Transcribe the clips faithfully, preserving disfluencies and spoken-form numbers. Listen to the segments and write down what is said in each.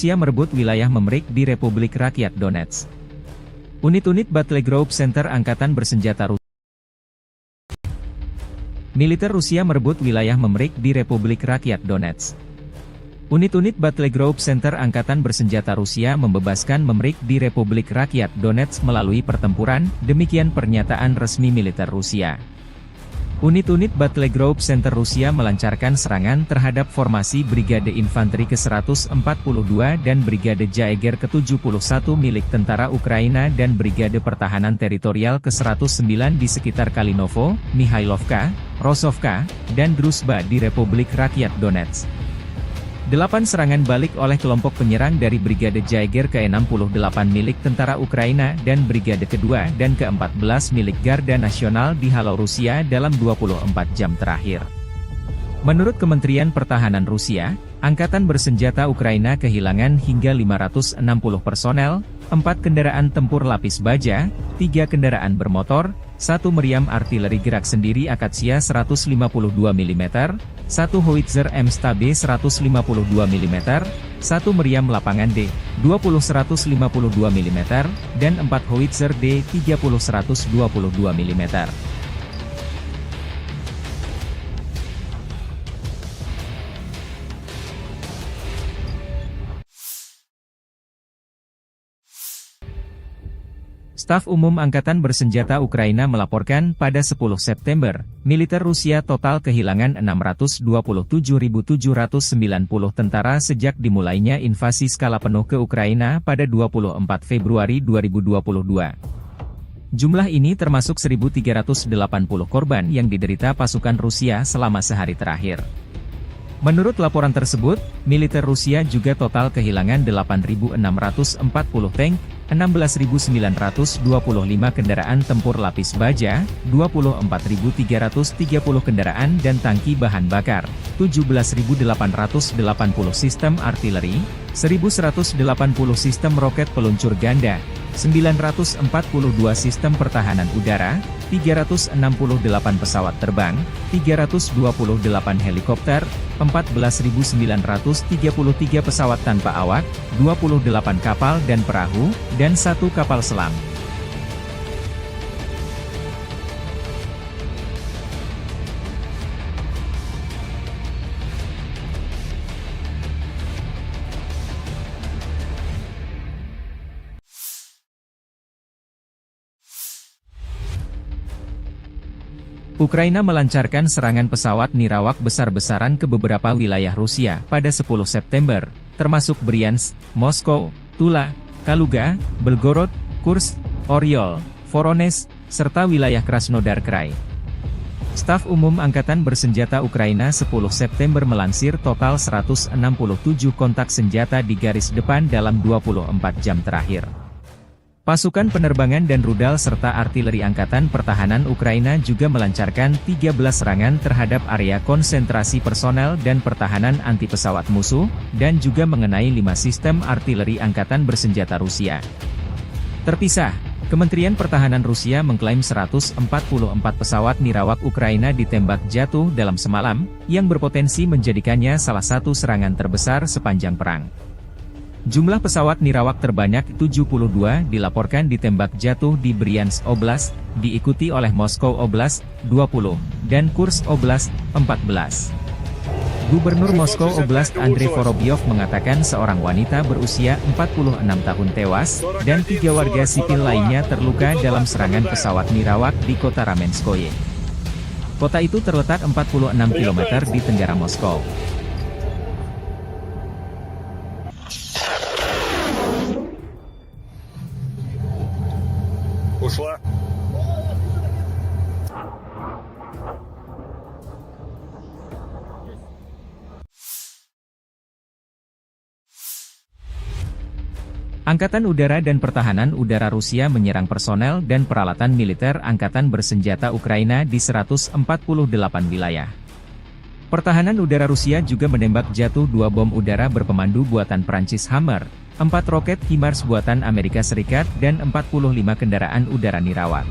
Rusia merebut wilayah Memrik di Republik Rakyat Donetsk. Unit-unit Battle Group Center Angkatan Bersenjata Rusia. Militer Rusia merebut wilayah Memrik di Republik Rakyat Donetsk. Unit-unit Battle Group Center Angkatan Bersenjata Rusia membebaskan Memrik di Republik Rakyat Donetsk melalui pertempuran, demikian pernyataan resmi militer Rusia. Unit-unit Battle Group Center Rusia melancarkan serangan terhadap formasi Brigade Infanteri ke seratus empat puluh dua dan Brigade Jaeger ke tujuh puluh satu milik tentara Ukraina dan Brigade Pertahanan Teritorial ke seratus sembilan di sekitar Kalinovo, Mihailovka, Rosovka, dan Druzhba di Republik Rakyat Donetsk. Delapan serangan balik oleh kelompok penyerang dari Brigade Jaeger ke enam puluh delapan milik tentara Ukraina dan Brigade kedua dan keempat belas milik Garda Nasional dihalo Rusia dalam dua puluh empat jam terakhir. Menurut Kementerian Pertahanan Rusia, Angkatan Bersenjata Ukraina kehilangan hingga lima ratus enam puluh personel, empat kendaraan tempur lapis baja, tiga kendaraan bermotor, satu meriam artileri gerak sendiri Akasia seratus lima puluh dua milimeter, satu howitzer M S T B seratus lima puluh dua milimeter, satu meriam lapangan D dua puluh seratus lima puluh dua milimeter, dan empat howitzer D tiga puluh seratus dua puluh dua milimeter. Staf Umum Angkatan Bersenjata Ukraina melaporkan pada sepuluh September, militer Rusia total kehilangan enam ratus dua puluh tujuh ribu tujuh ratus sembilan puluh tentara sejak dimulainya invasi skala penuh ke Ukraina pada dua puluh empat Februari dua ribu dua puluh dua. Jumlah ini termasuk seribu tiga ratus delapan puluh korban yang diderita pasukan Rusia selama sehari terakhir. Menurut laporan tersebut, militer Rusia juga total kehilangan delapan ribu enam ratus empat puluh tank, enam belas ribu sembilan ratus dua puluh lima kendaraan tempur lapis baja, dua puluh empat ribu tiga ratus tiga puluh kendaraan dan tangki bahan bakar, tujuh belas ribu delapan ratus delapan puluh sistem artileri, seribu seratus delapan puluh sistem roket peluncur ganda, sembilan ratus empat puluh dua sistem pertahanan udara, tiga ratus enam puluh delapan pesawat terbang, tiga ratus dua puluh delapan helikopter, empat belas ribu sembilan ratus tiga puluh tiga pesawat tanpa awak, dua puluh delapan kapal dan perahu, dan satu kapal selam. Ukraina melancarkan serangan pesawat nirawak besar-besaran ke beberapa wilayah Rusia pada sepuluh September, termasuk Bryansk, Moskow, Tula, Kaluga, Belgorod, Kursk, Oryol, Voronezh, serta wilayah Krasnodar Krai. Staf Umum Angkatan Bersenjata Ukraina sepuluh September melansir total seratus enam puluh tujuh kontak senjata di garis depan dalam dua puluh empat jam terakhir. Pasukan penerbangan dan rudal serta artileri Angkatan Pertahanan Ukraina juga melancarkan tiga belas serangan terhadap area konsentrasi personel dan pertahanan anti pesawat musuh, dan juga mengenai lima sistem artileri angkatan bersenjata Rusia. Terpisah, Kementerian Pertahanan Rusia mengklaim seratus empat puluh empat pesawat nirawak Ukraina ditembak jatuh dalam semalam, yang berpotensi menjadikannya salah satu serangan terbesar sepanjang perang. Jumlah pesawat nirawak terbanyak tujuh puluh dua dilaporkan ditembak jatuh di Bryansk Oblast, diikuti oleh Moskow Oblast, dua puluh, dan Kursk Oblast, empat belas. Gubernur Moskow Oblast Andrei Vorobyov mengatakan seorang wanita berusia empat puluh enam tahun tewas, dan tiga warga sipil lainnya terluka dalam serangan pesawat nirawak di kota Ramenskoye. Kota itu terletak empat puluh enam kilometer di tenggara Moskow. Ушла. Angkatan Udara dan Pertahanan Udara Rusia menyerang personel dan peralatan militer angkatan bersenjata Ukraina di seratus empat puluh delapan wilayah. Pertahanan udara Rusia juga menembak jatuh dua bom udara berpemandu buatan Prancis Hammer, empat roket HIMARS buatan Amerika Serikat, dan empat puluh lima kendaraan udara nirawak.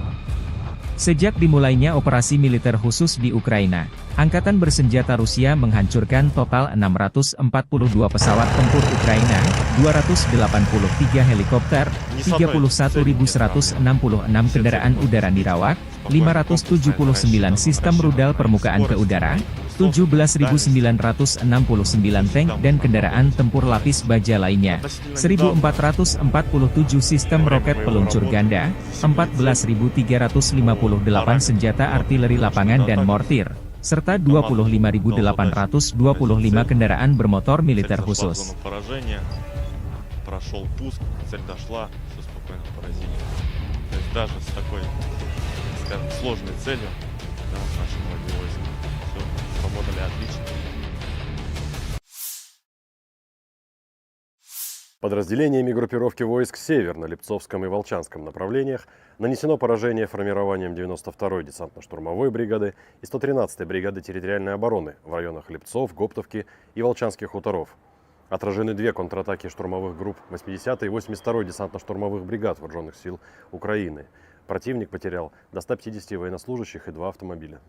Sejak dimulainya operasi militer khusus di Ukraina, Angkatan Bersenjata Rusia menghancurkan total enam ratus empat puluh dua pesawat tempur Ukraina, dua ratus delapan puluh tiga helikopter, tiga puluh satu ribu seratus enam puluh enam kendaraan udara nirawak, lima ratus tujuh puluh sembilan sistem rudal permukaan ke udara, tujuh belas ribu sembilan ratus enam puluh sembilan tank dan kendaraan tempur lapis baja lainnya, seribu empat ratus empat puluh tujuh sistem roket peluncur ganda, empat belas ribu tiga ratus lima puluh delapan senjata artileri lapangan dan mortir, serta dua puluh lima ribu delapan ratus dua puluh lima kendaraan bermotor militer khusus. Прошёл пуск, цель дошла, всё спокойно поразили. То есть даже с такой, скажем, сложной целью, да, наши многие войска всё сработали отлично. Подразделениями группировки войск «Север» на Липцовском и Волчанском направлениях нанесено поражение формированием девяносто второй десантно-штурмовой бригады и сто тринадцатой бригады территориальной обороны в районах Липцов, Гоптовки и Волчанских хуторов. Отражены две контратаки штурмовых групп восьмидесятой и восемьдесят второй десантно-штурмовых бригад Вооружённых сил Украины. Противник потерял до ста пятидесяти военнослужащих и два автомобиля.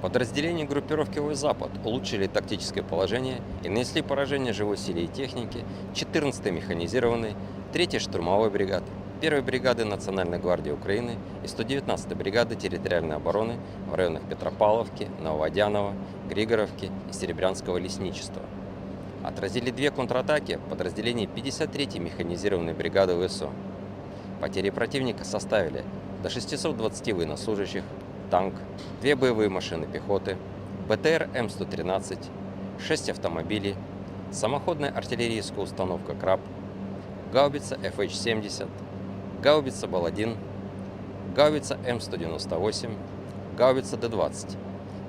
Подразделения группировки войск «Запад» улучшили тактическое положение и нанесли поражение живой силе и технике четырнадцатой механизированной, третьей штурмовой бригады, первой бригады Национальной гвардии Украины и сто девятнадцатой бригады территориальной обороны в районах Петропавловки, Нововодяново, Григоровки и Серебрянского лесничества. Отразили две контратаки подразделений пятьдесят третьей механизированной бригады ВСУ. Потери противника составили до шестисот двадцати военнослужащих, танк, две боевые машины пехоты, БТР М сто тринадцать, шесть автомобилей, самоходная артиллерийская установка «Краб», гаубица Ф Х семьдесят, гаубица «Бал один», гаубица М сто девяносто восемь, гаубица Д двадцать,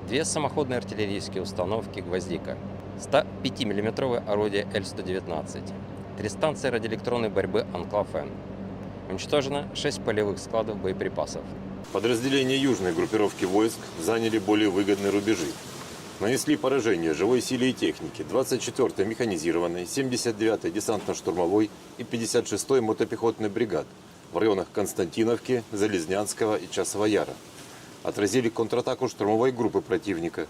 две самоходные артиллерийские установки «Гвоздика», ста пяти миллиметровое орудие Л сто девятнадцать, три станции радиоэлектронной борьбы «Анклав-Н». Уничтожено шесть полевых складов боеприпасов. Подразделения южной группировки войск заняли более выгодные рубежи. Нанесли поражение живой силе и технике двадцать четвёртой механизированной, семьдесят девятой десантно-штурмовой и пятьдесят шестой мотопехотной бригад в районах Константиновки, Залезнянского и Часового Яра. Отразили контратаку штурмовой группы противника.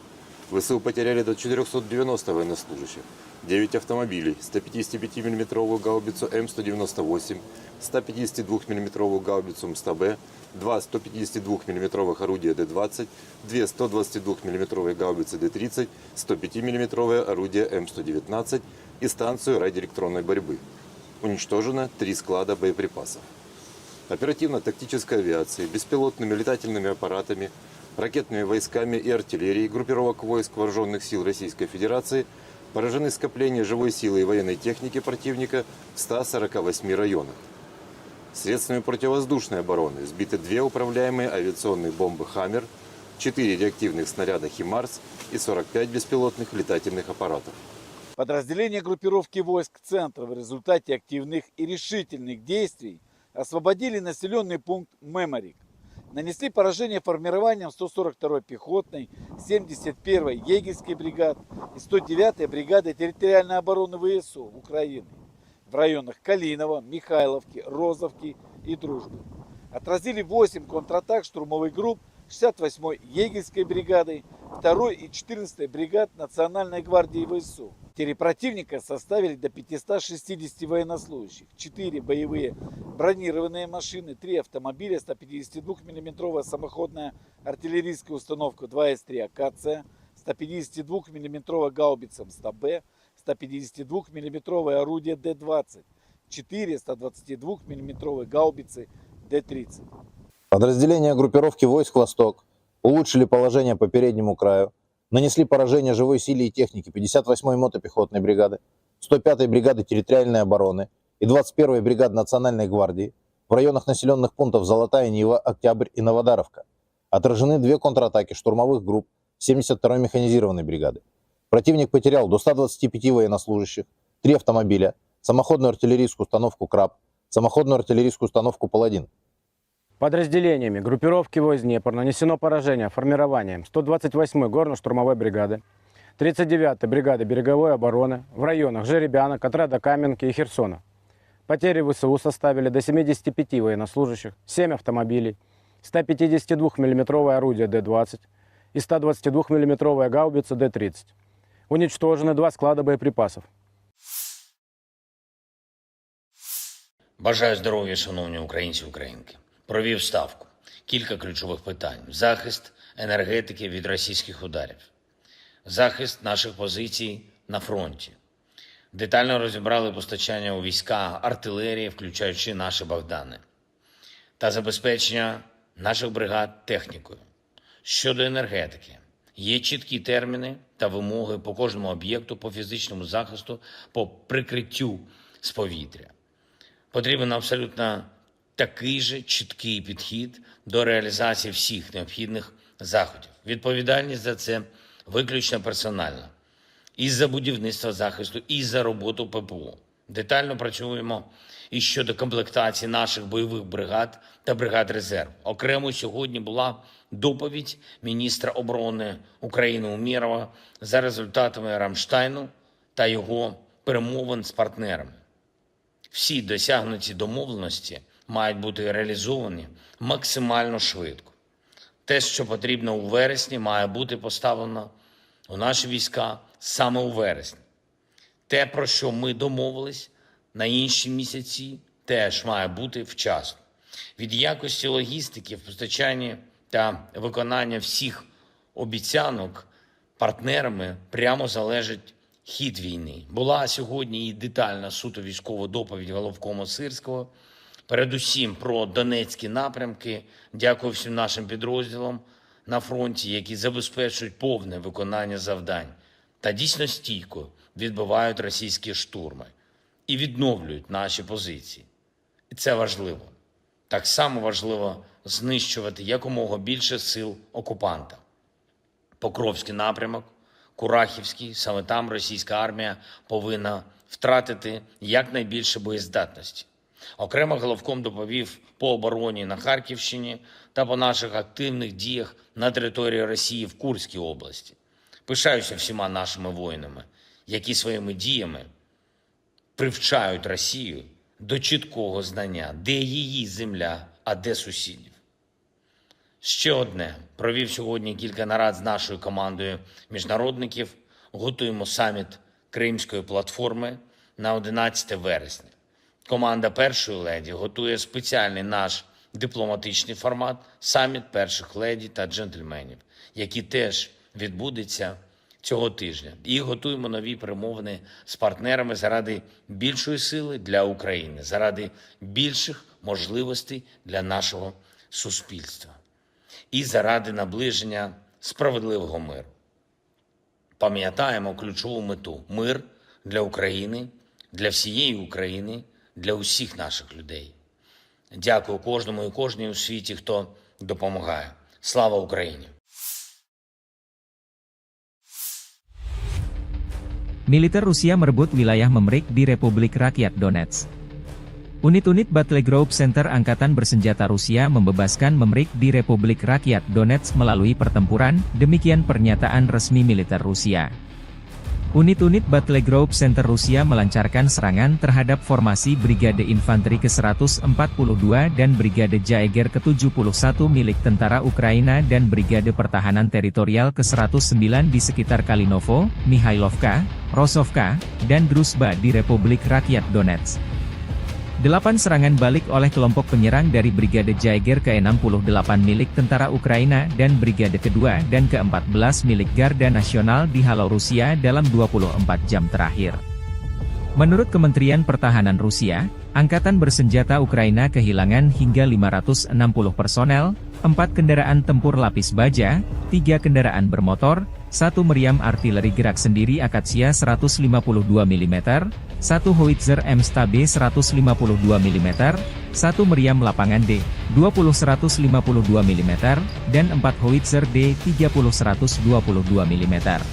ВСУ потеряли до четырёхсот девяноста военнослужащих, девять автомобилей, ста пятидесяти пяти миллиметровую гаубицу М сто девяносто восемь, ста пятидесяти двух миллиметровую гаубицу М сто Б, два сто пятидесяти двух миллиметровых орудия Д двадцать, две сто двадцати двух миллиметровые гаубицы Д тридцать, сто пяти миллиметровое орудие М сто девятнадцать и станцию радиоэлектронной борьбы. Уничтожено три склада боеприпасов. Оперативно-тактической авиацией, беспилотными летательными аппаратами, ракетными войсками и артиллерией группировок войск Вооружённых сил Российской Федерации поражены скопления живой силы и военной техники противника в ста сорока восьми районах. Средствами противовоздушной обороны сбиты две управляемые авиационные бомбы «Хаммер», четыре реактивных снаряда «Химарс» и сорок пять беспилотных летательных аппаратов. Подразделения группировки войск «Центр» в результате активных и решительных действий освободили населённый пункт Меморик. Нанесли поражение формированиям сто сорок второй пехотной, семьдесят первой егерской бригад и сто девятой бригады территориальной обороны ВСУ Украины в районах Калиново, Михайловки, Розовки и Дружбы. Отразили восемь контратак штурмовых групп шестьдесят восьмой егерской бригады, второй и четырнадцатой бригад Национальной гвардии ВСУ. Потери противника составили до пятисот шестидесяти военнослужащих, четыре боевые бронированные машины, три автомобиля, ста пятидесяти двух миллиметровая самоходная артиллерийская установка два эс три «Акация», ста пятидесяти двух миллиметровая гаубица М сто Б, ста пятидесяти двух миллиметровое орудие Д двадцать, четыре ста двадцати двух миллиметровые гаубицы Д тридцать. Подразделения группировки войск «Восток» улучшили положение по переднему краю, нанесли поражение живой силе и технике пятьдесят восьмой мотопехотной бригады, сто пятой бригады территориальной обороны и двадцать первой бригады Национальной гвардии в районах населённых пунктов Золотая Нива, Октябрь и Новодаровка. Отражены две контратаки штурмовых групп семьдесят второй механизированной бригады. Противник потерял до ста двадцати пяти военнослужащих, три автомобиля, самоходную артиллерийскую установку «Краб», самоходную артиллерийскую установку «Паладин». Подразделениями группировки войск «Днепр» нанесено поражение формированиям сто двадцать восьмой горно-штурмовой бригады, тридцать девятой бригады береговой обороны в районах Жеребянок, отряда Каменки и Херсона. Потери ВСУ составили до семидесяти пяти военнослужащих, семь автомобилей, ста пятидесяти двух миллиметровое орудие Д двадцать и ста двадцати двух миллиметровая гаубица Д тридцать. Уничтожены два склада боеприпасов. Бажаю здоров'я, шановні українці і українки. Провів ставку. Кілька ключових питань: захист енергетики від російських ударів, захист наших позицій на фронті. Детально розібрали постачання у війська артилерії, включаючи наші Богдани, та забезпечення наших бригад технікою. Щодо енергетики, є чіткі терміни та вимоги по кожному об'єкту, по фізичному захисту, по прикриттю з повітря. Потрібен абсолютно такий же чіткий підхід до реалізації всіх необхідних заходів. Відповідальність за це виключно персональна. І за будівництво захисту, і за роботу П П О. Детально працюємо і щодо комплектації наших бойових бригад та бригад резерву. Окремо сьогодні була доповідь міністра оборони України Умєрова за результатами Рамштайну та його перемовин з партнерами. Всі досягнуті домовленості мають бути реалізовані максимально швидко. Те, що потрібно у вересні, має бути поставлено у наші війська саме у вересні. Те, про що ми домовились на інші місяці, теж має бути вчасно. Від якості логістики в постачанні та виконання всіх обіцянок партнерами прямо залежить хід війни. Була сьогодні і детальна суто військова доповідь головкома Сирського, передусім про Донецькі напрямки. Дякую всім нашим підрозділам на фронті, які забезпечують повне виконання завдань та дійсно стійко відбивають російські штурми і відновлюють наші позиції. І це важливо. Так само важливо знищувати якомога більше сил окупанта. Покровський напрямок, Курахівський, саме там російська армія повинна втратити якнайбільше боєздатності. Окремо головком доповів по обороні на Харківщині та по наших активних діях на території Росії в Курській області. Пишаюся всіма нашими воїнами, які своїми діями привчають Росію до чіткого знання, де її земля, а де сусідів. Ще одне. Провів сьогодні кілька нарад з нашою командою міжнародників. Готуємо саміт Кримської платформи на одинадцяте вересня. Команда першої леді готує спеціальний наш дипломатичний формат — саміт перших леді та джентльменів, який теж відбудеться цього тижня. І готуємо нові перемовини з партнерами заради більшої сили для України, заради більших можливостей для нашого суспільства і заради наближення справедливого миру. Пам'ятаємо ключову мету: мир для України, для всієї України, для усіх наших людей. Дякую кожному і кожній у світі, хто допомагає. Слава Україні! Militer Rusia merebut wilayah Memrik di Republik Rakyat Donetsk. Unit-unit Battle Group Center Angkatan Bersenjata Rusia membebaskan Memrik di Republik Rakyat Donetsk melalui pertempuran, demikian pernyataan resmi militer Rusia. Unit-unit Battle Group Center Rusia melancarkan serangan terhadap formasi Brigade Infanteri ke seratus empat puluh dua dan Brigade Jaeger ke tujuh puluh satu milik tentara Ukraina dan Brigade Pertahanan Teritorial ke seratus sembilan di sekitar Kalinovo, Mihailovka, Rosovka, dan Druzhba di Republik Rakyat Donetsk. Delapan serangan balik oleh kelompok penyerang dari Brigade Jaeger ke enam puluh delapan milik tentara Ukraina dan Brigade kedua dan keempat belas milik Garda Nasional dihalo Rusia dalam dua puluh empat jam terakhir. Menurut Kementerian Pertahanan Rusia, angkatan bersenjata Ukraina kehilangan hingga lima ratus enam puluh personel, empat kendaraan tempur lapis baja, tiga kendaraan bermotor, satu meriam artileri gerak sendiri Akatsia seratus lima puluh dua milimeter, satu howitzer M S T B seratus lima puluh dua milimeter, satu meriam lapangan D dua puluh seratus lima puluh dua milimeter, dan empat howitzer D tiga puluh seratus dua puluh dua milimeter.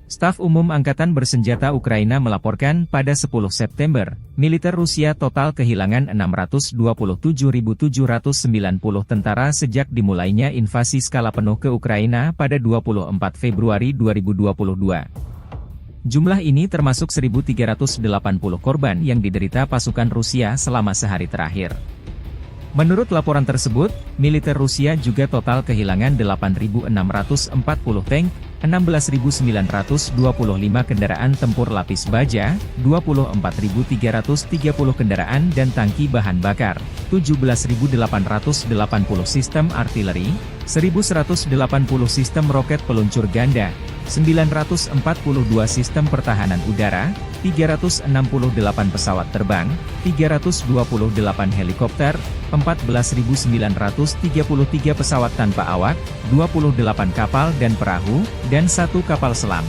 Staf Umum Angkatan Bersenjata Ukraina melaporkan pada sepuluh September, militer Rusia total kehilangan enam ratus dua puluh tujuh ribu tujuh ratus sembilan puluh tentara sejak dimulainya invasi skala penuh ke Ukraina pada dua puluh empat Februari dua ribu dua puluh dua. Jumlah ini termasuk seribu tiga ratus delapan puluh korban yang diderita pasukan Rusia selama sehari terakhir. Menurut laporan tersebut, militer Rusia juga total kehilangan delapan ribu enam ratus empat puluh tank, enam belas ribu sembilan ratus dua puluh lima kendaraan tempur lapis baja, dua puluh empat ribu tiga ratus tiga puluh kendaraan dan tangki bahan bakar, tujuh belas ribu delapan ratus delapan puluh sistem artileri, seribu seratus delapan puluh sistem roket peluncur ganda, sembilan ratus empat puluh dua sistem pertahanan udara, tiga ratus enam puluh delapan pesawat terbang, tiga ratus dua puluh delapan helikopter, empat belas ribu sembilan ratus tiga puluh tiga pesawat tanpa awak, dua puluh delapan kapal dan perahu, dan satu kapal selam.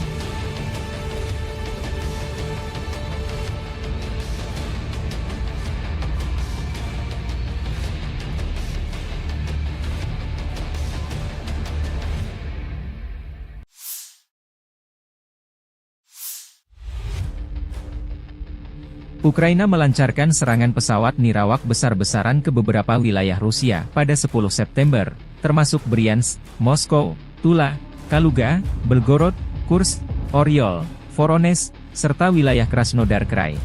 Ukraina melancarkan serangan pesawat nirawak besar-besaran ke beberapa wilayah Rusia pada sepuluh September, termasuk Bryansk, Moskow, Tula, Kaluga, Belgorod, Kursk, Oryol, Voronezh, serta wilayah Krasnodar Krai.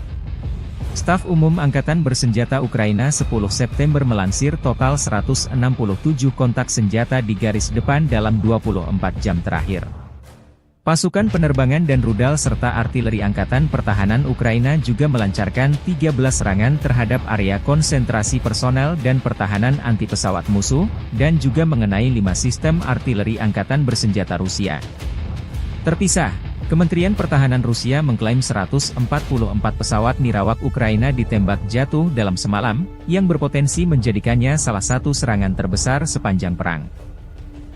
Staf Umum Angkatan Bersenjata Ukraina sepuluh September melansir total seratus enam puluh tujuh kontak senjata di garis depan dalam dua puluh empat jam terakhir. Pasukan penerbangan dan rudal serta artileri Angkatan Pertahanan Ukraina juga melancarkan tiga belas serangan terhadap area konsentrasi personel dan pertahanan anti pesawat musuh, dan juga mengenai lima sistem artileri angkatan bersenjata Rusia. Terpisah, Kementerian Pertahanan Rusia mengklaim seratus empat puluh empat pesawat nirawak Ukraina ditembak jatuh dalam semalam, yang berpotensi menjadikannya salah satu serangan terbesar sepanjang perang.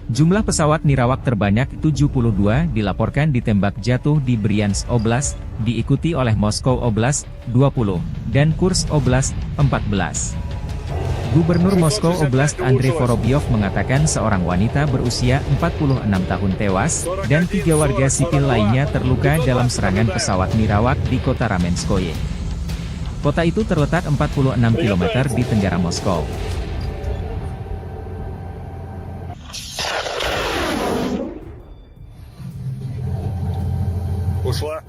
Jumlah pesawat nirawak terbanyak tujuh puluh dua dilaporkan ditembak jatuh di Bryansk Oblast, diikuti oleh Moskow Oblast, dua puluh, dan Kursk Oblast, empat belas. Gubernur Moskow Oblast Andrei Vorobyov mengatakan seorang wanita berusia empat puluh enam tahun tewas, dan tiga warga sipil lainnya terluka dalam serangan pesawat nirawak di kota Ramenskoye. Kota itu terletak empat puluh enam kilometer di tenggara Moskow. Ушла.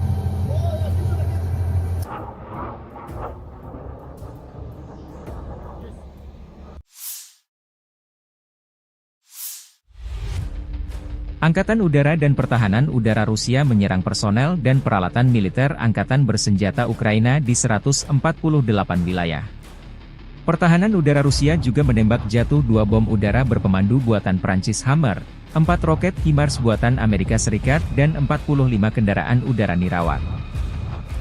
Angkatan Udara dan Pertahanan Udara Rusia menyerang personel dan peralatan militer angkatan bersenjata Ukraina di seratus empat puluh delapan wilayah. Pertahanan udara Rusia juga menembak jatuh dua bom udara berpemandu buatan Prancis Hammer, empat roket HIMARS buatan Amerika Serikat, dan empat puluh lima kendaraan udara nirawak.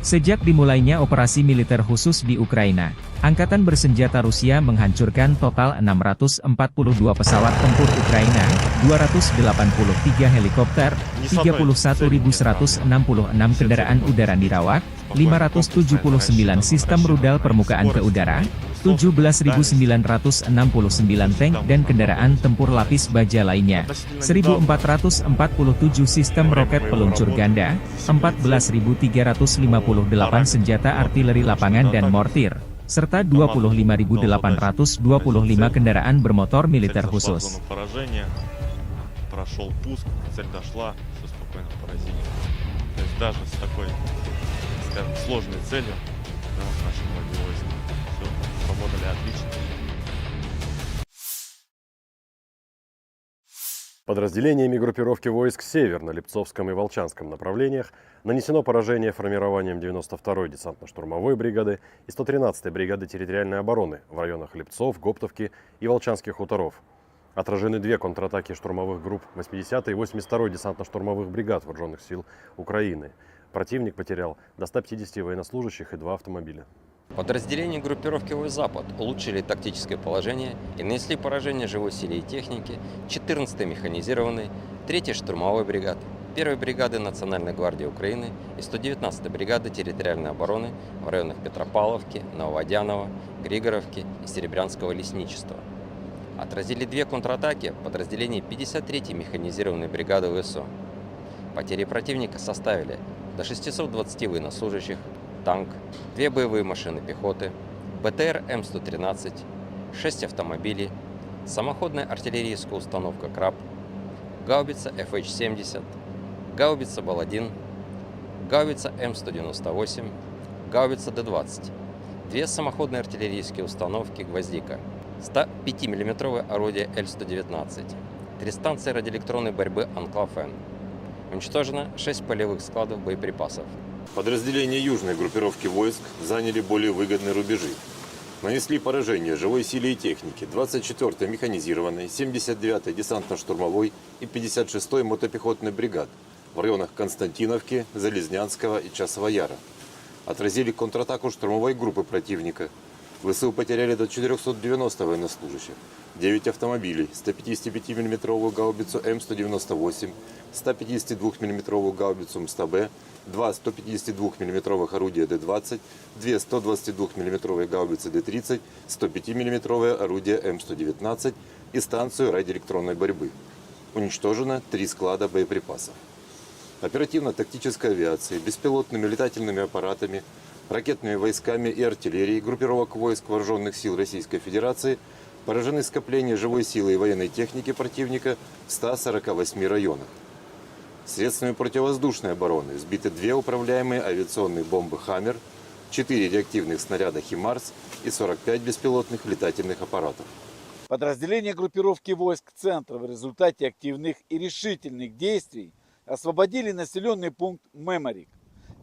Sejak dimulainya operasi militer khusus di Ukraina, Angkatan Bersenjata Rusia menghancurkan total enam ratus empat puluh dua pesawat tempur Ukraina, dua ratus delapan puluh tiga helikopter, tiga puluh satu ribu seratus enam puluh enam kendaraan udara nirawak, lima ratus tujuh puluh sembilan sistem rudal permukaan ke udara, tujuh belas ribu sembilan ratus enam puluh sembilan tank dan kendaraan tempur lapis baja lainnya, seribu empat ratus empat puluh tujuh sistem roket peluncur ganda, empat belas ribu tiga ratus lima puluh delapan senjata artileri lapangan dan mortir, serta dua puluh lima ribu delapan ratus dua puluh lima kendaraan bermotor militer khusus. Спокойно поразили. То есть даже с такой, скажем, сложной целью, да, наши многие войска всё сработали отлично. Подразделениями группировки войск «Север» на Липцовском и Волчанском направлениях нанесено поражение формированиям девяносто второй десантно-штурмовой бригады и сто тринадцатой бригады территориальной обороны в районах Липцов, Гоптовки и Волчанских хуторов. Отражены две контратаки штурмовых групп восьмидесятой и восемьдесят второй десантно-штурмовых бригад Вооружённых сил Украины. Противник потерял до ста пятидесяти военнослужащих и два автомобиля. Подразделения группировки войск «Запад» улучшили тактическое положение и нанесли поражение живой силе и технике четырнадцатой механизированной, третьей штурмовой бригады, первой бригады Национальной гвардии Украины и сто девятнадцатой бригады территориальной обороны в районах Петропавловки, Нововодяново, Григоровки и Серебрянского лесничества. Отразили две контратаки подразделений пятьдесят третьей механизированной бригады ВСУ. Потери противника составили до шестисот двадцати военнослужащих, танк, две боевые машины пехоты, Б Т Р М сто тринадцать, шесть автомобилей, самоходная артиллерийская установка «Краб», гаубица Ф Х семьдесят, гаубица «Бал один», гаубица М сто девяносто восемь, гаубица Д двадцать, две самоходные артиллерийские установки «Гвоздика», сто пятимиллиметровое орудие Л сто девятнадцать, три станции радиоэлектронной борьбы «Анклав-Н». Уничтожено шесть полевых складов боеприпасов. Подразделения южной группировки войск заняли более выгодные рубежи. Нанесли поражение живой силе и технике двадцать четвёртой механизированной, семьдесят девятой десантно-штурмовой и пятьдесят шестой мотопехотной бригад в районах Константиновки, Залезнянского и Часового Яра. Отразили контратаку штурмовой группы противника. В С У потеряли до четырёхсот девяноста военнослужащих, девять автомобилей, сто пятидесятипятимиллиметровую гаубицу М сто девяносто восемь, сто пятидесятидвухмиллиметровую гаубицу М сто Б, два сто пятидесятидвухмиллиметровых орудия Д двадцать, две сто двадцатидвухмиллиметровые гаубицы Д тридцать, сто пятимиллиметровое орудие М сто девятнадцать и станцию радиоэлектронной борьбы. Уничтожено три склада боеприпасов. Оперативно-тактической авиацией, беспилотными летательными аппаратами, ракетными войсками и артиллерией группировок войск Вооружённых сил Российской Федерации поражены скопления живой силы и военной техники противника в ста сорока восьми районах. Средствами противовоздушной обороны сбиты две управляемые авиационные бомбы «Хаммер», четыре реактивных снаряда «Химарс» и сорок пять беспилотных летательных аппаратов. Подразделения группировки войск «Центр» в результате активных и решительных действий освободили населённый пункт Меморик.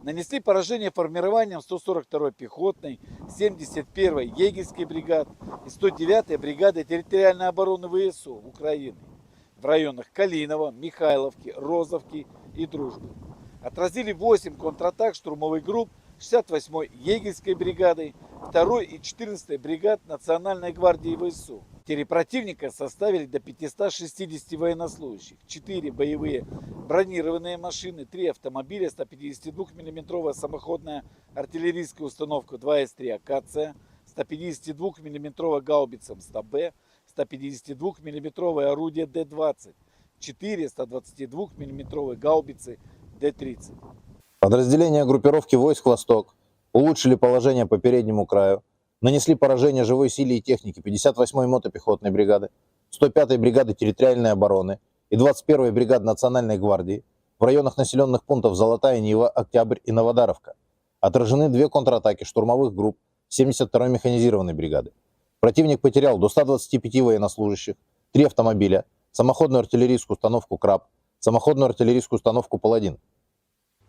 Нанесли поражение формированиям сто сорок второй пехотной, семьдесят первой егерской бригад и сто девятой бригады территориальной обороны В С У Украины в районах Калиново, Михайловки, Розовки и Дружбы. Отразили восемь контратак штурмовых групп шестьдесят восьмой егерской бригады, второй и четырнадцатой бригад Национальной гвардии В С У. Потери противника составили до пятисот шестидесяти военнослужащих, четыре боевые бронированные машины, три автомобиля, сто пятидесятидвухмиллиметровая самоходная артиллерийская установка два эс три «Акация», сто пятидесятидвухмиллиметровая гаубица М сто Б, сто пятидесятидвухмиллиметровое орудие Д двадцать, четыре сто двадцатидвухмиллиметровые гаубицы Д тридцать. Подразделения группировки войск «Восток» улучшили положение по переднему краю, нанесли поражение живой силе и технике пятьдесят восьмой мотопехотной бригады, сто пятой бригады территориальной обороны и двадцать первой бригады Национальной гвардии в районах населённых пунктов Золотая Нива, Октябрь и Новодаровка. Отражены две контратаки штурмовых групп семьдесят второй механизированной бригады. Противник потерял до ста двадцати пяти военнослужащих, три автомобиля, самоходную артиллерийскую установку «Краб», самоходную артиллерийскую установку «Паладин».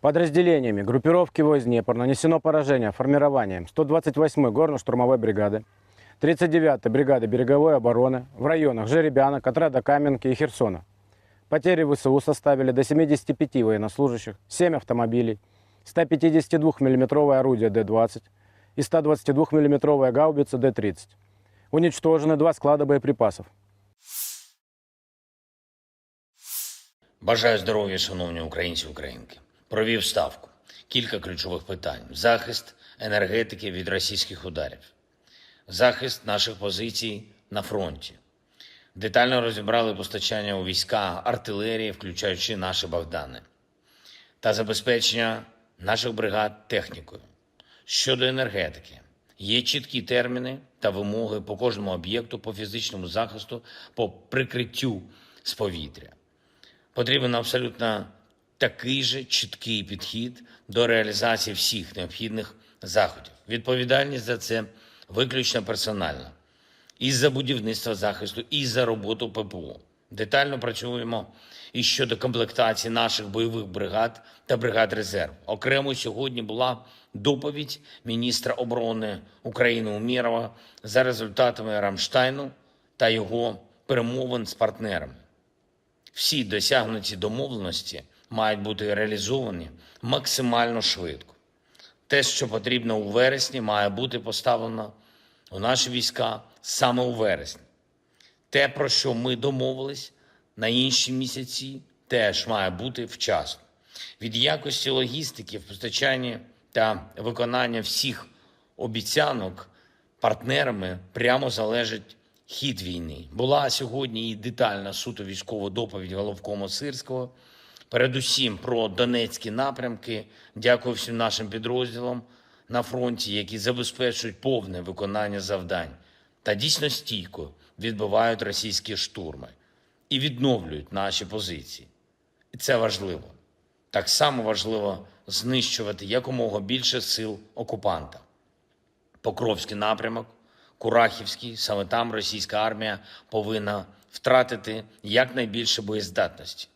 Подразделениями группировки войск «Днепр» нанесено поражение формированиям сто двадцать восьмой горно-штурмовой бригады, тридцать девятой бригады береговой обороны в районах Жеребянок, отряда Каменки и Херсона. Потери В С У составили до семидесяти пяти военнослужащих, семь автомобилей, сто пятидесятидвухмиллиметровое орудие Д двадцать и сто двадцатидвухмиллиметровая гаубица Д тридцать. Уничтожены два склада боеприпасов. Бажаю здоров'я, шановні українці, українки. Провів ставку. Кілька ключових питань: захист енергетики від російських ударів, захист наших позицій на фронті. Детально розібрали постачання у війська артилерії, включаючи наші Богдани, та забезпечення наших бригад технікою. Щодо енергетики, є чіткі терміни та вимоги по кожному об'єкту, по фізичному захисту, по прикриттю з повітря. Потрібен абсолютно такий же чіткий підхід до реалізації всіх необхідних заходів. Відповідальність за це виключно персональна. І за будівництво захисту, і за роботу П П О. Детально працюємо і щодо комплектації наших бойових бригад та бригад резерву. Окремо сьогодні була доповідь міністра оборони України Умєрова за результатами Рамштайну та його перемовин з партнерами. Всі досягнуті домовленості мають бути реалізовані максимально швидко. Те, що потрібно у вересні, має бути поставлено у наші війська саме у вересні. Те, про що ми домовились на інші місяці, теж має бути вчасно. Від якості логістики в постачанні та виконання всіх обіцянок партнерами прямо залежить хід війни. Була сьогодні і детальна суто військова доповідь головкома Сирського Передусім про донецькі напрямки. Дякую всім нашим підрозділам на фронті, які забезпечують повне виконання завдань та дійсно стійко відбивають російські штурми і відновлюють наші позиції. І це важливо. Так само важливо знищувати якомога більше сил окупанта. Покровський напрямок, Курахівський, саме там російська армія повинна втратити якнайбільше боєздатності.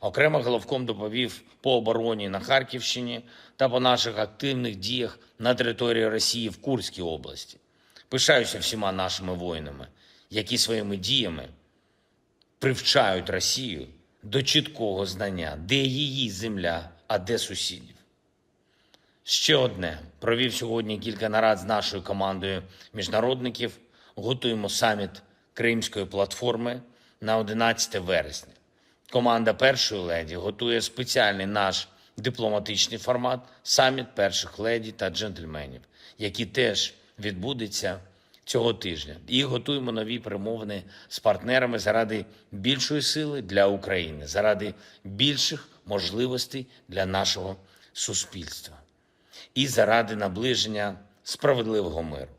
Окремо головком доповів по обороні на Харківщині та по наших активних діях на території Росії в Курській області. Пишаюся всіма нашими воїнами, які своїми діями привчають Росію до чіткого знання, де її земля, а де сусідів. Ще одне. Провів сьогодні кілька нарад з нашою командою міжнародників. Готуємо саміт Кримської платформи на одинадцяте вересня. Команда першої леді готує спеціальний наш дипломатичний формат — саміт перших леді та джентльменів, який теж відбудеться цього тижня. І готуємо нові перемовини з партнерами заради більшої сили для України, заради більших можливостей для нашого суспільства і заради наближення справедливого миру.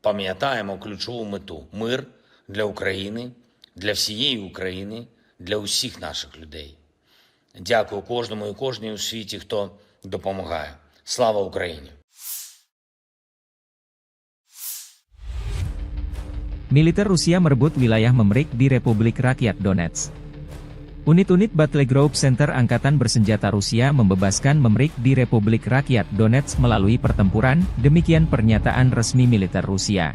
Пам'ятаємо ключову мету: мир для України, для всієї України, для усіх наших людей. Дякую кожному і кожній у світі, хто допомагає. Слава Україні! Militer Rusia merebut wilayah Memrik di Republik Rakyat Donetsk. Unit-unit Battle Group Center Angkatan Bersenjata Rusia membebaskan Memrik di Republik Rakyat Donetsk melalui pertempuran, demikian pernyataan resmi militer Rusia.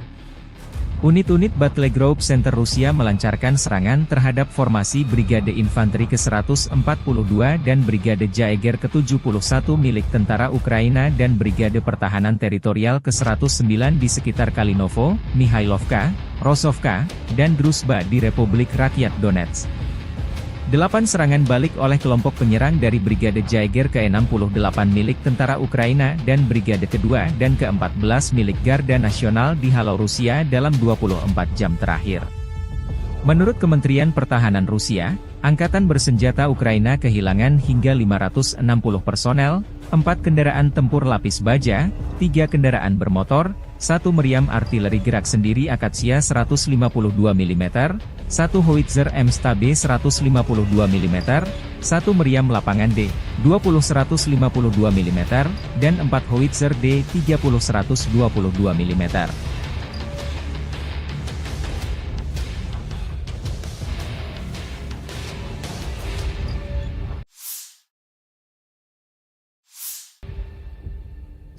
Unit-unit Battle Group Center Rusia melancarkan serangan terhadap formasi Brigade Infanteri ke seratus empat puluh dua dan Brigade Jaeger ke tujuh puluh satu milik tentara Ukraina dan Brigade Pertahanan Teritorial ke seratus sembilan di sekitar Kalinovo, Mihailovka, Rosovka, dan Druzhba di Republik Rakyat Donetsk. Delapan serangan balik oleh kelompok penyerang dari Brigade Jaeger ke enam puluh delapan milik tentara Ukraina dan Brigade kedua dan keempat belas milik Garda Nasional dihalau Rusia dalam dua puluh empat jam terakhir. Menurut Kementerian Pertahanan Rusia, Angkatan Bersenjata Ukraina kehilangan hingga lima ratus enam puluh personel, empat kendaraan tempur lapis baja, tiga kendaraan bermotor, satu meriam artileri gerak sendiri Akasia seratus lima puluh dua milimeter, satu howitzer M S T B seratus lima puluh dua milimeter, satu meriam lapangan D dua puluh seratus lima puluh dua milimeter, dan empat howitzer D tiga puluh seratus dua puluh dua milimeter.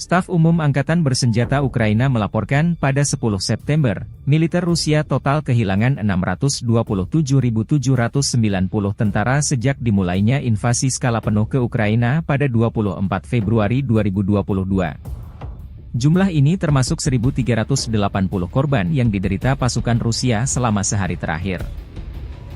Staf Umum Angkatan Bersenjata Ukraina melaporkan pada sepuluh September, militer Rusia total kehilangan enam ratus dua puluh tujuh ribu tujuh ratus sembilan puluh tentara sejak dimulainya invasi skala penuh ke Ukraina pada dua puluh empat Februari dua ribu dua puluh dua. Jumlah ini termasuk seribu tiga ratus delapan puluh korban yang diderita pasukan Rusia selama sehari terakhir.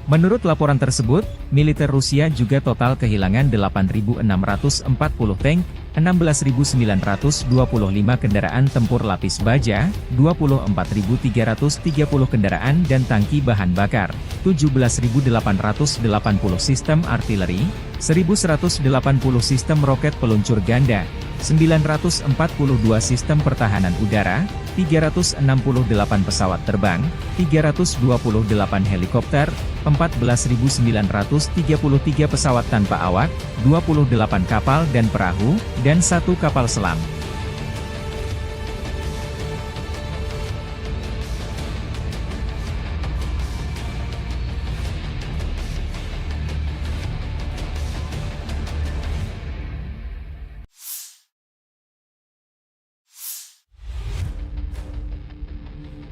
Menurut laporan tersebut, militer Rusia juga total kehilangan delapan ribu enam ratus empat puluh tank, enam belas ribu sembilan ratus dua puluh lima kendaraan tempur lapis baja, dua puluh empat ribu tiga ratus tiga puluh kendaraan dan tangki bahan bakar, tujuh belas ribu delapan ratus delapan puluh sistem artileri, seribu seratus delapan puluh sistem roket peluncur ganda, sembilan ratus empat puluh dua sistem pertahanan udara, tiga ratus enam puluh delapan pesawat terbang, tiga ratus dua puluh delapan helikopter, empat belas ribu sembilan ratus tiga puluh tiga pesawat tanpa awak, dua puluh delapan kapal dan perahu, dan satu kapal selam.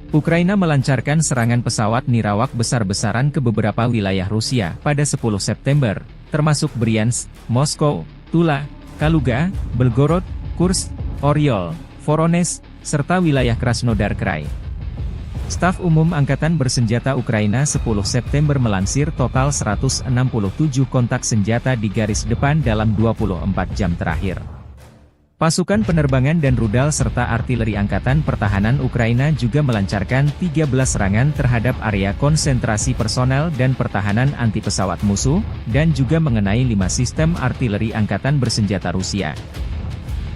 Ukraina melancarkan serangan pesawat nirawak besar-besaran ke beberapa wilayah Rusia pada sepuluh September, termasuk Bryansk, Moskow, Tula, Kaluga, Belgorod, Kursk, Oryol, Voronezh, serta wilayah Krasnodar Krai. Staf Umum Angkatan Bersenjata Ukraina sepuluh September melansir total seratus enam puluh tujuh kontak senjata di garis depan dalam dua puluh empat jam terakhir. Pasukan penerbangan dan rudal serta artileri Angkatan Pertahanan Ukraina juga melancarkan tiga belas serangan terhadap area konsentrasi personel dan pertahanan anti pesawat musuh, dan juga mengenai lima sistem artileri angkatan bersenjata Rusia.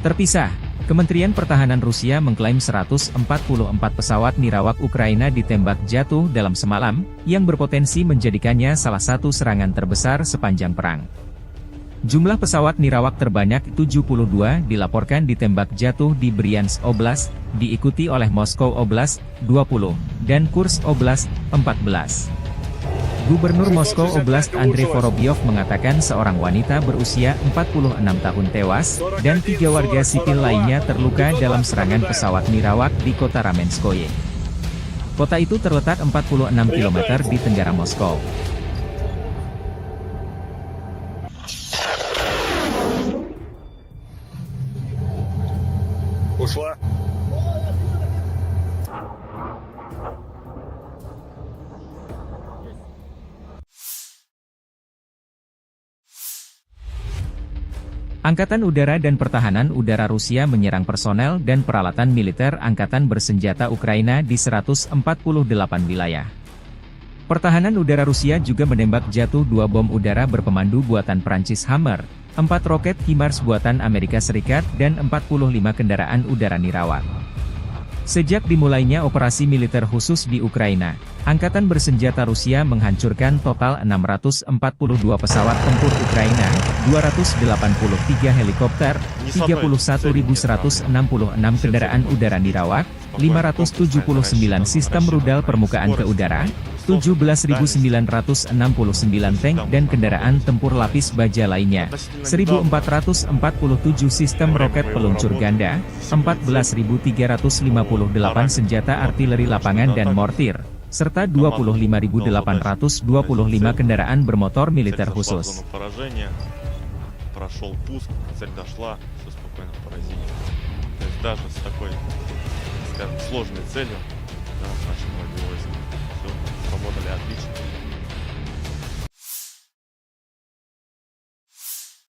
Terpisah, Kementerian Pertahanan Rusia mengklaim seratus empat puluh empat pesawat nirawak Ukraina ditembak jatuh dalam semalam, yang berpotensi menjadikannya salah satu serangan terbesar sepanjang perang. Jumlah pesawat nirawak terbanyak tujuh puluh dua dilaporkan ditembak jatuh di Bryansk Oblast, diikuti oleh Moskow Oblast, dua puluh, dan Kursk Oblast, empat belas. Gubernur Moskow Oblast Andrei Vorobyov mengatakan seorang wanita berusia empat puluh enam tahun tewas, dan tiga warga sipil lainnya terluka dalam serangan pesawat nirawak di kota Ramenskoye. Kota itu terletak empat puluh enam kilometer di tenggara Moskow. Ушла. Angkatan Udara dan Pertahanan Udara Rusia menyerang personel dan peralatan militer angkatan bersenjata Ukraina di seratus empat puluh delapan wilayah. Pertahanan Udara Rusia juga menembak jatuh dua bom udara berpemandu buatan Prancis Hammer, empat roket HIMARS buatan Amerika Serikat, dan empat puluh lima kendaraan udara nirawak. Sejak dimulainya operasi militer khusus di Ukraina, Angkatan Bersenjata Rusia menghancurkan total enam ratus empat puluh dua pesawat tempur Ukraina, dua ratus delapan puluh tiga helikopter, tiga puluh satu ribu seratus enam puluh enam kendaraan udara nirawak, lima ratus tujuh puluh sembilan sistem rudal permukaan ke udara, tujuh belas ribu sembilan ratus enam puluh sembilan tank dan kendaraan tempur lapis baja lainnya, seribu empat ratus empat puluh tujuh sistem roket peluncur ganda, empat belas ribu tiga ratus lima puluh delapan senjata artileri lapangan dan mortir, serta dua puluh lima ribu delapan ratus dua puluh lima kendaraan bermotor militer khusus. Прошёл пуск, цель дошла, всё спокойно поразили. То есть даже с такой, скажем, сложной целью, да, наши многие войска всё сработали отлично.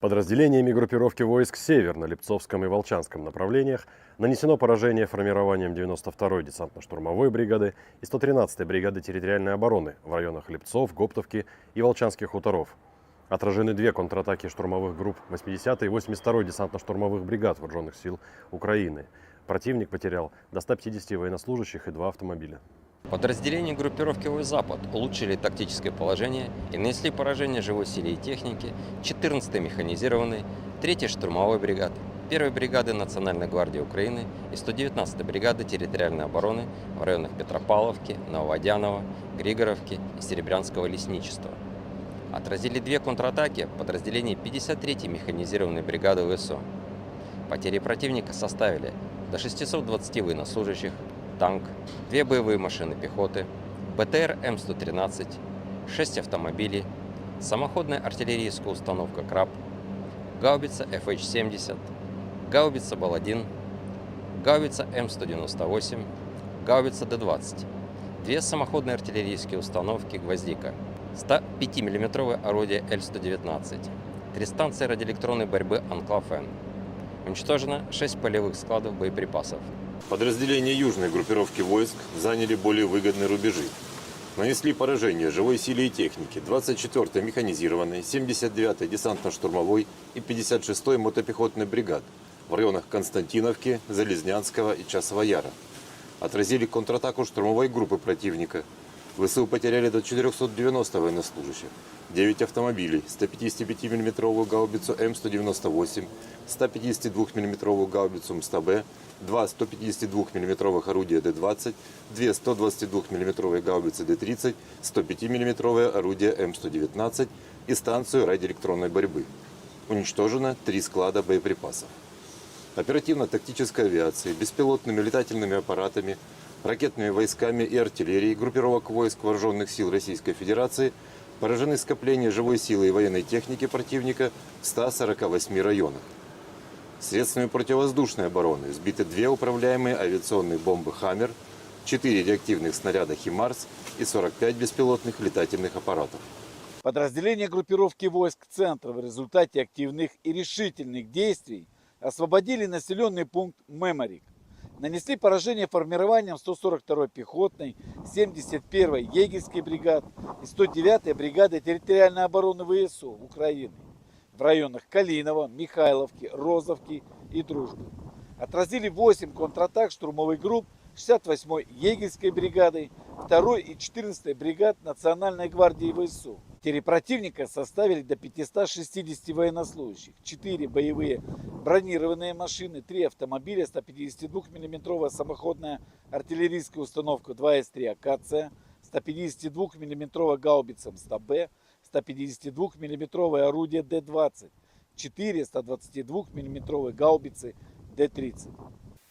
Подразделениями группировки войск «Север» на Липцовском и Волчанском направлениях нанесено поражение формированиям девяносто второй десантно-штурмовой бригады и сто тринадцатой бригады территориальной обороны в районах Липцов, Гоптовки и Волчанских хуторов. Отражены две контратаки штурмовых групп восьмидесятой и восемьдесят второй десантно-штурмовых бригад Вооружённых сил Украины. Противник потерял до ста пятидесяти военнослужащих и два автомобиля. Подразделения группировки войск «Запад» улучшили тактическое положение и нанесли поражение живой силе и технике четырнадцатой механизированной, третьей штурмовой бригады, первой бригады Национальной гвардии Украины и сто девятнадцатой бригады территориальной обороны в районах Петропавловки, Нововодяново, Григоровки и Серебрянского лесничества. Отразили две контратаки подразделений пятьдесят третьей механизированной бригады ВСУ. Потери противника составили до шестисот двадцати военнослужащих, танк, две боевые машины пехоты, БТР М сто тринадцать, шесть автомобилей, самоходная артиллерийская установка «Краб», гаубица Ф Х семьдесят, гаубица Бал один, гаубица М сто девяносто восемь, гаубица Д двадцать, две самоходные артиллерийские установки «Гвоздика», сто пятимиллиметровое орудие Л сто девятнадцать, три станции радиоэлектронной борьбы «Анклав-Н». Уничтожено шесть полевых складов боеприпасов. Подразделения южной группировки войск заняли более выгодные рубежи. Нанесли поражение живой силе и технике двадцать четвёртой механизированной, семьдесят девятой десантно-штурмовой и пятьдесят шестой мотопехотной бригад в районах Константиновки, Залезнянского и Часового Яра. Отразили контратаку штурмовой группы противника. ВСУ потеряли до четырёхсот девяноста военнослужащих, девять автомобилей, сто пятидесятипятимиллиметровую гаубицу М сто девяносто восемь, сто пятидесятидвухмиллиметровую гаубицу М сто Б, два сто пятидесятидвухмиллиметровых орудия Д двадцать, две сто двадцатидвухмиллиметровые гаубицы Д тридцать, сто пятимиллиметровое орудие М сто девятнадцать и станцию радиоэлектронной борьбы. Уничтожено три склада боеприпасов. Оперативно-тактической авиацией, беспилотными летательными аппаратами, ракетными войсками и артиллерией группировок войск Вооружённых сил Российской Федерации поражены скопления живой силы и военной техники противника в ста сорока восьми районах. Средствами противовоздушной обороны сбиты две управляемые авиационные бомбы «Хаммер», четыре реактивных снаряда «ХИМАРС» и сорок пять беспилотных летательных аппаратов. Подразделения группировки войск «Центр» в результате активных и решительных действий Освободили населённый пункт Меморик. Нанесли поражение формированиям сто сорок второй пехотной, семьдесят первой егерской бригад и сто девятой бригады территориальной обороны В С У Украины в районах Калиново, Михайловки, Розовки и Дружбы. Отразили восемь контратак штурмовых групп шестьдесят восьмой егерской бригады, второй и четырнадцатой бригад Национальной гвардии В С У. Потери противника составили до пятисот шестидесяти военнослужащих, четыре боевые бронированные машины, три автомобиля, сто пятидесятидвухмиллиметровая самоходная артиллерийская установка два эс три «Акация», сто пятидесятидвухмиллиметровая гаубица М С Т Б, сто пятидесятидвухмиллиметровое орудие Д двадцать, четыре сто двадцатидвухмиллиметровые гаубицы Д тридцать.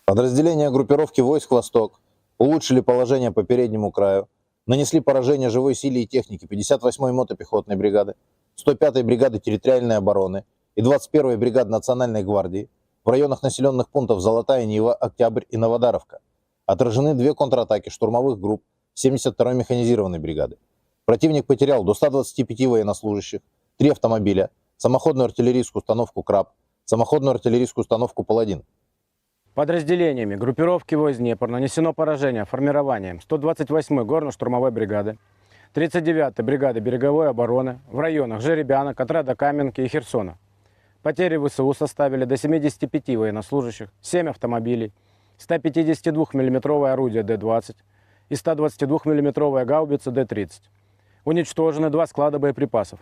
Подразделения группировки войск «Восток» улучшили положение по переднему краю, нанесли поражение живой силе и технике пятьдесят восьмой мотопехотной бригады, сто пятой бригады территориальной обороны и двадцать первой бригады Национальной гвардии в районах населённых пунктов Золотая Нива, Октябрь и Новодаровка. Отражены две контратаки штурмовых групп семьдесят второй механизированной бригады. Противник потерял до ста двадцати пяти военнослужащих, три автомобиля, самоходную артиллерийскую установку «Краб», самоходную артиллерийскую установку «Паладин». Подразделениями группировки войск «Днепр» нанесено поражение формированиям сто двадцать восьмой горно-штурмовой бригады, тридцать девятой бригады береговой обороны в районах Жеребянок, отряда Каменки и Херсона. Потери В С У составили до семидесяти пяти военнослужащих, семь автомобилей, сто пятидесятидвухмиллиметровое орудие Д двадцать и сто двадцатидвухмиллиметровая гаубица Д тридцать. Уничтожены два склада боеприпасов.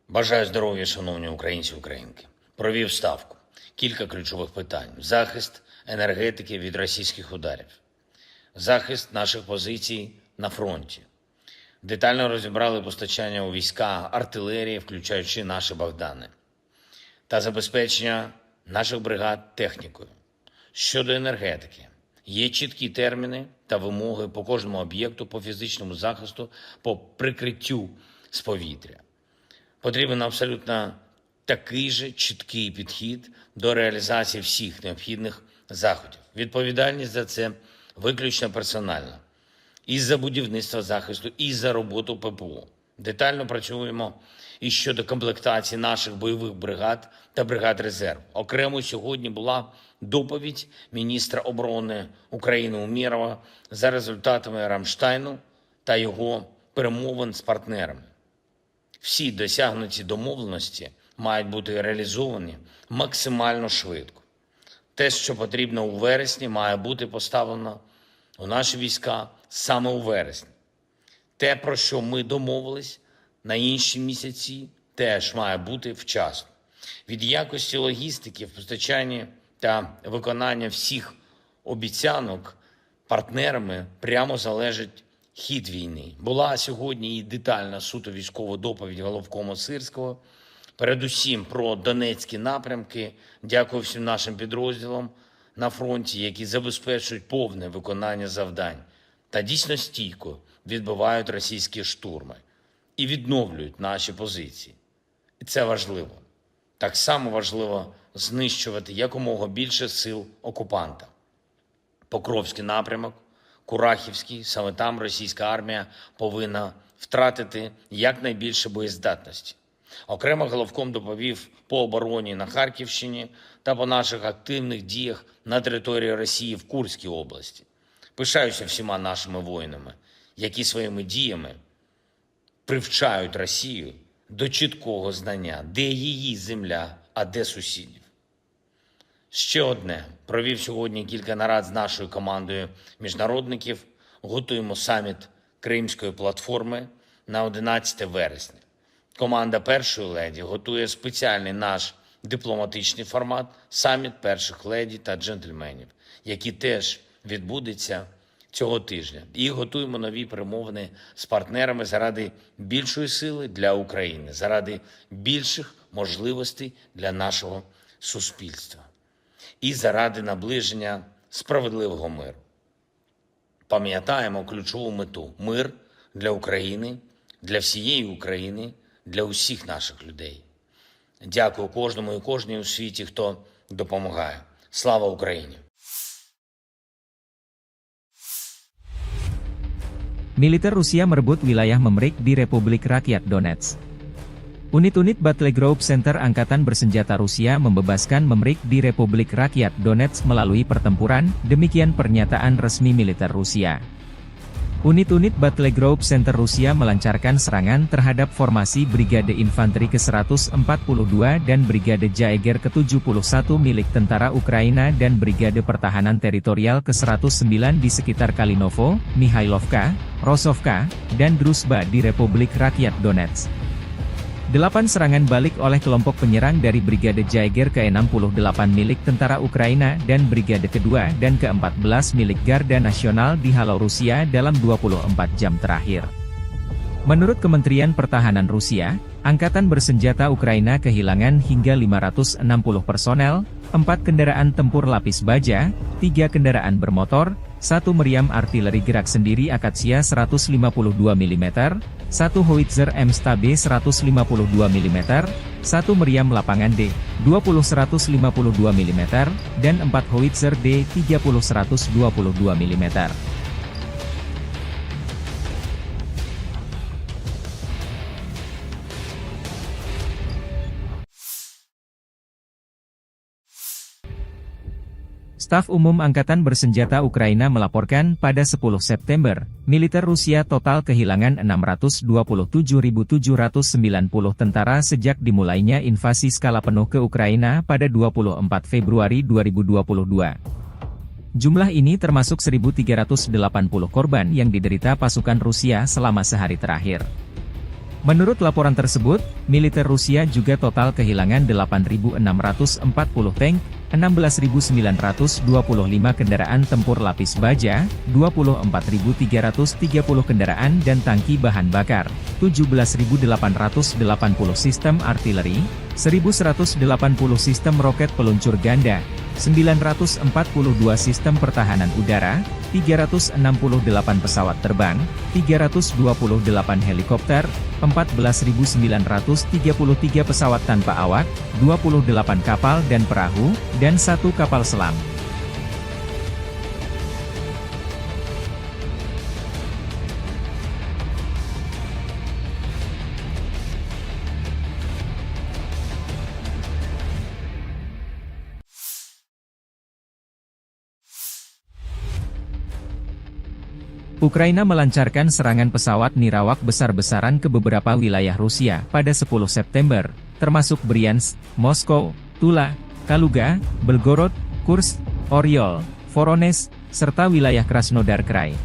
Бажаю здоров'я, шановні українці, українки. Провів ставку. Кілька ключових питань: захист енергетики від російських ударів, захист наших позицій на фронті. Детально розібрали постачання у війська артилерії, включаючи наші Богдани, та забезпечення наших бригад технікою. Щодо енергетики, є чіткі терміни та вимоги по кожному об'єкту по фізичному захисту, по прикриттю з повітря. Потрібен абсолютно такий же чіткий підхід до реалізації всіх необхідних заходів. Відповідальність за це виключно персональна. І за будівництво захисту, і за роботу П П О. Детально працюємо і щодо комплектації наших бойових бригад та бригад резерву. Окремо сьогодні була доповідь міністра оборони України Умєрова за результатами Рамштайну та його перемовин з партнерами. Всі досягнуті домовленості мають бути реалізовані максимально швидко. Те, що потрібно у вересні, має бути поставлено у наші війська саме у вересні. Те, про що ми домовились на інші місяці, теж має бути вчасно. Від якості логістики в постачанні та виконання всіх обіцянок партнерами прямо залежить хід війни. Була сьогодні і детальна суто військова доповідь головкома Сирського, передусім про донецькі напрямки. Дякую всім нашим підрозділам на фронті, які забезпечують повне виконання завдань та дійсно стійко відбивають російські штурми і відновлюють наші позиції. І це важливо. Так само важливо знищувати якомога більше сил окупанта. Покровський напрямок, Курахівський, саме там російська армія повинна втратити якнайбільше боєздатності. Окремо головком доповів по обороні на Харківщині та по наших активних діях на території Росії в Курській області. Пишаюся всіма нашими воїнами, які своїми діями привчають Росію до чіткого знання, де її земля, а де сусідів. Ще одне. Провів сьогодні кілька нарад з нашою командою міжнародників. Готуємо саміт Кримської платформи на одинадцяте вересня. Команда першої леді готує спеціальний наш дипломатичний формат — саміт перших леді та джентльменів, який теж відбудеться цього тижня. І готуємо нові перемовини з партнерами заради більшої сили для України, заради більших можливостей для нашого суспільства і заради наближення справедливого миру. Пам'ятаємо ключову мету: мир для України, для всієї України, для усіх наших людей. Дякую кожному і кожній у світі, хто допомагає. Слава Україні! Militer Rusia merebut wilayah Memrik di Republik Rakyat Donetsk. Unit-unit Battle Group Center Angkatan Bersenjata Rusia membebaskan Memrik di Republik Rakyat Donetsk melalui pertempuran, demikian pernyataan resmi militer Rusia. Unit-unit Battle Group Center Rusia melancarkan serangan terhadap formasi Brigade Infanteri ke seratus empat puluh dua dan Brigade Jaeger ke tujuh puluh satu milik tentara Ukraina dan Brigade Pertahanan Teritorial ke seratus sembilan di sekitar Kalinovo, Mihailovka, Rosovka, dan Druzhba di Republik Rakyat Donetsk. Delapan serangan balik oleh kelompok penyerang dari Brigade Jaeger ke enam puluh delapan milik tentara Ukraina dan Brigade kedua dan keempat belas milik Garda Nasional dihalau Rusia dalam dua puluh empat jam terakhir. Menurut Kementerian Pertahanan Rusia, angkatan bersenjata Ukraina kehilangan hingga lima ratus enam puluh personel, empat kendaraan tempur lapis baja, tiga kendaraan bermotor, satu meriam artileri gerak sendiri Akasia seratus lima puluh dua milimeter, satu howitzer M S T B seratus lima puluh dua milimeter, satu meriam lapangan D dua puluh seratus lima puluh dua milimeter, dan empat howitzer D tiga puluh seratus dua puluh dua milimeter. Staf Umum Angkatan Bersenjata Ukraina melaporkan pada sepuluh September, militer Rusia total kehilangan enam ratus dua puluh tujuh ribu tujuh ratus sembilan puluh tentara sejak dimulainya invasi skala penuh ke Ukraina pada dua puluh empat Februari dua ribu dua puluh dua. Jumlah ini termasuk seribu tiga ratus delapan puluh korban yang diderita pasukan Rusia selama sehari terakhir. Menurut laporan tersebut, militer Rusia juga total kehilangan delapan ribu enam ratus empat puluh tank, enam belas ribu sembilan ratus dua puluh lima kendaraan tempur lapis baja, dua puluh empat ribu tiga ratus tiga puluh kendaraan dan tangki bahan bakar, tujuh belas ribu delapan ratus delapan puluh sistem artileri, seribu seratus delapan puluh sistem roket peluncur ganda, sembilan ratus empat puluh dua sistem pertahanan udara, tiga ratus enam puluh delapan pesawat terbang, tiga ratus dua puluh delapan helikopter, empat belas ribu sembilan ratus tiga puluh tiga pesawat tanpa awak, dua puluh delapan kapal dan perahu, dan satu kapal selam. Ukraina melancarkan serangan pesawat nirawak besar-besaran ke beberapa wilayah Rusia pada sepuluh September, termasuk Bryansk, Moskow, Tula, Kaluga, Belgorod, Kursk, Oryol, Voronezh, serta wilayah Krasnodar Krai.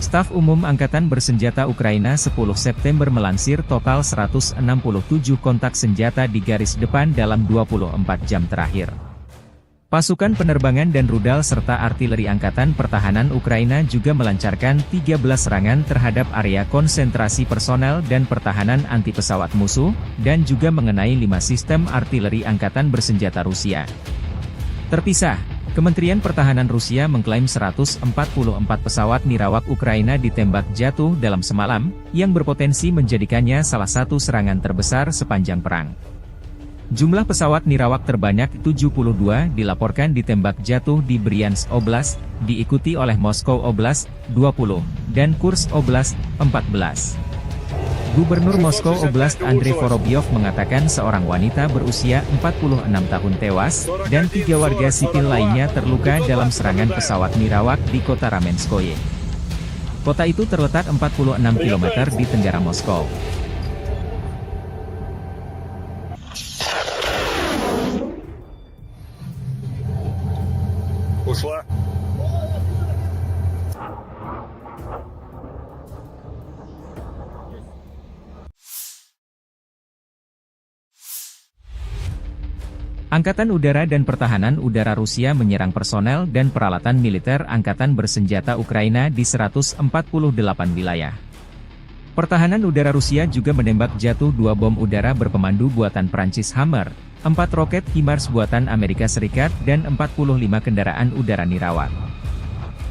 Staf Umum Angkatan Bersenjata Ukraina sepuluh September melansir total seratus enam puluh tujuh kontak senjata di garis depan dalam dua puluh empat jam terakhir. Pasukan penerbangan dan rudal serta artileri Angkatan Pertahanan Ukraina juga melancarkan tiga belas serangan terhadap area konsentrasi personel dan pertahanan anti pesawat musuh, dan juga mengenai lima sistem artileri angkatan bersenjata Rusia. Terpisah, Kementerian Pertahanan Rusia mengklaim seratus empat puluh empat pesawat nirawak Ukraina ditembak jatuh dalam semalam, yang berpotensi menjadikannya salah satu serangan terbesar sepanjang perang. Jumlah pesawat nirawak terbanyak tujuh puluh dua dilaporkan ditembak jatuh di Bryansk Oblast, diikuti oleh Moskow Oblast, dua puluh, dan Kursk Oblast, empat belas. Gubernur Moskow Oblast Andrei Vorobyov mengatakan seorang wanita berusia empat puluh enam tahun tewas, dan tiga warga sipil lainnya terluka dalam serangan pesawat nirawak di kota Ramenskoye. Kota itu terletak empat puluh enam kilometer di tenggara Moskow. Ушла. Angkatan Udara dan Pertahanan Udara Rusia menyerang personel dan peralatan militer angkatan bersenjata Ukraina di seratus empat puluh delapan wilayah. Pertahanan udara Rusia juga menembak jatuh dua bom udara berpemandu buatan Prancis Hammer, empat roket HIMARS buatan Amerika Serikat, dan empat puluh lima kendaraan udara nirawak.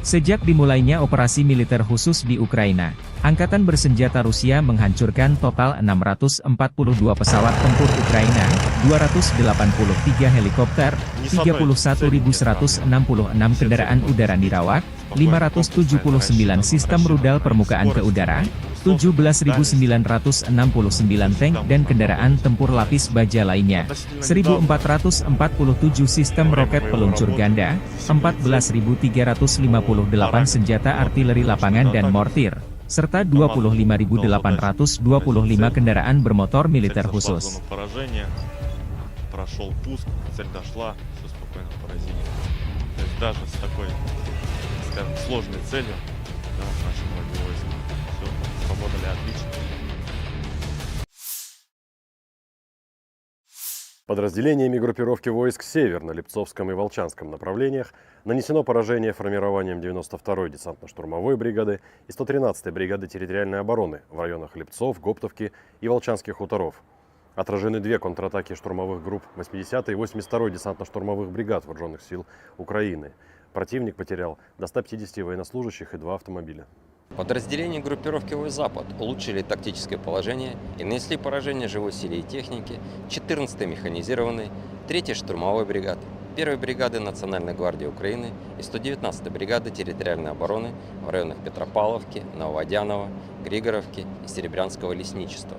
Sejak dimulainya operasi militer khusus di Ukraina, angkatan bersenjata Rusia menghancurkan total enam ratus empat puluh dua pesawat tempur Ukraina, dua ratus delapan puluh tiga helikopter, tiga puluh satu ribu seratus enam puluh enam kendaraan udara nirawak, lima ratus tujuh puluh sembilan sistem rudal permukaan ke udara, tujuh belas ribu sembilan ratus enam puluh sembilan tank dan kendaraan tempur lapis baja lainnya, seribu empat ratus empat puluh tujuh sistem roket peluncur ganda, empat belas ribu tiga ratus lima puluh delapan senjata artileri lapangan dan mortir, serta dua puluh lima ribu delapan ratus dua puluh lima kendaraan bermotor militer khusus. Прошёл пуск, цель дошла, всё спокойно поразили. То есть даже с такой, скажем, сложной целью, да, наши многие войска всё сработали отлично. Подразделениями группировки войск «Север» на Липцовском и Волчанском направлениях нанесено поражение формированием девяносто второй десантно-штурмовой бригады и сто тринадцатой бригады территориальной обороны в районах Липцов, Гоптовки и Волчанских хуторов. Отражены две контратаки штурмовых групп восьмидесятой и восемьдесят второй десантно-штурмовых бригад вооружённых сил Украины. Противник потерял до ста пятидесяти военнослужащих и два автомобиля. Подразделения группировки войск «Запад» улучшили тактическое положение и нанесли поражение живой силе и технике четырнадцатой механизированной, третьей штурмовой бригады, первой бригады Национальной гвардии Украины и сто девятнадцатой бригады территориальной обороны в районах Петропавловки, Нововодяново, Григоровки и Серебрянского лесничества.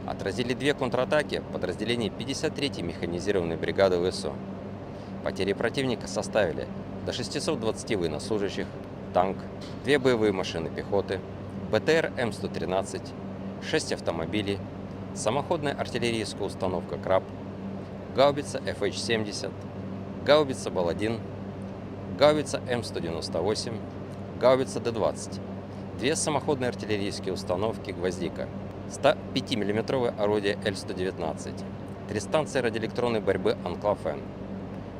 Отразили две контратаки подразделений пятьдесят третьей механизированной бригады ВСУ. Потери противника составили до шестисот двадцати военнослужащих, танк, две боевые машины пехоты, БТР М сто тринадцать, шесть автомобилей, самоходная артиллерийская установка «Краб», гаубица Ф Х семьдесят, гаубица Бал один, гаубица М сто девяносто восемь, гаубица Д двадцать, две самоходные артиллерийские установки «Гвоздика», ста пяти миллиметровое орудие Л сто девятнадцать, три станции радиоэлектронной борьбы «Анклав-Н».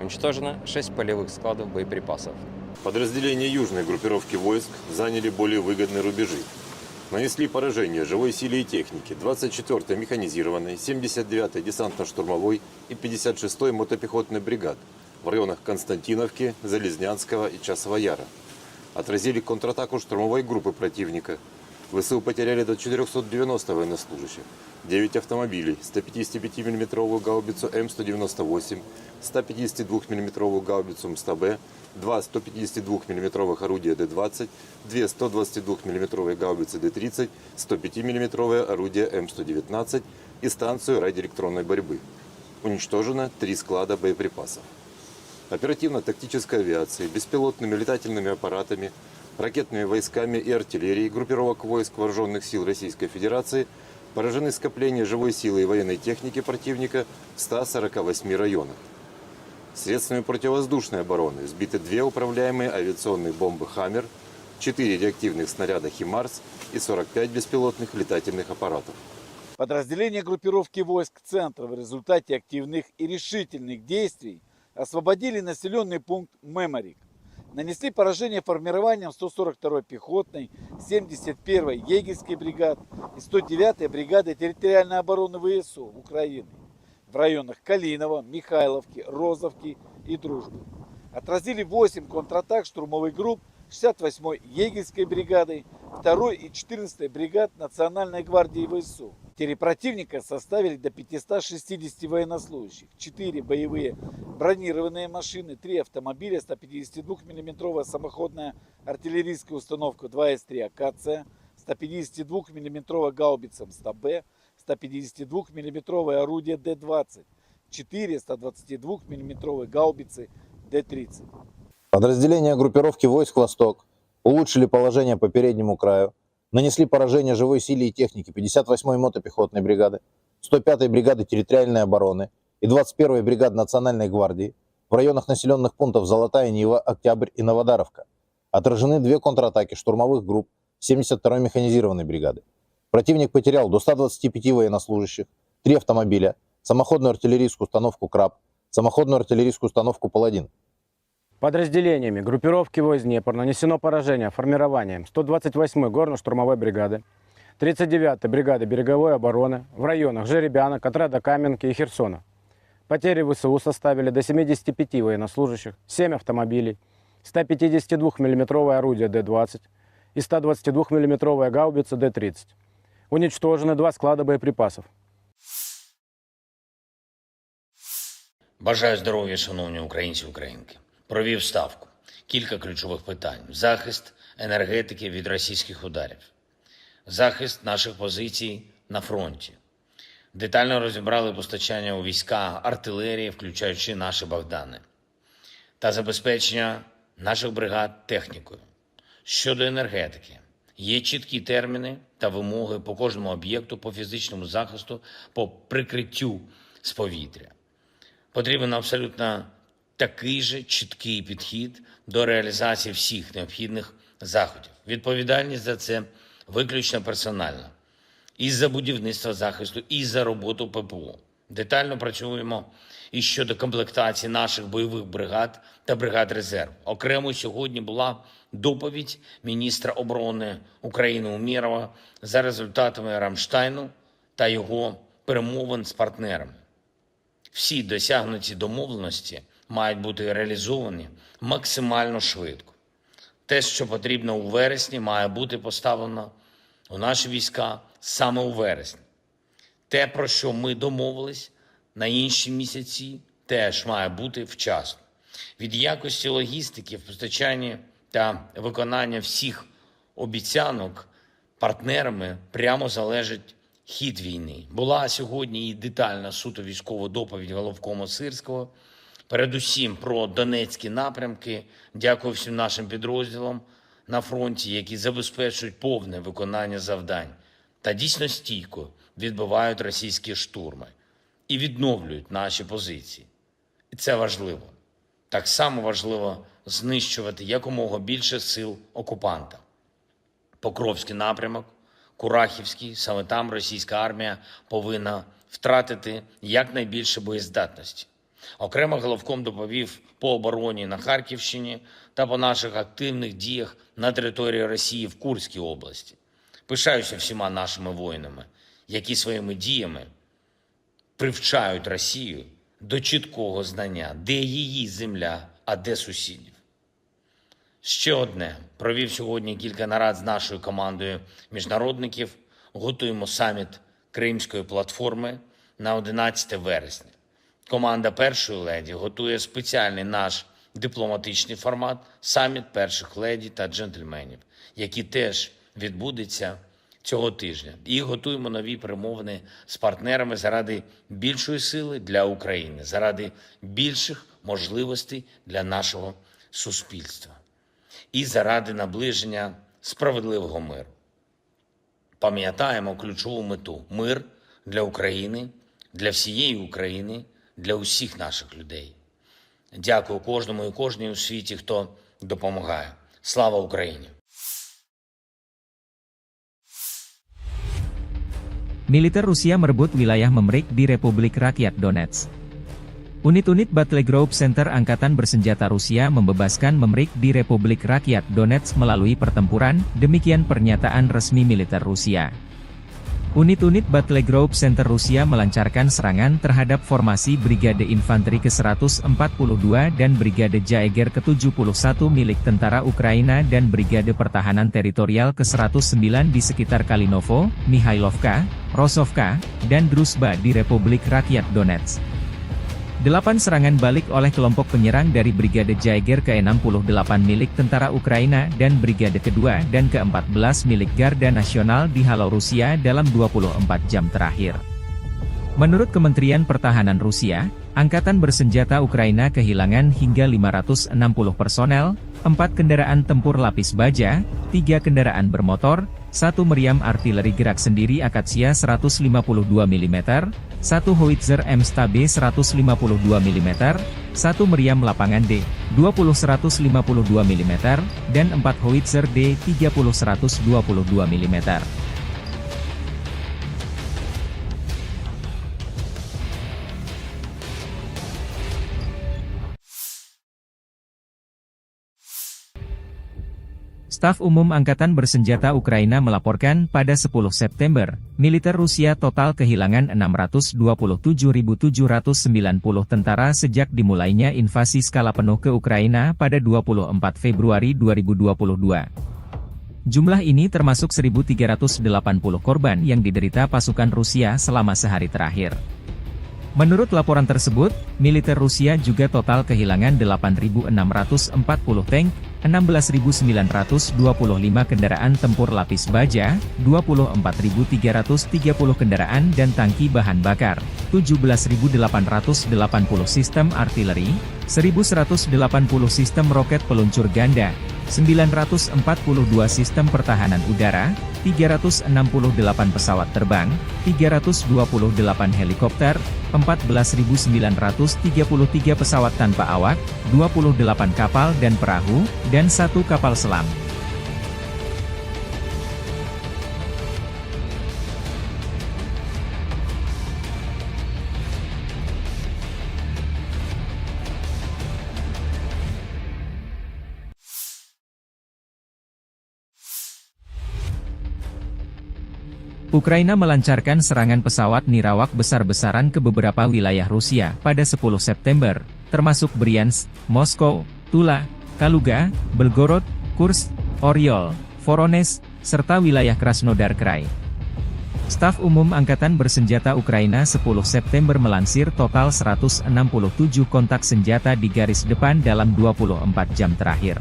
Уничтожено шесть полевых складов боеприпасов. Подразделения южной группировки войск заняли более выгодные рубежи. Нанесли поражение живой силе и технике двадцать четвёртой механизированной, семьдесят девятой десантно-штурмовой и пятьдесят шестой мотопехотной бригад в районах Константиновки, Залезнянского и Часового Яра. Отразили контратаку штурмовой группы противника. ВСУ потеряли до четырёхсот девяноста военнослужащих, девять автомобилей, ста пятидесяти пяти миллиметровую гаубицу М сто девяносто восемь, ста пятидесяти двух миллиметровую гаубицу М сто Б, два сто пятидесяти двух миллиметровых орудия Д двадцать, две сто двадцати двух миллиметровые гаубицы Д тридцать, сто пяти миллиметровое орудие М сто девятнадцать и станцию радиоэлектронной борьбы. Уничтожено три склада боеприпасов. Оперативно-тактической авиацией, беспилотными летательными аппаратами, ракетными войсками и артиллерией группировок войск вооружённых сил Российской Федерации поражены скопления живой силы и военной техники противника в ста сорока восьми районах. Средствами противовоздушной обороны сбиты две управляемые авиационные бомбы «Хаммер», четыре реактивных снаряда «Химарс» и сорок пять беспилотных летательных аппаратов. Подразделения группировки войск центра в результате активных и решительных действий освободили населённый пункт Меморик. Нанесли поражение формированиям сто сорок второй пехотной, семьдесят первой егерской бригад и сто девятой бригады территориальной обороны ВСУ Украины в районах Калиново, Михайловки, Розовки и Дружбы. Отразили восемь контратак штурмовых групп шестьдесят восьмой егерской бригады, второй и четырнадцатой бригад Национальной гвардии ВСУ. Потери противника составили до пятисот шестидесяти военнослужащих, четыре боевые бронированные машины, три автомобиля, ста пятидесяти двух миллиметровая самоходная артиллерийская установка два эс три «Акация», ста пятидесяти двух миллиметровая гаубица М сто Б, ста пятидесяти двух миллиметровое орудие Д двадцать, четыре ста двадцати двух миллиметровые гаубицы Д тридцать. Подразделения группировки войск «Восток» улучшили положение по переднему краю, нанесли поражение живой силе и технике пятьдесят восьмой мотопехотной бригады, сто пятой бригады территориальной обороны и двадцать первой бригады Национальной гвардии в районах населённых пунктов Золотая Нива, Октябрь и Новодаровка. Отражены две контратаки штурмовых групп семьдесят второй механизированной бригады. Противник потерял до ста двадцати пяти военнослужащих, три автомобиля, самоходную артиллерийскую установку «Краб», самоходную артиллерийскую установку «Паладин». Подразделениями группировки войск «Днепр» нанесено поражение формированиям сто двадцать восьмой горно-штурмовой бригады, тридцать девятой бригады береговой обороны в районах Жеребянок, отряда Каменки и Херсона. Потери ВСУ составили до семидесяти пяти военнослужащих, семь автомобилей, ста пятидесяти двух миллиметровое орудие Д двадцать и ста двадцати двух миллиметровая гаубица Д тридцать. Уничтожены два склада боеприпасов. Бажаю здоров'я, шановні українці і українки. Провів ставку. Кілька ключових питань: захист енергетики від російських ударів, захист наших позицій на фронті. Детально розібрали постачання у війська артилерії, включаючи наші Богдани, та забезпечення наших бригад технікою. Щодо енергетики, є чіткі терміни та вимоги по кожному об'єкту, по фізичному захисту, по прикриттю з повітря. Потрібен абсолютно такий же чіткий підхід до реалізації всіх необхідних заходів. Відповідальність за це виключно персональна. І за будівництво захисту, і за роботу П П О. Детально працюємо і щодо комплектації наших бойових бригад та бригад резерву. Окремо сьогодні була доповідь міністра оборони України Умєрова за результатами Рамштайну та його перемовин з партнерами. Всі досягнуті домовленості мають бути реалізовані максимально швидко. Те, що потрібно у вересні, має бути поставлено у наші війська саме у вересні. Те, про що ми домовились на інші місяці, теж має бути вчасно. Від якості логістики, постачання та виконання всіх обіцянок партнерами прямо залежить хід війни. Була сьогодні і детальна суто військова доповідь головкома Сирського, передусім про донецькі напрямки. Дякую всім нашим підрозділам на фронті, які забезпечують повне виконання завдань та дійсно стійко відбивають російські штурми і відновлюють наші позиції. І це важливо. Так само важливо знищувати якомога більше сил окупанта. Покровський напрямок, Курахівський, саме там російська армія повинна втратити якнайбільше боєздатності. Окремо головком доповів по обороні на Харківщині та по наших активних діях на території Росії в Курській області. Пишаюся всіма нашими воїнами, які своїми діями привчають Росію до чіткого знання, де її земля, а де сусідів. Ще одне. Провів сьогодні кілька нарад з нашою командою міжнародників. Готуємо саміт Кримської платформи на одинадцяте вересня. Команда першої леді готує спеціальний наш дипломатичний формат — саміт перших леді та джентльменів, який теж відбудеться цього тижня. І готуємо нові перемовини з партнерами заради більшої сили для України, заради більших можливостей для нашого суспільства і заради наближення справедливого миру. Пам'ятаємо ключову мету: мир для України, для всієї України, для усіх наших людей. Дякую кожному і кожній у світі, хто допомагає. Слава Україні! Militer Rusia merebut wilayah Memrik di Republik Rakyat Donetsk. Unit-unit Battle Group Center Angkatan Bersenjata Rusia membebaskan Memrik di Republik Rakyat Donetsk melalui pertempuran, demikian pernyataan resmi militer Rusia. Unit-unit Battle Group Center Rusia melancarkan serangan terhadap formasi Brigade Infanteri ke seratus empat puluh dua dan Brigade Jaeger ke tujuh puluh satu milik tentara Ukraina dan Brigade Pertahanan Teritorial ke seratus sembilan di sekitar Kalinovo, Mihailovka, Rosovka, dan Druzhba di Republik Rakyat Donetsk. Delapan serangan balik oleh kelompok penyerang dari Brigade Jaeger ke enam puluh delapan milik tentara Ukraina dan Brigade kedua dan keempat belas milik Garda Nasional dihalau Rusia dalam dua puluh empat jam terakhir. Menurut Kementerian Pertahanan Rusia, Angkatan Bersenjata Ukraina kehilangan hingga lima ratus enam puluh personel, empat kendaraan tempur lapis baja, tiga kendaraan bermotor, satu meriam artileri gerak sendiri Akasia seratus lima puluh dua milimeter, satu howitzer M S T B seratus lima puluh dua milimeter, satu meriam lapangan D dua puluh seratus lima puluh dua milimeter, dan empat howitzer D tiga puluh seratus dua puluh dua milimeter. Staf Umum Angkatan Bersenjata Ukraina melaporkan pada sepuluh September, militer Rusia total kehilangan enam ratus dua puluh tujuh ribu tujuh ratus sembilan puluh tentara sejak dimulainya invasi skala penuh ke Ukraina pada dua puluh empat Februari dua ribu dua puluh dua. Jumlah ini termasuk seribu tiga ratus delapan puluh korban yang diderita pasukan Rusia selama sehari terakhir. Menurut laporan tersebut, militer Rusia juga total kehilangan delapan ribu enam ratus empat puluh tank, enam belas ribu sembilan ratus dua puluh lima kendaraan tempur lapis baja, dua puluh empat ribu tiga ratus tiga puluh kendaraan dan tangki bahan bakar, tujuh belas ribu delapan ratus delapan puluh sistem artileri, seribu seratus delapan puluh sistem roket peluncur ganda, sembilan ratus empat puluh dua sistem pertahanan udara, tiga ratus enam puluh delapan pesawat terbang, tiga ratus dua puluh delapan helikopter, empat belas ribu sembilan ratus tiga puluh tiga pesawat tanpa awak, dua puluh delapan kapal dan perahu, dan satu kapal selam. Ukraina melancarkan serangan pesawat nirawak besar-besaran ke beberapa wilayah Rusia pada sepuluh September, termasuk Bryansk, Moskow, Tula, Kaluga, Belgorod, Kursk, Oryol, Voronezh, serta wilayah Krasnodar Krai. Staf Umum Angkatan Bersenjata Ukraina sepuluh September melansir total seratus enam puluh tujuh kontak senjata di garis depan dalam dua puluh empat jam terakhir.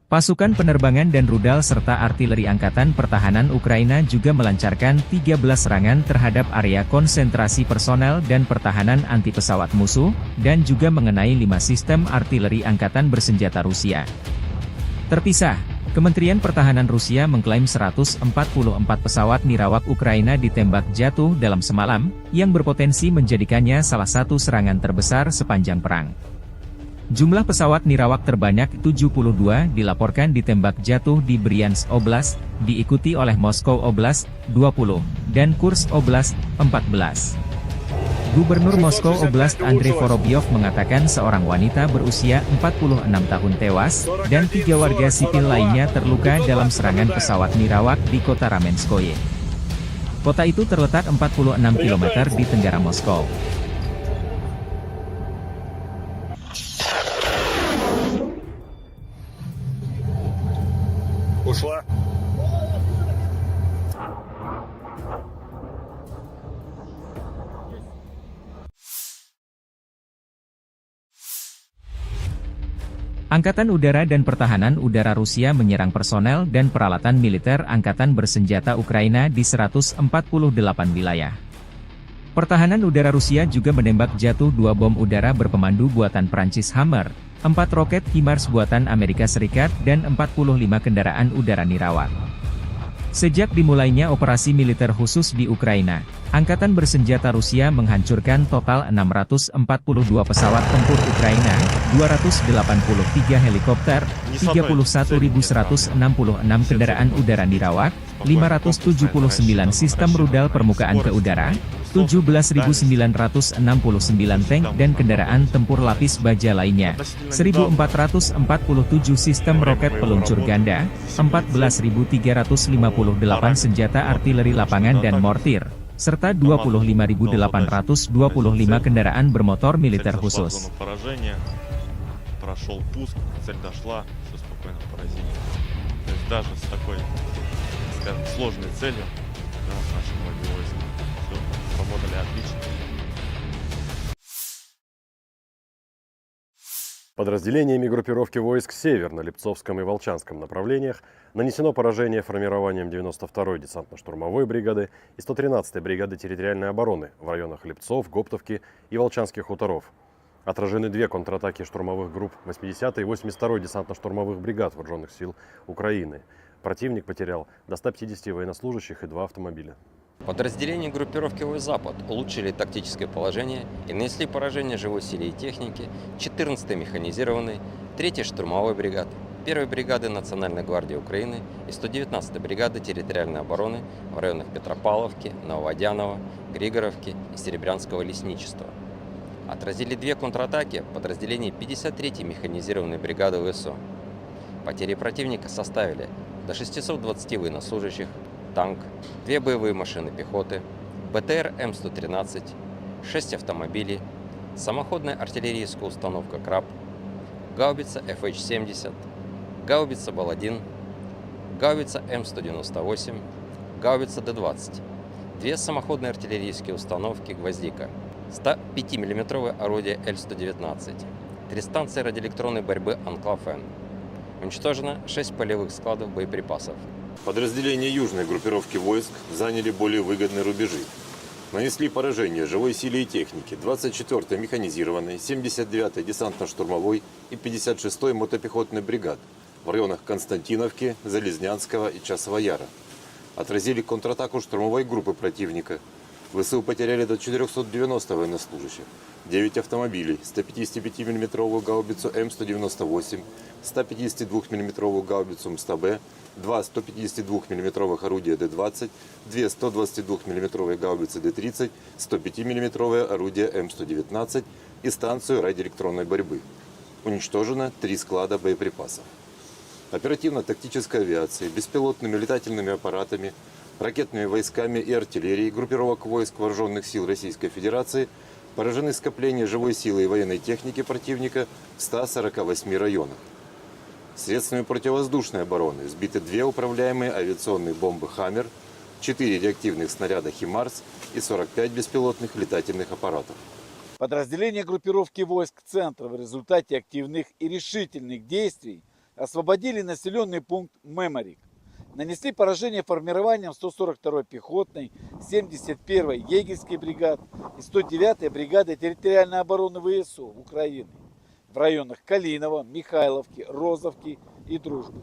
Pasukan penerbangan dan rudal serta artileri Angkatan Pertahanan Ukraina juga melancarkan tiga belas serangan terhadap area konsentrasi personel dan pertahanan anti pesawat musuh, dan juga mengenai lima sistem artileri angkatan bersenjata Rusia. Terpisah, Kementerian Pertahanan Rusia mengklaim seratus empat puluh empat pesawat nirawak Ukraina ditembak jatuh dalam semalam, yang berpotensi menjadikannya salah satu serangan terbesar sepanjang perang. Jumlah pesawat nirawak terbanyak tujuh puluh dua dilaporkan ditembak jatuh di Bryansk Oblast, diikuti oleh Moskow Oblast, dua puluh, dan Kursk Oblast, empat belas. Gubernur Moskow Oblast Andrei Vorobyov mengatakan seorang wanita berusia empat puluh enam tahun tewas, dan tiga warga sipil lainnya terluka dalam serangan pesawat nirawak di kota Ramenskoye. Kota itu terletak empat puluh enam kilometer di tenggara Moskow. Ушла. Angkatan Udara dan Pertahanan Udara Rusia menyerang personel dan peralatan militer angkatan bersenjata Ukraina di seratus empat puluh delapan wilayah. Pertahanan Udara Rusia juga menembak jatuh dua bom udara berpemandu buatan Prancis Hammer, empat roket HIMARS buatan Amerika Serikat, dan empat puluh lima kendaraan udara nirawak. Sejak dimulainya operasi militer khusus di Ukraina, Angkatan Bersenjata Rusia menghancurkan total enam ratus empat puluh dua pesawat tempur Ukraina, dua ratus delapan puluh tiga helikopter, tiga puluh satu ribu seratus enam puluh enam kendaraan udara nirawak, lima ratus tujuh puluh sembilan sistem rudal permukaan ke udara, tujuh belas ribu sembilan ratus enam puluh sembilan tank dan kendaraan tempur lapis baja lainnya, seribu empat ratus empat puluh tujuh sistem roket peluncur ganda, empat belas ribu tiga ratus lima puluh delapan senjata artileri lapangan dan mortir, serta dua puluh lima ribu delapan ratus dua puluh lima kendaraan bermotor militer khusus. Прошёл пуск, цель дошла, всё спокойно поразили. То есть даже с такой, скажем, сложной целью, да, наши многие войска всё сработали отлично. Подразделениями группировки войск «Север» на Липцовском и Волчанском направлениях нанесено поражение формированиям девяносто второй десантно-штурмовой бригады и сто тринадцатой бригады территориальной обороны в районах Липцов, Гоптовки и Волчанских хуторов. Отражены две контратаки штурмовых групп восьмидесятой и восемьдесят второй десантно-штурмовых бригад Вооружённых сил Украины. Противник потерял до ста пятидесяти военнослужащих и два автомобиля. Подразделения группировки войск «Запад» улучшили тактическое положение и нанесли поражение живой силе и технике четырнадцатой механизированной, третьей штурмовой бригады, первой бригады Национальной гвардии Украины и сто девятнадцатой бригады территориальной обороны в районах Петропавловки, Нововодяново, Григоровки и Серебрянского лесничества. Отразили две контратаки подразделений пятьдесят третьей механизированной бригады ВСУ. Потери противника составили до шестисот двадцати военнослужащих, танк, две боевые машины пехоты, БТР М сто тринадцать, шесть автомобилей, самоходная артиллерийская установка «Краб», гаубица Ф Х семьдесят, гаубица Бал один, гаубица М сто девяносто восемь, гаубица Д двадцать, две самоходные артиллерийские установки «Гвоздика», сто пятимиллиметровое орудие Л сто девятнадцать, три станции радиоэлектронной борьбы «Анклав-М». Уничтожено шесть полевых складов боеприпасов. Подразделения южной группировки войск заняли более выгодные рубежи. Нанесли поражение живой силе и технике двадцать четвёртой механизированной, семьдесят девятой десантно-штурмовой и пятьдесят шестой мотопехотной бригад в районах Константиновки, Залезнянского и Часового Яра. Отразили контратаку штурмовой группы противника. В С У потеряли до четырёхсот девяноста военнослужащих, девять автомобилей, сто пятидесятипятимиллиметровую гаубицу М сто девяносто восемь, сто пятидесятидвухмиллиметровую гаубицу М сто Б, два сто пятидесятидвухмиллиметровых орудия Д двадцать, две сто двадцатидвухмиллиметровые гаубицы Д тридцать, сто пятимиллиметровое орудие М сто девятнадцать и станцию радиоэлектронной борьбы. Уничтожено три склада боеприпасов. Оперативно-тактической авиацией, беспилотными летательными аппаратами, ракетными войсками и артиллерией группировок войск Вооружённых сил Российской Федерации поражены скопления живой силы и военной техники противника в ста сорока восьми районах. Средствами противовоздушной обороны сбиты две управляемые авиационные бомбы «Хаммер», четыре реактивных снаряда «Химарс» и сорок пять беспилотных летательных аппаратов. Подразделения группировки войск центра в результате активных и решительных действий освободили населённый пункт Меморик. Нанесли поражение формированиям сто сорок второй пехотной, семьдесят первой егерской бригад и сто девятой бригады территориальной обороны В С У Украины в районах Калиново, Михайловки, Розовки и Дружбы.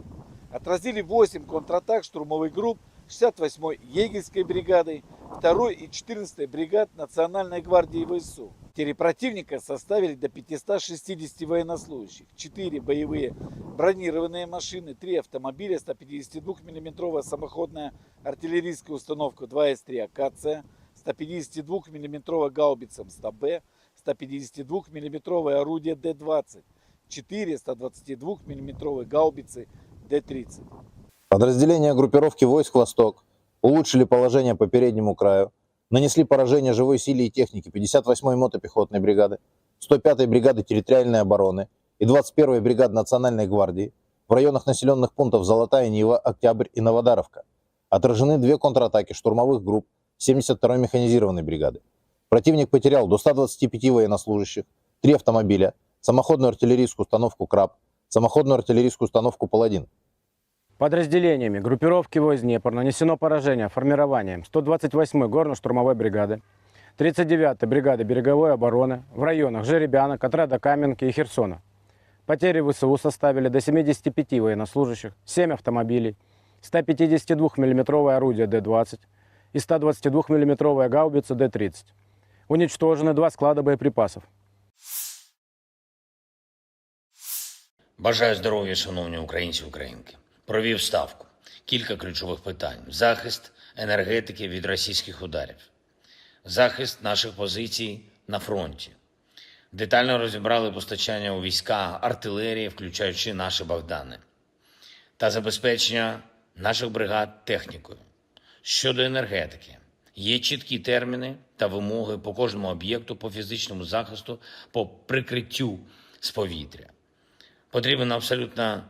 Отразили восемь контратак штурмовых групп шестьдесят восьмой егерской бригады, второй и четырнадцатой бригад Национальной гвардии В С У. Потери противника составили до пятисот шестидесяти военнослужащих, четыре боевые бронированные машины, три автомобиля, сто пятидесятидвухмиллиметровая самоходная артиллерийская установка два эс три «Акация», сто пятидесятидвухмиллиметровая гаубица М сто Б, сто пятидесятидвухмиллиметровое орудие Д двадцать, четыре сто двадцатидвухмиллиметровые гаубицы Д тридцать. Подразделения группировки войск «Восток» улучшили положение по переднему краю, нанесли поражение живой силе и технике пятьдесят восьмой мотопехотной бригады, сто пятой бригады территориальной обороны и двадцать первой бригады Национальной гвардии в районах населённых пунктов Золотая Нива, Октябрь и Новодаровка. Отражены две контратаки штурмовых групп семьдесят второй механизированной бригады. Противник потерял до ста двадцати пяти военнослужащих, три автомобиля, самоходную артиллерийскую установку «Краб», самоходную артиллерийскую установку «Паладин». Подразделениями группировки войск «Днепр» нанесено поражение формированиям сто двадцать восьмой горно-штурмовой бригады, тридцать девятой бригады береговой обороны в районах Жеребянок, отряда Каменки и Херсона. Потери В С У составили до семидесяти пяти военнослужащих, семь автомобилей, сто пятидесятидвухмиллиметровое орудие Д двадцать и сто двадцатидвухмиллиметровая гаубица Д тридцать. Уничтожены два склада боеприпасов. Бажаю здоров'я, шановні українці і українки. Провів ставку. Кілька ключових питань: захист енергетики від російських ударів, захист наших позицій на фронті. Детально розібрали постачання у війська артилерії, включаючи наші Богдани, та забезпечення наших бригад технікою. Щодо енергетики, є чіткі терміни та вимоги по кожному об'єкту по фізичному захисту, по прикриттю з повітря. Потрібен абсолютно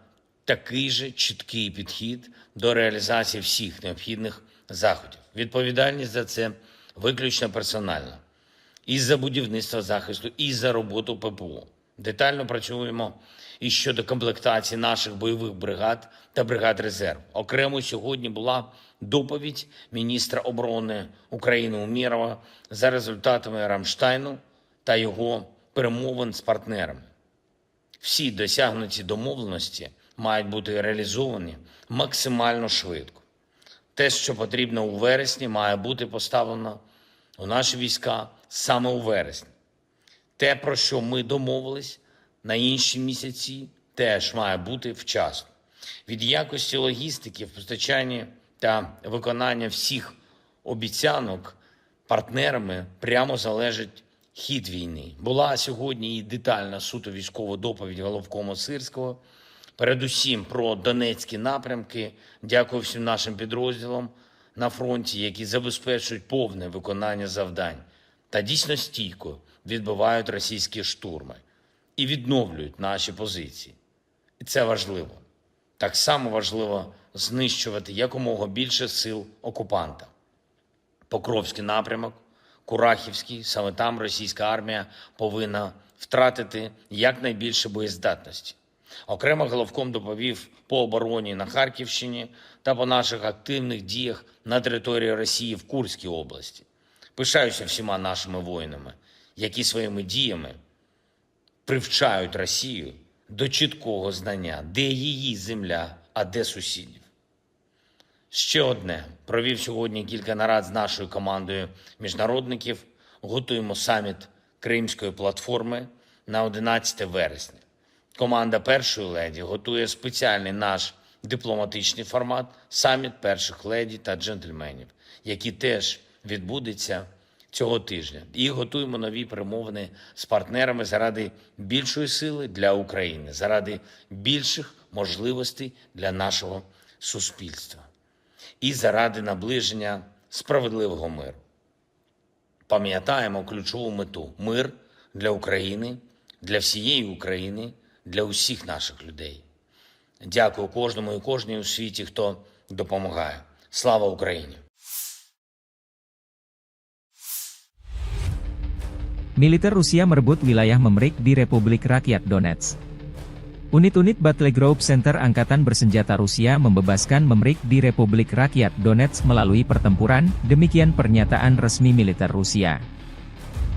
такий же чіткий підхід до реалізації всіх необхідних заходів. Відповідальність за це виключно персональна. І за будівництво захисту, і за роботу П П О. Детально працюємо і щодо комплектації наших бойових бригад та бригад резерву. Окремо сьогодні була доповідь міністра оборони України Умєрова за результатами Рамштайну та його перемовин з партнерами. Всі досягнуті домовленості мають бути реалізовані максимально швидко. Те, що потрібно у вересні, має бути поставлено у наші війська саме у вересні. Те, про що ми домовились на інші місяці, теж має бути вчасно. Від якості логістики в постачанні та виконання всіх обіцянок партнерами прямо залежить хід війни. Була сьогодні і детальна суто військова доповідь головкома Сирського, передусім про донецькі напрямки. Дякую всім нашим підрозділам на фронті, які забезпечують повне виконання завдань та дійсно стійко відбивають російські штурми і відновлюють наші позиції. І це важливо. Так само важливо знищувати якомога більше сил окупанта. Покровський напрямок, Курахівській, саме там російська армія повинна втратити якнайбільше боєздатності. Окремо головком доповів по обороні на Харківщині та по наших активних діях на території Росії в Курській області. Пишаюся всіма нашими воїнами, які своїми діями привчають Росію до чіткого знання, де її земля, а де сусідів. Ще одне. Провів сьогодні кілька нарад з нашою командою міжнародників. Готуємо саміт Кримської платформи на одинадцяте вересня. Команда першої леді готує спеціальний наш дипломатичний формат — саміт перших леді та джентльменів, який теж відбудеться цього тижня. І готуємо нові перемовини з партнерами заради більшої сили для України, заради більших можливостей для нашого суспільства і заради наближення справедливого миру. Пам'ятаємо ключову мету: мир для України, для всієї України, для усіх наших людей. Дякую кожному і кожній у світі, хто допомагає. Слава Україні! Militer Rusia merebut wilayah Memrik di Republik Rakyat Donetsk. Unit-unit Battle Group Center Angkatan Bersenjata Rusia membebaskan Memrik di Republik Rakyat Donetsk melalui pertempuran, demikian pernyataan resmi militer Rusia.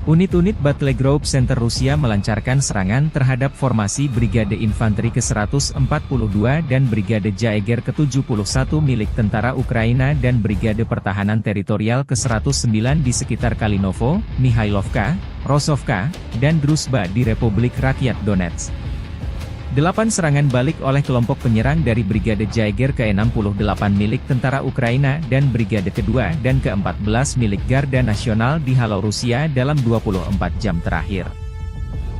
Unit-unit Battle Group Center Rusia melancarkan serangan terhadap formasi Brigade Infanteri ke seratus empat puluh dua dan Brigade Jaeger ke tujuh puluh satu milik tentara Ukraina dan Brigade Pertahanan Teritorial ke seratus sembilan di sekitar Kalinovo, Mihailovka, Rosovka, dan Druzhba di Republik Rakyat Donetsk. Delapan serangan balik oleh kelompok penyerang dari Brigade Jaeger ke enam puluh delapan milik tentara Ukraina dan Brigade kedua dan keempat belas milik Garda Nasional dihalau Rusia dalam dua puluh empat jam terakhir.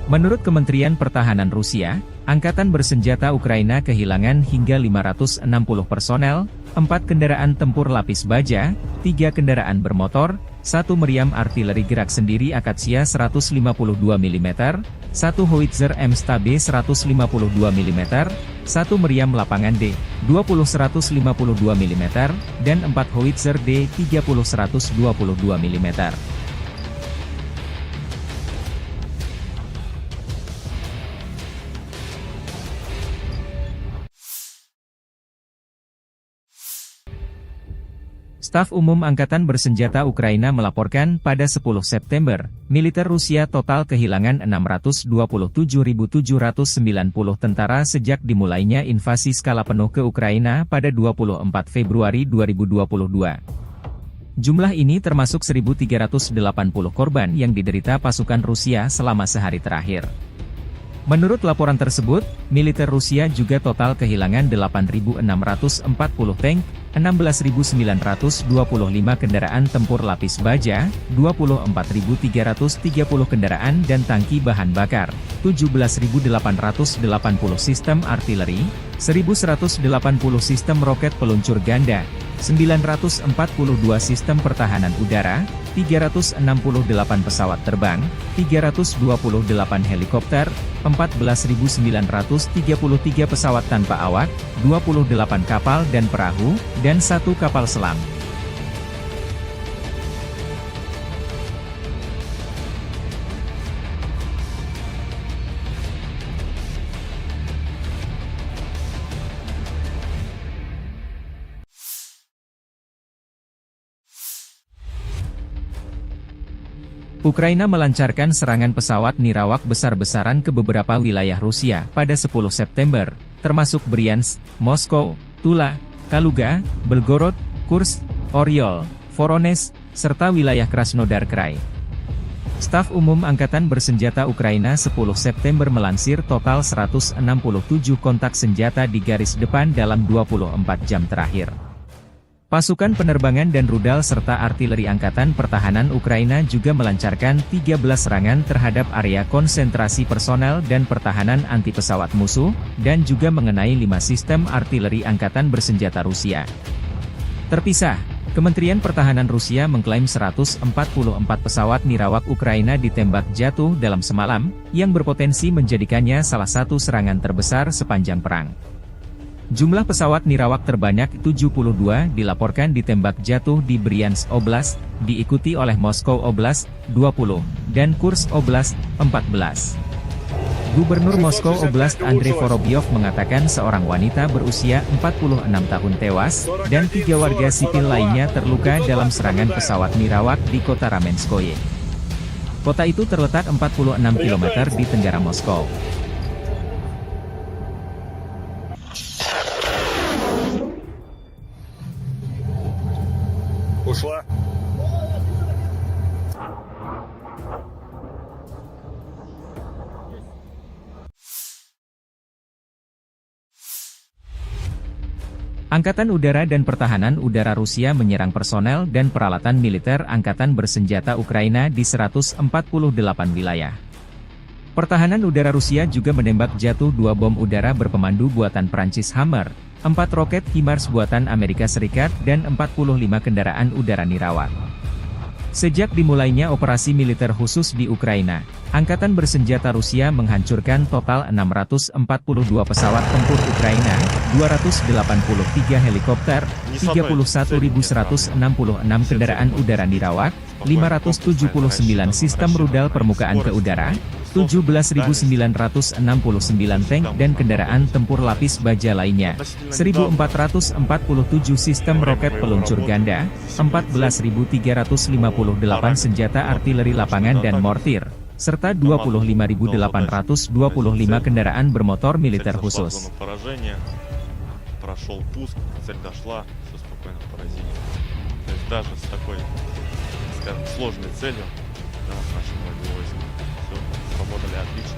Menurut Kementerian Pertahanan Rusia, Angkatan Bersenjata Ukraina kehilangan hingga lima ratus enam puluh personel, empat kendaraan tempur lapis baja, tiga kendaraan bermotor, satu meriam artileri gerak sendiri Akasia seratus lima puluh dua milimeter, satu howitzer M S T B seratus lima puluh dua milimeter, satu meriam lapangan D dua puluh seratus lima puluh dua milimeter, dan empat howitzer D tiga puluh seratus dua puluh dua milimeter. Staf Umum Angkatan Bersenjata Ukraina melaporkan pada sepuluh September, militer Rusia total kehilangan enam ratus dua puluh tujuh ribu tujuh ratus sembilan puluh tentara sejak dimulainya invasi skala penuh ke Ukraina pada dua puluh empat Februari dua ribu dua puluh dua. Jumlah ini termasuk seribu tiga ratus delapan puluh korban yang diderita pasukan Rusia selama sehari terakhir. Menurut laporan tersebut, militer Rusia juga total kehilangan delapan ribu enam ratus empat puluh tank, enam belas ribu sembilan ratus dua puluh lima kendaraan tempur lapis baja, dua puluh empat ribu tiga ratus tiga puluh kendaraan dan tangki bahan bakar, tujuh belas ribu delapan ratus delapan puluh sistem artileri, seribu seratus delapan puluh sistem roket peluncur ganda, sembilan ratus empat puluh dua sistem pertahanan udara, tiga ratus enam puluh delapan pesawat terbang, tiga ratus dua puluh delapan helikopter, empat belas ribu sembilan ratus tiga puluh tiga pesawat tanpa awak, dua puluh delapan kapal dan perahu, dan satu kapal selam. Ukraina melancarkan serangan pesawat nirawak besar-besaran ke beberapa wilayah Rusia pada sepuluh September, termasuk Bryansk, Moskow, Tula, Kaluga, Belgorod, Kursk, Oryol, Voronezh, serta wilayah Krasnodar Krai. Staf Umum Angkatan Bersenjata Ukraina sepuluh September melansir total seratus enam puluh tujuh kontak senjata di garis depan dalam dua puluh empat jam terakhir. Pasukan penerbangan dan rudal serta artileri Angkatan Pertahanan Ukraina juga melancarkan tiga belas serangan terhadap area konsentrasi personel dan pertahanan anti pesawat musuh, dan juga mengenai lima sistem artileri angkatan bersenjata Rusia. Terpisah, Kementerian Pertahanan Rusia mengklaim seratus empat puluh empat pesawat nirawak Ukraina ditembak jatuh dalam semalam, yang berpotensi menjadikannya salah satu serangan terbesar sepanjang perang. Jumlah pesawat nirawak terbanyak tujuh puluh dua dilaporkan ditembak jatuh di Bryansk Oblast, diikuti oleh Moskow Oblast, dua puluh, dan Kursk Oblast, empat belas. Gubernur Moskow Oblast Andrei Vorobyov mengatakan seorang wanita berusia empat puluh enam tahun tewas dan tiga warga sipil lainnya terluka dalam serangan pesawat nirawak di kota Ramenskoye. Kota itu terletak empat puluh enam kilometer di tenggara Moskow. Ушла. Angkatan Udara dan Pertahanan Udara Rusia menyerang personel dan peralatan militer angkatan bersenjata Ukraina di seratus empat puluh delapan wilayah. Pertahanan udara Rusia juga menembak jatuh dua bom udara berpemandu buatan Prancis Hammer, empat roket HIMARS buatan Amerika Serikat, dan empat puluh lima kendaraan udara nirawak. Sejak dimulainya operasi militer khusus di Ukraina, angkatan bersenjata Rusia menghancurkan total enam ratus empat puluh dua pesawat tempur Ukraina, dua ratus delapan puluh tiga helikopter, tiga puluh satu ribu seratus enam puluh enam kendaraan udara nirawak, lima ratus tujuh puluh sembilan sistem rudal permukaan ke udara, tujuh belas ribu sembilan ratus enam puluh sembilan tank dan kendaraan tempur lapis baja lainnya, seribu empat ratus empat puluh tujuh sistem roket peluncur ganda, empat belas ribu tiga ratus lima puluh delapan senjata artileri lapangan dan mortir, serta dua puluh lima ribu delapan ratus dua puluh lima kendaraan bermotor militer khusus. Прошёл пуск, цель дошла, всё спокойно поразили. То есть даже с такой, скажем, сложной целью, да, наши многие войска всё сработали отлично.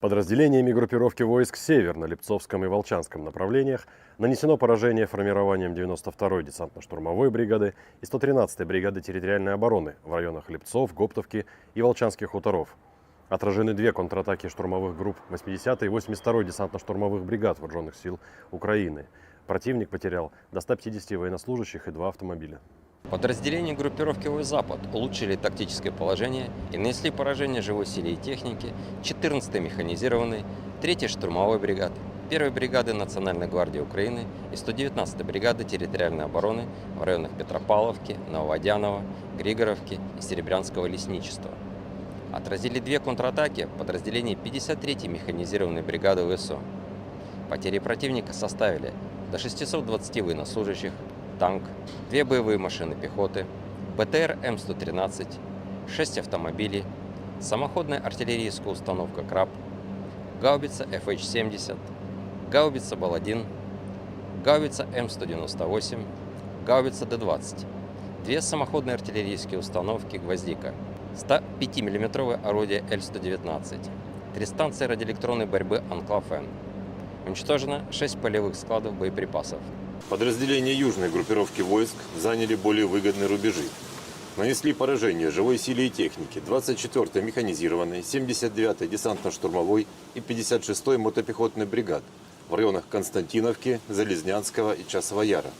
Подразделениями группировки войск «Север» на Липцовском и Волчанском направлениях нанесено поражение формированиям девяносто второй десантно-штурмовой бригады и сто тринадцатой бригады территориальной обороны в районах Липцов, Гоптовки и Волчанских хуторов. Отражены две контратаки штурмовых групп восьмидесятой и восемьдесят второй десантно-штурмовых бригад Вооружённых сил Украины. Противник потерял до ста пятидесяти военнослужащих и два автомобиля. Подразделения группировки войск «Запад» улучшили тактическое положение и нанесли поражение живой силе и технике четырнадцатой механизированной, третьей штурмовой бригады, первой бригады Национальной гвардии Украины и сто девятнадцатой бригады территориальной обороны в районах Петропавловки, Нововодяново, Григоровки и Серебрянского лесничества. Отразили две контратаки подразделений пятьдесят третьей механизированной бригады ВСУ. Потери противника составили до шестисот двадцати военнослужащих, танк, две боевые машины пехоты, БТР М сто тринадцать, шесть автомобилей, самоходная артиллерийская установка «Краб», гаубица Ф Х семьдесят, гаубица Бал один, гаубица М сто девяносто восемь, гаубица Д двадцать, две самоходные артиллерийские установки «Гвоздика», ста пяти миллиметровое орудие Л сто девятнадцать, три станции радиоэлектронной борьбы «Анклав-Н». Уничтожено шесть полевых складов боеприпасов. Подразделения южной группировки войск заняли более выгодные рубежи. Нанесли поражение живой силе и технике двадцать четвёртой механизированной, семьдесят девятой десантно-штурмовой и пятьдесят шестой мотопехотной бригад в районах Константиновки, Залезнянского и Часового Яра.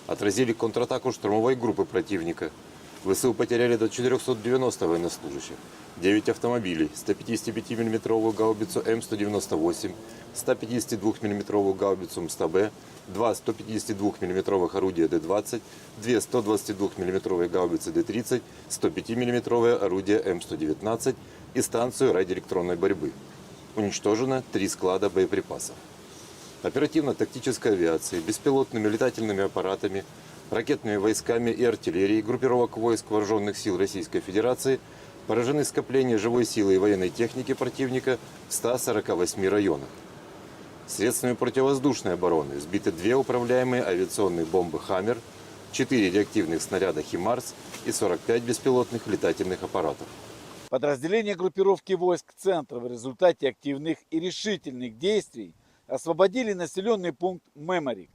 Отразили контратаку штурмовой группы противника. ВСУ потеряли до четырёхсот девяноста военнослужащих, девять автомобилей, ста пятидесяти пяти миллиметровую гаубицу М сто девяносто восемь, ста пятидесяти двух миллиметровую гаубицу М сто Б, два сто пятидесяти двух миллиметровых орудия Д двадцать, две сто двадцати двух миллиметровые гаубицы Д тридцать, сто пяти миллиметровое орудие М сто девятнадцать и станцию радиоэлектронной борьбы. Уничтожено три склада боеприпасов. Оперативно-тактической авиацией, беспилотными летательными аппаратами, ракетными войсками и артиллерией группировок войск Вооружённых сил Российской Федерации поражены скопления живой силы и военной техники противника в ста сорока восьми районах. Средствами противовоздушной обороны сбиты две управляемые авиационные бомбы «Хаммер», четыре реактивных снаряда «ХИМАРС» и сорок пять беспилотных летательных аппаратов. Подразделения группировки войск «Центр» в результате активных и решительных действий освободили населённый пункт Меморик.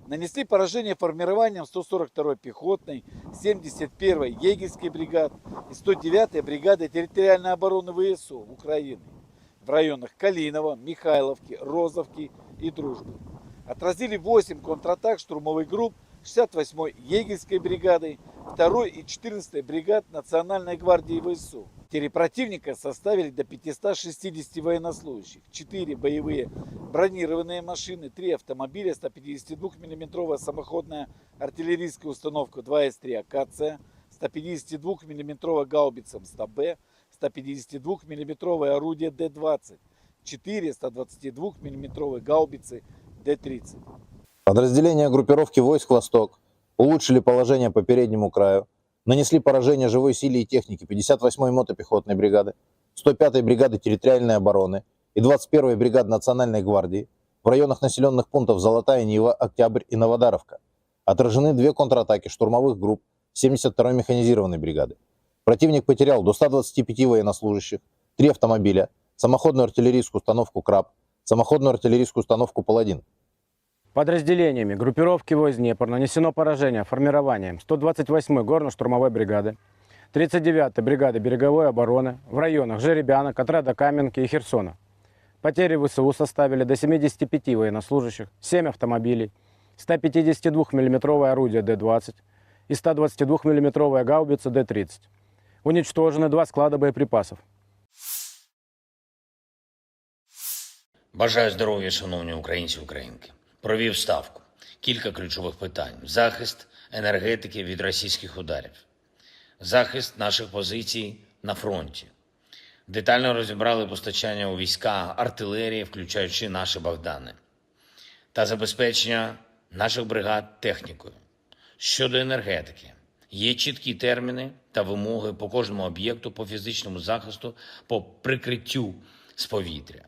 Нанесли поражение формированиям сто сорок второй пехотной, семьдесят первой егерской бригад и сто девятой бригады территориальной обороны ВСУ Украины в районах Калиново, Михайловки, Розовки и Дружбы. Отразили восемь контратак штурмовых групп шестьдесят восьмой егерской бригады, второй и четырнадцатой бригад Национальной гвардии ВСУ. Потеря противника составили до пятисот шестидесяти военнослужащих, четыре боевые бронированные машины, три автомобиля, сто пятидесяти двух миллиметровая самоходная артиллерийская установка два эс три «Акация», сто пятидесяти двух миллиметровая гаубица М сто Б, сто пятидесяти двух миллиметровое орудие Д двадцать, четыре сто двадцати двух миллиметровые гаубицы Д тридцать. Подразделения группировки войск «Восток» улучшили положение по переднему краю, нанесли поражение живой силе и технике пятьдесят восьмой мотопехотной бригады, сто пятой бригады территориальной обороны и двадцать первой бригады Национальной гвардии в районах населённых пунктов Золотая Нива, Октябрь и Новодаровка. Отражены две контратаки штурмовых групп семьдесят второй механизированной бригады. Противник потерял до ста двадцати пяти военнослужащих, три автомобиля, самоходную артиллерийскую установку «Краб», самоходную артиллерийскую установку «Паладин». Подразделениями группировки войск «Днепр» нанесено поражение формированием сто двадцать восьмой горно-штурмовой бригады, тридцать девятой бригады береговой обороны в районах Жеребянок, отряда Каменки и Херсона. Потери В С У составили до семидесяти пяти военнослужащих, семь автомобилей, сто пятидесяти двух миллиметровое орудие Д двадцать и сто двадцати двух миллиметровая гаубица Д тридцать. Уничтожены два склада боеприпасов. Бажаю здоров'я, шановні українці і українки. Провів ставку. Кілька ключових питань: захист енергетики від російських ударів, захист наших позицій на фронті. Детально розібрали постачання у війська артилерії, включаючи наші Богдани, та забезпечення наших бригад технікою. Щодо енергетики, є чіткі терміни та вимоги по кожному об'єкту, по фізичному захисту, по прикриттю з повітря.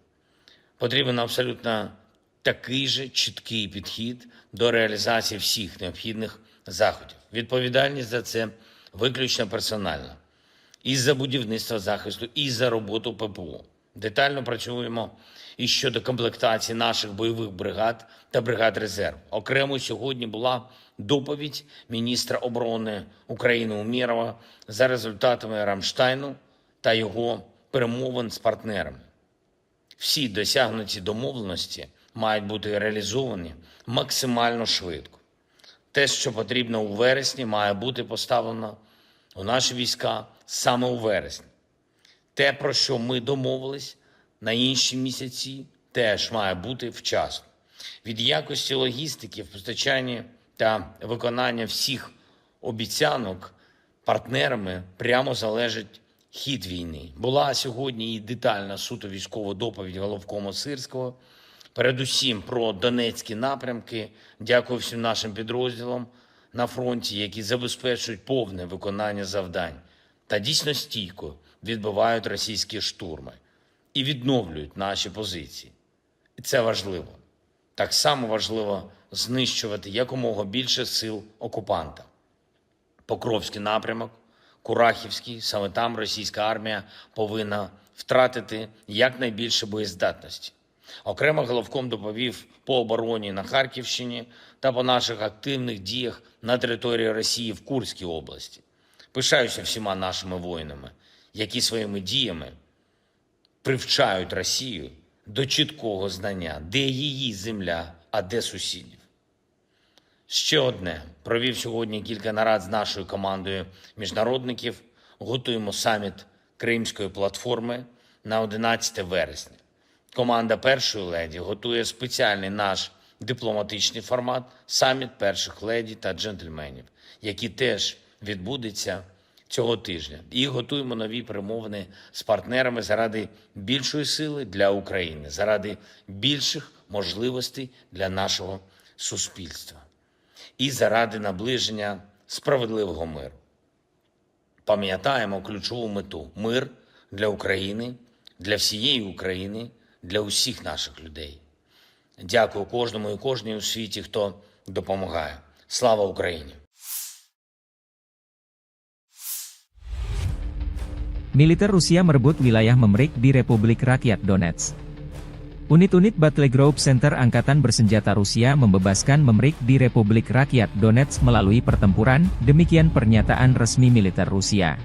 Потрібен абсолютно такий же чіткий підхід до реалізації всіх необхідних заходів. Відповідальність за це виключно персональна. І за будівництво захисту, і за роботу П П О. Детально працюємо і щодо комплектації наших бойових бригад та бригад резерву. Окремо сьогодні була доповідь міністра оборони України Умєрова за результатами Рамштайну та його перемовин з партнерами. Всі досягнуті домовленості мають бути реалізовані максимально швидко. Те, що потрібно у вересні, має бути поставлено у наші війська саме у вересні. Те, про що ми домовились на інші місяці, теж має бути вчасно. Від якості логістики в постачанні та виконання всіх обіцянок партнерами прямо залежить хід війни. Була сьогодні і детальна суто військова доповідь головкома Сирського. Передусім про донецькі напрямки. Дякую всім нашим підрозділам на фронті, які забезпечують повне виконання завдань та дійсно стійко відбивають російські штурми і відновлюють наші позиції. І це важливо. Так само важливо знищувати якомога більше сил окупанта. Покровський напрямок, Курахівський, саме там російська армія повинна втратити якнайбільше боєздатності. Окремо головком доповів по обороні на Харківщині та по наших активних діях на території Росії в Курській області. Пишаюся всіма нашими воїнами, які своїми діями привчають Росію до чіткого знання, де її земля, а де сусідів. Ще одне. Провів сьогодні кілька нарад з нашою командою міжнародників. Готуємо саміт Кримської платформи на одинадцяте вересня. Команда першої леді готує спеціальний наш дипломатичний формат — саміт перших леді та джентльменів, який теж відбудеться цього тижня. І готуємо нові перемовини з партнерами заради більшої сили для України, заради більших можливостей для нашого суспільства і заради наближення справедливого миру. Пам'ятаємо ключову мету: мир для України, для всієї України, для усіх наших людей. Дякую кожному і кожній у світі, хто допомагає. Слава Україні! Militer Rusia merebut wilayah Memrik di Republik Rakyat Donetsk. Unit-unit Battle Group Center Angkatan Bersenjata Rusia membebaskan Memrik di Republik Rakyat Donetsk melalui pertempuran, demikian pernyataan resmi militer Rusia.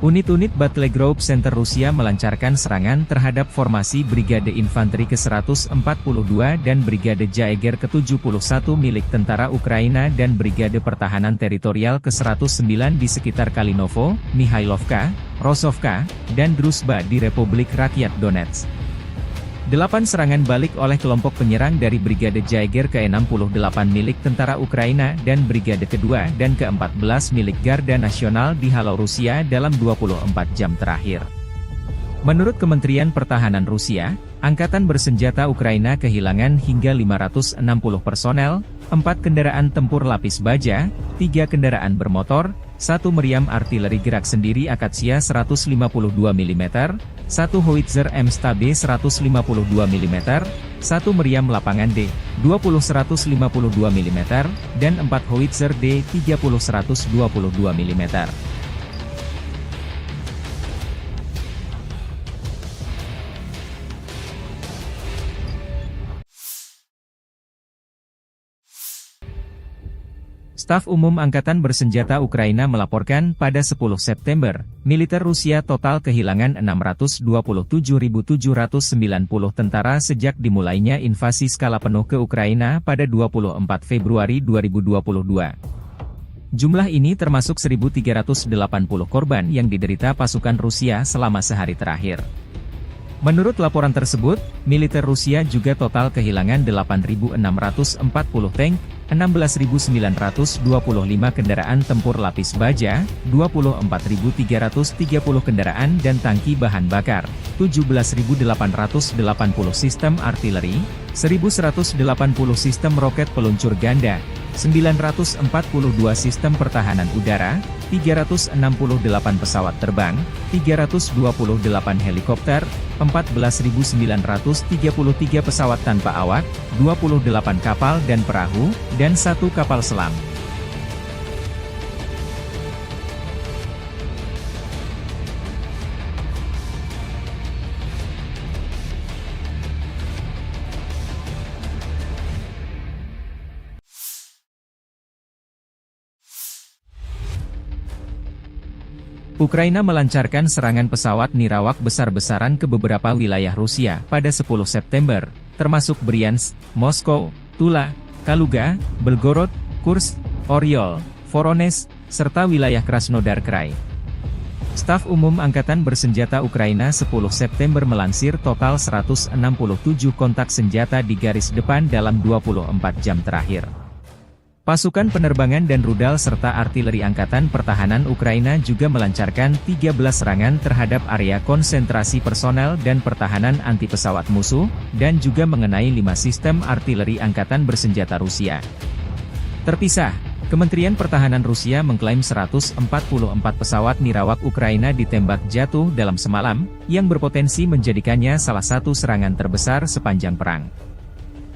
Unit-unit Battle Group Center Rusia melancarkan serangan terhadap formasi Brigade Infanteri ke seratus empat puluh dua dan Brigade Jaeger ke tujuh puluh satu milik tentara Ukraina dan Brigade Pertahanan Teritorial ke seratus sembilan di sekitar Kalinovo, Mihailovka, Rosovka, dan Druzhba di Republik Rakyat Donetsk. Delapan serangan balik oleh kelompok penyerang dari Brigade Jaeger ke enam puluh delapan milik tentara Ukraina dan Brigade kedua dan keempat belas milik Garda Nasional dihalau Rusia dalam dua puluh empat jam terakhir. Menurut Kementerian Pertahanan Rusia, angkatan bersenjata Ukraina kehilangan hingga lima ratus enam puluh personel, empat kendaraan tempur lapis baja, tiga kendaraan bermotor, satu meriam artileri gerak sendiri Akasia seratus lima puluh dua milimeter, satu howitzer M S T B seratus lima puluh dua milimeter, satu meriam lapangan D dua puluh seratus lima puluh dua milimeter, dan empat howitzer D tiga puluh seratus dua puluh dua milimeter. Staf Umum Angkatan Bersenjata Ukraina melaporkan pada sepuluh September, militer Rusia total kehilangan enam ratus dua puluh tujuh ribu tujuh ratus sembilan puluh tentara sejak dimulainya invasi skala penuh ke Ukraina pada dua puluh empat Februari dua ribu dua puluh dua. Jumlah ini termasuk seribu tiga ratus delapan puluh korban yang diderita pasukan Rusia selama sehari terakhir. Menurut laporan tersebut, militer Rusia juga total kehilangan delapan ribu enam ratus empat puluh tank, enam belas ribu sembilan ratus dua puluh lima kendaraan tempur lapis baja, dua puluh empat ribu tiga ratus tiga puluh kendaraan dan tangki bahan bakar, tujuh belas ribu delapan ratus delapan puluh sistem artileri, seribu seratus delapan puluh sistem roket peluncur ganda, sembilan ratus empat puluh dua sistem pertahanan udara, tiga ratus enam puluh delapan pesawat terbang, tiga ratus dua puluh delapan helikopter, empat belas ribu sembilan ratus tiga puluh tiga pesawat tanpa awak, dua puluh delapan kapal dan perahu, dan satu kapal selam. Ukraina melancarkan serangan pesawat nirawak besar-besaran ke beberapa wilayah Rusia pada sepuluh September, termasuk Bryansk, Moskow, Tula, Kaluga, Belgorod, Kursk, Oryol, Voronezh, serta wilayah Krasnodar Krai. Staf Umum Angkatan Bersenjata Ukraina sepuluh September melansir total seratus enam puluh tujuh kontak senjata di garis depan dalam dua puluh empat jam terakhir. Pasukan penerbangan dan rudal serta artileri Angkatan Pertahanan Ukraina juga melancarkan tiga belas serangan terhadap area konsentrasi personel dan pertahanan anti pesawat musuh, dan juga mengenai lima sistem artileri angkatan bersenjata Rusia. Terpisah, Kementerian Pertahanan Rusia mengklaim seratus empat puluh empat pesawat nirawak Ukraina ditembak jatuh dalam semalam, yang berpotensi menjadikannya salah satu serangan terbesar sepanjang perang.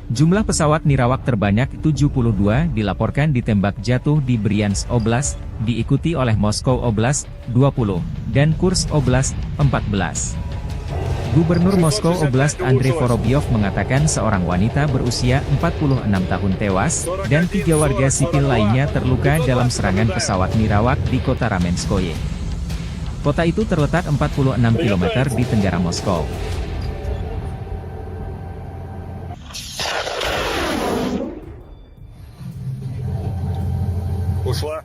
Jumlah pesawat nirawak terbanyak tujuh puluh dua dilaporkan ditembak jatuh di Bryansk Oblast, diikuti oleh Moskow Oblast, dua puluh, dan Kursk Oblast, empat belas. Gubernur Moskow Oblast Andrei Vorobyov mengatakan seorang wanita berusia empat puluh enam tahun tewas, dan tiga warga sipil lainnya terluka dalam serangan pesawat nirawak di kota Ramenskoye. Kota itu terletak empat puluh enam kilometer di tenggara Moskow. Ушла.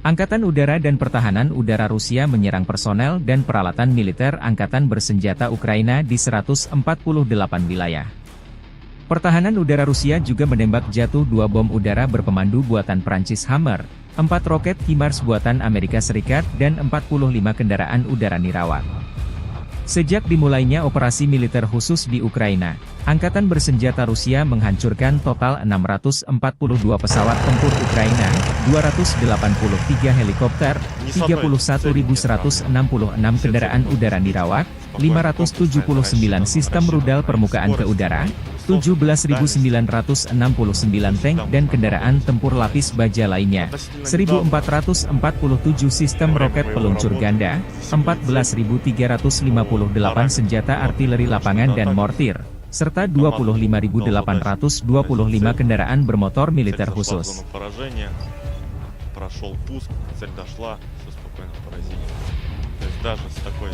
Angkatan Udara dan Pertahanan Udara Rusia menyerang personel dan peralatan militer angkatan bersenjata Ukraina di seratus empat puluh delapan wilayah. Pertahanan udara Rusia juga menembak jatuh dua bom udara berpemandu buatan Prancis Hammer, empat roket HIMARS buatan Amerika Serikat, dan empat puluh lima kendaraan udara nirawak. Sejak dimulainya operasi militer khusus di Ukraina, angkatan bersenjata Rusia menghancurkan total enam ratus empat puluh dua pesawat tempur Ukraina, dua ratus delapan puluh tiga helikopter, tiga puluh satu ribu seratus enam puluh enam kendaraan udara nirawak, lima ratus tujuh puluh sembilan sistem rudal permukaan ke udara, tujuh belas ribu sembilan ratus enam puluh sembilan tank dan kendaraan tempur lapis baja lainnya, seribu empat ratus empat puluh tujuh sistem roket peluncur ganda, empat belas ribu tiga ratus lima puluh delapan senjata artileri lapangan dan mortir, serta dua puluh lima ribu delapan ratus dua puluh lima kendaraan bermotor militer khusus. Прошёл пуск, цель дошла, всё спокойно поразили. То есть даже с такой,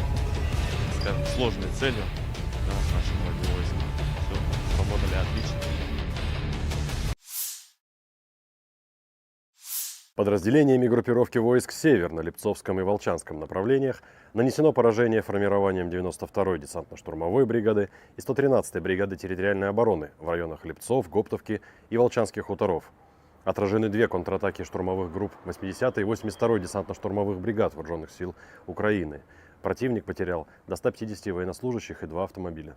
скажем, сложной целью, да, наши многие войска всё сработали отлично. Подразделениями группировки войск «Север» на Липцовском и Волчанском направлениях нанесено поражение формированием девяносто второй десантно-штурмовой бригады и сто тринадцатой бригады территориальной обороны в районах Липцов, Гоптовки и Волчанских хуторов. Отражены две контратаки штурмовых групп восьмидесятой и восемьдесят второй десантно-штурмовых бригад Вооружённых сил Украины. Противник потерял до ста пятидесяти военнослужащих и два автомобиля.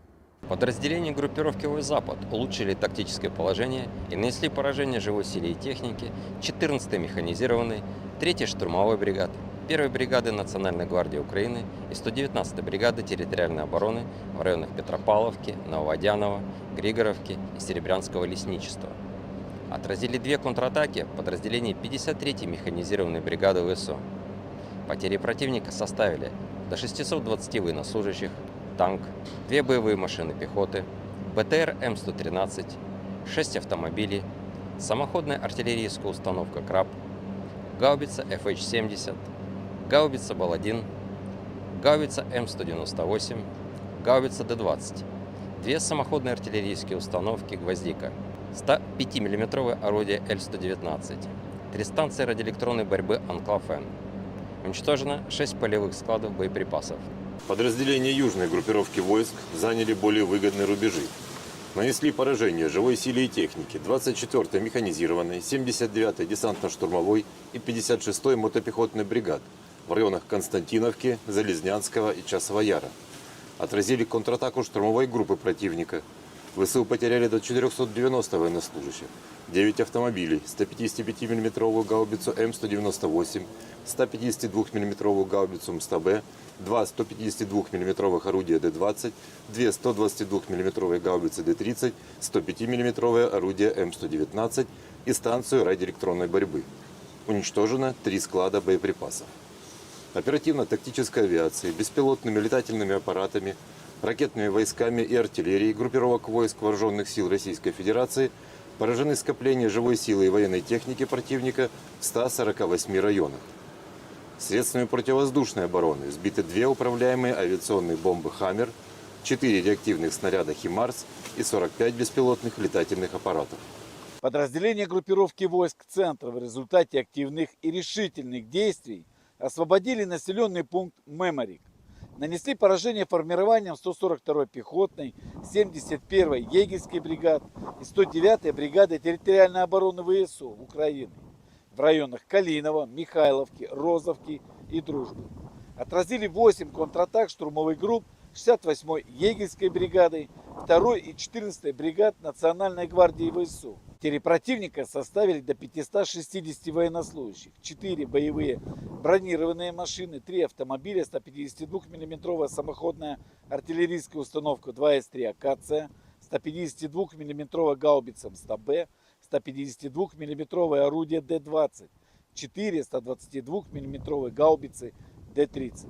Подразделения группировки войск «Запад» улучшили тактическое положение и нанесли поражение живой силе и технике четырнадцатой механизированной, третьей штурмовой бригады, первой бригады Национальной гвардии Украины и сто девятнадцатой бригады территориальной обороны в районах Петропавловки, Нововодяново, Григоровки и Серебрянского лесничества. Отразили две контратаки подразделений пятьдесят третьей механизированной бригады ВСУ. Потери противника составили до шестисот двадцати военнослужащих, танк, две боевые машины пехоты, БТР М сто тринадцать, шесть автомобилей, самоходная артиллерийская установка «Краб», гаубица Ф Х семьдесят, гаубица Бал один, гаубица М сто девяносто восемь, гаубица Д двадцать, две самоходные артиллерийские установки «Гвоздика», сто пятимиллиметровое орудие Л сто девятнадцать, три станции радиоэлектронной борьбы «Анклав-Н». Уничтожено шесть полевых складов боеприпасов. Подразделения южной группировки войск заняли более выгодные рубежи. Нанесли поражение живой силе и технике двадцать четвёртой механизированной, семьдесят девятой десантно-штурмовой и пятьдесят шестой мотопехотной бригад в районах Константиновки, Залезнянского и Часового Яра. Отразили контратаку штурмовой группы противника. ВСУ потеряли до четырёхсот девяносто военнослужащих, девять автомобилей, сто пятидесятипятимиллиметровую гаубицу М сто девяносто восемь, сто пятидесятидвухмиллиметровую гаубицу М сто Б, два сто пятидесятидвухмиллиметровых орудия Д двадцать, две сто двадцатидвухмиллиметровые гаубицы Д тридцать, сто пятимиллиметровое орудие М сто девятнадцать и станцию радиоэлектронной борьбы. Уничтожено три склада боеприпасов. Оперативно-тактической авиацией, беспилотными летательными аппаратами, ракетными войсками и артиллерией группировок войск Вооружённых сил Российской Федерации поражены скопления живой силы и военной техники противника в ста сорока восьми районах. Средствами противовоздушной обороны сбиты две управляемые авиационные бомбы «Хаммер», четыре реактивных снаряда «Химарс» и сорок пять беспилотных летательных аппаратов. Подразделения группировки войск «Центр» в результате активных и решительных действий освободили населённый пункт Меморик. Нанесли поражение формированиям сто сорок второй пехотной, семьдесят первой егерской бригад и сто девятой бригады территориальной обороны ВСУ Украины в районах Калиново, Михайловки, Розовки и Дружбы. Отразили восемь контратак штурмовых групп шестьдесят восьмой егерской бригады, второй и четырнадцатой бригад Национальной гвардии ВСУ. Потери противника составили до пятисот шестидесяти военнослужащих, четыре боевые бронированные машины, три автомобиля, сто пятидесятидвухмиллиметровая самоходная артиллерийская установка два эс три «Акация», сто пятидесятидвухмиллиметровая гаубица М сто Б, сто пятидесятидвухмиллиметровое орудие Д двадцать, четыре сто двадцатидвухмиллиметровые гаубицы Д тридцать.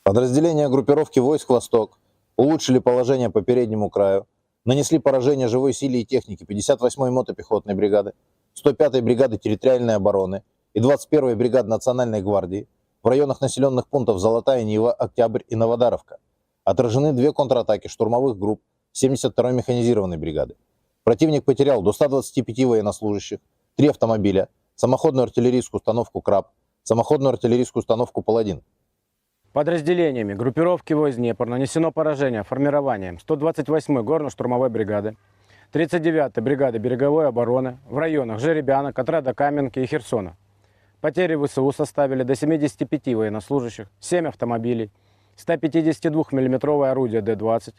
Подразделения группировки войск «Восток» улучшили положение по переднему краю, нанесли поражение живой силе и технике пятьдесят восьмой мотопехотной бригады, сто пятой бригады территориальной обороны и двадцать первой бригады Национальной гвардии в районах населённых пунктов Золотая Нива, Октябрь и Новодаровка. Отражены две контратаки штурмовых групп семьдесят второй механизированной бригады. Противник потерял до ста двадцати пяти военнослужащих, три автомобиля, самоходную артиллерийскую установку «Краб», самоходную артиллерийскую установку «Паладин». Подразделениями группировки войск «Днепр» нанесено поражение формированиям сто двадцать восьмой горно-штурмовой бригады, тридцать девятой бригады береговой обороны в районах Жеребянок, отряда Каменки и Херсона. Потери ВСУ составили до семидесяти пяти военнослужащих, семь автомобилей, сто пятидесятидвухмиллиметровое орудие Д двадцать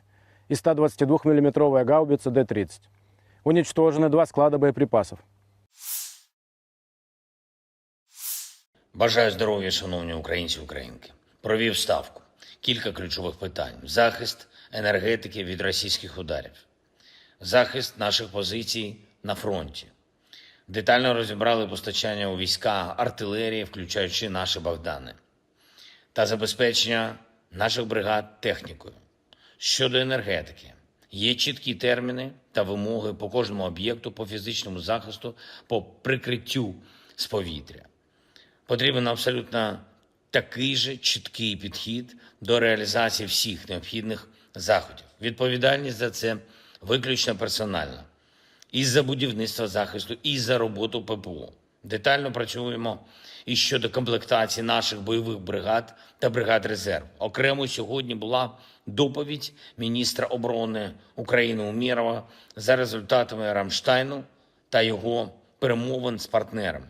и сто двадцатидвухмиллиметровая гаубица Д тридцать. Уничтожены два склада боеприпасов. Бажаю здоров'я, шановні українці і українки. Провів ставку. Кілька ключових питань: захист енергетики від російських ударів, захист наших позицій на фронті. Детально розібрали постачання у війська артилерії, включаючи наші Богдани, та забезпечення наших бригад технікою. Щодо енергетики, є чіткі терміни та вимоги по кожному об'єкту, по фізичному захисту, по прикриттю з повітря. Потрібен абсолютно такий же чіткий підхід до реалізації всіх необхідних заходів. Відповідальність за це виключно персональна. І за будівництво захисту, і за роботу П П О. Детально працюємо і щодо комплектації наших бойових бригад та бригад резерву. Окремо сьогодні була доповідь міністра оборони України Умєрова за результатами Рамштайну та його перемовин з партнерами.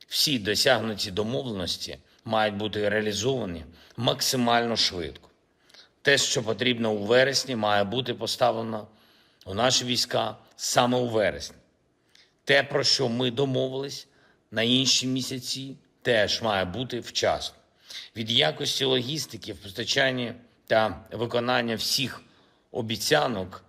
Всі досягнуті домовленості мають бути реалізовані максимально швидко. Те, що потрібно у вересні, має бути поставлено у наші війська саме у вересні. Те, про що ми домовились на інші місяці, теж має бути вчасно. Від якості логістики в постачанні та виконання всіх обіцянок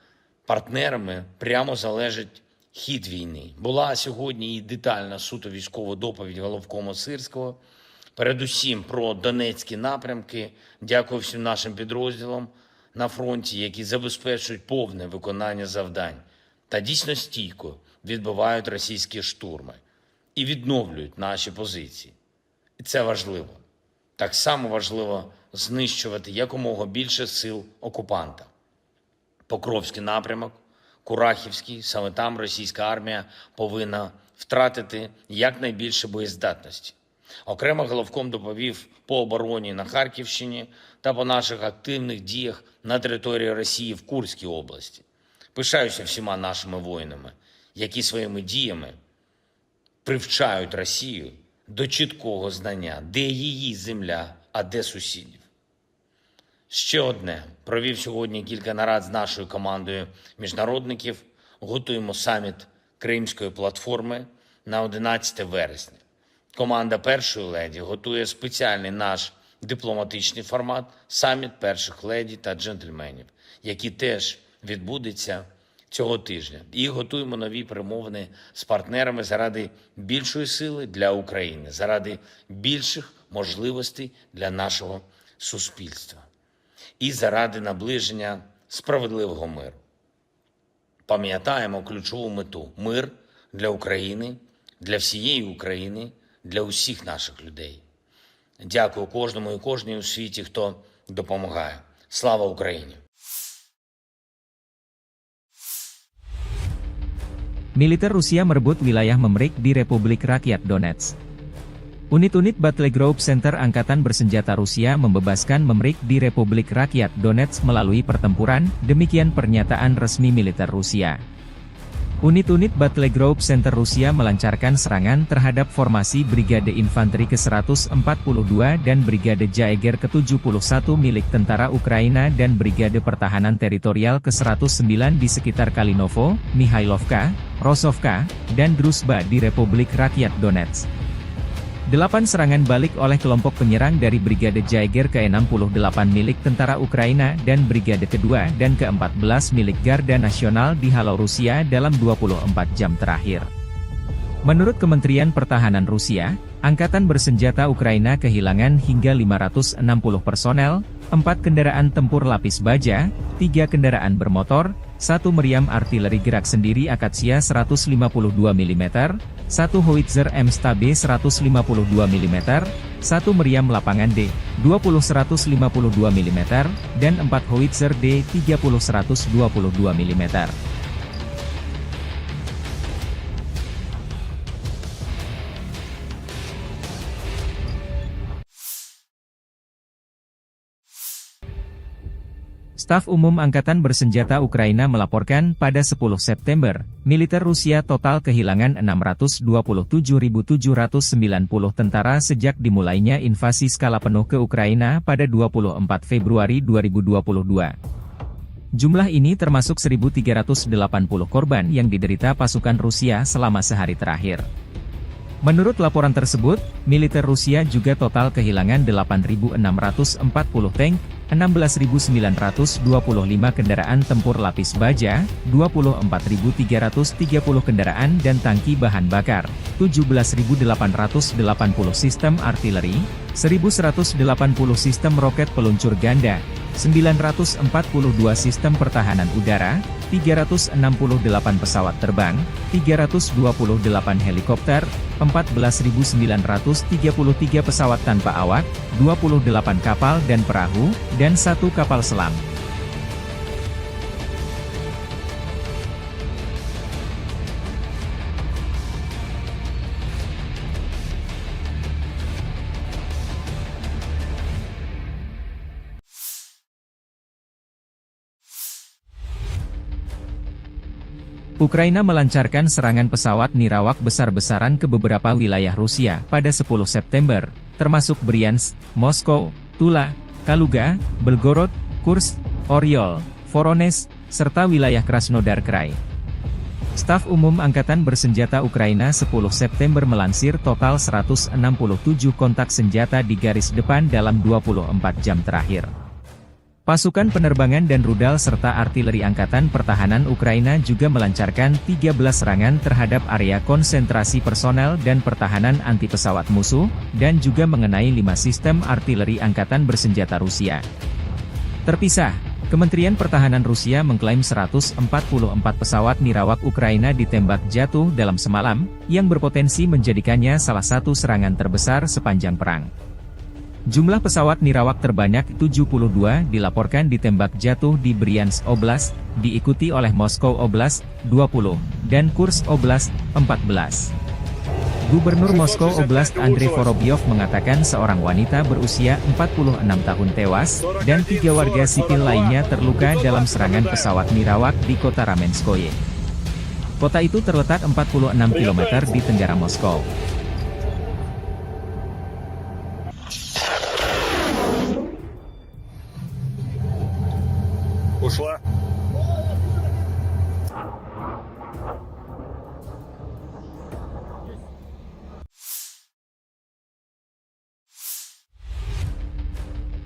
партнерами прямо залежить хід війни. Була сьогодні і детальна суто військова доповідь головкома Сирського, передусім про Донецькі напрямки. Дякую всім нашим підрозділам на фронті, які забезпечують повне виконання завдань та дійсно стійко відбивають російські штурми і відновлюють наші позиції. І це важливо. Так само важливо знищувати якомога більше сил окупанта. Покровський напрямок, Курахівський, саме там російська армія повинна втратити якнайбільше боєздатності. Окремо головком доповів по обороні на Харківщині та по наших активних діях на території Росії в Курській області. Пишаюся всіма нашими воїнами, які своїми діями привчають Росію до чіткого знання, де її земля, а де сусідів. Ще одне. Провів сьогодні кілька нарад з нашою командою міжнародників. Готуємо саміт Кримської платформи на одинадцяте вересня. Команда першої леді готує спеціальний наш дипломатичний формат — саміт перших леді та джентльменів, який теж відбудеться цього тижня. І готуємо нові перемовини з партнерами заради більшої сили для України, заради більших можливостей для нашого суспільства і заради наближення справедливого миру. Пам'ятаємо ключову мету: мир для України, для всієї України, для усіх наших людей. Дякую кожному і кожній у світі, хто допомагає. Слава Україні! Militer Rusia merebut wilayah Memrik di Republik Rakyat Donetsk. Unit-unit Battle Group Center Angkatan Bersenjata Rusia membebaskan Memrik di Republik Rakyat Donetsk melalui pertempuran, demikian pernyataan resmi militer Rusia. Unit-unit Battle Group Center Rusia melancarkan serangan terhadap formasi Brigade Infanteri ke seratus empat puluh dua dan Brigade Jaeger ke tujuh puluh satu milik tentara Ukraina dan Brigade Pertahanan Teritorial ke seratus sembilan di sekitar Kalinovo, Mihailovka, Rosovka, dan Druzhba di Republik Rakyat Donetsk. Delapan serangan balik oleh kelompok penyerang dari Brigade Jaeger ke enam puluh delapan milik tentara Ukraina dan Brigade kedua dan keempat belas milik Garda Nasional dihalau Rusia dalam dua puluh empat jam terakhir. Menurut Kementerian Pertahanan Rusia, Angkatan Bersenjata Ukraina kehilangan hingga lima ratus enam puluh personel, empat kendaraan tempur lapis baja, tiga kendaraan bermotor, satu meriam artileri gerak sendiri Akasia seratus lima puluh dua milimeter, satu howitzer M S T B seratus lima puluh dua milimeter, satu meriam lapangan D dua puluh seratus lima puluh dua milimeter, dan empat howitzer D tiga puluh seratus dua puluh dua milimeter. Staf Umum Angkatan Bersenjata Ukraina melaporkan pada sepuluh September, militer Rusia total kehilangan enam ratus dua puluh tujuh ribu tujuh ratus sembilan puluh tentara sejak dimulainya invasi skala penuh ke Ukraina pada dua puluh empat Februari dua ribu dua puluh dua. Jumlah ini termasuk seribu tiga ratus delapan puluh korban yang diderita pasukan Rusia selama sehari terakhir. Menurut laporan tersebut, militer Rusia juga total kehilangan delapan ribu enam ratus empat puluh tank, enam belas ribu sembilan ratus dua puluh lima kendaraan tempur lapis baja, dua puluh empat ribu tiga ratus tiga puluh kendaraan dan tangki bahan bakar, tujuh belas ribu delapan ratus delapan puluh sistem artileri, seribu seratus delapan puluh sistem roket peluncur ganda, sembilan ratus empat puluh dua sistem pertahanan udara, tiga ratus enam puluh delapan pesawat terbang, tiga ratus dua puluh delapan helikopter, empat belas ribu sembilan ratus tiga puluh tiga pesawat tanpa awak, dua puluh delapan kapal dan perahu, dan satu kapal selam. Ukraina melancarkan serangan pesawat nirawak besar-besaran ke beberapa wilayah Rusia pada sepuluh September, termasuk Bryansk, Moskow, Tula, Kaluga, Belgorod, Kursk, Oryol, Voronezh, serta wilayah Krasnodar Krai. Staf Umum Angkatan Bersenjata Ukraina sepuluh September melansir total seratus enam puluh tujuh kontak senjata di garis depan dalam dua puluh empat jam terakhir. Pasukan penerbangan dan rudal serta artileri Angkatan Pertahanan Ukraina juga melancarkan tiga belas serangan terhadap area konsentrasi personel dan pertahanan anti pesawat musuh, dan juga mengenai lima sistem artileri angkatan bersenjata Rusia. Terpisah, Kementerian Pertahanan Rusia mengklaim seratus empat puluh empat pesawat nirawak Ukraina ditembak jatuh dalam semalam, yang berpotensi menjadikannya salah satu serangan terbesar sepanjang perang. Jumlah pesawat nirawak terbanyak tujuh puluh dua dilaporkan ditembak jatuh di Bryansk Oblast, diikuti oleh Moskow Oblast, dua puluh, dan Kursk Oblast, empat belas. Gubernur Moskow Oblast Andrei Vorobyov mengatakan seorang wanita berusia empat puluh enam tahun tewas, dan tiga warga sipil lainnya terluka dalam serangan pesawat nirawak di kota Ramenskoye. Kota itu terletak empat puluh enam kilometer di tenggara Moskow. Ушла.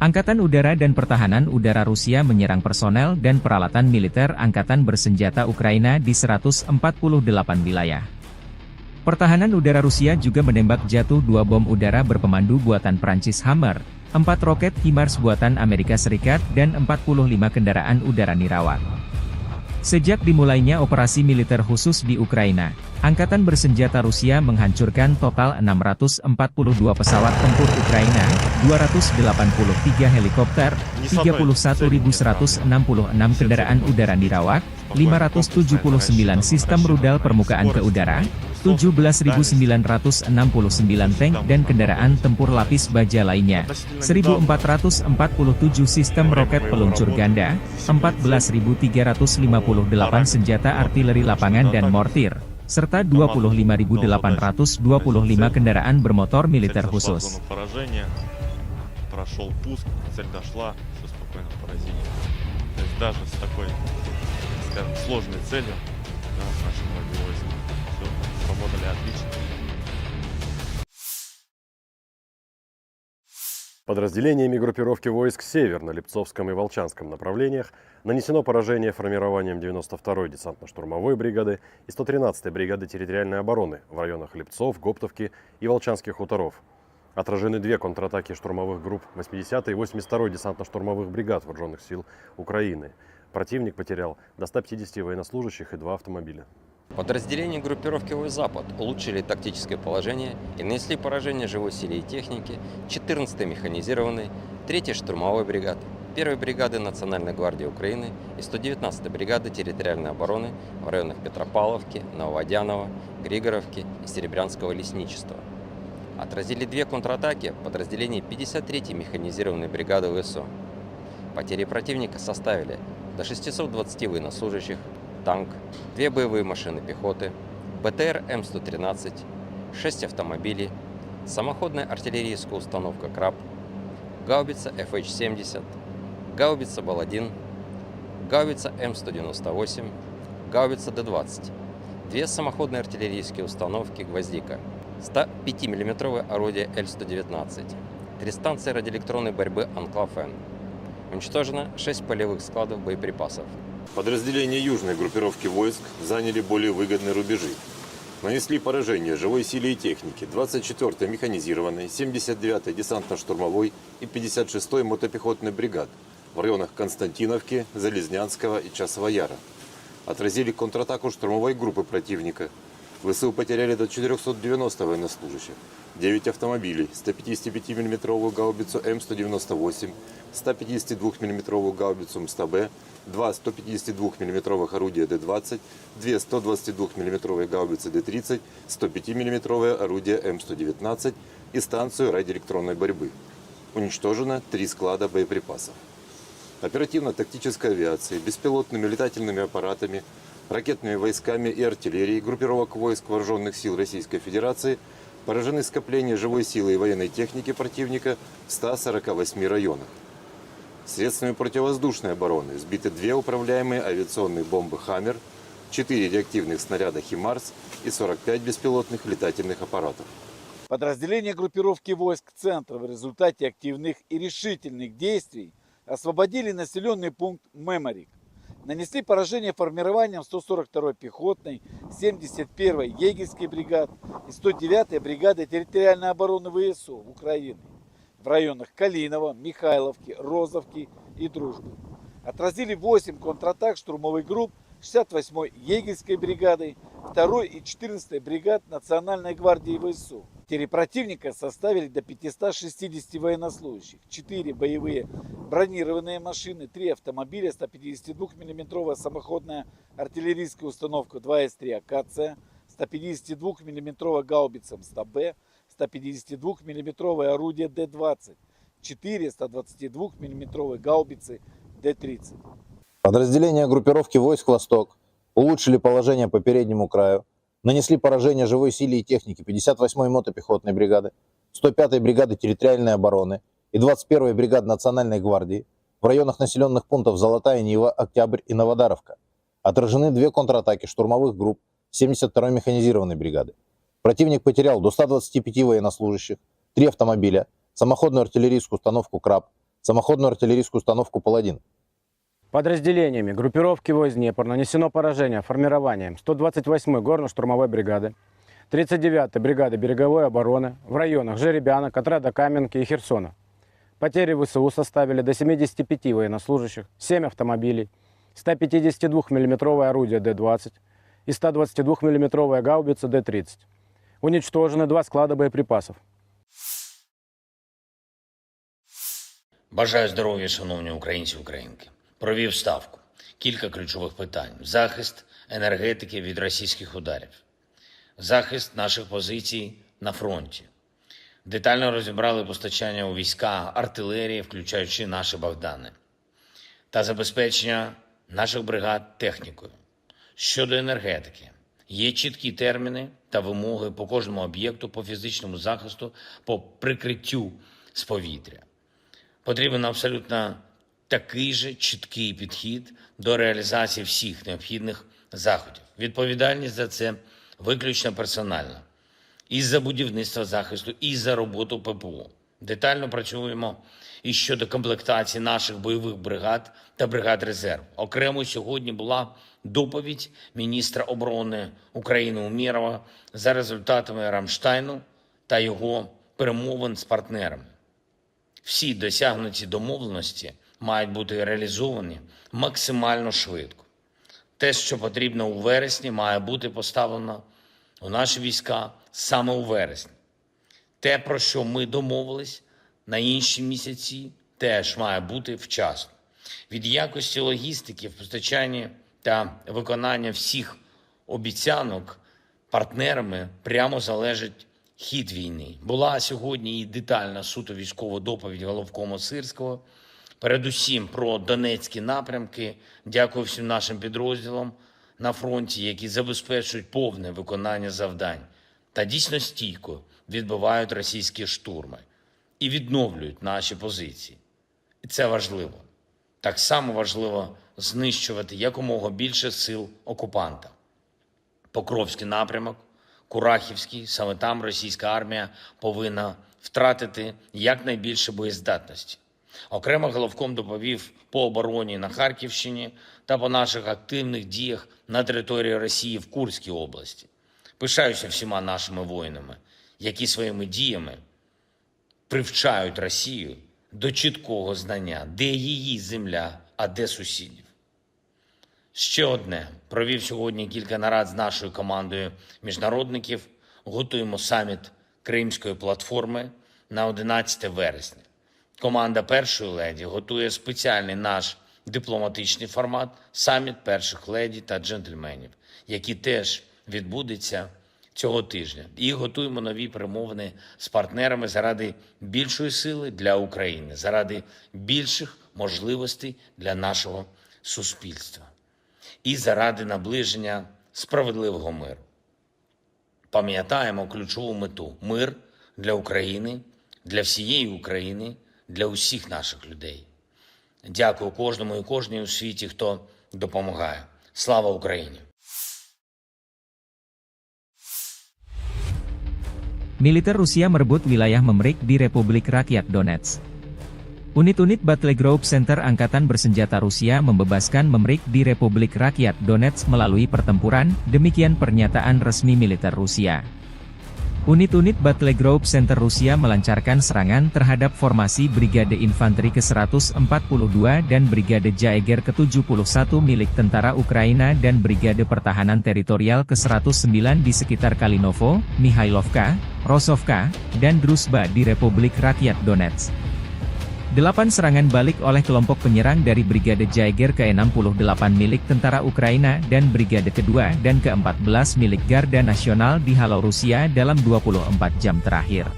Angkatan Udara dan Pertahanan Udara Rusia menyerang personel dan peralatan militer angkatan bersenjata Ukraina di seratus empat puluh delapan wilayah. Pertahanan Udara Rusia juga menembak jatuh dua bom udara berpemandu buatan Prancis Hammer, empat roket HIMARS buatan Amerika Serikat, dan empat puluh lima kendaraan udara nirawak. Sejak dimulainya operasi militer khusus di Ukraina, Angkatan Bersenjata Rusia menghancurkan total enam ratus empat puluh dua pesawat tempur Ukraina, dua ratus delapan puluh tiga helikopter, tiga puluh satu ribu seratus enam puluh enam kendaraan udara nirawak, lima ratus tujuh puluh sembilan sistem rudal permukaan ke udara, tujuh belas ribu sembilan ratus enam puluh sembilan tank dan kendaraan tempur lapis baja lainnya, seribu empat ratus empat puluh tujuh sistem roket peluncur ganda, empat belas ribu tiga ratus lima puluh delapan senjata artileri lapangan dan mortir, serta dua puluh lima ribu delapan ratus dua puluh lima kendaraan bermotor militer khusus. Прошёл пуск, цель дошла, всё спокойно, поразили. То есть даже с такой, скажем, сложной целью, да, наши многие войска всё сработали отлично. Подразделениями группировки войск «Север» на Липцовском и Волчанском направлениях нанесено поражение формированиям девяносто второй десантно-штурмовой бригады и сто тринадцатой бригады территориальной обороны в районах Липцов, Гоптовки и Волчанских хуторов. Отражены две контратаки штурмовых групп восьмидесятой и восемьдесят второй десантно-штурмовых бригад Вооружённых сил Украины. Противник потерял до ста пятидесяти военнослужащих и два автомобиля. Подразделения группировки «Вой Запад» улучшили тактическое положение и нанесли поражение живой силе и технике четырнадцатой механизированной, третьей штурмовой бригады, первой бригады Национальной гвардии Украины и сто девятнадцатой бригады территориальной обороны в районах Петропавловки, Нововодяново, Григоровки и Серебрянского лесничества. Отразили две контратаки подразделений пятьдесят третьей механизированной бригады В С О. Потери противника составили до шестисот двадцати военнослужащих, танк, две боевые машины пехоты, Б Т Р М сто тринадцать, шесть автомобилей, самоходная артиллерийская установка «Краб», гаубица Ф Х семьдесят, гаубица Бал один, гаубица М сто девяносто восемь, гаубица Д двадцать, две самоходные артиллерийские установки «Гвоздика», сто пятимиллиметровое орудие Л сто девятнадцать, три станции радиоэлектронной борьбы «Анклав-Н». Уничтожено шесть полевых складов боеприпасов. Подразделения южной группировки войск заняли более выгодные рубежи. Нанесли поражение живой силе и технике двадцать четвёртой механизированной, семьдесят девятой десантно-штурмовой и пятьдесят шестой мотопехотной бригад в районах Константиновки, Залезнянского и Часового Яра. Отразили контратаку штурмовой группы противника. В С У потеряли до четырёхсот девяноста военнослужащих, девять автомобилей, сто пятидесятипятимиллиметровую гаубицу М сто девяносто восемь, сто пятидесятидвухмиллиметровую гаубицу М сто Б, два сто пятидесятидвухмиллиметровых орудия Д двадцать, две сто двадцатидвухмиллиметровые гаубицы Д тридцать, сто пятимиллиметровое орудие М сто девятнадцать и станцию радиоэлектронной борьбы. Уничтожено три склада боеприпасов. Оперативно-тактической авиацией, беспилотными летательными аппаратами, ракетными войсками и артиллерией группировок войск Вооружённых сил Российской Федерации поражены скопления живой силы и военной техники противника в ста сорока восьми районах. Средствами противовоздушной обороны сбиты две управляемые авиационные бомбы «Хаммер», четыре реактивных снаряда «Химарс» и сорок пять беспилотных летательных аппаратов. Подразделения группировки войск «Центр» в результате активных и решительных действий освободили населённый пункт Меморик. Нанесли поражение формированиям сто сорок второй пехотной, семьдесят первой егерской бригад и сто девятой бригады территориальной обороны В С У Украины в районах Калиново, Михайловки, Розовки и Дружбы. Отразили восемь контратак штурмовых групп шестьдесят восьмой егерской бригады, второй и четырнадцатой бригад Национальной гвардии В С У. Потери противника составили до пятисот шестидесяти военнослужащих, четыре боевые бронированные машины, три автомобиля, сто пятидесятидвухмиллиметровая самоходная артиллерийская установка два С три «Акация», сто пятидесятидвухмиллиметровая гаубица М сто Б, сто пятидесятидвухмиллиметровое орудие Д двадцать, четыре сто двадцатидвухмиллиметровые гаубицы Д тридцать. Подразделения группировки войск «Восток» улучшили положение по переднему краю, нанесли поражение живой силе и технике пятьдесят восьмой мотопехотной бригады, сто пятой бригады территориальной обороны и двадцать первой бригады Национальной гвардии в районах населённых пунктов Золотая Нива, Октябрь и Новодаровка. Отражены две контратаки штурмовых групп семьдесят второй механизированной бригады. Противник потерял до ста двадцати пяти военнослужащих, три автомобиля, самоходную артиллерийскую установку «Краб», самоходную артиллерийскую установку «Паладин». Подразделениями группировки войск «Днепр» нанесено поражение формированиям сто двадцать восьмой горно-штурмовой бригады, тридцать девятой бригады береговой обороны в районах Жеребянок, отряда Каменки и Херсона. Потери В С У составили до семидесяти пяти военнослужащих, семь автомобилей, сто пятидесятидвухмиллиметровое орудие Д двадцать и сто двадцатидвухмиллиметровая гаубица Д тридцать. Уничтожены два склада боеприпасов. Бажаю здоров'я, шановні українці і українки. Провів ставку. Кілька ключових питань: захист енергетики від російських ударів, захист наших позицій на фронті. Детально розібрали постачання у війська артилерії, включаючи наші Богдани, та забезпечення наших бригад технікою. Щодо енергетики, є чіткі терміни та вимоги по кожному об'єкту по фізичному захисту, по прикриттю з повітря. Потрібен абсолютно такий же чіткий підхід до реалізації всіх необхідних заходів. Відповідальність за це виключно персональна. І за будівництво захисту, і за роботу П П О. Детально працюємо і щодо комплектації наших бойових бригад та бригад резерву. Окремо сьогодні була доповідь міністра оборони України Умєрова за результатами Рамштайну та його перемовин з партнерами. Всі досягнуті домовленості мають бути реалізовані максимально швидко. Те, що потрібно у вересні, має бути поставлено у наші війська саме у вересні. Те, про що ми домовились на інші місяці, теж має бути вчасно. Від якості логістики в постачанні та виконання всіх обіцянок партнерами прямо залежить хід війни. Була сьогодні і детальна суто військова доповідь головкома Сирського, передусім про Донецькі напрямки. Дякую всім нашим підрозділам на фронті, які забезпечують повне виконання завдань та дійсно стійко відбивають російські штурми і відновлюють наші позиції. І це важливо. Так само важливо знищувати якомога більше сил окупанта. Покровський напрямок, Курахівській, саме там російська армія повинна втратити якнайбільше боєздатності. Окремо головком доповів по обороні на Харківщині та по наших активних діях на території Росії в Курській області. Пишаюся всіма нашими воїнами, які своїми діями привчають Росію до чіткого знання, де її земля, а де сусідів. Ще одне. Провів сьогодні кілька нарад з нашою командою міжнародників. Готуємо саміт Кримської платформи на одинадцяте вересня. Команда першої леді готує спеціальний наш дипломатичний формат — саміт перших леді та джентльменів, який теж відбудеться цього тижня. І готуємо нові перемовини з партнерами заради більшої сили для України, заради більших можливостей для нашого суспільства і заради наближення справедливого миру. Пам'ятаємо ключову мету: мир для України, для всієї України, для усіх наших людей. Дякую кожному і кожній у світі, хто допомагає. Слава Україні! Militer Rusia merebut wilayah Memrik di Republik Rakyat Donetsk. Unit-unit Battle Group Center Angkatan Bersenjata Rusia membebaskan Memrik di Republik Rakyat Donetsk melalui pertempuran, demikian pernyataan resmi militer Rusia. Unit-unit Battle Group Center Rusia melancarkan serangan terhadap formasi Brigade Infanteri ke seratus empat puluh dua dan Brigade Jaeger ke tujuh puluh satu milik tentara Ukraina dan Brigade Pertahanan Teritorial ke seratus sembilan di sekitar Kalinovo, Mihailovka, Rosovka, dan Druzhba di Republik Rakyat Donetsk. Delapan serangan balik oleh kelompok penyerang dari Brigade Jaeger ke enam puluh delapan milik tentara Ukraina dan Brigade kedua dan keempat belas milik Garda Nasional dihalau Rusia dalam dua puluh empat jam terakhir.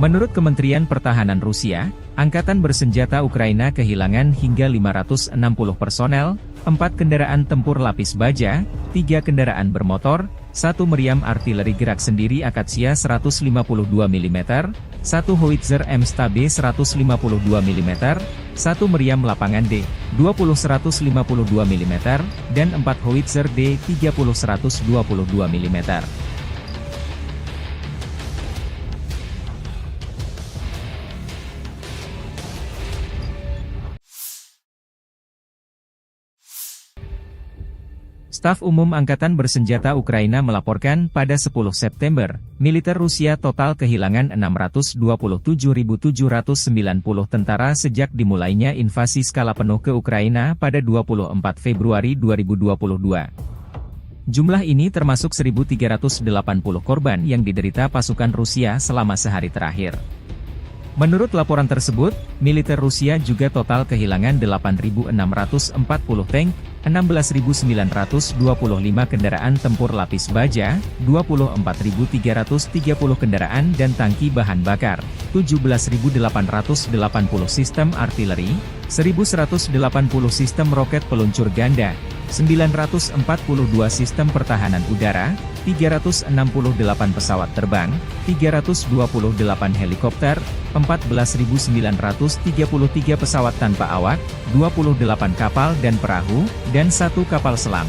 Menurut Kementerian Pertahanan Rusia, Angkatan Bersenjata Ukraina kehilangan hingga lima ratus enam puluh personel, empat kendaraan tempur lapis baja, tiga kendaraan bermotor, satu meriam artileri gerak sendiri Akasia seratus lima puluh dua milimeter, satu howitzer M S T B seratus lima puluh dua milimeter, satu meriam lapangan D dua puluh seratus lima puluh dua milimeter, dan empat howitzer D tiga puluh seratus dua puluh dua milimeter. Staf Umum Angkatan Bersenjata Ukraina melaporkan pada sepuluh September, militer Rusia total kehilangan enam ratus dua puluh tujuh ribu tujuh ratus sembilan puluh tentara sejak dimulainya invasi skala penuh ke Ukraina pada dua puluh empat Februari dua ribu dua puluh dua. Jumlah ini termasuk seribu tiga ratus delapan puluh korban yang diderita pasukan Rusia selama sehari terakhir. Menurut laporan tersebut, militer Rusia juga total kehilangan delapan ribu enam ratus empat puluh tank, enam belas ribu sembilan ratus dua puluh lima kendaraan tempur lapis baja, dua puluh empat ribu tiga ratus tiga puluh kendaraan dan tangki bahan bakar, tujuh belas ribu delapan ratus delapan puluh sistem artileri, seribu seratus delapan puluh sistem roket peluncur ganda, sembilan ratus empat puluh dua sistem pertahanan udara, tiga ratus enam puluh delapan pesawat terbang, tiga ratus dua puluh delapan helikopter, empat belas ribu sembilan ratus tiga puluh tiga pesawat tanpa awak, dua puluh delapan kapal dan perahu, dan satu kapal selam.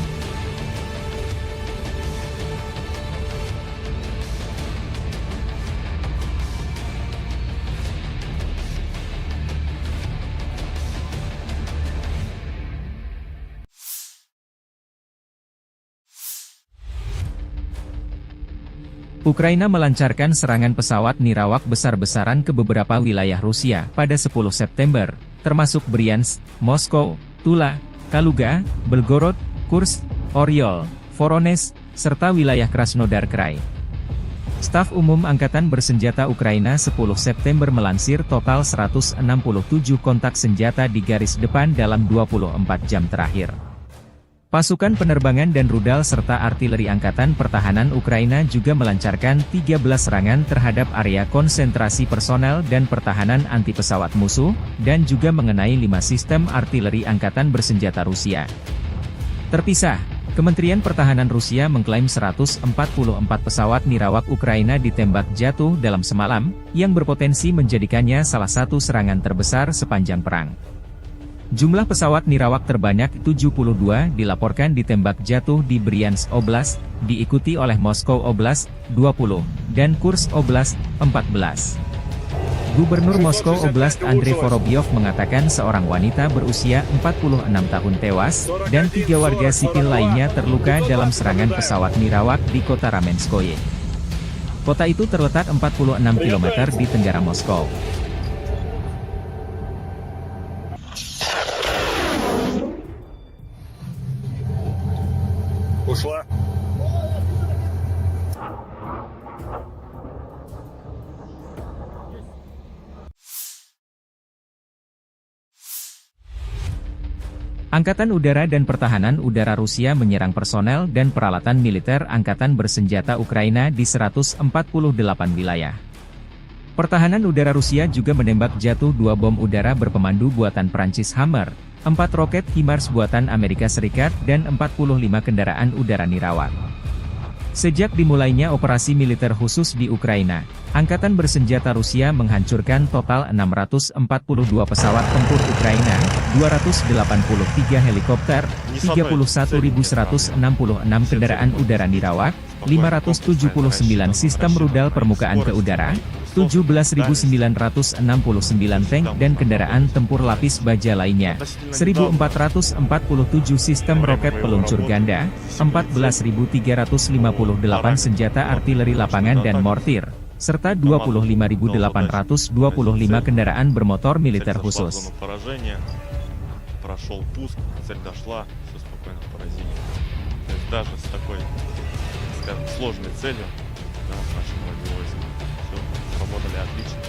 Ukraina melancarkan serangan pesawat nirawak besar-besaran ke beberapa wilayah Rusia pada sepuluh September, termasuk Bryansk, Moskow, Tula, Kaluga, Belgorod, Kursk, Oryol, Voronezh, serta wilayah Krasnodar Krai. Staf Umum Angkatan Bersenjata Ukraina sepuluh September melansir total seratus enam puluh tujuh kontak senjata di garis depan dalam dua puluh empat jam terakhir. Pasukan penerbangan dan rudal serta artileri Angkatan Pertahanan Ukraina juga melancarkan tiga belas serangan terhadap area konsentrasi personel dan pertahanan anti pesawat musuh, dan juga mengenai lima sistem artileri angkatan bersenjata Rusia. Terpisah, Kementerian Pertahanan Rusia mengklaim seratus empat puluh empat pesawat nirawak Ukraina ditembak jatuh dalam semalam, yang berpotensi menjadikannya salah satu serangan terbesar sepanjang perang. Jumlah pesawat nirawak terbanyak tujuh puluh dua dilaporkan ditembak jatuh di Bryansk Oblast, diikuti oleh Moskow Oblast, dua puluh, dan Kursk Oblast, empat belas. Gubernur Moskow Oblast Andrei Vorobyov mengatakan seorang wanita berusia empat puluh enam tahun tewas dan tiga warga sipil lainnya terluka dalam serangan pesawat nirawak di kota Ramenskoye. Kota itu terletak empat puluh enam kilometer di tenggara Moskow. Ушла. Angkatan Udara dan Pertahanan Udara Rusia menyerang personel dan peralatan militer angkatan bersenjata Ukraina di seratus empat puluh delapan wilayah. Pertahanan udara Rusia juga menembak jatuh dua bom udara berpemandu buatan Prancis Hammer, empat roket HIMARS buatan Amerika Serikat, dan empat puluh lima kendaraan udara nirawak. Sejak dimulainya operasi militer khusus di Ukraina, angkatan bersenjata Rusia menghancurkan total enam ratus empat puluh dua pesawat tempur Ukraina, dua ratus delapan puluh tiga helikopter, tiga puluh satu ribu seratus enam puluh enam kendaraan udara nirawak, lima ratus tujuh puluh sembilan sistem rudal permukaan ke udara, tujuh belas ribu sembilan ratus enam puluh sembilan tank dan kendaraan tempur lapis baja lainnya, seribu empat ratus empat puluh tujuh sistem roket peluncur ganda, empat belas ribu tiga ratus lima puluh delapan senjata artileri lapangan dan mortir, serta dua puluh lima ribu delapan ratus dua puluh lima kendaraan bermotor militer khusus. Прошёл пуск, цель дошла, всё спокойно поразили. То есть даже с такой, скажем, сложной целью, да, наши многие войска всё сработали отлично.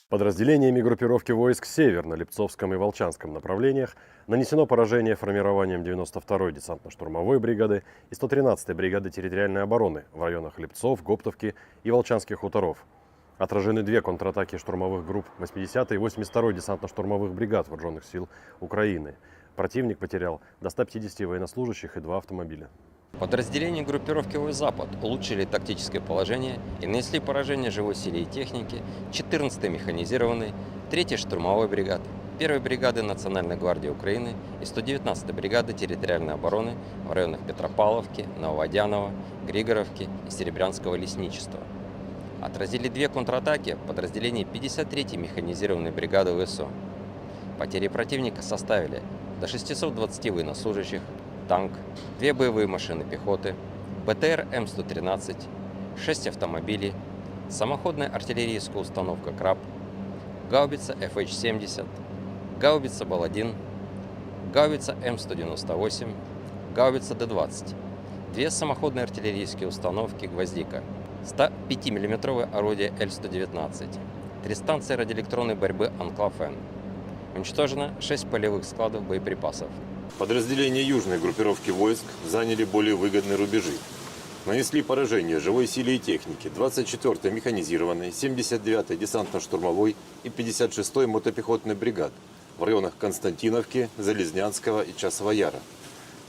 Подразделениями группировки войск «Север» на Липцовском и Волчанском направлениях нанесено поражение формированиям девяносто второй десантно-штурмовой бригады и сто тринадцатой бригады территориальной обороны в районах Липцов, Гоптовки и Волчанских хуторов. Отражены две контратаки штурмовых групп восьмидесятой и восемьдесят второй десантно-штурмовых бригад Вооружённых сил Украины. Противник потерял до ста пятидесяти военнослужащих и два автомобиля. Подразделения группировки войск «Запад» улучшили тактическое положение и нанесли поражение живой силе и технике четырнадцатой механизированной, третьей штурмовой бригады, первой бригады Национальной гвардии Украины и сто девятнадцатой бригады территориальной обороны в районах Петропавловки, Нововодяново, Григоровки и Серебрянского лесничества. Отразили две контратаки подразделений пятьдесят третьей механизированной бригады ВСУ. Потери противника составили до шестисот двадцати военнослужащих, танк, две боевые машины пехоты, БТР М сто тринадцать, шесть автомобилей, самоходная артиллерийская установка «Краб», гаубица Ф Х семьдесят, гаубица Бал один, гаубица М сто девяносто восемь, гаубица Д двадцать, две самоходные артиллерийские установки «Гвоздика», ста пятимиллиметровое орудие Л сто девятнадцать, три станции радиоэлектронной борьбы «Анклав-Н». Уничтожено шесть полевых складов боеприпасов. Подразделения южной группировки войск заняли более выгодные рубежи. Нанесли поражение живой силе и технике двадцать четвёртой механизированной, семьдесят девятой десантно-штурмовой и пятьдесят шестой мотопехотной бригад в районах Константиновки, Залезнянского и Часового Яра.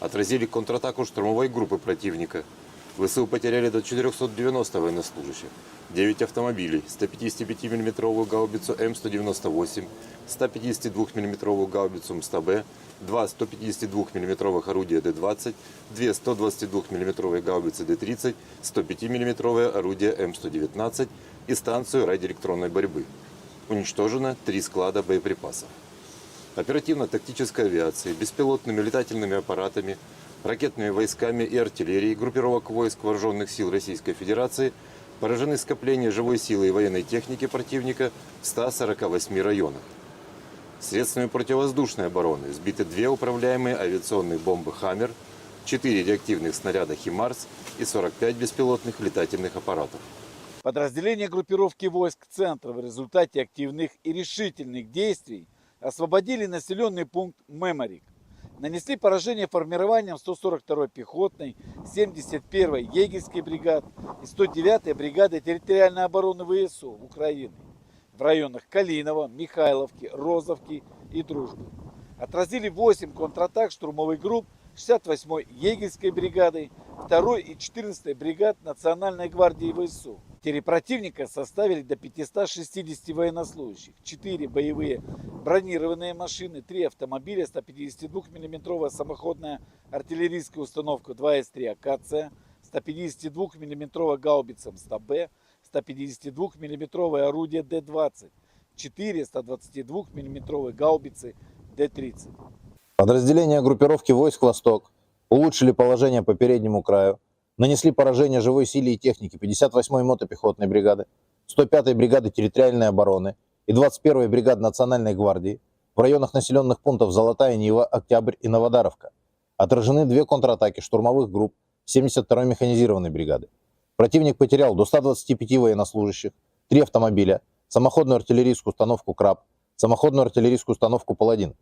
Отразили контратаку штурмовой группы противника. ВСУ потеряли до четырёхсот девяноста военнослужащих, девять автомобилей, ста пятидесяти пяти миллиметровую гаубицу М сто девяносто восемь, ста пятидесяти двух миллиметровую гаубицу М сто Б, два сто пятидесяти двух миллиметровых орудия Д двадцать, две сто двадцати двух миллиметровые гаубицы Д тридцать, сто пяти миллиметровое орудие М сто девятнадцать и станцию радиоэлектронной борьбы. Уничтожено три склада боеприпасов. Оперативно-тактической авиацией, беспилотными летательными аппаратами, ракетными войсками и артиллерией группировок войск Вооружённых сил Российской Федерации поражены скопления живой силы и военной техники противника в ста сорока восьми районах. Средствами противовоздушной обороны сбиты две управляемые авиационные бомбы «Хаммер», четыре реактивных снаряда «ХИМАРС» и сорок пять беспилотных летательных аппаратов. Подразделения группировки войск «Центр» в результате активных и решительных действий освободили населённый пункт Меморик. Нанесли поражение формированиям сто сорок второй пехотной, семьдесят первой егерской бригад и сто девятой бригады территориальной обороны ВСУ Украины в районах Калиново, Михайловки, Розовки и Дружбы. Отразили восемь контратак штурмовых групп шестьдесят восьмой егерской бригады, второй и четырнадцатой бригад Национальной гвардии ВСУ. Потери противника составили до пятисот шестидесяти военнослужащих, четыре боевые бронированные машины, три автомобиля, сто пятидесяти двух миллиметровая самоходная артиллерийская установка два эс три «Акация», сто пятидесяти двух миллиметровая гаубица М сто Б, сто пятидесяти двух миллиметровое орудие Д двадцать, четыре сто двадцати двух миллиметровые гаубицы Д тридцать. Подразделения группировки войск «Восток» улучшили положение по переднему краю, нанесли поражение живой силе и технике пятьдесят восьмой мотопехотной бригады, сто пятой бригады территориальной обороны и двадцать первой бригады Национальной гвардии в районах населённых пунктов Золотая Нива, Октябрь и Новодаровка. Отражены две контратаки штурмовых групп семьдесят второй механизированной бригады. Противник потерял до ста двадцати пяти военнослужащих, три автомобиля, самоходную артиллерийскую установку «Краб», самоходную артиллерийскую установку «Паладин».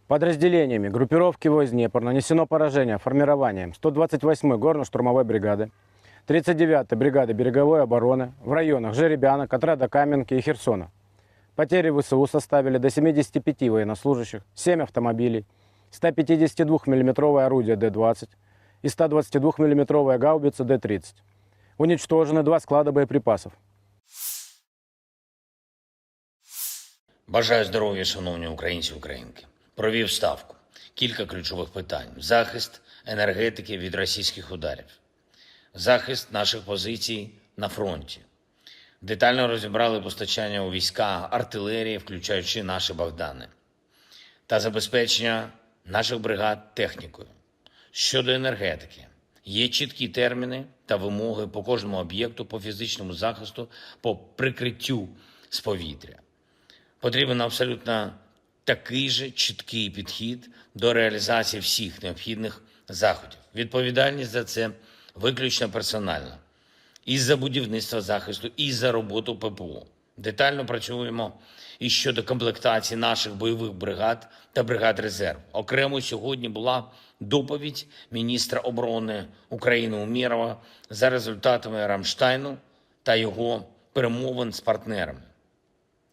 Подразделениями группировки войск «Днепр» нанесено поражение формированием сто двадцать восьмой горно-штурмовой бригады, тридцать девятой бригады береговой обороны в районах Жеребянок, отряда Каменки и Херсона. Потери В С У составили до семидесяти пяти военнослужащих, семь автомобилей, сто пятидесяти двух миллиметровое орудие Д двадцать и сто двадцати двух миллиметровая гаубица Д тридцать. Уничтожены два склада боеприпасов. Бажаю здоров'я, шановні українці і українки. Провів ставку. Кілька ключових питань: захист енергетики від російських ударів, захист наших позицій на фронті. Детально розібрали постачання у війська артилерії, включаючи наші Богдани, та забезпечення наших бригад технікою. Щодо енергетики, є чіткі терміни та вимоги по кожному об'єкту, по фізичному захисту, по прикриттю з повітря. Потрібен абсолютно такий же чіткий підхід до реалізації всіх необхідних заходів. Відповідальність за це виключно персональна. І за будівництво захисту, і за роботу П П О. Детально працюємо і щодо комплектації наших бойових бригад та бригад резерву. Окремо сьогодні була доповідь міністра оборони України Умєрова за результатами Рамштайну та його перемовин з партнерами.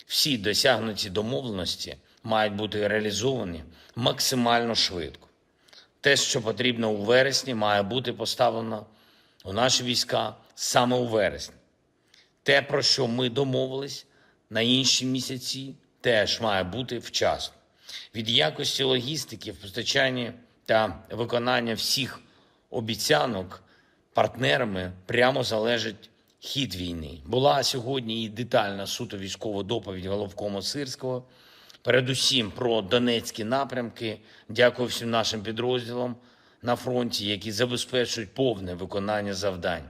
Всі досягнуті домовленості мають бути реалізовані максимально швидко. Те, що потрібно у вересні, має бути поставлено у наші війська саме у вересні. Те, про що ми домовились на інші місяці, теж має бути вчасно. Від якості логістики в постачанні та виконання всіх обіцянок партнерами прямо залежить хід війни. Була сьогодні і детальна суто військова доповідь головкома Сирського. Передусім про донецькі напрямки. Дякую всім нашим підрозділам на фронті, які забезпечують повне виконання завдань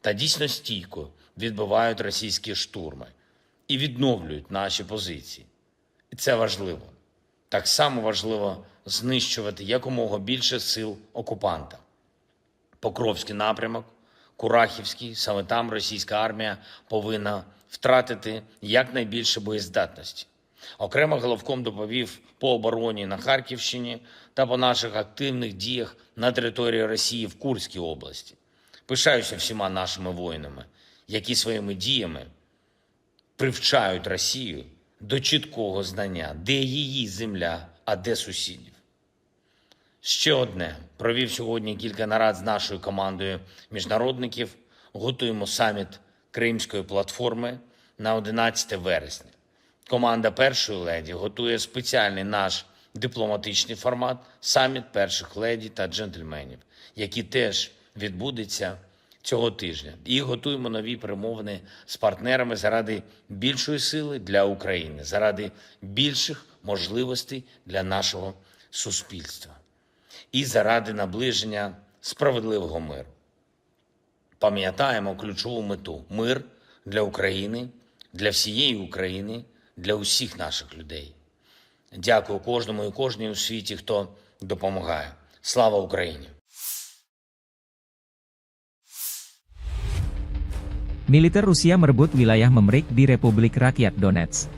та дійсно стійко відбивають російські штурми і відновлюють наші позиції. І це важливо. Так само важливо знищувати якомога більше сил окупанта. Покровський напрямок, Курахівський, саме там російська армія повинна втратити якнайбільше боєздатності. Окремо головком доповів по обороні на Харківщині та по наших активних діях на території Росії в Курській області. Пишаюся всіма нашими воїнами, які своїми діями привчають Росію до чіткого знання, де її земля, а де сусідів. Ще одне. Провів сьогодні кілька нарад з нашою командою міжнародників. Готуємо саміт Кримської платформи на одинадцяте вересня. Команда першої леді готує спеціальний наш дипломатичний формат — саміт перших леді та джентльменів, який теж відбудеться цього тижня. І готуємо нові перемовини з партнерами заради більшої сили для України, заради більших можливостей для нашого суспільства і заради наближення справедливого миру. Пам'ятаємо ключову мету: мир для України, для всієї України, для усіх наших людей. Дякую кожному і кожній у світі, хто допомагає. Слава Україні! Militer Rusia merebut wilayah Memrik di Republik Rakyat Donetsk.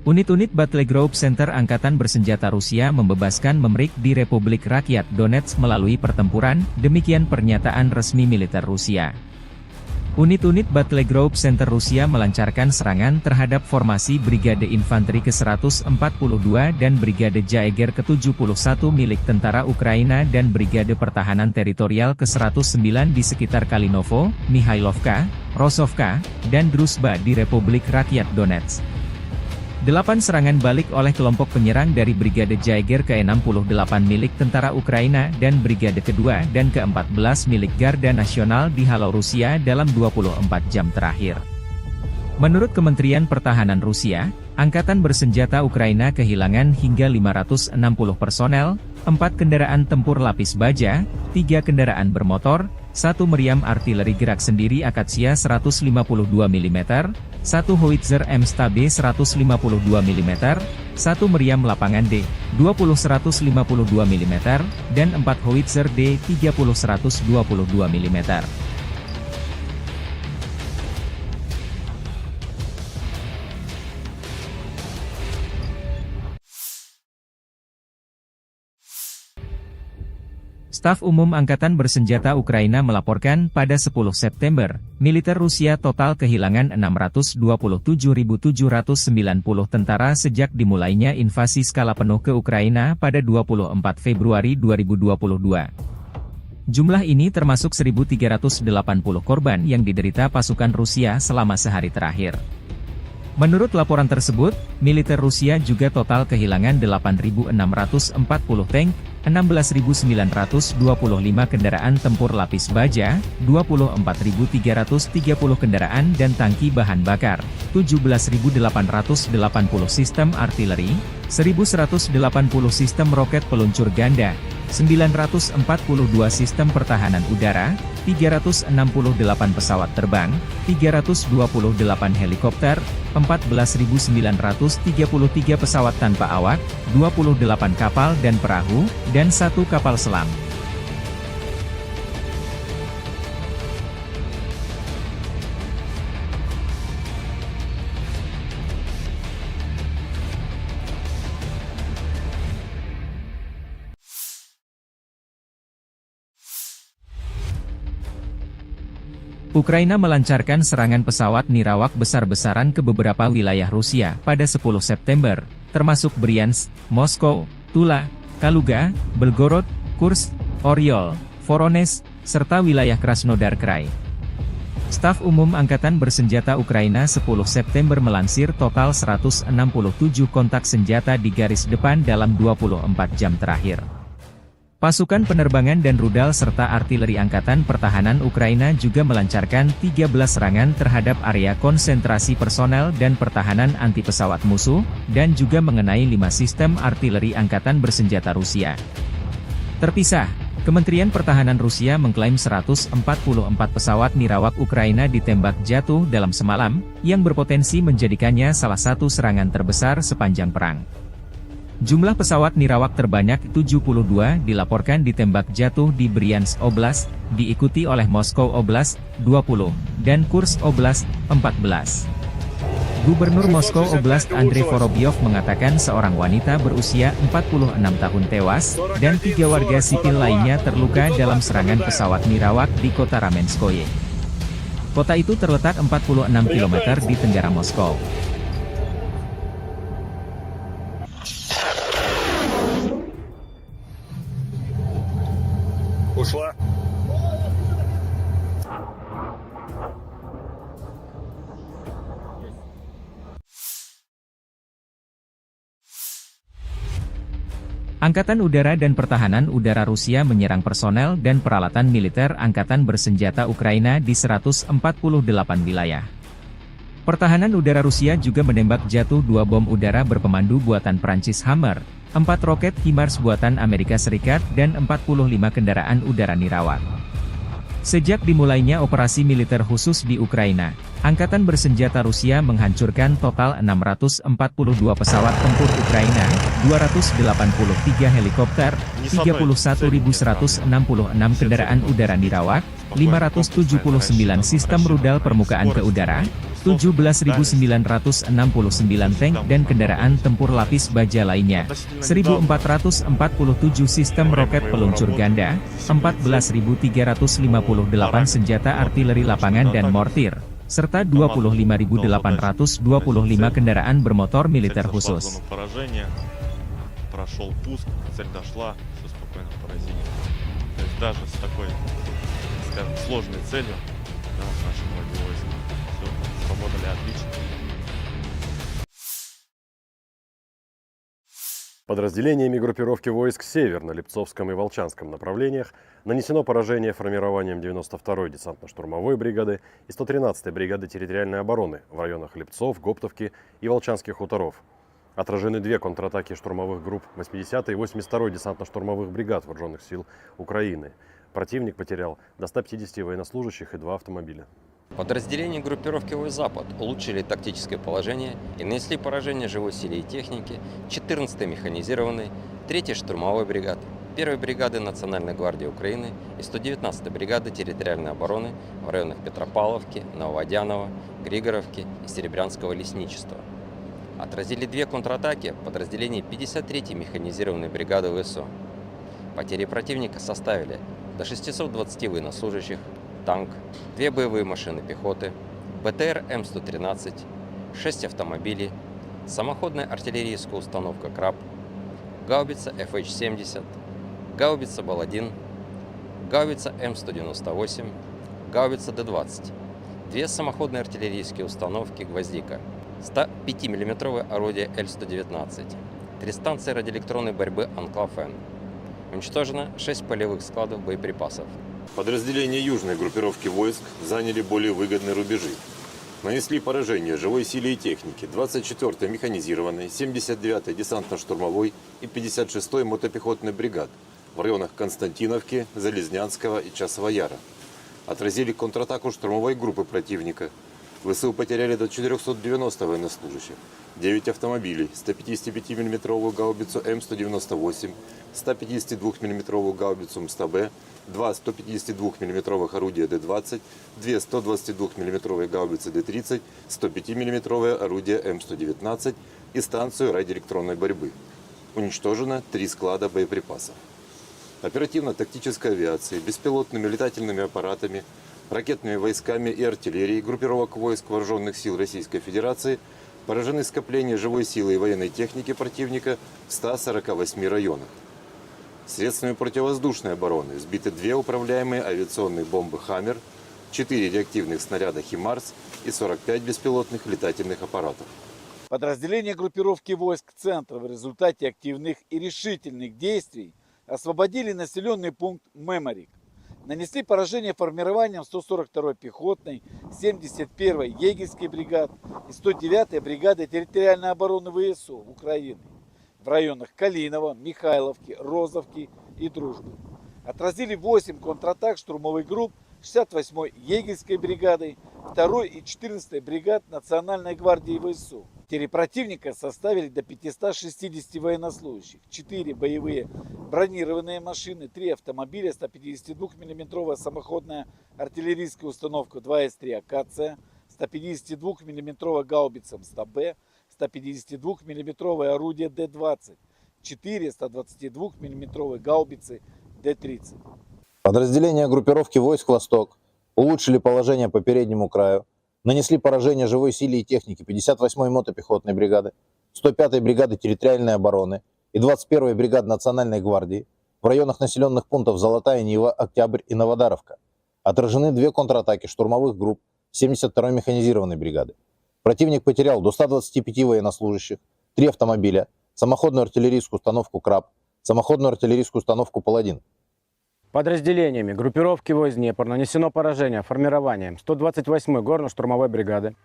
Unit-unit Battle Group Center Angkatan Bersenjata Rusia membebaskan Memrik di Republik Rakyat Donetsk melalui pertempuran, demikian pernyataan resmi militer Rusia. Unit-unit Battle Group Center Rusia melancarkan serangan terhadap formasi Brigade Infanteri ke seratus empat puluh dua dan Brigade Jaeger ke tujuh puluh satu milik tentara Ukraina dan Brigade Pertahanan Teritorial ke seratus sembilan di sekitar Kalinovo, Mihailovka, Rosovka, dan Druzhba di Republik Rakyat Donetsk. Delapan serangan balik oleh kelompok penyerang dari Brigade Jaeger ke enam puluh delapan milik tentara Ukraina dan Brigade kedua dan keempat belas milik Garda Nasional dihalau Rusia dalam dua puluh empat jam terakhir. Menurut Kementerian Pertahanan Rusia, angkatan bersenjata Ukraina kehilangan hingga lima ratus enam puluh personel, empat kendaraan tempur lapis baja, tiga kendaraan bermotor, satu meriam artileri gerak sendiri Akasia seratus lima puluh dua milimeter, satu howitzer M S T B seratus lima puluh dua milimeter, satu meriam lapangan D dua puluh seratus lima puluh dua milimeter, dan empat howitzer D tiga puluh seratus dua puluh dua milimeter. Staf Umum Angkatan Bersenjata Ukraina melaporkan pada sepuluh September, militer Rusia total kehilangan enam ratus dua puluh tujuh ribu tujuh ratus sembilan puluh tentara sejak dimulainya invasi skala penuh ke Ukraina pada dua puluh empat Februari dua ribu dua puluh dua. Jumlah ini termasuk seribu tiga ratus delapan puluh korban yang diderita pasukan Rusia selama sehari terakhir. Menurut laporan tersebut, militer Rusia juga total kehilangan delapan ribu enam ratus empat puluh tank, enam belas ribu sembilan ratus dua puluh lima kendaraan tempur lapis baja, dua puluh empat ribu tiga ratus tiga puluh kendaraan dan tangki bahan bakar, tujuh belas ribu delapan ratus delapan puluh sistem artileri, seribu seratus delapan puluh sistem roket peluncur ganda, sembilan ratus empat puluh dua sistem pertahanan udara, tiga ratus enam puluh delapan pesawat terbang, tiga ratus dua puluh delapan helikopter, empat belas ribu sembilan ratus tiga puluh tiga pesawat tanpa awak, dua puluh delapan kapal dan perahu, dan satu kapal selam. Ukraina melancarkan serangan pesawat nirawak besar-besaran ke beberapa wilayah Rusia pada sepuluh September, termasuk Bryansk, Moskow, Tula, Kaluga, Belgorod, Kursk, Oryol, Voronezh, serta wilayah Krasnodar Krai. Staf Umum Angkatan Bersenjata Ukraina sepuluh September melansir total seratus enam puluh tujuh kontak senjata di garis depan dalam dua puluh empat jam terakhir. Pasukan penerbangan dan rudal serta artileri Angkatan Pertahanan Ukraina juga melancarkan tiga belas serangan terhadap area konsentrasi personel dan pertahanan anti pesawat musuh, dan juga mengenai lima sistem artileri angkatan bersenjata Rusia. Terpisah, Kementerian Pertahanan Rusia mengklaim seratus empat puluh empat pesawat nirawak Ukraina ditembak jatuh dalam semalam, yang berpotensi menjadikannya salah satu serangan terbesar sepanjang perang. Jumlah pesawat nirawak terbanyak tujuh puluh dua dilaporkan ditembak jatuh di Bryansk Oblast, diikuti oleh Moskow Oblast, dua puluh, dan Kursk Oblast, empat belas. Gubernur Moskow Oblast Andrei Vorobyov mengatakan seorang wanita berusia empat puluh enam tahun tewas, dan tiga warga sipil lainnya terluka dalam serangan pesawat nirawak di kota Ramenskoye. Kota itu terletak empat puluh enam kilometer di tenggara Moskow. Ушла. Angkatan Udara dan Pertahanan Udara Rusia menyerang personel dan peralatan militer angkatan bersenjata Ukraina di seratus empat puluh delapan wilayah. Pertahanan Udara Rusia juga menembak jatuh dua bom udara berpemandu buatan Prancis Hammer, empat roket HIMARS buatan Amerika Serikat, dan empat puluh lima kendaraan udara nirawak. Sejak dimulainya operasi militer khusus di Ukraina, Angkatan Bersenjata Rusia menghancurkan total enam ratus empat puluh dua pesawat tempur Ukraina, dua ratus delapan puluh tiga helikopter, tiga puluh satu ribu seratus enam puluh enam kendaraan udara nirawak, lima ratus tujuh puluh sembilan sistem rudal permukaan ke udara, tujuh belas ribu sembilan ratus enam puluh sembilan tank dan kendaraan tempur lapis baja lainnya, seribu empat ratus empat puluh tujuh sistem roket peluncur ganda, empat belas ribu tiga ratus lima puluh delapan senjata artileri lapangan dan mortir, serta dua puluh lima ribu delapan ratus dua puluh lima kendaraan bermotor militer khusus. Прошёл пуск, цель дошла, всё спокойно поразили. То есть даже с такой, скажем, сложной целью, да, наши боевые войска всё сработали отлично. Подразделениями группировки войск «Север» на Липцовском и Волчанском направлениях нанесено поражение формированием девяносто второй десантно-штурмовой бригады и сто тринадцатой бригады территориальной обороны в районах Липцов, Гоптовки и Волчанских хуторов. Отражены две контратаки штурмовых групп восьмидесятой и восемьдесят второй десантно-штурмовых бригад Вооружённых сил Украины. Противник потерял до ста пятидесяти военнослужащих и два автомобиля. Подразделения группировки войск «Запад» улучшили тактическое положение и нанесли поражение живой силе и технике четырнадцатой механизированной, третьей штурмовой бригады, первой бригады Национальной гвардии Украины и сто девятнадцатой бригады территориальной обороны в районах Петропавловки, Нововодяново, Григоровки и Серебрянского лесничества. Отразили две контратаки подразделений пятьдесят третьей механизированной бригады ВСУ. Потери противника составили до шестисот двадцати военнослужащих, танк, две боевые машины пехоты, БТР М сто тринадцать, шесть автомобилей, самоходная артиллерийская установка «Краб», гаубица Ф Х семьдесят, гаубица Бал один, гаубица М сто девяносто восемь, гаубица Д двадцать, две самоходные артиллерийские установки «Гвоздика», сто пятимиллиметровое орудие Л сто девятнадцать, три станции радиоэлектронной борьбы «Анклав-Н». Уничтожено шесть полевых складов боеприпасов. Подразделения южной группировки войск заняли более выгодные рубежи. Нанесли поражение живой силе и технике двадцать четвёртой механизированной, семьдесят девятой десантно-штурмовой и пятьдесят шестой мотопехотной бригад в районах Константиновки, Залезнянского и Часового Яра. Отразили контратаку штурмовой группы противника. ВСУ потеряли до четырёхсот девяноста военнослужащих, девять автомобилей, сто пятидесятипятимиллиметровую гаубицу М сто девяносто восемь, сто пятидесятидвухмиллиметровую гаубицу М сто Б, два сто пятидесятидвухмиллиметровых орудия Д двадцать, две сто двадцатидвухмиллиметровые гаубицы Д тридцать, сто пятимиллиметровое орудие М сто девятнадцать и станцию радиоэлектронной борьбы. Уничтожено три склада боеприпасов. Оперативно-тактической авиацией, беспилотными летательными аппаратами, ракетными войсками и артиллерией группировок войск Вооружённых сил Российской Федерации поражены скопления живой силы и военной техники противника в ста сорока восьми районах. Средствами противовоздушной обороны сбиты две управляемые авиационные бомбы «Хаммер», четыре реактивных снаряда «Химарс» и сорок пять беспилотных летательных аппаратов. Подразделения группировки войск «Центр» в результате активных и решительных действий освободили населённый пункт Меморик. Нанесли поражение формированиям сто сорок второй пехотной, семьдесят первой егерской бригад и сто девятой бригады территориальной обороны ВСУ Украины в районах Калиново, Михайловки, Розовки и Дружбы. Отразили восемь контратак штурмовых групп шестьдесят восьмой егерской бригады, второй и четырнадцатой бригад Национальной гвардии ВСУ. Потери противника составили до пятисот шестидесяти военнослужащих, четыре боевые бронированные машины, три автомобиля, сто пятидесятидвухмиллиметровая самоходная артиллерийская установка два С три «Акация», сто пятидесятидвухмиллиметровая гаубица М сто Б, сто пятидесятидвухмиллиметровое орудие Д двадцать, четыре сто двадцатидвухмиллиметровые гаубицы Д тридцать. Подразделения группировки войск «Восток» улучшили положение по переднему краю, нанесли поражение живой силе и технике пятьдесят восьмой мотопехотной бригады, сто пятой бригады территориальной обороны и двадцать первой бригады Национальной гвардии в районах населённых пунктов Золотая Нива, Октябрь и Новодаровка. Отражены две контратаки штурмовых групп семьдесят второй механизированной бригады. Противник потерял до ста двадцати пяти военнослужащих, три автомобиля, самоходную артиллерийскую установку «Краб», самоходную артиллерийскую установку «Паладин». Подразделениями группировки войск «Днепр» нанесено поражение формированиям сто двадцать восьмой горно-штурмовой бригады,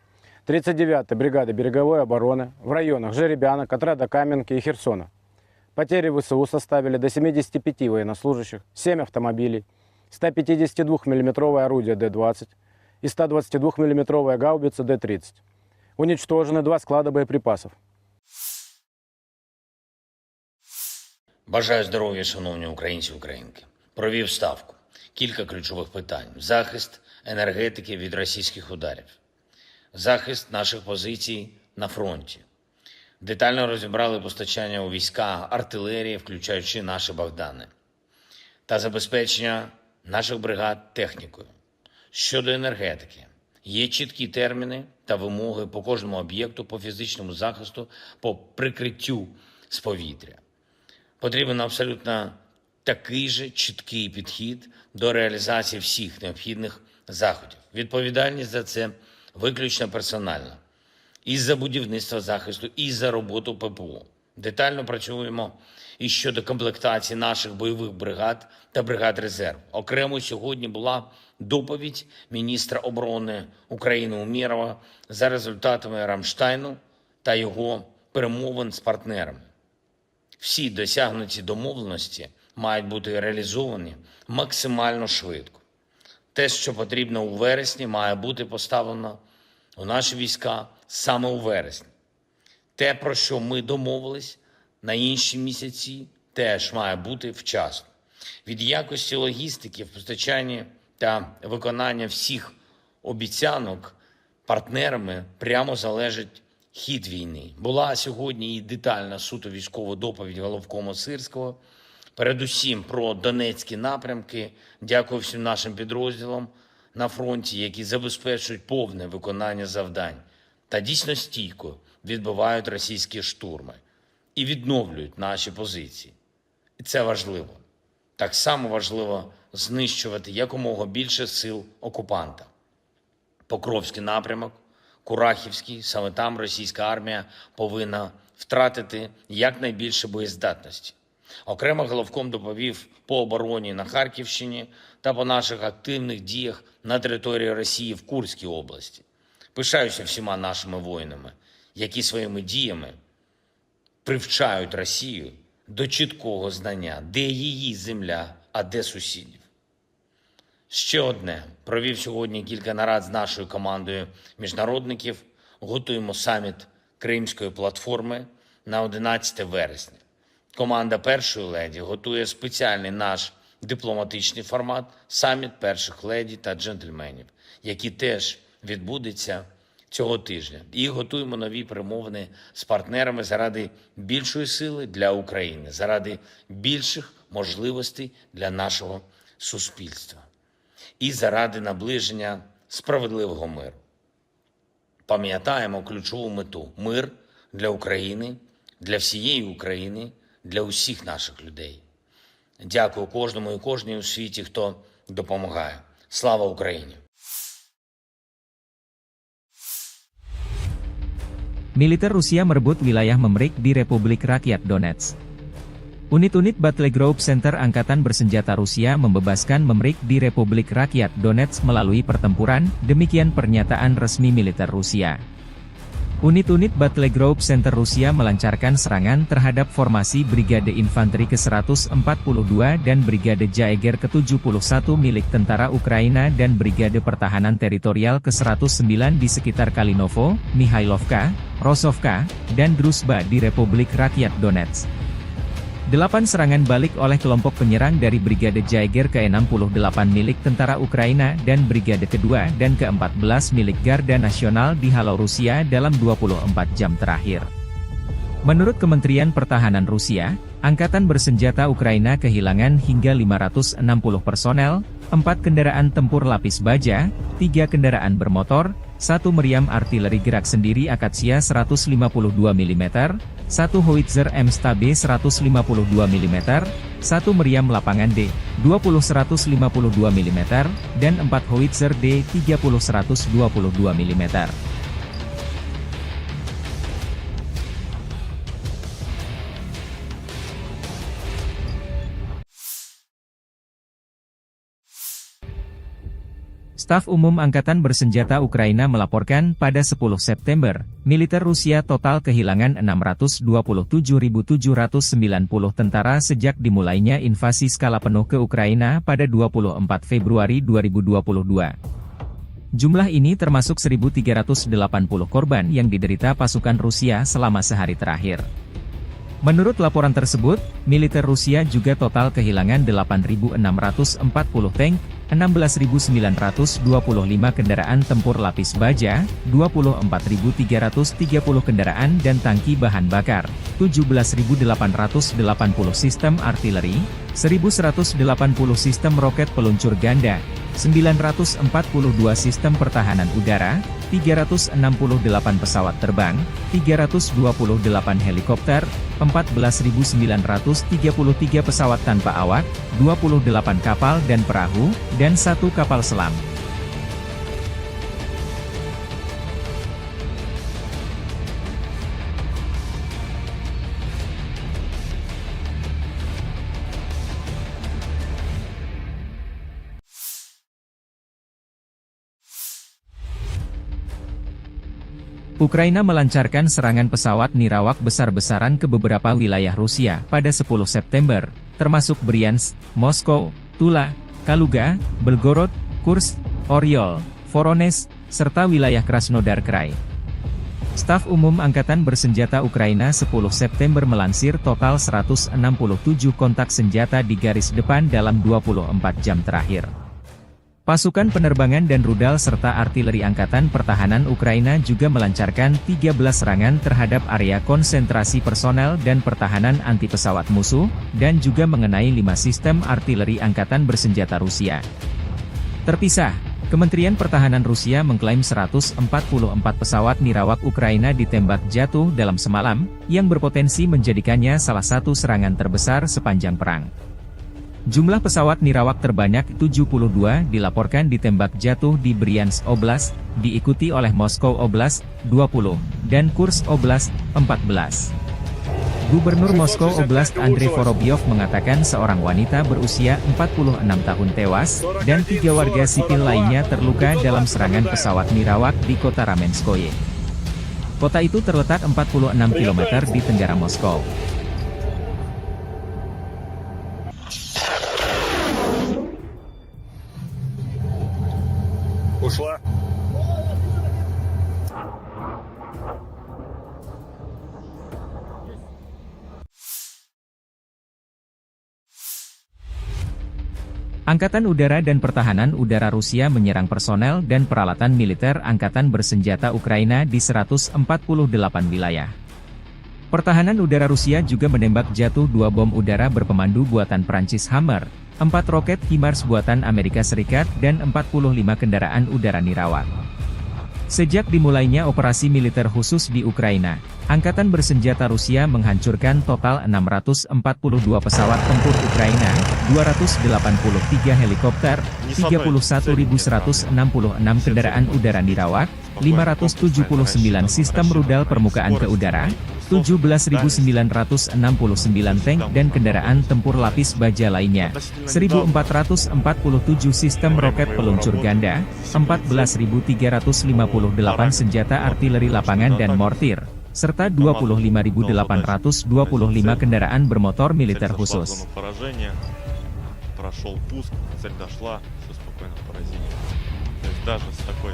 тридцать девятой бригады береговой обороны в районах Жеребянок, отряда Каменки и Херсона. Потери ВСУ составили до семидесяти пяти военнослужащих, семь автомобилей, сто пятидесятидвухмиллиметровое орудие Д двадцать и сто двадцатидвухмиллиметровая гаубица Д тридцать. Уничтожены два склада боеприпасов. Бажаю здоров'я, шановні українці і українки. Провів ставку. Кілька ключових питань: захист енергетики від російських ударів, захист наших позицій на фронті. Детально розібрали постачання у війська артилерії, включаючи наші Богдани, та забезпечення наших бригад технікою. Щодо енергетики, є чіткі терміни та вимоги по кожному об'єкту, по фізичному захисту, по прикриттю з повітря. Потрібен абсолютно такий же чіткий підхід до реалізації всіх необхідних заходів. Відповідальність за це виключно персональна. І за будівництво захисту, і за роботу П П О. Детально працюємо і щодо комплектації наших бойових бригад та бригад резерву. Окремо сьогодні була доповідь міністра оборони України Умєрова за результатами Рамштайну та його перемовин з партнерами. Всі досягнуті домовленості мають бути реалізовані максимально швидко. Те, що потрібно у вересні, має бути поставлено у наші війська саме у вересні. Те, про що ми домовились на інші місяці, теж має бути вчасно. Від якості логістики в постачанні та виконання всіх обіцянок партнерами прямо залежить хід війни. Була сьогодні і детальна суто військова доповідь головкома Сирського, передусім про Донецькі напрямки. Дякую всім нашим підрозділам на фронті, які забезпечують повне виконання завдань та дійсно стійко відбивають російські штурми і відновлюють наші позиції. І це важливо. Так само важливо знищувати якомога більше сил окупанта. Покровський напрямок, Курахівський, саме там російська армія повинна втратити якнайбільше боєздатності. Окремо головком доповів по обороні на Харківщині та по наших активних діях на території Росії в Курській області. Пишаюся всіма нашими воїнами, які своїми діями привчають Росію до чіткого знання, де її земля, а де сусідів. Ще одне. Провів сьогодні кілька нарад з нашою командою міжнародників. Готуємо саміт Кримської платформи на одинадцяте вересня. Команда першої леді готує спеціальний наш дипломатичний формат — саміт перших леді та джентльменів, який теж відбудеться цього тижня. І готуємо нові перемовини з партнерами заради більшої сили для України, заради більших можливостей для нашого суспільства і заради наближення справедливого миру. Пам'ятаємо ключову мету: мир для України, для всієї України, для усіх наших людей. Дякую кожному і кожній у світі, хто допомагає. Слава Україні! Militer Rusia merebut wilayah Memrik di Republik Rakyat Donetsk. Unit-unit Battle Group Center Angkatan Bersenjata Rusia membebaskan Memrik di Republik Rakyat Donetsk melalui pertempuran, demikian pernyataan resmi militer Rusia. Unit-unit Battle Group Center Rusia melancarkan serangan terhadap formasi Brigade Infanteri ke seratus empat puluh dua dan Brigade Jaeger ke tujuh puluh satu milik tentara Ukraina dan Brigade Pertahanan Teritorial ke seratus sembilan di sekitar Kalinovo, Mihailovka, Rosovka, dan Druzhba di Republik Rakyat Donetsk. Delapan serangan balik oleh kelompok penyerang dari Brigade Jaeger ke enam puluh delapan milik tentara Ukraina dan Brigade kedua dan keempat belas milik Garda Nasional dihalau Rusia dalam dua puluh empat jam terakhir. Menurut Kementerian Pertahanan Rusia, Angkatan Bersenjata Ukraina kehilangan hingga lima ratus enam puluh personel, empat kendaraan tempur lapis baja, tiga kendaraan bermotor, satu meriam artileri gerak sendiri Akasia seratus lima puluh dua milimeter, satu howitzer M S T B seratus lima puluh dua milimeter, satu meriam lapangan D dua puluh seratus lima puluh dua milimeter, dan empat howitzer D tiga puluh seratus dua puluh dua milimeter. Staf Umum Angkatan Bersenjata Ukraina melaporkan pada sepuluh September, militer Rusia total kehilangan enam ratus dua puluh tujuh ribu tujuh ratus sembilan puluh tentara sejak dimulainya invasi skala penuh ke Ukraina pada dua puluh empat Februari dua ribu dua puluh dua. Jumlah ini termasuk seribu tiga ratus delapan puluh korban yang diderita pasukan Rusia selama sehari terakhir. Menurut laporan tersebut, militer Rusia juga total kehilangan delapan ribu enam ratus empat puluh tank, enam belas ribu sembilan ratus dua puluh lima kendaraan tempur lapis baja, dua puluh empat ribu tiga ratus tiga puluh kendaraan dan tangki bahan bakar, tujuh belas ribu delapan ratus delapan puluh sistem artileri, seribu seratus delapan puluh sistem roket peluncur ganda, sembilan ratus empat puluh dua sistem pertahanan udara, tiga ratus enam puluh delapan pesawat terbang, tiga ratus dua puluh delapan helikopter, empat belas ribu sembilan ratus tiga puluh tiga pesawat tanpa awak, dua puluh delapan kapal dan perahu, dan satu kapal selam. Ukraina melancarkan serangan pesawat nirawak besar-besaran ke beberapa wilayah Rusia pada sepuluh September, termasuk Bryansk, Moskow, Tula, Kaluga, Belgorod, Kursk, Oryol, Voronezh, serta wilayah Krasnodar Krai. Staf Umum Angkatan Bersenjata Ukraina sepuluh September melansir total seratus enam puluh tujuh kontak senjata di garis depan dalam dua puluh empat jam terakhir. Pasukan penerbangan dan rudal serta artileri Angkatan Pertahanan Ukraina juga melancarkan tiga belas serangan terhadap area konsentrasi personel dan pertahanan anti pesawat musuh, dan juga mengenai lima sistem artileri angkatan bersenjata Rusia. Terpisah, Kementerian Pertahanan Rusia mengklaim seratus empat puluh empat pesawat nirawak Ukraina ditembak jatuh dalam semalam, yang berpotensi menjadikannya salah satu serangan terbesar sepanjang perang. Jumlah pesawat nirawak terbanyak tujuh puluh dua dilaporkan ditembak jatuh di Bryansk Oblast, diikuti oleh Moskow Oblast, dua puluh, dan Kursk Oblast, empat belas. Gubernur Moskow Oblast Andrei Vorobyov mengatakan seorang wanita berusia empat puluh enam tahun tewas, dan tiga warga sipil lainnya terluka dalam serangan pesawat nirawak di kota Ramenskoye. Kota itu terletak empat puluh enam kilometer di tenggara Moskow. Ушла. Angkatan Udara dan Pertahanan Udara Rusia menyerang personel dan peralatan militer angkatan bersenjata Ukraina di seratus empat puluh delapan wilayah. Pertahanan udara Rusia juga menembak jatuh dua bom udara berpemandu buatan Prancis Hammer, empat roket HIMARS buatan Amerika Serikat, dan empat puluh lima kendaraan udara nirawak. Sejak dimulainya operasi militer khusus di Ukraina, angkatan bersenjata Rusia menghancurkan total enam ratus empat puluh dua pesawat tempur Ukraina, dua ratus delapan puluh tiga helikopter, tiga puluh satu ribu seratus enam puluh enam kendaraan udara nirawak, lima ratus tujuh puluh sembilan sistem rudal permukaan ke udara, tujuh belas ribu sembilan ratus enam puluh sembilan tank dan kendaraan tempur lapis baja lainnya, seribu empat ratus empat puluh tujuh sistem roket peluncur ganda, empat belas ribu tiga ratus lima puluh delapan senjata artileri lapangan dan mortir, serta dua puluh lima ribu delapan ratus dua puluh lima kendaraan bermotor militer khusus. Прошёл пуск, цель дошла, всё спокойно поразили. То есть даже с такой,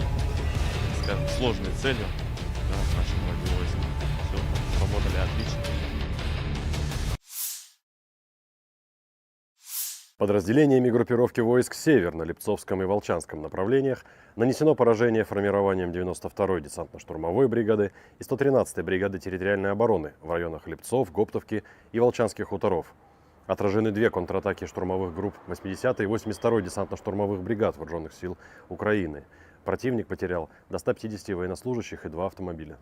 скажем, сложной целью, да, наши боевые войска всё сработали отлично. Подразделениями группировки войск «Север» на Липцовском и Волчанском направлениях нанесено поражение формированиям девяносто второй десантно-штурмовой бригады и сто тринадцатой бригады территориальной обороны в районах Липцов, Гоптовки и Волчанских хуторов. Отражены две контратаки штурмовых групп восьмидесятой и восемьдесят второй десантно-штурмовых бригад Вооружённых сил Украины. Противник потерял до ста пятидесяти военнослужащих и два автомобиля.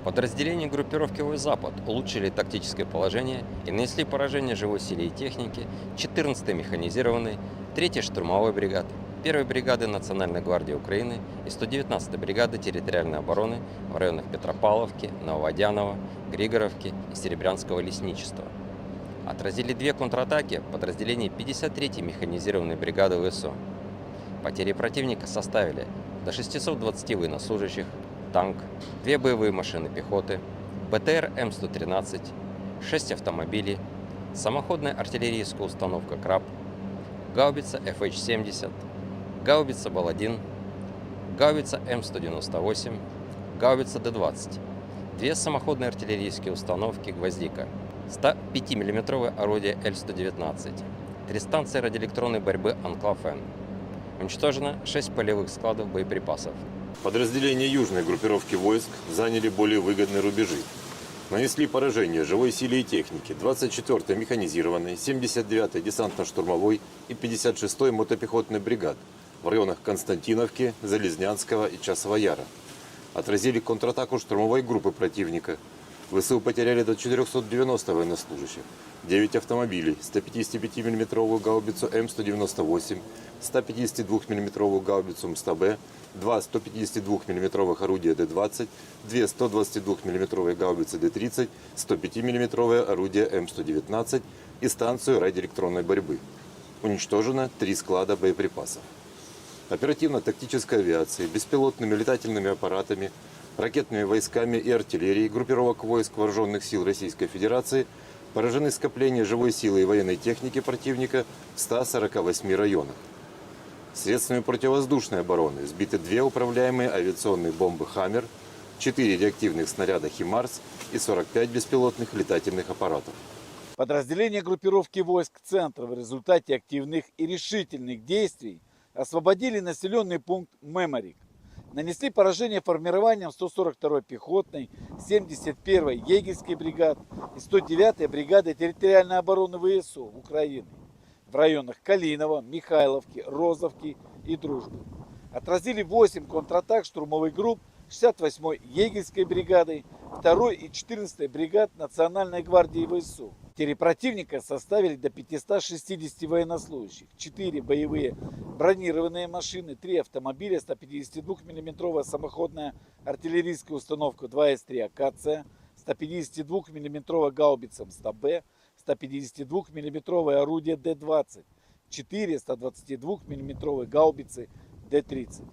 Подразделения группировки «Вой Запад» улучшили тактическое положение и нанесли поражение живой силе и технике четырнадцатой механизированной, третьей штурмовой бригады, первой бригады Национальной гвардии Украины и сто девятнадцатой бригады территориальной обороны в районах Петропавловки, Нововодяново, Григоровки и Серебрянского лесничества. Отразили две контратаки подразделений пятьдесят третьей механизированной бригады В С О. Потери противника составили до шестисот двадцати военнослужащих, танк, две боевые машины пехоты, Б Т Р М сто тринадцать, шесть автомобилей, самоходная артиллерийская установка «Краб», гаубица Ф Х семьдесят, гаубица «Баладин», гаубица М сто девяносто восемь, гаубица Д двадцать, две самоходные артиллерийские установки «Гвоздика», сто пятимиллиметровое орудие Л сто девятнадцать, три станции радиоэлектронной борьбы «Анклав-Н». Уничтожено шесть полевых складов боеприпасов. Подразделения южной группировки войск заняли более выгодные рубежи. Нанесли поражение живой силе и технике двадцать четвёртой механизированной, семьдесят девятой десантно-штурмовой и пятьдесят шестой мотопехотной бригад в районах Константиновки, Залезнянского и Часового Яра. Отразили контратаку штурмовой группы противника. В С У потеряли до четырёхсот девяноста военнослужащих, девять автомобилей, сто пятидесятипятимиллиметровую гаубицу М сто девяносто восемь, сто пятидесятидвухмиллиметровую гаубицу М сто Б, два сто пятидесятидвухмиллиметровых орудия Д двадцать, две сто двадцатидвухмиллиметровые гаубицы Д тридцать, сто пятимиллиметровое орудие М сто девятнадцать и станцию радиоэлектронной борьбы. Уничтожено три склада боеприпасов. Оперативно-тактической авиацией, беспилотными летательными аппаратами, ракетными войсками и артиллерией группировок войск Вооружённых сил Российской Федерации поражены скопления живой силы и военной техники противника в ста сорока восьми районах. Средствами противовоздушной обороны сбиты две управляемые авиационные бомбы «Хаммер», четыре реактивных снаряда «Химарс» и сорок пять беспилотных летательных аппаратов. Подразделения группировки войск «Центр» в результате активных и решительных действий освободили населённый пункт Меморик. Нанесли поражение формированиям сто сорок второй пехотной, семьдесят первой егерской бригад и сто девятой бригады территориальной обороны В С У Украины в районах Калиново, Михайловки, Розовки и Дружбы. Отразили восемь контратак штурмовых групп шестьдесят восьмой егерской бригады, второй и четырнадцатой бригад Национальной гвардии В С У. Потери противника составили до пятисот шестидесяти военнослужащих, четыре боевые бронированные машины, три автомобиля, сто пятидесятидвухмиллиметровая самоходная артиллерийская установка два С три «Акация», сто пятидесятидвухмиллиметровая гаубица М сто Б, сто пятидесятидвухмиллиметровое орудие Д двадцать, четыре сто двадцатидвухмиллиметровые гаубицы Д тридцать.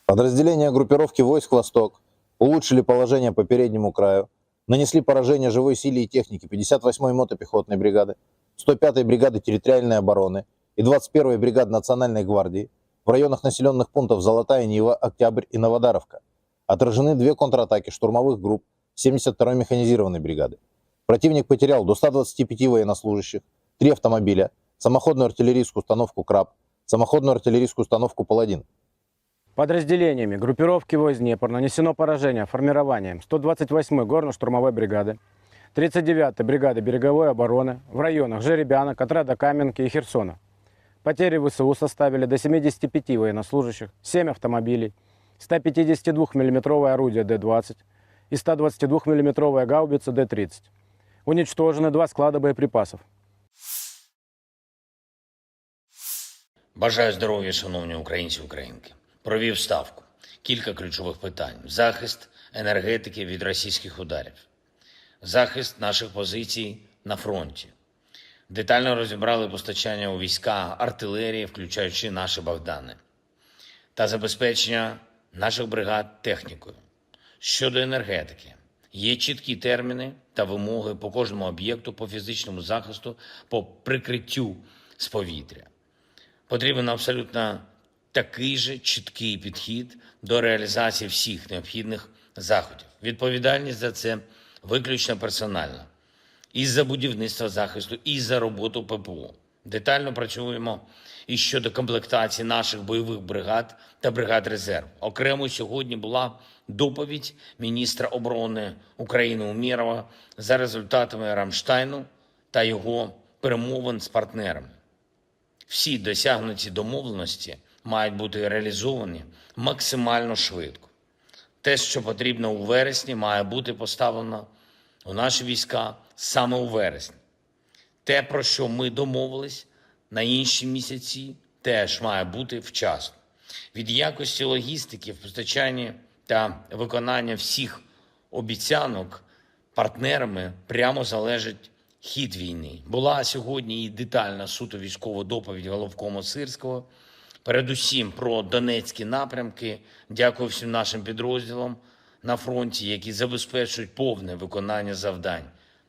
Подразделения группировки войск «Восток» улучшили положение по переднему краю, нанесли поражение живой силе и технике пятьдесят восьмой мотопехотной бригады, сто пятой бригады территориальной обороны и двадцать первой бригады Национальной гвардии в районах населённых пунктов Золотая Нива, Октябрь и Новодаровка. Отражены две контратаки штурмовых групп семьдесят второй механизированной бригады. Противник потерял до ста двадцати пяти военнослужащих, три автомобиля, самоходную артиллерийскую установку «Краб», самоходную артиллерийскую установку «Паладин». Подразделениями группировки войск «Днепр» нанесено поражение формированиям сто двадцать восьмой горно-штурмовой бригады, тридцать девятой бригады береговой обороны в районах Жеребянок, отряда Каменки и Херсона. Потери В С У составили до семидесяти пяти военнослужащих, семь автомобилей, сто пятидесятидвухмиллиметровое орудие Д двадцать и сто двадцатидвухмиллиметровая гаубица Д тридцать. Уничтожены два склада боеприпасов. Бажаю здоров'я, шановні українці і українки. Провів ставку. Кілька ключових питань: захист енергетики від російських ударів, захист наших позицій на фронті. Детально розібрали постачання у війська артилерії, включаючи наші Богдани, та забезпечення наших бригад технікою. Щодо енергетики, є чіткі терміни та вимоги по кожному об'єкту по фізичному захисту, по прикриттю з повітря. Потрібен абсолютно такий же чіткий підхід до реалізації всіх необхідних заходів. Відповідальність за це виключно персональна. І за будівництво захисту, і за роботу П П О. Детально працюємо і щодо комплектації наших бойових бригад та бригад резерву. Окремо сьогодні була доповідь міністра оборони України Умєрова за результатами Рамштайну та його перемовин з партнерами. Всі досягнуті домовленості мають бути реалізовані максимально швидко. Те, що потрібно у вересні, має бути поставлено у наші війська саме у вересні. Те, про що ми домовились на інші місяці, теж має бути вчасно. Від якості логістики в постачанні та виконання всіх обіцянок партнерами прямо залежить хід війни. Була сьогодні і детальна суто військова доповідь головкома Сирського, передусім про Донецькі напрямки. Дякую всім нашим підрозділам на фронті, які забезпечують повне виконання завдань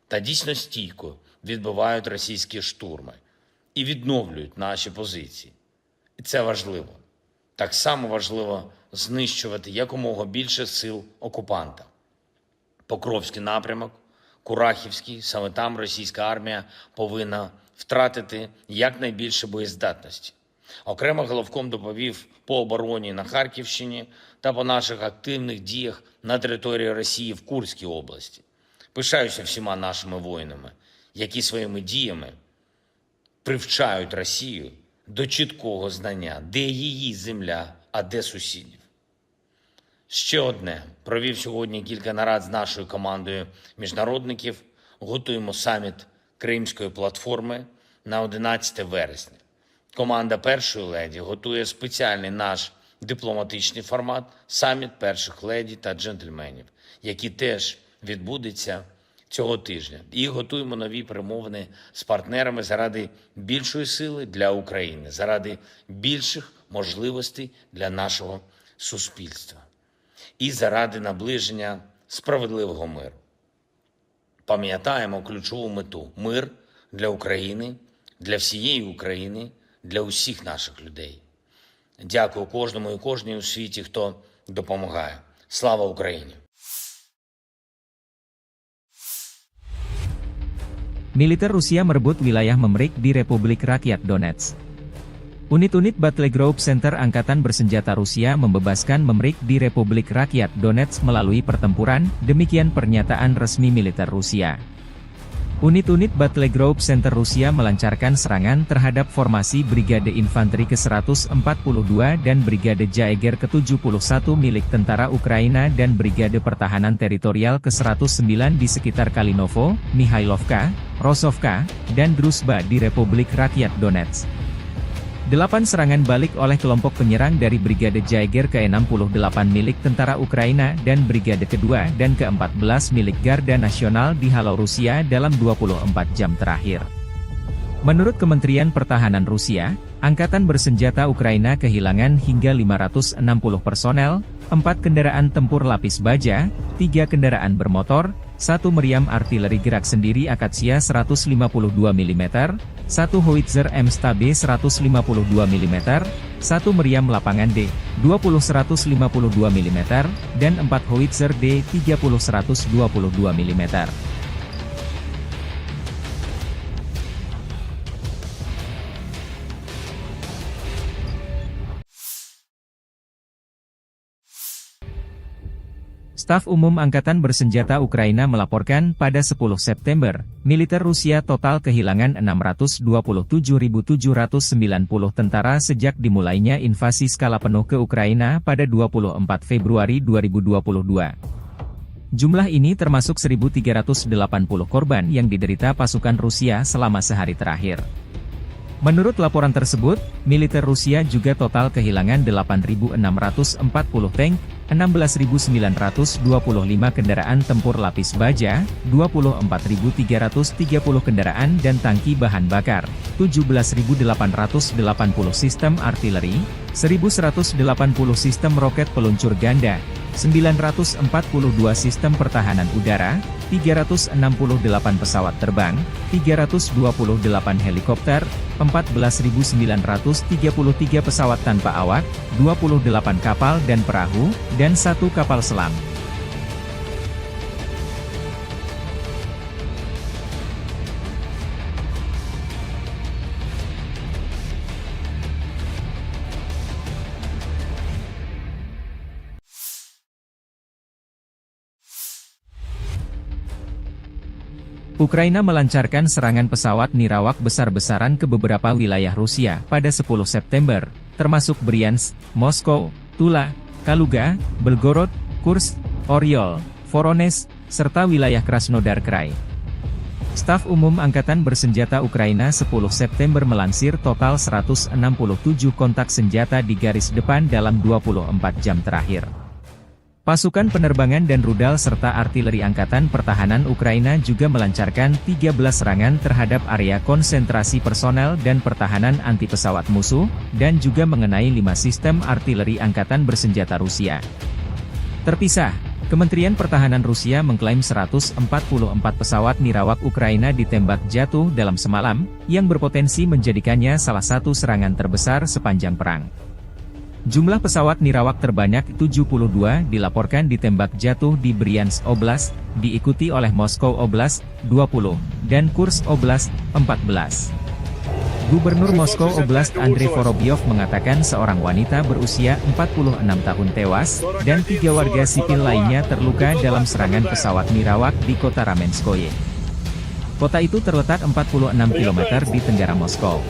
та дійсно стійко відбивають російські штурми і відновлюють наші позиції. І це важливо. Так само важливо знищувати якомога більше сил окупанта. Покровський напрямок, Курахівський, саме там російська армія повинна втратити якнайбільше боєздатності. Окремо головком доповів по обороні на Харківщині та по наших активних діях на території Росії в Курській області. Пишаюся всіма нашими воїнами, які своїми діями привчають Росію до чіткого знання, де її земля, а де сусідів. Ще одне. Провів сьогодні кілька нарад з нашою командою міжнародників. Готуємо саміт Кримської платформи на одинадцяте вересня. Команда першої леді готує спеціальний наш дипломатичний формат — саміт перших леді та джентльменів, який теж відбудеться цього тижня. І готуємо нові перемовини з партнерами заради більшої сили для України, заради більших можливостей для нашого суспільства і заради наближення справедливого миру. Пам'ятаємо ключову мету — мир для України, для всієї України, для усіх наших людей. Дякую кожному і кожній у світі, хто допомагає. Слава Україні! Militer Rusia merebut wilayah Memrik di Republik Rakyat Donetsk. Unit-unit Battle Group Center Angkatan Bersenjata Rusia membebaskan Memrik di Republik Rakyat Donetsk melalui pertempuran, demikian pernyataan resmi militer Rusia. Unit-unit Battle Group Center Rusia melancarkan serangan terhadap formasi Brigade Infanteri ke seratus empat puluh dua dan Brigade Jaeger ke tujuh puluh satu milik tentara Ukraina dan Brigade Pertahanan Teritorial ke seratus sembilan di sekitar Kalinovo, Mihailovka, Rosovka, dan Druzhba di Republik Rakyat Donetsk. Delapan serangan balik oleh kelompok penyerang dari Brigade Jaeger ke enam puluh delapan milik tentara Ukraina dan Brigade kedua dan keempat belas milik Garda Nasional dihalau Rusia dalam dua puluh empat jam terakhir. Menurut Kementerian Pertahanan Rusia, Angkatan Bersenjata Ukraina kehilangan hingga lima ratus enam puluh personel, empat kendaraan tempur lapis baja, tiga kendaraan bermotor, satu meriam artileri gerak sendiri Akatsiya seratus lima puluh dua milimeter, satu howitzer M S T B seratus lima puluh dua milimeter, satu meriam lapangan D dua puluh seratus lima puluh dua milimeter, dan empat howitzer D tiga puluh seratus dua puluh dua milimeter. Staf Umum Angkatan Bersenjata Ukraina melaporkan pada sepuluh September, militer Rusia total kehilangan enam ratus dua puluh tujuh ribu tujuh ratus sembilan puluh tentara sejak dimulainya invasi skala penuh ke Ukraina pada dua puluh empat Februari dua ribu dua puluh dua. Jumlah ini termasuk seribu tiga ratus delapan puluh korban yang diderita pasukan Rusia selama sehari terakhir. Menurut laporan tersebut, militer Rusia juga total kehilangan delapan ribu enam ratus empat puluh tank, enam belas ribu sembilan ratus dua puluh lima kendaraan tempur lapis baja, dua puluh empat ribu tiga ratus tiga puluh kendaraan dan tangki bahan bakar, tujuh belas ribu delapan ratus delapan puluh sistem artileri, seribu seratus delapan puluh sistem roket peluncur ganda, sembilan ratus empat puluh dua sistem pertahanan udara, tiga ratus enam puluh delapan pesawat terbang, tiga ratus dua puluh delapan helikopter, empat belas ribu sembilan ratus tiga puluh tiga pesawat tanpa awak, dua puluh delapan kapal dan perahu, dan satu kapal selam. Ukraina melancarkan serangan pesawat nirawak besar-besaran ke beberapa wilayah Rusia pada sepuluh September, termasuk Bryansk, Moskow, Tula, Kaluga, Belgorod, Kursk, Oryol, Voronezh, serta wilayah Krasnodar Krai. Staf Umum Angkatan Bersenjata Ukraina sepuluh September melansir total seratus enam puluh tujuh kontak senjata di garis depan dalam dua puluh empat jam terakhir. Pasukan penerbangan dan rudal serta artileri Angkatan Pertahanan Ukraina juga melancarkan tiga belas serangan terhadap area konsentrasi personel dan pertahanan anti pesawat musuh, dan juga mengenai lima sistem artileri angkatan bersenjata Rusia. Terpisah, Kementerian Pertahanan Rusia mengklaim seratus empat puluh empat pesawat nirawak Ukraina ditembak jatuh dalam semalam, yang berpotensi menjadikannya salah satu serangan terbesar sepanjang perang. Jumlah pesawat nirawak terbanyak tujuh puluh dua dilaporkan ditembak jatuh di Bryansk Oblast, diikuti oleh Moskow Oblast, dua puluh, dan Kursk Oblast, empat belas. Gubernur Moskow Oblast Andrei Vorobyov mengatakan seorang wanita berusia empat puluh enam tahun tewas dan tiga warga sipil lainnya terluka dalam serangan pesawat nirawak di kota Ramenskoye. Kota itu terletak empat puluh enam kilometer di tenggara Moskow.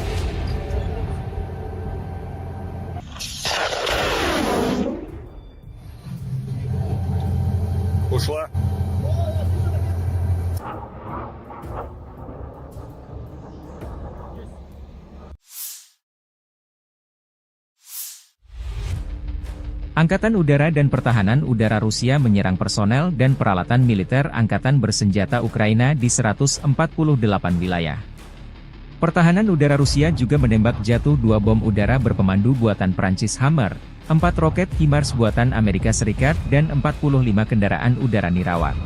Ушла. Angkatan Udara dan Pertahanan Udara Rusia menyerang personel dan peralatan militer angkatan bersenjata Ukraina di seratus empat puluh delapan wilayah. Pertahanan Udara Rusia juga menembak jatuh dua bom udara berpemandu buatan Prancis Hammer, empat roket HIMARS buatan Amerika Serikat, dan empat puluh lima kendaraan udara nirawak.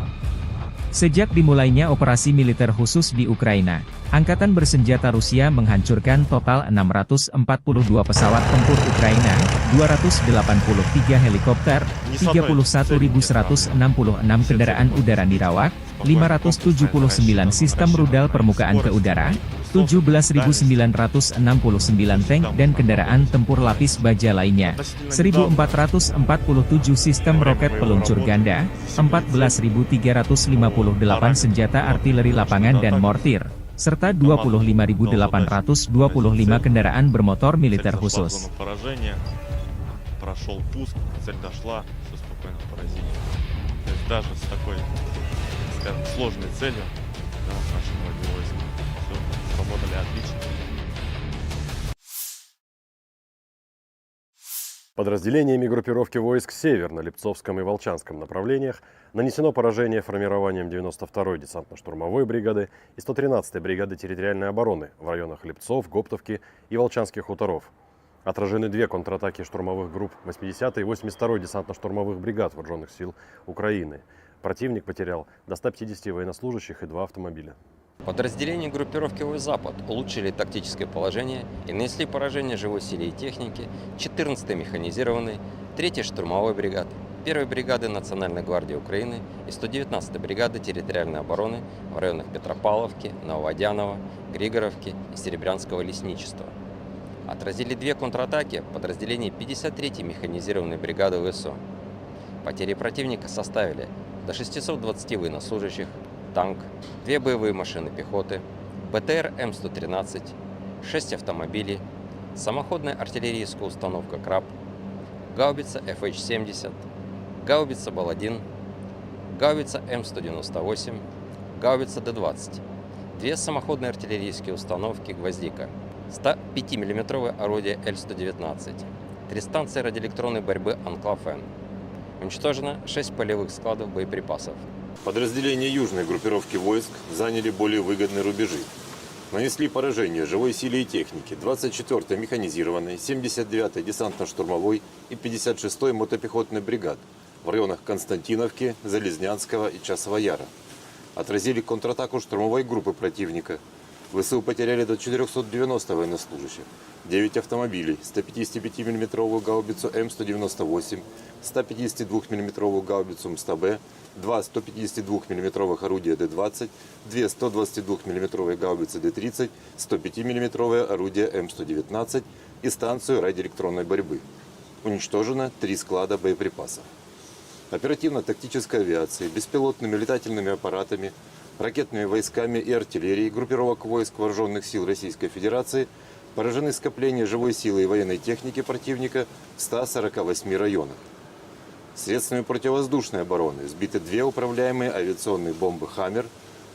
Sejak dimulainya operasi militer khusus di Ukraina, Angkatan bersenjata Rusia menghancurkan total enam ratus empat puluh dua pesawat tempur Ukraina, dua ratus delapan puluh tiga helikopter, tiga puluh satu ribu seratus enam puluh enam kendaraan udara nirawak, lima ratus tujuh puluh sembilan sistem rudal permukaan ke udara, tujuh belas ribu sembilan ratus enam puluh sembilan tank dan kendaraan tempur lapis baja lainnya, seribu empat ratus empat puluh tujuh sistem roket peluncur ganda, empat belas ribu tiga ratus lima puluh delapan senjata artileri lapangan dan mortir, serta dua puluh lima ribu delapan ratus dua puluh lima kendaraan bermotor militer khusus. Прошёл пуск, цель дошла, всё спокойно поразили. То есть даже с такой, скажем, сложной целью, да, наши многие войска всё сработали отлично. Подразделениями группировки войск «Север» на Липцовском и Волчанском направлениях нанесено поражение формированиям девяносто второй десантно-штурмовой бригады и сто тринадцатой бригады территориальной обороны в районах Липцов, Гоптовки и Волчанских хуторов. Отражены две контратаки штурмовых групп восьмидесятой и восемьдесят второй десантно-штурмовых бригад Вооружённых сил Украины. Противник потерял до ста пятидесяти военнослужащих и два автомобиля. Подразделения группировки войск «Запад» улучшили тактическое положение и нанесли поражение живой силе и технике четырнадцатой механизированной, третьей штурмовой бригады, первой бригады Национальной гвардии Украины и сто девятнадцатой бригады территориальной обороны в районах Петропавловки, Нововодяново, Григоровки и Серебрянского лесничества. Отразили две контратаки подразделений пятьдесят третьей механизированной бригады ВСУ. Потери противника составили до шестисот двадцати военнослужащих, танк, две боевые машины пехоты, БТР М сто тринадцать, шесть автомобилей, самоходная артиллерийская установка «Краб», гаубица Ф Х семьдесят, гаубица «Бал один», гаубица М сто девяносто восемь, гаубица Д двадцать, две самоходные артиллерийские установки «Гвоздика», сто пятимиллиметровое орудие Л сто девятнадцать, три станции радиоэлектронной борьбы «Анклав-Н». Уничтожено шесть полевых складов боеприпасов. Подразделения южной группировки войск заняли более выгодные рубежи. Нанесли поражение живой силе и технике двадцать четвёртой механизированной, семьдесят девятой десантно-штурмовой и пятьдесят шестой мотопехотной бригад в районах Константиновки, Залезнянского и Часового Яра. Отразили контратаку штурмовой группы противника. ВСУ потеряли до четырёхсот девяноста военнослужащих, девять автомобилей, сто пятидесятипятимиллиметровую гаубицу М сто девяносто восемь, сто пятидесятидвухмиллиметровую гаубицу М сто Б, два сто пятидесятидвухмиллиметровых орудия Д двадцать, две сто двадцатидвухмиллиметровые гаубицы Д тридцать, сто пятимиллиметровое орудие М сто девятнадцать и станцию радиоэлектронной борьбы. Уничтожено три склада боеприпасов. Оперативно-тактической авиацией, беспилотными летательными аппаратами, ракетными войсками и артиллерией группировок войск Вооружённых сил Российской Федерации поражены скопления живой силы и военной техники противника в ста сорока восьми районах. Средствами противовоздушной обороны сбиты две управляемые авиационные бомбы «Хаммер»,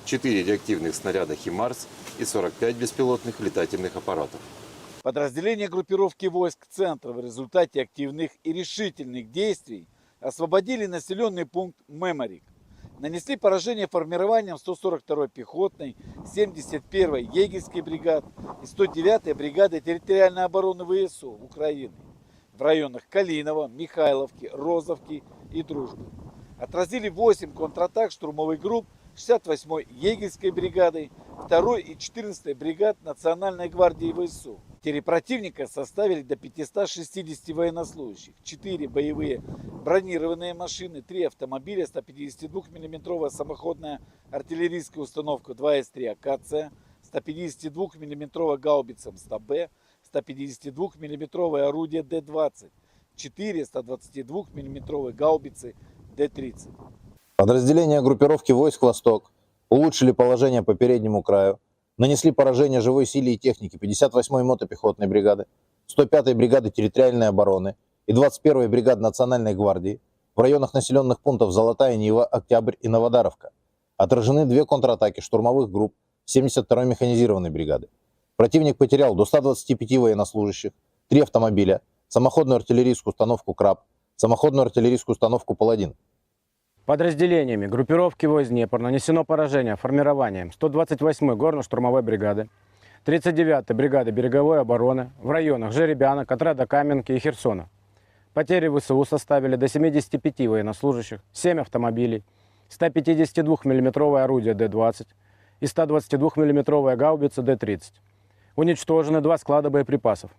четыре реактивных снаряда «Химарс» и сорок пять беспилотных летательных аппаратов. Подразделения группировки войск «Центр» в результате активных и решительных действий освободили населённый пункт Меморик. Нанесли поражение формированиям сто сорок второй пехотной, семьдесят первой егерской бригад и сто девятой бригады территориальной обороны ВСУ Украины в районах Калиново, Михайловки, Розовки и Дружбы. Отразили восемь контратак штурмовых групп шестьдесят восьмой егерской бригады, второй и четырнадцатой бригад Национальной гвардии ВСУ. Потери противника составили до пятисот шестидесяти военнослужащих, четыре боевые бронированные машины, три автомобиля, сто пятидесяти двух миллиметровая самоходная артиллерийская установка два эс три «Акация», сто пятидесяти двух миллиметровая гаубица М сто Б, сто пятидесяти двух миллиметровое орудие Д двадцать, четыре сто двадцати двух миллиметровые гаубицы Д тридцать. Подразделения группировки войск «Восток» улучшили положение по переднему краю, нанесли поражение живой силе и технике пятьдесят восьмой мотопехотной бригады, сто пятой бригады территориальной обороны и двадцать первой бригады Национальной гвардии в районах населённых пунктов Золотая Нива, Октябрь и Новодаровка. Отражены две контратаки штурмовых групп семьдесят второй механизированной бригады. Противник потерял до ста двадцати пяти военнослужащих, три автомобиля, самоходную артиллерийскую установку «Краб», самоходную артиллерийскую установку «Паладин». Подразделениями группировки войск «Днепр» нанесено поражение формированием сто двадцать восьмой горно-штурмовой бригады, тридцать девятой бригады береговой обороны в районах Жеребяна, Котрада, Каменки и Херсона. Потери В С У составили до семидесяти пяти военнослужащих, семь автомобилей, сто пятидесяти двух миллиметровое орудие Д двадцать и сто двадцати двух миллиметровая гаубица Д тридцать. Уничтожены два склада боеприпасов.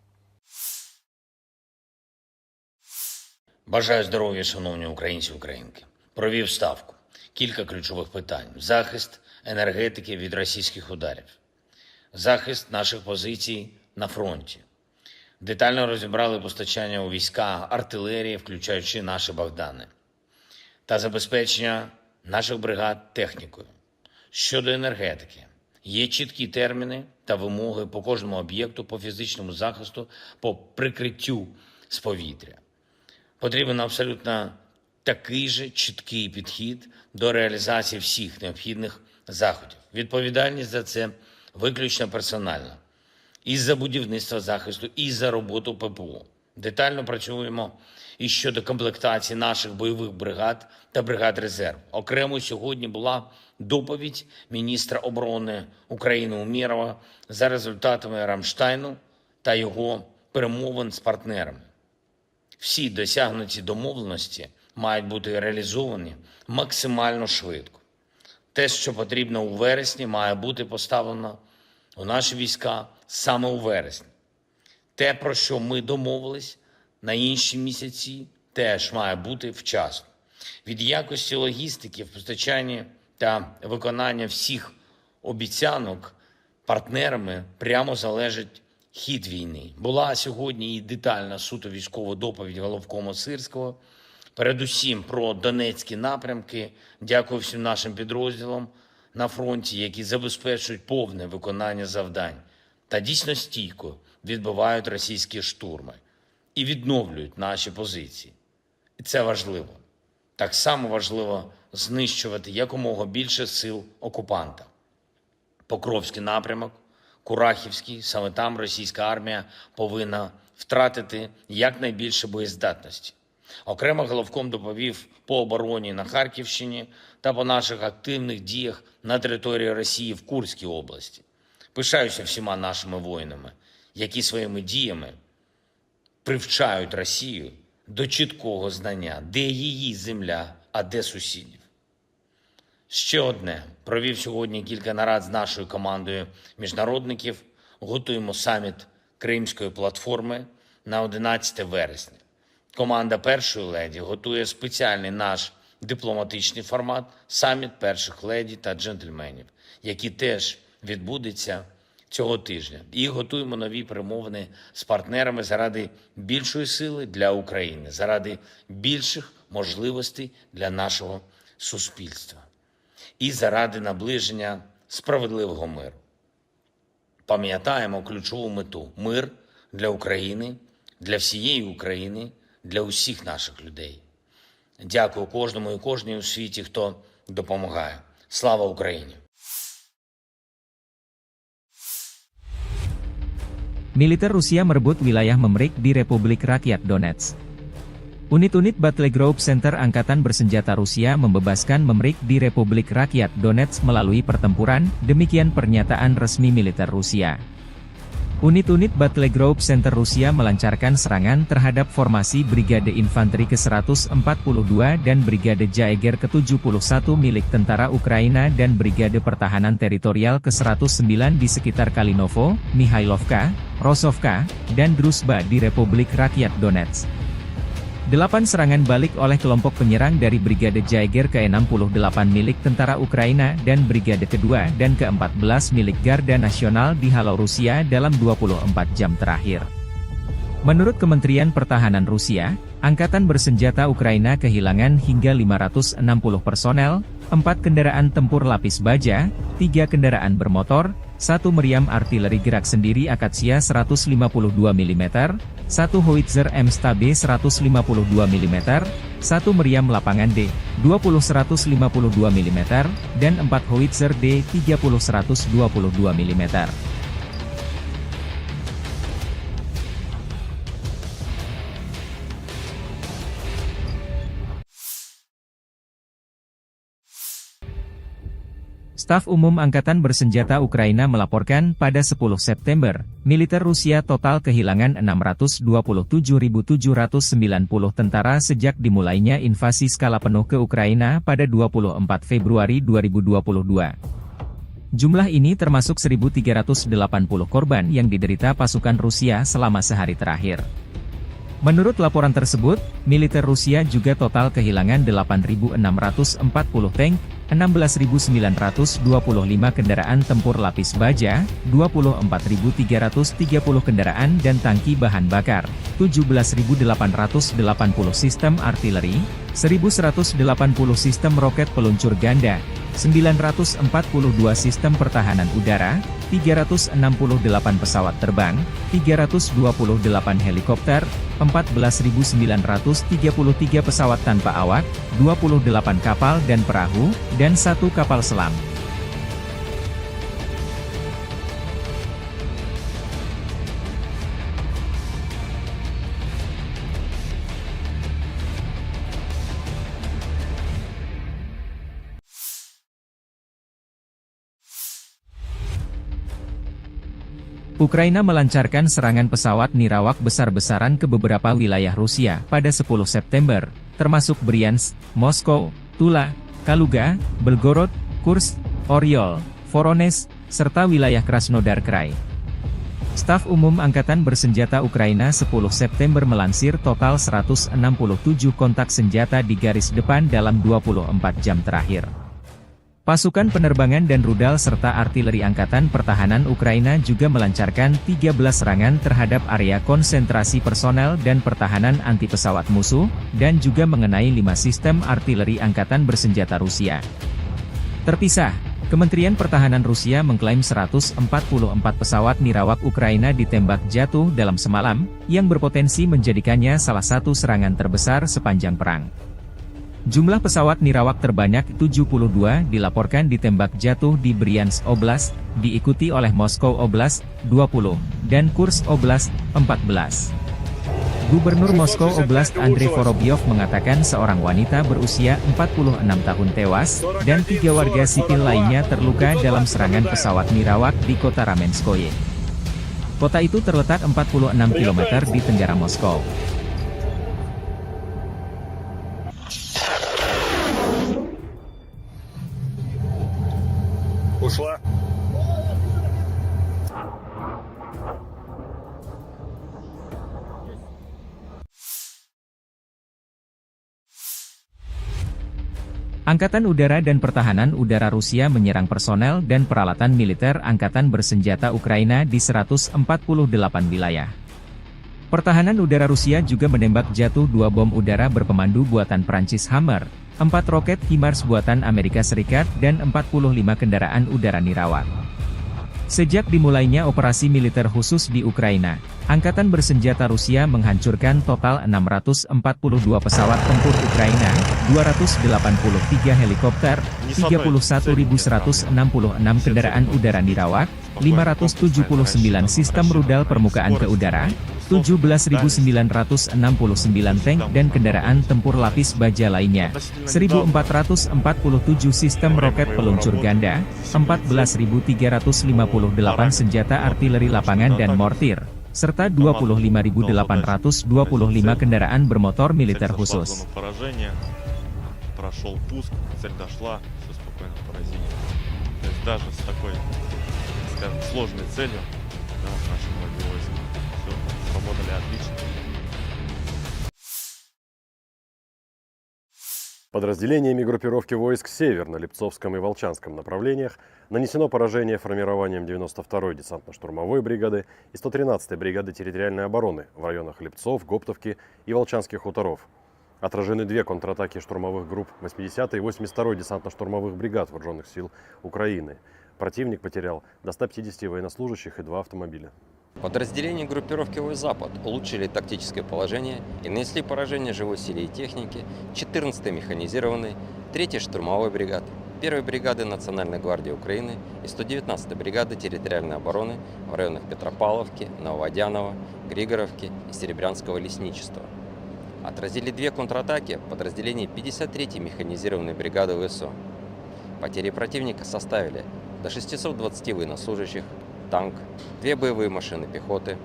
Бажаю здоров'я, шановні українці і українки. Провів ставку. Кілька ключових питань: захист енергетики від російських ударів, захист наших позицій на фронті. Детально розібрали постачання у війська артилерії, включаючи наші Богдани, та забезпечення наших бригад технікою. Щодо енергетики, є чіткі терміни та вимоги по кожному об'єкту, по фізичному захисту, по прикриттю з повітря. Потрібен абсолютно такий же чіткий підхід до реалізації всіх необхідних заходів. Відповідальність за це виключно персональна. І за будівництво, захисту, і за роботу П П О. Детально працюємо і щодо комплектації наших бойових бригад та бригад резерву. Окремо сьогодні була доповідь міністра оборони України Умєрова за результатами Рамштайну та його перемовин з партнерами. Всі досягнуті домовленості мають бути реалізовані максимально швидко. Те, що потрібно у вересні, має бути поставлено у наші війська саме у вересні. Те, про що ми домовились на інші місяці, теж має бути вчасно. Від якості логістики в постачанні та виконання всіх обіцянок партнерами прямо залежить хід війни. Була сьогодні і детальна суто військова доповідь головкома Сирського. Передусім про донецькі напрямки. Дякую всім нашим підрозділам на фронті, які забезпечують повне виконання завдань та дійсно стійко відбивають російські штурми і відновлюють наші позиції. І це важливо. Так само важливо знищувати якомога більше сил окупанта. Покровський напрямок, Курахівський, саме там російська армія повинна втратити якнайбільше боєздатності. Окремо головком доповів по обороні на Харківщині та по наших активних діях на території Росії в Курській області. Пишаюся всіма нашими воїнами, які своїми діями привчають Росію до чіткого знання, де її земля, а де сусідів. Ще одне. Провів сьогодні кілька нарад з нашою командою міжнародників. Готуємо саміт Кримської платформи на одинадцяте вересня. Команда першої леді готує спеціальний наш дипломатичний формат — саміт перших леді та джентльменів, який теж відбудеться цього тижня. І готуємо нові перемовини з партнерами заради більшої сили для України, заради більших можливостей для нашого суспільства і заради наближення справедливого миру. Пам'ятаємо ключову мету: мир для України, для всієї України, для усіх наших людей. Дякую кожному і кожній у світі, хто допомагає. Слава Україні! Militer Rusia merebut wilayah Memrik di Republik Rakyat Donetsk. Unit-unit Battle Group Center Angkatan Bersenjata Rusia membebaskan Memrik di Republik Rakyat Donetsk melalui pertempuran, demikian pernyataan resmi militer Rusia. Unit-unit Battle Group Center Rusia melancarkan serangan terhadap formasi Brigade Infanteri ke seratus empat puluh dua dan Brigade Jaeger ke tujuh puluh satu milik tentara Ukraina dan Brigade Pertahanan Teritorial ke seratus sembilan di sekitar Kalinovo, Mihailovka, Rosovka, dan Druzhba di Republik Rakyat Donetsk. Delapan serangan balik oleh kelompok penyerang dari Brigade Jaeger ke enam puluh delapan milik tentara Ukraina dan Brigade kedua dan keempat belas milik Garda Nasional dihalau Rusia dalam dua puluh empat jam terakhir. Menurut Kementerian Pertahanan Rusia, angkatan bersenjata Ukraina kehilangan hingga lima ratus enam puluh personel, empat kendaraan tempur lapis baja, tiga kendaraan bermotor, satu meriam artileri gerak sendiri Akasia seratus lima puluh dua milimeter, satu howitzer M S T B seratus lima puluh dua milimeter, satu meriam lapangan D dua puluh seratus lima puluh dua milimeter, dan empat howitzer D tiga puluh seratus dua puluh dua milimeter. Staf Umum Angkatan Bersenjata Ukraina melaporkan pada sepuluh September, militer Rusia total kehilangan enam ratus dua puluh tujuh ribu tujuh ratus sembilan puluh tentara sejak dimulainya invasi skala penuh ke Ukraina pada dua puluh empat Februari dua ribu dua puluh dua. Jumlah ini termasuk seribu tiga ratus delapan puluh korban yang diderita pasukan Rusia selama sehari terakhir. Menurut laporan tersebut, militer Rusia juga total kehilangan delapan ribu enam ratus empat puluh tank, enam belas ribu sembilan ratus dua puluh lima kendaraan tempur lapis baja, dua puluh empat ribu tiga ratus tiga puluh kendaraan dan tangki bahan bakar, tujuh belas ribu delapan ratus delapan puluh sistem artileri, seribu seratus delapan puluh sistem roket peluncur ganda, sembilan ratus empat puluh dua sistem pertahanan udara, tiga ratus enam puluh delapan pesawat terbang, tiga ratus dua puluh delapan helikopter, empat belas ribu sembilan ratus tiga puluh tiga pesawat tanpa awak, dua puluh delapan kapal dan perahu, dan satu kapal selam. Ukraina melancarkan serangan pesawat nirawak besar-besaran ke beberapa wilayah Rusia pada sepuluh September, termasuk Bryansk, Moskow, Tula, Kaluga, Belgorod, Kursk, Oryol, Voronezh, serta wilayah Krasnodar Krai. Staf Umum Angkatan Bersenjata Ukraina sepuluh September melansir total seratus enam puluh tujuh kontak senjata di garis depan dalam dua puluh empat jam terakhir. Pasukan penerbangan dan rudal serta artileri Angkatan Pertahanan Ukraina juga melancarkan tiga belas serangan terhadap area konsentrasi personel dan pertahanan anti pesawat musuh, dan juga mengenai lima sistem artileri angkatan bersenjata Rusia. Terpisah, Kementerian Pertahanan Rusia mengklaim seratus empat puluh empat pesawat nirawak Ukraina ditembak jatuh dalam semalam, yang berpotensi menjadikannya salah satu serangan terbesar sepanjang perang. Jumlah pesawat nirawak terbanyak tujuh puluh dua dilaporkan ditembak jatuh di Bryansk Oblast, diikuti oleh Moskow Oblast, dua puluh, dan Kursk Oblast, empat belas. Gubernur Moskow Oblast Andrei Vorobyov mengatakan seorang wanita berusia empat puluh enam tahun tewas, dan tiga warga sipil lainnya terluka dalam serangan pesawat nirawak di kota Ramenskoye. Kota itu terletak empat puluh enam kilometer di tenggara Moskow. Ушла. Angkatan Udara dan Pertahanan Udara Rusia menyerang personel dan peralatan militer angkatan bersenjata Ukraina di seratus empat puluh delapan wilayah. Pertahanan Udara Rusia juga menembak jatuh dua bom udara berpemandu buatan Prancis Hammer, empat roket HIMARS buatan Amerika Serikat, dan empat puluh lima kendaraan udara nirawak. Sejak dimulainya operasi militer khusus di Ukraina, Angkatan Bersenjata Rusia menghancurkan total enam ratus empat puluh dua pesawat tempur Ukraina, dua ratus delapan puluh tiga helikopter, tiga puluh satu ribu seratus enam puluh enam kendaraan udara nirawak, lima ratus tujuh puluh sembilan sistem rudal permukaan ke udara, tujuh belas ribu sembilan ratus enam puluh sembilan tank dan kendaraan tempur lapis baja lainnya, seribu empat ratus empat puluh tujuh sistem roket peluncur ganda, empat belas ribu tiga ratus lima puluh delapan senjata artileri lapangan dan mortir, serta dua puluh lima ribu delapan ratus dua puluh lima kendaraan bermotor militer khusus. Спокойно поразили. То есть даже с такой, скажем, сложной целью, да, наши многие войска всё сработали отлично. Подразделениями группировки войск «Север» на Липцовском и Волчанском направлениях нанесено поражение формированием девяносто второй десантно-штурмовой бригады и сто тринадцатой бригады территориальной обороны в районах Липцов, Гоптовки и Волчанских хуторов. Отражены две контратаки штурмовых групп восьмидесятой и восемьдесят второй десантно-штурмовых бригад Вооружённых сил Украины. Противник потерял до ста пятидесяти военнослужащих и два автомобиля. Подразделения группировки войск «Запад» улучшили тактическое положение и нанесли поражение живой силе и технике четырнадцатой механизированной, третьей штурмовой бригады, первой бригады Национальной гвардии Украины и сто девятнадцатой бригады территориальной обороны в районах Петропавловки, Нововодяново, Григоровки и Серебрянского лесничества. Отразили две контратаки подразделений пятьдесят третьей механизированной бригады ВСУ. Потери противника составили до шестисот двадцати военнослужащих, танк, две боевые машины пехоты,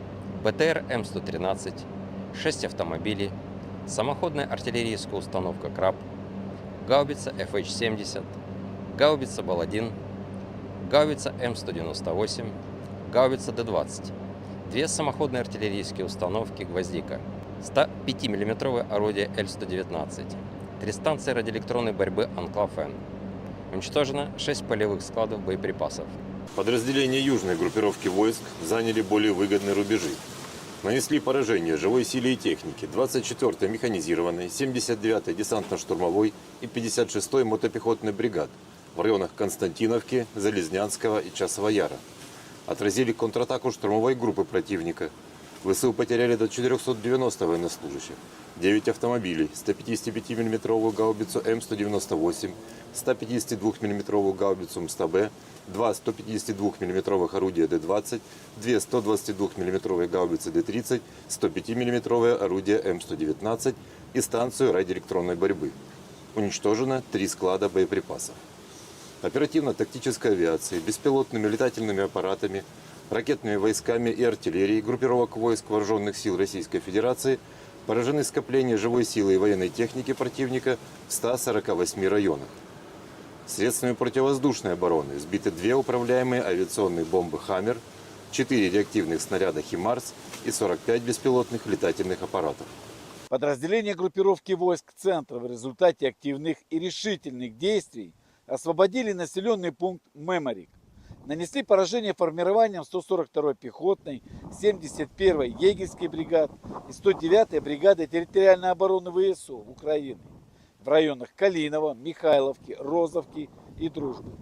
БТР М сто тринадцать, шесть автомобилей, самоходная артиллерийская установка «Краб», гаубица Ф Х семьдесят, гаубица Бал один, гаубица М сто девяносто восемь, гаубица Д двадцать, две самоходные артиллерийские установки «Гвоздика», сто пятимиллиметровое орудие Л сто девятнадцать, три станции радиоэлектронной борьбы «Анклав-Н». Уничтожено шесть полевых складов боеприпасов. Подразделения южной группировки войск заняли более выгодные рубежи. Нанесли поражение живой силе и технике двадцать четвёртой механизированной, семьдесят девятой десантно-штурмовой и пятьдесят шестой мотопехотной бригад в районах Константиновки, Залезнянского и Часового Яра. Отразили контратаку штурмовой группы противника. ВСУ потеряли до четырёхсот девяноста военнослужащих, девять автомобилей, сто пятидесятипятимиллиметровую гаубицу М сто девяносто восемь, сто пятидесятидвухмиллиметровую гаубицу М сто Б, два сто пятидесятидвухмиллиметровых орудия Д двадцать, две сто двадцатидвухмиллиметровые гаубицы Д тридцать, сто пятимиллиметровое орудие М сто девятнадцать и станцию радиоэлектронной борьбы. Уничтожено три склада боеприпасов. Оперативно-тактической авиацией, беспилотными летательными аппаратами, ракетными войсками и артиллерией группировок войск Вооружённых сил Российской Федерации поражены скопления живой силы и военной техники противника в ста сорока восьми районах. Средствами противовоздушной обороны сбиты две управляемые авиационные бомбы «Хаммер», четыре реактивных снаряда «Химарс» и сорок пять беспилотных летательных аппаратов. Подразделения группировки войск «Центр» в результате активных и решительных действий освободили населённый пункт Меморик. Нанесли поражение формированиям сто сорок второй пехотной, семьдесят первой егерской бригад и сто девятой бригады территориальной обороны ВСУ Украины в районах Калиново, Михайловки, Розовки и Дружбы.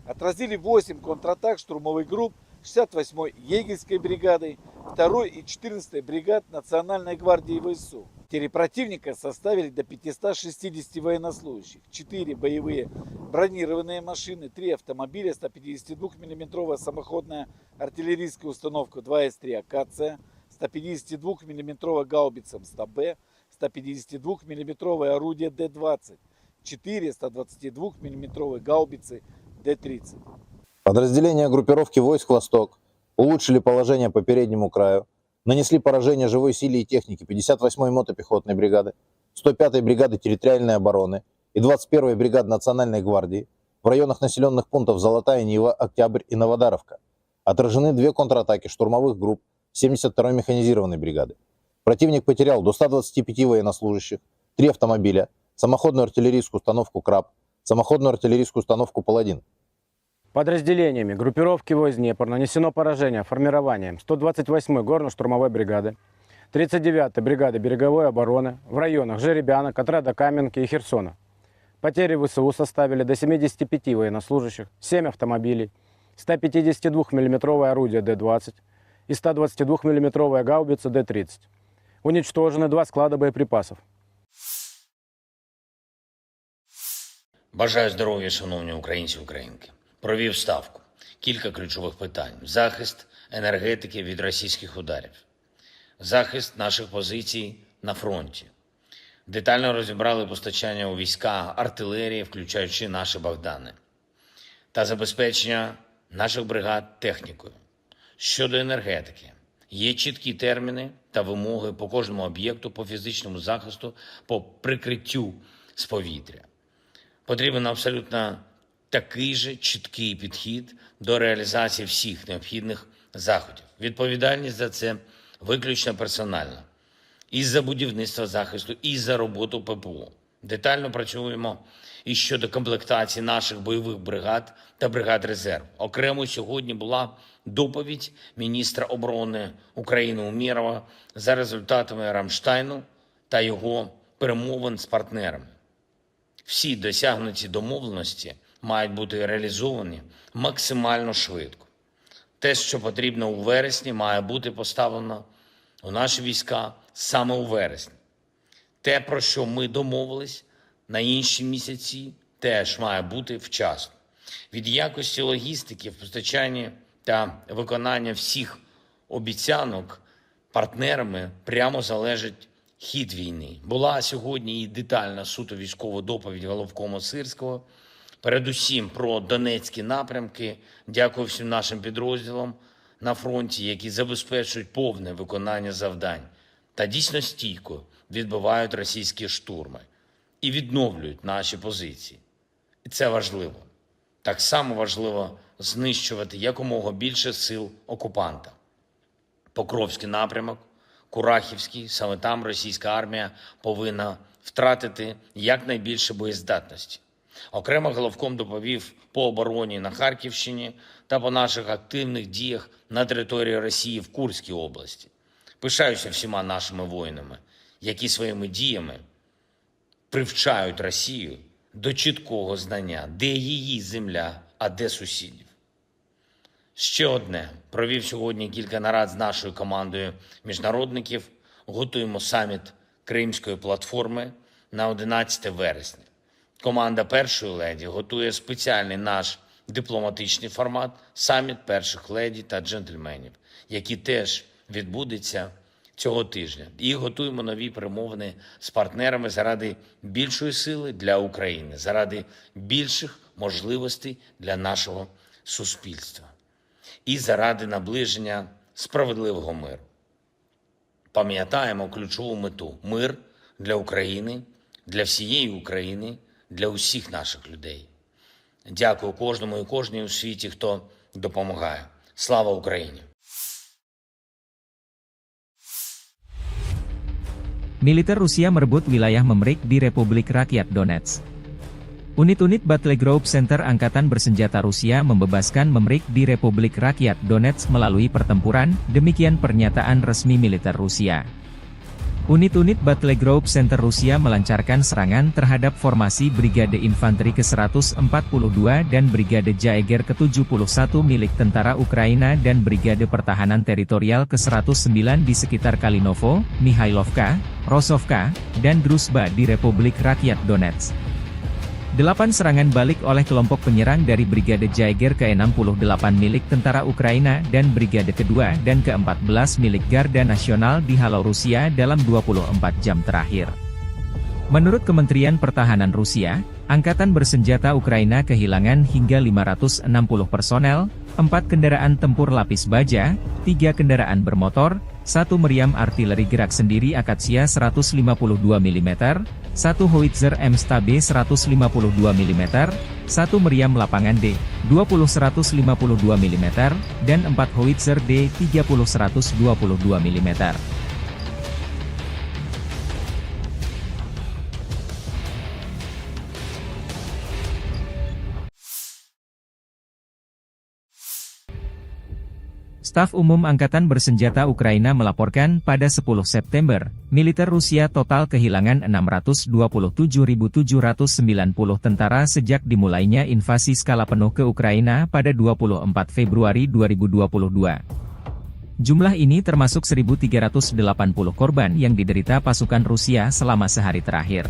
Отразили восемь контратак штурмовых групп шестьдесят восьмой егерской бригады, второй и четырнадцатой бригад Национальной гвардии ВСУ. Потери противника составили до пятисот шестидесяти военнослужащих, четыре боевые бронированные машины, три автомобиля, сто пятидесятидвухмиллиметровая самоходная артиллерийская установка два С три «Акация», сто пятидесятидвухмиллиметровая гаубица М сто Б, сто пятидесятидвухмиллиметровое орудие Д двадцать, четыре сто двадцатидвухмиллиметровые гаубицы Д тридцать. Подразделения группировки войск «Восток» улучшили положение по переднему краю, нанесли поражение живой силе и технике пятьдесят восьмой мотопехотной бригады, сто пятой бригады территориальной обороны и двадцать первой бригады Национальной гвардии в районах населённых пунктов Золотая Нива, Октябрь и Новодаровка. Отражены две контратаки штурмовых групп семьдесят второй механизированной бригады. Противник потерял до ста двадцати пяти военнослужащих, три автомобиля, самоходную артиллерийскую установку «Краб», самоходную артиллерийскую установку «Паладин». Подразделениями группировки войск «Днепр» нанесено поражение формированиям сто двадцать восьмой горно-штурмовой бригады, тридцать девятой бригады береговой обороны в районах Жеребянок, отряда Каменки и Херсона. Потери ВСУ составили до семидесяти пяти военнослужащих, семь автомобилей, сто пятидесятидвухмиллиметровое орудие Д двадцать и сто двадцатидвухмиллиметровая гаубица Д тридцать. Уничтожены два склада боеприпасов. Бажаю здоров'я, шановні українці і українки. Провів ставку. Кілька ключових питань: захист енергетики від російських ударів, захист наших позицій на фронті. Детально розібрали постачання у війська артилерії, включаючи наші Богдани, та забезпечення наших бригад технікою. Щодо енергетики, є чіткі терміни та вимоги по кожному об'єкту, по фізичному захисту, по прикриттю з повітря. Потрібен абсолютно такий же чіткий підхід до реалізації всіх необхідних заходів. Відповідальність за це виключно персональна. І за будівництво захисту, і за роботу П П О. Детально працюємо і щодо комплектації наших бойових бригад та бригад резерву. Окремо сьогодні була доповідь міністра оборони України Умєрова за результатами Рамштайну та його перемовин з партнерами. Всі досягнуті домовленості мають бути реалізовані максимально швидко. Те, що потрібно у вересні, має бути поставлено у наші війська саме у вересні. Те, про що ми домовились на інші місяці, теж має бути вчасно. Від якості логістики в постачанні та виконання всіх обіцянок партнерами прямо залежить хід війни. Була сьогодні і детальна суто військова доповідь головкома Сирського, передусім про донецькі напрямки. Дякую всім нашим підрозділам на фронті, які забезпечують повне виконання завдань та дійсно стійко відбивають російські штурми і відновлюють наші позиції. І це важливо. Так само важливо знищувати якомога більше сил окупанта. Покровський напрямок, Курахівський, саме там російська армія повинна втратити якнайбільше боєздатності. Окремо головком доповів по обороні на Харківщині та по наших активних діях на території Росії в Курській області. Пишаюся всіма нашими воїнами, які своїми діями привчають Росію до чіткого знання, де її земля, а де сусідів. Ще одне. Провів сьогодні кілька нарад з нашою командою міжнародників. Готуємо саміт Кримської платформи на одинадцяте вересня. Команда першої леді готує спеціальний наш дипломатичний формат — саміт перших леді та джентльменів, який теж відбудеться цього тижня. І готуємо нові перемовини з партнерами заради більшої сили для України, заради більших можливостей для нашого суспільства і заради наближення справедливого миру. Пам'ятаємо ключову мету: мир для України, для всієї України, для усіх наших людей. Дякую кожному і кожній у світі, хто допомагає. Слава Україні! Militer Rusia merebut wilayah Memrik di Republik Rakyat Donetsk. Unit-unit Battle Group Center Angkatan Bersenjata Rusia membebaskan Memrik di Republik Rakyat Donetsk melalui pertempuran, demikian pernyataan resmi militer Rusia. Unit-unit Battle Group Center Rusia melancarkan serangan terhadap formasi Brigade Infanteri ke seratus empat puluh dua dan Brigade Jaeger ke tujuh puluh satu milik tentara Ukraina dan Brigade Pertahanan Teritorial ke seratus sembilan di sekitar Kalinovo, Mihailovka, Rosovka, dan Druzhba di Republik Rakyat Donetsk. Delapan serangan balik oleh kelompok penyerang dari Brigade Jaeger ke enam puluh delapan milik tentara Ukraina dan Brigade kedua dan keempat belas milik Garda Nasional dihalau Rusia dalam dua puluh empat jam terakhir. Menurut Kementerian Pertahanan Rusia, Angkatan Bersenjata Ukraina kehilangan hingga lima ratus enam puluh personel, empat kendaraan tempur lapis baja, tiga kendaraan bermotor, satu meriam artileri gerak sendiri Akatsiya seratus lima puluh dua milimeter, satu howitzer M S T B seratus lima puluh dua milimeter, satu meriam lapangan D dua puluh seratus lima puluh dua milimeter, dan empat howitzer D tiga puluh seratus dua puluh dua milimeter. Staf Umum Angkatan Bersenjata Ukraina melaporkan pada sepuluh September, militer Rusia total kehilangan enam ratus dua puluh tujuh ribu tujuh ratus sembilan puluh tentara sejak dimulainya invasi skala penuh ke Ukraina pada dua puluh empat Februari dua ribu dua puluh dua. Jumlah ini termasuk seribu tiga ratus delapan puluh korban yang diderita pasukan Rusia selama sehari terakhir.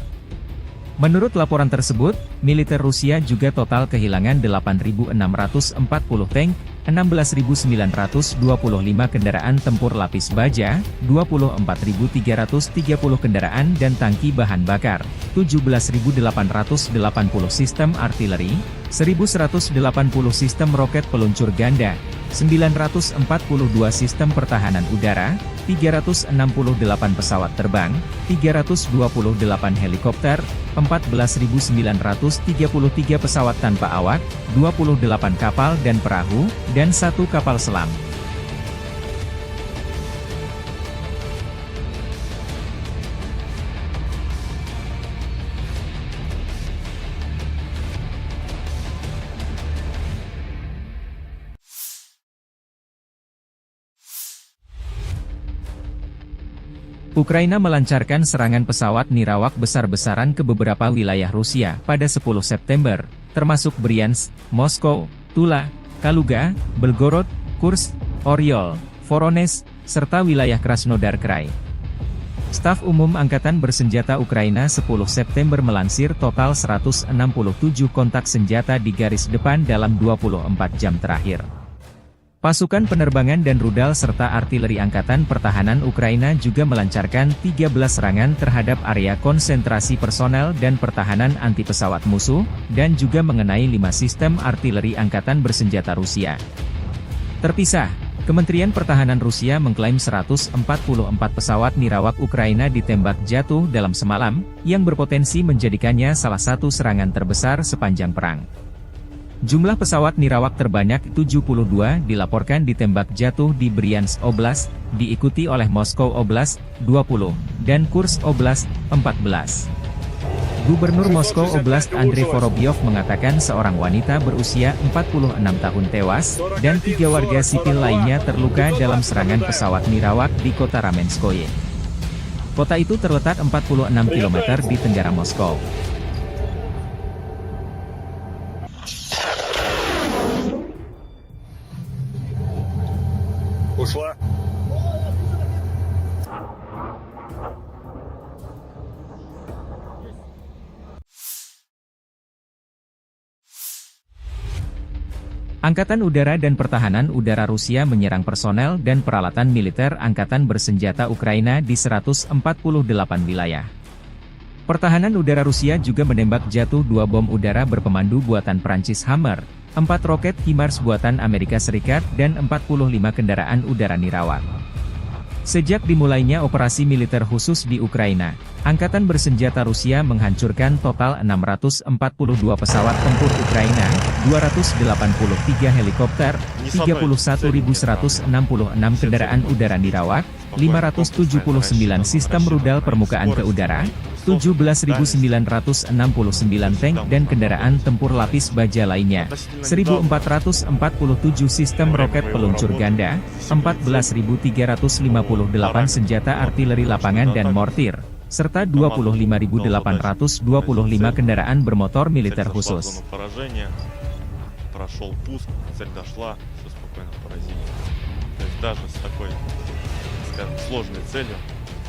Menurut laporan tersebut, militer Rusia juga total kehilangan delapan ribu enam ratus empat puluh tank, enam belas ribu sembilan ratus dua puluh lima kendaraan tempur lapis baja, dua puluh empat ribu tiga ratus tiga puluh kendaraan dan tangki bahan bakar, tujuh belas ribu delapan ratus delapan puluh sistem artileri, seribu seratus delapan puluh sistem roket peluncur ganda, sembilan ratus empat puluh dua sistem pertahanan udara, tiga ratus enam puluh delapan pesawat terbang, tiga ratus dua puluh delapan helikopter, empat belas ribu sembilan ratus tiga puluh tiga pesawat tanpa awak, dua puluh delapan kapal dan perahu, dan satu kapal selam. Ukraina melancarkan serangan pesawat nirawak besar-besaran ke beberapa wilayah Rusia pada sepuluh September, termasuk Bryansk, Moskow, Tula, Kaluga, Belgorod, Kursk, Oryol, Voronezh, serta wilayah Krasnodar Krai. Staf Umum Angkatan Bersenjata Ukraina sepuluh September melansir total seratus enam puluh tujuh kontak senjata di garis depan dalam dua puluh empat jam terakhir. Pasukan penerbangan dan rudal serta artileri Angkatan Pertahanan Ukraina juga melancarkan tiga belas serangan terhadap area konsentrasi personel dan pertahanan anti pesawat musuh, dan juga mengenai lima sistem artileri angkatan bersenjata Rusia. Terpisah, Kementerian Pertahanan Rusia mengklaim seratus empat puluh empat pesawat nirawak Ukraina ditembak jatuh dalam semalam, yang berpotensi menjadikannya salah satu serangan terbesar sepanjang perang. Jumlah pesawat nirawak terbanyak tujuh puluh dua dilaporkan ditembak jatuh di Bryansk Oblast, diikuti oleh Moskow Oblast, dua puluh, dan Kursk Oblast, empat belas. Gubernur Moskow Oblast Andrei Vorobyov mengatakan seorang wanita berusia empat puluh enam tahun tewas, dan tiga warga sipil lainnya terluka dalam serangan pesawat nirawak di kota Ramenskoye. Kota itu terletak empat puluh enam kilometer di tenggara Moskow. Ушла. Angkatan Udara dan Pertahanan Udara Rusia menyerang personel dan peralatan militer angkatan bersenjata Ukraina di seratus empat puluh delapan wilayah. Pertahanan udara Rusia juga menembak jatuh dua bom udara berpemandu buatan Prancis Hammer, empat roket HIMARS buatan Amerika Serikat, dan empat puluh lima kendaraan udara nirawak. Sejak dimulainya operasi militer khusus di Ukraina, angkatan bersenjata Rusia menghancurkan total enam ratus empat puluh dua pesawat tempur Ukraina, dua ratus delapan puluh tiga helikopter, tiga puluh satu ribu seratus enam puluh enam kendaraan udara nirawak, lima ratus tujuh puluh sembilan sistem rudal permukaan ke udara, tujuh belas ribu sembilan ratus enam puluh sembilan tank dan kendaraan tempur lapis baja lainnya, seribu empat ratus empat puluh tujuh sistem roket peluncur ganda, empat belas ribu tiga ratus lima puluh delapan senjata artileri lapangan dan mortir, serta dua puluh lima ribu delapan ratus dua puluh lima kendaraan bermotor militer khusus. Всё спокойно поразили. То есть даже с такой, скажем, сложной целью,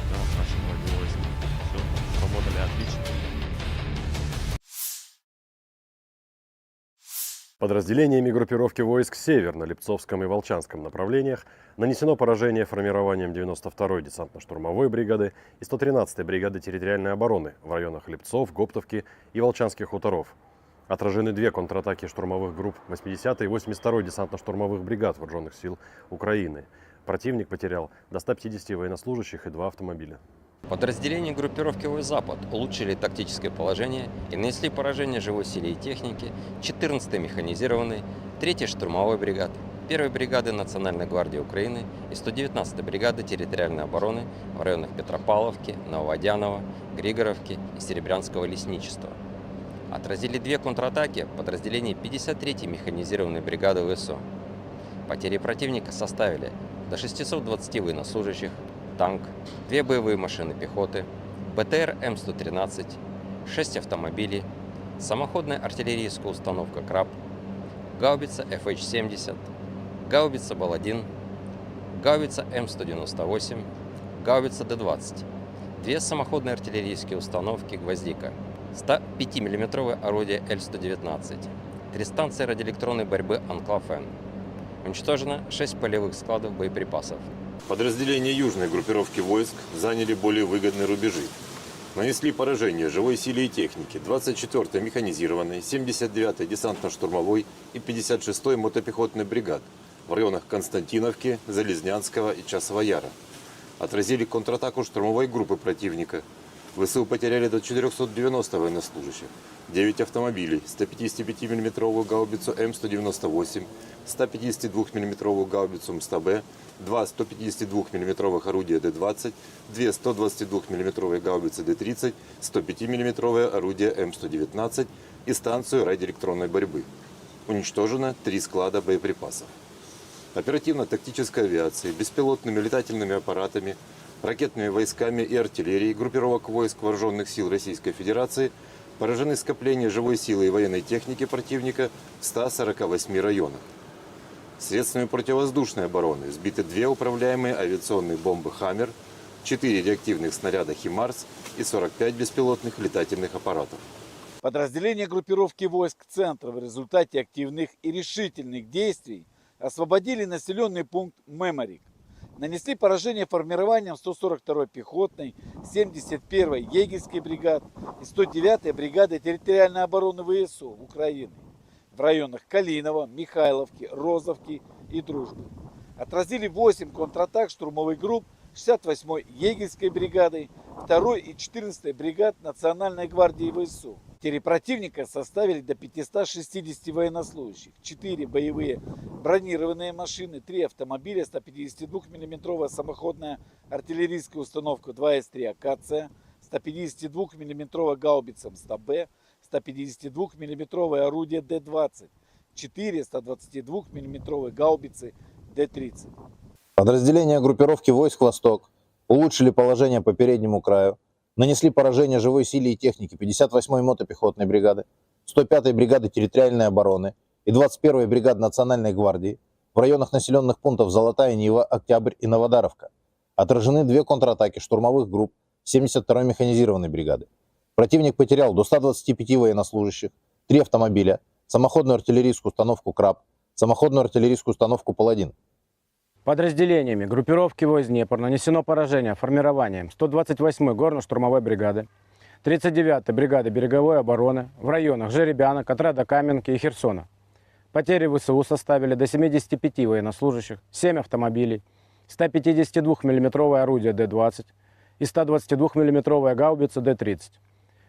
да, наши многие войска всё сработали отлично. Подразделениями группировки войск «Север» на Липцовском и Волчанском направлениях нанесено поражение формированиям девяносто второй десантно-штурмовой бригады и сто тринадцатой бригады территориальной обороны в районах Липцов, Гоптовки и Волчанских хуторов. Отражены две контратаки штурмовых групп восьмидесятой и восемьдесят второй десантно-штурмовых бригад Вооружённых сил Украины. Противник потерял до ста пятидесяти военнослужащих и два автомобиля. Подразделения группировки войск «Запад» улучшили тактическое положение и нанесли поражение живой силе и технике четырнадцатой механизированной, третьей штурмовой бригады, первой бригады Национальной гвардии Украины и сто девятнадцатой бригады территориальной обороны в районах Петропавловки, Нововодяново, Григоровки и Серебрянского лесничества. Отразили две контратаки подразделений пятьдесят третьей механизированной бригады ВСУ. Потери противника составили до шестисот двадцати военнослужащих, танк, две боевые машины пехоты, БТР М сто тринадцать, шесть автомобилей, самоходная артиллерийская установка «Краб», гаубица Ф Х семьдесят, гаубица Бал один, гаубица М сто девяносто восемь, гаубица Д двадцать, две самоходные артиллерийские установки «Гвоздика», сто пятимиллиметровое орудие Л сто девятнадцать, три станции радиоэлектронной борьбы «Анклав-Н». Уничтожено шесть полевых складов боеприпасов. Подразделения южной группировки войск заняли более выгодные рубежи. Нанесли поражение живой силе и технике двадцать четвёртой механизированной, семьдесят девятой десантно-штурмовой и пятьдесят шестой мотопехотной бригад в районах Константиновки, Залезнянского и Часового Яра. Отразили контратаку штурмовой группы противника. В С У потеряли до четырёхсот девяноста военнослужащих, девять автомобилей, сто пятидесятипятимиллиметровую гаубицу М сто девяносто восемь, сто пятидесятидвухмиллиметровую гаубицу М сто Б, два сто пятидесятидвухмиллиметровых орудия Д двадцать, две сто двадцатидвухмиллиметровые гаубицы Д тридцать, сто пятимиллиметровое орудие М сто девятнадцать и станцию радиоэлектронной борьбы. Уничтожено три склада боеприпасов. Оперативно-тактической авиацией, беспилотными летательными аппаратами, ракетными войсками и артиллерией группировок войск Вооружённых сил Российской Федерации поражены скопления живой силы и военной техники противника в ста сорока восьми районах. Средствами противовоздушной обороны сбиты две управляемые авиационные бомбы «Хаммер», четыре реактивных снаряда «Химарс» и сорок пять беспилотных летательных аппаратов. Подразделения группировки войск «Центр» в результате активных и решительных действий освободили населённый пункт Меморик. Нанесли поражение формированиям сто сорок второй пехотной, семьдесят первой егерской бригад и сто девятой бригады территориальной обороны В С У Украины в районах Калиново, Михайловки, Розовки и Дружбы. Отразили восемь контратак штурмовых групп шестьдесят восьмой егерской бригады, второй и четырнадцатой бригад Национальной гвардии В С У. Потери противника составили до пятисот шестидесяти военнослужащих, четыре боевые бронированные машины, три автомобиля, сто пятидесятидвухмиллиметровая самоходная артиллерийская установка два С три «Акация», сто пятидесятидвухмиллиметровая гаубица М сто Б, сто пятидесятидвухмиллиметровое орудие Д двадцать, четыре сто двадцатидвухмиллиметровые гаубицы Д тридцать. Подразделения группировки войск «Восток» улучшили положение по переднему краю, нанесли поражение живой силе и технике пятьдесят восьмой мотопехотной бригады, сто пятой бригады территориальной обороны и двадцать первой бригады Национальной гвардии в районах населённых пунктов Золотая Нива, Октябрь и Новодаровка. Отражены две контратаки штурмовых групп семьдесят второй механизированной бригады. Противник потерял до ста двадцати пяти военнослужащих, три автомобиля, самоходную артиллерийскую установку «Краб», самоходную артиллерийскую установку «Паладин». Подразделениями группировки войск «Днепр» нанесено поражение формированиям сто двадцать восьмой горно-штурмовой бригады, тридцать девятой бригады береговой обороны в районах Жеребянок, отряда Каменки и Херсона. Потери В С У составили до семидесяти пяти военнослужащих, семь автомобилей, сто пятидесятидвухмиллиметровое орудие Д двадцать и сто двадцатидвухмиллиметровая гаубица Д тридцать.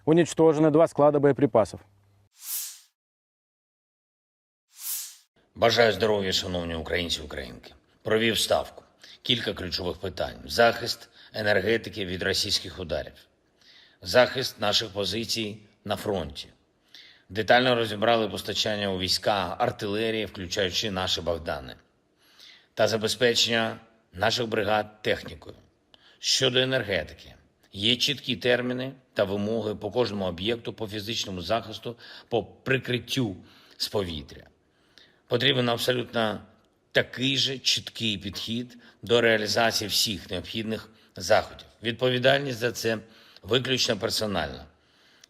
Уничтожены два склада боеприпасов. Бажаю здоров'я, шановні українці і українки. Провів ставку. Кілька ключових питань: захист енергетики від російських ударів, захист наших позицій на фронті. Детально розібрали постачання у війська артилерії, включаючи наші Богдани, та забезпечення наших бригад технікою. Щодо енергетики, є чіткі терміни та вимоги по кожному об'єкту по фізичному захисту, по прикриттю з повітря. Потрібен абсолютно такий же чіткий підхід до реалізації всіх необхідних заходів. Відповідальність за це виключно персональна.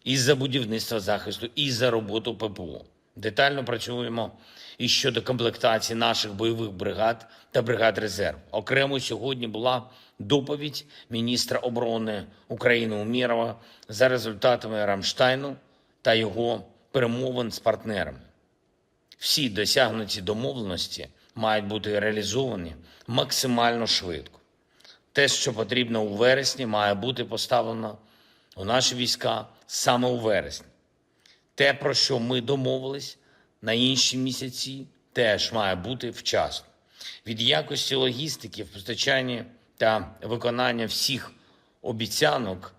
І за будівництво захисту, і за роботу П П О. Детально працюємо і щодо комплектації наших бойових бригад та бригад резерву. Окремо сьогодні була доповідь міністра оборони України Умєрова за результатами Рамштайну та його перемовин з партнерами. Всі досягнуті домовленості мають бути реалізовані максимально швидко. Те, що потрібно у вересні, має бути поставлено у наші війська саме у вересні. Те, про що ми домовились на інші місяці, теж має бути вчасно. Від якості логістики в постачанні та виконання всіх обіцянок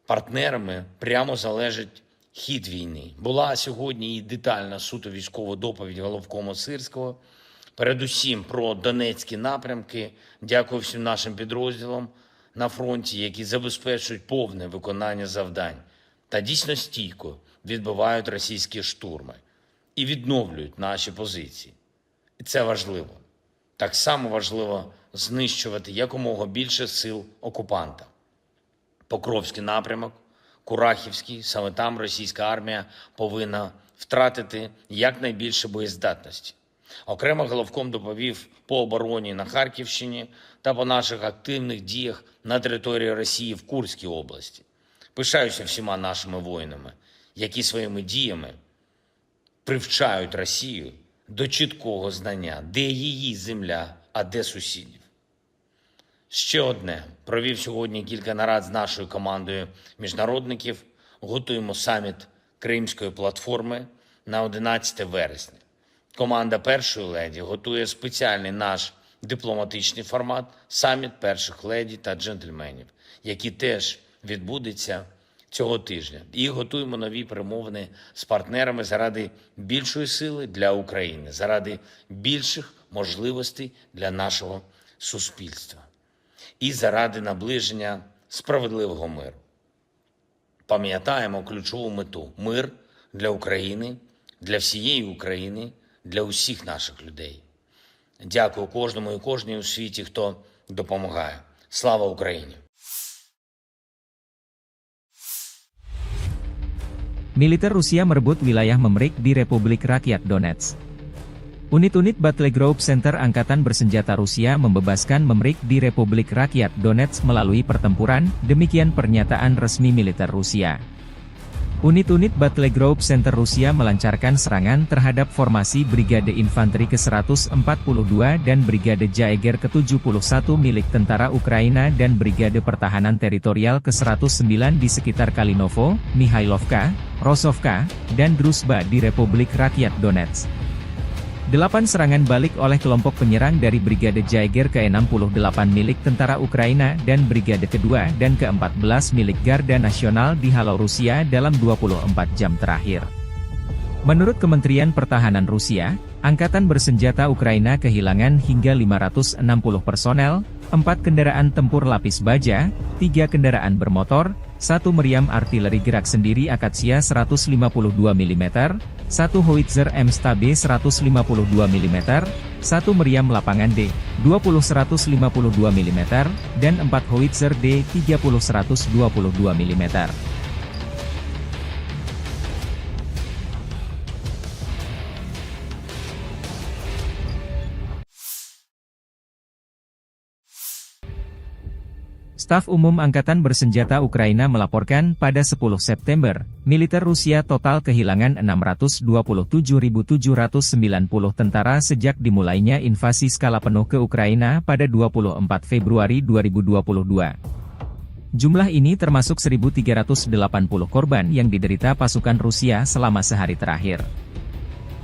партнерами прямо залежить хід війни. Була сьогодні і детальна суто військова доповідь головкома Сирського, передусім про Донецькі напрямки. Дякую всім нашим підрозділам на фронті, які забезпечують повне виконання завдань та дійсно стійко відбивають російські штурми і відновлюють наші позиції. І це важливо. Так само важливо знищувати якомога більше сил окупанта. Покровський напрямок, Курахівський, саме там російська армія повинна втратити якнайбільше боєздатності. Окремо головком доповів по обороні на Харківщині та по наших активних діях на території Росії в Курській області. Пишаюся всіма нашими воїнами, які своїми діями привчають Росію до чіткого знання, де її земля, а де сусідів. Ще одне. Провів сьогодні кілька нарад з нашою командою міжнародників. Готуємо саміт Кримської платформи на одинадцяте вересня. Команда першої леді готує спеціальний наш дипломатичний формат — саміт перших леді та джентльменів, який теж відбудеться цього тижня. І готуємо нові перемовини з партнерами заради більшої сили для України, заради більших можливостей для нашого суспільства і заради наближення справедливого миру. Пам'ятаємо ключову мету: мир для України, для всієї України, для усіх наших людей. Дякую кожному і кожній у світі, хто допомагає. Слава Україні! Militer Rusia merebut wilayah Memrik di Republik Rakyat Donetsk. Unit-unit Battle Group Center Angkatan Bersenjata Rusia membebaskan Memrik di Republik Rakyat Donetsk melalui pertempuran, demikian pernyataan resmi militer Rusia. Unit-unit Battle Group Center Rusia melancarkan serangan terhadap formasi Brigade Infanteri ke-seratus empat puluh dua dan Brigade Jaeger ke-tujuh puluh satu milik tentara Ukraina dan Brigade Pertahanan Teritorial ke-seratus sembilan di sekitar Kalinovo, Mihailovka, Rosovka, dan Druzhba di Republik Rakyat Donetsk. Delapan serangan balik oleh kelompok penyerang dari Brigade Jaeger ke-enam puluh delapan milik tentara Ukraina dan Brigade kedua dan ke-empat belas milik Garda Nasional dihalau Rusia dalam dua puluh empat jam terakhir. Menurut Kementerian Pertahanan Rusia, Angkatan Bersenjata Ukraina kehilangan hingga lima ratus enam puluh personel, empat kendaraan tempur lapis baja, tiga kendaraan bermotor, satu meriam artileri gerak sendiri Akasia seratus lima puluh dua milimeter, satu howitzer M S T B seratus lima puluh dua milimeter, satu meriam lapangan D dua puluh seratus lima puluh dua milimeter, dan empat howitzer D tiga puluh seratus dua puluh dua milimeter. Staf Umum Angkatan Bersenjata Ukraina melaporkan pada sepuluh September, militer Rusia total kehilangan enam ratus dua puluh tujuh ribu tujuh ratus sembilan puluh tentara sejak dimulainya invasi skala penuh ke Ukraina pada dua puluh empat Februari dua ribu dua puluh dua. Jumlah ini termasuk seribu tiga ratus delapan puluh korban yang diderita pasukan Rusia selama sehari terakhir.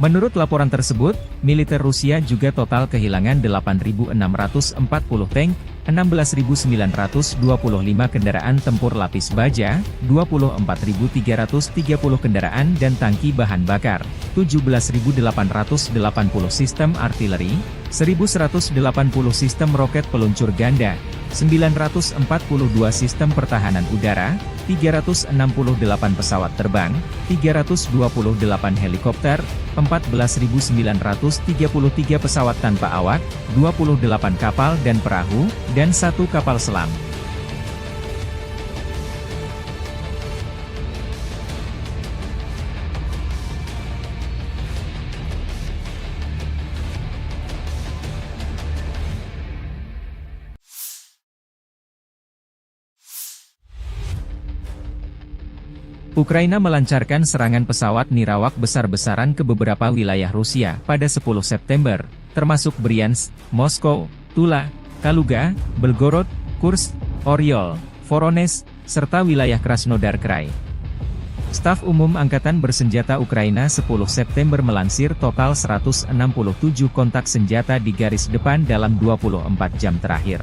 Menurut laporan tersebut, militer Rusia juga total kehilangan delapan ribu enam ratus empat puluh tank, enam belas ribu sembilan ratus dua puluh lima kendaraan tempur lapis baja, dua puluh empat ribu tiga ratus tiga puluh kendaraan dan tangki bahan bakar, tujuh belas ribu delapan ratus delapan puluh sistem artileri, seribu seratus delapan puluh sistem roket peluncur ganda, sembilan ratus empat puluh dua sistem pertahanan udara, tiga ratus enam puluh delapan pesawat terbang, tiga ratus dua puluh delapan helikopter, empat belas ribu sembilan ratus tiga puluh tiga pesawat tanpa awak, dua puluh delapan kapal dan perahu, dan satu kapal selam. Ukraina melancarkan serangan pesawat nirawak besar-besaran ke beberapa wilayah Rusia pada sepuluh September, termasuk Bryansk, Moskow, Tula, Kaluga, Belgorod, Kursk, Oryol, Voronezh, serta wilayah Krasnodar Krai. Staf Umum Angkatan Bersenjata Ukraina sepuluh September melansir total seratus enam puluh tujuh kontak senjata di garis depan dalam dua puluh empat jam terakhir.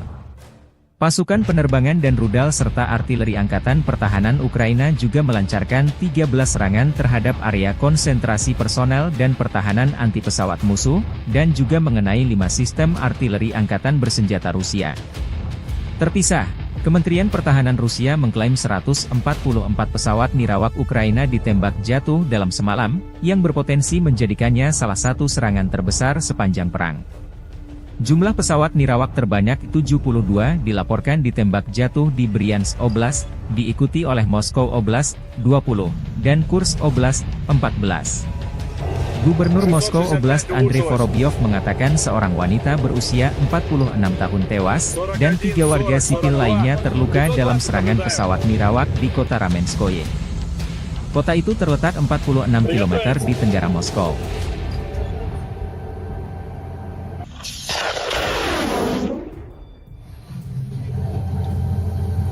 Pasukan penerbangan dan rudal serta artileri Angkatan Pertahanan Ukraina juga melancarkan tiga belas serangan terhadap area konsentrasi personel dan pertahanan anti pesawat musuh, dan juga mengenai lima sistem artileri angkatan bersenjata Rusia. Terpisah, Kementerian Pertahanan Rusia mengklaim seratus empat puluh empat pesawat nirawak Ukraina ditembak jatuh dalam semalam, yang berpotensi menjadikannya salah satu serangan terbesar sepanjang perang. Jumlah pesawat nirawak terbanyak tujuh puluh dua dilaporkan ditembak jatuh di Bryansk Oblast, diikuti oleh Moskow Oblast, dua puluh, dan Kursk Oblast, empat belas. Gubernur Moskow Oblast Andrei Vorobyov mengatakan seorang wanita berusia empat puluh enam tahun tewas dan tiga warga sipil lainnya terluka dalam serangan pesawat nirawak di kota Ramenskoye. Kota itu terletak empat puluh enam kilometer di tenggara Moskow.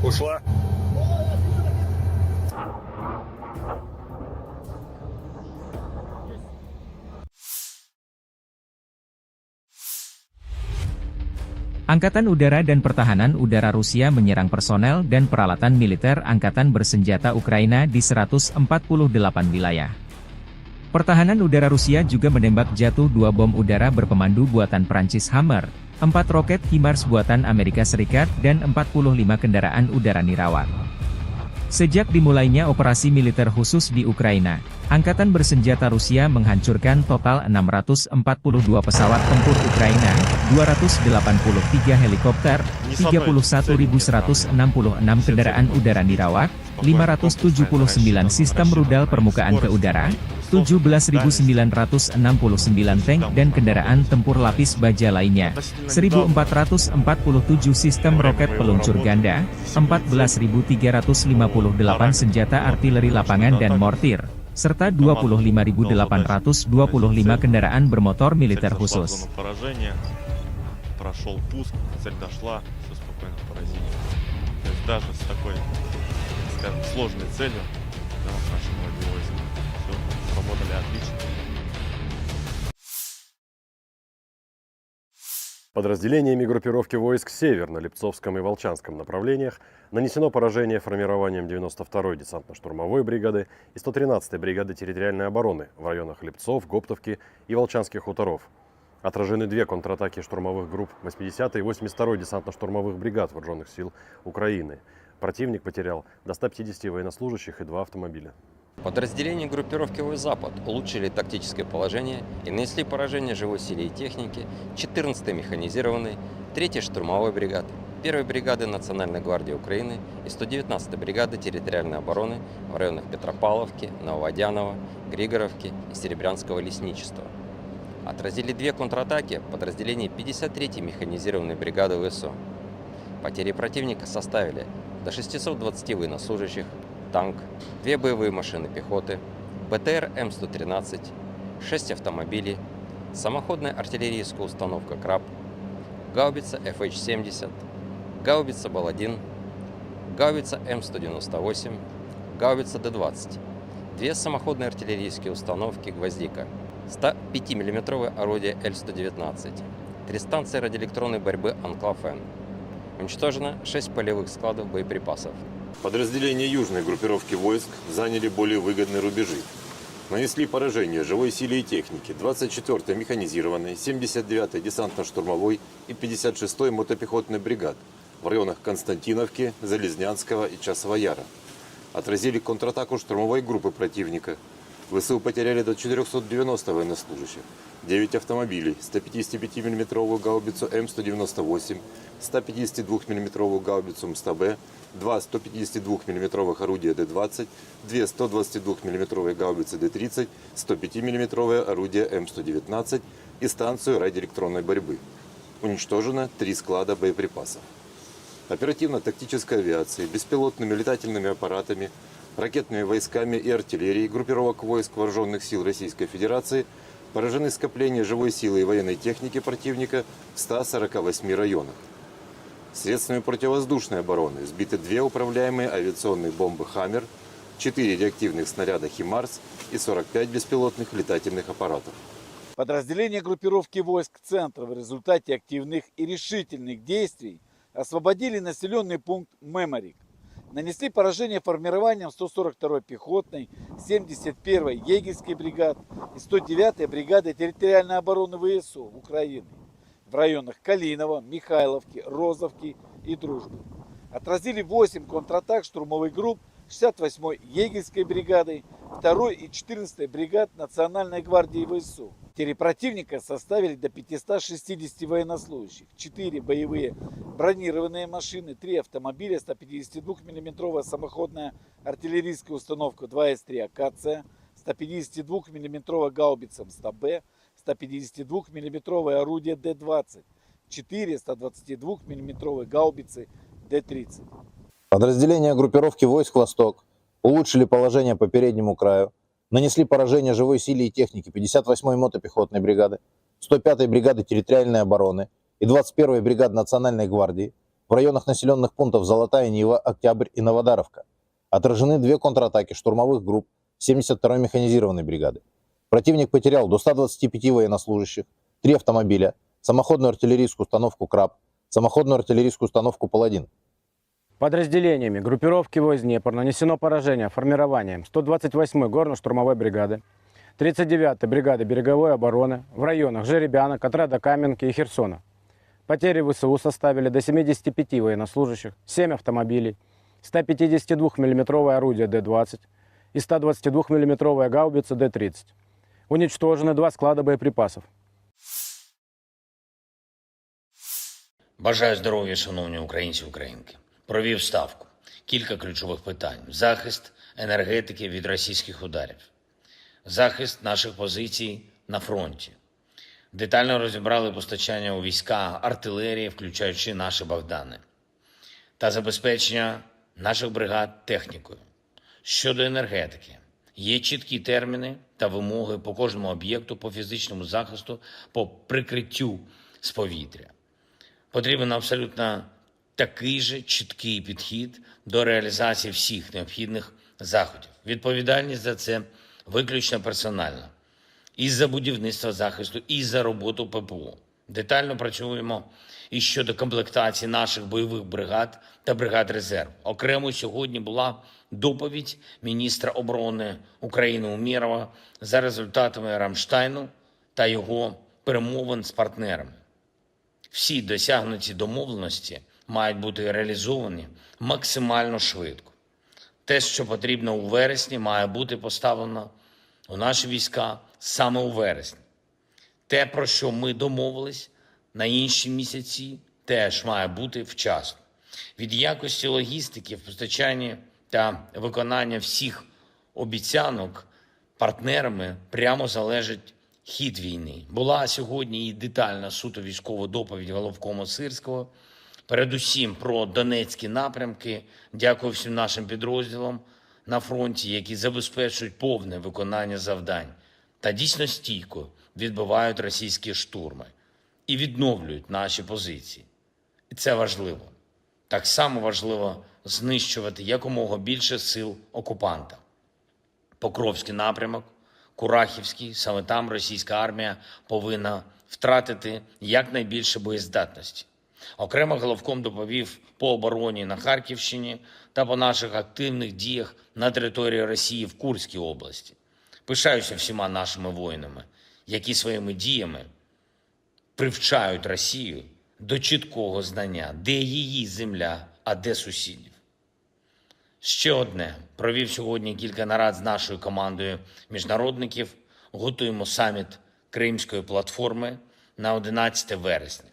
Ушла. Angkatan Udara dan Pertahanan Udara Rusia menyerang personel dan peralatan militer angkatan bersenjata Ukraina di seratus empat puluh delapan wilayah. Pertahanan udara Rusia juga menembak jatuh dua bom udara berpemandu buatan Prancis Hammer, empat roket HIMARS buatan Amerika Serikat, dan empat puluh lima kendaraan udara nirawak. Sejak dimulainya operasi militer khusus di Ukraina, angkatan bersenjata Rusia menghancurkan total enam ratus empat puluh dua pesawat tempur Ukraina, dua ratus delapan puluh tiga helikopter, tiga puluh satu ribu seratus enam puluh enam kendaraan udara nirawak, lima ratus tujuh puluh sembilan sistem rudal permukaan ke udara, tujuh belas ribu sembilan ratus enam puluh sembilan tank dan kendaraan tempur lapis baja lainnya, seribu empat ratus empat puluh tujuh sistem roket peluncur ganda, empat belas ribu tiga ratus lima puluh delapan senjata artileri lapangan dan mortir, serta dua puluh lima ribu delapan ratus dua puluh lima kendaraan bermotor militer khusus. Спокойно поразили. То есть даже с такой, скажем, сложной целью, да, наши боевые войска всё сработали отлично. Подразделениями группировки войск «Север» на Липцовском и Волчанском направлениях нанесено поражение формированием девяносто второй десантно-штурмовой бригады и сто тринадцатой бригады территориальной обороны в районах Липцов, Гоптовки и Волчанских хуторов. Отражены две контратаки штурмовых групп восьмидесятой и восемьдесят второй десантно-штурмовых бригад Вооружённых сил Украины. Противник потерял до ста пятидесяти военнослужащих и два автомобиля. Подразделения группировки войск «Запад» улучшили тактическое положение и нанесли поражение живой силе и технике четырнадцатой механизированной, третьей штурмовой бригады, первой бригады Национальной гвардии Украины и сто девятнадцатой бригады территориальной обороны в районах Петропавловки, Нововодяново, Григоровки и Серебрянского лесничества. Отразили две контратаки подразделений пятьдесят третьей механизированной бригады ВСУ. Потери противника составили до шестисот двадцати военнослужащих, танк, две боевые машины пехоты, БТР М сто тринадцать, шесть автомобилей, самоходная артиллерийская установка «Краб», гаубица Ф Х семьдесят, гаубица «Бал один», гаубица М сто девяносто восемь, гаубица Д двадцать, две самоходные артиллерийские установки «Гвоздика», сто пятимиллиметровое орудие Л сто девятнадцать, три станции радиоэлектронной борьбы «Анклав-Н». Уничтожено шесть полевых складов боеприпасов. Подразделения южной группировки войск заняли более выгодные рубежи. Нанесли поражение живой силе и технике двадцать четвёртой механизированной, семьдесят девятой десантно-штурмовой и пятьдесят шестой мотопехотной бригад в районах Константиновки, Залезнянского и Часового Яра. Отразили контратаку штурмовой группы противника. ВСУ потеряли до четырёхсот девяноста военнослужащих, девять автомобилей, сто пятидесятипятимиллиметровую гаубицу М сто девяносто восемь, сто пятидесятидвухмиллиметровую гаубицу М сто Б, два сто пятидесятидвухмиллиметровых орудия Д двадцать, две сто двадцатидвухмиллиметровые гаубицы Д тридцать, сто пятимиллиметровое орудие М сто девятнадцать и станцию радиоэлектронной борьбы. Уничтожено три склада боеприпасов. Оперативно-тактической авиацией, беспилотными летательными аппаратами, ракетными войсками и артиллерией группировок войск Вооружённых сил Российской Федерации поражены скопления живой силы и военной техники противника в ста сорока восьми районах. Средствами противовоздушной обороны сбиты две управляемые авиационные бомбы «Хаммер», четыре реактивных снаряда «ХИМАРС» и сорок пять беспилотных летательных аппаратов. Подразделения группировки войск «Центр» в результате активных и решительных действий освободили населённый пункт Меморик. Нанесли поражение формированиям сто сорок второй пехотной, семьдесят первой егерской бригад и сто девятой бригады территориальной обороны ВСУ Украины в районах Калиново, Михайловки, Розовки и Дружбы. Отразили восемь контратак штурмовых групп шестьдесят восьмой егерской бригады, второй и четырнадцатой бригад Национальной гвардии ВСУ. Потери противника составили до пятисот шестидесяти военнослужащих, четыре боевые бронированные машины, три автомобиля, сто пятидесяти двух миллиметровая самоходная артиллерийская установка два эс три «Акация», сто пятидесяти двух миллиметровая гаубица М сто Б, сто пятидесяти двух миллиметровое орудие Д двадцать, четыре сто двадцати двух миллиметровые гаубицы Д тридцать. Подразделения группировки войск «Восток» улучшили положение по переднему краю, нанесли поражение живой силе и технике пятьдесят восьмой мотопехотной бригады, сто пятой бригады территориальной обороны и двадцать первой бригады Национальной гвардии в районах населённых пунктов Золотая Нива, Октябрь и Новодаровка. Отражены две контратаки штурмовых групп семьдесят второй механизированной бригады. Противник потерял до ста двадцати пяти военнослужащих, три автомобиля, самоходную артиллерийскую установку «Краб», самоходную артиллерийскую установку «Паладин». Подразделениями группировки войск «Днепр» нанесено поражение формированиям сто двадцать восьмой горно-штурмовой бригады, тридцать девятой бригады береговой обороны в районах Жеребяна, Котрада, Каменки и Херсона. Потери В С У составили до семидесяти пяти военнослужащих, семь автомобилей, сто пятидесяти двух миллиметровое орудие Д двадцать и сто двадцати двух миллиметровая гаубица Д тридцать. Уничтожены два склада боеприпасов. Бажаю здоров'я, шановні українці і українки. Провів ставку. Кілька ключових питань: захист енергетики від російських ударів, захист наших позицій на фронті. Детально розібрали постачання у війська артилерії, включаючи наші Богдани, та забезпечення наших бригад технікою. Щодо енергетики, є чіткі терміни та вимоги по кожному об'єкту, по фізичному захисту, по прикриттю з повітря. Потрібен абсолютно такий же чіткий підхід до реалізації всіх необхідних заходів. Відповідальність за це виключно персональна. І за будівництво, захисту, і за роботу П П О. Детально працюємо і щодо комплектації наших бойових бригад та бригад резерву. Окремо сьогодні була доповідь міністра оборони України Умєрова за результатами Рамштайну та його перемовин з партнерами. Всі досягнуті домовленості мають бути реалізовані максимально швидко. Те, що потрібно у вересні, має бути поставлено у наші війська саме у вересні. Те, про що ми домовились на інші місяці, теж має бути вчасно. Від якості логістики в постачанні та виконання всіх обіцянок партнерами прямо залежить хід війни. Була сьогодні і детальна суто військова доповідь головкома Сирського. Передусім про донецькі напрямки. Дякую всім нашим підрозділам на фронті, які забезпечують повне виконання завдань та дійсно стійко відбивають російські штурми і відновлюють наші позиції. І це важливо. Так само важливо знищувати якомога більше сил окупанта. Покровський напрямок, Курахівський, саме там російська армія повинна втратити якнайбільше боєздатності. Окремо головком доповів по обороні на Харківщині та по наших активних діях на території Росії в Курській області. Пишаюся всіма нашими воїнами, які своїми діями привчають Росію до чіткого знання, де її земля, а де сусідів. Ще одне. Провів сьогодні кілька нарад з нашою командою міжнародників. Готуємо саміт Кримської платформи на одинадцяте вересня.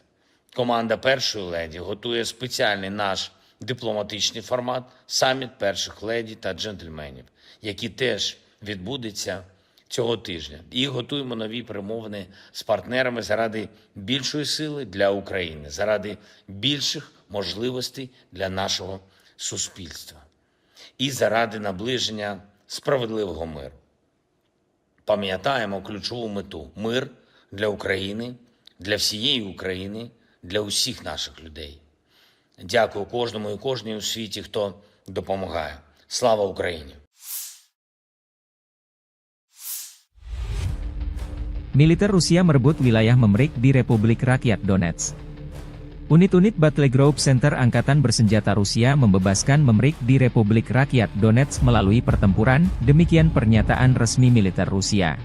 Команда першої леді готує спеціальний наш дипломатичний формат — саміт перших леді та джентльменів, який теж відбудеться цього тижня. І готуємо нові перемовини з партнерами заради більшої сили для України, заради більших можливостей для нашого суспільства і заради наближення справедливого миру. Пам'ятаємо ключову мету: мир для України, для всієї України, для усіх наших людей. Дякую кожному і кожній у світі, хто допомагає. Слава Україні! Militer Rusia merebut wilayah Memrik di Republik Rakyat Donetsk. Unit-unit Battle Group Center Angkatan Bersenjata Rusia membebaskan Memrik di Republik Rakyat Donetsk melalui pertempuran, demikian pernyataan resmi militer Rusia.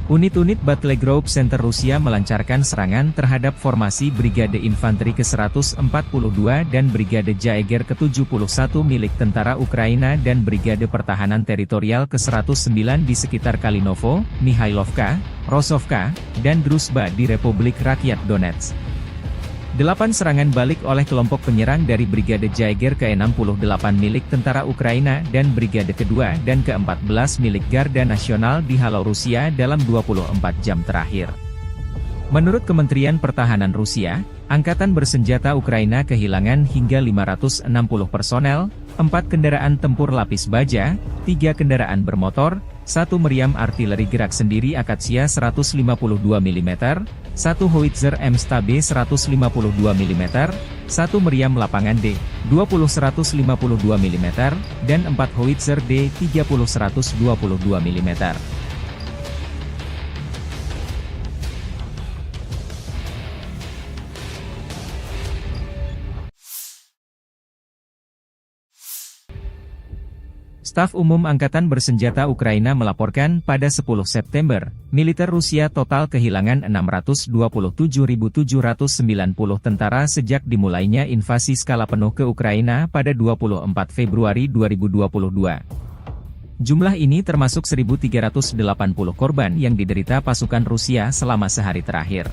Unit-unit Battle Group Center Rusia melancarkan serangan terhadap formasi Brigade Infanteri ke seratus empat puluh dua dan Brigade Jaeger ke tujuh puluh satu milik tentara Ukraina dan Brigade Pertahanan Teritorial ke seratus sembilan di sekitar Kalinovo, Mihailovka, Rosovka, dan Druzhba di Republik Rakyat Donetsk. Delapan serangan balik oleh kelompok penyerang dari Brigade Jaeger ke enam puluh delapan milik tentara Ukraina dan Brigade kedua dan keempat belas milik Garda Nasional dihalau Rusia dalam dua puluh empat jam terakhir. Menurut Kementerian Pertahanan Rusia, angkatan bersenjata Ukraina kehilangan hingga lima ratus enam puluh personel, empat kendaraan tempur lapis baja, tiga kendaraan bermotor, satu meriam artileri gerak sendiri Akasia seratus lima puluh dua milimeter, satu howitzer M S T B seratus lima puluh dua milimeter, satu meriam lapangan D dua puluh seratus lima puluh dua milimeter, dan empat howitzer D tiga puluh seratus dua puluh dua milimeter. Staf Umum Angkatan Bersenjata Ukraina melaporkan pada sepuluh September, militer Rusia total kehilangan enam ratus dua puluh tujuh ribu tujuh ratus sembilan puluh tentara sejak dimulainya invasi skala penuh ke Ukraina pada dua puluh empat Februari dua ribu dua puluh dua. Jumlah ini termasuk seribu tiga ratus delapan puluh korban yang diderita pasukan Rusia selama sehari terakhir.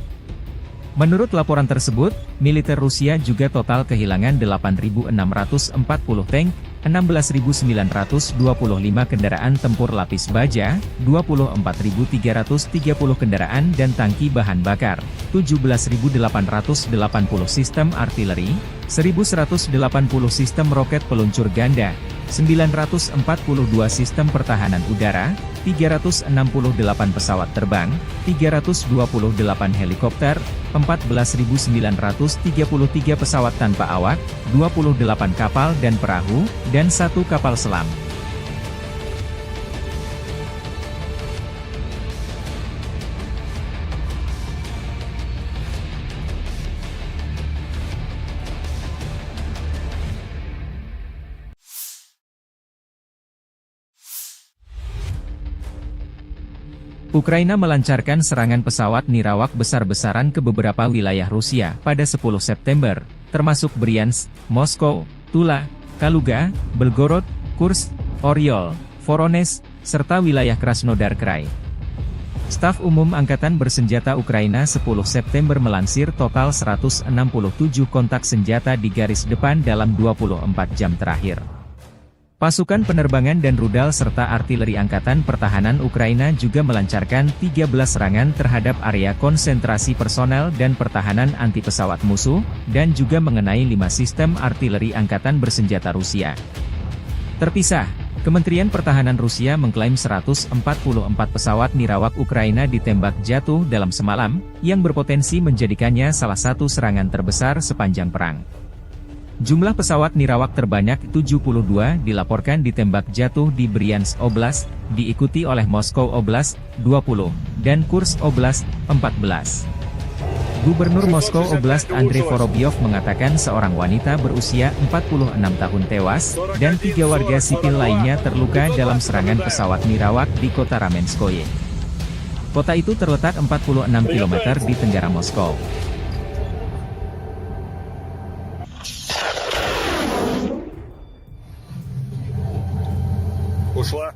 Menurut laporan tersebut, militer Rusia juga total kehilangan delapan ribu enam ratus empat puluh tank, enam belas ribu sembilan ratus dua puluh lima kendaraan tempur lapis baja, dua puluh empat ribu tiga ratus tiga puluh kendaraan dan tangki bahan bakar, tujuh belas ribu delapan ratus delapan puluh sistem artileri, seribu seratus delapan puluh sistem roket peluncur ganda, sembilan ratus empat puluh dua sistem pertahanan udara, tiga ratus enam puluh delapan pesawat terbang, tiga ratus dua puluh delapan helikopter, empat belas ribu sembilan ratus tiga puluh tiga pesawat tanpa awak, dua puluh delapan kapal dan perahu, dan satu kapal selam. Ukraina melancarkan serangan pesawat nirawak besar-besaran ke beberapa wilayah Rusia pada sepuluh September, termasuk Bryansk, Moskow, Tula, Kaluga, Belgorod, Kursk, Oryol, Voronezh, serta wilayah Krasnodar Krai. Staf Umum Angkatan Bersenjata Ukraina sepuluh September melansir total seratus enam puluh tujuh kontak senjata di garis depan dalam dua puluh empat jam terakhir. Pasukan penerbangan dan rudal serta artileri Angkatan Pertahanan Ukraina juga melancarkan tiga belas serangan terhadap area konsentrasi personel dan pertahanan anti pesawat musuh, dan juga mengenai lima sistem artileri angkatan bersenjata Rusia. Terpisah, Kementerian Pertahanan Rusia mengklaim seratus empat puluh empat pesawat nirawak Ukraina ditembak jatuh dalam semalam, yang berpotensi menjadikannya salah satu serangan terbesar sepanjang perang. Jumlah pesawat nirawak terbanyak tujuh puluh dua dilaporkan ditembak jatuh di Bryansk Oblast, diikuti oleh Moskow Oblast, dua puluh, dan Kursk Oblast, empat belas. Gubernur Moskow Oblast Andrei Vorobyov mengatakan seorang wanita berusia empat puluh enam tahun tewas, dan tiga warga sipil lainnya terluka dalam serangan pesawat nirawak di kota Ramenskoye. Kota itu terletak empat puluh enam kilometer di tenggara Moskow. Ушла.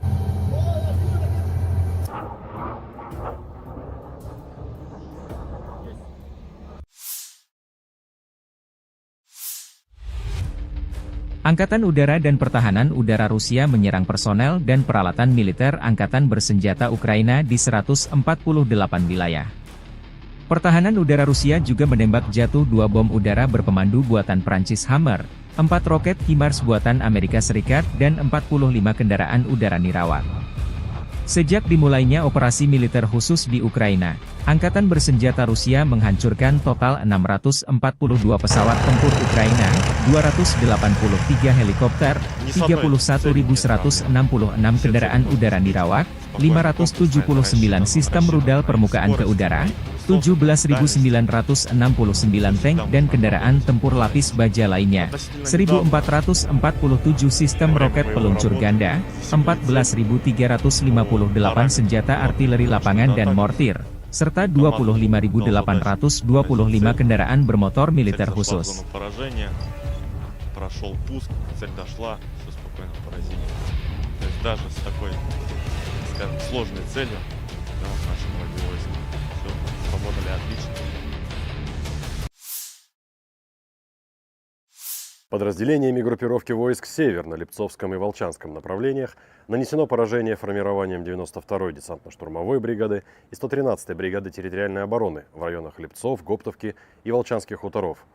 Angkatan Udara dan Pertahanan Udara Rusia menyerang personel dan peralatan militer angkatan bersenjata Ukraina di seratus empat puluh delapan wilayah. Pertahanan udara Rusia juga menembak jatuh dua bom udara berpemandu buatan Prancis Hammer, empat roket HIMARS buatan Amerika Serikat, dan empat puluh lima kendaraan udara nirawak. Sejak dimulainya operasi militer khusus di Ukraina, angkatan bersenjata Rusia menghancurkan total enam ratus empat puluh dua pesawat tempur Ukraina, dua ratus delapan puluh tiga helikopter, tiga puluh satu ribu seratus enam puluh enam kendaraan udara nirawak, lima ratus tujuh puluh sembilan sistem rudal permukaan ke udara, tujuh belas ribu sembilan ratus enam puluh sembilan tank dan kendaraan tempur lapis baja lainnya, seribu empat ratus empat puluh tujuh sistem roket peluncur ganda, empat belas ribu tiga ratus lima puluh delapan senjata artileri lapangan dan mortir, serta dua puluh lima ribu delapan ratus dua puluh lima kendaraan bermotor militer khusus. Спокойно поразили. То есть даже с такой, скажем, сложной целью, да, наши боевые войска всё сработали отлично. Подразделениями группировки войск «Север» на Липцовском и Волчанском направлениях нанесено поражение формированием девяносто второй десантно-штурмовой бригады и сто тринадцатой бригады территориальной обороны в районах Липцов, Гоптовки и Волчанских хуторов.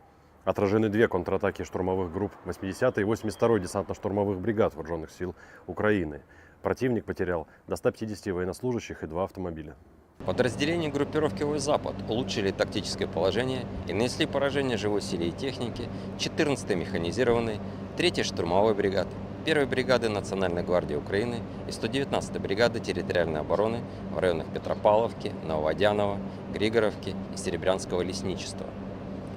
Отражены две контратаки штурмовых групп восьмидесятой и восемьдесят второй десантно-штурмовых бригад Вооружённых сил Украины. Противник потерял до ста пятидесяти военнослужащих и два автомобиля. Подразделения группировки войск «Запад» улучшили тактическое положение и нанесли поражение живой силе и технике четырнадцатой механизированной, третьей штурмовой бригады, первой бригады Национальной гвардии Украины и сто девятнадцатой бригады территориальной обороны в районах Петропавловки, Нововодяново, Григоровки и Серебрянского лесничества.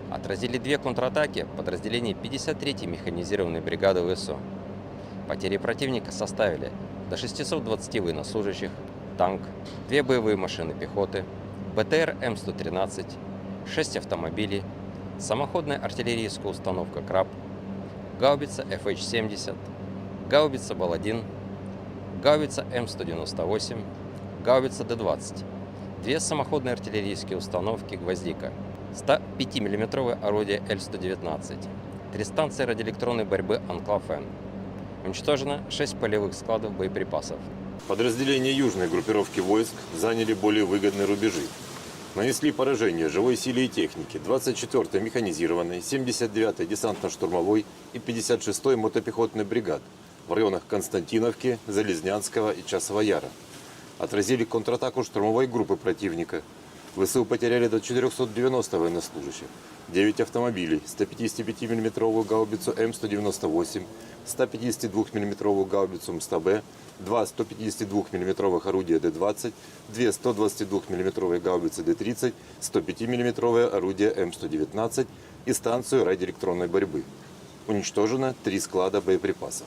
Отразили две контратаки подразделений пятьдесят третьей механизированной бригады ВСУ. Потери противника составили до шестисот двадцати военнослужащих, танк, две боевые машины пехоты, БТР М сто тринадцать, шесть автомобилей, самоходная артиллерийская установка «Краб», гаубица Ф Х семьдесят, гаубица Бал один, гаубица М сто девяносто восемь, гаубица Д двадцать, две самоходные артиллерийские установки «Гвоздика», сто пятимиллиметровое орудие Л сто девятнадцать, три станции радиоэлектронной борьбы «Анклав Н». Уничтожено шесть полевых складов боеприпасов. Подразделения южной группировки войск заняли более выгодные рубежи. Нанесли поражение живой силе и технике двадцать четвёртой механизированной, семьдесят девятой десантно-штурмовой и пятьдесят шестой мотопехотной бригад в районах Константиновки, Залезнянского и Часового Яра. Отразили контратаку штурмовой группы противника. ВСУ потеряли до четырёхсот девяноста военнослужащих, девять автомобилей, сто пятидесятипятимиллиметровую гаубицу М сто девяносто восемь, сто пятидесятидвухмиллиметровую гаубицу М сто Б, два сто пятидесятидвухмиллиметровых орудия Д двадцать, две сто двадцатидвухмиллиметровые гаубицы Д тридцать, сто пятимиллиметровое орудие М сто девятнадцать и станцию радиоэлектронной борьбы. Уничтожено три склада боеприпасов.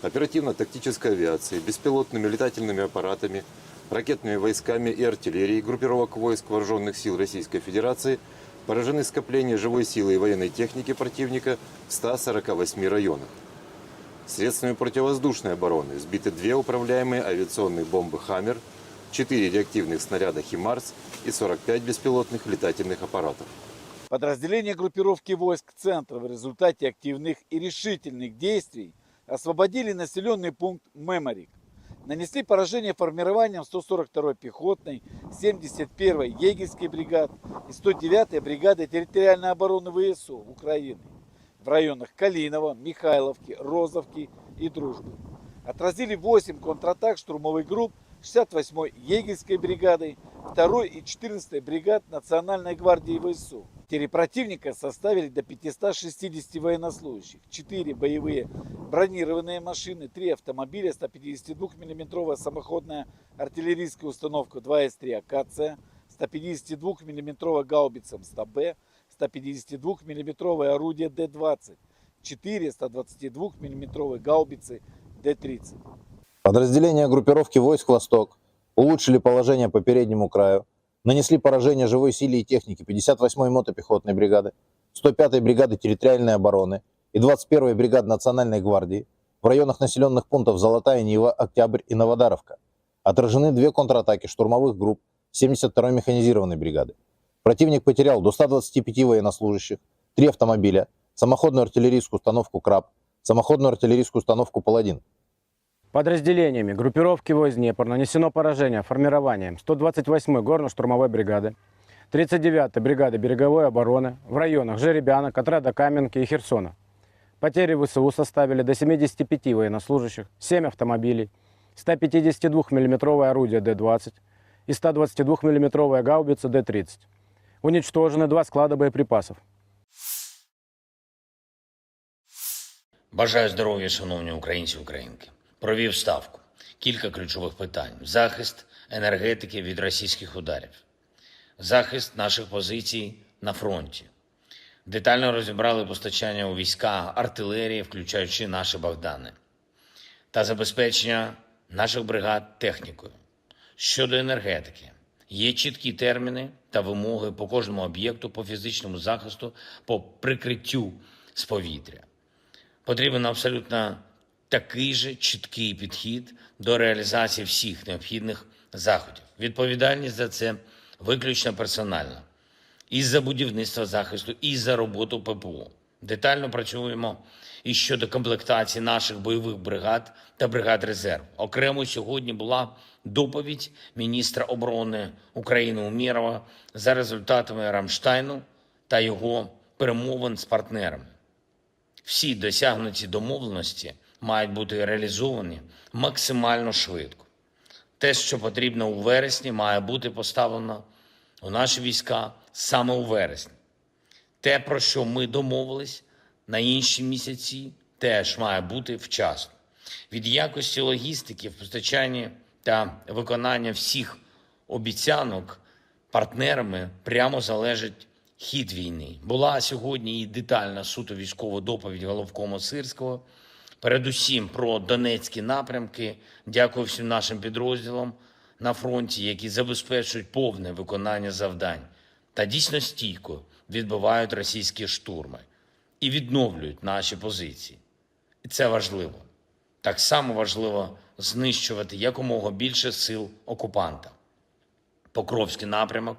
Оперативно-тактической авиацией, беспилотными летательными аппаратами, ракетными войсками и артиллерией группировок войск Вооружённых сил Российской Федерации поражены скопления живой силы и военной техники противника в ста сорока восьми районах. Средствами противовоздушной обороны сбиты две управляемые авиационные бомбы «Хаммер», четыре реактивных снаряда «Химарс» и сорок пять беспилотных летательных аппаратов. Подразделения группировки войск «Центр» в результате активных и решительных действий освободили населённый пункт Меморик. Нанесли поражение формированиям сто сорок второй пехотной, семьдесят первой егерской бригад и сто девятой бригады территориальной обороны ВСУ Украины в районах Калиново, Михайловки, Розовки и Дружбы. Отразили восемь контратак штурмовых групп шестьдесят восьмой егерской бригады, второй и четырнадцатой бригад Национальной гвардии ВСУ. Потери противника составили до пятисот шестидесяти военнослужащих, четыре боевые бронированные машины, три автомобиля, сто пятидесятидвухмиллиметровая самоходная артиллерийская установка два эс три «Акация», сто пятидесятидвухмиллиметровая гаубица М сто Б, сто пятидесятидвухмиллиметровое орудие Д двадцать, четыре сто двадцатидвухмиллиметровые гаубицы Д тридцать. Подразделения группировки войск «Восток» улучшили положение по переднему краю, нанесли поражение живой силе и технике пятьдесят восьмой мотопехотной бригады, сто пятой бригады территориальной обороны и двадцать первой бригады Национальной гвардии в районах населённых пунктов Золотая Нива, Октябрь и Новодаровка. Отражены две контратаки штурмовых групп семьдесят второй механизированной бригады. Противник потерял до ста двадцати пяти военнослужащих, три автомобиля, самоходную артиллерийскую установку «Краб», самоходную артиллерийскую установку «Паладин». Подразделениями группировки войск «Днепр» нанесено поражение формированиям сто двадцать восьмой горно-штурмовой бригады, тридцать девятой бригады береговой обороны в районах Жеребянок, отряда Каменки и Херсона. Потери ВСУ составили до семидесяти пяти военнослужащих, семь автомобилей, сто пятидесятидвухмиллиметровое орудие Д двадцать и сто двадцатидвухмиллиметровая гаубица Д тридцать. Уничтожены два склада боеприпасов. Бажаю здоров'я, шановні українці і українки. Провів ставку. кілька ключових питань: захист енергетики від російських ударів, захист наших позицій на фронті. Детально розібрали постачання у війська артилерії, включаючи наші Богдани, та забезпечення наших бригад технікою. Щодо енергетики, є чіткі терміни та вимоги по кожному об'єкту, по фізичному захисту, по прикриттю з повітря. Потрібен абсолютно такий же чіткий підхід до реалізації всіх необхідних заходів. Відповідальність за це виключно персональна. І за будівництво захисту, і за роботу П П О. Детально працюємо і щодо комплектації наших бойових бригад та бригад резерву. Окремо сьогодні була доповідь міністра оборони України Умєрова за результатами Рамштайну та його перемовин з партнерами. Всі досягнуті домовленості мають бути реалізовані максимально швидко. Те, що потрібно у вересні, має бути поставлено у наші війська саме у вересні. Те, про що ми домовились на інші місяці, теж має бути вчасно. Від якості логістики в постачанні та виконання всіх обіцянок партнерами прямо залежить хід війни. Була сьогодні і детальна суто військова доповідь головкома Сирського, передусім про донецькі напрямки. Дякую всім нашим підрозділам на фронті, які забезпечують повне виконання завдань та дійсно стійко відбивають російські штурми і відновлюють наші позиції. І це важливо. Так само важливо знищувати якомога більше сил окупанта. Покровський напрямок,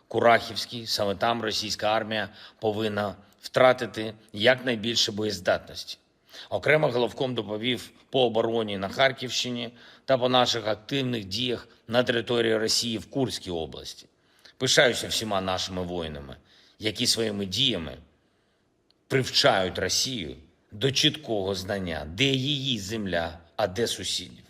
Курахівський, саме там російська армія повинна втратити якнайбільше боєздатності. Окремо головком доповів по обороні на Харківщині та по наших активних діях на території Росії в Курській області. Пишаюся всіма нашими воїнами, які своїми діями привчають Росію до чіткого знання, де її земля, а де сусідів.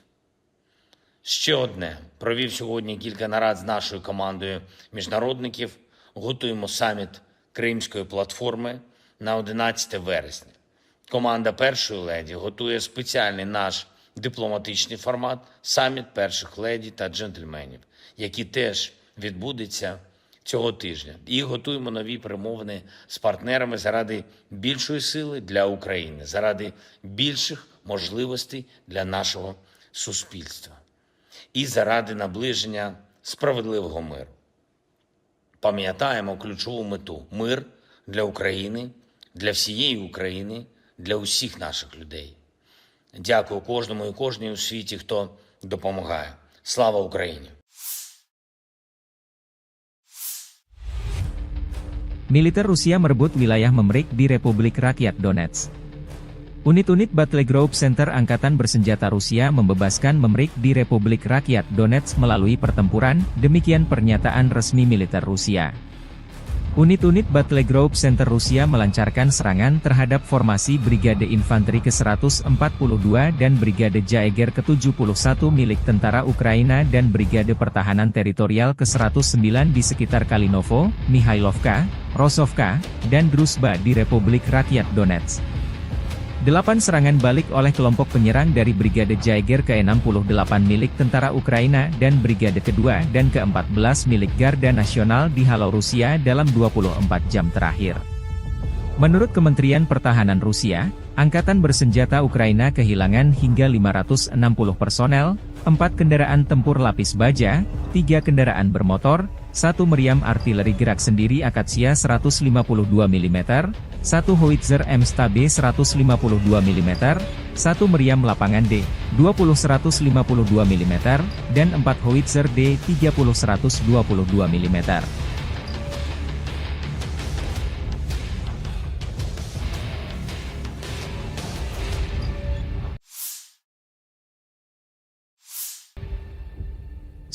Ще одне. Провів сьогодні кілька нарад з нашою командою міжнародників. Готуємо саміт Кримської платформи на одинадцяте вересня. Команда першої леді готує спеціальний наш дипломатичний формат — саміт перших леді та джентльменів, який теж відбудеться цього тижня. І готуємо нові перемовини з партнерами заради більшої сили для України, заради більших можливостей для нашого суспільства і заради наближення справедливого миру. Пам'ятаємо ключову мету: мир для України, для всієї України, для усіх наших людей. Дякую кожному і кожній у світі, хто допомагає. Слава Україні! Militer Rusia merebut wilayah Memrik di Republik Rakyat Donetsk. Unit-unit Battle Group Center Angkatan Bersenjata Rusia membebaskan Memrik di Republik Rakyat Donetsk melalui pertempuran, demikian pernyataan resmi militer Rusia. Unit-unit Battle Group Center Rusia melancarkan serangan terhadap formasi Brigade Infanteri ke seratus empat puluh dua dan Brigade Jaeger ke tujuh puluh satu milik tentara Ukraina dan Brigade Pertahanan Teritorial ke seratus sembilan di sekitar Kalinovo, Mihailovka, Rosovka, dan Druzhba di Republik Rakyat Donetsk. Delapan serangan balik oleh kelompok penyerang dari Brigade Jaeger ke enam puluh delapan milik tentara Ukraina dan Brigade kedua dan keempat belas milik Garda Nasional dihalau Rusia dalam dua puluh empat jam terakhir. Menurut Kementerian Pertahanan Rusia, Angkatan Bersenjata Ukraina kehilangan hingga lima ratus enam puluh personel, empat kendaraan tempur lapis baja, tiga kendaraan bermotor, satu meriam artileri gerak sendiri Akasia seratus lima puluh dua milimeter, satu howitzer M S T A B seratus lima puluh dua milimeter, satu meriam lapangan D dua puluh seratus lima puluh dua milimeter, dan empat howitzer D tiga puluh seratus dua puluh dua milimeter.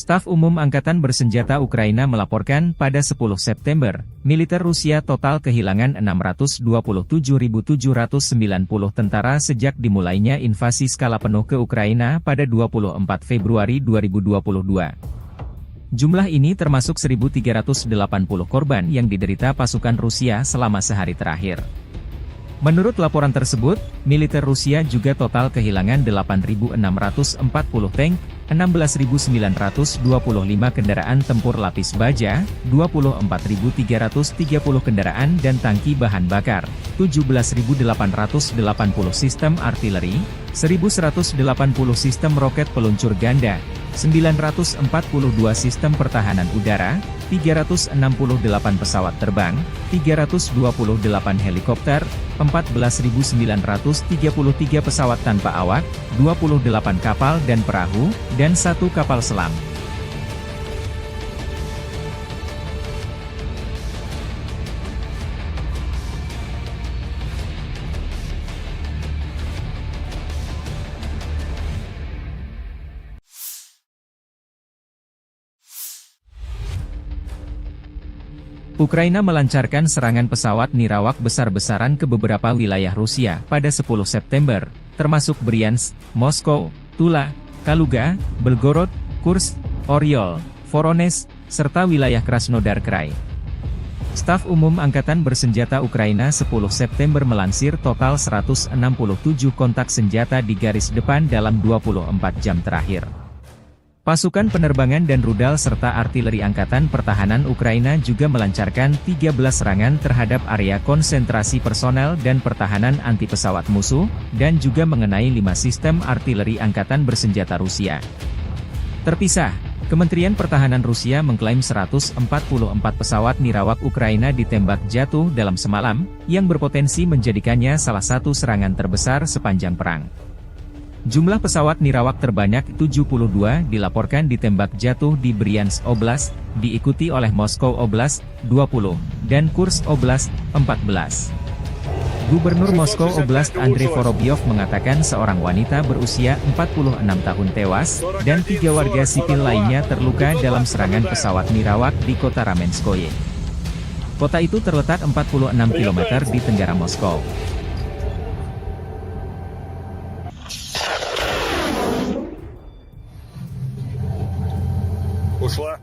Staf Umum Angkatan Bersenjata Ukraina melaporkan pada sepuluh September, militer Rusia total kehilangan enam ratus dua puluh tujuh ribu tujuh ratus sembilan puluh tentara sejak dimulainya invasi skala penuh ke Ukraina pada dua puluh empat Februari dua ribu dua puluh dua. Jumlah ini termasuk seribu tiga ratus delapan puluh korban yang diderita pasukan Rusia selama sehari terakhir. Menurut laporan tersebut, militer Rusia juga total kehilangan delapan ribu enam ratus empat puluh tank, enam belas ribu sembilan ratus dua puluh lima kendaraan tempur lapis baja, dua puluh empat ribu tiga ratus tiga puluh kendaraan dan tangki bahan bakar, tujuh belas ribu delapan ratus delapan puluh sistem artileri, seribu seratus delapan puluh sistem roket peluncur ganda, sembilan ratus empat puluh dua sistem pertahanan udara, tiga ratus enam puluh delapan pesawat terbang, tiga ratus dua puluh delapan helikopter, empat belas ribu sembilan ratus tiga puluh tiga pesawat tanpa awak, dua puluh delapan kapal dan perahu, dan satu kapal selam. Ukraina melancarkan serangan pesawat nirawak besar-besaran ke beberapa wilayah Rusia pada sepuluh September, termasuk Bryansk, Moskow, Tula, Kaluga, Belgorod, Kursk, Oryol, Voronezh, serta wilayah Krasnodar Krai. Staf Umum Angkatan Bersenjata Ukraina sepuluh September melansir total seratus enam puluh tujuh kontak senjata di garis depan dalam dua puluh empat jam terakhir. Pasukan penerbangan dan rudal serta artileri Angkatan Pertahanan Ukraina juga melancarkan tiga belas serangan terhadap area konsentrasi personel dan pertahanan anti pesawat musuh, dan juga mengenai lima sistem artileri angkatan bersenjata Rusia. Terpisah, Kementerian Pertahanan Rusia mengklaim seratus empat puluh empat pesawat nirawak Ukraina ditembak jatuh dalam semalam, yang berpotensi menjadikannya salah satu serangan terbesar sepanjang perang. Jumlah pesawat nirawak terbanyak tujuh puluh dua dilaporkan ditembak jatuh di Bryansk Oblast, diikuti oleh Moskow Oblast, dua puluh, dan Kursk Oblast, empat belas. Gubernur Moskow Oblast Andrei Vorobyov mengatakan seorang wanita berusia empat puluh enam tahun tewas, dan tiga warga sipil lainnya terluka dalam serangan pesawat nirawak di kota Ramenskoye. Kota itu terletak empat puluh enam kilometer di tenggara Moskow. Ушла.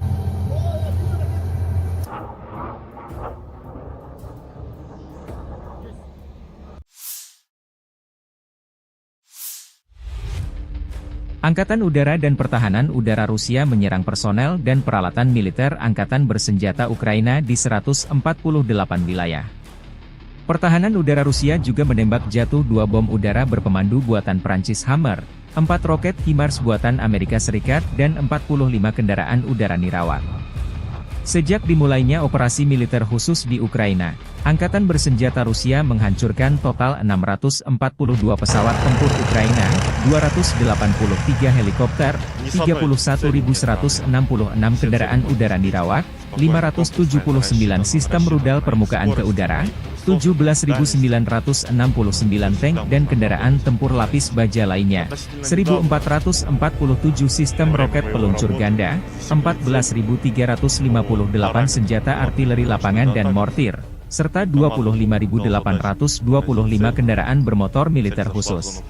Angkatan Udara dan Pertahanan Udara Rusia menyerang personel dan peralatan militer angkatan bersenjata Ukraina di seratus empat puluh delapan wilayah. Pertahanan udara Rusia juga menembak jatuh dua bom udara berpemandu buatan Prancis Hammer, empat roket HIMARS buatan Amerika Serikat, dan empat puluh lima kendaraan udara nirawak. Sejak dimulainya operasi militer khusus di Ukraina, angkatan bersenjata Rusia menghancurkan total enam ratus empat puluh dua pesawat tempur Ukraina, dua ratus delapan puluh tiga helikopter, tiga puluh satu ribu seratus enam puluh enam kendaraan udara nirawak, lima ratus tujuh puluh sembilan sistem rudal permukaan ke udara, tujuh belas ribu sembilan ratus enam puluh sembilan tank dan kendaraan tempur lapis baja lainnya, seribu empat ratus empat puluh tujuh sistem roket peluncur ganda, empat belas ribu tiga ratus lima puluh delapan senjata artileri lapangan dan mortir, serta dua puluh lima ribu delapan ratus dua puluh lima kendaraan bermotor militer khusus.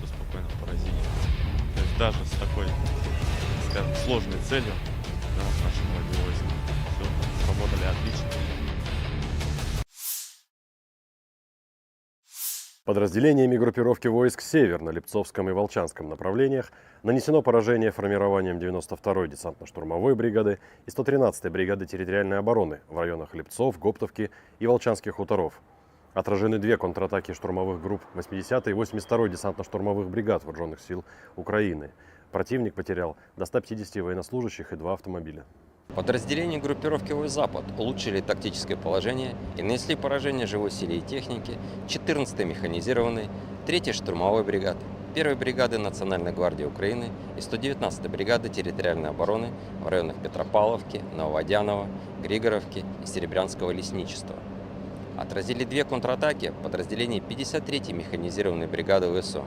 Спокойно поразили. То есть даже с такой, скажем, сложной целью, да, наши многие войска всё сработали отлично. Подразделениями группировки войск «Север» на Липцовском и Волчанском направлениях нанесено поражение формированиям девяносто второй десантно-штурмовой бригады и сто тринадцатой бригады территориальной обороны в районах Липцов, Гоптовки и Волчанских хуторов. Отражены две контратаки штурмовых групп восьмидесятой и восемьдесят второй десантно-штурмовых бригад Вооружённых сил Украины. Противник потерял до ста пятидесяти военнослужащих и два автомобиля. Подразделения группировки войск «Запад» улучшили тактическое положение и нанесли поражение живой силе и технике четырнадцатой механизированной, третьей штурмовой бригады, первой бригады Национальной гвардии Украины и сто девятнадцатой бригады территориальной обороны в районах Петропавловки, Нововодяново, Григоровки и Серебрянского лесничества. Отразили две контратаки подразделений пятьдесят третьей механизированной бригады ВСУ.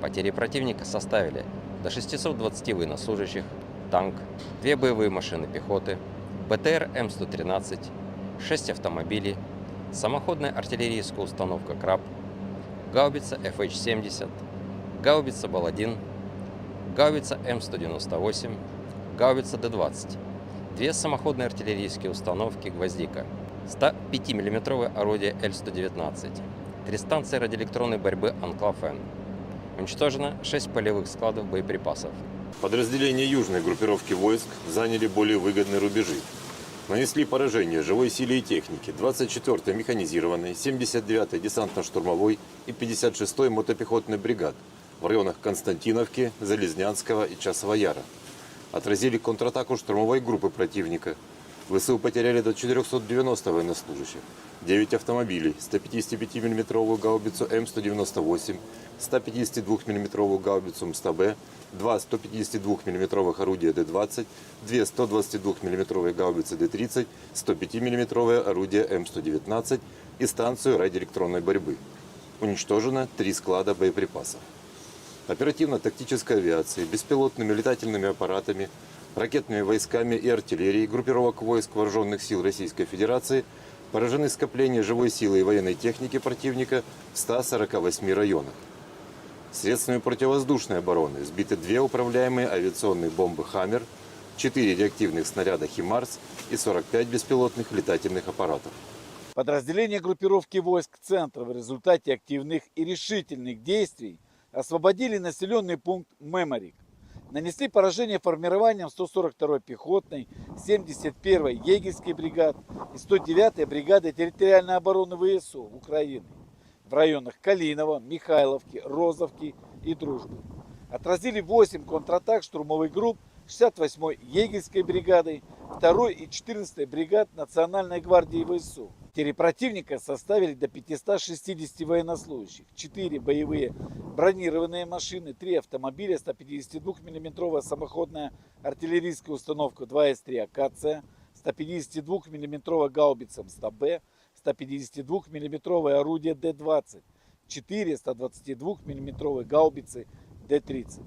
Потери противника составили до шестисот двадцати военнослужащих, танк, две боевые машины пехоты, БТР М сто тринадцать, шесть автомобилей, самоходная артиллерийская установка «Краб», гаубица Ф Х семьдесят, гаубица «Баладин», гаубица М сто девяносто восемь, гаубица Д двадцать, две самоходные артиллерийские установки «Гвоздика», сто пятимиллиметровое орудие Л сто девятнадцать, три станции радиоэлектронной борьбы «Анклав-М». Уничтожено шесть полевых складов боеприпасов. Подразделения южной группировки войск заняли более выгодные рубежи. Нанесли поражение живой силе и технике двадцать четвёртой механизированной, семьдесят девятой десантно-штурмовой и пятьдесят шестой мотопехотной бригад в районах Константиновки, Залезнянского и Часового Яра. Отразили контратаку штурмовой группы противника. В Л С У потеряли до четырёхсот девяноста военнослужащих, девять автомобилей, сто пятидесятипятимиллиметровую гаубицу М сто девяносто восемь, сто пятидесятидвухмиллиметровую гаубицу М сто Б, два сто пятидесятидвухмиллиметровых орудия Д двадцать, две сто двадцатидвухмиллиметровые гаубицы Д тридцать, сто пятимиллиметровое орудие М сто девятнадцать и станцию радиоэлектронной борьбы. Уничтожено три склада боеприпасов. Оперативно-тактической авиацией, беспилотными летательными аппаратами, ракетными войсками и артиллерией группировок войск Вооружённых сил Российской Федерации поражены скопления живой силы и военной техники противника в ста сорока восьми районах. Средствами противовоздушной обороны сбиты две управляемые авиационные бомбы «Хаммер», четыре реактивных снаряда «Химарс» и сорок пять беспилотных летательных аппаратов. Подразделения группировки войск центра в результате активных и решительных действий освободили населённый пункт Меморик. Нанесли поражение формированиям сто сорок второй пехотной, семьдесят первой егерской бригад и сто девятой бригады территориальной обороны В С У Украины в районах Калиново, Михайловки, Розовки и Дружбы. Отразили восемь контратак штурмовых групп шестьдесят восьмой егерской бригады, второй и четырнадцатой бригад Национальной гвардии В С У. Потери противника составили до пятисот шестидесяти военнослужащих, четыре боевые бронированные машины, три автомобиля, сто пятидесятидвухмиллиметровая самоходная артиллерийская установка два эс три «Акация», сто пятидесятидвухмиллиметровая гаубица М сто Б, сто пятидесятидвухмиллиметровое орудие Д двадцать, четыре сто двадцатидвухмиллиметровые гаубицы Д тридцать.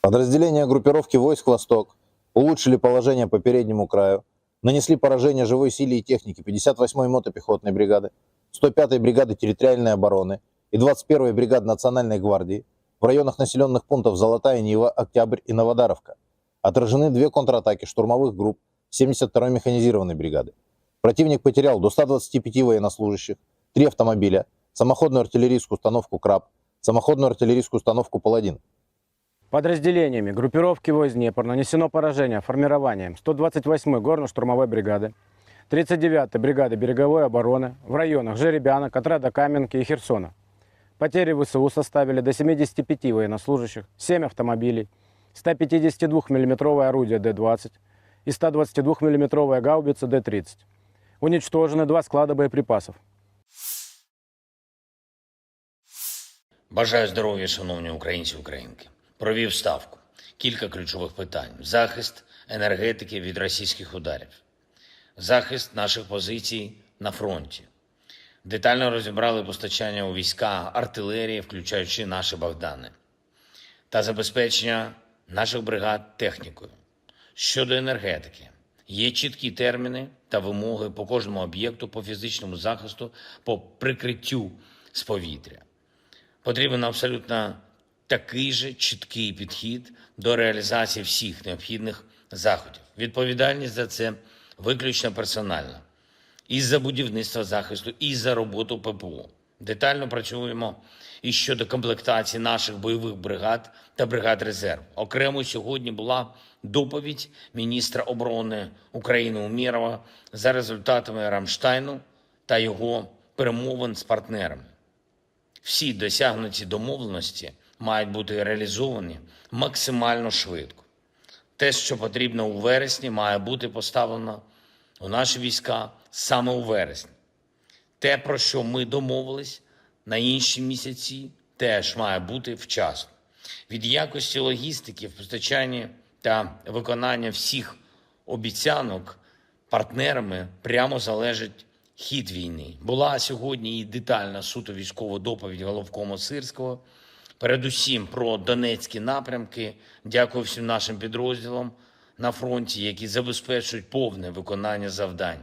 Подразделения группировки войск «Восток» улучшили положение по переднему краю, нанесли поражение живой силе и технике пятьдесят восьмой мотопехотной бригады, сто пятой бригады территориальной обороны и двадцать первой бригады Национальной гвардии в районах населённых пунктов Золотая Нива, Октябрь и Новодаровка. Отражены две контратаки штурмовых групп семьдесят второй механизированной бригады. Противник потерял до ста двадцати пяти военнослужащих, три автомобиля, самоходную артиллерийскую установку «Краб», самоходную артиллерийскую установку «Паладин». Подразделениями группировки войск «Днепр» нанесено поражение формированиям сто двадцать восьмой горно-штурмовой бригады, тридцать девятой бригады береговой обороны в районах Жеребянок, Отрада Каменки и Херсона. Потери В С У составили до семидесяти пяти военнослужащих, семь автомобилей, сто пятидесятидвухмиллиметровое орудие Д двадцать и сто двадцатидвухмиллиметровая гаубица Д тридцать. Уничтожены два склада боеприпасов. Бажаю здоров'я, шановні українці і українки. Провів ставку. Кілька ключових питань: захист енергетики від російських ударів, захист наших позицій на фронті. Детально розібрали постачання у війська артилерії, включаючи наші Богдани, та забезпечення наших бригад технікою. Щодо енергетики, є чіткі терміни та вимоги по кожному об'єкту по фізичному захисту, по прикриттю з повітря. Потрібен абсолютно такий же чіткий підхід до реалізації всіх необхідних заходів. Відповідальність за це виключно персональна. І за будівництво захисту, і за роботу П П О. Детально працюємо і щодо комплектації наших бойових бригад та бригад резерву. Окремо сьогодні була доповідь міністра оборони України Умєрова за результатами Рамштайну та його перемовин з партнерами. Всі досягнуті домовленості мають бути реалізовані максимально швидко. Те, що потрібно у вересні, має бути поставлено у наші війська саме у вересні. Те, про що ми домовились на інші місяці, теж має бути вчасно. Від якості логістики в постачанні та виконання всіх обіцянок партнерами прямо залежить хід війни. Була сьогодні і детальна суто військова доповідь головкома Сирського, передусім про Донецькі напрямки. Дякую всім нашим підрозділам на фронті, які забезпечують повне виконання завдань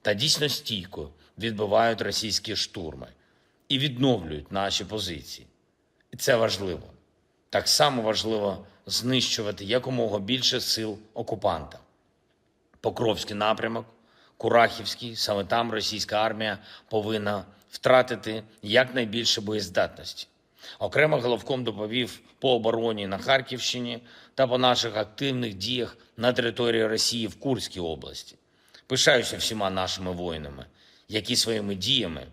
та дійсно стійко відбивають російські штурми і відновлюють наші позиції. І це важливо. Так само важливо знищувати якомога більше сил окупанта. Покровський напрямок, Курахівський, саме там російська армія повинна втратити якнайбільше боєздатності. Окремо головком доповів по обороні на Харківщині та по наших активних діях на території Росії в Курській області. Пишаюся всіма нашими воїнами, які своїми діями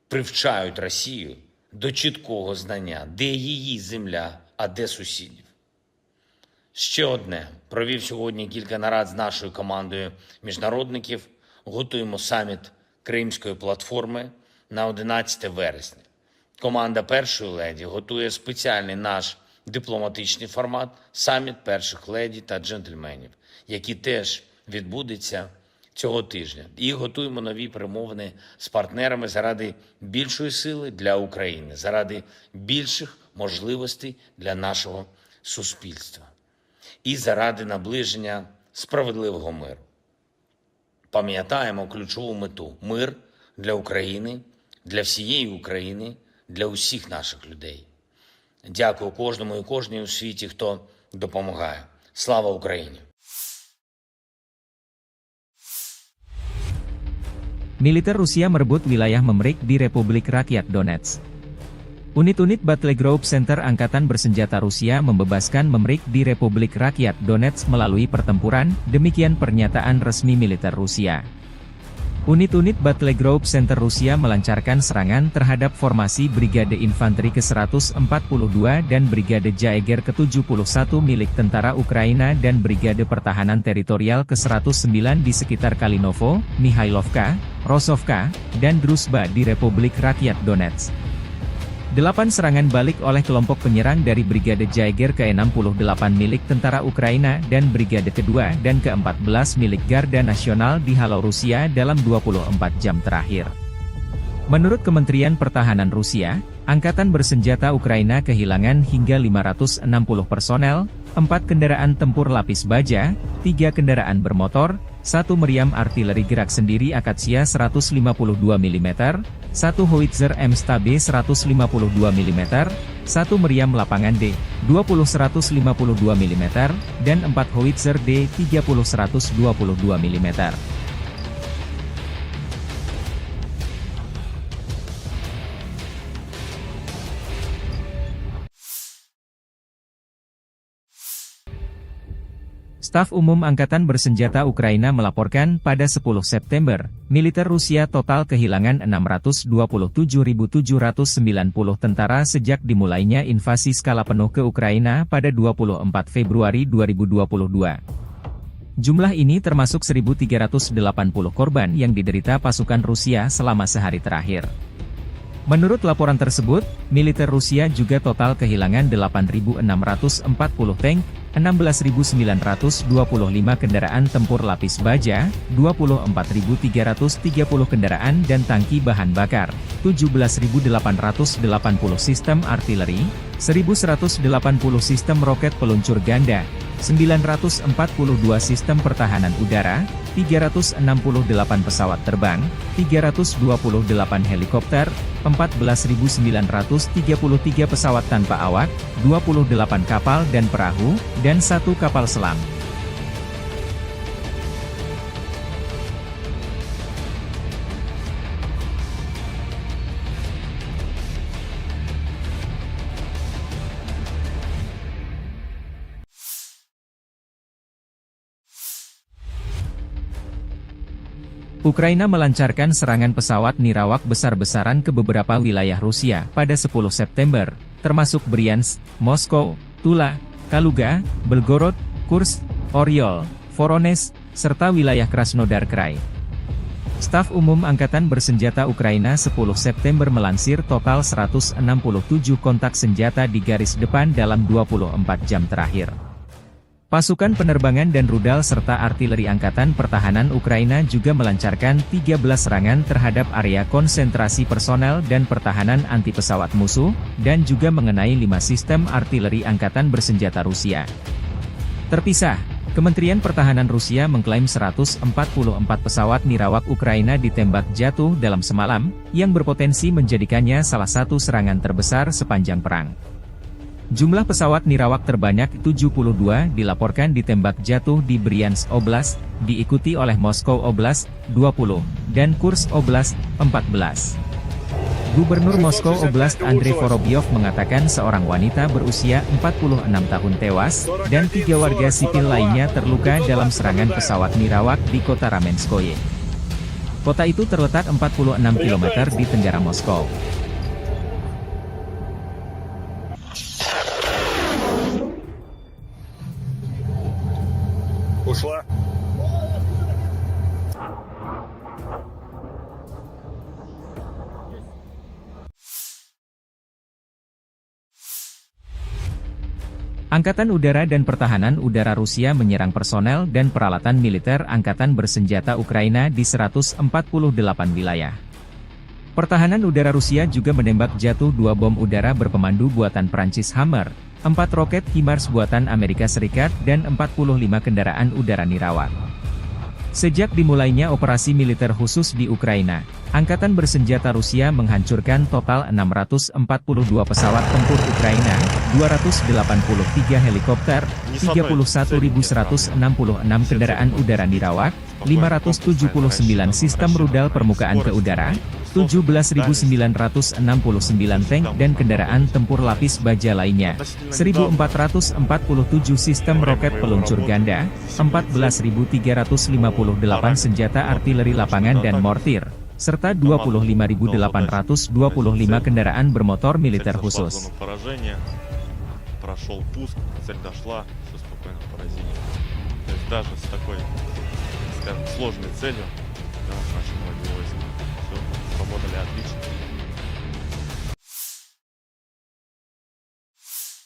привчають Росію до чіткого знання, де її земля, а де сусідів. Ще одне. Провів сьогодні кілька нарад з нашою командою міжнародників. Готуємо саміт Кримської платформи на одинадцяте вересня. Команда першої леді готує спеціальний наш дипломатичний формат — саміт перших леді та джентльменів, який теж відбудеться цього тижня. І готуємо нові перемовини з партнерами заради більшої сили для України, заради більших можливостей для нашого суспільства і заради наближення справедливого миру. Пам'ятаємо ключову мету: мир для України, для всієї України, для усіх наших людей. Дякую кожному і кожній у світі, хто допомагає. Слава Україні! Militer Rusia merebut wilayah Memrik di Republik Rakyat Donetsk. Unit-unit Battle Group Center Angkatan Bersenjata Rusia membebaskan Memrik di Republik Rakyat Donetsk melalui pertempuran, demikian pernyataan resmi militer Rusia. Unit-unit Battle Group Center Rusia melancarkan serangan terhadap formasi Brigade Infanteri ke seratus empat puluh dua dan Brigade Jaeger ke tujuh puluh satu milik tentara Ukraina dan Brigade Pertahanan Teritorial ke seratus sembilan di sekitar Kalinovo, Mihailovka, Rosovka, dan Druzhba di Republik Rakyat Donetsk. Delapan serangan balik oleh kelompok penyerang dari Brigade Jaeger ke enam puluh delapan milik tentara Ukraina dan Brigade kedua dan keempat belas milik Garda Nasional dihalau Rusia dalam dua puluh empat jam terakhir. Menurut Kementerian Pertahanan Rusia, Angkatan Bersenjata Ukraina kehilangan hingga lima ratus enam puluh personel, empat kendaraan tempur lapis baja, tiga kendaraan bermotor, satu meriam artileri gerak sendiri Akasia seratus lima puluh dua milimeter, satu howitzer M S T B seratus lima puluh dua milimeter, satu meriam lapangan D dua puluh seratus lima puluh dua milimeter, dan empat howitzer D tiga puluh seratus dua puluh dua milimeter. Staf Umum Angkatan Bersenjata Ukraina melaporkan pada sepuluh September, militer Rusia total kehilangan enam ratus dua puluh tujuh ribu tujuh ratus sembilan puluh tentara sejak dimulainya invasi skala penuh ke Ukraina pada dua puluh empat Februari dua ribu dua puluh dua. Jumlah ini termasuk seribu tiga ratus delapan puluh korban yang diderita pasukan Rusia selama sehari terakhir. Menurut laporan tersebut, militer Rusia juga total kehilangan delapan ribu enam ratus empat puluh tank, enam belas ribu sembilan ratus dua puluh lima kendaraan tempur lapis baja, dua puluh empat ribu tiga ratus tiga puluh kendaraan dan tangki bahan bakar, tujuh belas ribu delapan ratus delapan puluh sistem artileri, seribu seratus delapan puluh sistem roket peluncur ganda, sembilan ratus empat puluh dua sistem pertahanan udara, tiga ratus enam puluh delapan pesawat terbang, tiga ratus dua puluh delapan helikopter, empat belas ribu sembilan ratus tiga puluh tiga pesawat tanpa awak, dua puluh delapan kapal dan perahu, dan satu kapal selam. Ukraina melancarkan serangan pesawat nirawak besar-besaran ke beberapa wilayah Rusia pada sepuluh September, termasuk Bryansk, Moskow, Tula, Kaluga, Belgorod, Kursk, Oryol, Voronezh, serta wilayah Krasnodar Krai. Staf Umum Angkatan Bersenjata Ukraina sepuluh September melansir total seratus enam puluh tujuh kontak senjata di garis depan dalam dua puluh empat jam terakhir. Pasukan penerbangan dan rudal serta artileri Angkatan Pertahanan Ukraina juga melancarkan tiga belas serangan terhadap area konsentrasi personel dan pertahanan anti pesawat musuh, dan juga mengenai lima sistem artileri Angkatan Bersenjata Rusia. Terpisah, Kementerian Pertahanan Rusia mengklaim seratus empat puluh empat pesawat nirawak Ukraina ditembak jatuh dalam semalam, yang berpotensi menjadikannya salah satu serangan terbesar sepanjang perang. Jumlah pesawat nirawak terbanyak tujuh puluh dua dilaporkan ditembak jatuh di Bryansk Oblast, diikuti oleh Moskow Oblast, dua puluh, dan Kursk Oblast, empat belas. Gubernur Moskow Oblast Andrei Vorobyov mengatakan seorang wanita berusia empat puluh enam tahun tewas dan tiga warga sipil lainnya terluka dalam serangan pesawat nirawak di kota Ramenskoye. Kota itu terletak empat puluh enam kilometer di tenggara Moskow. Ушла. Angkatan Udara dan Pertahanan Udara Rusia menyerang personel dan peralatan militer angkatan bersenjata Ukraina di seratus empat puluh delapan wilayah. Pertahanan udara Rusia juga menembak jatuh dua bom udara berpemandu buatan Prancis Hammer, empat roket HIMARS buatan Amerika Serikat, dan empat puluh lima kendaraan udara nirawak. Sejak dimulainya operasi militer khusus di Ukraina, angkatan bersenjata Rusia menghancurkan total enam ratus empat puluh dua pesawat tempur Ukraina, dua ratus delapan puluh tiga helikopter, tiga puluh satu ribu seratus enam puluh enam kendaraan udara nirawak, lima ratus tujuh puluh sembilan sistem rudal permukaan ke udara, tujuh belas ribu sembilan ratus enam puluh sembilan tank dan kendaraan tempur lapis baja lainnya, seribu empat ratus empat puluh tujuh sistem roket peluncur ganda, empat belas ribu tiga ratus lima puluh delapan senjata artileri lapangan dan mortir, serta dua puluh lima ribu delapan ratus dua puluh lima kendaraan bermotor militer khusus. Спокойно поразили. То есть даже с такой, скажем, сложной целью, да, наши многие войска всё сработали отлично.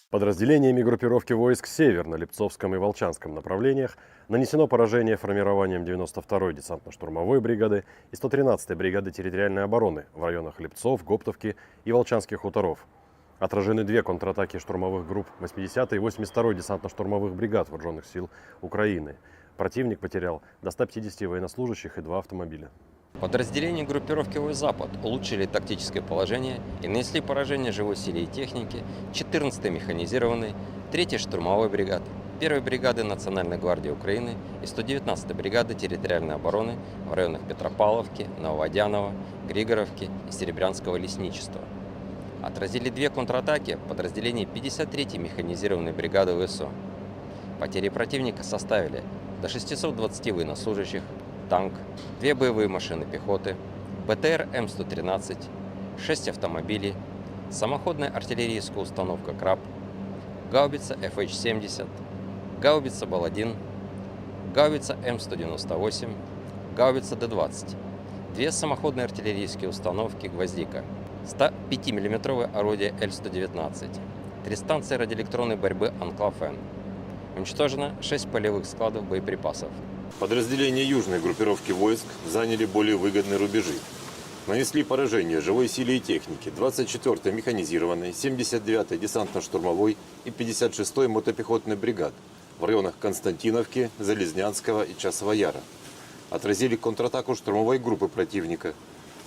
Подразделениями группировки войск «Север» на Липцовском и Волчанском направлениях нанесено поражение формированием девяносто второй десантно-штурмовой бригады и сто тринадцатой бригады территориальной обороны в районах Липцов, Гоптовки и Волчанских хуторов. Отражены две контратаки штурмовых групп восьмидесятой и восемьдесят второй десантно-штурмовых бригад Вооружённых сил Украины. Противник потерял до ста пятидесяти военнослужащих и два автомобиля. Подразделения группировки войск «Запад» улучшили тактическое положение и нанесли поражение живой силе и технике четырнадцатой механизированной, третьей штурмовой бригады, первой бригады Национальной гвардии Украины и сто девятнадцатой бригады территориальной обороны в районах Петропавловки, Нововодяново, Григоровки и Серебрянского лесничества. Отразили две контратаки подразделений пятьдесят третьей механизированной бригады ВСУ. Потери противника составили до шестисот двадцати военнослужащих, танк, две боевые машины пехоты, БТР М сто тринадцать, шесть автомобилей, самоходная артиллерийская установка «Краб», гаубица Ф Х семьдесят, гаубица «Бал один», гаубица М сто девяносто восемь, гаубица Д двадцать, две самоходные артиллерийские установки «Гвоздика», сто пятимиллиметровое орудие Л сто девятнадцать, три станции радиоэлектронной борьбы «Анклав-Н». Уничтожено шесть полевых складов боеприпасов. Подразделения южной группировки войск заняли более выгодные рубежи. Нанесли поражение живой силе и технике двадцать четвёртой механизированной, семьдесят девятой десантно-штурмовой и пятьдесят шестой мотопехотной бригад в районах Константиновки, Залезнянского и Часового Яра. Отразили контратаку штурмовой группы противника.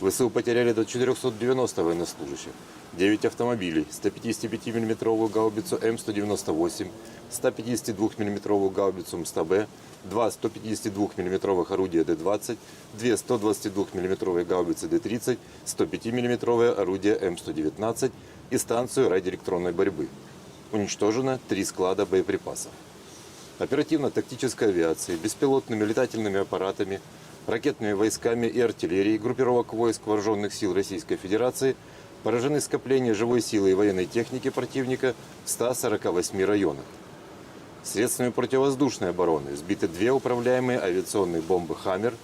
ВСУ потеряли до четырёхсот девяноста военнослужащих, девять автомобилей, сто пятидесятипятимиллиметровую гаубицу М сто девяносто восемь, сто пятидесятидвухмиллиметровую гаубицу М сто Б, два сто пятидесятидвухмиллиметровых орудия Д двадцать, две сто двадцатидвухмиллиметровые гаубицы Д тридцать, сто пятимиллиметровое орудие М сто девятнадцать и станцию радиоэлектронной борьбы. Уничтожено три склада боеприпасов. Оперативно-тактической авиацией, беспилотными летательными аппаратами, ракетными войсками и артиллерией группировок войск Вооружённых сил Российской Федерации поражены скопления живой силы и военной техники противника в ста сорока восьми районах. Средствами противовоздушной обороны сбиты две управляемые авиационные бомбы «Хаммер»,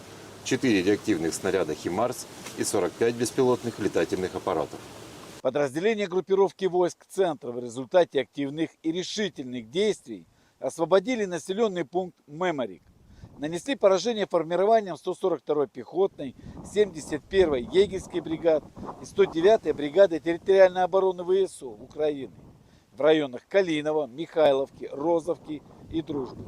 четыре реактивных снаряда «ХИМАРС» и сорок пять беспилотных летательных аппаратов. Подразделения группировки войск «Центр» в результате активных и решительных действий освободили населённый пункт Меморик. Нанесли поражение формированиям сто сорок второй пехотной, семьдесят первой егерской бригад и сто девятой бригады территориальной обороны ВСУ Украины в районах Калиново, Михайловки, Розовки и Дружбы.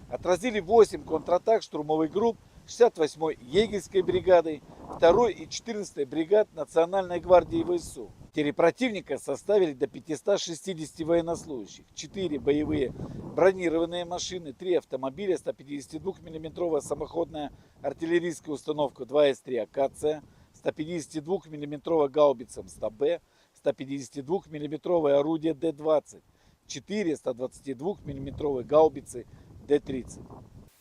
Отразили восемь контратак штурмовых групп шестьдесят восьмой егерской бригады, второй и четырнадцатой бригад Национальной гвардии ВСУ. Четыре противника составили до пятисот шестидесяти военнослужащих, четыре боевые бронированные машины, три автомобиля, сто пятидесяти двух миллиметровая самоходная артиллерийская установка два эс три «Акация», сто пятидесяти двух миллиметровая гаубица М сто Б, сто пятидесяти двух миллиметровое орудие Д двадцать, четыре сто двадцати двух миллиметровые гаубицы Д тридцать.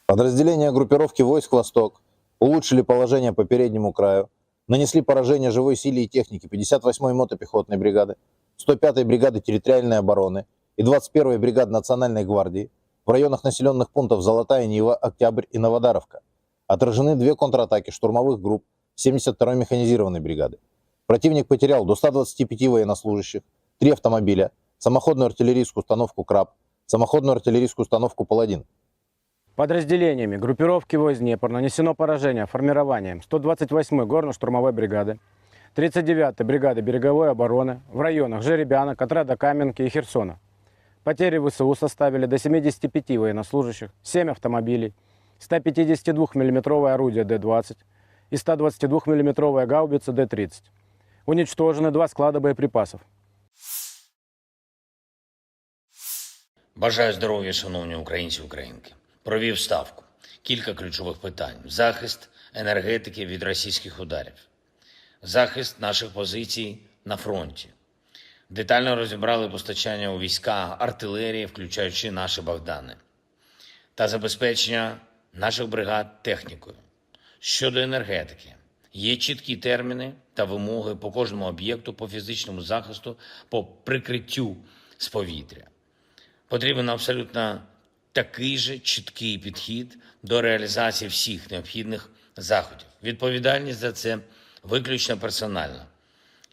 Подразделения группировки войск «Восток» улучшили положение по переднему краю, нанесли поражение живой силе и технике пятьдесят восьмой мотопехотной бригады, сто пятой бригады территориальной обороны и двадцать первой бригады Национальной гвардии в районах населённых пунктов Золотая Нива, Октябрь и Новодаровка. Отражены две контратаки штурмовых групп семьдесят второй механизированной бригады. Противник потерял до ста двадцати пяти военнослужащих, три автомобиля, самоходную артиллерийскую установку «Краб», самоходную артиллерийскую установку «Паладин». Подразделениями группировки «Войск Днепр» нанесено поражение формированиям сто двадцать восьмой горно-штурмовой бригады, тридцать девятой бригады береговой обороны в районах Жеребяна, Котрада-Каменки и Херсона. Потери В С У составили до семидесяти пяти военнослужащих, семь автомобилей, сто пятидесяти двух миллиметровое орудие Д двадцать и сто двадцати двух миллиметровая гаубица Д тридцать. Уничтожены два склада боеприпасов. Бажаю здоров'я, шановні українці і українки. Провів ставку. Кілька ключових питань: захист енергетики від російських ударів, захист наших позицій на фронті. Детально розібрали постачання у війська артилерії, включаючи наші Богдани, та забезпечення наших бригад технікою. Щодо енергетики, є чіткі терміни та вимоги по кожному об'єкту, по фізичному захисту, по прикриттю з повітря. Потрібен абсолютно такий же чіткий підхід до реалізації всіх необхідних заходів. Відповідальність за це виключно персональна.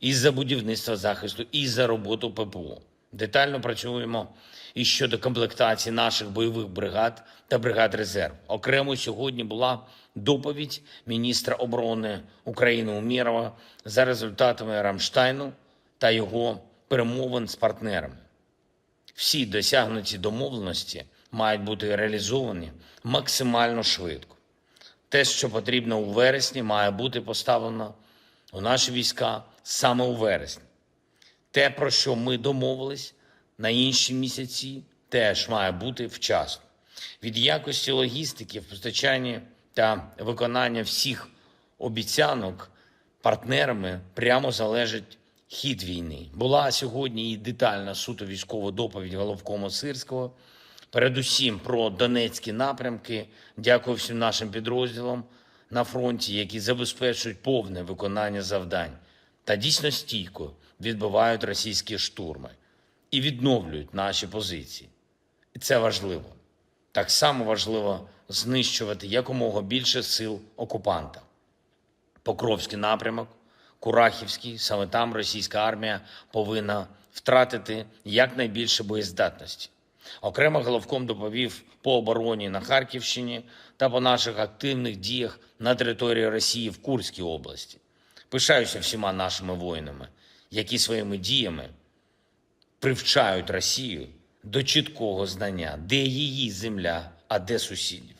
І за будівництво захисту, і за роботу П П О. Детально працюємо і щодо комплектації наших бойових бригад та бригад резерву. Окремо сьогодні була доповідь міністра оборони України Умєрова за результатами Рамштайну та його перемовин з партнерами. Всі досягнуті домовленості мають бути реалізовані максимально швидко. Те, що потрібно у вересні, має бути поставлено у наші війська саме у вересні. Те, про що ми домовились на інші місяці, теж має бути вчасно. Від якості логістики в постачанні та виконання всіх обіцянок партнерами прямо залежить хід війни. Була сьогодні і детальна суто військова доповідь головкома Сирського. Передусім про донецькі напрямки. Дякую всім нашим підрозділам на фронті, які забезпечують повне виконання завдань та дійсно стійко відбивають російські штурми і відновлюють наші позиції. І це важливо. Так само важливо знищувати якомога більше сил окупанта. Покровський напрямок, Курахівський, саме там російська армія повинна втратити якнайбільше боєздатності. Окремо головком доповів по обороні на Харківщині та по наших активних діях на території Росії в Курській області. Пишаюся всіма нашими воїнами, які своїми діями привчають Росію до чіткого знання, де її земля, а де сусідів.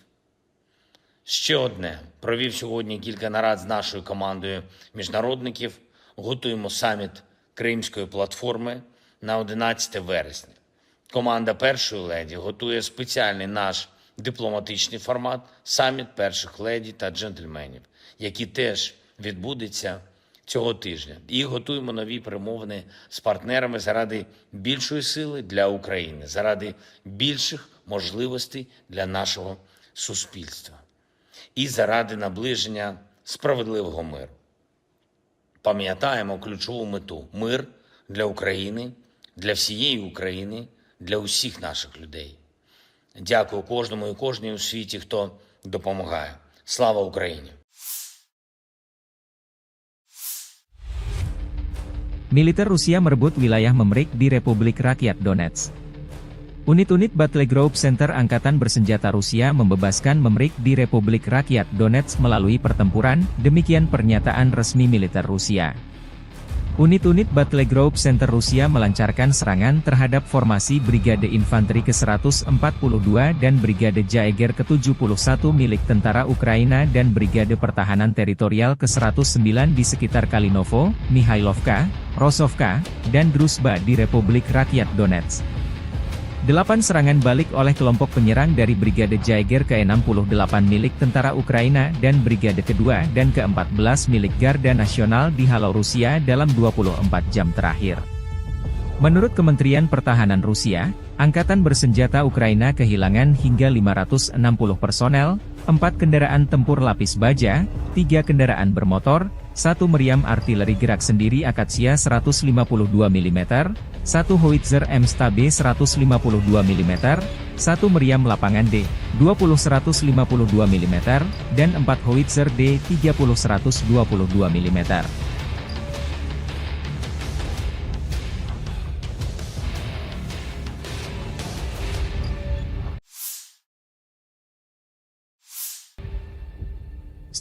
Ще одне. Провів сьогодні кілька нарад з нашою командою міжнародників. Готуємо саміт Кримської платформи на одинадцяте вересня. Команда першої леді готує спеціальний наш дипломатичний формат — саміт перших леді та джентльменів, який теж відбудеться цього тижня. І готуємо нові перемовини з партнерами заради більшої сили для України, заради більших можливостей для нашого суспільства і заради наближення справедливого миру. Пам'ятаємо ключову мету: мир для України, для всієї України, для усіх наших людей. Дякую кожному і кожній у світі, хто допомагає. Слава Україні! Militer Rusia merebut wilayah Memrik di Republik Rakyat Donetsk. Unit-unit Battle Group Center Angkatan Bersenjata Rusia membebaskan Memrik di Republik Rakyat Donetsk melalui pertempuran, demikian pernyataan resmi militer Rusia. Unit-unit Battle Group Center Rusia melancarkan serangan terhadap formasi Brigade Infanteri ke seratus empat puluh dua dan Brigade Jaeger ke tujuh puluh satu milik tentara Ukraina dan Brigade Pertahanan Teritorial ke seratus sembilan di sekitar Kalinovo, Mihailovka, Rosovka, dan Druzhba di Republik Rakyat Donetsk. Delapan serangan balik oleh kelompok penyerang dari Brigade Jaeger ke enam puluh delapan milik tentara Ukraina dan Brigade kedua dan keempat belas milik Garda Nasional dihalau Rusia dalam dua puluh empat jam terakhir. Menurut Kementerian Pertahanan Rusia, angkatan bersenjata Ukraina kehilangan hingga lima ratus enam puluh personel, empat kendaraan tempur lapis baja, tiga kendaraan bermotor, satu meriam artileri gerak sendiri Akasia seratus lima puluh dua milimeter, satu howitzer M S T B seratus lima puluh dua milimeter, satu meriam lapangan D dua puluh seratus lima puluh dua milimeter, dan empat howitzer D tiga puluh seratus dua puluh dua milimeter.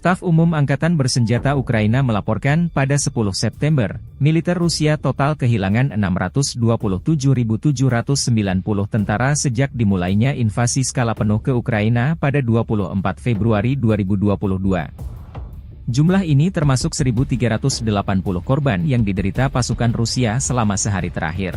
Staf Umum Angkatan Bersenjata Ukraina melaporkan pada sepuluh September, militer Rusia total kehilangan enam ratus dua puluh tujuh ribu tujuh ratus sembilan puluh tentara sejak dimulainya invasi skala penuh ke Ukraina pada dua puluh empat Februari dua ribu dua puluh dua. Jumlah ini termasuk seribu tiga ratus delapan puluh korban yang diderita pasukan Rusia selama sehari terakhir.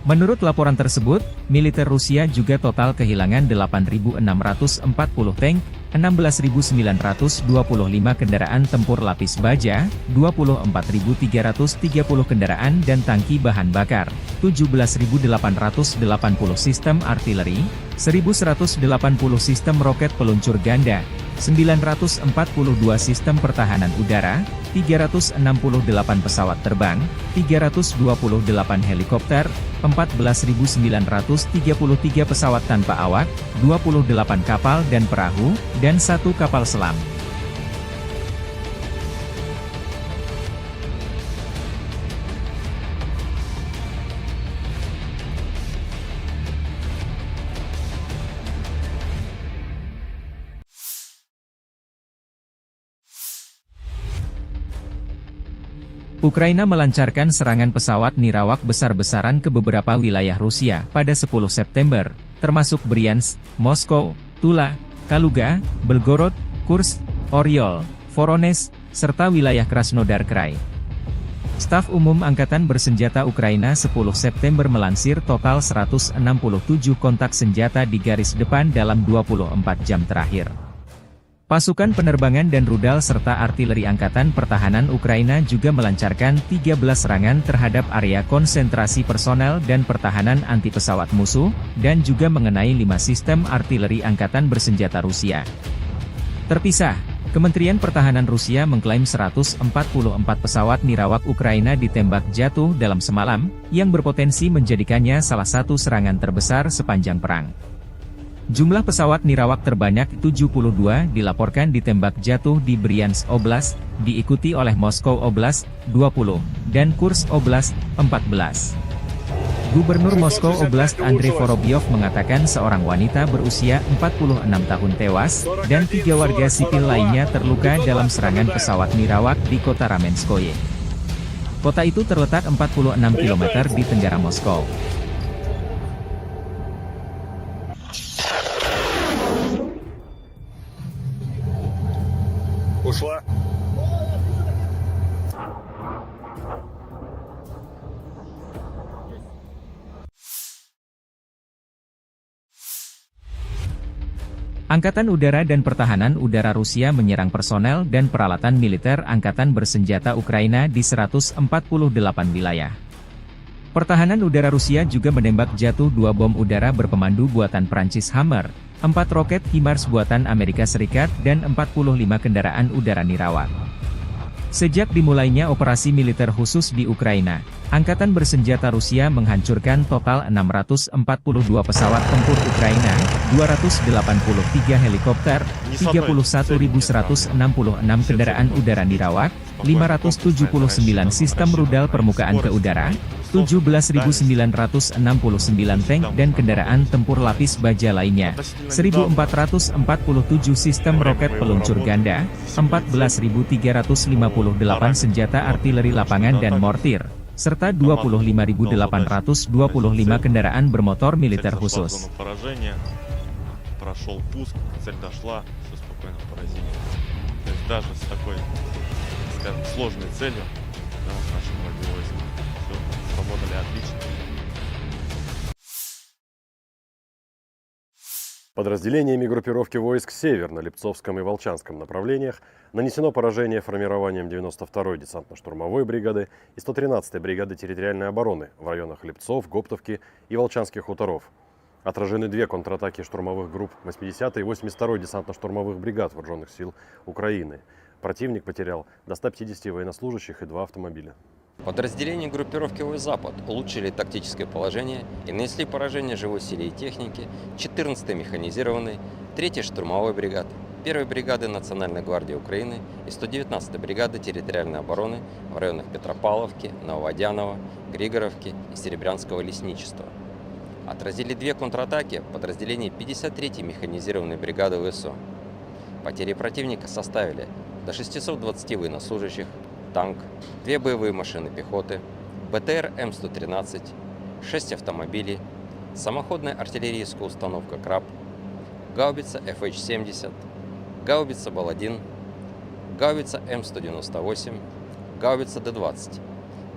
Menurut laporan tersebut, militer Rusia juga total kehilangan delapan ribu enam ratus empat puluh tank, enam belas ribu sembilan ratus dua puluh lima kendaraan tempur lapis baja, dua puluh empat ribu tiga ratus tiga puluh kendaraan dan tangki bahan bakar, tujuh belas ribu delapan ratus delapan puluh sistem artileri, seribu seratus delapan puluh sistem roket peluncur ganda, sembilan ratus empat puluh dua sistem pertahanan udara, tiga ratus enam puluh delapan pesawat terbang, tiga ratus dua puluh delapan helikopter, empat belas ribu sembilan ratus tiga puluh tiga pesawat tanpa awak, dua puluh delapan kapal dan perahu, dan satu kapal selam. Ukraina melancarkan serangan pesawat nirawak besar-besaran ke beberapa wilayah Rusia pada sepuluh September, termasuk Bryansk, Moskow, Tula, Kaluga, Belgorod, Kursk, Oryol, Voronezh, serta wilayah Krasnodar Krai. Staf Umum Angkatan Bersenjata Ukraina sepuluh September melansir total seratus enam puluh tujuh kontak senjata di garis depan dalam dua puluh empat jam terakhir. Pasukan penerbangan dan rudal serta artileri Angkatan Pertahanan Ukraina juga melancarkan tiga belas serangan terhadap area konsentrasi personel dan pertahanan anti pesawat musuh, dan juga mengenai lima sistem artileri angkatan bersenjata Rusia. Terpisah, Kementerian Pertahanan Rusia mengklaim seratus empat puluh empat pesawat nirawak Ukraina ditembak jatuh dalam semalam, yang berpotensi menjadikannya salah satu serangan terbesar sepanjang perang. Jumlah pesawat nirawak terbanyak tujuh puluh dua dilaporkan ditembak jatuh di Bryansk Oblast, diikuti oleh Moskow Oblast, dua puluh, dan Kursk Oblast, empat belas. Gubernur Moskow Oblast Andrei Vorobyov mengatakan seorang wanita berusia empat puluh enam tahun tewas, dan tiga warga sipil lainnya terluka dalam serangan pesawat nirawak di kota Ramenskoye. Kota itu terletak empat puluh enam kilometer di tenggara Moskow. Ушла. Angkatan Udara dan Pertahanan Udara Rusia menyerang personel dan peralatan militer angkatan bersenjata Ukraina di seratus empat puluh delapan wilayah. Pertahanan udara Rusia juga menembak jatuh dua bom udara berpemandu buatan Prancis Hammer, empat roket HIMARS buatan Amerika Serikat, dan empat puluh lima kendaraan udara nirawak. Sejak dimulainya operasi militer khusus di Ukraina, angkatan bersenjata Rusia menghancurkan total enam ratus empat puluh dua pesawat tempur Ukraina, dua ratus delapan puluh tiga helikopter, tiga puluh satu ribu seratus enam puluh enam kendaraan udara nirawak, lima ratus tujuh puluh sembilan sistem rudal permukaan ke udara, tujuh belas ribu sembilan ratus enam puluh sembilan tank dan kendaraan tempur lapis baja lainnya, seribu empat ratus empat puluh tujuh sistem roket peluncur ganda, empat belas ribu tiga ratus lima puluh delapan senjata artileri lapangan dan mortir, serta dua puluh lima ribu delapan ratus dua puluh lima kendaraan bermotor militer khusus. Прошёл пуск, цель дошла, всё спокойно поразили. То есть даже с такой, скажем, сложной целью, да, наши боевые войска всё сработали отлично. Подразделениями группировки войск «Север» на Липцовском и Волчанском направлениях нанесено поражение формированием девяносто второй десантно-штурмовой бригады и сто тринадцатой бригады территориальной обороны в районах Липцов, Гоптовки и Волчанских хуторов. Отражены две контратаки штурмовых групп восьмидесятой и восемьдесят второй десантно-штурмовых бригад Вооружённых сил Украины. Противник потерял до ста пятидесяти военнослужащих и два автомобиля. Подразделения группировки войск «Запад» улучшили тактическое положение и нанесли поражение живой силе и технике четырнадцатой механизированной, третьей штурмовой бригады, первой бригады Национальной гвардии Украины и сто девятнадцатой бригады территориальной обороны в районах Петропавловки, Нововодяново, Григоровки и Серебрянского лесничества. Отразили две контратаки подразделений пятьдесят третьей механизированной бригады ВСУ. Потери противника составили до шестисот двадцати военнослужащих, танк, две боевые машины пехоты, БТР М сто тринадцать, шесть автомобилей, самоходная артиллерийская установка «Краб», гаубица Ф Х семьдесят, гаубица Бал один, гаубица М сто девяносто восемь, гаубица Д двадцать,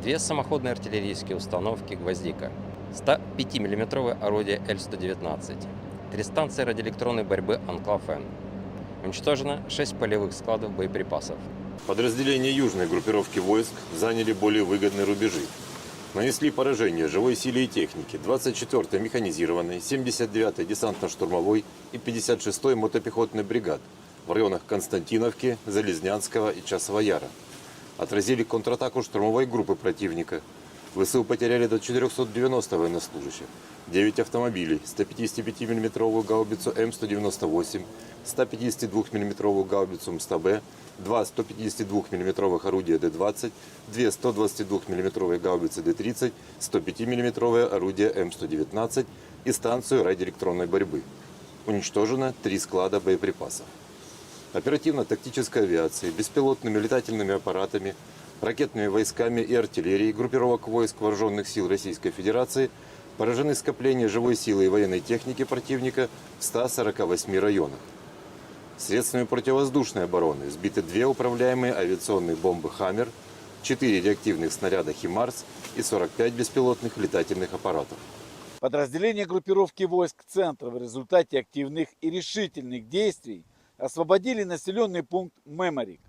две самоходные артиллерийские установки «Гвоздика», сто пятимиллиметровое орудие Л сто девятнадцать, три станции радиоэлектронной борьбы «Анклав Н». Уничтожено шесть полевых складов боеприпасов. Подразделения южной группировки войск заняли более выгодные рубежи. Нанесли поражение живой силе и технике двадцать четвёртой механизированной, семьдесят девятой десантно-штурмовой и пятьдесят шестой мотопехотной бригад в районах Константиновки, Залезнянского и Часового Яра. Отразили контратаку штурмовой группы противника. ВСУ потеряли до четырёхсот девяноста военнослужащих, девять автомобилей, сто пятидесятипятимиллиметровую гаубицу М сто девяносто восемь, сто пятидесятидвухмиллиметровую гаубицу М сто Б, два сто пятидесятидвухмиллиметровых орудия Д двадцать, две сто двадцатидвухмиллиметровые гаубицы Д тридцать, сто пятимиллиметровое орудие М сто девятнадцать и станцию радиоэлектронной борьбы. Уничтожено три склада боеприпасов. Оперативно-тактической авиацией, беспилотными летательными аппаратами, ракетными войсками и артиллерией группировок войск Вооружённых сил Российской Федерации поражены скопления живой силы и военной техники противника в ста сорока восьми районах. Средствами противовоздушной обороны сбиты две управляемые авиационные бомбы «Хаммер», четыре реактивных снаряда «Химарс» и сорок пять беспилотных летательных аппаратов. Подразделения группировки войск «Центр» в результате активных и решительных действий освободили населённый пункт Меморик.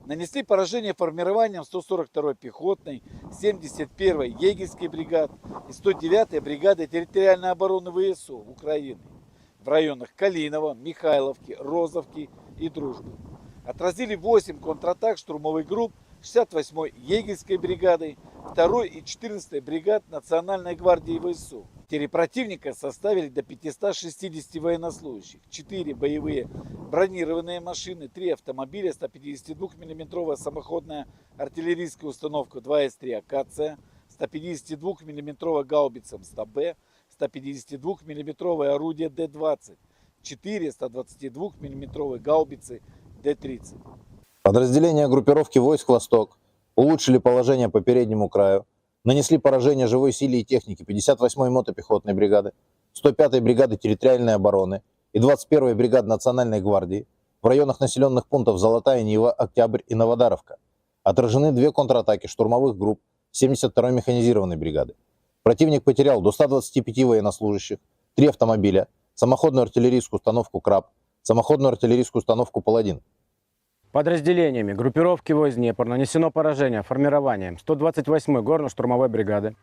Нанесли поражение формированиям сто сорок второй пехотной, семьдесят первой егерской бригад и сто девятой бригады территориальной обороны ВСУ Украины в районах Калиново, Михайловки, Розовки и Дружбы. Отразили восемь контратак штурмовых групп шестьдесят восьмой егерской бригады, второй и четырнадцатой бригад Национальной гвардии ВСУ. Потери противника составили до пятисот шестидесяти военнослужащих, четыре боевые бронированные машины, три автомобиля, сто пятидесятидвухмиллиметровая самоходная артиллерийская установка два эс три «Акация», сто пятидесятидвухмиллиметровая гаубица М сто Б, сто пятидесятидвухмиллиметровое орудие Д двадцать, четыре сто двадцатидвухмиллиметровые гаубицы Д тридцать. Подразделения группировки войск «Восток» улучшили положение по переднему краю, нанесли поражение живой силе и технике пятьдесят восьмой мотопехотной бригады, сто пятой бригады территориальной обороны и двадцать первой бригады Национальной гвардии в районах населённых пунктов Золотая Нива, Октябрь и Новодаровка. Отражены две контратаки штурмовых групп семьдесят второй механизированной бригады. Противник потерял до ста двадцати пяти военнослужащих, три автомобиля, самоходную артиллерийскую установку «Краб», самоходную артиллерийскую установку «Паладин». Подразделениями группировки войск «Днепр» нанесено поражение формированиям сто двадцать восьмой горно-штурмовой бригады,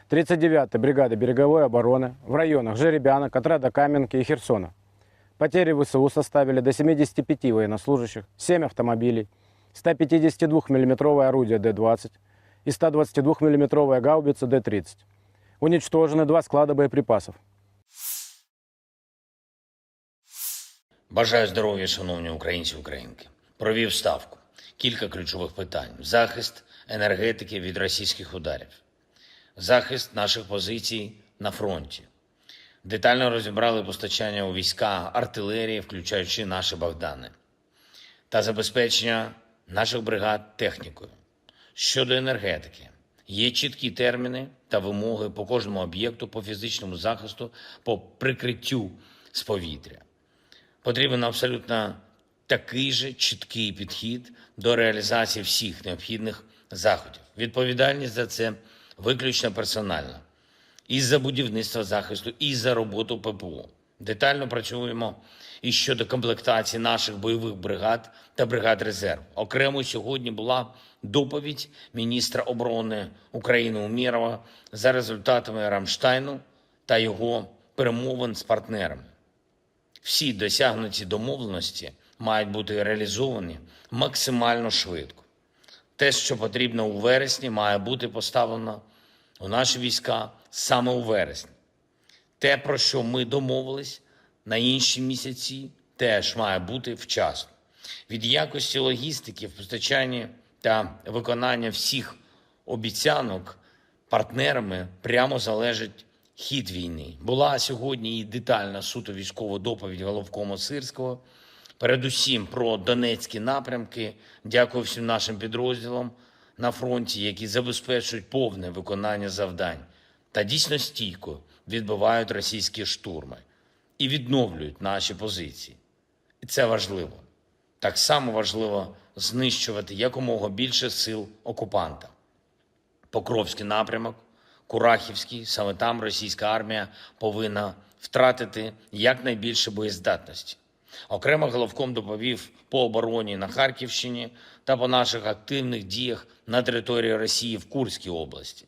тридцать девятой бригады береговой обороны в районах Жеребяна, Котрада-Каменки и Херсона. Потери ВСУ составили до семидесяти пяти военнослужащих, семь автомобилей, сто пятидесятидвухмиллиметровое орудие Д двадцать и сто двадцатидвухмиллиметровая гаубица Д тридцать. Уничтожены два склада боеприпасов. Бажаю здоров'я, шановні українці і українки. Провів ставку. Кілька ключових питань: захист енергетики від російських ударів, захист наших позицій на фронті. Детально розібрали постачання у війська артилерії, включаючи наші Богдани, та забезпечення наших бригад технікою. Щодо енергетики, є чіткі терміни та вимоги по кожному об'єкту, по фізичному захисту, по прикриттю з повітря. Потрібен абсолютно такий же чіткий підхід до реалізації всіх необхідних заходів. Відповідальність за це виключно персональна. І за будівництво захисту, і за роботу П П О. Детально працюємо і щодо комплектації наших бойових бригад та бригад резерву. Окремо сьогодні була доповідь міністра оборони України Умєрова за результатами Рамштайну та його перемовин з партнерами. Всі досягнуті домовленості мають бути реалізовані максимально швидко. Те, що потрібно у вересні, має бути поставлено у наші війська саме у вересні. Те, про що ми домовились на інші місяці, теж має бути вчасно. Від якості логістики в постачанні та виконання всіх обіцянок партнерами прямо залежить хід війни. Була сьогодні і детальна суто військова доповідь головкома Сирського, передусім про донецькі напрямки. Дякую всім нашим підрозділам на фронті, які забезпечують повне виконання завдань та дійсно стійко відбивають російські штурми і відновлюють наші позиції. І це важливо. Так само важливо знищувати якомога більше сил окупанта. Покровський напрямок, Курахівський, саме там російська армія повинна втратити якнайбільше боєздатності. Окремо головком доповів по обороні на Харківщині та по наших активних діях на території Росії в Курській області.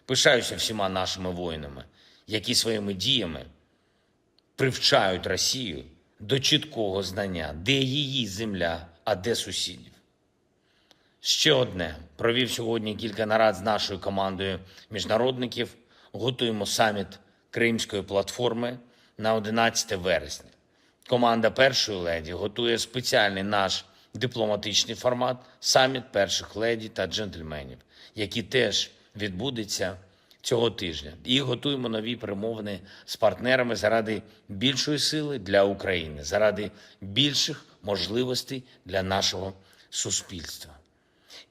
Пишаюся всіма нашими воїнами, які своїми діями привчають Росію до чіткого знання, де її земля, а де сусідів. Ще одне. Провів сьогодні кілька нарад з нашою командою міжнародників. Готуємо саміт Кримської платформи на одинадцяте вересня. Команда першої леді готує спеціальний наш дипломатичний формат — саміт перших леді та джентльменів, який теж відбудеться цього тижня. І готуємо нові перемовини з партнерами заради більшої сили для України, заради більших можливостей для нашого суспільства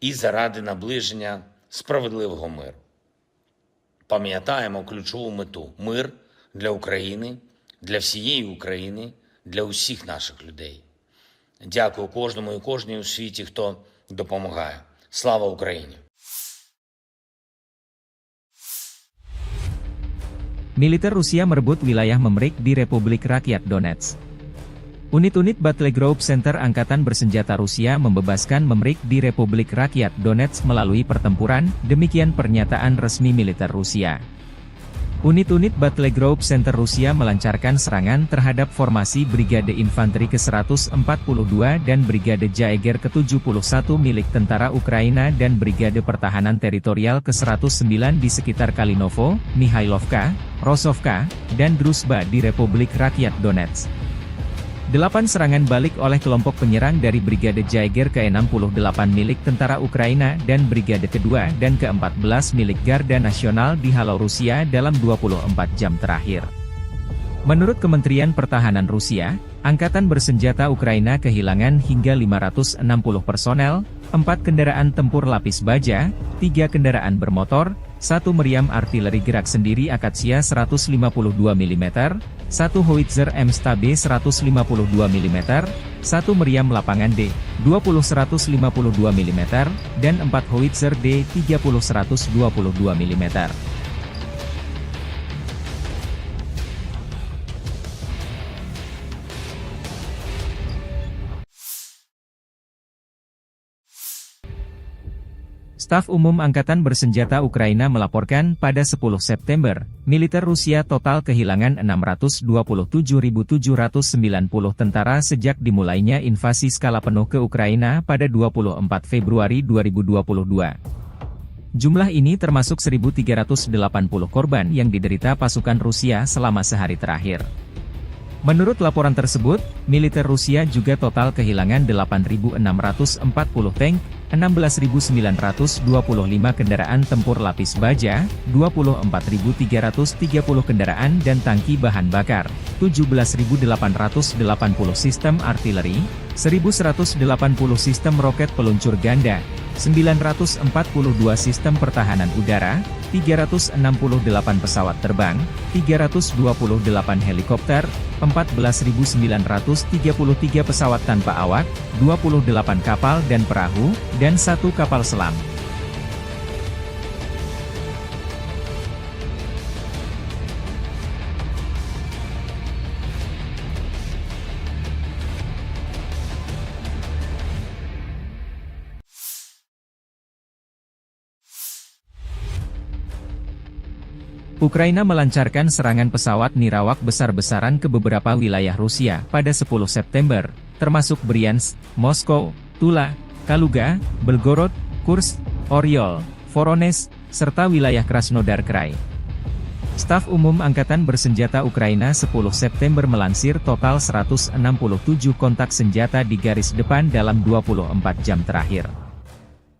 і заради наближення справедливого миру. Пам'ятаємо ключову мету: мир для України, для всієї України, для усіх наших людей. Дякую кожному і кожній у світі, хто допомагає. Слава Україні! Militer Rusia merebut wilayah Memrik di Republik Rakyat Donetsk. Unit-unit Battle Group Center Angkatan Bersenjata Rusia membebaskan Memrik di Republik Rakyat Donetsk melalui pertempuran, demikian pernyataan resmi militer Rusia. Unit-unit Battle Group Center Rusia melancarkan serangan terhadap formasi Brigade Infanteri ke seratus empat puluh dua dan Brigade Jaeger ke tujuh puluh satu milik tentara Ukraina dan Brigade Pertahanan Teritorial ke seratus sembilan di sekitar Kalinovo, Mihailovka, Rosovka, dan Druzhba di Republik Rakyat Donetsk. Delapan serangan balik oleh kelompok penyerang dari Brigade Jaeger ke enam puluh delapan milik tentara Ukraina dan Brigade kedua dan keempat belas milik Garda Nasional dihalau Rusia dalam dua puluh empat jam terakhir. Menurut Kementerian Pertahanan Rusia, Angkatan Bersenjata Ukraina kehilangan hingga lima ratus enam puluh personel, empat kendaraan tempur lapis baja, tiga kendaraan bermotor, satu meriam artileri gerak sendiri Akasia seratus lima puluh dua milimeter, satu howitzer M S T B seratus lima puluh dua milimeter, satu meriam lapangan D dua puluh seratus lima puluh dua milimeter, dan empat howitzer D tiga puluh seratus dua puluh dua milimeter. Staf Umum Angkatan Bersenjata Ukraina melaporkan pada sepuluh September, militer Rusia total kehilangan enam ratus dua puluh tujuh ribu tujuh ratus sembilan puluh tentara sejak dimulainya invasi skala penuh ke Ukraina pada dua puluh empat Februari dua ribu dua puluh dua. Jumlah ini termasuk seribu tiga ratus delapan puluh korban yang diderita pasukan Rusia selama sehari terakhir. Menurut laporan tersebut, militer Rusia juga total kehilangan delapan ribu enam ratus empat puluh tank, enam belas ribu sembilan ratus dua puluh lima kendaraan tempur lapis baja, dua puluh empat ribu tiga ratus tiga puluh kendaraan dan tangki bahan bakar, tujuh belas ribu delapan ratus delapan puluh sistem artileri, seribu seratus delapan puluh sistem roket peluncur ganda, sembilan ratus empat puluh dua sistem pertahanan udara, tiga ratus enam puluh delapan pesawat terbang, tiga ratus dua puluh delapan helikopter, empat belas ribu sembilan ratus tiga puluh tiga pesawat tanpa awak, dua puluh delapan kapal dan perahu, dan satu kapal selam. Ukraina melancarkan serangan pesawat nirawak besar-besaran ke beberapa wilayah Rusia pada sepuluh September, termasuk Bryansk, Moskow, Tula, Kaluga, Belgorod, Kursk, Oryol, Voronezh, serta wilayah Krasnodar Krai. Staf Umum Angkatan Bersenjata Ukraina sepuluh September melansir total seratus enam puluh tujuh kontak senjata di garis depan dalam dua puluh empat jam terakhir.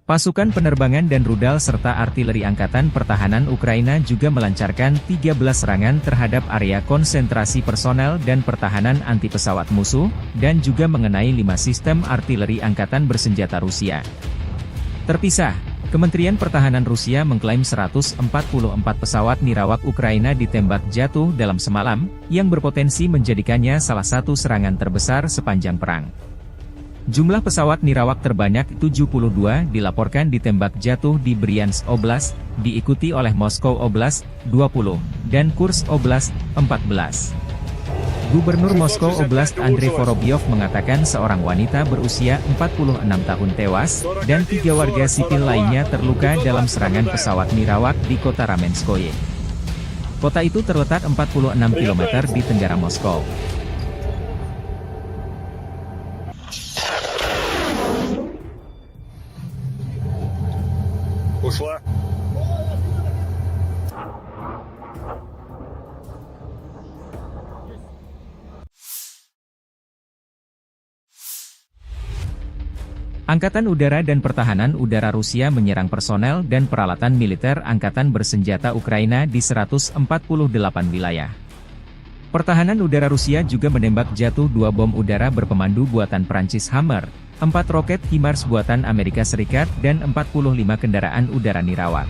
Pasukan penerbangan dan rudal serta artileri Angkatan Pertahanan Ukraina juga melancarkan tiga belas serangan terhadap area konsentrasi personel dan pertahanan anti pesawat musuh, dan juga mengenai lima sistem artileri angkatan bersenjata Rusia. Terpisah, Kementerian Pertahanan Rusia mengklaim seratus empat puluh empat pesawat nirawak Ukraina ditembak jatuh dalam semalam, yang berpotensi menjadikannya salah satu serangan terbesar sepanjang perang. Jumlah pesawat nirawak terbanyak tujuh puluh dua dilaporkan ditembak jatuh di Bryansk Oblast, diikuti oleh Moskow Oblast, dua puluh, dan Kursk Oblast, empat belas. Gubernur Moskow Oblast Andrei Vorobyov mengatakan seorang wanita berusia empat puluh enam tahun tewas, dan tiga warga sipil lainnya terluka dalam serangan pesawat nirawak di kota Ramenskoye. Kota itu terletak empat puluh enam kilometer di tenggara Moskow. Ушла. Angkatan Udara dan Pertahanan Udara Rusia menyerang personel dan peralatan militer angkatan bersenjata Ukraina di seratus empat puluh delapan wilayah. Pertahanan udara Rusia juga menembak jatuh dua bom udara berpemandu buatan Prancis Hammer, empat roket HIMARS buatan Amerika Serikat, dan empat puluh lima kendaraan udara nirawak.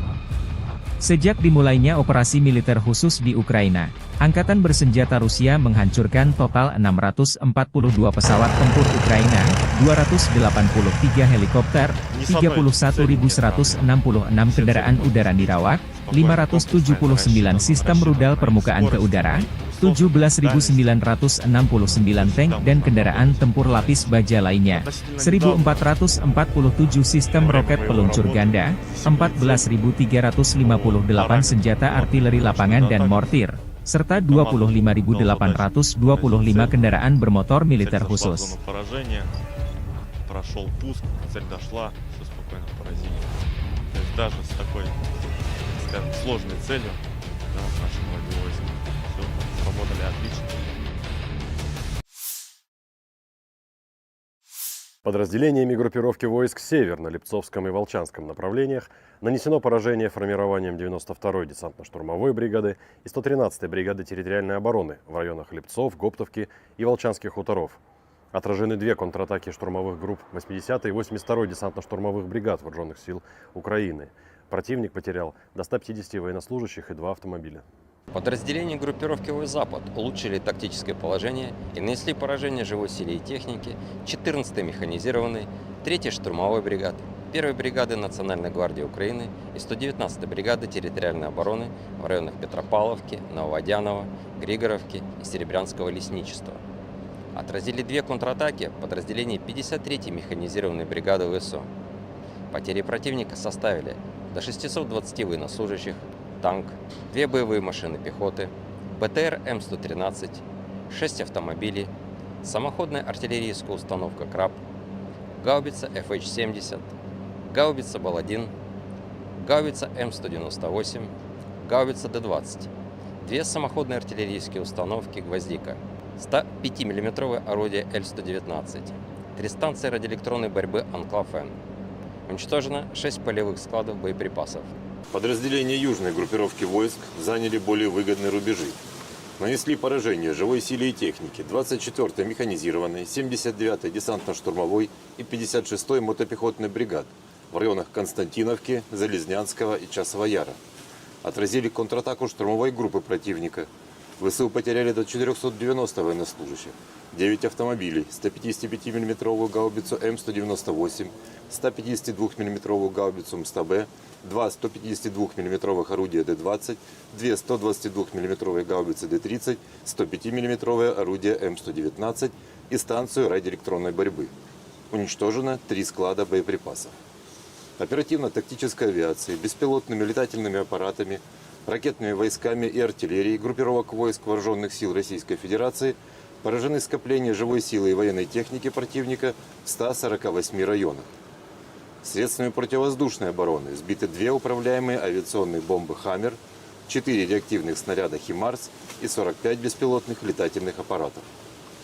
Sejak dimulainya operasi militer khusus di Ukraina, angkatan bersenjata Rusia menghancurkan total enam ratus empat puluh dua pesawat tempur Ukraina, dua ratus delapan puluh tiga helikopter, tiga puluh satu ribu seratus enam puluh enam kendaraan udara nirawak, lima ratus tujuh puluh sembilan sistem rudal permukaan ke udara, tujuh belas ribu sembilan ratus enam puluh sembilan tank dan kendaraan tempur lapis baja lainnya, seribu empat ratus empat puluh tujuh sistem roket peluncur ganda, empat belas ribu tiga ratus lima puluh delapan senjata artileri lapangan dan mortir, serta dua puluh lima ribu delapan ratus dua puluh lima kendaraan bermotor militer khusus. Спокойно поразили. То есть даже с такой, скажем, сложной целью, да, наши многие войска всё сработали отлично. Подразделениями группировки войск «Север» на Липцовском и Волчанском направлениях нанесено поражение формированиям девяносто второй десантно-штурмовой бригады и сто тринадцатой бригады территориальной обороны в районах Липцов, Гоптовки и Волчанских хуторов. Отражены две контратаки штурмовых групп восьмидесятой и восемьдесят второй десантно-штурмовых бригад Вооружённых сил Украины. Противник потерял до ста пятидесяти военнослужащих и два автомобиля. Подразделения группировки «Вой-Запад» улучшили тактическое положение и нанесли поражение живой силе и технике четырнадцатой механизированной, третьей штурмовой бригады, первой бригады Национальной гвардии Украины и сто девятнадцатой бригады территориальной обороны в районах Петропавловки, Нововодяново, Григоровки и Серебрянского лесничества. Отразили две контратаки подразделений пятьдесят третьей механизированной бригады ВСУ. Потери противника составили до шестисот двадцати военнослужащих, танк, две боевые машины пехоты, БТР М сто тринадцать, шесть автомобилей, самоходная артиллерийская установка «Краб», гаубица Ф Х семьдесят, гаубица «Баладин», гаубица М сто девяносто восемь, гаубица Д двадцать, две самоходные артиллерийские установки «Гвоздика», сто пятимиллиметровое орудие Л сто девятнадцать, три станции радиоэлектронной борьбы «Анклав-М». Уничтожено шесть полевых складов боеприпасов. Подразделения южной группировки войск заняли более выгодные рубежи. Нанесли поражение живой силе и технике двадцать четвёртой механизированной, семьдесят девятой десантно-штурмовой и пятьдесят шестой мотопехотной бригад в районах Константиновки, Залезнянского и Часового Яра. Отразили контратаку штурмовой группы противника. В Л С У потеряли до четырёхсот девяноста военнослужащих, девять автомобилей, сто пятидесятипятимиллиметровую гаубицу М сто девяносто восемь, сто пятидесятидвухмиллиметровую гаубицу М сто Б, два сто пятидесятидвухмиллиметровых орудия Д двадцать, две сто двадцатидвухмиллиметровые гаубицы Д тридцать, сто пятимиллиметровое орудие М сто девятнадцать и станцию радиоэлектронной борьбы. Уничтожено три склада боеприпасов. Оперативно-тактической авиацией, беспилотными летательными аппаратами, ракетными войсками и артиллерией группировок войск Вооружённых сил Российской Федерации поражены скопления живой силы и военной техники противника в ста сорока восьми районах. Средствами противовоздушной обороны сбиты две управляемые авиационные бомбы «Хаммер», четыре реактивных снаряда «Химарс» и сорок пять беспилотных летательных аппаратов.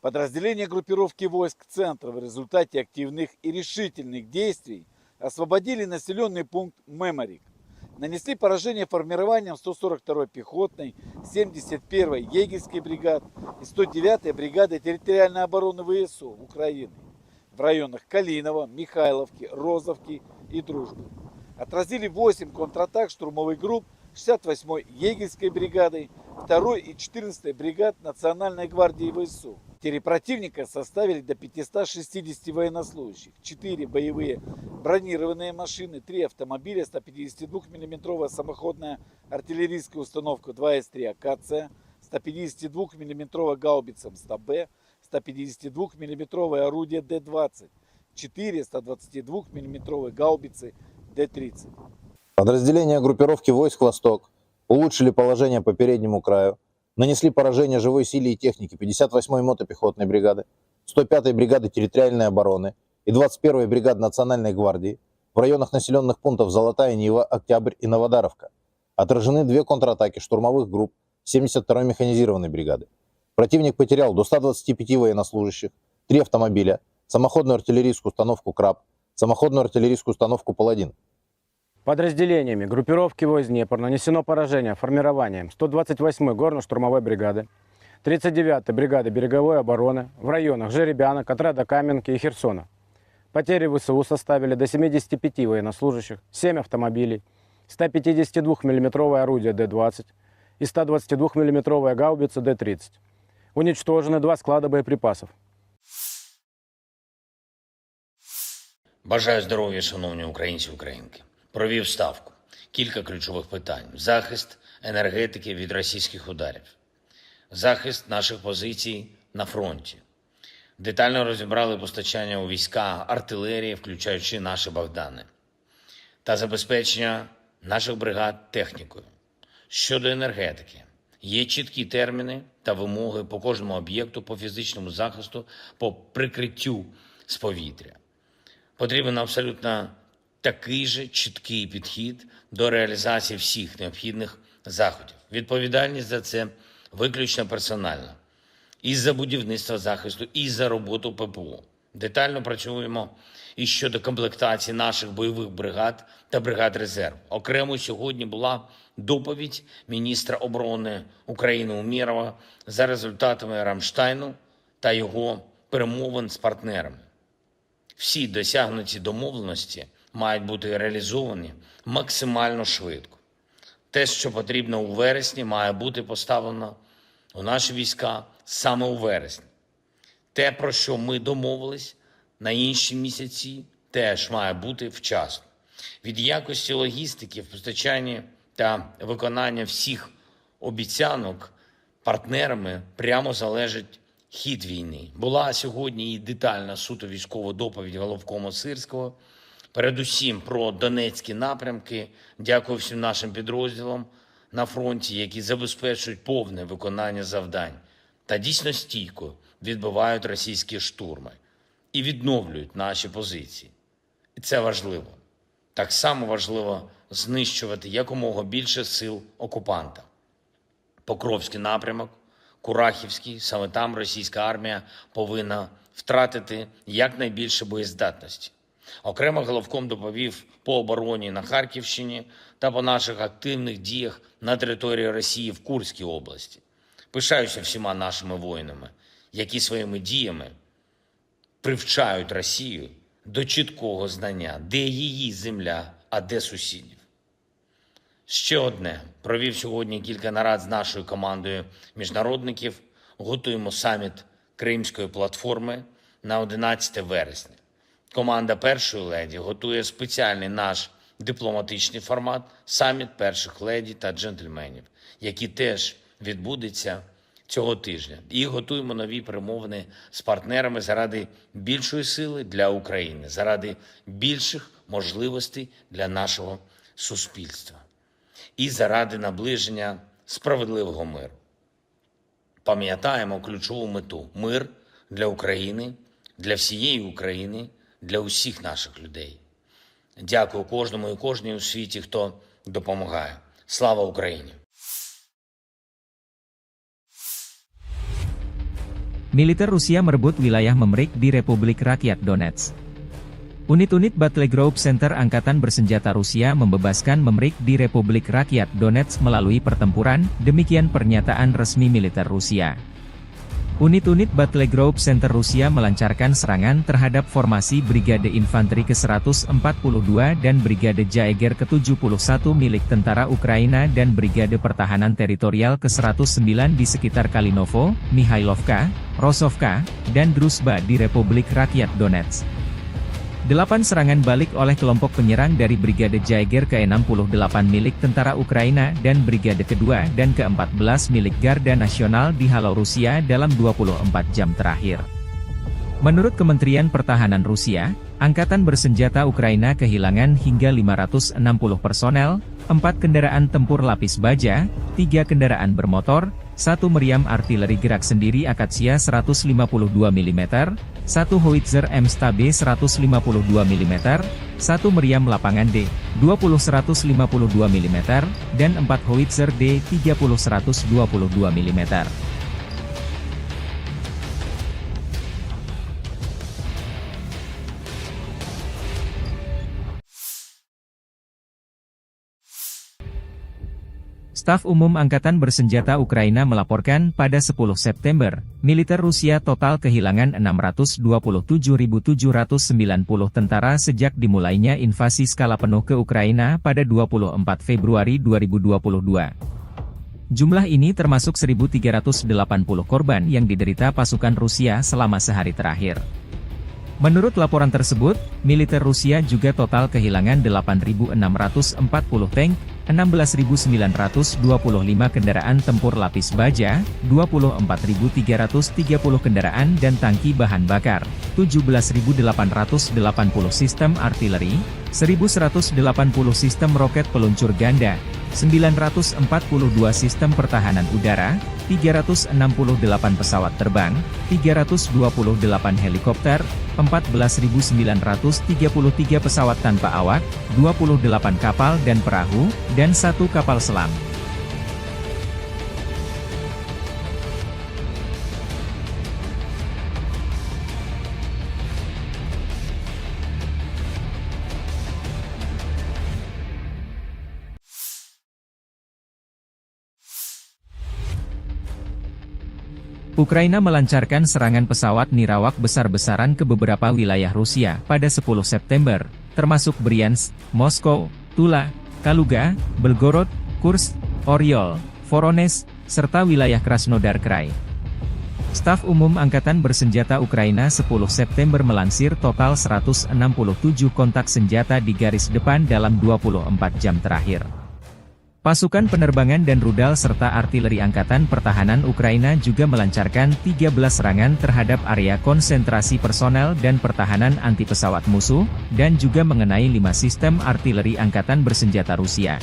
Подразделения группировки войск «Центр» в результате активных и решительных действий освободили населённый пункт Меморик. Нанесли поражение формированиям сто сорок второй пехотной, семьдесят первой егерской бригад и сто девятой бригады территориальной обороны В С У Украины в районах Калиново, Михайловки, Розовки и Дружбы. Отразили восемь контратак штурмовых групп шестьдесят восьмой егерской бригады, второй и четырнадцатой бригад Национальной гвардии В С У. Потери противника составили до пятисот шестидесяти военнослужащих, четыре боевые бронированные машины, три автомобиля, сто пятидесятидвухмиллиметровая самоходная артиллерийская установка два эс три «Акация», сто пятидесятидвухмиллиметровая гаубица М сто Б, сто пятидесятидвухмиллиметровое орудие Д двадцать, четыре сто двадцатидвухмиллиметровые гаубицы Д тридцать. Подразделения группировки войск «Восток» улучшили положение по переднему краю, нанесли поражение живой силе и технике пятьдесят восьмой мотопехотной бригады, сто пятой бригады территориальной обороны и двадцать первой бригады Национальной гвардии в районах населённых пунктов Золотая Нива, Октябрь и Новодаровка. Отражены две контратаки штурмовых групп семьдесят второй механизированной бригады. Противник потерял до ста двадцати пяти военнослужащих, три автомобиля, самоходную артиллерийскую установку «Краб», самоходную артиллерийскую установку «Паладин». Подразделениями группировки войск «Днепр» нанесено поражение формированиям сто двадцать восьмой горно-штурмовой бригады, тридцать девятой бригады береговой обороны в районах Жеребянок, отряда Каменки и Херсона. Потери В С У составили до семидесяти пяти военнослужащих, семь автомобилей, сто пятидесятидвухмиллиметровое орудие Д двадцать и сто двадцатидвухмиллиметровая гаубица Д тридцать. Уничтожены два склада боеприпасов. Бажаю здоров'я, шановні українці, українки. Провів ставку. Кілька ключових питань: захист енергетики від російських ударів, захист наших позицій на фронті. Детально розібрали постачання у війська артилерії, включаючи наші Богдани, та забезпечення наших бригад технікою. Щодо енергетики, є чіткі терміни та вимоги по кожному об'єкту по фізичному захисту, по прикриттю з повітря. Потрібен абсолютно такий же чіткий підхід до реалізації всіх необхідних заходів. Відповідальність за це виключно персональна. І за будівництво захисту, і за роботу П П О. Детально працюємо і щодо комплектації наших бойових бригад та бригад резерву. Окремо сьогодні була доповідь міністра оборони України Умєрова за результатами Рамштайну та його перемовин з партнерами. Всі досягнуті домовленості мають бути реалізовані максимально швидко. Те, що потрібно у вересні, має бути поставлено у наші війська саме у вересні. Те, про що ми домовились на інші місяці, теж має бути вчасно. Від якості логістики в постачанні та виконання всіх обіцянок партнерами прямо залежить хід війни. Була сьогодні і детальна суто військова доповідь головкома Сирського, передусім про донецькі напрямки. Дякую всім нашим підрозділам на фронті, які забезпечують повне виконання завдань та дійсно стійко відбивають російські штурми і відновлюють наші позиції. І це важливо. Так само важливо знищувати якомога більше сил окупанта. Покровський напрямок, Курахівський, саме там російська армія повинна втратити якнайбільше боєздатності. Окремо головком доповів по обороні на Харківщині та по наших активних діях на території Росії в Курській області. Пишаюся всіма нашими воїнами, які своїми діями привчають Росію до чіткого знання, де її земля, а де сусідів. Ще одне. Провів сьогодні кілька нарад з нашою командою міжнародників. Готуємо саміт Кримської платформи на одинадцяте вересня. Команда першої леді готує спеціальний наш дипломатичний формат — саміт перших леді та джентльменів, який теж відбудеться цього тижня. І готуємо нові перемовини з партнерами заради більшої сили для України, заради більших можливостей для нашого суспільства і заради наближення справедливого миру. Пам'ятаємо ключову мету: мир для України, для всієї України, для усіх наших людей. Дякую кожному і кожній у світі, хто допомагає. Слава Україні! Militer Rusia merebut wilayah Memrik di Republik Rakyat Donetsk. Unit-unit Battle Group Center Angkatan Bersenjata Rusia membebaskan Memrik di Republik Rakyat Donetsk melalui pertempuran, demikian pernyataan resmi militer Rusia. Unit-unit Battle Group Center Rusia melancarkan serangan terhadap formasi Brigade Infanteri ke seratus empat puluh dua dan Brigade Jaeger ke tujuh puluh satu milik tentara Ukraina dan Brigade Pertahanan Teritorial ke seratus sembilan di sekitar Kalinovo, Mihailovka, Rosovka, dan Druzhba di Republik Rakyat Donetsk. Delapan serangan balik oleh kelompok penyerang dari Brigade Jaeger ke enam puluh delapan milik tentara Ukraina dan Brigade kedua dan keempat belas milik Garda Nasional dihalau Rusia dalam dua puluh empat jam terakhir. Menurut Kementerian Pertahanan Rusia, Angkatan Bersenjata Ukraina kehilangan hingga lima ratus enam puluh personel, empat kendaraan tempur lapis baja, tiga kendaraan bermotor, satu meriam artileri gerak sendiri Akasia seratus lima puluh dua milimeter, satu howitzer M S T B seratus lima puluh dua milimeter, satu meriam lapangan D dua puluh seratus lima puluh dua milimeter, dan empat howitzer D tiga puluh seratus dua puluh dua milimeter. Staf Umum Angkatan Bersenjata Ukraina melaporkan pada sepuluh September, militer Rusia total kehilangan enam ratus dua puluh tujuh ribu tujuh ratus sembilan puluh tentara sejak dimulainya invasi skala penuh ke Ukraina pada dua puluh empat Februari dua ribu dua puluh dua. Jumlah ini termasuk seribu tiga ratus delapan puluh korban yang diderita pasukan Rusia selama sehari terakhir. Menurut laporan tersebut, militer Rusia juga total kehilangan delapan ribu enam ratus empat puluh tank, enam belas ribu sembilan ratus dua puluh lima kendaraan tempur lapis baja, dua puluh empat ribu tiga ratus tiga puluh kendaraan dan tangki bahan bakar, tujuh belas ribu delapan ratus delapan puluh sistem artileri, seribu seratus delapan puluh sistem roket peluncur ganda, sembilan ratus empat puluh dua sistem pertahanan udara, tiga ratus enam puluh delapan pesawat terbang, tiga ratus dua puluh delapan helikopter, empat belas ribu sembilan ratus tiga puluh tiga pesawat tanpa awak, dua puluh delapan kapal dan perahu, dan satu kapal selam. Ukraina melancarkan serangan pesawat nirawak besar-besaran ke beberapa wilayah Rusia pada sepuluh September, termasuk Bryansk, Moskow, Tula, Kaluga, Belgorod, Kursk, Oryol, Voronezh, serta wilayah Krasnodar Krai. Staf Umum Angkatan Bersenjata Ukraina sepuluh September melansir total seratus enam puluh tujuh kontak senjata di garis depan dalam dua puluh empat jam terakhir. Pasukan penerbangan dan rudal serta artileri Angkatan Pertahanan Ukraina juga melancarkan tiga belas serangan terhadap area konsentrasi personel dan pertahanan anti pesawat musuh, dan juga mengenai lima sistem artileri Angkatan Bersenjata Rusia.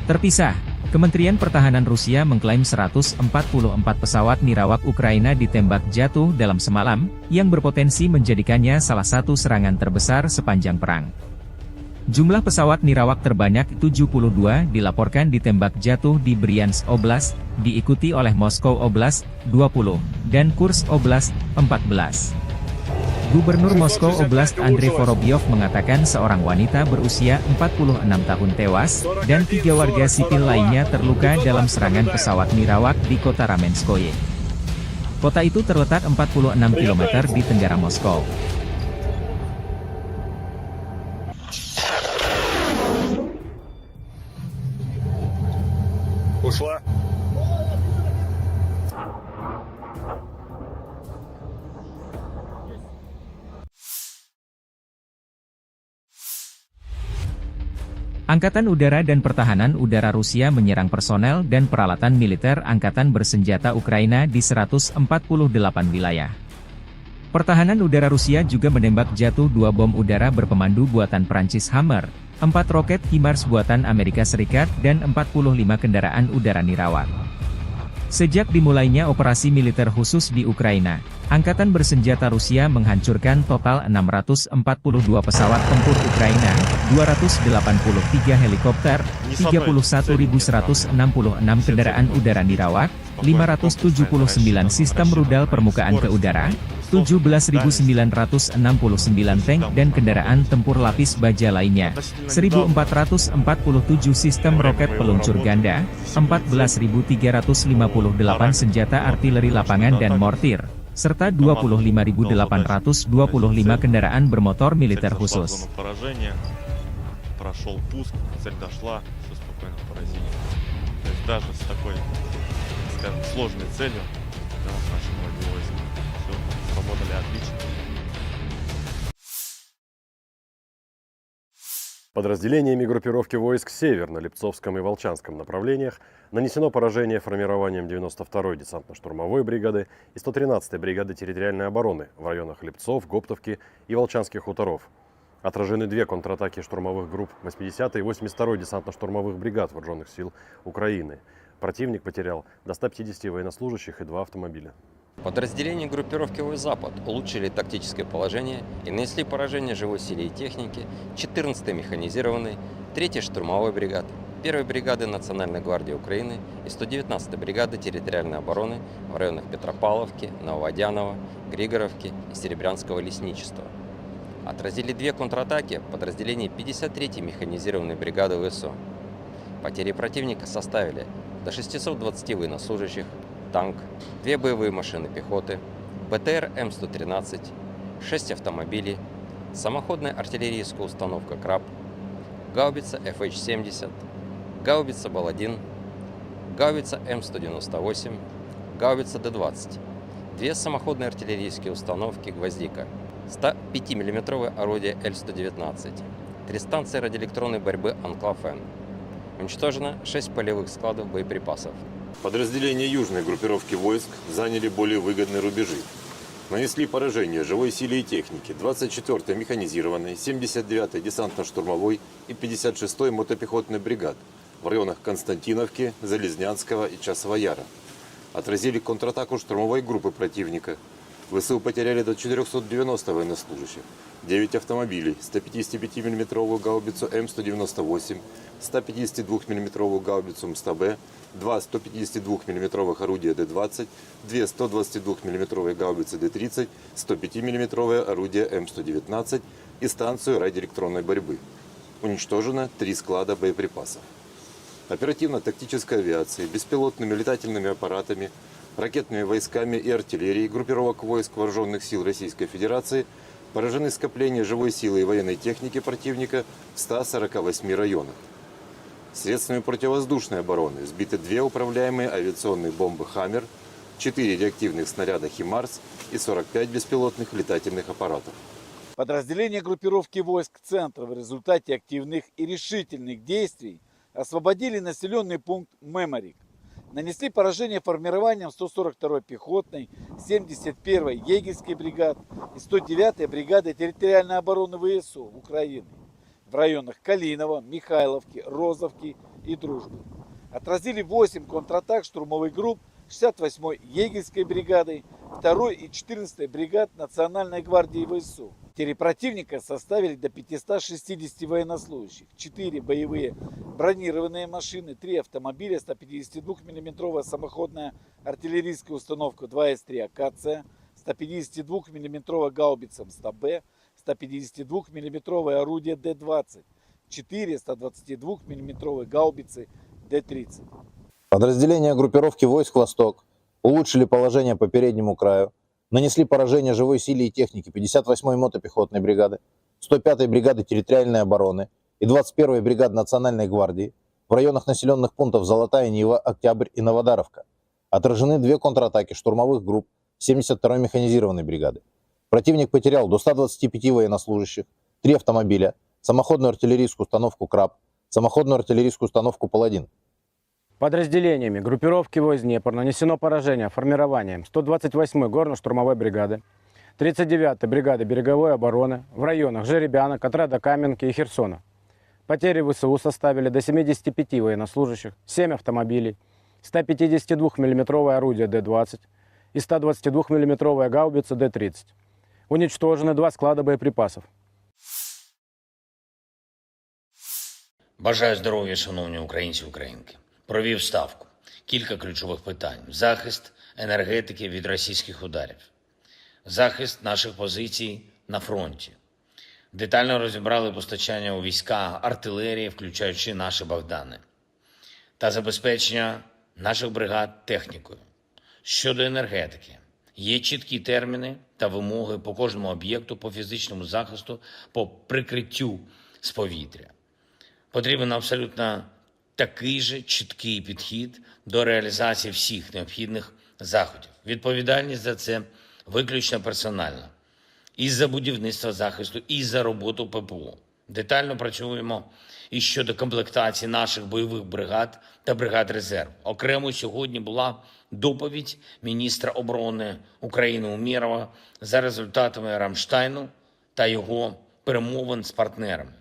Terpisah, Kementerian Pertahanan Rusia mengklaim seratus empat puluh empat pesawat nirawak Ukraina ditembak jatuh dalam semalam, yang berpotensi menjadikannya salah satu serangan terbesar sepanjang perang. Jumlah pesawat nirawak terbanyak tujuh puluh dua dilaporkan ditembak jatuh di Bryansk Oblast, diikuti oleh Moskow Oblast, dua puluh, dan Kursk Oblast, empat belas. Gubernur Moskow Oblast Andrei Vorobyov mengatakan seorang wanita berusia empat puluh enam tahun tewas dan tiga warga sipil lainnya terluka dalam serangan pesawat nirawak di kota Ramenskoye. Kota itu terletak empat puluh enam kilometer di tenggara Moskow. Ушла. Angkatan Udara dan Pertahanan Udara Rusia menyerang personel dan peralatan militer angkatan bersenjata Ukraina di seratus empat puluh delapan wilayah. Pertahanan udara Rusia juga menembak jatuh dua bom udara berpemandu buatan Perancis Hammer, empat roket HIMARS buatan Amerika Serikat, dan empat puluh lima kendaraan udara nirawak. Sejak dimulainya operasi militer khusus di Ukraina, angkatan bersenjata Rusia menghancurkan total enam ratus empat puluh dua pesawat tempur Ukraina, dua ratus delapan puluh tiga helikopter, tiga puluh satu ribu seratus enam puluh enam kendaraan udara nirawak, lima ratus tujuh puluh sembilan sistem rudal permukaan ke udara, tujuh belas ribu sembilan ratus enam puluh sembilan tank dan kendaraan tempur lapis baja lainnya, seribu empat ratus empat puluh tujuh sistem roket peluncur ganda, empat belas ribu tiga ratus lima puluh delapan senjata artileri lapangan dan mortir, serta dua puluh lima ribu delapan ratus dua puluh lima kendaraan bermotor militer khusus. Спокойно поразили. То есть даже с такой, скажем, сложной целью, да, наши многие войска всё сработали отлично. Подразделениями группировки войск «Север» на Липцовском и Волчанском направлениях нанесено поражение формированием девяносто второй десантно-штурмовой бригады и сто тринадцатой бригады территориальной обороны в районах Липцов, Гоптовки и Волчанских хуторов. Отражены две контратаки штурмовых групп восьмидесятой и восемьдесят второй десантно-штурмовых бригад Вооружённых сил Украины. Противник потерял до ста пятидесяти военнослужащих и два автомобиля. Подразделения группировки войск «Запад» улучшили тактическое положение и нанесли поражение живой силе и технике четырнадцатой механизированной, третьей штурмовой бригады, первой бригады Национальной гвардии Украины и сто девятнадцатой бригады территориальной обороны в районах Петропавловки, Нововодяново, Григоровки и Серебрянского лесничества. Отразили две контратаки подразделений пятьдесят третьей механизированной бригады ВСУ. Потери противника составили до шестисот двадцати военнослужащих, танк, две боевые машины пехоты, БТР М сто тринадцать, шесть автомобилей, самоходная артиллерийская установка «Краб», гаубица Ф Х семьдесят, гаубица «Бал один», гаубица М сто девяносто восемь, гаубица Д двадцать, две самоходные артиллерийские установки «Гвоздика», сто пятимиллиметровое орудие Л сто девятнадцать, три станции радиоэлектронной борьбы «Анклав-Н». Уничтожено шесть полевых складов боеприпасов. Подразделения южной группировки войск заняли более выгодные рубежи. Нанесли поражение живой силе и технике двадцать четвёртой механизированной, семьдесят девятой десантно-штурмовой и пятьдесят шестой мотопехотной бригад в районах Константиновки, Залезнянского и Часового Яра. Отразили контратаку штурмовой группы противника. ВСУ потеряли до четырёхсот девяноста военнослужащих, девять автомобилей, сто пятидесятипятимиллиметровую гаубицу М сто девяносто восемь, сто пятидесятидвухмиллиметровую гаубицу М сто Б, два сто пятидесятидвухмиллиметровых орудия Д двадцать, две сто двадцатидвухмиллиметровые гаубицы Д тридцать, сто пятимиллиметровое орудие М сто девятнадцать и станцию радиоэлектронной борьбы. Уничтожено три склада боеприпасов. Оперативно-тактической авиацией, беспилотными летательными аппаратами, ракетными войсками и артиллерией группировок войск Вооружённых сил Российской Федерации поражены скопления живой силы и военной техники противника в ста сорока восьми районах. Средствами противовоздушной обороны сбиты две управляемые авиационные бомбы «Хаммер», четыре реактивных снаряда «ХИМАРС» и сорок пять беспилотных летательных аппаратов. Подразделения группировки войск «Центр» в результате активных и решительных действий освободили населённый пункт Меморик. Нанесли поражение формированиям сто сорок второй пехотной, семьдесят первой егерской бригад и сто девятой бригады территориальной обороны ВСУ Украины в районах Калиново, Михайловки, Розовки и Дружбы. Отразили восемь контратак штурмовых групп шестьдесят восьмой егерской бригады, второй и четырнадцатой бригад Национальной гвардии ВСУ. Три противника составили до пятисот шестидесяти военнослужащих, четыре боевые бронированные машины, три автомобиля, сто пятидесяти двух миллиметровая самоходная артиллерийская установка два эс три «Акация», сто пятидесяти двух миллиметровая гаубица М сто Б, сто пятидесяти двух миллиметровое орудие Д двадцать, четыре сто двадцати двух миллиметровые гаубицы Д тридцать. Подразделения группировки войск «Восток» улучшили положение по переднему краю, нанесли поражение живой силе и технике пятьдесят восьмой мотопехотной бригады, сто пятой бригады территориальной обороны и двадцать первой бригады Национальной гвардии в районах населённых пунктов Золотая Нива, Октябрь и Новодаровка. Отражены две контратаки штурмовых групп семьдесят второй механизированной бригады. Противник потерял до ста двадцати пяти военнослужащих, три автомобиля, самоходную артиллерийскую установку «Краб», самоходную артиллерийскую установку «Паладин». Подразделениями группировки войск «Днепр» нанесено поражение формированиям сто двадцать восьмой горно-штурмовой бригады, тридцать девятой бригады береговой обороны в районах Жеребяна, Котрада-Каменки и Херсона. Потери В С У составили до семидесяти пяти военнослужащих, семь автомобилей, сто пятидесяти двух миллиметровое орудие Д двадцать и сто двадцати двух миллиметровая гаубица Д тридцать. Уничтожены два склада боеприпасов. Бажаю здоров'я, шановні українці і українки. Провів ставку. Кілька ключових питань: захист енергетики від російських ударів, захист наших позицій на фронті. Детально розібрали постачання у війська артилерії, включаючи наші Богдани, та забезпечення наших бригад технікою. Щодо енергетики, є чіткі терміни та вимоги по кожному об'єкту, по фізичному захисту, по прикриттю з повітря. Потрібен абсолютно такий же чіткий підхід до реалізації всіх необхідних заходів. Відповідальність за це виключно персональна. І за будівництво захисту, і за роботу П П О. Детально працюємо і щодо комплектації наших бойових бригад та бригад резерву. Окремо сьогодні була доповідь міністра оборони України Умєрова за результатами Рамштайну та його перемовин з партнерами.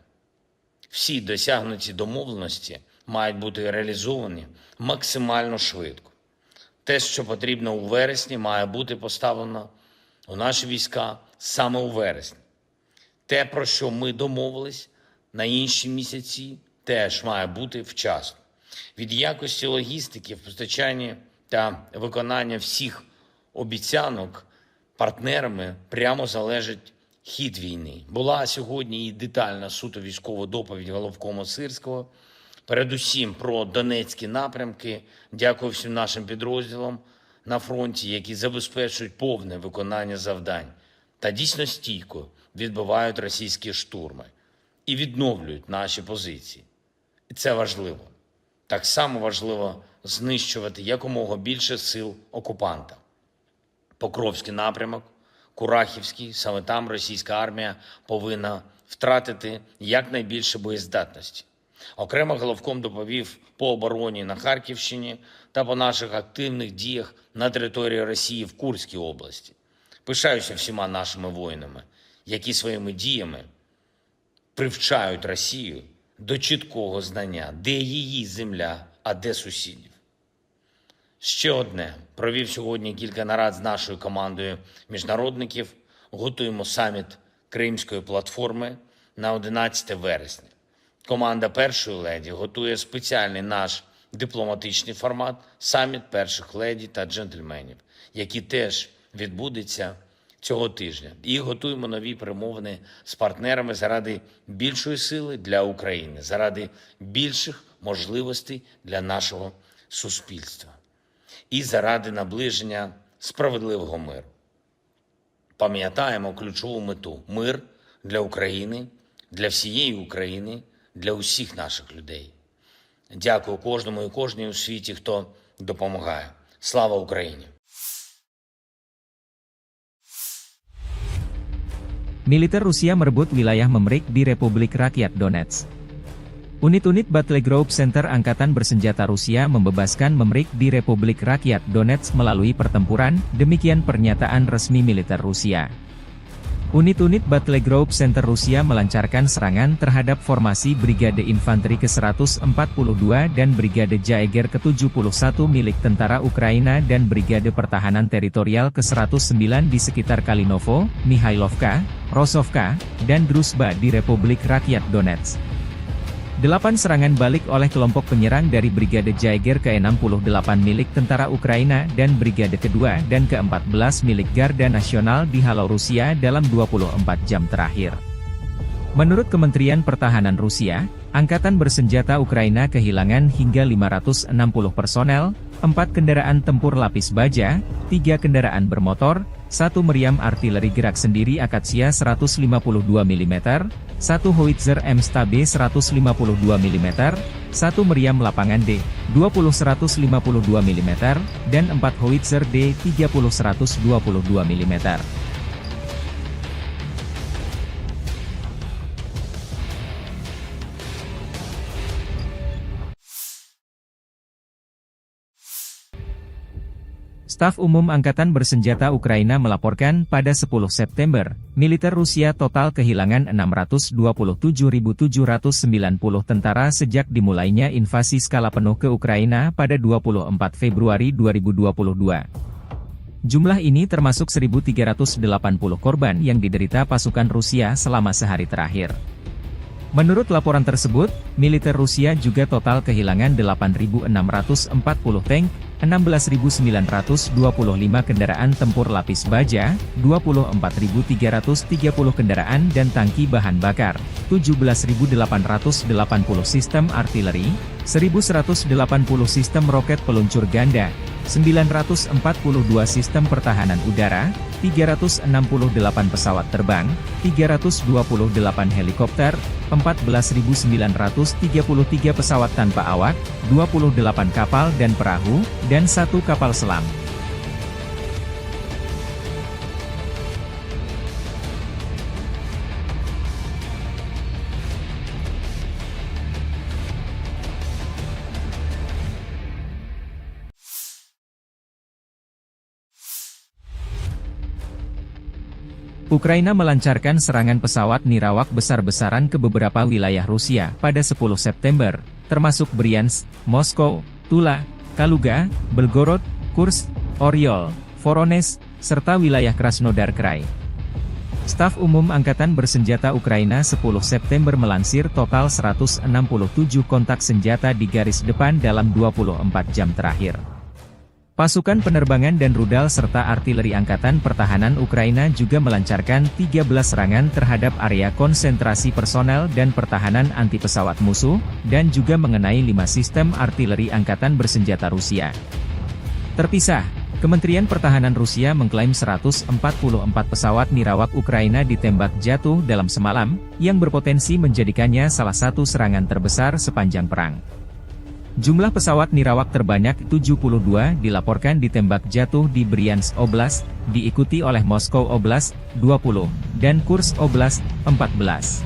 Всі досягнуті домовленості мають бути реалізовані максимально швидко. Те, що потрібно у вересні, має бути поставлено у наші війська саме у вересні. Те, про що ми домовились на інші місяці, теж має бути вчасно. Від якості логістики в постачанні та виконання всіх обіцянок партнерами прямо залежить хід війни. Була сьогодні і детальна суто військова доповідь головкома Сирського. Передусім про донецькі напрямки. Дякую всім нашим підрозділам на фронті, які забезпечують повне виконання завдань та дійсно стійко відбивають російські штурми і відновлюють наші позиції. І це важливо. Так само важливо знищувати якомога більше сил окупанта. Покровський напрямок, Курахівський, саме там російська армія повинна втратити якнайбільше боєздатності. Окремо головком доповів по обороні на Харківщині та по наших активних діях на території Росії в Курській області. Пишаюся всіма нашими воїнами, які своїми діями привчають Росію до чіткого знання, де її земля, а де сусідів. Ще одне. Провів сьогодні кілька нарад з нашою командою міжнародників. Готуємо саміт Кримської платформи на одинадцяте вересня. Команда першої леді готує спеціальний наш дипломатичний формат — саміт перших леді та джентльменів, який теж відбудеться цього тижня. І готуємо нові перемовини з партнерами заради більшої сили для України, заради більших можливостей для нашого суспільства і заради наближення справедливого миру. Пам'ятаємо ключову мету: мир для України, для всієї України, для усіх наших людей. Дякую кожному і кожній у світі, хто допомагає. Слава Україні! Militer Rusia merebut wilayah Memrik di Republik Rakyat Donetsk. Unit-unit Battle Group Center Angkatan Bersenjata Rusia membebaskan Memrik di Republik Rakyat Donetsk melalui pertempuran, demikian pernyataan resmi militer Rusia. Unit-unit Battle Group Center Rusia melancarkan serangan terhadap formasi Brigade Infanteri ke seratus empat puluh dua dan Brigade Jaeger ke tujuh puluh satu milik tentara Ukraina dan Brigade Pertahanan Teritorial ke seratus sembilan di sekitar Kalinovo, Mihailovka, Rosovka, dan Druzhba di Republik Rakyat Donetsk. Delapan serangan balik oleh kelompok penyerang dari Brigade Jaeger ke enam puluh delapan milik tentara Ukraina dan Brigade kedua dan keempat belas milik Garda Nasional dihalau Rusia dalam dua puluh empat jam terakhir. Menurut Kementerian Pertahanan Rusia, angkatan bersenjata Ukraina kehilangan hingga lima ratus enam puluh personel, empat kendaraan tempur lapis baja, tiga kendaraan bermotor, satu meriam artileri gerak sendiri Akasia seratus lima puluh dua milimeter, satu howitzer M S T B seratus lima puluh dua milimeter, satu meriam lapangan D dua puluh seratus lima puluh dua milimeter, dan empat howitzer D tiga puluh seratus dua puluh dua milimeter. Staf Umum Angkatan Bersenjata Ukraina melaporkan pada sepuluh September, militer Rusia total kehilangan enam ratus dua puluh tujuh ribu tujuh ratus sembilan puluh tentara sejak dimulainya invasi skala penuh ke Ukraina pada dua puluh empat Februari dua ribu dua puluh dua. Jumlah ini termasuk seribu tiga ratus delapan puluh korban yang diderita pasukan Rusia selama sehari terakhir. Menurut laporan tersebut, militer Rusia juga total kehilangan delapan ribu enam ratus empat puluh tank, enam belas ribu sembilan ratus dua puluh lima kendaraan tempur lapis baja, dua puluh empat ribu tiga ratus tiga puluh kendaraan dan tangki bahan bakar, tujuh belas ribu delapan ratus delapan puluh sistem artileri, seribu seratus delapan puluh sistem roket peluncur ganda, sembilan ratus empat puluh dua sistem pertahanan udara, tiga ratus enam puluh delapan pesawat terbang, tiga ratus dua puluh delapan helikopter, empat belas ribu sembilan ratus tiga puluh tiga pesawat tanpa awak, dua puluh delapan kapal dan perahu, dan satu kapal selam. Ukraina melancarkan serangan pesawat nirawak besar-besaran ke beberapa wilayah Rusia pada sepuluh September, termasuk Bryansk, Moskow, Tula, Kaluga, Belgorod, Kursk, Oryol, Voronezh, serta wilayah Krasnodar Krai. Staf Umum Angkatan Bersenjata Ukraina sepuluh September melansir total seratus enam puluh tujuh kontak senjata di garis depan dalam dua puluh empat jam terakhir. Pasukan penerbangan dan rudal serta artileri Angkatan Pertahanan Ukraina juga melancarkan tiga belas serangan terhadap area konsentrasi personel dan pertahanan anti pesawat musuh, dan juga mengenai lima sistem artileri angkatan bersenjata Rusia. Terpisah, Kementerian Pertahanan Rusia mengklaim seratus empat puluh empat pesawat nirawak Ukraina ditembak jatuh dalam semalam, yang berpotensi menjadikannya salah satu serangan terbesar sepanjang perang. Jumlah pesawat nirawak terbanyak tujuh puluh dua dilaporkan ditembak jatuh di Bryansk Oblast, diikuti oleh Moskow Oblast, dua puluh, dan Kursk Oblast, empat belas.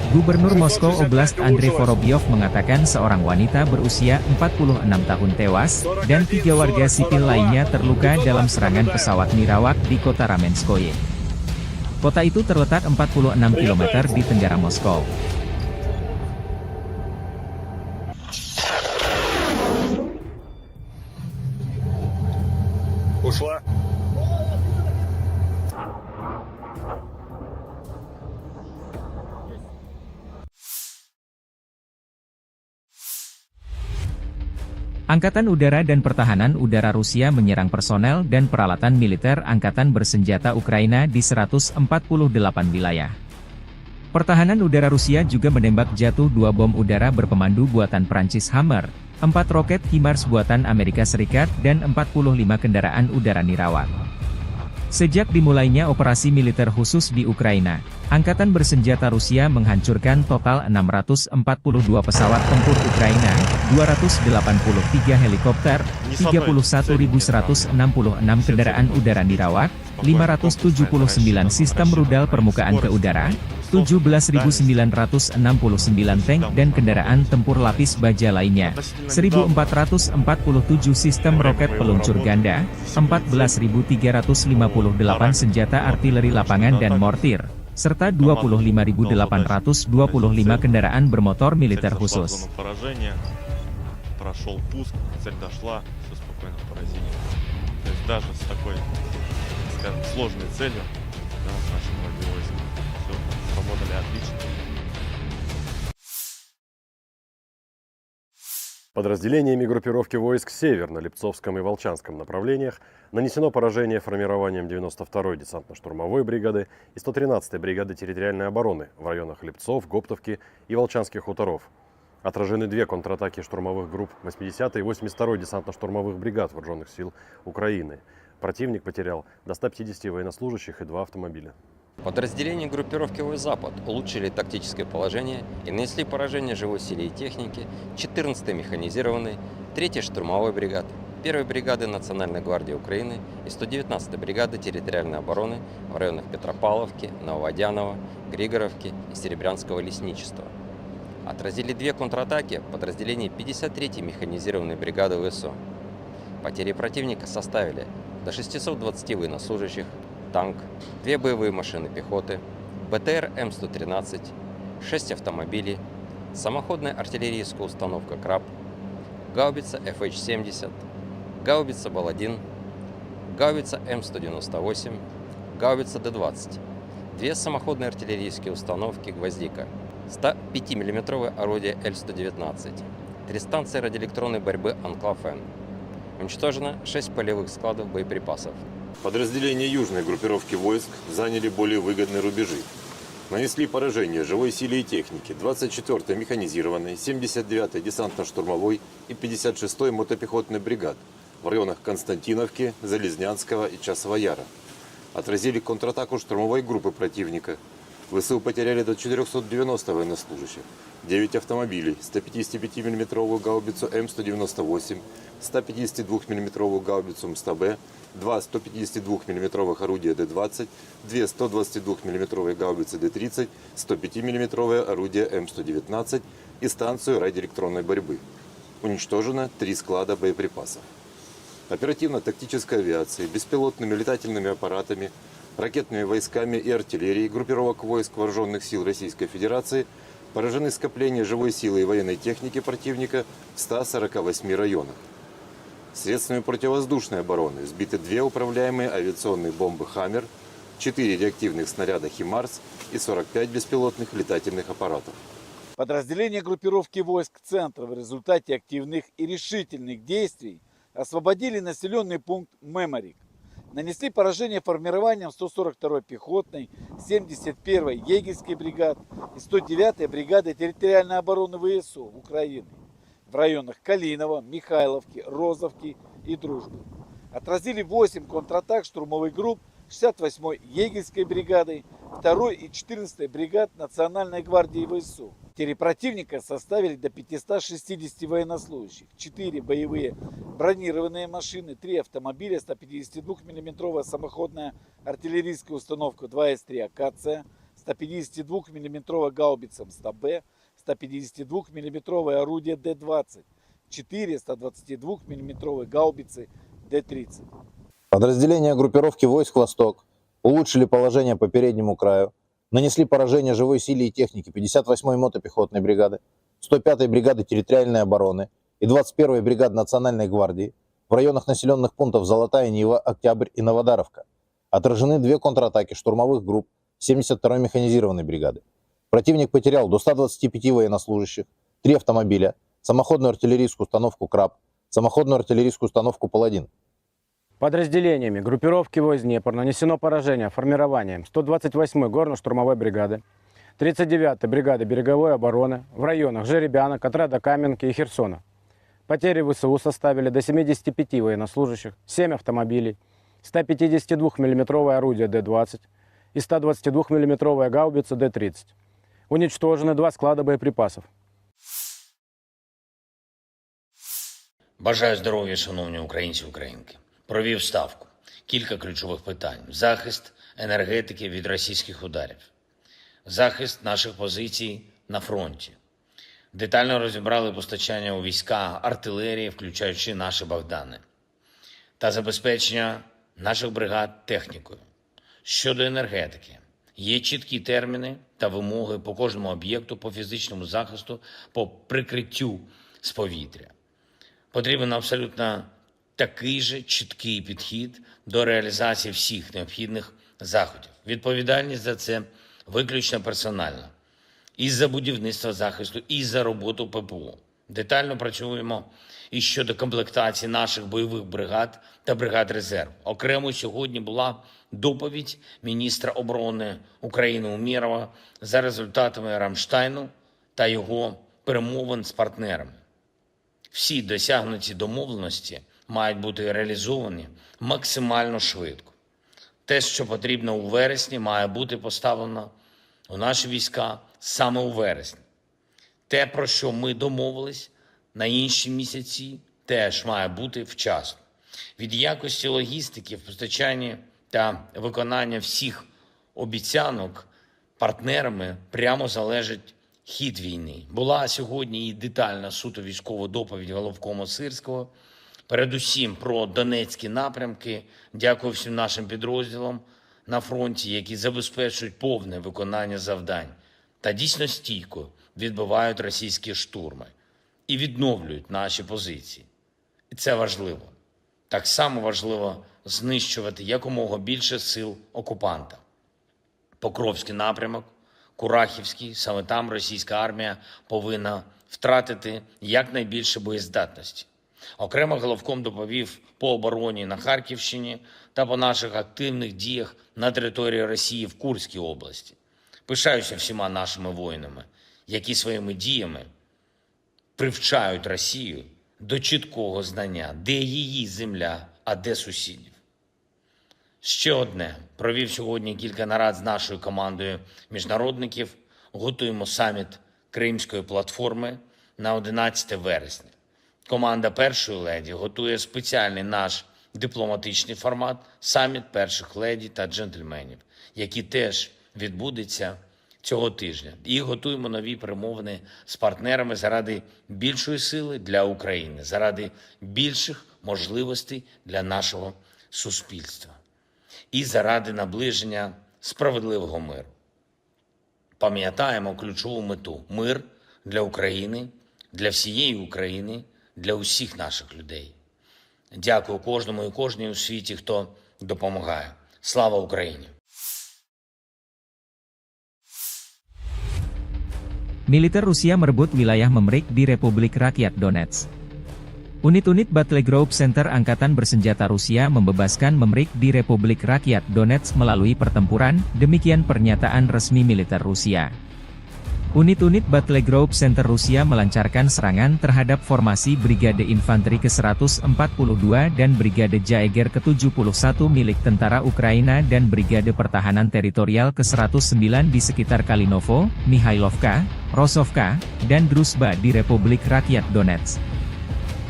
Gubernur Moskow Oblast Andrei Vorobyov mengatakan seorang wanita berusia empat puluh enam tahun tewas, dan tiga warga sipil lainnya terluka dalam serangan pesawat nirawak di kota Ramenskoye. Kota itu terletak empat puluh enam kilometer di tenggara Moskow. Ушла. Angkatan Udara dan Pertahanan Udara Rusia menyerang personel dan peralatan militer angkatan bersenjata Ukraina di seratus empat puluh delapan wilayah. Pertahanan udara Rusia juga menembak jatuh dua bom udara berpemandu buatan Prancis Hammer, empat roket HIMARS buatan Amerika Serikat, dan empat puluh lima kendaraan udara nirawak. Sejak dimulainya operasi militer khusus di Ukraina, Angkatan bersenjata Rusia menghancurkan total enam ratus empat puluh dua pesawat tempur Ukraina, dua ratus delapan puluh tiga helikopter, tiga puluh satu ribu seratus enam puluh enam kendaraan udara nirawak, lima ratus tujuh puluh sembilan sistem rudal permukaan ke udara, tujuh belas ribu sembilan ratus enam puluh sembilan tank dan kendaraan tempur lapis baja lainnya, seribu empat ratus empat puluh tujuh sistem roket peluncur ganda, empat belas ribu tiga ratus lima puluh delapan senjata artileri lapangan dan mortir, serta dua puluh lima ribu delapan ratus dua puluh lima kendaraan bermotor militer khusus. Прошёл пуск, цель дошла, всё спокойно поразили. То есть даже с такой, скажем, сложной целью, да, наши вроде войска всё сработали отлично. Подразделениями группировки войск «Север» на Липцовском и Волчанском направлениях нанесено поражение формированием девяносто второй десантно-штурмовой бригады и сто тринадцатой бригады территориальной обороны в районах Липцов, Гоптовки и Волчанских хуторов. Отражены две контратаки штурмовых групп восьмидесятой и восемьдесят второй десантно-штурмовых бригад Вооружённых сил Украины. Противник потерял до ста пятидесяти военнослужащих и два автомобиля. Подразделения группировки войск «Запад» улучшили тактическое положение и нанесли поражение живой силе и технике четырнадцатой механизированной, третьей штурмовой бригады, первой бригады Национальной гвардии Украины и сто девятнадцатой бригады территориальной обороны в районах Петропавловки, Нововодяново, Григоровки и Серебрянского лесничества. Отразили две контратаки подразделений пятьдесят третьей механизированной бригады ВСУ. Потери противника составили до шестисот двадцати военнослужащих, танк, две боевые машины пехоты, БТР М сто тринадцать, шесть автомобилей, самоходная артиллерийская установка «Краб», гаубица Ф Х семьдесят, гаубица Бал один, гаубица М сто девяносто восемь, гаубица Д двадцать, две самоходные артиллерийские установки «Гвоздика», сто пятимиллиметровое орудие Л сто девятнадцать, три станции радиоэлектронной борьбы «Анклав-Н». Уничтожено шесть полевых складов боеприпасов. Подразделения южной группировки войск заняли более выгодные рубежи. Нанесли поражение живой силе и технике двадцать четвёртой механизированной, семьдесят девятой десантно-штурмовой и пятьдесят шестой мотопехотной бригад в районах Константиновки, Залезнянского и Часового Яра. Отразили контратаку штурмовой группы противника. ВСУ потеряли до четырёхсот девяноста военнослужащих, девять автомобилей, сто пятидесятипятимиллиметровую гаубицу М сто девяносто восемь, сто пятидесятидвухмиллиметровую гаубицу М сто Б, два сто пятидесятидвухмиллиметровых орудия Д двадцать, две сто двадцатидвухмиллиметровые гаубицы Д тридцать, сто пятимиллиметровое орудие М сто девятнадцать и станцию радиоэлектронной борьбы. Уничтожено три склада боеприпасов. Оперативно-тактической авиацией, беспилотными летательными аппаратами, ракетными войсками и артиллерией группировок войск Вооружённых сил Российской Федерации поражены скопления живой силы и военной техники противника в ста сорока восьми районах. Средствами противовоздушной обороны сбиты две управляемые авиационные бомбы «Хаммер», четыре реактивных снаряда «Химарс» и сорок пять беспилотных летательных аппаратов. Подразделения группировки войск «Центр» в результате активных и решительных действий освободили населённый пункт Меморик. Нанесли поражение формированиям сто сорок второй пехотной, семьдесят первой егерской бригад и сто девятой бригады территориальной обороны ВСУ Украины в районах Калиново, Михайловки, Розовки и Дружбы. Отразили восемь контратак штурмовых групп шестьдесят восьмой егерской бригады, второй и четырнадцатой бригад Национальной гвардии ВСУ. Потери противника составили до пятисот шестидесяти военнослужащих, четыре боевые бронированные машины, три автомобиля, сто пятидесятидвухмиллиметровая самоходная артиллерийская установка два эс три «Акация», сто пятидесятидвухмиллиметровая гаубица М сто Б, сто пятидесятидвухмиллиметровое орудие Д двадцать, четыре сто двадцатидвухмиллиметровые гаубицы Д тридцать. Подразделения группировки войск «Восток» улучшили положение по переднему краю, нанесли поражение живой силе и технике пятьдесят восьмой мотопехотной бригады, сто пятой бригады территориальной обороны и двадцать первой бригады Национальной гвардии в районах населённых пунктов Золотая Нива, Октябрь и Новодаровка. Отражены две контратаки штурмовых групп семьдесят второй механизированной бригады. Противник потерял до ста двадцати пяти военнослужащих, три автомобиля, самоходную артиллерийскую установку «Краб», самоходную артиллерийскую установку «Паладин». Подразделениями группировки войск «Днепр» нанесено поражение формированиям сто двадцать восьмой горно-штурмовой бригады, тридцать девятой бригады береговой обороны в районах Жеребянок, отряда Каменки и Херсона. Потери ВСУ составили до семидесяти пяти военнослужащих, семь автомобилей, сто пятидесятидвухмиллиметровое орудие Д двадцать, и ста двадцати двух миллиметровая гаубица Д тридцать. Уничтожено два склада боеприпасов. Бажаю здоров'я, шановні українці, українки. Провів ставку. Кілька ключових питань: захист енергетики від російських ударів, захист наших позицій на фронті. Детально розібрали постачання у війська артилерії, включаючи наші Богдани, та забезпечення наших бригад технікою. Щодо енергетики, є чіткі терміни та вимоги по кожному об'єкту, по фізичному захисту, по прикриттю з повітря. Потрібен абсолютно такий же чіткий підхід до реалізації всіх необхідних заходів. Відповідальність за це виключно персональна. І за будівництво, захисту, і за роботу П П О. Детально працюємо і щодо комплектації наших бойових бригад та бригад резерву. Окремо сьогодні була доповідь міністра оборони України Умєрова за результатами Рамштайну та його перемовин з партнерами. Всі досягнуті домовленості мають бути реалізовані максимально швидко. Те, що потрібно у вересні, має бути поставлено у наші війська саме у вересні. Те, про що ми домовились на інші місяці, теж має бути вчасно. Від якості логістики в постачанні та виконання всіх обіцянок партнерами прямо залежить хід війни. Була сьогодні і детальна суто військова доповідь головкома Сирського, передусім про Донецькі напрямки. Дякую всім нашим підрозділам на фронті, які забезпечують повне виконання завдань та дійсно стійко відбивають російські штурми і відновлюють наші позиції. І це важливо. Так само важливо знищувати якомога більше сил окупанта. Покровський напрямок, Курахівський, саме там російська армія повинна втратити якнайбільше боєздатності. Окремо головком доповів по обороні на Харківщині та по наших активних діях на території Росії в Курській області. Пишаюся всіма нашими воїнами, які своїми діями привчають Росію до чіткого знання, де її земля, а де сусідів. Ще одне. Провів сьогодні кілька нарад з нашою командою міжнародників. Готуємо саміт Кримської платформи на одинадцяте вересня. Команда першої леді готує спеціальний наш дипломатичний формат — саміт перших леді та джентльменів, який теж відбудеться цього тижня. І готуємо нові перемовини з партнерами заради більшої сили для України, заради більших можливостей для нашого суспільства і заради наближення справедливого миру. Пам'ятаємо ключову мету: мир для України, для всієї України, для усіх наших людей. Дякую кожному і кожній у світі, хто допомагає. Слава Україні! Militer Rusia merebut wilayah Memrik di Republik Rakyat Donetsk. Unit-unit Battle Group Center Angkatan Bersenjata Rusia membebaskan Memrik di Republik Rakyat Donetsk melalui pertempuran, demikian pernyataan resmi militer Rusia. Unit-unit Battle Group Center Rusia melancarkan serangan terhadap formasi Brigade Infanteri ke seratus empat puluh dua dan Brigade Jaeger ke tujuh puluh satu milik tentara Ukraina dan Brigade Pertahanan Teritorial ke seratus sembilan di sekitar Kalinovo, Mihailovka, Rosovka, dan Druzhba di Republik Rakyat Donetsk.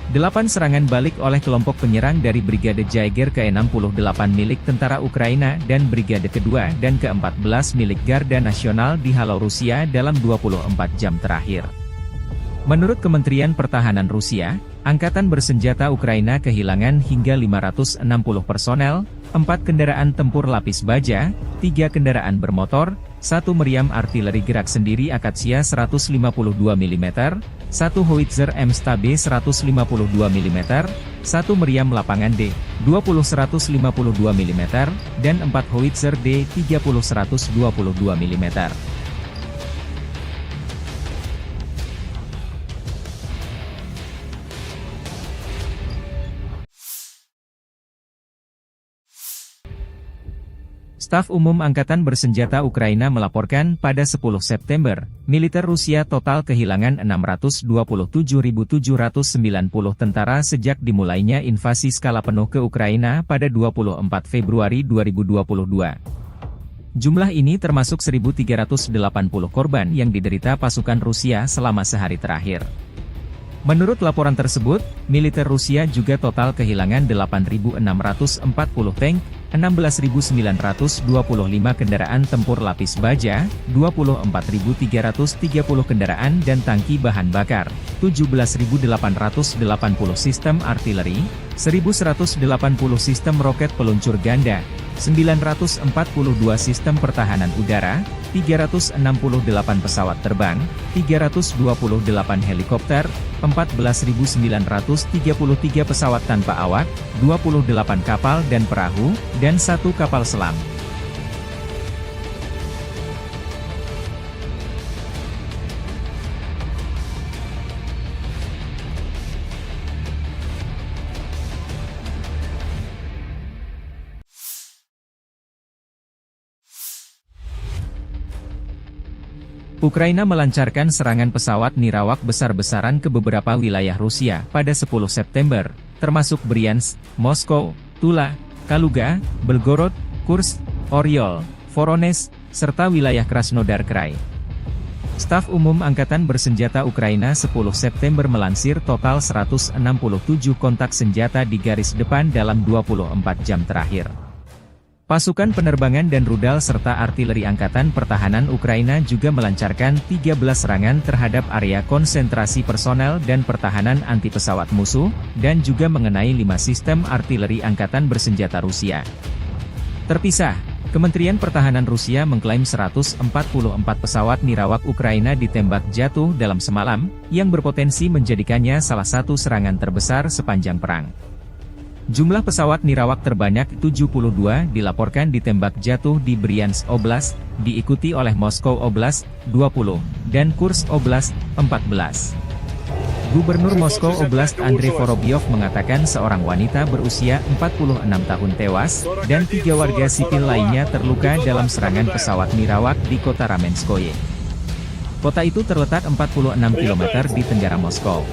Delapan serangan balik oleh kelompok penyerang dari Brigade Jaeger ke enam puluh delapan milik tentara Ukraina dan Brigade kedua dan keempat belas milik Garda Nasional dihalau Rusia dalam dua puluh empat jam terakhir. Menurut Kementerian Pertahanan Rusia, Angkatan Bersenjata Ukraina kehilangan hingga lima ratus enam puluh personel, empat kendaraan tempur lapis baja, tiga kendaraan bermotor, satu meriam artileri gerak sendiri Akasia seratus lima puluh dua milimeter, satu howitzer M S T B seratus lima puluh dua milimeter, satu meriam lapangan D dua puluh seratus lima puluh dua milimeter, dan empat howitzer D tiga puluh seratus dua puluh dua milimeter. Staf Umum Angkatan Bersenjata Ukraina melaporkan pada sepuluh September, militer Rusia total kehilangan enam ratus dua puluh tujuh ribu tujuh ratus sembilan puluh tentara sejak dimulainya invasi skala penuh ke Ukraina pada dua puluh empat Februari dua ribu dua puluh dua. Jumlah ini termasuk seribu tiga ratus delapan puluh korban yang diderita pasukan Rusia selama sehari terakhir. Menurut laporan tersebut, militer Rusia juga total kehilangan delapan ribu enam ratus empat puluh tank, enam belas ribu sembilan ratus dua puluh lima kendaraan tempur lapis baja, dua puluh empat ribu tiga ratus tiga puluh kendaraan dan tangki bahan bakar, tujuh belas ribu delapan ratus delapan puluh sistem artileri, seribu seratus delapan puluh sistem roket peluncur ganda, sembilan ratus empat puluh dua sistem pertahanan udara, tiga ratus enam puluh delapan pesawat terbang, tiga ratus dua puluh delapan helikopter, empat belas ribu sembilan ratus tiga puluh tiga pesawat tanpa awak, dua puluh delapan kapal dan perahu, dan satu kapal selam. Ukraina melancarkan serangan pesawat nirawak besar-besaran ke beberapa wilayah Rusia pada sepuluh September, termasuk Bryansk, Moskow, Tula, Kaluga, Belgorod, Kursk, Oryol, Voronezh, serta wilayah Krasnodar Krai. Staf Umum Angkatan Bersenjata Ukraina sepuluh September melansir total seratus enam puluh tujuh kontak senjata di garis depan dalam dua puluh empat jam terakhir. Pasukan penerbangan dan rudal serta artileri Angkatan Pertahanan Ukraina juga melancarkan tiga belas serangan terhadap area konsentrasi personel dan pertahanan anti pesawat musuh, dan juga mengenai lima sistem artileri angkatan bersenjata Rusia. Terpisah, Kementerian Pertahanan Rusia mengklaim seratus empat puluh empat pesawat nirawak Ukraina ditembak jatuh dalam semalam, yang berpotensi menjadikannya salah satu serangan terbesar sepanjang perang. Jumlah pesawat nirawak terbanyak tujuh puluh dua dilaporkan ditembak jatuh di Bryansk Oblast, diikuti oleh Moskow Oblast, dua puluh, dan Kursk Oblast, empat belas. Gubernur Moskow Oblast Andrei Vorobyov mengatakan seorang wanita berusia empat puluh enam tahun tewas, dan tiga warga sipil lainnya terluka dalam serangan pesawat nirawak di kota Ramenskoye. Kota itu terletak empat puluh enam kilometer di tenggara Moskow.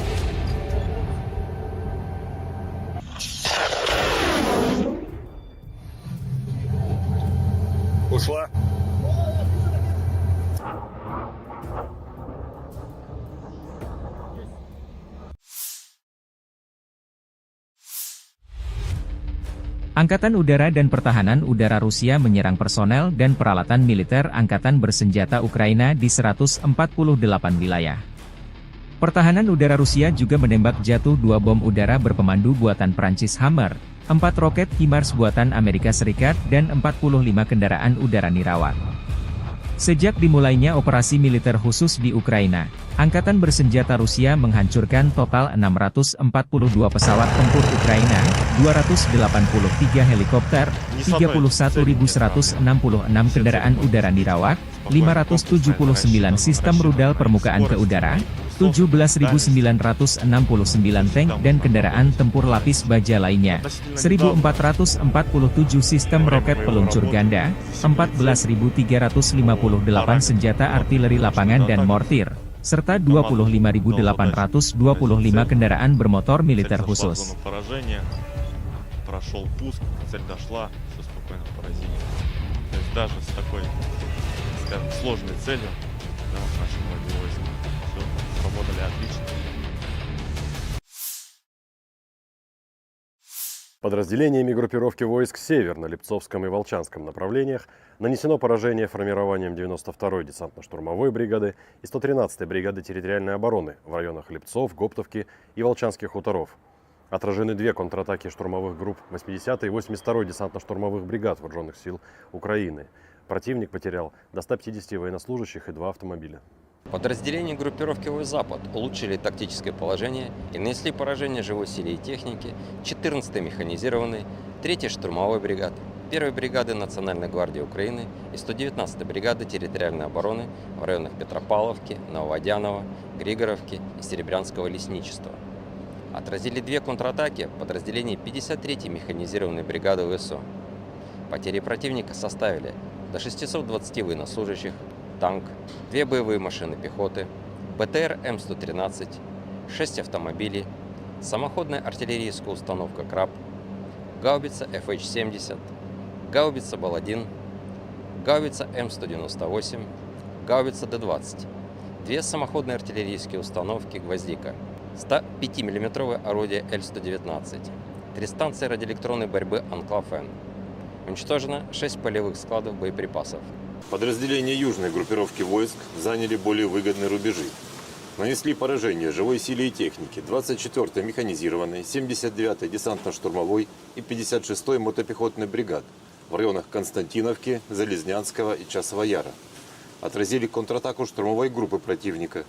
Ушла. Angkatan Udara dan Pertahanan Udara Rusia menyerang personel dan peralatan militer angkatan bersenjata Ukraina di seratus empat puluh delapan wilayah. Pertahanan udara Rusia juga menembak jatuh dua bom udara berpemandu buatan Prancis Hammer, empat roket HIMARS buatan Amerika Serikat, dan empat puluh lima kendaraan udara nirawak. Sejak dimulainya operasi militer khusus di Ukraina, Angkatan Bersenjata Rusia menghancurkan total enam ratus empat puluh dua pesawat tempur Ukraina, dua ratus delapan puluh tiga helikopter, tiga puluh satu ribu seratus enam puluh enam kendaraan udara nirawak, lima ratus tujuh puluh sembilan sistem rudal permukaan ke udara, tujuh belas ribu sembilan ratus enam puluh sembilan tank dan kendaraan tempur lapis baja lainnya, seribu empat ratus empat puluh tujuh sistem roket peluncur ganda, empat belas ribu tiga ratus lima puluh delapan senjata artileri lapangan dan mortir, serta dua puluh lima ribu delapan ratus dua puluh lima kendaraan bermotor militer khusus. Прошёл пуск, цель дошла, всё спокойно поразили. То есть даже с такой, скажем, сложной целью, да, наши боевые войска всё сработали отлично. Подразделениями группировки войск «Север» на Липцовском и Волчанском направлениях нанесено поражение формированиям девяносто второй десантно-штурмовой бригады и сто тринадцатой бригады территориальной обороны в районах Липцов, Гоптовки и Волчанских хуторов. Отражены две контратаки штурмовых групп восьмидесятой и восемьдесят второй десантно-штурмовых бригад вооружённых сил Украины. Противник потерял до ста пятидесяти военнослужащих и два автомобиля. Подразделения группировки «Войск-Запад» улучшили тактическое положение и нанесли поражение живой силе и технике четырнадцатой механизированной, третьей штурмовой бригады, первой бригады Национальной гвардии Украины и сто девятнадцатой бригады территориальной обороны в районах Петропавловки, Нововодяново, Григоровки и Серебрянского лесничества. Отразили две контратаки подразделений пятьдесят третьей механизированной бригады ВСУ. Потери противника составили до шестисот двадцати военнослужащих, танк, две боевые машины пехоты, БТР М сто тринадцать, шесть автомобилей, самоходная артиллерийская установка «Краб», гаубица Ф Х семьдесят, гаубица «Бал-один», Гаубица М сто девяносто восемь, гаубица Д двадцать, две самоходные артиллерийские установки «Гвоздика», сто пятимиллиметровое орудие Л сто девятнадцать, три станции радиоэлектронной борьбы «Анклав-Н». Уничтожено шесть полевых складов боеприпасов. Подразделения южной группировки войск заняли более выгодные рубежи. Нанесли поражение живой силе и технике двадцать четвёртой механизированной, семьдесят девятой десантно-штурмовой и пятьдесят шестой мотопехотной бригад в районах Константиновки, Залезнянского и Часового Яра. Отразили контратаку штурмовой группы противника.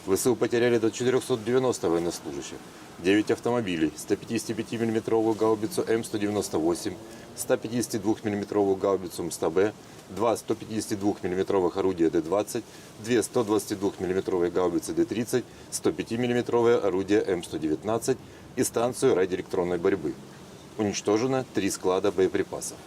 В С У потеряли до четырёхсот девяноста военнослужащих, девять автомобилей, сто пятидесяти пяти миллиметровую гаубицу М сто девяносто восемь, сто пятидесяти двух миллиметровую гаубицу М сто Б, два сто пятидесяти двух миллиметровых орудия Д двадцать, две сто двадцати двух миллиметровые гаубицы Д тридцать, сто пятимиллиметровое орудие М сто девятнадцать и станцию радиоэлектронной борьбы. Уничтожено три склада боеприпасов.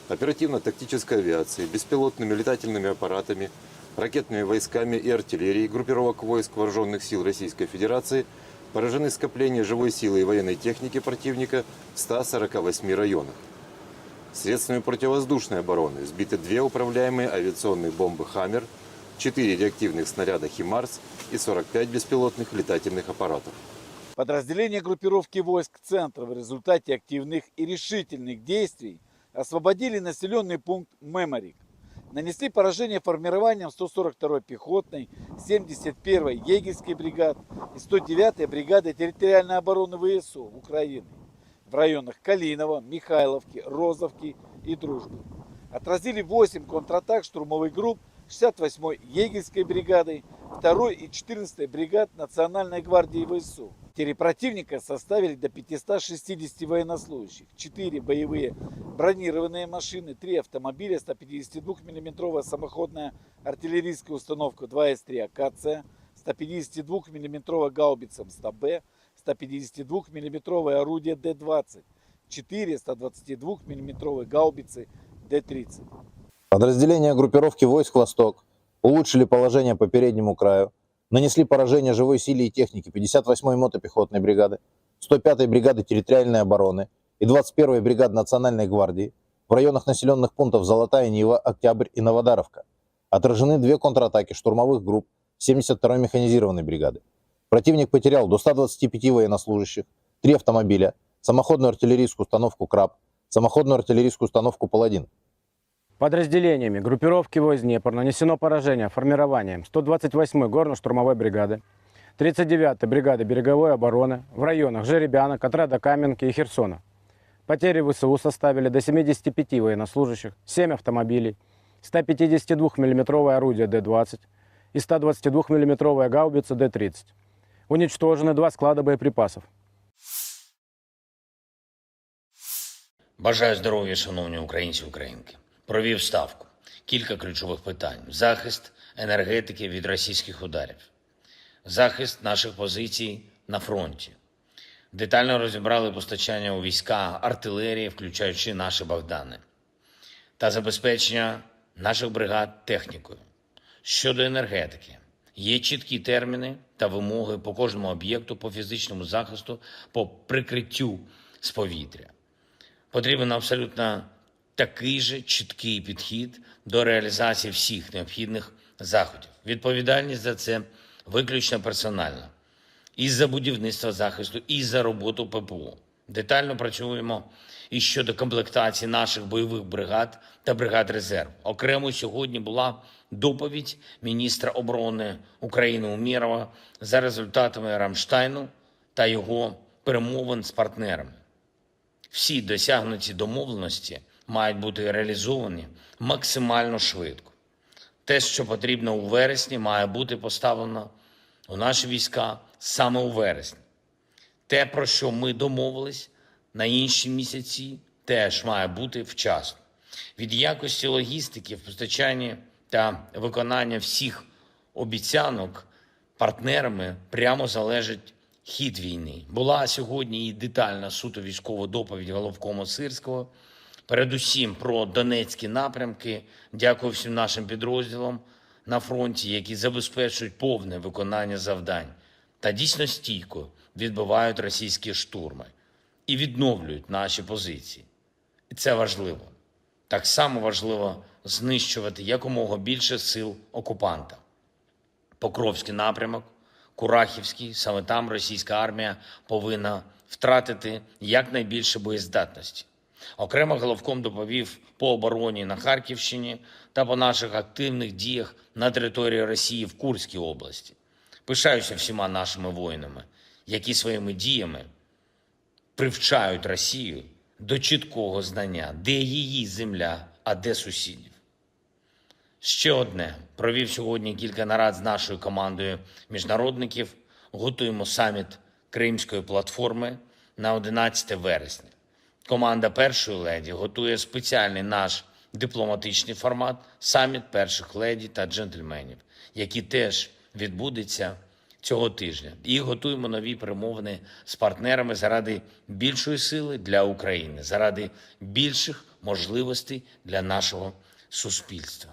Оперативно-тактической авиацией, беспилотными летательными аппаратами, ракетными войсками и артиллерией группировок войск Вооружённых сил Российской Федерации поражены скопления живой силы и военной техники противника в ста сорока восьми районах. Средствами противовоздушной обороны сбиты две управляемые авиационные бомбы «Хаммер», четыре реактивных снаряда «Химарс» и сорок пять беспилотных летательных аппаратов. Подразделения группировки войск «Центр» в результате активных и решительных действий освободили населённый пункт Меморик. Нанесли поражение формированиям сто сорок второй пехотной, семьдесят первой егерской бригад и сто девятой бригады территориальной обороны В С У Украины в районах Калиново, Михайловки, Розовки и Дружбы. Отразили восемь контратак штурмовых групп шестьдесят восьмой егерской бригады, второй и четырнадцатой бригад Национальной гвардии В С У. Потери противника составили до пятисот шестидесяти военнослужащих, четыре боевые бронированные машины, три автомобиля, сто пятидесяти двух миллиметровая самоходная артиллерийская установка два эс три «Акация», сто пятидесяти двух миллиметровая гаубица М сто Б, сто пятидесяти двух миллиметровое орудие Д двадцать, четыре сто двадцати двух миллиметровые гаубицы Д тридцать. Подразделения группировки войск «Восток» улучшили положение по переднему краю, нанесли поражение живой силе и технике пятьдесят восьмой мотопехотной бригады, сто пятой бригады территориальной обороны и двадцать первой бригады Национальной гвардии в районах населённых пунктов Золотая Нива, Октябрь и Новодаровка. Отражены две контратаки штурмовых групп семьдесят второй механизированной бригады. Противник потерял до ста двадцати пяти военнослужащих, три автомобиля, самоходную артиллерийскую установку «Краб», самоходную артиллерийскую установку «Паладин». Подразделениями группировки войск «Днепр» нанесено поражение формированиям сто двадцать восьмой горно-штурмовой бригады, тридцать девятой бригады береговой обороны в районах Жеребянок, Отрада Каменки и Херсона. Потери В С У составили до семидесяти пяти военнослужащих, семь автомобилей, сто пятидесяти двух миллиметровое орудие Д двадцать и сто двадцати двух миллиметровая гаубица Д тридцать. Уничтожены два склада боеприпасов. Бажаю здоров'я, шановні українці і українки. Провів ставку. Кілька ключових питань: захист енергетики від російських ударів, захист наших позицій на фронті. Детально розібрали постачання у війська артилерії, включаючи наші Богдани, та забезпечення наших бригад технікою. Щодо енергетики, є чіткі терміни та вимоги по кожному об'єкту, по фізичному захисту, по прикриттю з повітря. Потрібен абсолютно такий же чіткий підхід до реалізації всіх необхідних заходів. Відповідальність за це виключно персональна. І за будівництво захисту, і за роботу П П О. Детально працюємо і щодо комплектації наших бойових бригад та бригад резерву. Окремо сьогодні була доповідь міністра оборони України Умєрова за результатами Рамштайну та його перемовин з партнерами. Всі досягнуті домовленості мають бути реалізовані максимально швидко. Те, що потрібно у вересні, має бути поставлено у наші війська саме у вересні. Те, про що ми домовились на інші місяці, теж має бути вчасно. Від якості логістики в постачанні та виконання всіх обіцянок партнерами прямо залежить хід війни. Була сьогодні і детальна суто військова доповідь головкома Сирського, передусім про Донецькі напрямки. Дякую всім нашим підрозділам на фронті, які забезпечують повне виконання завдань та дійсно стійко відбивають російські штурми і відновлюють наші позиції. І це важливо. Так само важливо знищувати якомога більше сил окупанта. Покровський напрямок, Курахівський, саме там російська армія повинна втратити якнайбільше боєздатності. Окремо головком доповів по обороні на Харківщині та по наших активних діях на території Росії в Курській області. Пишаюся всіма нашими воїнами, які своїми діями привчають Росію до чіткого знання, де її земля, а де сусідів. Ще одне. Провів сьогодні кілька нарад з нашою командою міжнародників. Готуємо саміт Кримської платформи на одинадцяте вересня. Команда першої леді готує спеціальний наш дипломатичний формат — саміт перших леді та джентльменів, який теж відбудеться цього тижня. І готуємо нові перемовини з партнерами заради більшої сили для України, заради більших можливостей для нашого суспільства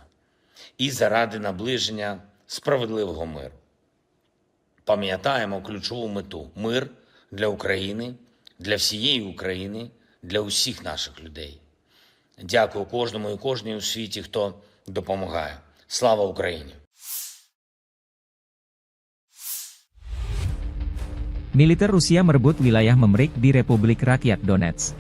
і заради наближення справедливого миру. Пам'ятаємо ключову мету: мир для України, для всієї України, для усіх наших людей. Дякую кожному і кожній у світі, хто допомагає. Слава Україні! Militer Rusia merebut wilayah Memrik di Republik Rakyat Donetsk.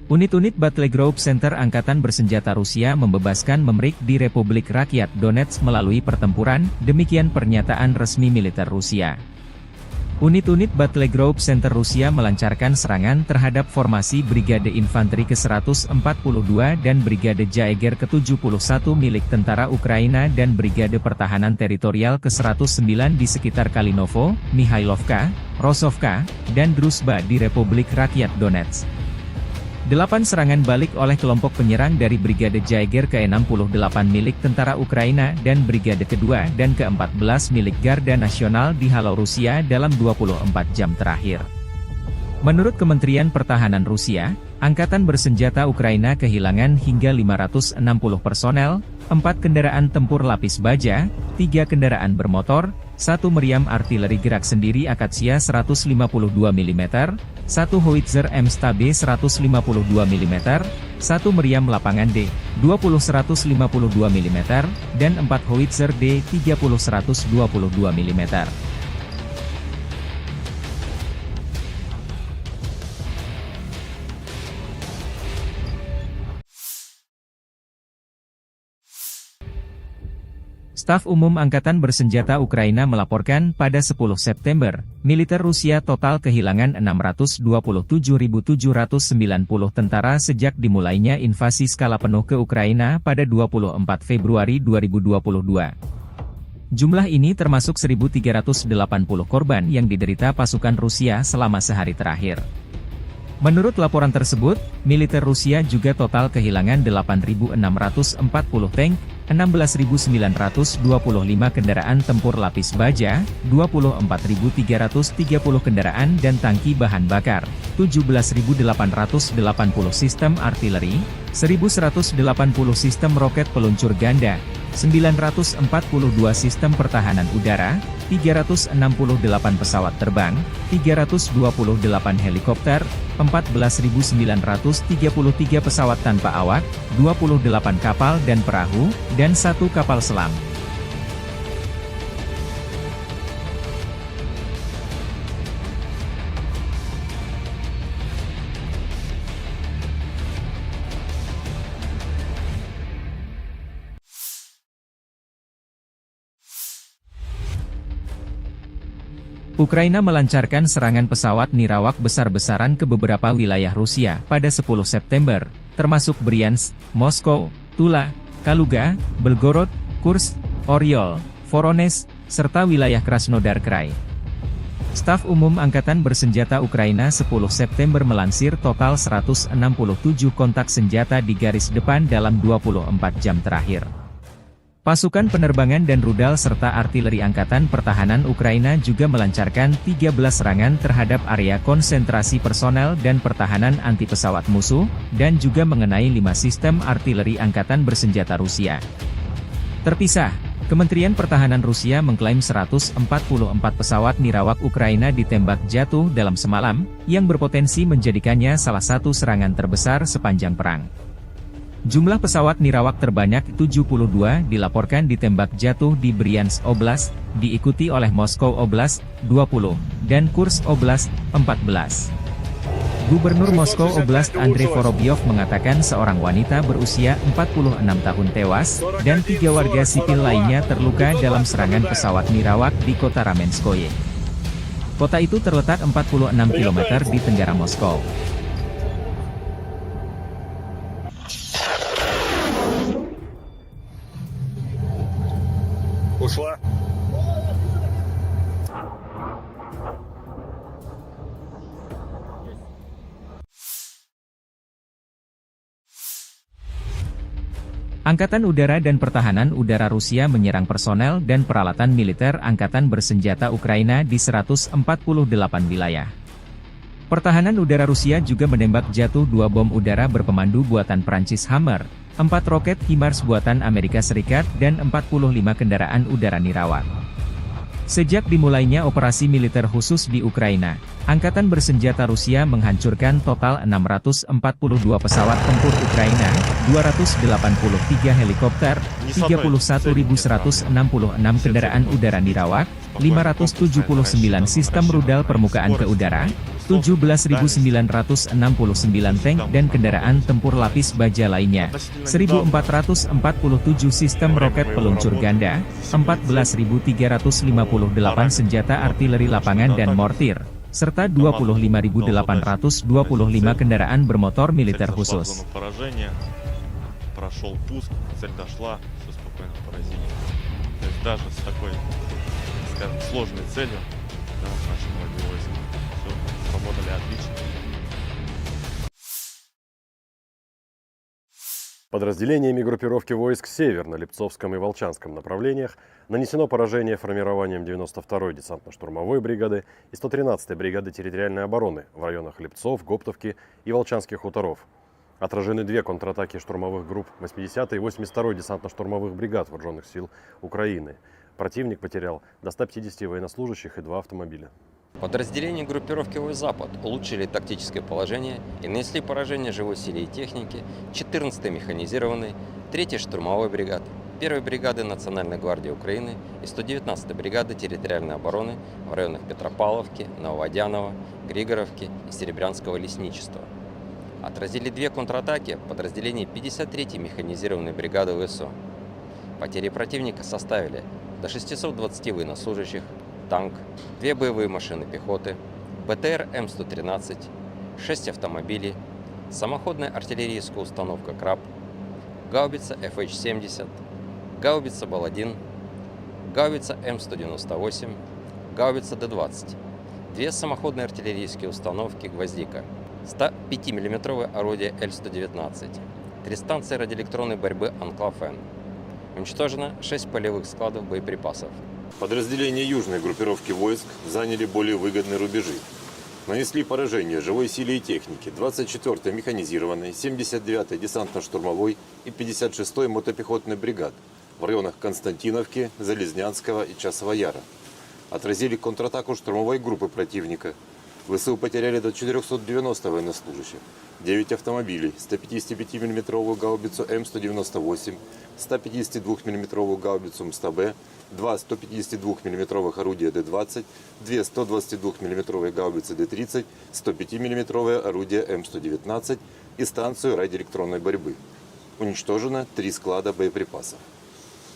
Unit-unit Battle Group Center Angkatan Bersenjata Rusia membebaskan Memrik di Republik Rakyat Donetsk melalui pertempuran, demikian pernyataan resmi militer Rusia. Unit-unit Battle Group Center Rusia melancarkan serangan terhadap formasi Brigade Infanteri ke seratus empat puluh dua dan Brigade Jaeger ke tujuh puluh satu milik tentara Ukraina dan Brigade Pertahanan Teritorial ke seratus sembilan di sekitar Kalinovo, Mihailovka, Rosovka, dan Druzhba di Republik Rakyat Donetsk. Delapan serangan balik oleh kelompok penyerang dari Brigade Jaeger ke enam puluh delapan milik tentara Ukraina dan Brigade kedua dan keempat belas milik Garda Nasional dihalau Rusia dalam dua puluh empat jam terakhir. Menurut Kementerian Pertahanan Rusia, angkatan bersenjata Ukraina kehilangan hingga lima ratus enam puluh personel, empat kendaraan tempur lapis baja, tiga kendaraan bermotor, satu meriam artileri gerak sendiri Akatsia seratus lima puluh dua milimeter, satu howitzer M S T B seratus lima puluh dua milimeter, satu meriam lapangan D dua puluh seratus lima puluh dua milimeter, dan empat howitzer D tiga puluh seratus dua puluh dua milimeter. Staf Umum Angkatan Bersenjata Ukraina melaporkan, pada sepuluh September, militer Rusia total kehilangan enam ratus dua puluh tujuh ribu tujuh ratus sembilan puluh tentara sejak dimulainya invasi skala penuh ke Ukraina pada dua puluh empat Februari dua ribu dua puluh dua. Jumlah ini termasuk seribu tiga ratus delapan puluh korban yang diderita pasukan Rusia selama sehari terakhir. Menurut laporan tersebut, militer Rusia juga total kehilangan delapan ribu enam ratus empat puluh tank, enam belas ribu sembilan ratus dua puluh lima kendaraan tempur lapis baja, dua puluh empat ribu tiga ratus tiga puluh kendaraan dan tangki bahan bakar, tujuh belas ribu delapan ratus delapan puluh sistem artileri, seribu seratus delapan puluh sistem roket peluncur ganda, sembilan ratus empat puluh dua sistem pertahanan udara, tiga ratus enam puluh delapan pesawat terbang, tiga ratus dua puluh delapan helikopter, empat belas ribu sembilan ratus tiga puluh tiga pesawat tanpa awak, dua puluh delapan kapal dan perahu, dan satu kapal selam. Ukraina melancarkan serangan pesawat nirawak besar-besaran ke beberapa wilayah Rusia pada sepuluh September, termasuk Bryansk, Moskow, Tula, Kaluga, Belgorod, Kursk, Oryol, Voronezh, serta wilayah Krasnodar Krai. Staf Umum Angkatan Bersenjata Ukraina sepuluh September melansir total seratus enam puluh tujuh kontak senjata di garis depan dalam dua puluh empat jam terakhir. Pasukan penerbangan dan rudal serta artileri Angkatan Pertahanan Ukraina juga melancarkan tiga belas serangan terhadap area konsentrasi personel dan pertahanan anti pesawat musuh, dan juga mengenai lima sistem artileri angkatan bersenjata Rusia. Terpisah, Kementerian Pertahanan Rusia mengklaim seratus empat puluh empat pesawat nirawak Ukraina ditembak jatuh dalam semalam, yang berpotensi menjadikannya salah satu serangan terbesar sepanjang perang. Jumlah pesawat nirawak terbanyak tujuh puluh dua dilaporkan ditembak jatuh di Bryansk Oblast, diikuti oleh Moskow Oblast, dua puluh, dan Kursk Oblast, empat belas. Gubernur Moskow Oblast Andrei Vorobyov mengatakan seorang wanita berusia empat puluh enam tahun tewas dan tiga warga sipil lainnya terluka dalam serangan pesawat nirawak di kota Ramenskoye. Kota itu terletak empat puluh enam kilometer di tenggara Moskow. Ушла. Angkatan Udara dan Pertahanan Udara Rusia menyerang personel dan peralatan militer angkatan bersenjata Ukraina di seratus empat puluh delapan wilayah. Pertahanan udara Rusia juga menembak jatuh dua bom udara berpemandu buatan Perancis Hammer, empat roket HIMARS buatan Amerika Serikat, dan empat puluh lima kendaraan udara nirawak. Sejak dimulainya operasi militer khusus di Ukraina, angkatan bersenjata Rusia menghancurkan total enam ratus empat puluh dua pesawat tempur Ukraina, dua ratus delapan puluh tiga helikopter, tiga puluh satu ribu seratus enam puluh enam kendaraan udara nirawak, lima ratus tujuh puluh sembilan sistem rudal permukaan ke udara, tujuh belas ribu sembilan ratus enam puluh sembilan tank dan kendaraan tempur lapis baja lainnya, seribu empat ratus empat puluh tujuh sistem roket peluncur ganda, empat belas ribu tiga ratus lima puluh delapan senjata artileri lapangan dan mortir, serta dua puluh lima ribu delapan ratus dua puluh lima kendaraan bermotor militer khusus. Спокойно поразить. То есть даже с такой, скажем, сложной целью, да, наши многие войска всё сработали отлично. Подразделениями группировки войск «Север» на Липцовском и Волчанском направлениях нанесено поражение формированием девяносто второй десантно-штурмовой бригады и сто тринадцатой бригады территориальной обороны в районах Липцов, Гоптовки и Волчанских хуторов. Отражены две контратаки штурмовых групп восьмидесятой и восемьдесят второй десантно-штурмовых бригад Вооружённых сил Украины. Противник потерял до ста пятидесяти военнослужащих и два автомобиля. Подразделения группировки войск «Запад» улучшили тактическое положение и нанесли поражение живой силе и технике четырнадцатой механизированной, третьей штурмовой бригады, первой бригады Национальной гвардии Украины и сто девятнадцатой бригады территориальной обороны в районах Петропавловки, Нововодяново, Григоровки и Серебрянского лесничества. Отразили две контратаки подразделений пятьдесят третьей механизированной бригады ВСУ. Потери противника составили до шестисот двадцати военнослужащих, танк, две боевые машины пехоты, БТР М сто тринадцать, шесть автомобилей, самоходная артиллерийская установка «Краб», гаубица Ф Х семьдесят, гаубица «Бал один», гаубица М сто девяносто восемь, гаубица Д двадцать, две самоходные артиллерийские установки «Гвоздика», сто пятимиллиметровое орудие Л сто девятнадцать, три станции радиоэлектронной борьбы «Анклав-Н». Уничтожено шесть полевых складов боеприпасов. Подразделения южной группировки войск заняли более выгодные рубежи. Нанесли поражение живой силе и технике двадцать четвёртой механизированной, семьдесят девятой десантно-штурмовой и пятьдесят шестой мотопехотной бригад в районах Константиновки, Залезнянского и Часового Яра. Отразили контратаку штурмовой группы противника. ВСУ потеряли до четырёхсот девяноста военнослужащих, девять автомобилей, сто пятидесятипятимиллиметровую гаубицу М сто девяносто восемь, сто пятидесятидвухмиллиметровую гаубицу М сто Б, два сто пятидесятидвухмиллиметровых орудия Д двадцать, две сто двадцатидвухмиллиметровые гаубицы Д тридцать, сто пятимиллиметровое орудие М сто девятнадцать и станцию радиоэлектронной борьбы. Уничтожено три склада боеприпасов.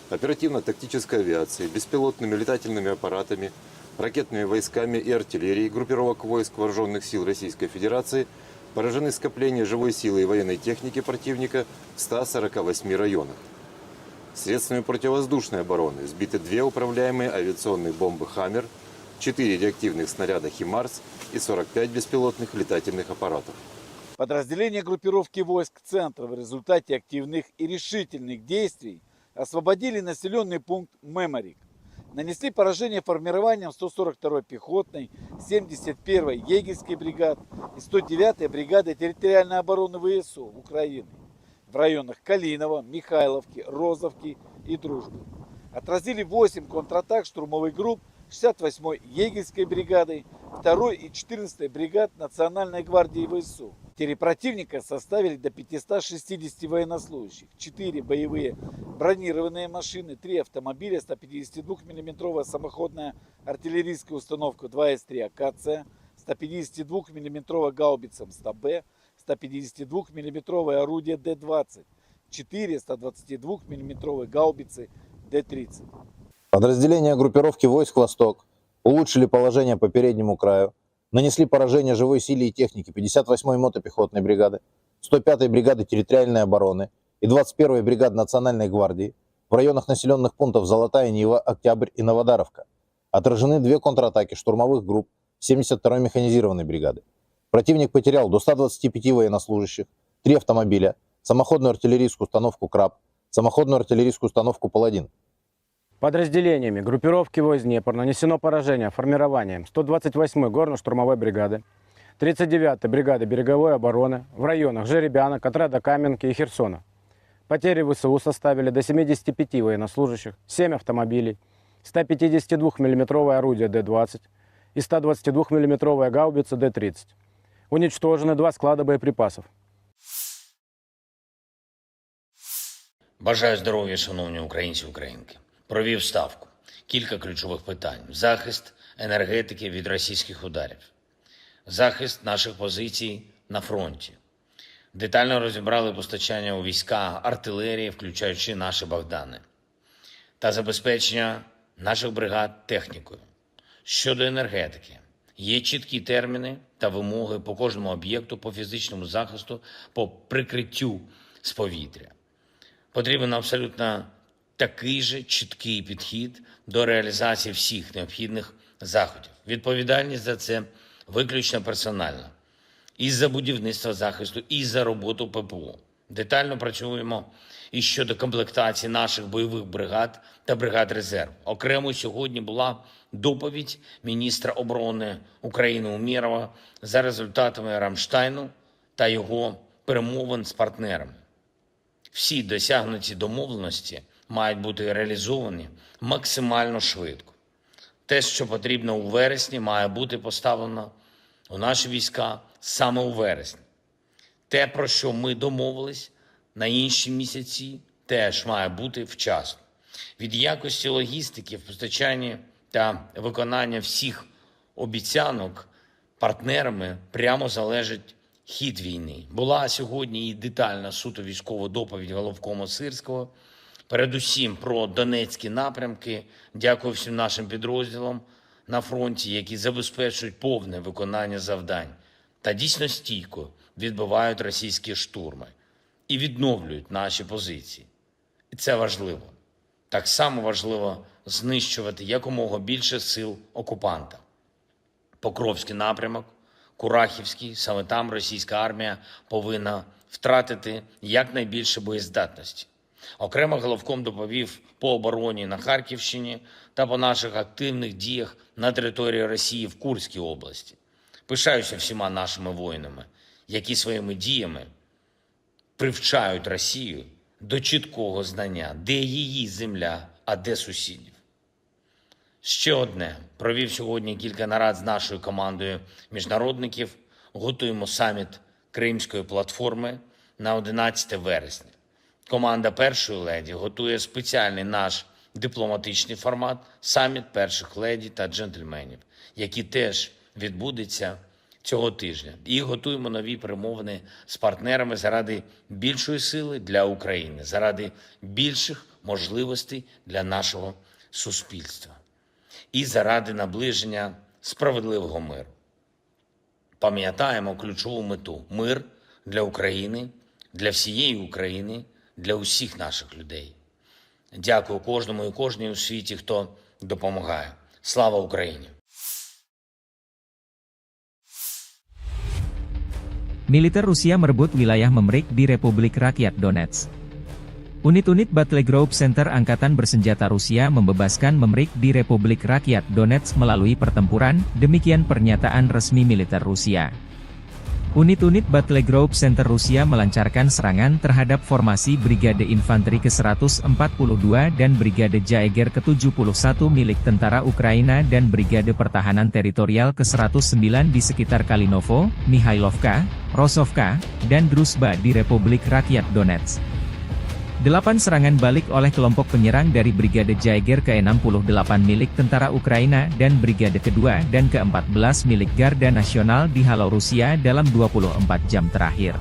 Оперативно-тактической авиацией, беспилотными летательными аппаратами, ракетными войсками и артиллерией группировок войск Вооружённых сил Российской Федерации поражены скопления живой силы и военной техники противника в ста сорока восьми районах. Средствами противовоздушной обороны сбиты две управляемые авиационные бомбы «Хаммер», четыре реактивных снаряда «Химарс» и сорок пять беспилотных летательных аппаратов. Подразделения группировки войск «Центр» в результате активных и решительных действий освободили населённый пункт Меморик. Нанесли поражение формированиям сто сорок второй пехотной, семьдесят первой егерской бригад и сто девятой бригады территориальной обороны ВСУ Украины в районах Калиново, Михайловки, Розовки и Дружбы. Отразили восемь контратак штурмовых групп шестьдесят восьмой егерской бригады, второй и четырнадцатой бригад Национальной гвардии ВСУ. Три противника составили до пятисот шестидесяти военнослужащих, четыре боевые бронированные машины, три автомобиля, сто пятидесяти двух миллиметровая самоходная артиллерийская установка два эс три «Акация», сто пятидесяти двух миллиметровая гаубица М сто Б, сто пятидесяти двух миллиметровое орудие Д двадцать, четыре сто двадцати двух миллиметровые гаубицы Д тридцать. Подразделения группировки войск «Восток» улучшили положение по переднему краю, нанесли поражение живой силе и технике пятьдесят восьмой мотопехотной бригады, сто пятой бригады территориальной обороны и двадцать первой бригады Национальной гвардии в районах населённых пунктов Золотая Нива, Октябрь и Новодаровка. Отражены две контратаки штурмовых групп семьдесят второй механизированной бригады. Противник потерял до ста двадцати пяти военнослужащих, три автомобиля, самоходную артиллерийскую установку «Краб», самоходную артиллерийскую установку «Паладин». Подразделениями группировки войск «Днепр» нанесено поражение формированиям сто двадцать восьмой горно-штурмовой бригады, тридцать девятой бригады береговой обороны в районах Жеребяна, Котрада-Каменки и Херсона. Потери В С У составили до семидесяти пяти военнослужащих, семь автомобилей, сто пятидесяти двух миллиметровое орудие Д двадцать и сто двадцати двух миллиметровая гаубица Д тридцать. Уничтожены два склада боеприпасов. Бажаю здоров'я, шановні українці, українки. Провів ставку. Кілька ключових питань: захист енергетики від російських ударів, захист наших позицій на фронті. Детально розібрали постачання у війська артилерії, включаючи наші Богдани, та забезпечення наших бригад технікою. Щодо енергетики, є чіткі терміни та вимоги по кожному об'єкту, по фізичному захисту, по прикриттю з повітря. Потрібен абсолютно такий же чіткий підхід до реалізації всіх необхідних заходів. Відповідальність за це виключно персональна. І за будівництво захисту, і за роботу П П О. Детально працюємо і щодо комплектації наших бойових бригад та бригад резерву. Окремо сьогодні була доповідь міністра оборони України Умєрова за результатами Рамштайну та його перемовин з партнерами. Всі досягнуті домовленості мають бути реалізовані максимально швидко. Те, що потрібно у вересні, має бути поставлено у наші війська саме у вересні. Те, про що ми домовились на інші місяці, теж має бути вчасно. Від якості логістики в постачанні та виконання всіх обіцянок партнерами прямо залежить хід війни. Була сьогодні і детальна суто військова доповідь головкома Сирського. Передусім про донецькі напрямки. Дякую всім нашим підрозділам на фронті, які забезпечують повне виконання завдань та дійсно стійко відбивають російські штурми і відновлюють наші позиції. І це важливо. Так само важливо знищувати якомога більше сил окупанта. Покровський напрямок, Курахівський, саме там російська армія повинна втратити якнайбільше боєздатності. Окремо головком доповів по обороні на Харківщині та по наших активних діях на території Росії в Курській області. Пишаюся всіма нашими воїнами, які своїми діями привчають Росію до чіткого знання, де її земля, а де сусідів. Ще одне. Провів сьогодні кілька нарад з нашою командою міжнародників. Готуємо саміт Кримської платформи на одинадцяте вересня. Команда першої леді готує спеціальний наш дипломатичний формат — саміт перших леді та джентльменів, який теж відбудеться цього тижня. І готуємо нові перемовини з партнерами заради більшої сили для України, заради більших можливостей для нашого суспільства і заради наближення справедливого миру. Пам'ятаємо ключову мету: мир для України, для всієї України, для усіх наших людей. Дякую кожному і кожній у світі, хто допомагає. Слава Україні! Militer Rusia merebut wilayah Memrik di Republik Rakyat Donetsk. Unit-unit Battle Group Center Angkatan Bersenjata Rusia membebaskan Memrik di Republik Rakyat Donetsk melalui pertempuran, demikian pernyataan resmi militer Rusia. Unit-unit Battle Group Center Rusia melancarkan serangan terhadap formasi Brigade Infanteri ke seratus empat puluh dua dan Brigade Jaeger ke tujuh puluh satu milik tentara Ukraina dan Brigade Pertahanan Teritorial ke seratus sembilan di sekitar Kalinovo, Mihailovka, Rosovka, dan Druzhba di Republik Rakyat Donetsk. Delapan serangan balik oleh kelompok penyerang dari Brigade Jaeger ke enam puluh delapan milik tentara Ukraina dan Brigade kedua dan keempat belas milik Garda Nasional dihalau Rusia dalam dua puluh empat jam terakhir.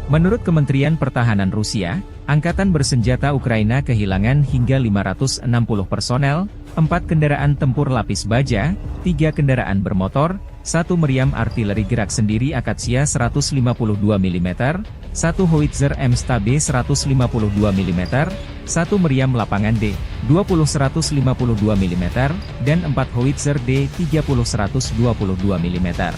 Menurut Kementerian Pertahanan Rusia, angkatan bersenjata Ukraina kehilangan hingga lima ratus enam puluh personel, empat kendaraan tempur lapis baja, tiga kendaraan bermotor, satu meriam artileri gerak sendiri Akasia seratus lima puluh dua milimeter, satu howitzer M S T B seratus lima puluh dua milimeter, satu meriam lapangan D dua puluh seratus lima puluh dua milimeter, dan empat howitzer D tiga puluh seratus dua puluh dua milimeter.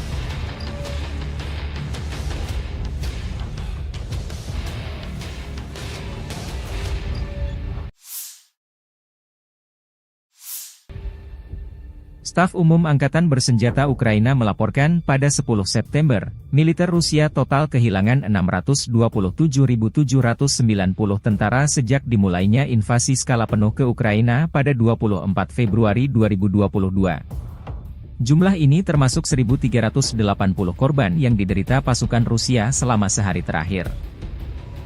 Staf Umum Angkatan Bersenjata Ukraina melaporkan pada sepuluh September, militer Rusia total kehilangan enam ratus dua puluh tujuh ribu tujuh ratus sembilan puluh tentara sejak dimulainya invasi skala penuh ke Ukraina pada dua puluh empat Februari dua ribu dua puluh dua. Jumlah ini termasuk seribu tiga ratus delapan puluh korban yang diderita pasukan Rusia selama sehari terakhir.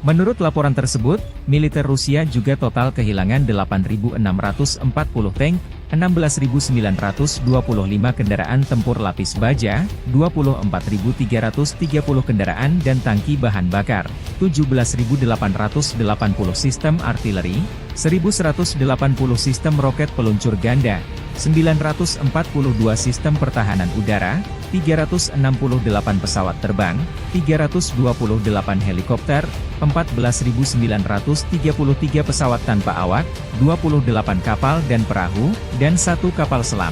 Menurut laporan tersebut, militer Rusia juga total kehilangan delapan ribu enam ratus empat puluh tank, enam belas ribu sembilan ratus dua puluh lima kendaraan tempur lapis baja, dua puluh empat ribu tiga ratus tiga puluh kendaraan dan tangki bahan bakar, tujuh belas ribu delapan ratus delapan puluh sistem artileri, seribu seratus delapan puluh sistem roket peluncur ganda, sembilan ratus empat puluh dua sistem pertahanan udara, tiga ratus enam puluh delapan pesawat terbang, tiga ratus dua puluh delapan helikopter, empat belas ribu sembilan ratus tiga puluh tiga pesawat tanpa awak, dua puluh delapan kapal dan perahu, dan satu kapal selam.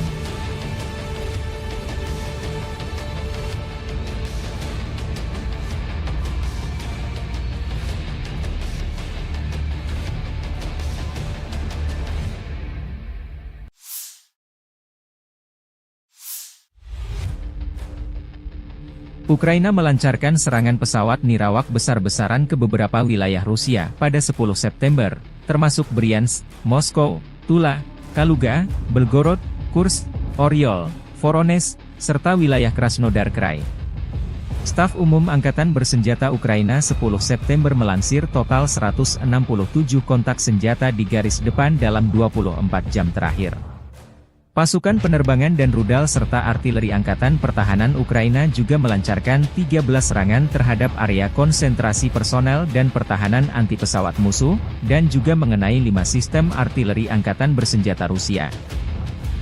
Ukraina melancarkan serangan pesawat nirawak besar-besaran ke beberapa wilayah Rusia pada sepuluh September, termasuk Bryansk, Moskow, Tula, Kaluga, Belgorod, Kursk, Oryol, Voronezh, serta wilayah Krasnodar Krai. Staf Umum Angkatan Bersenjata Ukraina sepuluh September melansir total seratus enam puluh tujuh kontak senjata di garis depan dalam dua puluh empat jam terakhir. Pasukan penerbangan dan rudal serta artileri Angkatan Pertahanan Ukraina juga melancarkan tiga belas serangan terhadap area konsentrasi personel dan pertahanan anti pesawat musuh, dan juga mengenai lima sistem artileri angkatan bersenjata Rusia.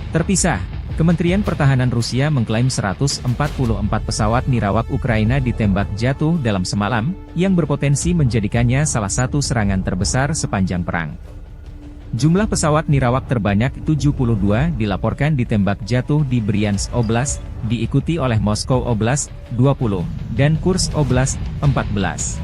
Terpisah, Kementerian Pertahanan Rusia mengklaim seratus empat puluh empat pesawat nirawak Ukraina ditembak jatuh dalam semalam, yang berpotensi menjadikannya salah satu serangan terbesar sepanjang perang. Jumlah pesawat nirawak terbanyak tujuh puluh dua dilaporkan ditembak jatuh di Bryansk Oblast, diikuti oleh Moskow Oblast, dua puluh, dan Kursk Oblast, empat belas.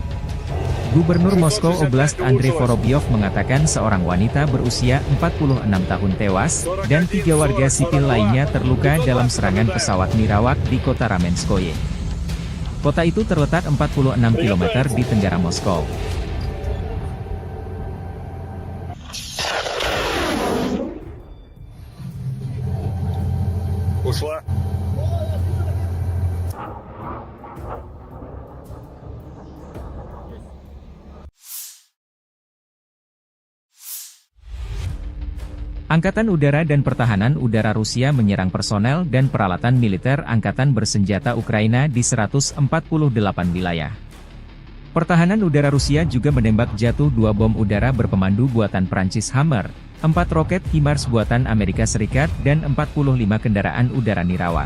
Gubernur Moskow Oblast Andrei Vorobyov mengatakan seorang wanita berusia empat puluh enam tahun tewas, dan tiga warga sipil lainnya terluka dalam serangan pesawat nirawak di kota Ramenskoye. Kota itu terletak empat puluh enam kilometer di tenggara Moskow. Ушла. Angkatan Udara dan Pertahanan Udara Rusia menyerang personel dan peralatan militer angkatan bersenjata Ukraina di seratus empat puluh delapan wilayah. Pertahanan udara Rusia juga menembak jatuh dua bom udara berpemandu buatan Prancis Hammer, empat roket HIMARS buatan Amerika Serikat, dan empat puluh lima kendaraan udara nirawak.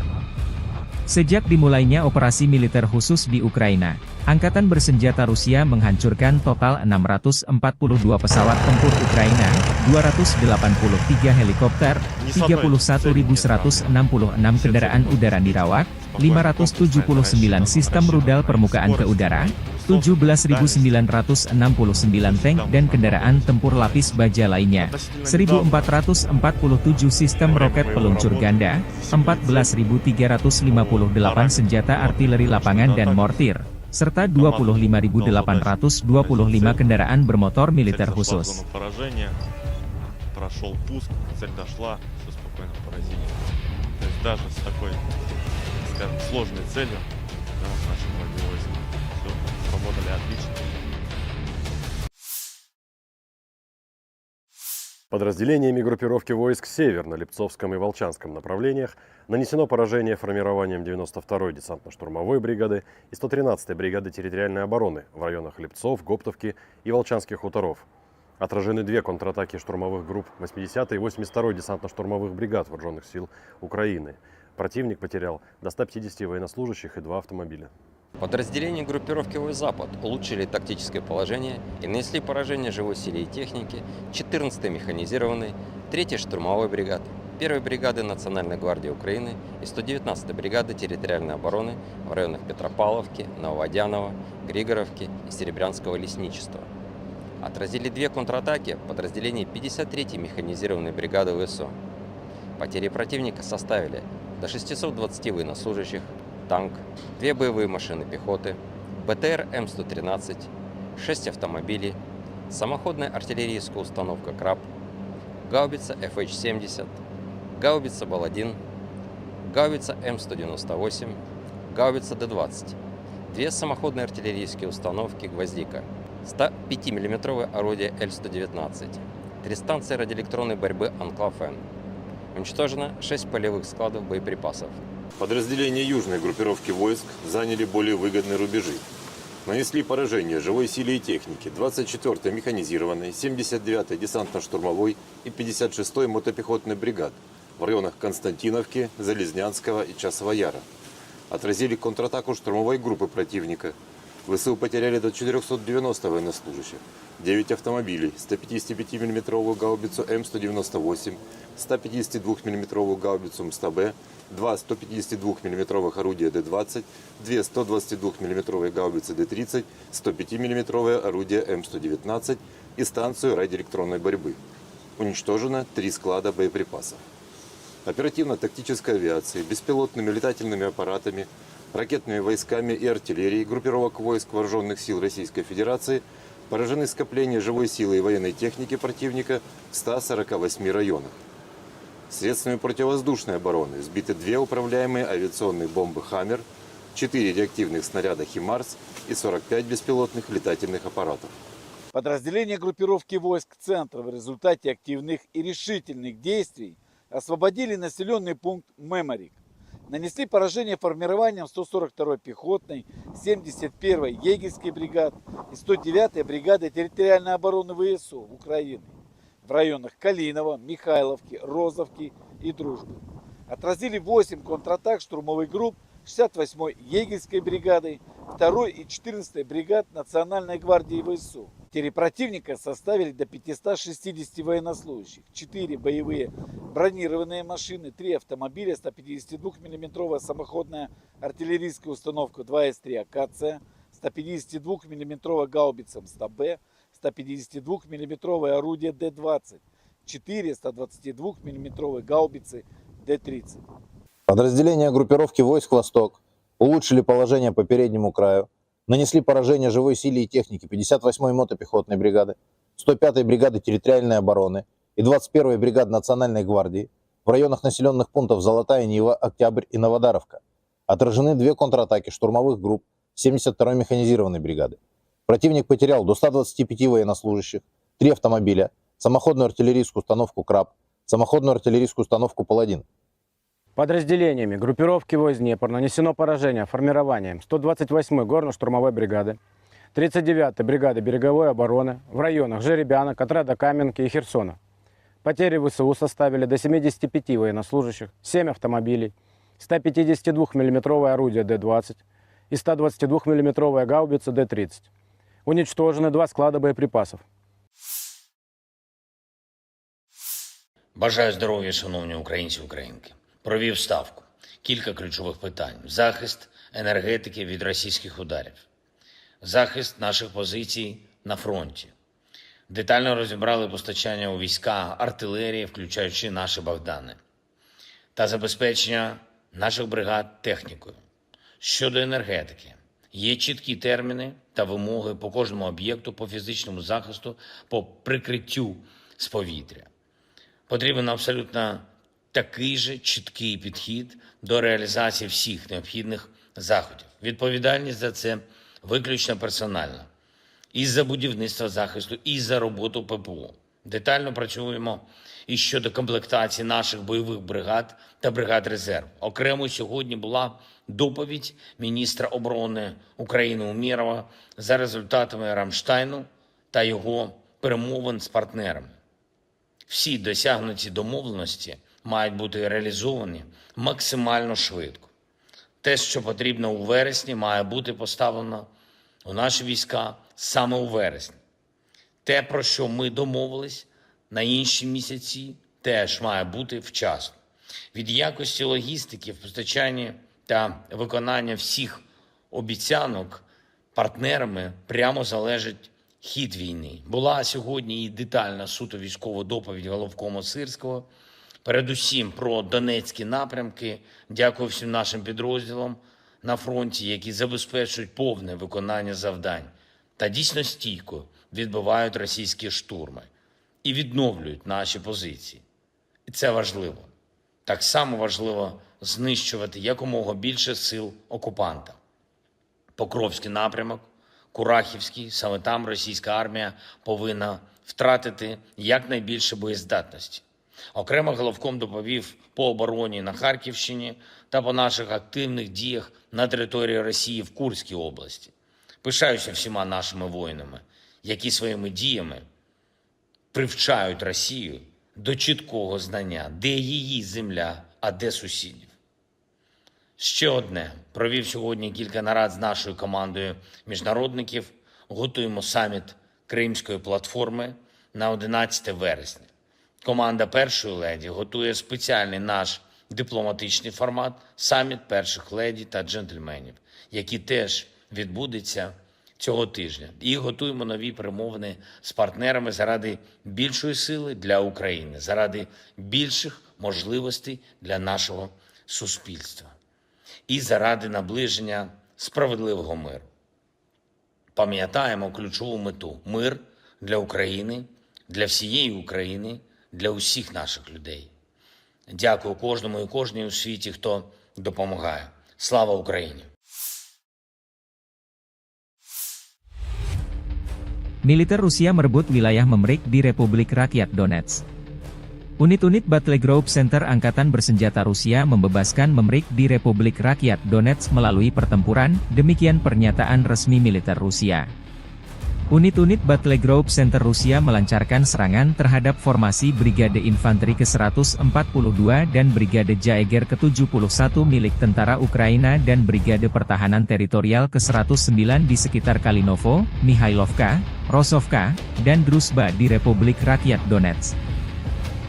Sejak dimulainya operasi militer khusus di Ukraina, angkatan bersenjata Rusia menghancurkan total enam ratus empat puluh dua pesawat tempur Ukraina, dua ratus delapan puluh tiga helikopter, tiga puluh satu ribu seratus enam puluh enam kendaraan udara nirawak, lima ratus tujuh puluh sembilan sistem rudal permukaan ke udara, tujuh belas ribu sembilan ratus enam puluh sembilan tank dan kendaraan tempur lapis baja lainnya, seribu empat ratus empat puluh tujuh sistem roket peluncur ganda, empat belas ribu tiga ratus lima puluh delapan senjata artileri lapangan dan mortir, serta dua puluh lima ribu delapan ratus dua puluh lima kendaraan bermotor militer khusus. Прошел пуск, цель дошла, все спокойно поразили. То есть даже с такой, скажем, сложной целью, да, наши войска все сработали отлично. Подразделениями группировки войск «Север» на Липцовском и Волчанском направлениях нанесено поражение формированием девяносто второй десантно-штурмовой бригады и сто тринадцатой бригады территориальной обороны в районах Липцов, Гоптовки и Волчанских хуторов. Отражены две контратаки штурмовых групп восьмидесятой и восемьдесят второй десантно-штурмовых бригад вооружённых сил Украины. Противник потерял до ста пятидесяти военнослужащих и два автомобиля. Подразделения группировки войск «Запад» улучшили тактическое положение и нанесли поражение живой силе и технике четырнадцатой механизированной, третьей штурмовой бригады, первой бригады Национальной гвардии Украины и сто девятнадцатой бригады территориальной обороны в районах Петропавловки, Нововодяново, Григоровки и Серебрянского лесничества. Отразили две контратаки подразделений пятьдесят третьей механизированной бригады ВСУ. Потери противника составили до шестисот двадцати военнослужащих, танк, две боевые машины пехоты, БТР М сто тринадцать, шесть автомобилей, самоходная артиллерийская установка «Краб», гаубица Ф Х семьдесят, гаубица Бал один, гаубица М сто девяносто восемь, гаубица Д двадцать, две самоходные артиллерийские установки «Гвоздика», сто пятимиллиметровое орудие Л сто девятнадцать, три станции радиоэлектронной борьбы «Анклав-Н». Уничтожено шесть полевых складов боеприпасов. Подразделения южной группировки войск заняли более выгодные рубежи. Нанесли поражение живой силе и технике двадцать четвёртой механизированной, семьдесят девятой десантно-штурмовой и пятьдесят шестой мотопехотной бригад в районах Константиновки, Залезнянского и Часового Яра. Отразили контратаку штурмовой группы противника. ВСУ потеряли до четырёхсот девяноста военнослужащих, девять автомобилей, сто пятидесятипятимиллиметровую гаубицу М сто девяносто восемь, сто пятидесятидвухмиллиметровую гаубицу М сто Б, два сто пятидесятидвухмиллиметровых орудия Д двадцать, две сто двадцатидвухмиллиметровые гаубицы Д тридцать, сто пятимиллиметровое орудие М сто девятнадцать и станцию радиоэлектронной борьбы. Уничтожено три склада боеприпасов. Оперативно-тактической авиацией, беспилотными летательными аппаратами, ракетными войсками и артиллерией группировок войск вооружённых сил Российской Федерации поражены скопления живой силы и военной техники противника в ста сорока восьми районах. Средствами противовоздушной обороны сбиты две управляемые авиационные бомбы «Хаммер», четыре реактивных снаряда «Химарс» и сорок пять беспилотных летательных аппаратов. Подразделения группировки войск «Центр» в результате активных и решительных действий освободили населённый пункт Меморик. Нанесли поражение формированиям сто сорок второй пехотной, семьдесят первой егерской бригад и сто девятой бригады территориальной обороны ВСУ Украины в районах Калиново, Михайловки, Розовки и Дружбы. Отразили восемь контратак штурмовых групп шестьдесят восьмой егерской бригады, второй и четырнадцатой бригад Национальной гвардии ВСУ. Потери противника составили до пятисот шестидесяти военнослужащих, четыре боевые бронированные машины, три автомобиля, сто пятидесятидвухмиллиметровая самоходная артиллерийская установка два эс три «Акация», сто пятидесятидвухмиллиметровая гаубица М сто Б, сто пятидесятидвухмиллиметровое орудие Д двадцать, четыре сто двадцатидвухмиллиметровые гаубицы Д тридцать. Подразделения группировки войск «Восток» улучшили положение по переднему краю, нанесли поражение живой силе и технике пятьдесят восьмой мотопехотной бригады, сто пятой бригады территориальной обороны и двадцать первой бригады Национальной гвардии в районах населённых пунктов Золотая Нива, Октябрь и Новодаровка. Отражены две контратаки штурмовых групп семьдесят второй механизированной бригады. Противник потерял до ста двадцати пяти военнослужащих, три автомобиля, самоходную артиллерийскую установку «Краб», самоходную артиллерийскую установку «Паладин». Подразделениями группировки войск «Днепр» нанесено поражение формированиям сто двадцать восьмой горно-штурмовой бригады, тридцать девятой бригады береговой обороны в районах Жеребяна, Котрада-Каменки и Херсона. Потери ВСУ составили до семидесяти пяти военнослужащих, семь автомобилей, сто пятидесятидвухмиллиметровое орудие Д двадцать и сто двадцатидвухмиллиметровая гаубица Д тридцать. Уничтожены два склада боеприпасов. Бажаю здоров'я, шановні українці, українки. Провів ставку. Кілька ключових питань: захист енергетики від російських ударів, захист наших позицій на фронті. Детально розібрали постачання у війська артилерії, включаючи наші Богдани, та забезпечення наших бригад технікою. Щодо енергетики, є чіткі терміни та вимоги по кожному об'єкту, по фізичному захисту, по прикриттю з повітря. Потрібен абсолютно такий же чіткий підхід до реалізації всіх необхідних заходів. Відповідальність за це виключно персональна. І за будівництво захисту, і за роботу П П О. Детально працюємо і щодо комплектації наших бойових бригад та бригад резерву. Окремо сьогодні була доповідь міністра оборони України Умєрова за результатами Рамштайну та його перемовин з партнерами. Всі досягнуті домовленості мають бути реалізовані максимально швидко. Те, що потрібно у вересні, має бути поставлено у наші війська саме у вересні. Те, про що ми домовились на інші місяці, теж має бути вчасно. Від якості логістики в постачанні та виконання всіх обіцянок партнерами прямо залежить хід війни. Була сьогодні і детальна суто військова доповідь головкома Сирського, передусім про Донецькі напрямки. Дякую всім нашим підрозділам на фронті, які забезпечують повне виконання завдань та дійсно стійко відбивають російські штурми і відновлюють наші позиції. І це важливо. Так само важливо знищувати якомога більше сил окупанта. Покровський напрямок, Курахівський, саме там російська армія повинна втратити якнайбільше боєздатності. Окремо головком доповів по обороні на Харківщині та по наших активних діях на території Росії в Курській області. Пишаюся всіма нашими воїнами, які своїми діями привчають Росію до чіткого знання, де її земля, а де сусідів. Ще одне. Провів сьогодні кілька нарад з нашою командою міжнародників. Готуємо саміт Кримської платформи на одинадцяте вересня. Команда першої леді готує спеціальний наш дипломатичний формат — саміт перших леді та джентльменів, який теж відбудеться цього тижня. І готуємо нові перемовини з партнерами заради більшої сили для України, заради більших можливостей для нашого суспільства і заради наближення справедливого миру. Пам'ятаємо ключову мету: мир для України, для всієї України, для усіх наших людей. Дякую кожному і кожній у світі, хто допомагає. Слава Україні! Militer Rusia merebut wilayah Memrik di Republik Rakyat Donetsk. Unit-unit Battle Group Center Angkatan Bersenjata Rusia membebaskan Memrik di Republik Rakyat Donetsk melalui pertempuran, demikian pernyataan resmi militer Rusia. Unit-unit Battle Group Center Rusia melancarkan serangan terhadap formasi Brigade Infanteri ke seratus empat puluh dua dan Brigade Jaeger ke tujuh puluh satu milik tentara Ukraina dan Brigade Pertahanan Teritorial ke seratus sembilan di sekitar Kalinovo, Mihailovka, Rosovka, dan Druzhba di Republik Rakyat Donetsk.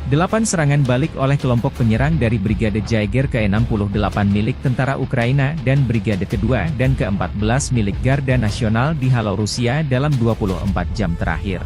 Delapan serangan balik oleh kelompok penyerang dari Brigade Jaeger ke enam puluh delapan milik tentara Ukraina dan Brigade kedua dan keempat belas milik Garda Nasional dihalau Rusia dalam dua puluh empat jam terakhir.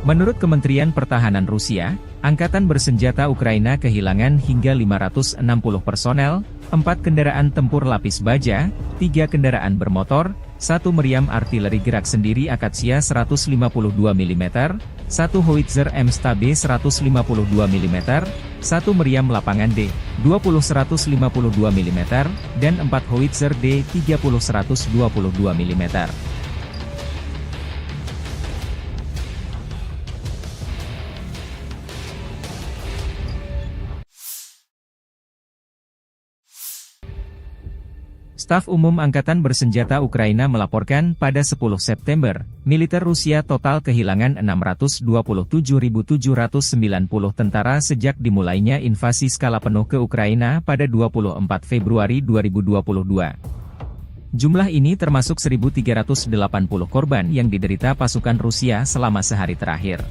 Menurut Kementerian Pertahanan Rusia, angkatan bersenjata Ukraina kehilangan hingga lima ratus enam puluh personel, empat kendaraan tempur lapis baja, tiga kendaraan bermotor, satu meriam artileri gerak sendiri Akasia seratus lima puluh dua milimeter, satu howitzer M S T B seratus lima puluh dua milimeter, satu meriam lapangan D dua puluh seratus lima puluh dua milimeter, dan empat howitzer D tiga puluh seratus dua puluh dua milimeter. Staf Umum Angkatan Bersenjata Ukraina melaporkan pada sepuluh September, militer Rusia total kehilangan enam ratus dua puluh tujuh ribu tujuh ratus sembilan puluh tentara sejak dimulainya invasi skala penuh ke Ukraina pada dua puluh empat Februari dua ribu dua puluh dua. Jumlah ini termasuk seribu tiga ratus delapan puluh korban yang diderita pasukan Rusia selama sehari terakhir.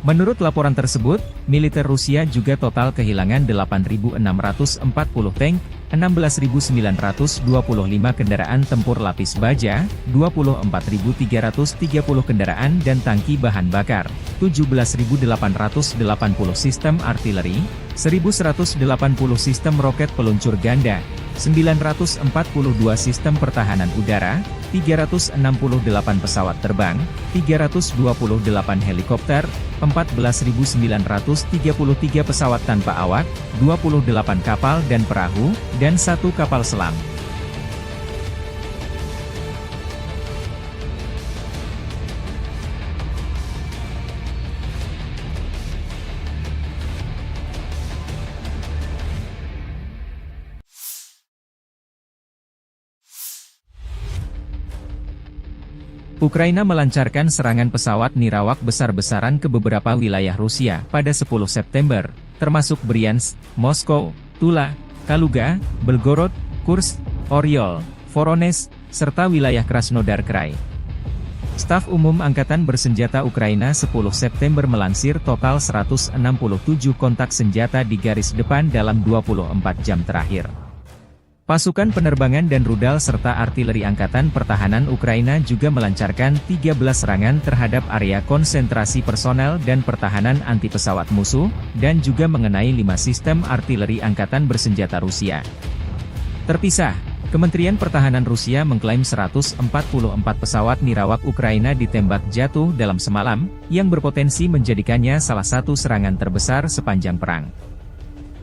Menurut laporan tersebut, militer Rusia juga total kehilangan delapan ribu enam ratus empat puluh tank, enam belas ribu sembilan ratus dua puluh lima kendaraan tempur lapis baja, dua puluh empat ribu tiga ratus tiga puluh kendaraan dan tangki bahan bakar, tujuh belas ribu delapan ratus delapan puluh sistem artileri, seribu seratus delapan puluh sistem roket peluncur ganda, sembilan ratus empat puluh dua sistem pertahanan udara, tiga ratus enam puluh delapan pesawat terbang, tiga ratus dua puluh delapan helikopter, empat belas ribu sembilan ratus tiga puluh tiga pesawat tanpa awak, dua puluh delapan kapal dan perahu, dan satu kapal selam. Ukraina melancarkan serangan pesawat nirawak besar-besaran ke beberapa wilayah Rusia pada sepuluh September, termasuk Bryansk, Moskow, Tula, Kaluga, Belgorod, Kursk, Oryol, Voronezh, serta wilayah Krasnodar Krai. Staf Umum Angkatan Bersenjata Ukraina sepuluh September melansir total seratus enam puluh tujuh kontak senjata di garis depan dalam dua puluh empat jam terakhir. Pasukan penerbangan dan rudal serta artileri Angkatan Pertahanan Ukraina juga melancarkan tiga belas serangan terhadap area konsentrasi personel dan pertahanan anti pesawat musuh, dan juga mengenai lima sistem artileri angkatan bersenjata Rusia. Terpisah, Kementerian Pertahanan Rusia mengklaim seratus empat puluh empat pesawat nirawak Ukraina ditembak jatuh dalam semalam, yang berpotensi menjadikannya salah satu serangan terbesar sepanjang perang.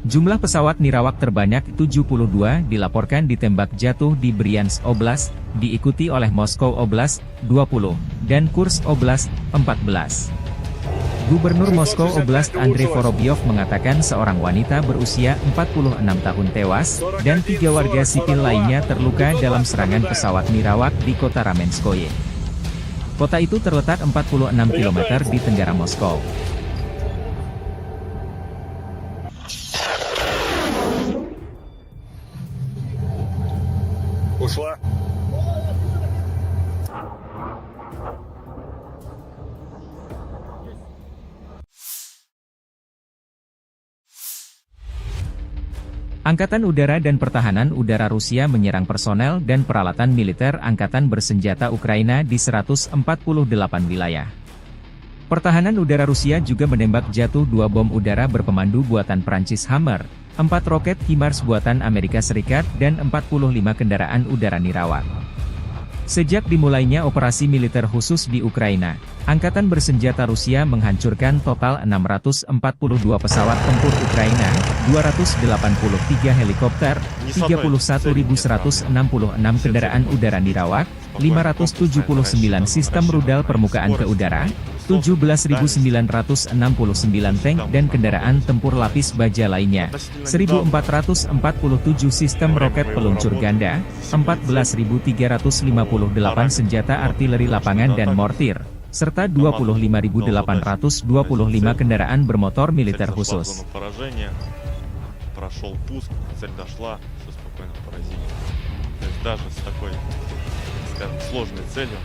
Jumlah pesawat nirawak terbanyak tujuh puluh dua dilaporkan ditembak jatuh di Bryansk Oblast, diikuti oleh Moskow Oblast, dua puluh, dan Kursk Oblast, empat belas. Gubernur Moskow Oblast Andrei Vorobyov mengatakan seorang wanita berusia empat puluh enam tahun tewas, dan tiga warga sipil lainnya terluka dalam serangan pesawat nirawak di kota Ramenskoye. Kota itu terletak empat puluh enam kilometer di tenggara Moskow. Ушла. Angkatan Udara dan Pertahanan Udara Rusia menyerang personel dan peralatan militer angkatan bersenjata Ukraina di seratus empat puluh delapan wilayah. Pertahanan udara Rusia juga menembak jatuh dua bom udara berpemandu buatan Prancis Hammer, empat roket HIMARS buatan Amerika Serikat, dan empat puluh lima kendaraan udara nirawak. Sejak dimulainya operasi militer khusus di Ukraina, Angkatan Bersenjata Rusia menghancurkan total enam ratus empat puluh dua pesawat tempur Ukraina, dua ratus delapan puluh tiga helikopter, tiga puluh satu ribu seratus enam puluh enam kendaraan udara nirawak, lima ratus tujuh puluh sembilan sistem rudal permukaan ke udara, tujuh belas ribu sembilan ratus enam puluh sembilan tank dan kendaraan tempur lapis baja lainnya, seribu empat ratus empat puluh tujuh sistem roket peluncur ganda, empat belas ribu tiga ratus lima puluh delapan senjata artileri lapangan dan mortir, serta dua puluh lima ribu delapan ratus dua puluh lima kendaraan bermotor militer khusus. Прошёл пуск, цель дошла, всё спокойно поразили. То есть даже с такой, скажем, сложной целью,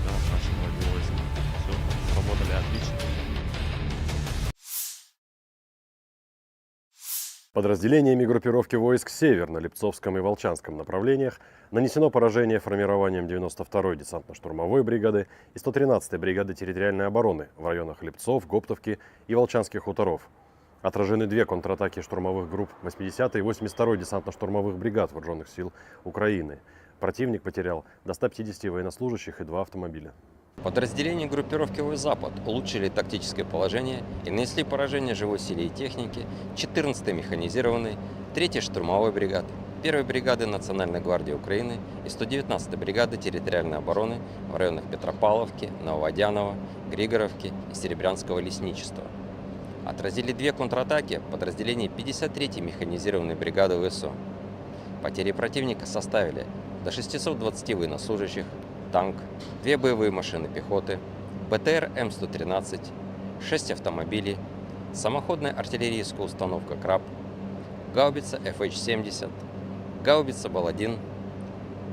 да, наши боевые войска всё сработали отлично. Подразделениями группировки войск «Север» на Липцовском и Волчанском направлениях нанесено поражение формированиям девяносто второй десантно-штурмовой бригады и сто тринадцатой бригады территориальной обороны в районах Липцов, Гоптовки и Волчанских хуторов. Отражены две контратаки штурмовых групп восьмидесятой и восемьдесят второй десантно-штурмовых бригад Вооружённых сил Украины. Противник потерял до ста пятидесяти военнослужащих и два автомобиля. Подразделения группировки войск «Запад» улучшили тактическое положение и нанесли поражение живой силе и технике четырнадцатой механизированной, третьей штурмовой бригады, первой бригады Национальной гвардии Украины и сто девятнадцатой бригады территориальной обороны в районах Петропавловки, Нововодяново, Григоровки и Серебрянского лесничества. Отразили две контратаки подразделений пятьдесят третьей механизированной бригады ВСУ. Потери противника составили до шестисот двадцати военнослужащих, танк, две боевые машины пехоты, БТР М сто тринадцать, шесть автомобилей, самоходная артиллерийская установка «Краб», гаубица Ф Х семьдесят, гаубица Бал один,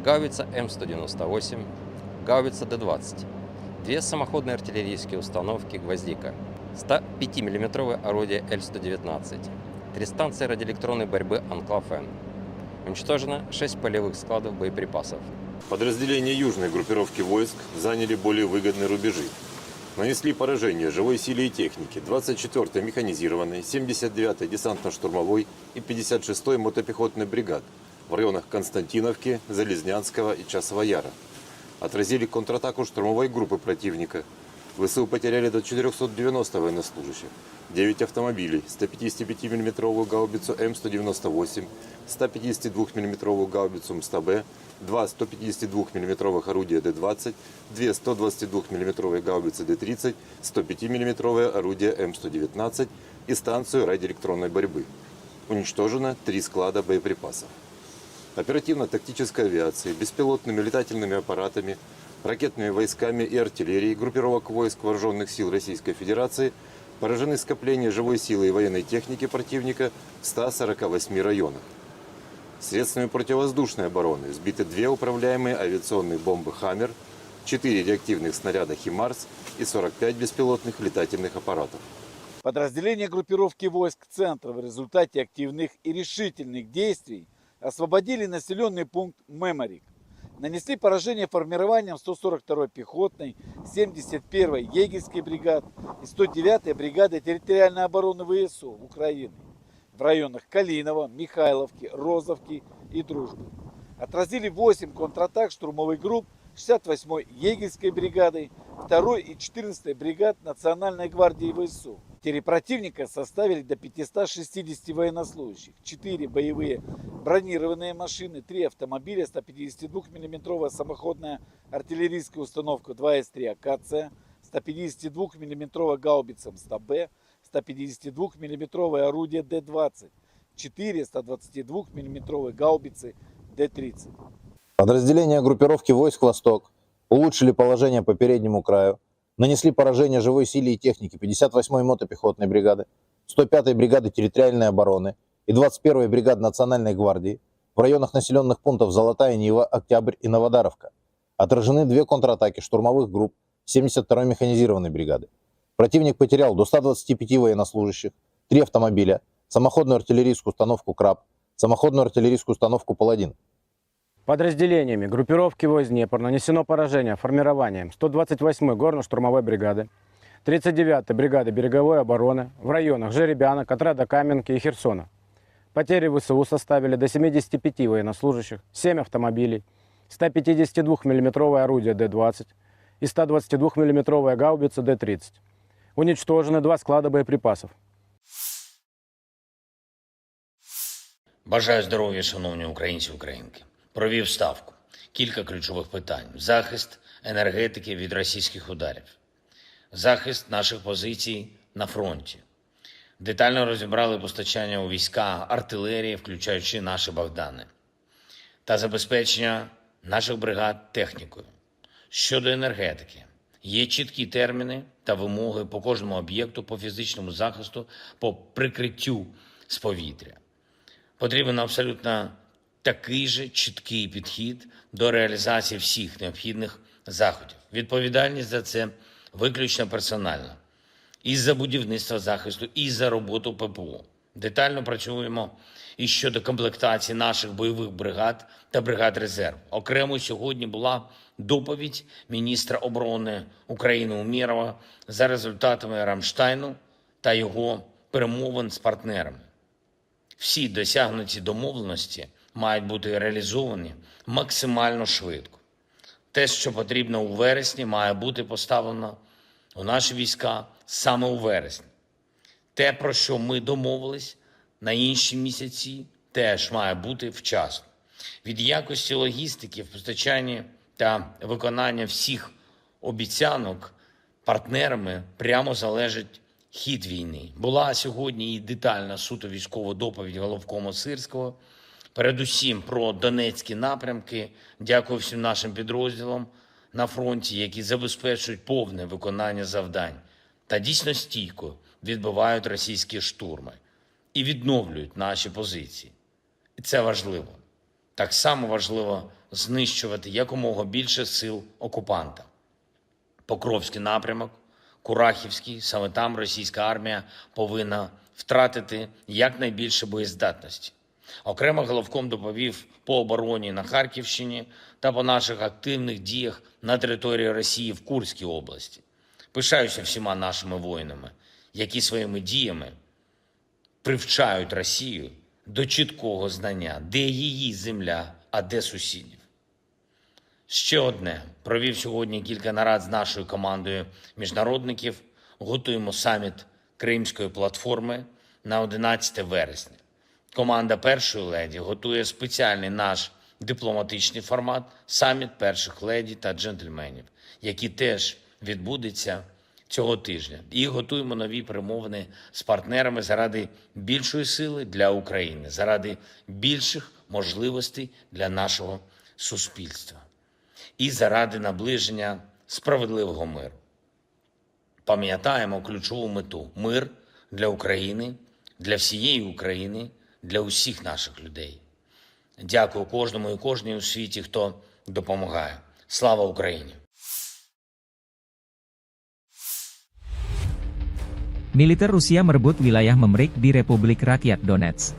гаубица М сто девяносто восемь, гаубица Д двадцать, две самоходные артиллерийские установки «Гвоздика», сто пятимиллиметровое орудие Л сто девятнадцать, три станции радиоэлектронной борьбы «Анклав-М». Уничтожено шесть полевых складов боеприпасов. Подразделения южной группировки войск заняли более выгодные рубежи. Нанесли поражение живой силе и технике двадцать четвёртой механизированной, семьдесят девятой десантно-штурмовой и пятьдесят шестой мотопехотной бригад в районах Константиновки, Залезнянского и Часового Яра. Отразили контратаку штурмовой группы противника. В С У потеряли до четырёхсот девяноста военнослужащих, девять автомобилей, сто пятидесятипятимиллиметровую гаубицу М сто девяносто восемь, сто пятидесятидвухмиллиметровую гаубицу М сто Б, два сто пятидесятидвухмиллиметровых орудия Д двадцать, две сто двадцатидвухмиллиметровые гаубицы Д тридцать, сто пятимиллиметровое орудие М сто девятнадцать и станцию радиоэлектронной борьбы. Уничтожено три склада боеприпасов. Оперативно-тактической авиацией, беспилотными летательными аппаратами, ракетными войсками и артиллерией группировок войск Вооружённых сил Российской Федерации поражены скопления живой силы и военной техники противника в ста сорока восьми районах. Средствами противовоздушной обороны сбиты две управляемые авиационные бомбы «Хаммер», четыре реактивных снаряда «Химарс» и сорок пять беспилотных летательных аппаратов. Подразделения группировки войск «Центр» в результате активных и решительных действий освободили населённый пункт Меморик. Нанесли поражение формированиям сто сорок второй пехотной, семьдесят первой егерской бригад и сто девятой бригады территориальной обороны В С У Украины в районах Калиново, Михайловки, Розовки и Дружбы. Отразили восемь контратак штурмовых групп шестьдесят восьмой егерской бригады, второй и четырнадцатой бригад Национальной гвардии В С У. Потери противника составили до пятисот шестидесяти военнослужащих, четыре боевые бронированные машины, три автомобиля, сто пятидесятидвухмиллиметровая самоходная артиллерийская установка два эс три «Акация», сто пятидесятидвухмиллиметровая гаубица М сто Б, сто пятидесятидвухмиллиметровое орудие Д двадцать, четыре сто двадцатидвухмиллиметровые гаубицы Д тридцать. Подразделения группировки войск «Восток» улучшили положение по переднему краю, нанесли поражение живой силе и технике пятьдесят восьмой мотопехотной бригады, сто пятой бригады территориальной обороны и двадцать первой бригады Национальной гвардии в районах населённых пунктов Золотая Нива, Октябрь и Новодаровка. Отражены две контратаки штурмовых групп семьдесят второй механизированной бригады. Противник потерял до ста двадцати пяти военнослужащих, три автомобиля, самоходную артиллерийскую установку «Краб», самоходную артиллерийскую установку «Паладин». Подразделениями группировки войск «Днепр» нанесено поражение формированиям сто двадцать восьмой горно-штурмовой бригады, тридцать девятой бригады береговой обороны в районах Жеребяна, Котрада-Каменки и Херсона. Потери В С У составили до семидесяти пяти военнослужащих, семь автомобилей, сто пятидесятидвухмиллиметровое орудие Д двадцать и сто двадцатидвухмиллиметровая гаубица Д тридцать. Уничтожены два склада боеприпасов. Бажаю здоров'я, шановні українці, українки. Провів ставку. Кілька ключових питань: захист енергетики від російських ударів, захист наших позицій на фронті. Детально розібрали постачання у війська артилерії, включаючи наші Богдани, та забезпечення наших бригад технікою. Щодо енергетики, є чіткі терміни та вимоги по кожному об'єкту по фізичному захисту, по прикриттю з повітря. Потрібен абсолютно такий же чіткий підхід до реалізації всіх необхідних заходів. Відповідальність за це виключно персональна. І за будівництво захисту, і за роботу П П О. Детально працюємо і щодо комплектації наших бойових бригад та бригад резерву. Окремо сьогодні була доповідь міністра оборони України Умєрова за результатами Рамштайну та його перемовин з партнерами. Всі досягнуті домовленості мають бути реалізовані максимально швидко. Те, що потрібно у вересні, має бути поставлено у наші війська саме у вересні. Те, про що ми домовились на інші місяці, теж має бути вчасно. Від якості логістики в постачанні та виконання всіх обіцянок партнерами прямо залежить хід війни. Була сьогодні і детальна суто військова доповідь головкома Сирського, передусім про Донецькі напрямки. Дякую всім нашим підрозділам на фронті, які забезпечують повне виконання завдань та дійсно стійко відбивають російські штурми і відновлюють наші позиції. І це важливо. Так само важливо знищувати якомога більше сил окупанта. Покровський напрямок, Курахівський, саме там російська армія повинна втратити якнайбільше боєздатності. Окремо головком доповів по обороні на Харківщині та по наших активних діях на території Росії в Курській області. Пишаюся всіма нашими воїнами, які своїми діями привчають Росію до чіткого знання, де її земля, а де сусідів. Ще одне. Провів сьогодні кілька нарад з нашою командою міжнародників. Готуємо саміт Кримської платформи на одинадцяте вересня. Команда першої леді готує спеціальний наш дипломатичний формат — саміт перших леді та джентльменів, який теж відбудеться цього тижня. І готуємо нові перемовини з партнерами заради більшої сили для України, заради більших можливостей для нашого суспільства і заради наближення справедливого миру. Пам'ятаємо ключову мету: мир для України, для всієї України, для усіх наших людей. Дякую кожному і кожній у світі, хто допомагає. Слава Україні! Militer Rusia merebut wilayah Memrik di Republik Rakyat Donetsk.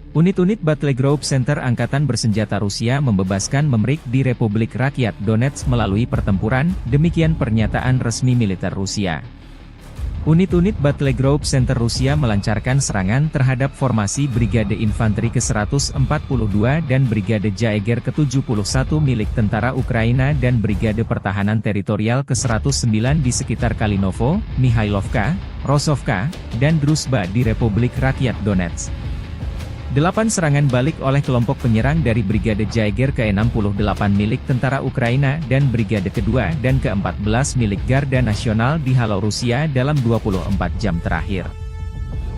Unit-unit Battle Group Center Angkatan Bersenjata Rusia membebaskan Memrik di Republik Rakyat Donetsk melalui pertempuran, demikian pernyataan resmi militer Rusia. Unit-unit Battle Group Center Rusia melancarkan serangan terhadap formasi Brigade Infanteri ke seratus empat puluh dua dan Brigade Jaeger ke tujuh puluh satu milik tentara Ukraina dan Brigade Pertahanan Teritorial ke seratus sembilan di sekitar Kalinovo, Mihailovka, Rosovka, dan Druzhba di Republik Rakyat Donetsk. Delapan serangan balik oleh kelompok penyerang dari Brigade Jaeger ke enam puluh delapan milik tentara Ukraina dan Brigade kedua dan keempat belas milik Garda Nasional dihalau Rusia dalam dua puluh empat jam terakhir.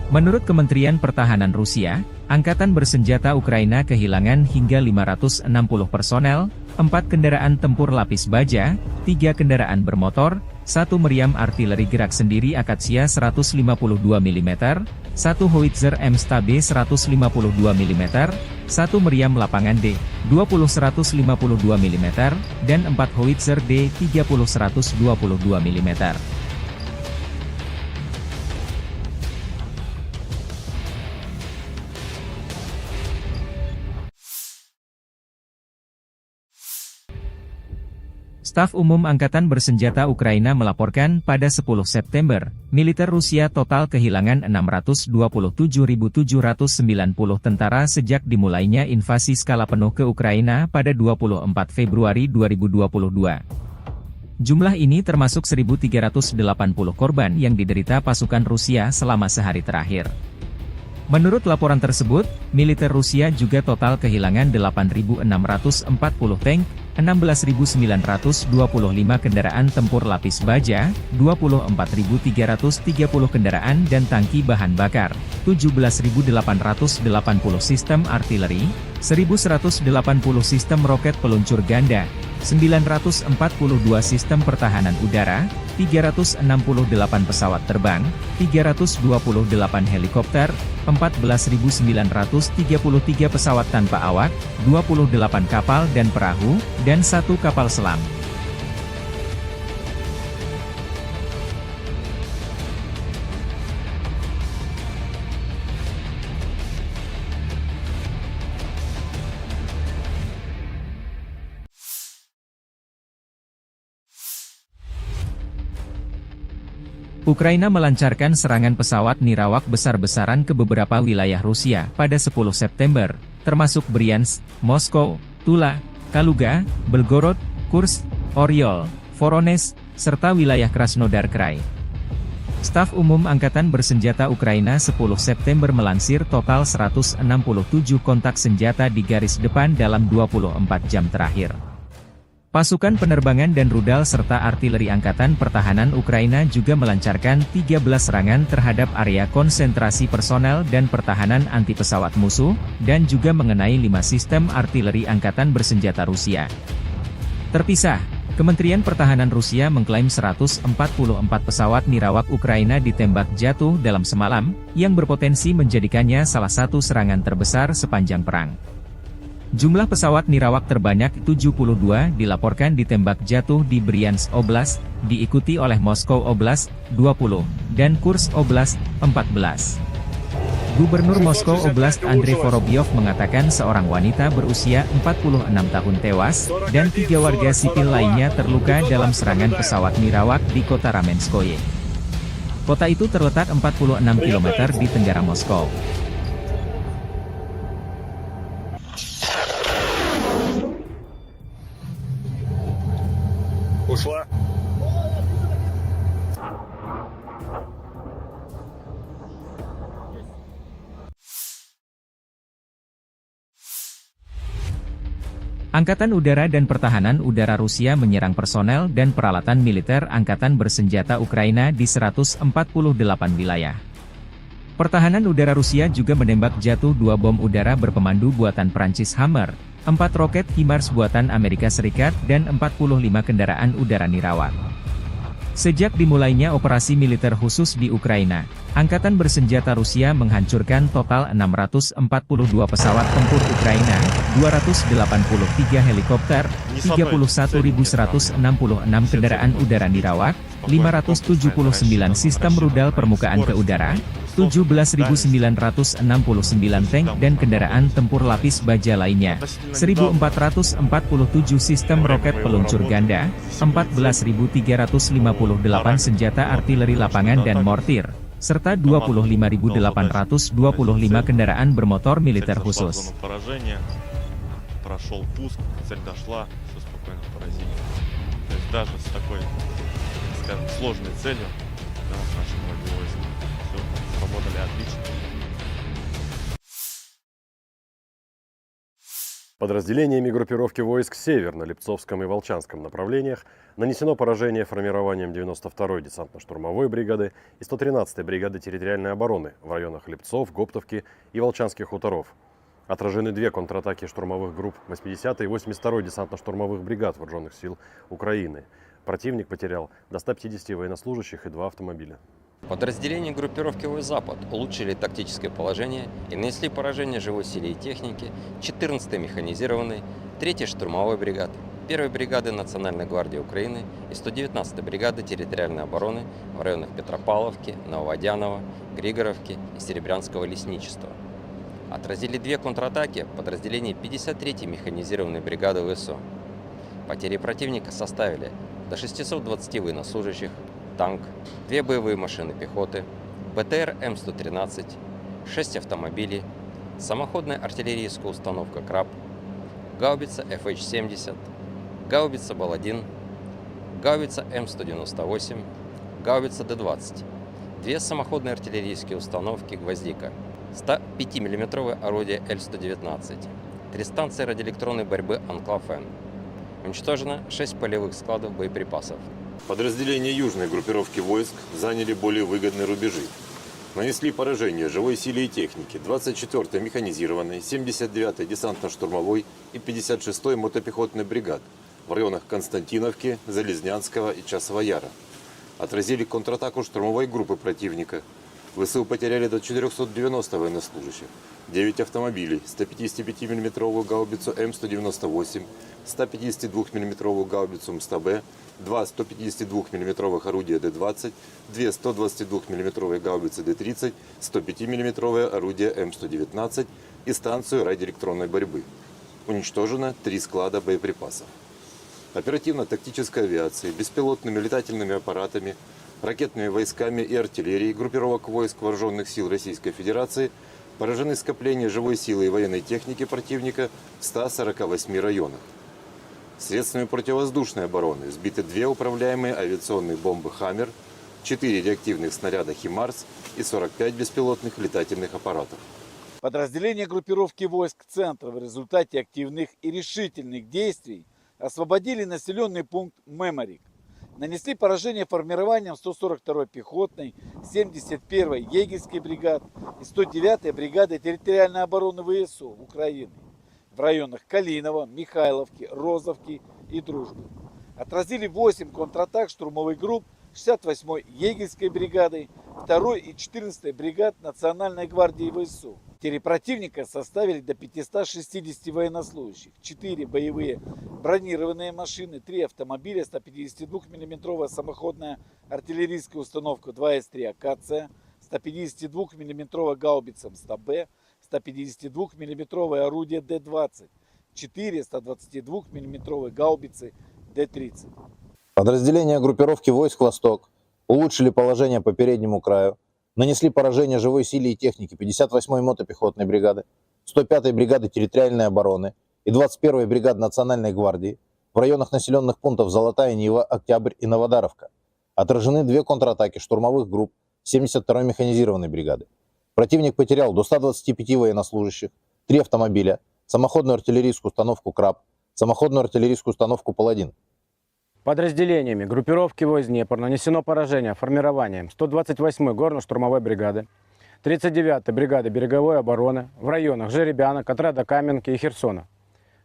Menurut Kementerian Pertahanan Rusia, angkatan bersenjata Ukraina kehilangan hingga lima ratus enam puluh personel, empat kendaraan tempur lapis baja, tiga kendaraan bermotor, satu meriam artileri gerak sendiri Akasia seratus lima puluh dua milimeter, satu howitzer M S T B seratus lima puluh dua milimeter, satu meriam lapangan D dua puluh seratus lima puluh dua milimeter, dan empat howitzer D tiga puluh seratus dua puluh dua milimeter. Staf Umum Angkatan Bersenjata Ukraina melaporkan pada sepuluh September, militer Rusia total kehilangan enam ratus dua puluh tujuh ribu tujuh ratus sembilan puluh tentara sejak dimulainya invasi skala penuh ke Ukraina pada dua puluh empat Februari dua ribu dua puluh dua. Jumlah ini termasuk seribu tiga ratus delapan puluh korban yang diderita pasukan Rusia selama sehari terakhir. Menurut laporan tersebut, militer Rusia juga total kehilangan delapan ribu enam ratus empat puluh tank, enam belas ribu sembilan ratus dua puluh lima kendaraan tempur lapis baja, dua puluh empat ribu tiga ratus tiga puluh kendaraan dan tangki bahan bakar, tujuh belas ribu delapan ratus delapan puluh sistem artileri, seribu seratus delapan puluh sistem roket peluncur ganda, sembilan ratus empat puluh dua sistem pertahanan udara, tiga ratus enam puluh delapan pesawat terbang, tiga ratus dua puluh delapan helikopter, empat belas ribu sembilan ratus tiga puluh tiga pesawat tanpa awak, dua puluh delapan kapal dan perahu, dan satu kapal selam. Ukraina melancarkan serangan pesawat nirawak besar-besaran ke beberapa wilayah Rusia pada sepuluh September, termasuk Bryansk, Moskow, Tula, Kaluga, Belgorod, Kursk, Oryol, Voronezh, serta wilayah Krasnodar Krai. Staf Umum Angkatan Bersenjata Ukraina sepuluh September melansir total seratus enam puluh tujuh kontak senjata di garis depan dalam dua puluh empat jam terakhir. Pasukan penerbangan dan rudal serta artileri Angkatan Pertahanan Ukraina juga melancarkan tiga belas serangan terhadap area konsentrasi personel dan pertahanan anti pesawat musuh, dan juga mengenai lima sistem artileri angkatan bersenjata Rusia. Terpisah, Kementerian Pertahanan Rusia mengklaim seratus empat puluh empat pesawat nirawak Ukraina ditembak jatuh dalam semalam, yang berpotensi menjadikannya salah satu serangan terbesar sepanjang perang. Jumlah pesawat nirawak terbanyak tujuh puluh dua dilaporkan ditembak jatuh di Bryansk Oblast, diikuti oleh Moskow Oblast, dua puluh, dan Kursk Oblast, empat belas. Gubernur Moskow Oblast Andrei Vorobyov mengatakan seorang wanita berusia empat puluh enam tahun tewas dan tiga warga sipil lainnya terluka dalam serangan pesawat nirawak di kota Ramenskoye. Kota itu terletak empat puluh enam kilometer di tenggara Moskow. Ушла. Angkatan Udara dan Pertahanan Udara Rusia menyerang personel dan peralatan militer angkatan bersenjata Ukraina di seratus empat puluh delapan wilayah. Pertahanan udara Rusia juga menembak jatuh dua bom udara berpemandu buatan Prancis Hammer, empat roket HIMARS buatan Amerika Serikat, dan empat puluh lima kendaraan udara nirawak. Sejak dimulainya operasi militer khusus di Ukraina, angkatan bersenjata Rusia menghancurkan total enam ratus empat puluh dua pesawat tempur Ukraina, dua ratus delapan puluh tiga helikopter, tiga puluh satu ribu seratus enam puluh enam kendaraan udara nirawak, lima ratus tujuh puluh sembilan sistem rudal permukaan ke udara, tujuh belas ribu sembilan ratus enam puluh sembilan tank dan kendaraan tempur lapis baja lainnya, seribu empat ratus empat puluh tujuh sistem roket peluncur ganda, empat belas ribu tiga ratus lima puluh delapan senjata artileri lapangan dan mortir, serta dua puluh lima ribu delapan ratus dua puluh lima kendaraan bermotor militer khusus. Спокойно поразили. То есть даже с такой, скажем, сложной целью, да, наши войска всё сработали отлично. Подразделениями группировки войск «Север» на Липцовском и Волчанском направлениях нанесено поражение формированием девяносто второй десантно-штурмовой бригады и сто тринадцатой бригады территориальной обороны в районах Липцов, Гоптовки и Волчанских хуторов. Отражены две контратаки штурмовых групп восьмидесятой и восемьдесят второй десантно-штурмовых бригад Вооружённых сил Украины. Противник потерял до ста пятидесяти военнослужащих и два автомобиля. Подразделения группировки войск «Запад» улучшили тактическое положение и нанесли поражение живой силе и технике четырнадцатой механизированной, третьей штурмовой бригады, первой бригады Национальной гвардии Украины и сто девятнадцатой бригады территориальной обороны в районах Петропавловки, Нововодяново, Григоровки и Серебрянского лесничества. Отразили две контратаки подразделений пятьдесят третьей механизированной бригады ВСУ. Потери противника составили до шестисот двадцати военнослужащих, танк, две боевые машины пехоты, БТР М сто тринадцать, шесть автомобилей, самоходная артиллерийская установка «Краб», гаубица Ф Х семьдесят, гаубица Бал один, гаубица М сто девяносто восемь, гаубица Д двадцать, две самоходные артиллерийские установки «Гвоздика», ста пяти миллиметровое орудие Л сто девятнадцать, три станции радиоэлектронной борьбы «Анклав-Н». Уничтожено шесть полевых складов боеприпасов. Подразделения южной группировки войск заняли более выгодные рубежи. Нанесли поражение живой силе и технике двадцать четвёртой механизированной, семьдесят девятой десантно-штурмовой и пятьдесят шестой мотопехотной бригад в районах Константиновки, Залезнянского и Часового Яра. Отразили контратаку штурмовой группы противника. ВСУ потеряли до четырёхсот девяноста военнослужащих, девять автомобилей, ста пятидесяти пяти миллиметровую гаубицу М сто девяносто восемь, ста пятидесяти двух миллиметровую гаубицу М сто Б, два сто пятидесяти двух миллиметровых орудия Д двадцать, две сто двадцати двух миллиметровые гаубицы Д тридцать, сто пяти миллиметровое орудие М сто девятнадцать и станцию радиоэлектронной борьбы. Уничтожено три склада боеприпасов. Оперативно-тактической авиацией, беспилотными летательными аппаратами, ракетными войсками и артиллерией группировок войск Вооружённых сил Российской Федерации поражены скопления живой силы и военной техники противника в ста сорока восьми районах. Средствами противовоздушной обороны сбиты две управляемые авиационные бомбы «Хаммер», четыре реактивных снаряда «ХИМАРС» и сорок пять беспилотных летательных аппаратов. Подразделения группировки войск «Центр» в результате активных и решительных действий освободили населённый пункт Меморик. Нанесли поражение формированиям сто сорок второй пехотной, семьдесят первой егерской бригад и сто девятой бригады территориальной обороны ВСУ Украины в районах Калиново, Михайловки, Розовки и Дружбы. Отразили восемь контратак штурмовых групп шестьдесят восьмой егерской бригады, второй и четырнадцатой бригад Национальной гвардии ВСУ. Потери противника составили до пятисот шестидесяти военнослужащих, четыре боевые бронированные машины, три автомобиля, сто пятидесяти двух миллиметровая самоходная артиллерийская установка два эс три «Акация», сто пятидесяти двух миллиметровая гаубица М сто Б, сто пятидесяти двух миллиметровое орудие Д двадцать, четыре сто двадцати двух миллиметровые гаубицы Д тридцать. Подразделения группировки войск «Восток» улучшили положение по переднему краю, нанесли поражение живой силе и технике пятьдесят восьмой мотопехотной бригады, сто пятой бригады территориальной обороны и двадцать первой бригады Национальной гвардии в районах населённых пунктов Золотая Нива, Октябрь и Новодаровка. Отражены две контратаки штурмовых групп семьдесят второй механизированной бригады. Противник потерял до ста двадцати пяти военнослужащих, три автомобиля, самоходную артиллерийскую установку «Краб», самоходную артиллерийскую установку «Паладин». Подразделениями группировки войск «Днепр» нанесено поражение формированием сто двадцать восьмой горно-штурмовой бригады, тридцать девятой бригады береговой обороны в районах Жеребяна, Котрада-Каменки и Херсона.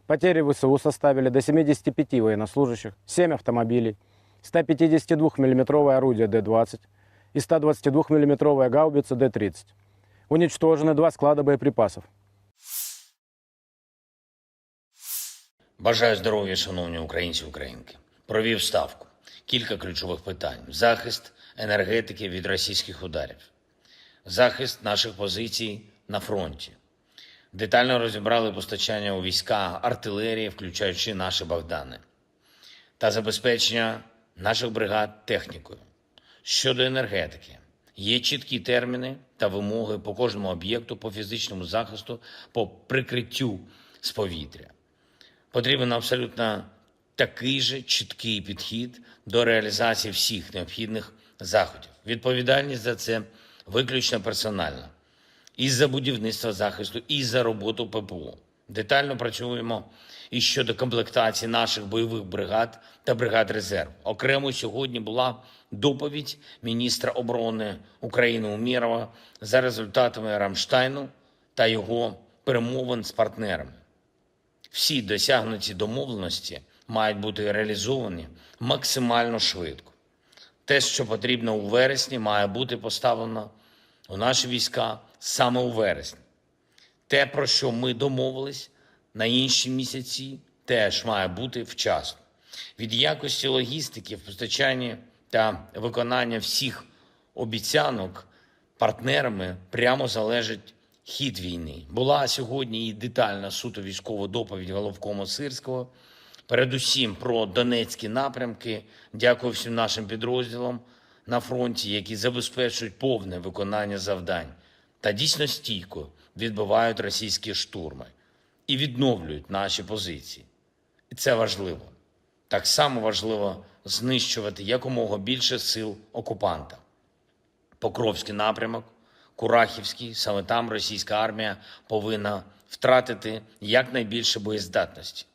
Потери В С У составили до семидесяти пяти военнослужащих, семь автомобилей, сто пятидесяти двух миллиметровое орудие Д двадцать и сто двадцати двух миллиметровая гаубица Д тридцать. Уничтожены два склада боеприпасов. Бажаю здоров'я, шановні українці і українки. Провів ставку. Кілька ключових питань: захист енергетики від російських ударів, захист наших позицій на фронті. Детально розібрали постачання у війська артилерії, включаючи наші Богдани, та забезпечення наших бригад технікою. Щодо енергетики, є чіткі терміни та вимоги по кожному об'єкту, по фізичному захисту, по прикриттю з повітря. Потрібен абсолютно такий же чіткий підхід до реалізації всіх необхідних заходів. Відповідальність за це виключно персональна. І за будівництво захисту, і за роботу П П О. Детально працюємо і щодо комплектації наших бойових бригад та бригад резерву. Окремо сьогодні була доповідь міністра оборони України Умєрова за результатами Рамштайну та його перемовин з партнерами. Всі досягнуті домовленості мають бути реалізовані максимально швидко. Те, що потрібно у вересні, має бути поставлено у наші війська саме у вересні. Те, про що ми домовились на інші місяці, теж має бути вчасно. Від якості логістики в постачанні та виконання всіх обіцянок партнерами прямо залежить хід війни. Була сьогодні і детальна суто військова доповідь головкома Сирського. Передусім про донецькі напрямки. Дякую всім нашим підрозділам на фронті, які забезпечують повне виконання завдань та дійсно стійко відбивають російські штурми і відновлюють наші позиції. І це важливо. Так само важливо знищувати якомога більше сил окупанта. Покровський напрямок, Курахівський, саме там російська армія повинна втратити якнайбільше боєздатності.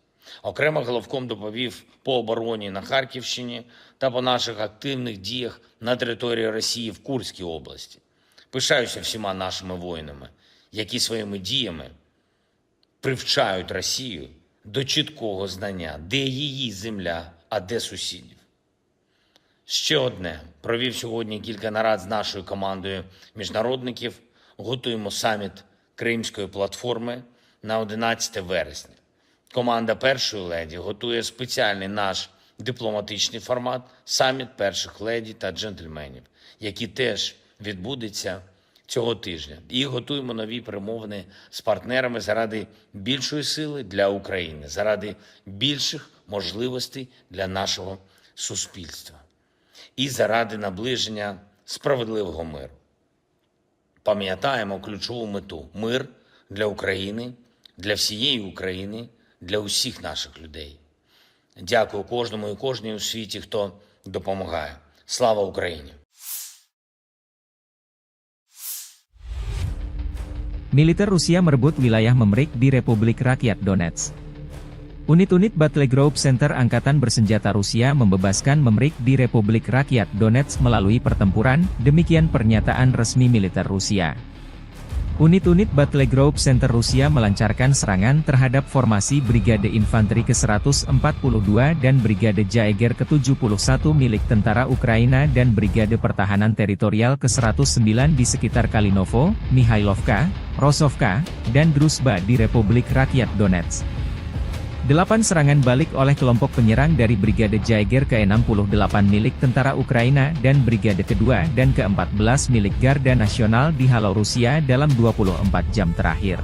Окремо головком доповів по обороні на Харківщині та по наших активних діях на території Росії в Курській області. Пишаюся всіма нашими воїнами, які своїми діями привчають Росію до чіткого знання, де її земля, а де сусідів. Ще одне. Провів сьогодні кілька нарад з нашою командою міжнародників. Готуємо саміт Кримської платформи на одинадцяте вересня. Команда першої леді готує спеціальний наш дипломатичний формат — саміт перших леді та джентльменів, який теж відбудеться цього тижня. І готуємо нові перемовини з партнерами заради більшої сили для України, заради більших можливостей для нашого суспільства і заради наближення справедливого миру. Пам'ятаємо ключову мету: мир для України, для всієї України, для усіх наших людей. Дякую кожному і кожній у світі, хто допомагає. Слава Україні! Militer Rusia merebut wilayah Memrik di Republik Rakyat Donetsk. Unit-unit Battle Group Center Angkatan Bersenjata Rusia membebaskan Memrik di Republik Rakyat Donetsk melalui pertempuran, demikian pernyataan resmi militer Rusia. Unit-unit Battle Group Center Rusia melancarkan serangan terhadap formasi Brigade Infanteri ke seratus empat puluh dua dan Brigade Jaeger ke tujuh puluh satu milik tentara Ukraina dan Brigade Pertahanan Teritorial ke seratus sembilan di sekitar Kalinovo, Mihailovka, Rosovka, dan Druzhba di Republik Rakyat Donetsk. Delapan serangan balik oleh kelompok penyerang dari Brigade Jaeger ke enam puluh delapan milik tentara Ukraina dan Brigade kedua dan keempat belas milik Garda Nasional dihalau Rusia dalam dua puluh empat jam terakhir.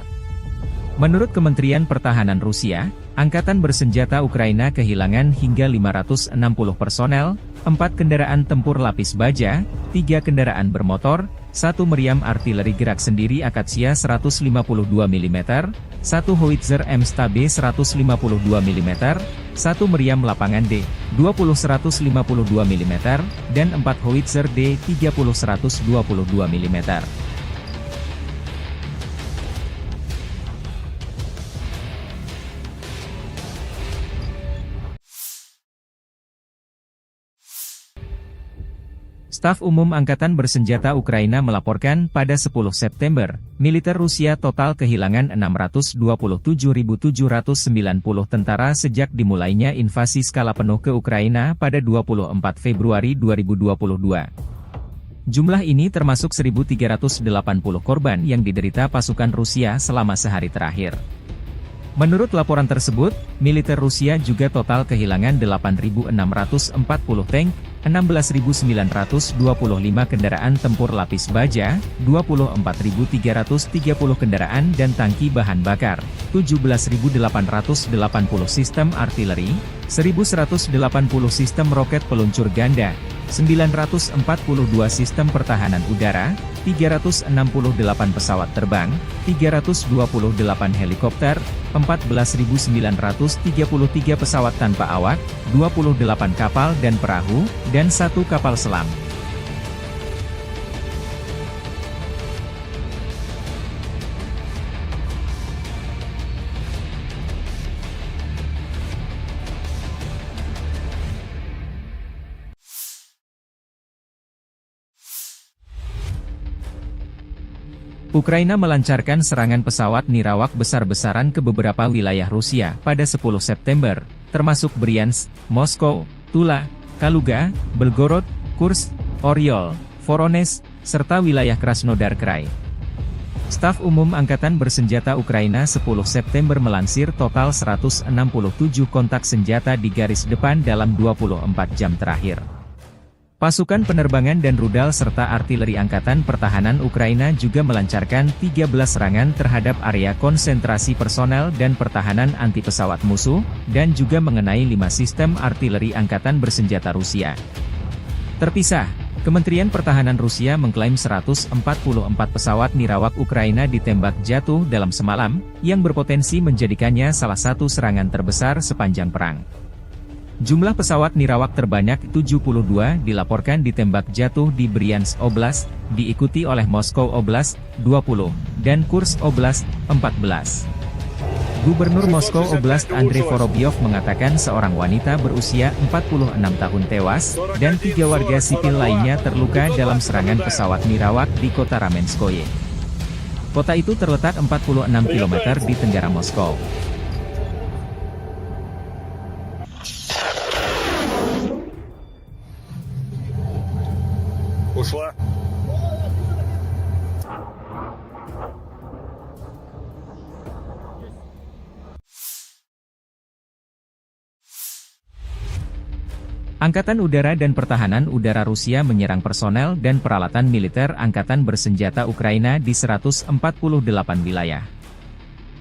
Menurut Kementerian Pertahanan Rusia, angkatan bersenjata Ukraina kehilangan hingga lima ratus enam puluh personel, empat kendaraan tempur lapis baja, tiga kendaraan bermotor, satu meriam artileri gerak sendiri Akasia seratus lima puluh dua milimeter, satu howitzer M S T B seratus lima puluh dua milimeter, satu meriam lapangan D dua puluh seratus lima puluh dua milimeter, dan empat howitzer D tiga puluh seratus dua puluh dua milimeter. Staf Umum Angkatan Bersenjata Ukraina melaporkan pada sepuluh September, militer Rusia total kehilangan enam ratus dua puluh tujuh ribu tujuh ratus sembilan puluh tentara sejak dimulainya invasi skala penuh ke Ukraina pada dua puluh empat Februari dua ribu dua puluh dua. Jumlah ini termasuk seribu tiga ratus delapan puluh korban yang diderita pasukan Rusia selama sehari terakhir. Menurut laporan tersebut, militer Rusia juga total kehilangan delapan ribu enam ratus empat puluh tank, enam belas ribu sembilan ratus dua puluh lima kendaraan tempur lapis baja, dua puluh empat ribu tiga ratus tiga puluh kendaraan dan tangki bahan bakar, tujuh belas ribu delapan ratus delapan puluh sistem artileri, seribu seratus delapan puluh sistem roket peluncur ganda, sembilan ratus empat puluh dua sistem pertahanan udara, tiga ratus enam puluh delapan pesawat terbang, tiga ratus dua puluh delapan helikopter, empat belas ribu sembilan ratus tiga puluh tiga pesawat tanpa awak, dua puluh delapan kapal dan perahu, dan satu kapal selam. Ukraina melancarkan serangan pesawat nirawak besar-besaran ke beberapa wilayah Rusia pada sepuluh September, termasuk Bryansk, Moskow, Tula, Kaluga, Belgorod, Kursk, Oryol, Voronezh, serta wilayah Krasnodar Krai. Staf Umum Angkatan Bersenjata Ukraina sepuluh September melansir total seratus enam puluh tujuh kontak senjata di garis depan dalam dua puluh empat jam terakhir. Pasukan penerbangan dan rudal serta artileri Angkatan Pertahanan Ukraina juga melancarkan tiga belas serangan terhadap area konsentrasi personel dan pertahanan anti pesawat musuh, dan juga mengenai lima sistem artileri angkatan bersenjata Rusia. Terpisah, Kementerian Pertahanan Rusia mengklaim seratus empat puluh empat pesawat nirawak Ukraina ditembak jatuh dalam semalam, yang berpotensi menjadikannya salah satu serangan terbesar sepanjang perang. Jumlah pesawat nirawak terbanyak tujuh puluh dua dilaporkan ditembak jatuh di Bryansk Oblast, diikuti oleh Moskow Oblast, dua puluh, dan Kursk Oblast, empat belas. Gubernur Moskow Oblast Andrei Vorobyov mengatakan seorang wanita berusia empat puluh enam tahun tewas, dan tiga warga sipil lainnya terluka dalam serangan pesawat nirawak di kota Ramenskoye. Kota itu terletak empat puluh enam kilometer di tenggara Moskow. Ушла. Angkatan Udara dan Pertahanan Udara Rusia menyerang personel dan peralatan militer angkatan bersenjata Ukraina di seratus empat puluh delapan wilayah.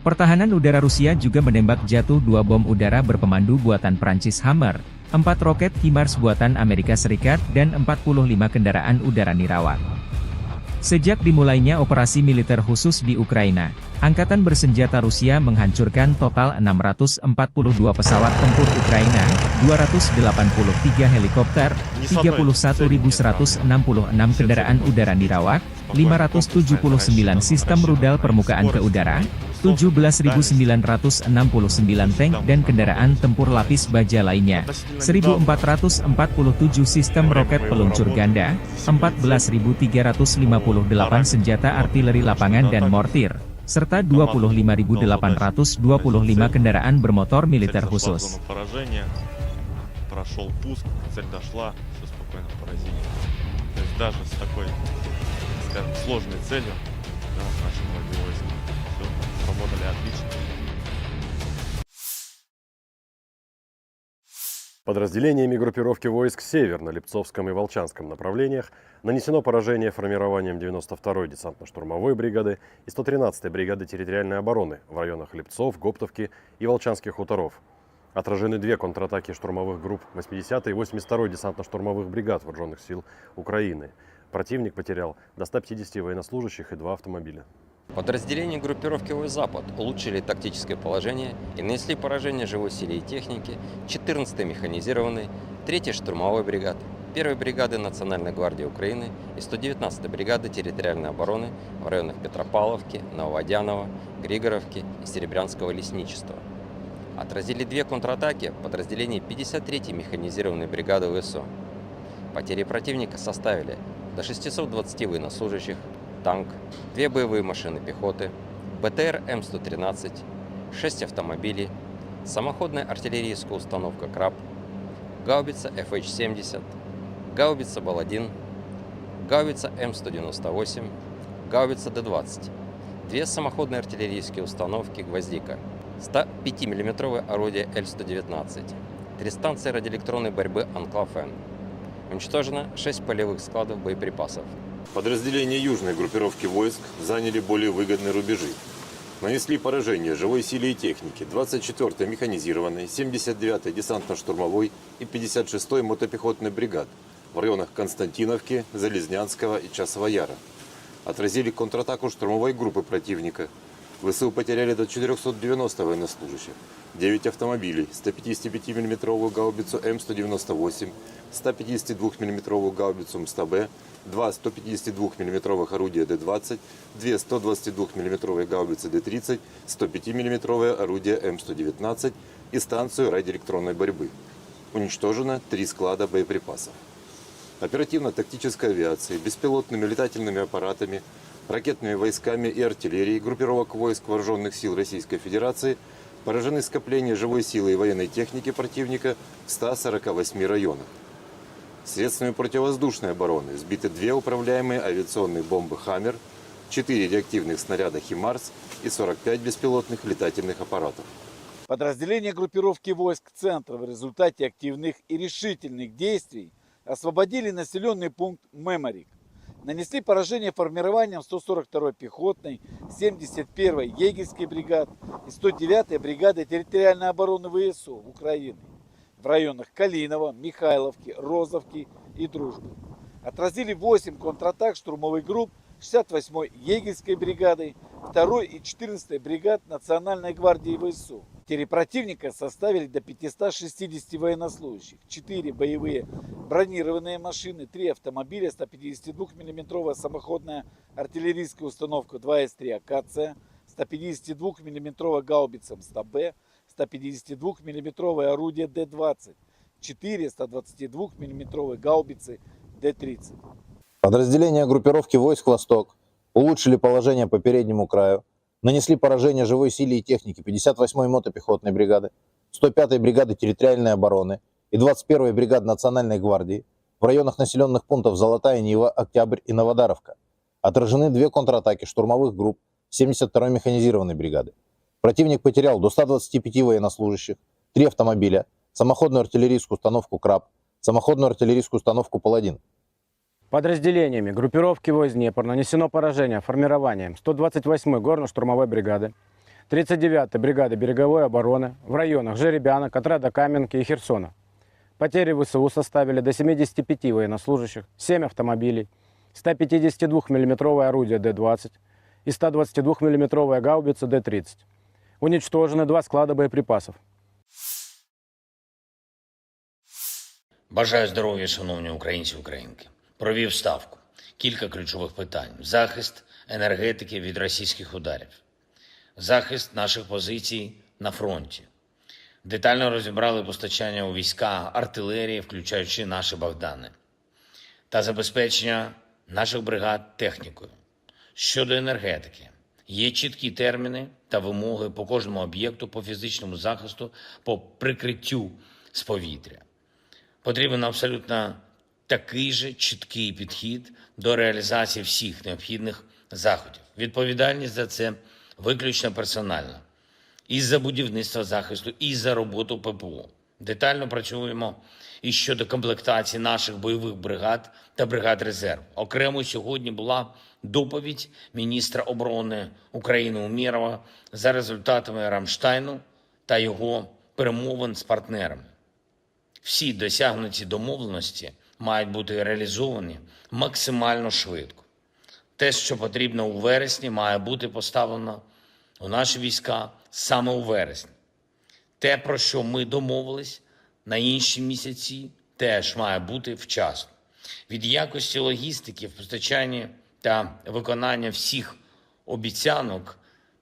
Pertahanan udara Rusia juga menembak jatuh dua bom udara berpemandu buatan Prancis Hammer, empat roket HIMARS buatan Amerika Serikat, dan empat puluh lima kendaraan udara nirawak. Sejak dimulainya operasi militer khusus di Ukraina, angkatan bersenjata Rusia menghancurkan total enam ratus empat puluh dua pesawat tempur Ukraina, dua ratus delapan puluh tiga helikopter, tiga puluh satu ribu seratus enam puluh enam kendaraan udara nirawak, lima ratus tujuh puluh sembilan sistem rudal permukaan ke udara, tujuh belas ribu sembilan ratus enam puluh sembilan tank dan kendaraan tempur lapis baja lainnya, seribu empat ratus empat puluh tujuh sistem roket peluncur ganda, empat belas ribu tiga ratus lima puluh delapan senjata artileri lapangan dan mortir, serta dua puluh lima ribu delapan ratus dua puluh lima kendaraan bermotor militer khusus. Прошел пуск, цель дошла, все спокойно поразили. То есть даже с такой, скажем, сложной целью, да, наши войска всё сработали отлично. Подразделениями группировки войск «Север» на Липцовском и Волчанском направлениях нанесено поражение формированием девяносто второй десантно-штурмовой бригады и сто тринадцатой бригады территориальной обороны в районах Липцов, Гоптовки и Волчанских хуторов. Отражены две контратаки штурмовых групп восьмидесятой и восемьдесят второй десантно-штурмовых бригад вооружённых сил Украины. Противник потерял до ста пятидесяти военнослужащих и два автомобиля. Подразделения группировки войск «Запад» улучшили тактическое положение и нанесли поражение живой силе и технике четырнадцатой механизированной, третьей штурмовой бригад, первой бригады Национальной гвардии Украины и сто девятнадцатой бригады территориальной обороны в районах Петропавловки, Нововодяново, Григоровки и Серебрянского лесничества. Отразили две контратаки подразделений пятьдесят третьей механизированной бригады ВСУ. Потери противника составили до шестисот двадцати военнослужащих, танк, две боевые машины пехоты, БТР М сто тринадцать, шесть автомобилей, самоходная артиллерийская установка «Краб», гаубица Ф Х семьдесят, гаубица Бал один, гаубица М сто девяносто восемь, гаубица Д двадцать, две самоходные артиллерийские установки «Гвоздика», ста пяти миллиметровое орудие Л сто девятнадцать, три станции радиоэлектронной борьбы «Анклав-Н». Уничтожено шесть полевых складов боеприпасов. Подразделения южной группировки войск заняли более выгодные рубежи. Нанесли поражение живой силе и технике двадцать четвёртой механизированной, семьдесят девятой десантно-штурмовой и пятьдесят шестой мотопехотной бригад в районах Константиновки, Залезнянского и Часового Яра. Отразили контратаку штурмовой группы противника. ВСУ потеряли до четырёхсот девяноста военнослужащих, девять автомобилей, ста пятидесяти пяти миллиметровую гаубицу М сто девяносто восемь, ста пятидесяти двух миллиметровую гаубицу М сто Б, два сто пятидесяти двух миллиметровых орудия Д двадцать, две сто двадцати двух миллиметровые гаубицы Д тридцать, сто пяти миллиметровое орудие М сто девятнадцать и станцию радиоэлектронной борьбы. Уничтожено три склада боеприпасов. Оперативно-тактической авиацией, беспилотными летательными аппаратами, ракетными войсками и артиллерией группировок войск Вооружённых сил Российской Федерации поражены скопления живой силы и военной техники противника в ста сорока восьми районах. Средствами противовоздушной обороны сбиты две управляемые авиационные бомбы «Хаммер», четыре реактивных снаряда «Химарс» и сорок пять беспилотных летательных аппаратов. Подразделения группировки войск «Центр» в результате активных и решительных действий освободили населённый пункт Меморик. Нанесли поражение формированиям сто сорок второй пехотной, семьдесят первой егерской бригад и сто девятой бригады территориальной обороны ВСУ Украины в районах Калиново, Михайловки, Розовки и Дружбы. Отразили восемь контратак штурмовых групп шестьдесят восьмой егерской бригады, второй и четырнадцатой бригад Национальной гвардии ВСУ. Потери противника составили до пятисот шестидесяти военнослужащих, четыре боевые бронированные машины, три автомобиля, ста пятидесяти двух миллиметровая самоходная артиллерийская установка два эс три «Акация», ста пятидесяти двух миллиметровая гаубица М сто Б, ста пятидесяти двух миллиметровое орудие Д двадцать, четыре ста двадцати двух миллиметровые гаубицы Д тридцать. Подразделения группировки войск «Восток» улучшили положение по переднему краю, нанесли поражение живой силе и технике пятьдесят восьмой мотопехотной бригады, сто пятой бригады территориальной обороны и двадцать первой бригады Национальной гвардии в районах населённых пунктов Золотая Нива, Октябрь и Новодаровка. Отражены две контратаки штурмовых групп семьдесят второй механизированной бригады. Противник потерял до ста двадцати пяти военнослужащих, три автомобиля, самоходную артиллерийскую установку «Краб», самоходную артиллерийскую установку «Паладин». Подразделениями группировки войск «Днепр» нанесено поражение формированиям сто двадцать восьмой горно-штурмовой бригады, тридцать девятой бригады береговой обороны в районах Жеребяна, Котрада-Каменки и Херсона. Потери ВСУ составили до семидесяти пяти военнослужащих, семь автомобилей, ста пятидесяти двух миллиметровое орудие Д двадцать и ста двадцати двух миллиметровая гаубица Д тридцать. Уничтожены два склада боеприпасов. Бажаю здоров'я, шановні українці і українки. Провів ставку. Кілька ключових питань. Захист енергетики від російських ударів. захист наших позицій на фронті. Детально розібрали постачання у війська артилерії, включаючи наші Богдани, та забезпечення наших бригад технікою. Щодо енергетики, є чіткі терміни та вимоги по кожному об'єкту, по фізичному захисту, по прикриттю з повітря. Потрібен абсолютно такий же чіткий підхід до реалізації всіх необхідних заходів. Відповідальність за це виключно персональна. І за будівництво захисту, і за роботу П П О. Детально працюємо і щодо комплектації наших бойових бригад та бригад резерву. Окремо сьогодні була доповідь міністра оборони України Умєрова за результатами Рамштайну та його перемовин з партнерами. Всі досягнуті домовленості мають бути реалізовані максимально швидко. Те, що потрібно у вересні, має бути поставлено у наші війська саме у вересні. Те, про що ми домовились на інші місяці, теж має бути вчасно. Від якості логістики в постачанні та виконання всіх обіцянок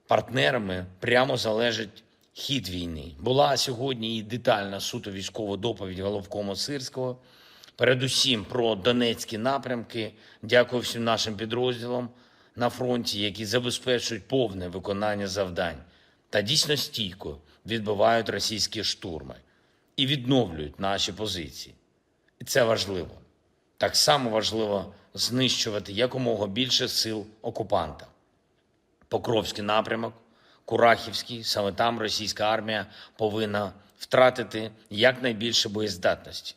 партнерами прямо залежить хід війни. Була сьогодні і детальна суто військова доповідь головкома Сирського, передусім про Донецькі напрямки. Дякую всім нашим підрозділам на фронті, які забезпечують повне виконання завдань та дійсно стійко відбивають російські штурми і відновлюють наші позиції. І це важливо. Так само важливо знищувати якомога більше сил окупанта. Покровський напрямок, Курахівський, саме там російська армія повинна втратити якнайбільше боєздатності.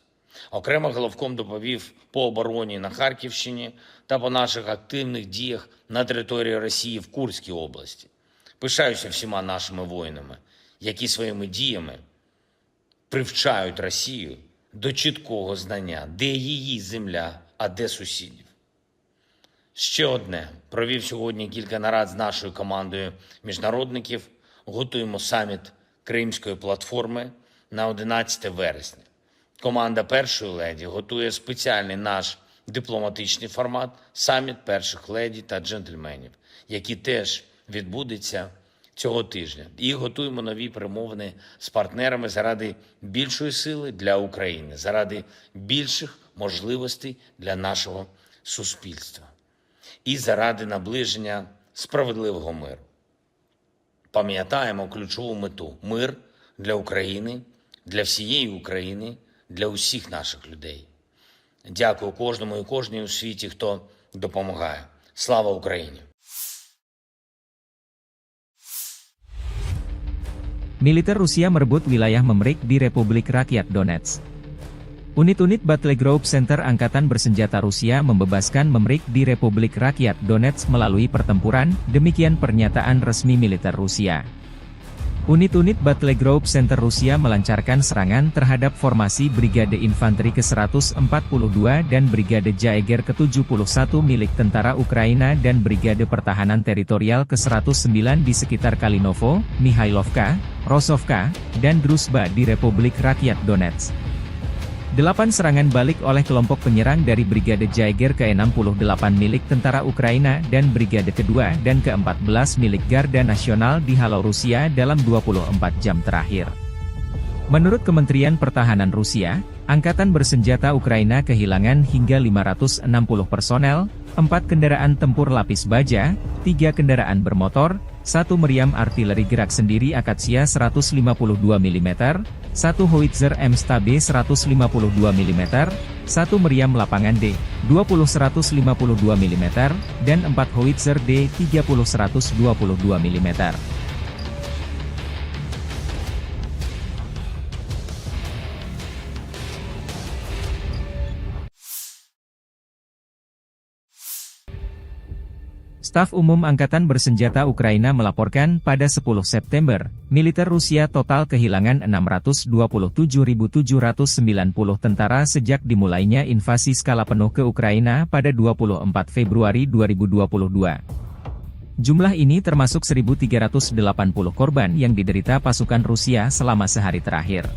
Окремо головком доповів по обороні на Харківщині та по наших активних діях на території Росії в Курській області. Пишаюся всіма нашими воїнами, які своїми діями привчають Росію до чіткого знання, де її земля, а де сусідів. Ще одне. Провів сьогодні кілька нарад з нашою командою міжнародників. Готуємо саміт Кримської платформи на одинадцяте вересня. Команда першої леді готує спеціальний наш дипломатичний формат — саміт перших леді та джентльменів, який теж відбудеться цього тижня. І готуємо нові перемовини з партнерами заради більшої сили для України, заради більших можливостей для нашого суспільства і заради наближення справедливого миру. Пам'ятаємо ключову мету: мир для України, для всієї України, для усіх наших людей. Дякую кожному і кожній у світі, хто допомагає. Слава Україні! Militer Rusia merebut wilayah Memrik di Republik Rakyat Donetsk. Unit-unit Battle Group Center Angkatan Bersenjata Rusia membebaskan Memrik di Republik Rakyat Donetsk melalui pertempuran, demikian pernyataan resmi militer Rusia. Unit-unit Battle Group Center Rusia melancarkan serangan terhadap formasi Brigade Infanteri ke seratus empat puluh dua dan Brigade Jaeger ke tujuh puluh satu milik tentara Ukraina dan Brigade Pertahanan Teritorial ke seratus sembilan di sekitar Kalinovo, Mihailovka, Rosovka, dan Druzhba di Republik Rakyat Donetsk. Delapan serangan balik oleh kelompok penyerang dari Brigade Jaeger ke enam puluh delapan milik tentara Ukraina dan Brigade kedua dan keempat belas milik Garda Nasional dihalau Rusia dalam dua puluh empat jam terakhir. Menurut Kementerian Pertahanan Rusia, angkatan bersenjata Ukraina kehilangan hingga lima ratus enam puluh personel, empat kendaraan tempur lapis baja, tiga kendaraan bermotor, satu meriam artileri gerak sendiri Akatsia seratus lima puluh dua milimeter, satu howitzer M S T B seratus lima puluh dua milimeter, satu meriam lapangan D dua puluh seratus lima puluh dua milimeter, dan empat howitzer D tiga puluh seratus dua puluh dua milimeter. Staf Umum Angkatan Bersenjata Ukraina melaporkan, pada sepuluh September, militer Rusia total kehilangan enam ratus dua puluh tujuh ribu tujuh ratus sembilan puluh tentara sejak dimulainya invasi skala penuh ke Ukraina pada dua puluh empat Februari dua ribu dua puluh dua. Jumlah ini termasuk seribu tiga ratus delapan puluh korban yang diderita pasukan Rusia selama sehari terakhir.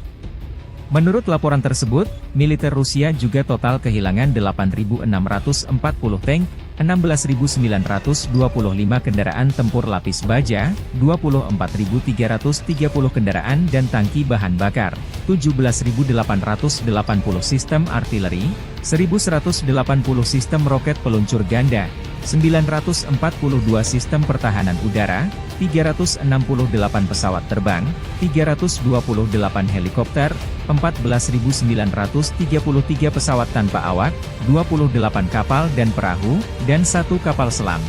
Menurut laporan tersebut, militer Rusia juga total kehilangan delapan ribu enam ratus empat puluh tank, enam belas ribu sembilan ratus dua puluh lima kendaraan tempur lapis baja, dua puluh empat ribu tiga ratus tiga puluh kendaraan dan tangki bahan bakar, tujuh belas ribu delapan ratus delapan puluh sistem artileri, seribu seratus delapan puluh sistem roket peluncur ganda, sembilan ratus empat puluh dua sistem pertahanan udara, tiga ratus enam puluh delapan pesawat terbang, tiga ratus dua puluh delapan helikopter, empat belas ribu sembilan ratus tiga puluh tiga pesawat tanpa awak, dua puluh delapan kapal dan perahu, dan satu kapal selam.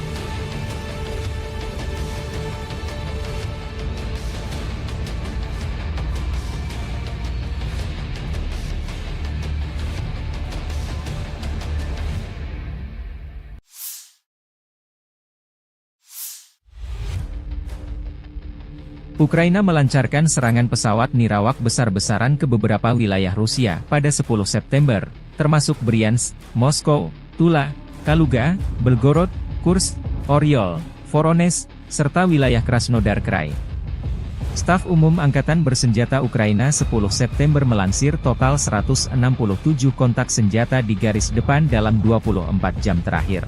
Ukraina melancarkan serangan pesawat nirawak besar-besaran ke beberapa wilayah Rusia pada sepuluh September, termasuk Bryansk, Moskow, Tula, Kaluga, Belgorod, Kursk, Oryol, Voronezh, serta wilayah Krasnodar Krai. Staf Umum Angkatan Bersenjata Ukraina sepuluh September melansir total seratus enam puluh tujuh kontak senjata di garis depan dalam dua puluh empat jam terakhir.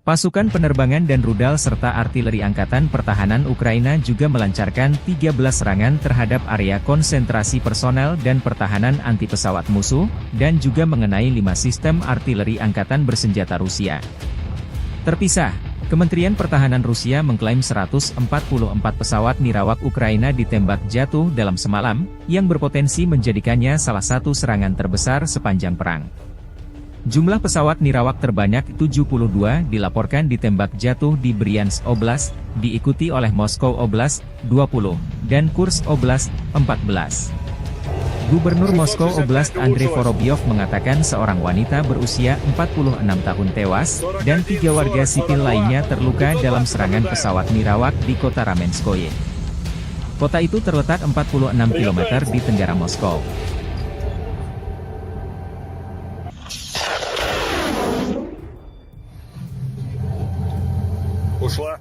Pasukan penerbangan dan rudal serta artileri Angkatan Pertahanan Ukraina juga melancarkan tiga belas serangan terhadap area konsentrasi personel dan pertahanan anti pesawat musuh, dan juga mengenai lima sistem artileri angkatan bersenjata Rusia. Terpisah, Kementerian Pertahanan Rusia mengklaim seratus empat puluh empat pesawat nirawak Ukraina ditembak jatuh dalam semalam, yang berpotensi menjadikannya salah satu serangan terbesar sepanjang perang. Jumlah pesawat nirawak terbanyak tujuh puluh dua dilaporkan ditembak jatuh di Bryansk Oblast, diikuti oleh Moskow Oblast, dua puluh, dan Kursk Oblast, empat belas. Gubernur Moskow Oblast Andrei Vorobyov mengatakan seorang wanita berusia empat puluh enam tahun tewas, dan tiga warga sipil lainnya terluka dalam serangan pesawat nirawak di kota Ramenskoye. Kota itu terletak empat puluh enam kilometer di tenggara Moskow. Ушла.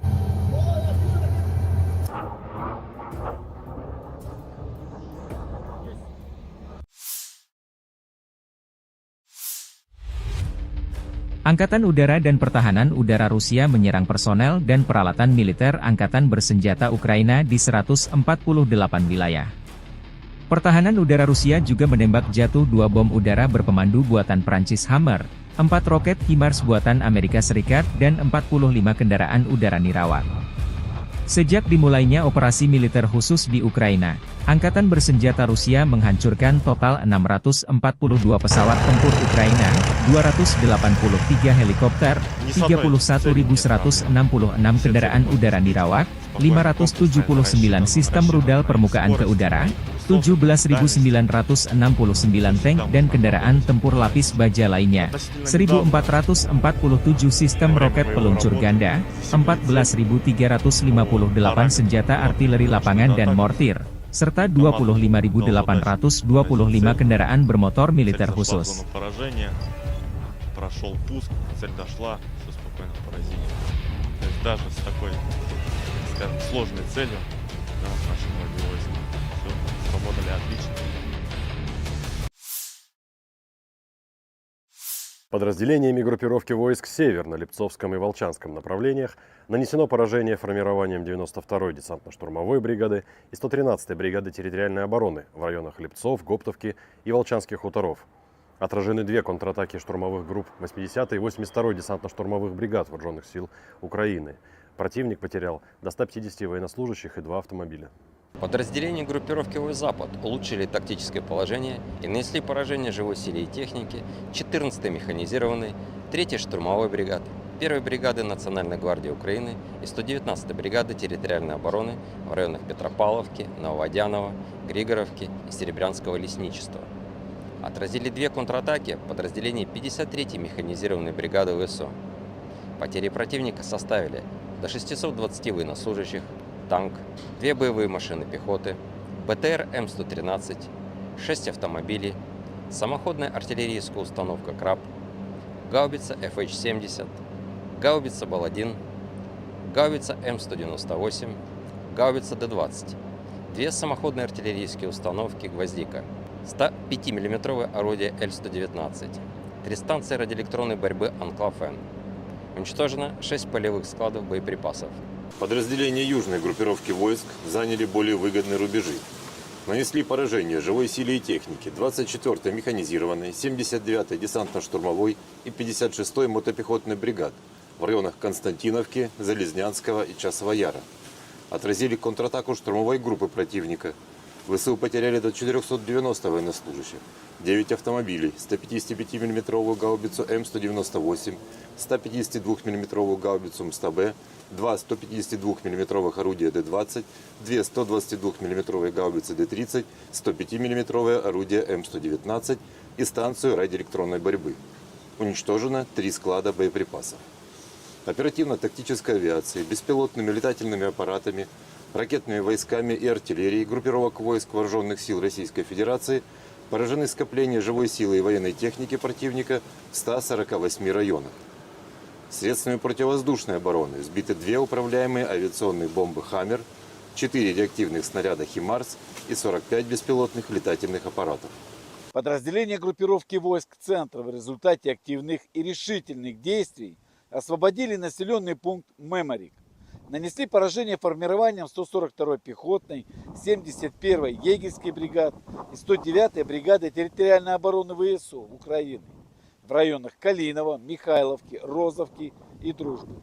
Angkatan Udara dan Pertahanan Udara Rusia menyerang personel dan peralatan militer angkatan bersenjata Ukraina di seratus empat puluh delapan wilayah. Pertahanan udara Rusia juga menembak jatuh dua bom udara berpemandu buatan Prancis Hammer, empat roket HIMARS buatan Amerika Serikat, dan empat puluh lima kendaraan udara nirawak. Sejak dimulainya operasi militer khusus di Ukraina, Angkatan Bersenjata Rusia menghancurkan total enam ratus empat puluh dua pesawat tempur Ukraina, dua ratus delapan puluh tiga helikopter, tiga puluh satu ribu seratus enam puluh enam kendaraan udara nirawak, lima ratus tujuh puluh sembilan sistem rudal permukaan ke udara, tujuh belas ribu sembilan ratus enam puluh sembilan tank dan kendaraan tempur lapis baja lainnya, seribu empat ratus empat puluh tujuh sistem roket peluncur ganda, empat belas ribu tiga ratus lima puluh delapan senjata artileri lapangan dan mortir, serta dua puluh lima ribu delapan ratus dua puluh lima kendaraan bermotor militer khusus. Прошёл пуск, цель дошла, всё спокойно поразили. То есть даже с такой, скажем, сложной целью, да, наши моревые войска всё сработали отлично. Подразделениями группировки войск «Север» на Липцовском и Волчанском направлениях нанесено поражение формированиям девяносто второй десантно-штурмовой бригады и сто тринадцатой бригады территориальной обороны в районах Липцов, Гоптовки и Волчанских хуторов. Отражены две контратаки штурмовых групп восьмидесятой и восемьдесят второй десантно-штурмовых бригад Вооружённых сил Украины. Противник потерял до ста пятидесяти военнослужащих и два автомобиля. Подразделения группировки войск «Запад» улучшили тактическое положение и нанесли поражение живой силе и технике четырнадцатой механизированной, третьей штурмовой бригады, первой бригады Национальной гвардии Украины и сто девятнадцатой бригады территориальной обороны в районах Петропавловки, Нововодяново, Григоровки и Серебрянского лесничества. Отразили две контратаки подразделений пятьдесят третьей механизированной бригады ВСУ. Потери противника составили до шестисот двадцати военнослужащих, танк, две боевые машины пехоты, БТР М сто тринадцать, шесть автомобилей, самоходная артиллерийская установка «Краб», гаубица Ф Х семьдесят, гаубица «Бал один», гаубица М сто девяносто восемь, гаубица Д двадцать, две самоходные артиллерийские установки «Гвоздика», сто пятимиллиметровое орудие Л сто девятнадцать, три станции радиоэлектронной борьбы «Анклав-Н». Уничтожено шесть полевых складов боеприпасов. Подразделения южной группировки войск заняли более выгодные рубежи. Нанесли поражение живой силе и технике двадцать четвёртой механизированной, семьдесят девятой десантно-штурмовой и пятьдесят шестой мотопехотной бригад в районах Константиновки, Залезнянского и Часового Яра. Отразили контратаку штурмовой группы противника. В С У потеряли до четырёхсот девяноста военнослужащих, девять автомобилей, сто пятидесятипятимиллиметровую гаубицу М сто девяносто восемь, сто пятидесятидвухмиллиметровую гаубицу М сто Б, два сто пятидесятидвухмиллиметровых орудия Д двадцать, две сто двадцатидвухмиллиметровые гаубицы Д тридцать, сто пятимиллиметровое орудие М сто девятнадцать и станцию радиоэлектронной борьбы. Уничтожено три склада боеприпасов. Оперативно-тактической авиацией, беспилотными летательными аппаратами, ракетными войсками и артиллерией группировок войск Вооружённых сил Российской Федерации поражены скопления живой силы и военной техники противника в ста сорока восьми районах. Средствами противовоздушной обороны сбиты две управляемые авиационные бомбы «Хаммер», четыре реактивных снаряда «Химарс» и сорок пять беспилотных летательных аппаратов. Подразделения группировки войск «Центр» в результате активных и решительных действий освободили населённый пункт Меморик. Нанесли поражение формированиям сто сорок второй пехотной, семьдесят первой егерской бригад и сто девятой бригады территориальной обороны В С У Украины в районах Калиново, Михайловки, Розовки и Дружбы.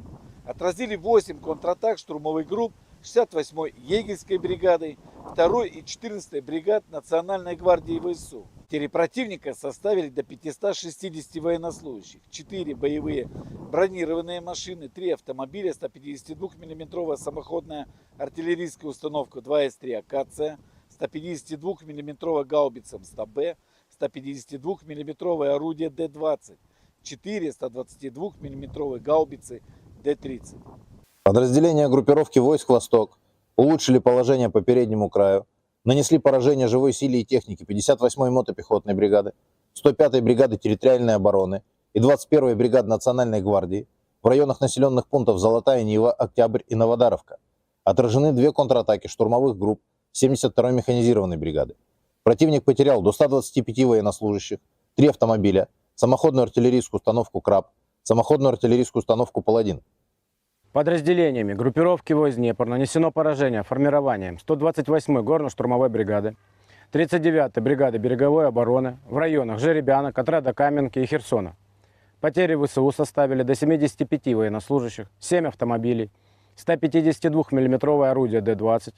Отразили восемь контратак штурмовых групп шестьдесят восьмой егерской бригады, второй и четырнадцатой бригад Национальной гвардии В С У. Потери противника составили до пятисот шестидесяти военнослужащих, четыре боевые бронированные машины, три автомобиля, сто пятидесятидвухмиллиметровая самоходная артиллерийская установка два эс три «Акация», сто пятидесятидвухмиллиметровая гаубица М сто Б, сто пятидесятидвухмиллиметровое орудие Д двадцать, четыре сто двадцатидвухмиллиметровые гаубицы Д тридцать. Подразделения группировки войск «Восток» улучшили положение по переднему краю, нанесли поражение живой силе и технике пятьдесят восьмой мотопехотной бригады, сто пятой бригады территориальной обороны и двадцать первой бригады Национальной гвардии в районах населённых пунктов Золотая Нива, Октябрь и Новодаровка. Отражены две контратаки штурмовых групп семьдесят второй механизированной бригады. Противник потерял до ста двадцати пяти военнослужащих, три автомобиля, самоходную артиллерийскую установку «Краб», самоходную артиллерийскую установку «Паладин». Подразделениями группировки войск «Днепр» нанесено поражение формированиям сто двадцать восьмой горно-штурмовой бригады, тридцать девятой бригады береговой обороны в районах Жеребянок, отряда Каменки и Херсона. Потери В С У составили до семидесяти пяти военнослужащих, семь автомобилей, сто пятидесятидвухмиллиметровое орудие Д двадцать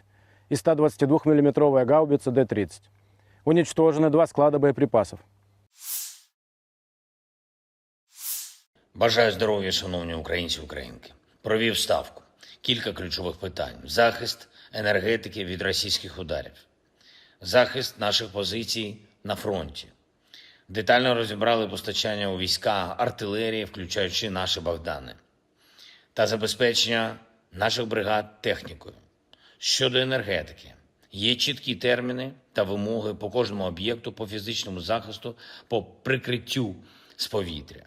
и сто двадцатидвухмиллиметровая гаубица Д тридцать. Уничтожены два склада боеприпасов. Бажаю здоров'я, шановні українці, українки. Провів ставку. Кілька ключових питань: захист енергетики від російських ударів, захист наших позицій на фронті. Детально розібрали постачання у війська артилерії, включаючи наші Богдани, та забезпечення наших бригад технікою. Щодо енергетики, є чіткі терміни та вимоги по кожному об'єкту по фізичному захисту, по прикриттю з повітря.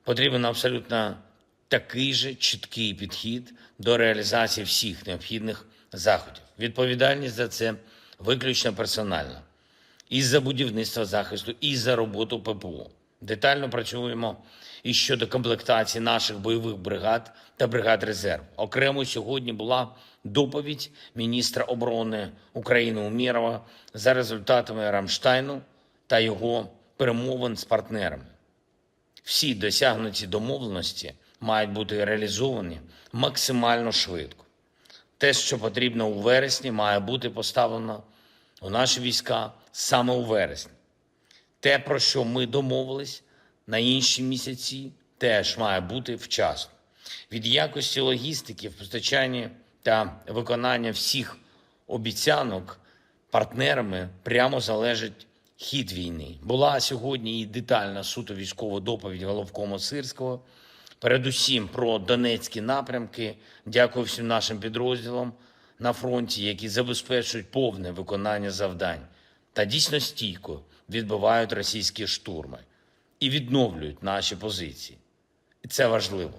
Потрібен абсолютно такий же чіткий підхід до реалізації всіх необхідних заходів. Відповідальність за це виключно персональна. І за будівництво захисту, і за роботу П П О. Детально працюємо і щодо комплектації наших бойових бригад та бригад резерву. Окремо сьогодні була доповідь міністра оборони України Умєрова за результатами Рамштайну та його перемовин з партнерами. Всі досягнуті домовленості мають бути реалізовані максимально швидко. Те, що потрібно у вересні, має бути поставлено у наші війська саме у вересні. Те, про що ми домовились на інші місяці, теж має бути вчасно. Від якості логістики в постачанні та виконання всіх обіцянок партнерами прямо залежить хід війни. Була сьогодні і детальна суто військова доповідь головкома Сирського, передусім про Донецькі напрямки. Дякую всім нашим підрозділам на фронті, які забезпечують повне виконання завдань та дійсно стійко відбивають російські штурми і відновлюють наші позиції. І це важливо.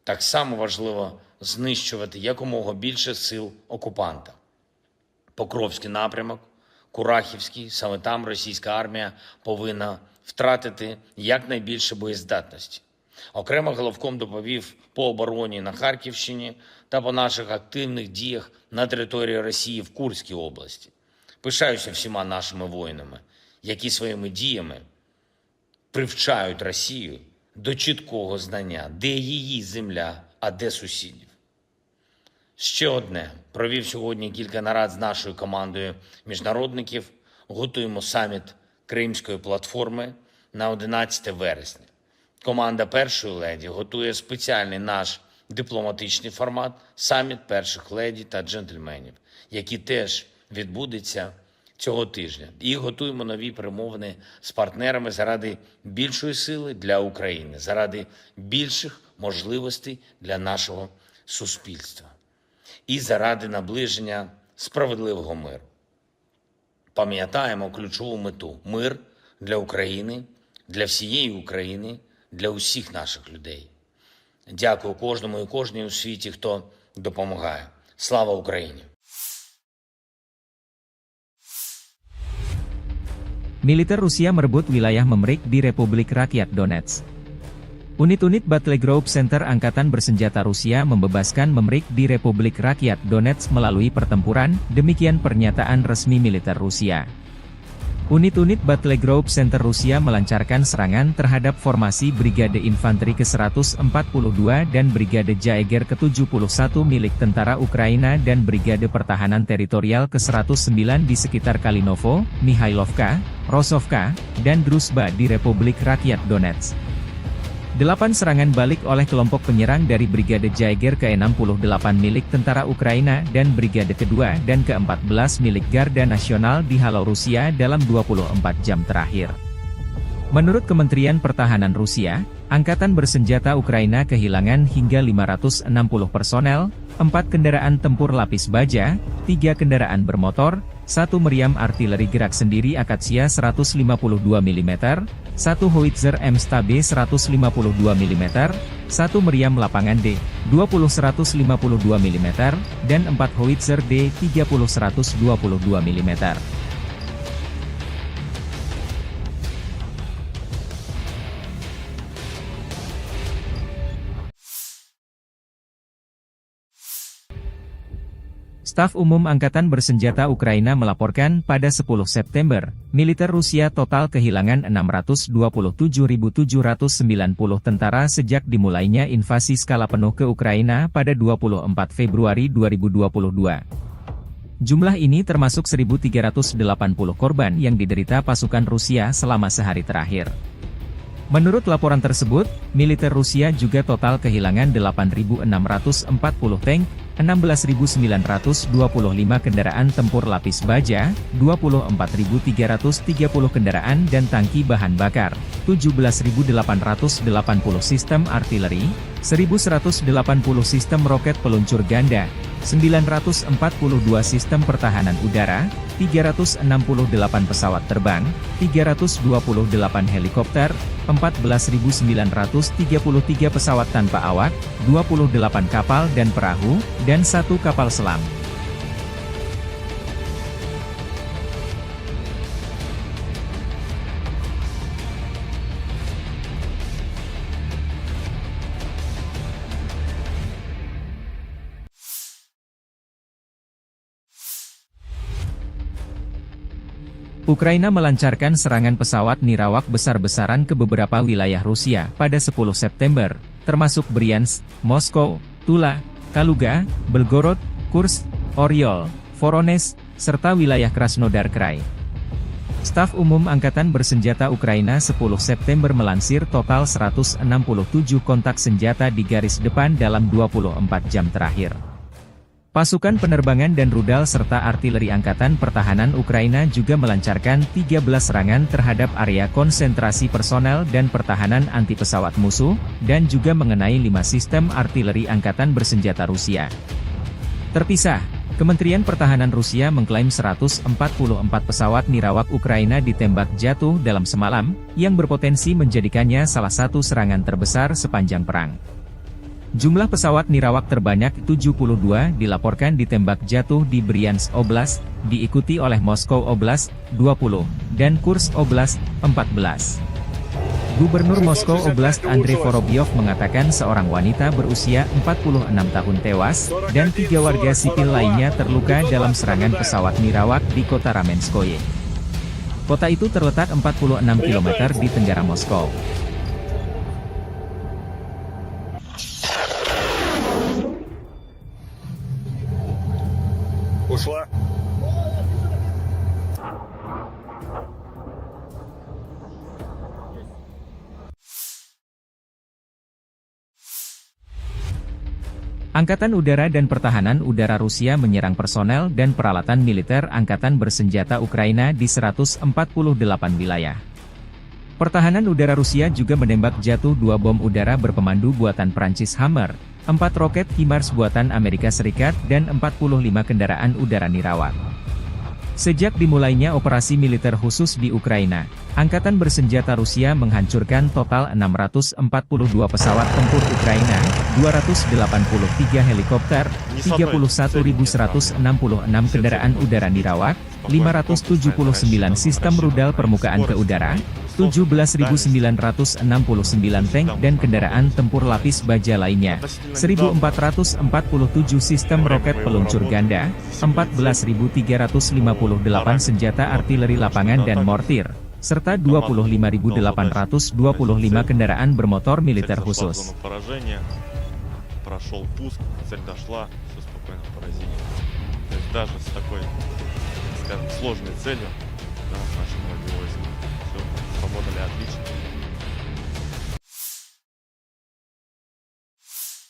Так само важливо знищувати якомога більше сил окупанта. Покровський напрямок, Курахівський, саме там російська армія повинна втратити якнайбільше боєздатності. Окремо головком доповів по обороні на Харківщині та по наших активних діях на території Росії в Курській області. Пишаюся всіма нашими воїнами, які своїми діями привчають Росію до чіткого знання, де її земля, а де сусідів. Ще одне. Провів сьогодні кілька нарад з нашою командою міжнародників. Готуємо саміт Кримської платформи на одинадцяте вересня. Команда першої леді готує спеціальний наш дипломатичний формат — саміт перших леді та джентльменів, який теж відбудеться цього тижня. І готуємо нові перемовини з партнерами заради більшої сили для України, заради більших можливостей для нашого суспільства і заради наближення справедливого миру. Пам'ятаємо ключову мету: мир для України, для всієї України, для усіх наших людей. Дякую кожному і кожній у світі, хто допомагає. Слава Україні! Militer Rusia merebut wilayah Memrik di Republik Rakyat Donetsk. Unit-unit Battle Group Center Angkatan Bersenjata Rusia membebaskan Memrik di Republik Rakyat Donetsk melalui pertempuran, demikian pernyataan resmi militer Rusia. Unit-unit Battle Group Center Rusia melancarkan serangan terhadap formasi Brigade Infanteri ke seratus empat puluh dua dan Brigade Jaeger ke tujuh puluh satu milik tentara Ukraina dan Brigade Pertahanan Teritorial ke seratus sembilan di sekitar Kalinovo, Mihailovka, Rosovka, dan Druzhba di Republik Rakyat Donetsk. Delapan serangan balik oleh kelompok penyerang dari Brigade Jaeger ke enam puluh delapan milik tentara Ukraina dan Brigade kedua dan keempat belas milik Garda Nasional dihalau Rusia dalam dua puluh empat jam terakhir. Menurut Kementerian Pertahanan Rusia, Angkatan Bersenjata Ukraina kehilangan hingga lima ratus enam puluh personel, empat kendaraan tempur lapis baja, tiga kendaraan bermotor, satu meriam artileri gerak sendiri Akasia seratus lima puluh dua milimeter, satu howitzer M S T B seratus lima puluh dua milimeter, satu meriam lapangan D dua puluh seratus lima puluh dua milimeter, dan empat howitzer D tiga puluh seratus dua puluh dua milimeter. Staf Umum Angkatan Bersenjata Ukraina melaporkan pada sepuluh September, militer Rusia total kehilangan enam ratus dua puluh tujuh ribu tujuh ratus sembilan puluh tentara sejak dimulainya invasi skala penuh ke Ukraina pada dua puluh empat Februari dua ribu dua puluh dua. Jumlah ini termasuk seribu tiga ratus delapan puluh korban yang diderita pasukan Rusia selama sehari terakhir. Menurut laporan tersebut, militer Rusia juga total kehilangan delapan ribu enam ratus empat puluh tank, enam belas ribu sembilan ratus dua puluh lima kendaraan tempur lapis baja, dua puluh empat ribu tiga ratus tiga puluh kendaraan dan tangki bahan bakar, tujuh belas ribu delapan ratus delapan puluh sistem artileri, seribu seratus delapan puluh sistem roket peluncur ganda, sembilan ratus empat puluh dua sistem pertahanan udara, tiga ratus enam puluh delapan pesawat terbang, tiga ratus dua puluh delapan helikopter, empat belas ribu sembilan ratus tiga puluh tiga pesawat tanpa awak, dua puluh delapan kapal dan perahu, dan satu kapal selam. Ukraina melancarkan serangan pesawat nirawak besar-besaran ke beberapa wilayah Rusia pada sepuluh September, termasuk Bryansk, Moskow, Tula, Kaluga, Belgorod, Kursk, Oryol, Voronezh, serta wilayah Krasnodar Krai. Staf Umum Angkatan Bersenjata Ukraina sepuluh September melansir total seratus enam puluh tujuh kontak senjata di garis depan dalam dua puluh empat jam terakhir. Pasukan penerbangan dan rudal serta artileri Angkatan Pertahanan Ukraina juga melancarkan tiga belas serangan terhadap area konsentrasi personel dan pertahanan anti pesawat musuh, dan juga mengenai lima sistem artileri Angkatan Bersenjata Rusia. Terpisah, Kementerian Pertahanan Rusia mengklaim seratus empat puluh empat pesawat nirawak Ukraina ditembak jatuh dalam semalam, yang berpotensi menjadikannya salah satu serangan terbesar sepanjang perang. Jumlah pesawat nirawak terbanyak tujuh puluh dua dilaporkan ditembak jatuh di Bryansk Oblast, diikuti oleh Moskow Oblast, dua puluh, dan Kursk Oblast, empat belas. Gubernur Moskow Oblast Andrei Vorobyov mengatakan seorang wanita berusia empat puluh enam tahun tewas dan tiga warga sipil lainnya terluka dalam serangan pesawat nirawak di kota Ramenskoye. Kota itu terletak empat puluh enam kilometer di tenggara Moskow. Ушла. Angkatan Udara dan Pertahanan Udara Rusia menyerang personel dan peralatan militer angkatan bersenjata Ukraina di seratus empat puluh delapan wilayah. Pertahanan udara Rusia juga menembak jatuh dua bom udara berpemandu buatan Prancis Hammer, empat roket HIMARS buatan Amerika Serikat, dan empat puluh lima kendaraan udara nirawak. Sejak dimulainya operasi militer khusus di Ukraina, Angkatan Bersenjata Rusia menghancurkan total enam ratus empat puluh dua pesawat tempur Ukraina, dua ratus delapan puluh tiga helikopter, tiga puluh satu ribu seratus enam puluh enam kendaraan udara nirawak, lima ratus tujuh puluh sembilan sistem rudal permukaan ke udara, tujuh belas ribu sembilan ratus enam puluh sembilan tank dan kendaraan tempur lapis baja lainnya, seribu empat ratus empat puluh tujuh sistem roket peluncur ganda, empat belas ribu tiga ratus lima puluh delapan senjata artileri lapangan dan mortir, serta dua puluh lima ribu delapan ratus dua puluh lima kendaraan bermotor militer khusus. Спокойно поразили. То есть даже с такой, скажем, сложной целью, да, наши многие войска всё сработали отлично.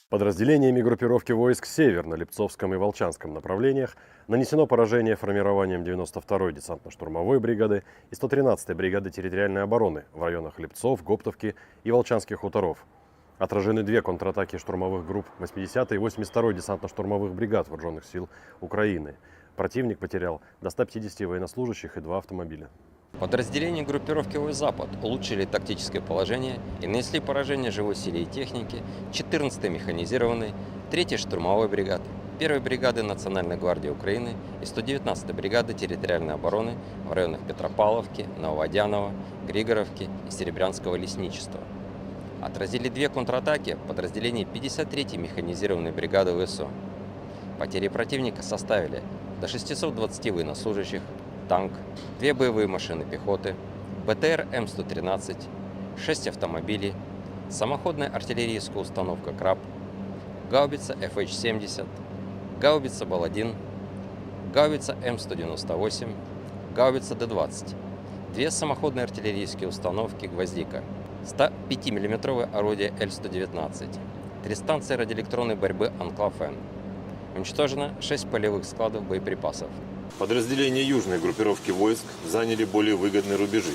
Подразделениями группировки войск «Север» на Липцовском и Волчанском направлениях нанесено поражение формированием девяносто второй десантно-штурмовой бригады и сто тринадцатой бригады территориальной обороны в районах Липцов, Гоптовки и Волчанских хуторов. Отражены две контратаки штурмовых групп восьмидесятой и восемьдесят второй десантно-штурмовых бригад Вооружённых сил Украины. Противник потерял до ста пятидесяти военнослужащих и два автомобиля. Подразделения группировки войск «Запад» улучшили тактическое положение и нанесли поражение живой силе и технике четырнадцатой механизированной, третьей штурмовой бригады, первой бригады Национальной гвардии Украины и сто девятнадцатой бригады территориальной обороны в районах Петропавловки, Нововодяново, Григоровки и Серебрянского лесничества. Отразили две контратаки подразделений пятьдесят третьей механизированной бригады ВСУ. Потери противника составили до шестисот двадцати военнослужащих, танк, две боевые машины пехоты, БТР М сто тринадцать, шесть автомобилей, самоходная артиллерийская установка «Краб», гаубица Ф Х семьдесят, гаубица «Бал один», гаубица М сто девяносто восемь, гаубица Д двадцать, две самоходные артиллерийские установки «Гвоздика», ста пятимиллиметровое орудие Л сто девятнадцать, три станции радиоэлектронной борьбы «Анклав-Н». Уничтожено шесть полевых складов боеприпасов. Подразделения южной группировки войск заняли более выгодные рубежи.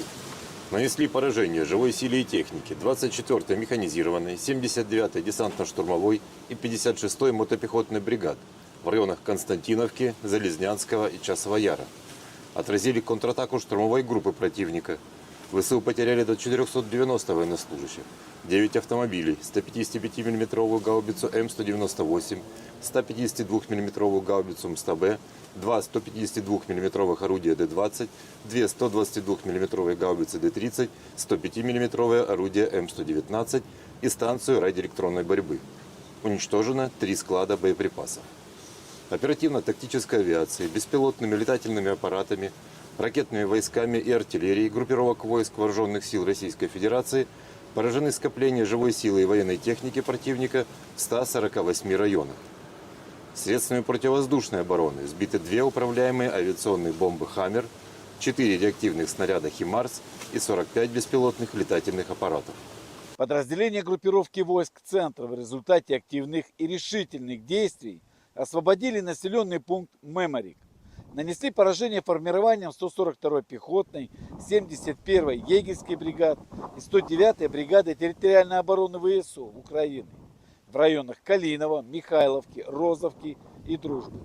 Нанесли поражение живой силе и технике двадцать четвёртой механизированной, семьдесят девятой десантно-штурмовой и пятьдесят шестой мотопехотной бригад в районах Константиновки, Залезнянского и Часового Яра. Отразили контратаку штурмовой группы противника. ВСУ потеряли до четырёхсот девяноста военнослужащих, девять автомобилей, ста пятидесяти пяти миллиметровую гаубицу М сто девяносто восемь, ста пятидесяти двух миллиметровую гаубицу М сто Б, два сто пятидесяти двух миллиметровых орудия Д двадцать, две сто двадцати двух миллиметровые гаубицы Д тридцать, сто пяти миллиметровое орудие М сто девятнадцать и станцию радиоэлектронной борьбы. Уничтожено три склада боеприпасов. Оперативно-тактической авиацией, беспилотными летательными аппаратами, ракетными войсками и артиллерией группировок войск Вооружённых сил Российской Федерации поражены скопления живой силы и военной техники противника в ста сорока восьми районах. Средствами противовоздушной обороны сбиты две управляемые авиационные бомбы «Хаммер», четыре реактивных снаряда «ХИМАРС» и сорок пять беспилотных летательных аппаратов. Подразделения группировки войск «Центр» в результате активных и решительных действий освободили населённый пункт Меморик. Нанесли поражение формированиям сто сорок второй пехотной, семьдесят первой егерской бригад и сто девятой бригады территориальной обороны ВСУ Украины в районах Калиново, Михайловки, Розовки и Дружбы.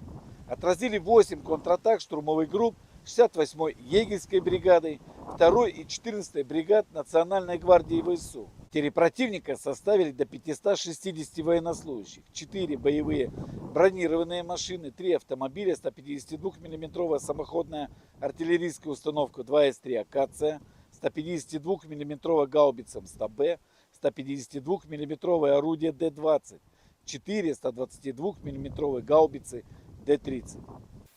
Отразили восемь контратак штурмовых групп шестьдесят восьмой егерской бригады, второй и четырнадцатой бригад Национальной гвардии ВСУ. Потери противника составили до пятисот шестидесяти военнослужащих, четыре боевые бронированные машины, три автомобиля, сто пятидесяти двух миллиметровая самоходная артиллерийская установка два эс три «Акация», сто пятидесяти двух миллиметровая гаубица М сто Б, сто пятидесяти двух миллиметровое орудие Д двадцать, четыре сто двадцати двух миллиметровые гаубицы Д тридцать.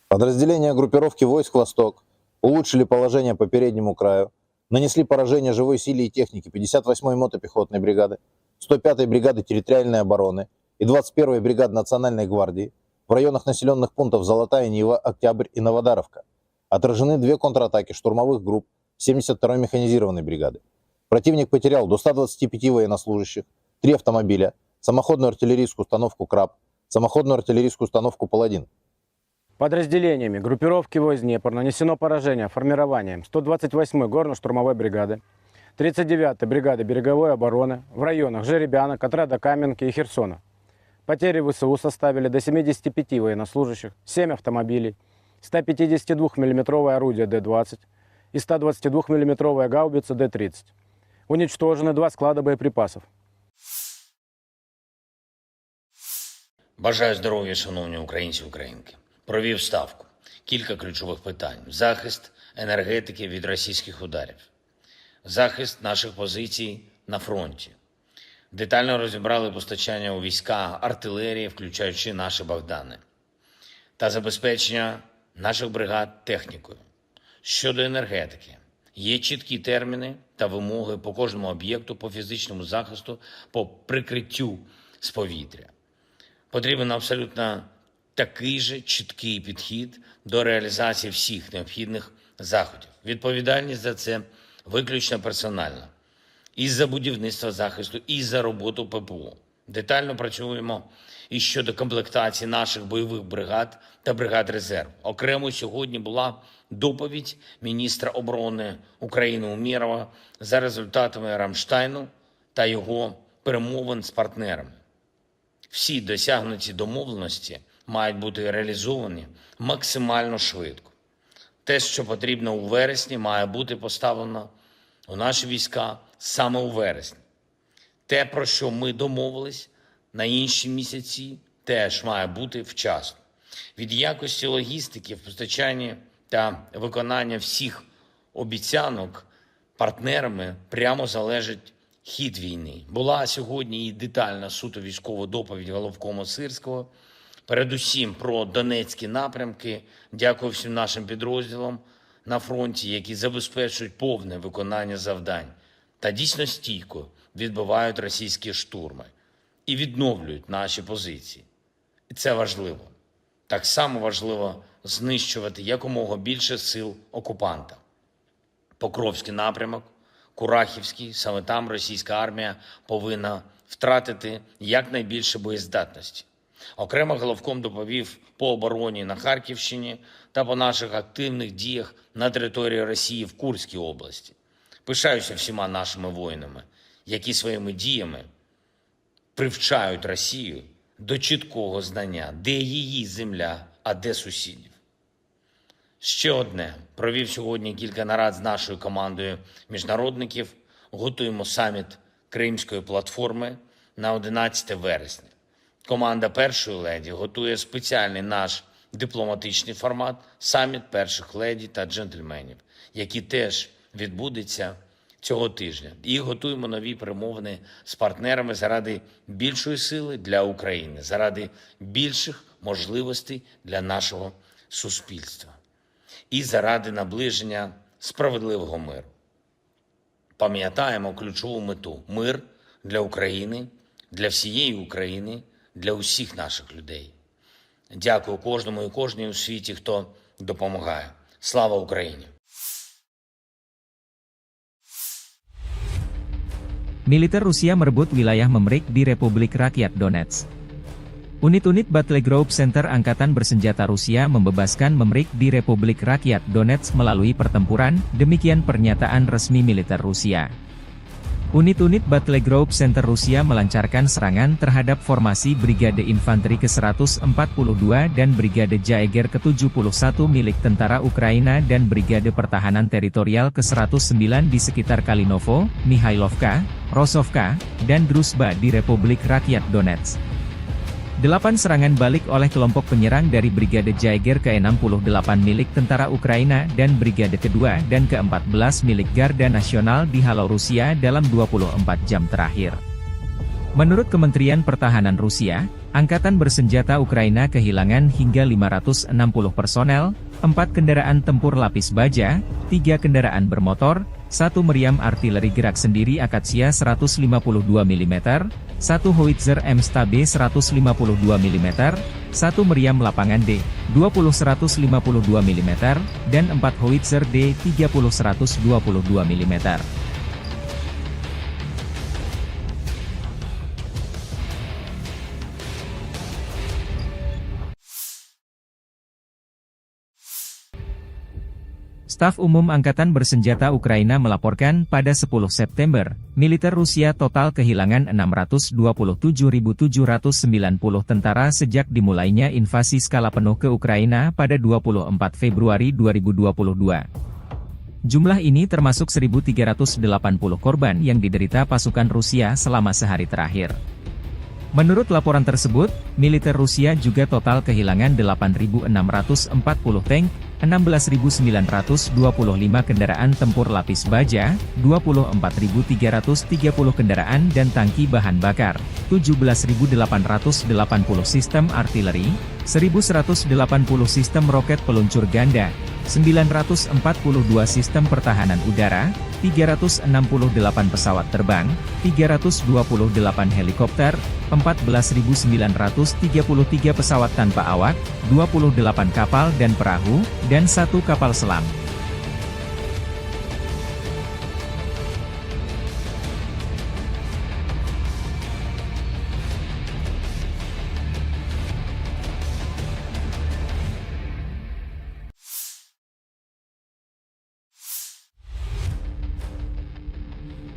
Подразделения группировки войск «Восток» улучшили положение по переднему краю, нанесли поражение живой силе и технике пятьдесят восьмой мотопехотной бригады, сто пятой бригады территориальной обороны и двадцать первой бригады Национальной гвардии в районах населённых пунктов Золотая Нива, Октябрь и Новодаровка. Отражены две контратаки штурмовых групп семьдесят второй механизированной бригады. Противник потерял до ста двадцати пяти военнослужащих, три автомобиля, самоходную артиллерийскую установку «Краб», самоходную артиллерийскую установку «Паладин». Подразделениями группировки войск «Днепр» нанесено поражение формированием сто двадцать восьмой горно-штурмовой бригады, тридцать девятой бригады береговой обороны в районах Жеребяна, Котрада-Каменки и Херсона. Потери В С У составили до семидесяти пяти военнослужащих, семь автомобилей, сто пятидесяти двух миллиметровое орудие Д двадцать и сто двадцати двух миллиметровая гаубица Д тридцать. Уничтожены два склада боеприпасов. Бажаю здоров'я, шановні українці і українки. Провів ставку. Кілька ключових питань: захист енергетики від російських ударів, захист наших позицій на фронті. Детально розібрали постачання у війська артилерії, включаючи наші Богдани, та забезпечення наших бригад технікою. Щодо енергетики, є чіткі терміни та вимоги по кожному об'єкту, по фізичному захисту, по прикриттю з повітря. Потрібен абсолютно такий же чіткий підхід до реалізації всіх необхідних заходів. Відповідальність за це виключно персональна. І за будівництво захисту, і за роботу П П О. Детально працюємо і щодо комплектації наших бойових бригад та бригад резерву. Окремо сьогодні була доповідь міністра оборони України Умєрова за результатами Рамштайну та його перемовин з партнерами. Всі досягнуті домовленості мають бути реалізовані максимально швидко. Те, що потрібно у вересні, має бути поставлено у наші війська саме у вересні. Те, про що ми домовились на інші місяці, теж має бути вчасно. Від якості логістики в постачанні та виконання всіх обіцянок партнерами прямо залежить хід війни. Була сьогодні і детальна суто військова доповідь головкома Сирського, передусім про донецькі напрямки. Дякую всім нашим підрозділам на фронті, які забезпечують повне виконання завдань та дійсно стійко відбивають російські штурми і відновлюють наші позиції. І це важливо. Так само важливо знищувати якомога більше сил окупанта. Покровський напрямок, Курахівський, саме там російська армія повинна втратити якнайбільше боєздатності. Окремо головком доповів по обороні на Харківщині та по наших активних діях на території Росії в Курській області. Пишаюся всіма нашими воїнами, які своїми діями привчають Росію до чіткого знання, де її земля, а де сусідів. Ще одне. Провів сьогодні кілька нарад з нашою командою міжнародників. Готуємо саміт Кримської платформи на одинадцяте вересня. Команда першої леді готує спеціальний наш дипломатичний формат — саміт перших леді та джентльменів, який теж відбудеться цього тижня. І готуємо нові перемовини з партнерами заради більшої сили для України, заради більших можливостей для нашого суспільства і заради наближення справедливого миру. Пам'ятаємо ключову мету: мир для України, для всієї України, для усіх наших людей. Дякую кожному і кожній у світі, хто допомагає. Слава Україні! Militer Rusia merebut wilayah Mamrik di Republik Rakyat Donetsk. Unit-unit Battle Group Center Angkatan Bersenjata Rusia membebaskan Mamrik di Republik Rakyat Donetsk melalui pertempuran, demikian pernyataan resmi militer Rusia. Unit-unit Battle Group Center Rusia melancarkan serangan terhadap formasi Brigade Infanteri ke seratus empat puluh dua dan Brigade Jaeger ke tujuh puluh satu milik tentara Ukraina dan Brigade Pertahanan Teritorial ke seratus sembilan di sekitar Kalinovo, Mihailovka, Rosovka, dan Druzhba di Republik Rakyat Donetsk. Delapan serangan balik oleh kelompok penyerang dari Brigade Jaeger ke enam puluh delapan milik tentara Ukraina dan Brigade kedua dan keempat belas milik Garda Nasional dihalau Rusia dalam dua puluh empat jam terakhir. Menurut Kementerian Pertahanan Rusia, angkatan bersenjata Ukraina kehilangan hingga lima ratus enam puluh personel, empat kendaraan tempur lapis baja, tiga kendaraan bermotor, satu meriam artileri gerak sendiri Akasia seratus lima puluh dua milimeter, satu howitzer M S T B seratus lima puluh dua milimeter, satu meriam lapangan D dua puluh seratus lima puluh dua milimeter, dan empat howitzer D tiga puluh seratus dua puluh dua milimeter. Staf Umum Angkatan Bersenjata Ukraina melaporkan pada sepuluh September, militer Rusia total kehilangan enam ratus dua puluh tujuh ribu tujuh ratus sembilan puluh tentara sejak dimulainya invasi skala penuh ke Ukraina pada dua puluh empat Februari dua ribu dua puluh dua. Jumlah ini termasuk seribu tiga ratus delapan puluh korban yang diderita pasukan Rusia selama sehari terakhir. Menurut laporan tersebut, militer Rusia juga total kehilangan delapan ribu enam ratus empat puluh tank, enam belas ribu sembilan ratus dua puluh lima kendaraan tempur lapis baja, dua puluh empat ribu tiga ratus tiga puluh kendaraan dan tangki bahan bakar, tujuh belas ribu delapan ratus delapan puluh sistem artileri, seribu seratus delapan puluh sistem roket peluncur ganda, sembilan ratus empat puluh dua sistem pertahanan udara, tiga ratus enam puluh delapan pesawat terbang, tiga ratus dua puluh delapan helikopter, empat belas ribu sembilan ratus tiga puluh tiga pesawat tanpa awak, dua puluh delapan kapal dan perahu, dan satu kapal selam.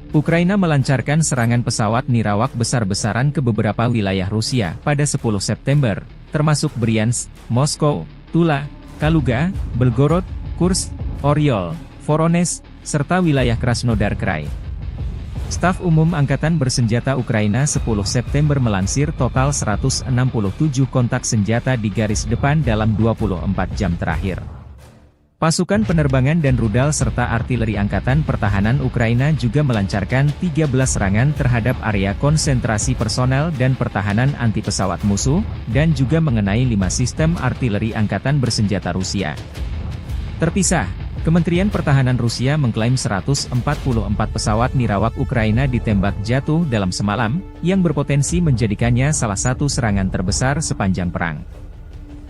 Ukraina melancarkan serangan pesawat nirawak besar-besaran ke beberapa wilayah Rusia pada sepuluh September, termasuk Bryansk, Moskow, Tula, Kaluga, Belgorod, Kursk, Oryol, Voronezh, serta wilayah Krasnodar Krai. Staf Umum Angkatan Bersenjata Ukraina sepuluh September melansir total seratus enam puluh tujuh kontak senjata di garis depan dalam dua puluh empat jam terakhir. Pasukan penerbangan dan rudal serta artileri Angkatan Pertahanan Ukraina juga melancarkan tiga belas serangan terhadap area konsentrasi personel dan pertahanan anti pesawat musuh, dan juga mengenai lima sistem artileri angkatan bersenjata Rusia. Terpisah, Kementerian Pertahanan Rusia mengklaim seratus empat puluh empat pesawat nirawak Ukraina ditembak jatuh dalam semalam, yang berpotensi menjadikannya salah satu serangan terbesar sepanjang perang.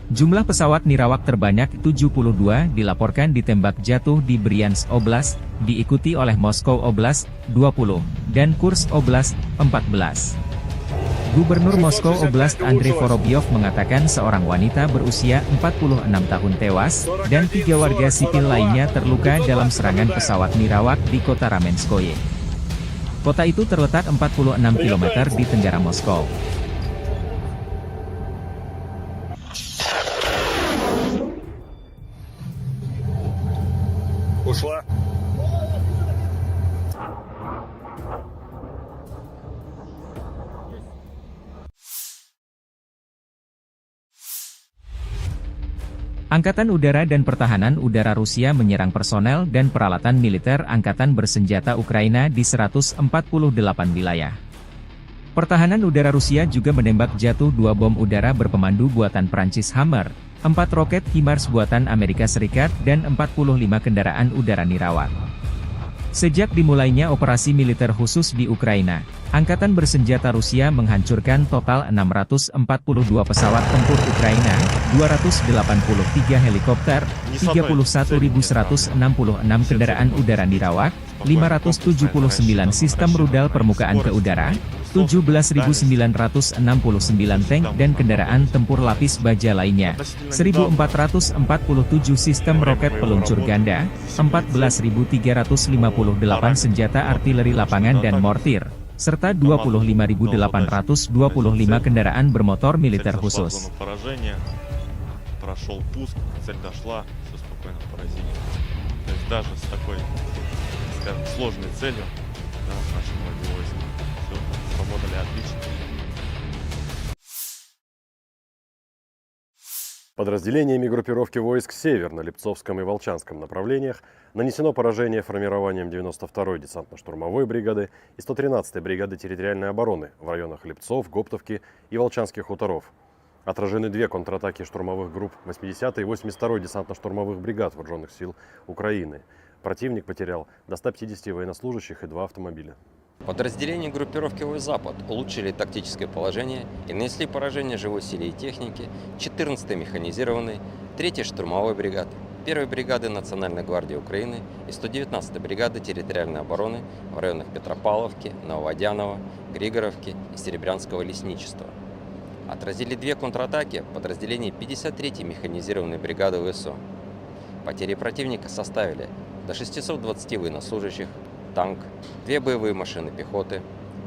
Jumlah pesawat nirawak terbanyak tujuh puluh dua dilaporkan ditembak jatuh di Bryansk Oblast, diikuti oleh Moskow Oblast, dua puluh, dan Kursk Oblast, empat belas. Gubernur Moskow Oblast Andrei Vorobyov mengatakan seorang wanita berusia empat puluh enam tahun tewas, dan tiga warga sipil lainnya terluka dalam serangan pesawat nirawak di kota Ramenskoye. Kota itu terletak empat puluh enam kilometer di tenggara Moskow. Ушла. Angkatan Udara dan Pertahanan Udara Rusia menyerang personel dan peralatan militer angkatan bersenjata Ukraina di seratus empat puluh delapan wilayah. Pertahanan udara Rusia juga menembak jatuh dua bom udara berpemandu buatan Prancis Hammer, empat roket HIMARS buatan Amerika Serikat, dan empat puluh lima kendaraan udara nirawak. Sejak dimulainya operasi militer khusus di Ukraina, angkatan bersenjata Rusia menghancurkan total enam ratus empat puluh dua pesawat tempur Ukraina, dua ratus delapan puluh tiga helikopter, tiga puluh satu ribu seratus enam puluh enam kendaraan udara nirawak, lima ratus tujuh puluh sembilan sistem rudal permukaan ke udara, tujuh belas ribu sembilan ratus enam puluh sembilan tank dan kendaraan tempur lapis baja lainnya, seribu empat ratus empat puluh tujuh sistem roket peluncur ganda, empat belas ribu tiga ratus lima puluh delapan senjata artileri lapangan dan mortir, serta dua puluh lima ribu delapan ratus dua puluh lima kendaraan bermotor militer khusus. Прошел пуск, цель дошла, все спокойно поразили. То есть даже с такой, скажем, сложной целью, да, наши боевые войска всё сработали отлично. Подразделениями группировки войск «Север» на Липцовском и Волчанском направлениях нанесено поражение формированиям девяносто второй десантно-штурмовой бригады и сто тринадцатой бригады территориальной обороны в районах Липцов, Гоптовки и Волчанских хуторов. Отражены две контратаки штурмовых групп восьмидесятой и восемьдесят второй десантно-штурмовых бригад вооружённых сил Украины. Противник потерял до ста пятидесяти военнослужащих и два автомобиля. Подразделения группировки «Войск-Запад» улучшили тактическое положение и нанесли поражение живой силе и технике четырнадцатой механизированной, третьей штурмовой бригады, первой бригады Национальной гвардии Украины и сто девятнадцатой бригады территориальной обороны в районах Петропавловки, Нововодяново, Григоровки и Серебрянского лесничества. Отразили две контратаки подразделений пятьдесят третьей механизированной бригады ВСУ. Потери противника составили до шестисот двадцати военнослужащих, танк, две боевые машины пехоты,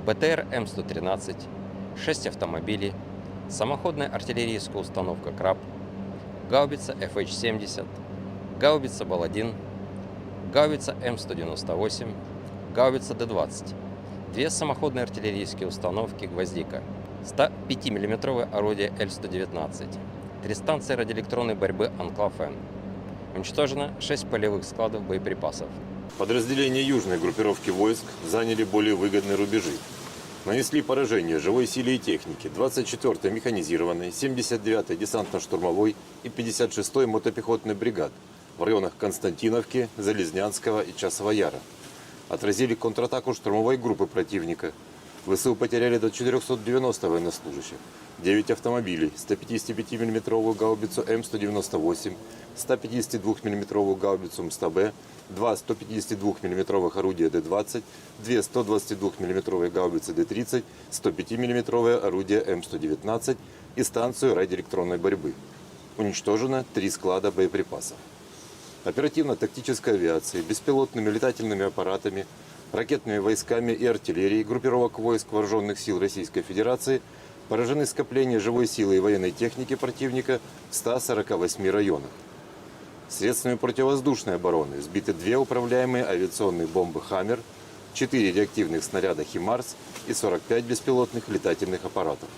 БТР М сто тринадцать, шесть автомобилей, самоходная артиллерийская установка «Краб», гаубица Ф Х семьдесят, гаубица Бал один, гаубица М сто девяносто восемь, гаубица Д двадцать, две самоходные артиллерийские установки «Гвоздика», ста пяти миллиметровое орудие Л сто девятнадцать, три станции радиоэлектронной борьбы «Анклав-Н». Уничтожено шесть полевых складов боеприпасов. Подразделения южной группировки войск заняли более выгодные рубежи. Нанесли поражение живой силе и технике двадцать четвёртой механизированной, семьдесят девятой десантно-штурмовой и пятьдесят шестой мотопехотной бригад в районах Константиновки, Залезнянского и Часового Яра. Отразили контратаку штурмовой группы противника. ВСУ потеряли до четырёхсот девяноста военнослужащих, девять автомобилей, ста пятидесяти пяти миллиметровую гаубицу М сто девяносто восемь, ста пятидесяти двух миллиметровую гаубицу М сто Б, два сто пятидесяти двух миллиметровых орудия Д двадцать, две сто двадцати двух миллиметровые гаубицы Д тридцать, сто пяти миллиметровое орудие М сто девятнадцать и станцию радиоэлектронной борьбы. Уничтожено три склада боеприпасов. Оперативно-тактической авиацией, беспилотными летательными аппаратами, ракетными войсками и артиллерией группировок войск Вооружённых сил Российской Федерации поражены скопления живой силы и военной техники противника в ста сорока восьми районах. Средствами противовоздушной обороны сбиты две управляемые авиационные бомбы «Хаммер», четыре реактивных снаряда «Химарс» и сорок пять беспилотных летательных аппаратов.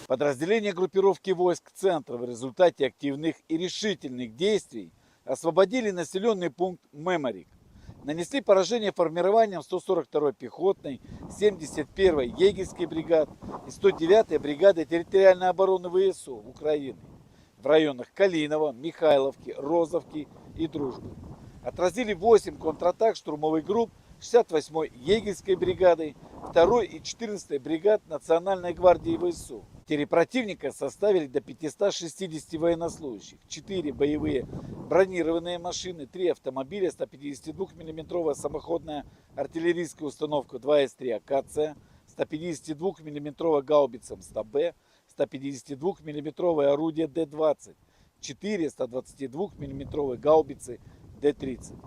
Подразделения группировки войск «Центр» в результате активных и решительных действий освободили населённый пункт Меморик. Нанесли поражение формированиям сто сорок второй пехотной, семьдесят первой егерской бригад и сто девятой бригады территориальной обороны ВСУ Украины в районах Калиново, Михайловки, Розовки и Дружбы. Отразили восемь контратак штурмовых групп шестьдесят восьмой егерской бригады, второй и четырнадцатой бригад Национальной гвардии ВСУ. Потери противника составили до пятисот шестидесяти военнослужащих, четыре боевые бронированные машины, три автомобиля, ста пятидесяти двух миллиметровая самоходная артиллерийская установка два эс три «Акация», ста пятидесяти двух миллиметровая гаубица М сто Б, ста пятидесяти двух миллиметровое орудие Д двадцать, четыре ста двадцати двух миллиметровые гаубицы Д тридцать.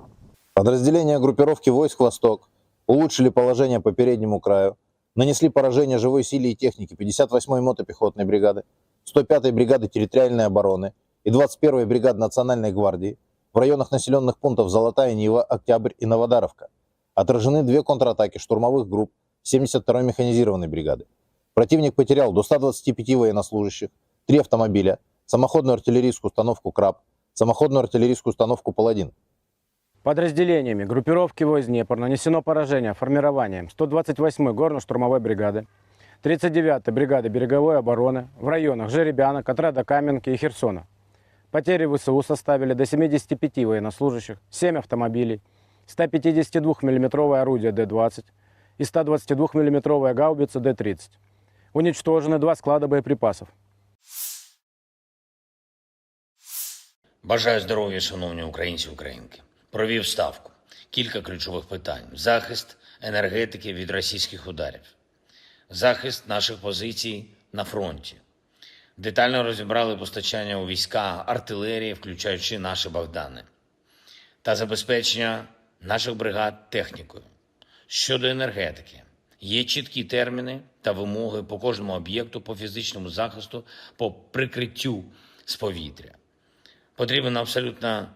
Подразделения группировки войск «Восток» улучшили положение по переднему краю, нанесли поражение живой силе и технике пятьдесят восьмой мотопехотной бригады, сто пятой бригады территориальной обороны и двадцать первой бригады Национальной гвардии в районах населённых пунктов Золотая Нива, Октябрь и Новодаровка. Отражены две контратаки штурмовых групп семьдесят второй механизированной бригады. Противник потерял до ста двадцати пяти военнослужащих, три автомобиля, самоходную артиллерийскую установку «Краб», самоходную артиллерийскую установку «Паладин». Подразделениями группировки войск «Днепр» нанесено поражение формированиям сто двадцать восьмой горно-штурмовой бригады, тридцать девятой бригады береговой обороны в районах Жеребянок, отряда Каменки и Херсона. Потери ВСУ составили до семидесяти пяти военнослужащих, семь автомобилей, ста пятидесяти двух миллиметровое орудие Д двадцать и ста двадцати двух миллиметровая гаубица Д тридцать. Уничтожены два склада боеприпасов. Бажаю здоров'я, шановні українці і українки. Провів ставку. Кілька ключових питань: захист енергетики від російських ударів, захист наших позицій на фронті. Детально розібрали постачання у війська артилерії, включаючи наші Богдани, та забезпечення наших бригад технікою. Щодо енергетики, є чіткі терміни та вимоги по кожному об'єкту, по фізичному захисту, по прикриттю з повітря. Потрібен абсолютно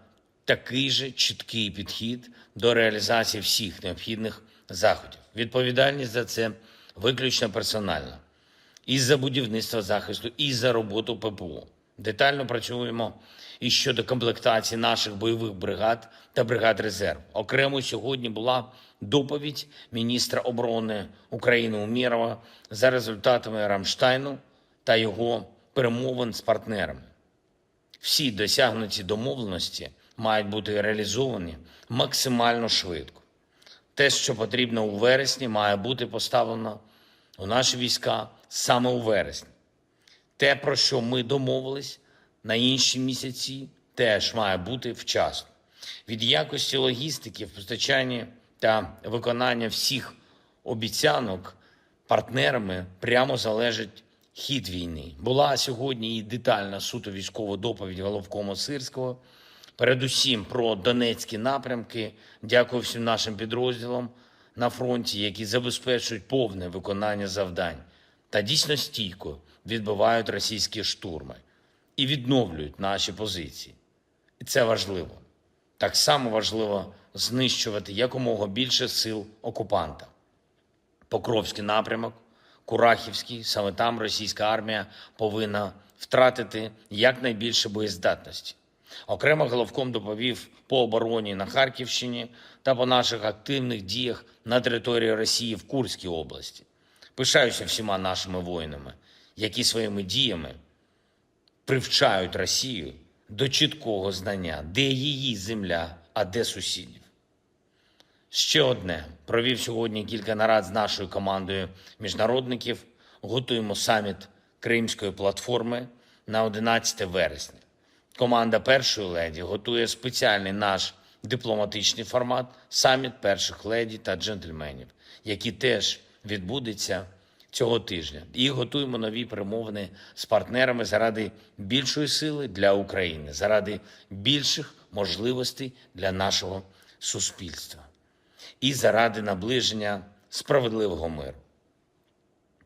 такий же чіткий підхід до реалізації всіх необхідних заходів. Відповідальність за це виключно персональна. І за будівництво захисту, і за роботу П П О. Детально працюємо і щодо комплектації наших бойових бригад та бригад резерву. Окремо сьогодні була доповідь міністра оборони України Умєрова за результатами Рамштайну та його перемовин з партнерами. Всі досягнуті домовленості мають бути реалізовані максимально швидко. Те, що потрібно у вересні, має бути поставлено у наші війська саме у вересні. Те, про що ми домовились на інші місяці, теж має бути вчасно. Від якості логістики в постачанні та виконання всіх обіцянок партнерами прямо залежить хід війни. Була сьогодні і детальна суто військова доповідь головкома Сирського. Передусім про Донецькі напрямки. Дякую всім нашим підрозділам на фронті, які забезпечують повне виконання завдань та дійсно стійко відбивають російські штурми і відновлюють наші позиції. І це важливо. Так само важливо знищувати якомога більше сил окупанта. Покровський напрямок, Курахівський, саме там російська армія повинна втратити якнайбільше боєздатності. Окремо головком доповів по обороні на Харківщині та по наших активних діях на території Росії в Курській області. Пишаюся всіма нашими воїнами, які своїми діями привчають Росію до чіткого знання, де її земля, а де сусідів. Ще одне. Провів сьогодні кілька нарад з нашою командою міжнародників. Готуємо саміт Кримської платформи на одинадцяте вересня. Команда першої леді готує спеціальний наш дипломатичний формат — саміт перших леді та джентльменів, який теж відбудеться цього тижня. І готуємо нові перемовини з партнерами заради більшої сили для України, заради більших можливостей для нашого суспільства і заради наближення справедливого миру.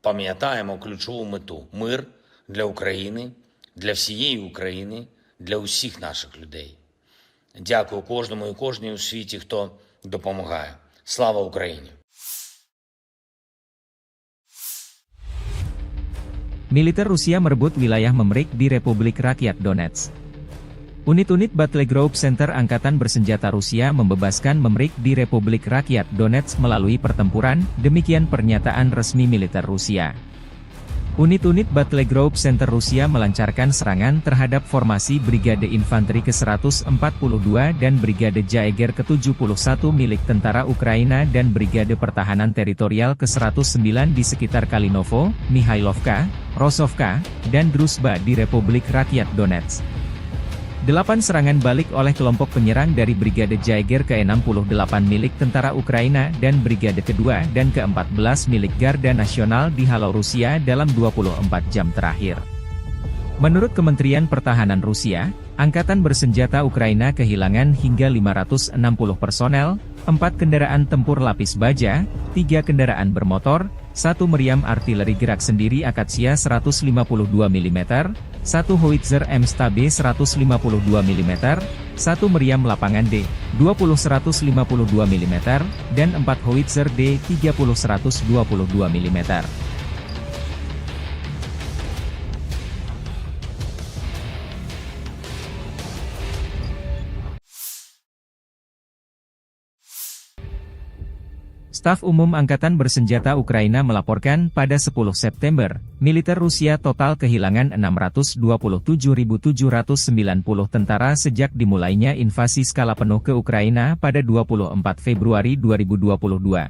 Пам'ятаємо ключову мету: мир для України, для всієї України, для усіх наших людей. Дякую кожному і кожній у світі, хто допомагає. Слава Україні! Militer Rusia merebut wilayah Memrik di Republik Rakyat Donetsk. Unit-unit Battle Group Center Angkatan Bersenjata Rusia membebaskan Memrik di Republik Rakyat Donetsk melalui pertempuran, demikian pernyataan resmi militer Rusia. Unit-unit Battle Group Center Rusia melancarkan serangan terhadap formasi Brigade Infanteri ke seratus empat puluh dua dan Brigade Jaeger ke tujuh puluh satu milik tentara Ukraina dan Brigade Pertahanan Teritorial ke seratus sembilan di sekitar Kalinovo, Mihailovka, Rosovka, dan Druzhba di Republik Rakyat Donetsk. Delapan serangan balik oleh kelompok penyerang dari Brigade Jaeger ke enam puluh delapan milik tentara Ukraina dan Brigade kedua dan keempat belas milik Garda Nasional dihalau Rusia dalam dua puluh empat jam terakhir. Menurut Kementerian Pertahanan Rusia, angkatan bersenjata Ukraina kehilangan hingga lima ratus enam puluh personel, empat kendaraan tempur lapis baja, tiga kendaraan bermotor, satu meriam artileri gerak sendiri Akasia seratus lima puluh dua milimeter, satu howitzer M S T B seratus lima puluh dua milimeter, satu meriam lapangan D dua puluh seratus lima puluh dua milimeter, dan empat howitzer D tiga puluh seratus dua puluh dua milimeter. Staf Umum Angkatan Bersenjata Ukraina melaporkan, pada sepuluh September, militer Rusia total kehilangan enam ratus dua puluh tujuh ribu tujuh ratus sembilan puluh tentara sejak dimulainya invasi skala penuh ke Ukraina pada dua puluh empat Februari dua ribu dua puluh dua.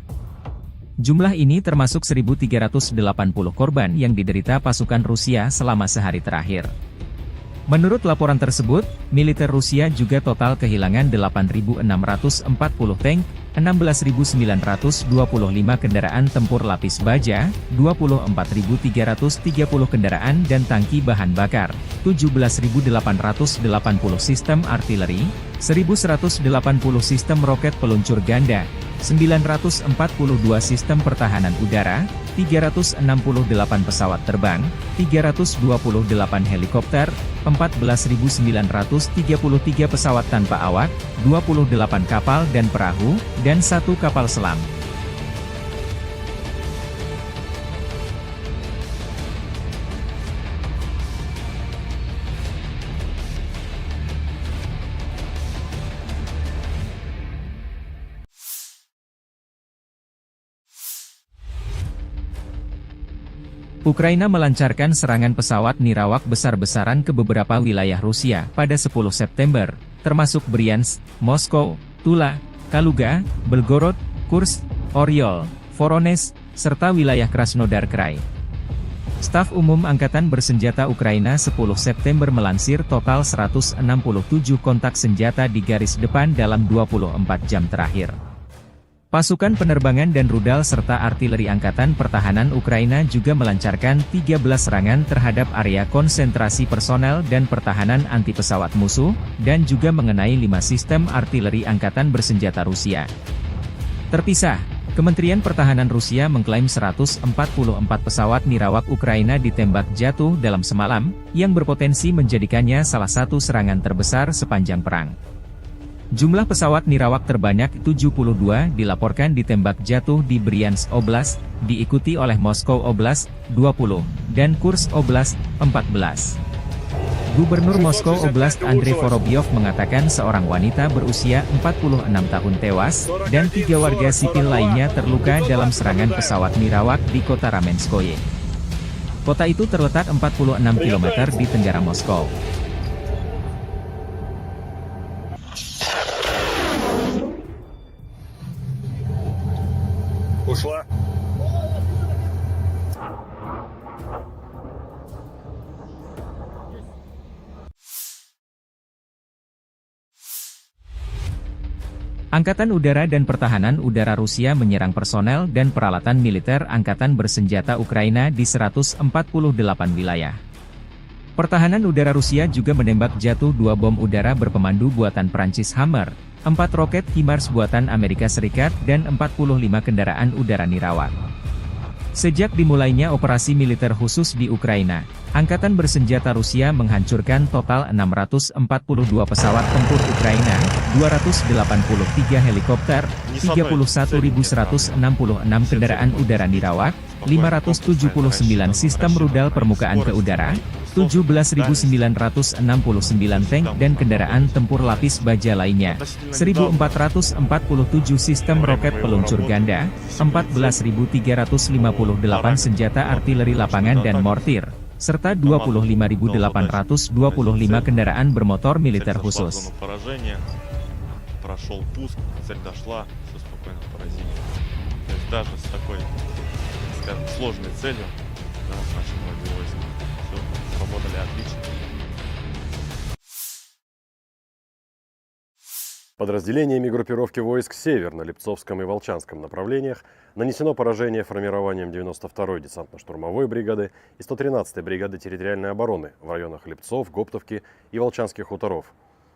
Jumlah ini termasuk seribu tiga ratus delapan puluh korban yang diderita pasukan Rusia selama sehari terakhir. Menurut laporan tersebut, militer Rusia juga total kehilangan delapan ribu enam ratus empat puluh tank, enam belas ribu sembilan ratus dua puluh lima kendaraan tempur lapis baja, dua puluh empat ribu tiga ratus tiga puluh kendaraan dan tangki bahan bakar, tujuh belas ribu delapan ratus delapan puluh sistem artileri, seribu seratus delapan puluh sistem roket peluncur ganda, sembilan ratus empat puluh dua sistem pertahanan udara, tiga ratus enam puluh delapan pesawat terbang, tiga ratus dua puluh delapan helikopter, empat belas ribu sembilan ratus tiga puluh tiga pesawat tanpa awak, dua puluh delapan kapal dan perahu, dan satu kapal selam. Ukraina melancarkan serangan pesawat nirawak besar-besaran ke beberapa wilayah Rusia pada sepuluh September, termasuk Bryansk, Moskow, Tula, Kaluga, Belgorod, Kursk, Oryol, Voronezh, serta wilayah Krasnodar Krai. Staf Umum Angkatan Bersenjata Ukraina sepuluh September melansir total seratus enam puluh tujuh kontak senjata di garis depan dalam dua puluh empat jam terakhir. Pasukan penerbangan dan rudal serta artileri Angkatan Pertahanan Ukraina juga melancarkan tiga belas serangan terhadap area konsentrasi personel dan pertahanan anti pesawat musuh, dan juga mengenai lima sistem artileri angkatan bersenjata Rusia. Terpisah, Kementerian Pertahanan Rusia mengklaim seratus empat puluh empat pesawat nirawak Ukraina ditembak jatuh dalam semalam, yang berpotensi menjadikannya salah satu serangan terbesar sepanjang perang. Jumlah pesawat nirawak terbanyak tujuh puluh dua dilaporkan ditembak jatuh di Bryansk Oblast, diikuti oleh Moskow Oblast, dua puluh, dan Kursk Oblast, empat belas. Gubernur Moskow Oblast Andrei Vorobyov mengatakan seorang wanita berusia empat puluh enam tahun tewas dan tiga warga sipil lainnya terluka dalam serangan pesawat nirawak di kota Ramenskoye. Kota itu terletak empat puluh enam kilometer di tenggara Moskow. Ушла. Angkatan Udara dan Pertahanan Udara Rusia menyerang personel dan peralatan militer angkatan bersenjata Ukraina di seratus empat puluh delapan wilayah. Pertahanan udara Rusia juga menembak jatuh dua bom udara berpemandu buatan Prancis Hammer, empat roket HIMARS buatan Amerika Serikat, dan empat puluh lima kendaraan udara nirawak. Sejak dimulainya operasi militer khusus di Ukraina, Angkatan Bersenjata Rusia menghancurkan total enam ratus empat puluh dua pesawat tempur Ukraina, dua ratus delapan puluh tiga helikopter, tiga puluh satu ribu seratus enam puluh enam kendaraan udara nirawak, lima ratus tujuh puluh sembilan sistem rudal permukaan ke udara, tujuh belas ribu sembilan ratus enam puluh sembilan tank dan kendaraan tempur lapis baja lainnya, seribu empat ratus empat puluh tujuh sistem roket peluncur ganda, empat belas ribu tiga ratus lima puluh delapan senjata artileri lapangan dan mortir, serta dua puluh lima ribu delapan ratus dua puluh lima kendaraan bermotor militer khusus. Спокойно поразили. То есть даже с такой, скажем, сложной целью, да, наши боевые войска всё сработали отлично. Подразделениями группировки войск «Север» на Липцовском и Волчанском направлениях нанесено поражение формированиям девяносто второй десантно-штурмовой бригады и сто тринадцатой бригады территориальной обороны в районах Липцов, Гоптовки и Волчанских хуторов.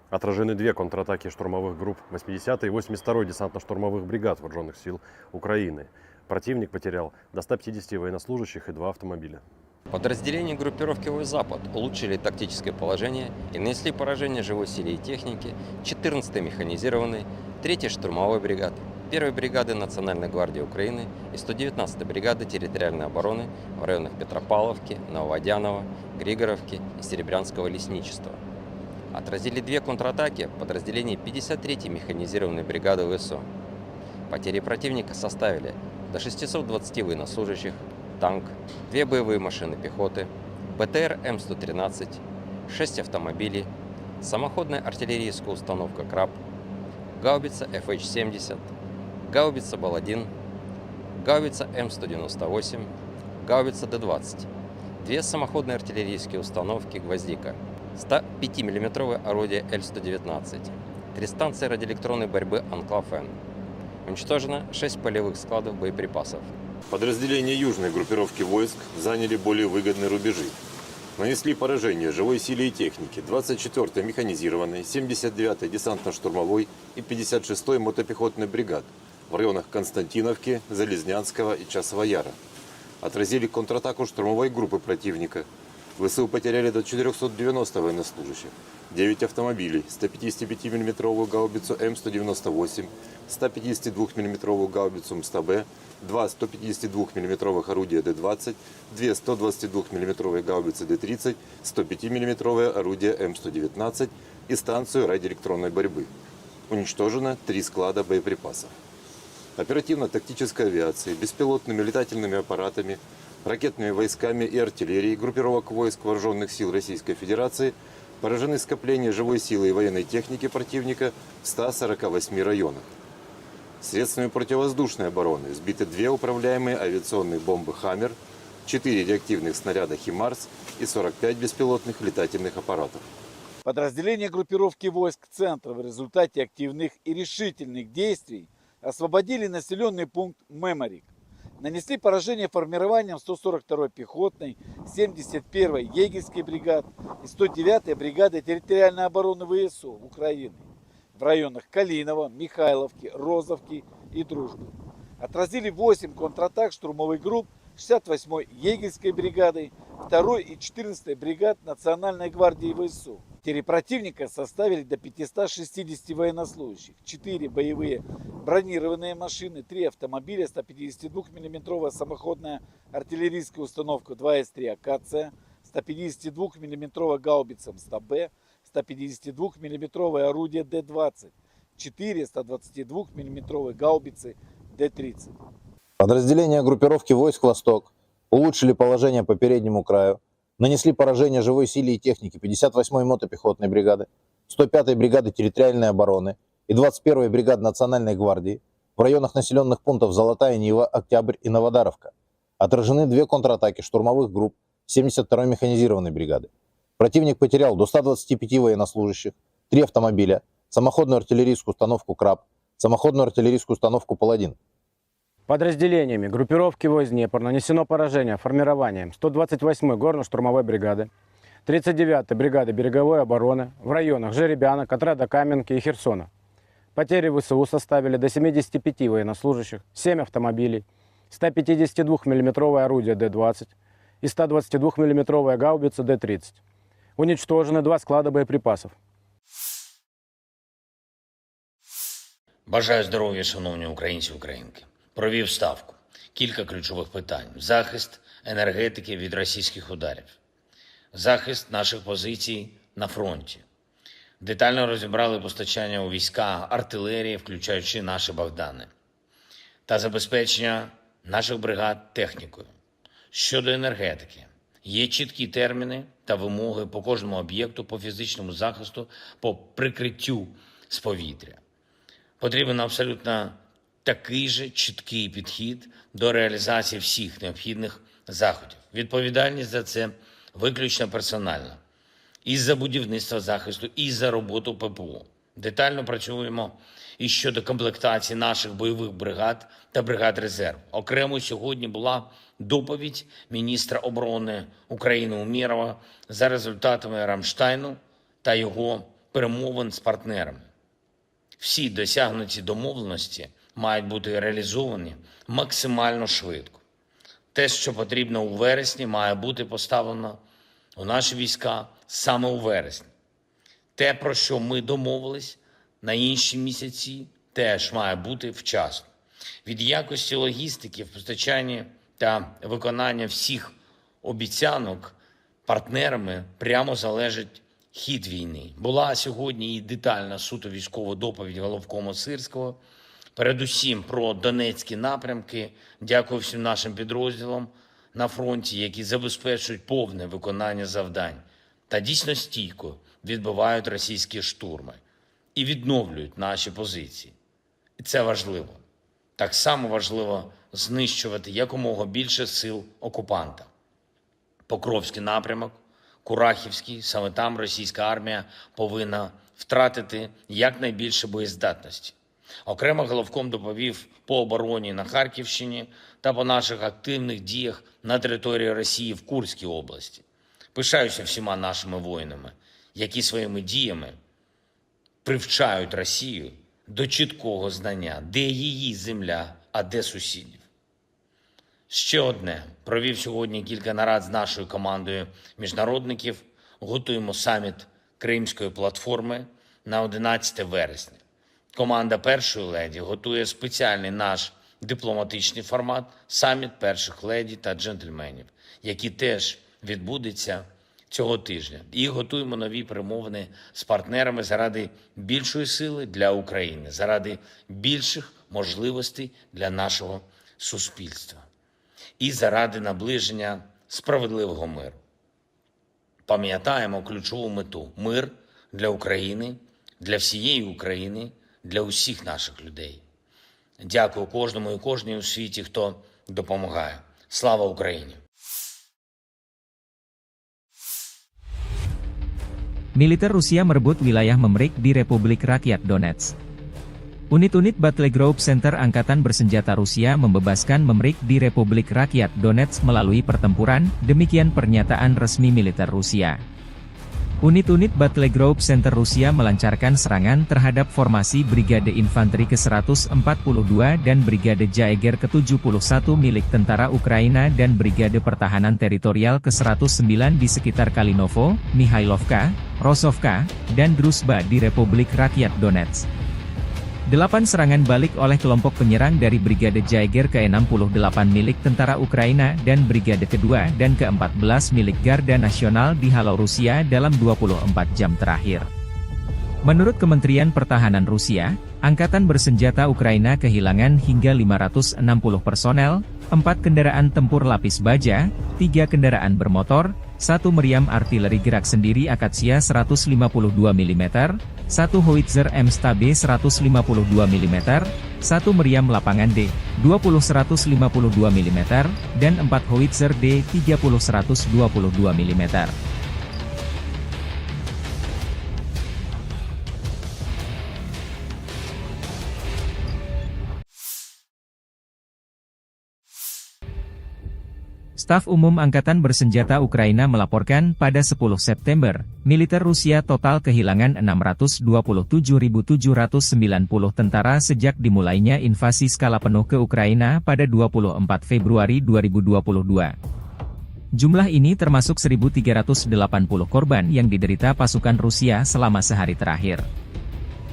Отражены две контратаки штурмовых групп восьмидесятой и восемьдесят второй десантно-штурмовых бригад Вооружённых сил Украины. Противник потерял до ста пятидесяти военнослужащих и два автомобиля. Подразделения группировки «Войск-Запад» улучшили тактическое положение и нанесли поражение живой силе и технике четырнадцатой механизированной, третьей штурмовой бригады, первой бригады Национальной гвардии Украины и сто девятнадцатой бригады территориальной обороны в районах Петропавловки, Нововодяново, Григоровки и Серебрянского лесничества. Отразили две контратаки подразделений пятьдесят третьей механизированной бригады ВСУ. Потери противника составили до шестисот двадцати военнослужащих, танк, две боевые машины пехоты, БТР М сто тринадцать, шесть автомобилей, самоходная артиллерийская установка «Краб», гаубица Ф Х семьдесят, гаубица «Баладин», гаубица М сто девяносто восемь, гаубица Д двадцать, две самоходные артиллерийские установки «Гвоздика», сто пятимиллиметровое орудие Л сто девятнадцать, три станции радиоэлектронной борьбы «Анклав-Н», Уничтожено шесть полевых складов боеприпасов. Подразделения южной группировки войск заняли более выгодные рубежи. Нанесли поражение живой силе и технике двадцать четвёртой механизированной, семьдесят девятой десантно-штурмовой и пятьдесят шестой мотопехотной бригад в районах Константиновки, Залезнянского и Часового Яра. Отразили контратаку штурмовой группы противника. ВСУ потеряли до четырёхсот девяноста военнослужащих, девять автомобилей, сто пятидесятипятимиллиметровую гаубицу М сто девяносто восемь, сто пятидесятидвухмиллиметровую гаубицу М сто Б, два сто пятидесятидвухмиллиметровых орудия Д двадцать, две сто двадцатидвухмиллиметровые гаубицы Д тридцать, сто пятимиллиметровое орудие М сто девятнадцать и станцию радиоэлектронной борьбы. Уничтожено три склада боеприпасов. Оперативно-тактической авиацией, беспилотными летательными аппаратами, ракетными войсками и артиллерией группировок войск Вооружённых сил Российской Федерации поражены скопления живой силы и военной техники противника в ста сорока восьми районах. Средствами противовоздушной обороны сбиты две управляемые авиационные бомбы «Хаммер», четыре реактивных снаряда «Химарс» и сорок пять беспилотных летательных аппаратов. Подразделения группировки войск «Центр» в результате активных и решительных действий освободили населённый пункт Меморик. Нанесли поражение формированиям сто сорок второй пехотной, семьдесят первой егерской бригад и сто девятой бригады территориальной обороны ВСУ Украины в районах Калиново, Михайловки, Розовки и Дружбы. Отразили восемь контратак штурмовых групп шестьдесят восьмой егерской бригады, второй и четырнадцатой бригад Национальной гвардии ВСУ. Потери противника составили до пятисот шестидесяти военнослужащих, четыре боевые бронированные машины, три автомобиля, сто пятидесятидвухмиллиметровая самоходная артиллерийская установка два эс три «Акация», сто пятидесятидвухмиллиметровая гаубица М сто Б, сто пятидесятидвухмиллиметровое орудие Д двадцать, четыре сто двадцатидвухмиллиметровые гаубицы Д тридцать. Подразделения группировки войск «Восток» улучшили положение по переднему краю, нанесли поражение живой силе и технике пятьдесят восьмой мотопехотной бригады, сто пятой бригады территориальной обороны и двадцать первой бригады Национальной гвардии в районах населённых пунктов Золотая Нива, Октябрь и Новодаровка. Отражены две контратаки штурмовых групп семьдесят второй механизированной бригады. Противник потерял до ста двадцати пяти военнослужащих, три автомобиля, самоходную артиллерийскую установку «Краб», самоходную артиллерийскую установку «Паладин». Подразделениями группировки войск «Днепр» нанесено поражение формированиям сто двадцать восьмой горно-штурмовой бригады, тридцать девятой бригады береговой обороны в районах Жеребянок, отряда Каменки и Херсона. Потери ВСУ составили до семидесяти пяти военнослужащих, семь автомобилей, сто пятидесятидвухмиллиметровое орудие Д двадцать и сто двадцатидвухмиллиметровая гаубица Д тридцать. Уничтожены два склада боеприпасов. Бажаю здоров'я, шановні українці і українки. Провів ставку. Кілька ключових питань: захист енергетики від російських ударів, захист наших позицій на фронті. Детально розібрали постачання у війська артилерії, включаючи наші Богдани, та забезпечення наших бригад технікою. Щодо енергетики, є чіткі терміни та вимоги по кожному об'єкту, по фізичному захисту, по прикриттю з повітря. Потрібен абсолютно такий же чіткий підхід до реалізації всіх необхідних заходів. Відповідальність за це виключно персональна. І за будівництво, захисту, і за роботу ППО. Детально працюємо і щодо комплектації наших бойових бригад та бригад резерву. Окремо сьогодні була доповідь міністра оборони України Умєрова за результатами Рамштайну та його перемовин з партнерами. Всі досягнуті домовленості мають бути реалізовані максимально швидко. Те, що потрібно у вересні, має бути поставлено у наші війська саме у вересні. Те, про що ми домовились на інші місяці, теж має бути вчасно. Від якості логістики в постачанні та виконання всіх обіцянок партнерами прямо залежить хід війни. Була сьогодні і детальна суто військова доповідь головкома Сирського. Передусім про Донецькі напрямки. Дякую всім нашим підрозділам на фронті, які забезпечують повне виконання завдань та дійсно стійко відбивають російські штурми і відновлюють наші позиції. І це важливо. Так само важливо знищувати якомога більше сил окупанта. Покровський напрямок, Курахівський, саме там російська армія повинна втратити якнайбільше боєздатності. Окремо Головком доповів по обороні на Харківщині та по наших активних діях на території Росії в Курській області. Пишаюся всіма нашими воїнами, які своїми діями привчають Росію до чіткого знання, де її земля, а де сусідів. Ще одне. Провів сьогодні кілька нарад з нашою командою міжнародників. Готуємо саміт Кримської платформи на одинадцяте вересня. Команда першої леді готує спеціальний наш дипломатичний формат — саміт перших леді та джентльменів, який теж відбудеться цього тижня. І готуємо нові перемовини з партнерами заради більшої сили для України, заради більших можливостей для нашого суспільства і заради наближення справедливого миру. Пам'ятаємо ключову мету: мир для України, для всієї України, для усіх наших людей. Дякую кожному і кожній у світі, хто допомагає. Слава Україні! Militer Rusia merebut wilayah Memrik di Republik Rakyat Donetsk. Unit-unit Battle Group Center Angkatan Bersenjata Rusia membebaskan Memrik di Republik Rakyat Donetsk melalui pertempuran, demikian pernyataan resmi militer Rusia. Unit-unit Battle Group Center Rusia melancarkan serangan terhadap formasi Brigade Infanteri ke seratus empat puluh dua dan Brigade Jaeger ke tujuh puluh satu milik tentara Ukraina dan Brigade Pertahanan Teritorial ke seratus sembilan di sekitar Kalinovo, Mihailovka, Rosovka, dan Druzhba di Republik Rakyat Donetsk. Delapan serangan balik oleh kelompok penyerang dari Brigade Jaeger ke enam puluh delapan milik tentara Ukraina dan Brigade kedua dan keempat belas milik Garda Nasional dihalau Rusia dalam dua puluh empat jam terakhir. Menurut Kementerian Pertahanan Rusia, Angkatan Bersenjata Ukraina kehilangan hingga lima ratus enam puluh personel, empat kendaraan tempur lapis baja, tiga kendaraan bermotor, satu meriam artileri gerak sendiri Akasia seratus lima puluh dua milimeter, satu howitzer M S T B seratus lima puluh dua milimeter, satu meriam lapangan D dua puluh seratus lima puluh dua milimeter, dan empat howitzer D tiga puluh seratus dua puluh dua milimeter. Staf Umum Angkatan Bersenjata Ukraina melaporkan pada sepuluh September, militer Rusia total kehilangan enam ratus dua puluh tujuh ribu tujuh ratus sembilan puluh tentara sejak dimulainya invasi skala penuh ke Ukraina pada dua puluh empat Februari dua ribu dua puluh dua. Jumlah ini termasuk seribu tiga ratus delapan puluh korban yang diderita pasukan Rusia selama sehari terakhir.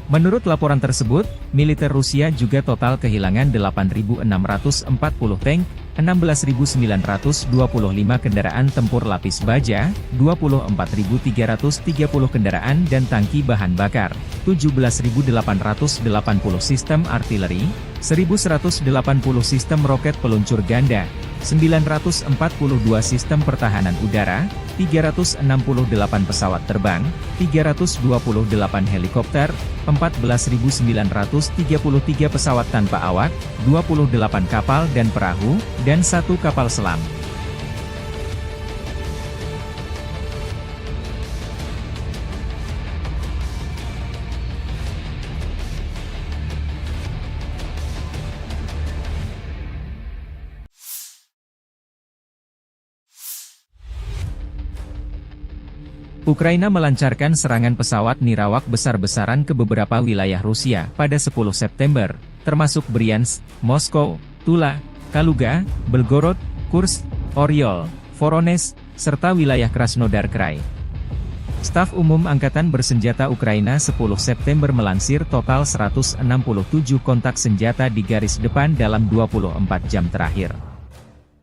Menurut laporan tersebut, militer Rusia juga total kehilangan delapan ribu enam ratus empat puluh tank, enam belas ribu sembilan ratus dua puluh lima kendaraan tempur lapis baja, dua puluh empat ribu tiga ratus tiga puluh kendaraan dan tangki bahan bakar, tujuh belas ribu delapan ratus delapan puluh sistem artileri, seribu seratus delapan puluh sistem roket peluncur ganda, sembilan ratus empat puluh dua sistem pertahanan udara, tiga ratus enam puluh delapan pesawat terbang, tiga ratus dua puluh delapan helikopter, empat belas ribu sembilan ratus tiga puluh tiga pesawat tanpa awak, dua puluh delapan kapal dan perahu, dan satu kapal selam. Ukraina melancarkan serangan pesawat nirawak besar-besaran ke beberapa wilayah Rusia pada sepuluh September, termasuk Bryansk, Moskow, Tula, Kaluga, Belgorod, Kursk, Oryol, Voronezh, serta wilayah Krasnodar Krai. Staf Umum Angkatan Bersenjata Ukraina sepuluh September melansir total seratus enam puluh tujuh kontak senjata di garis depan dalam dua puluh empat jam terakhir.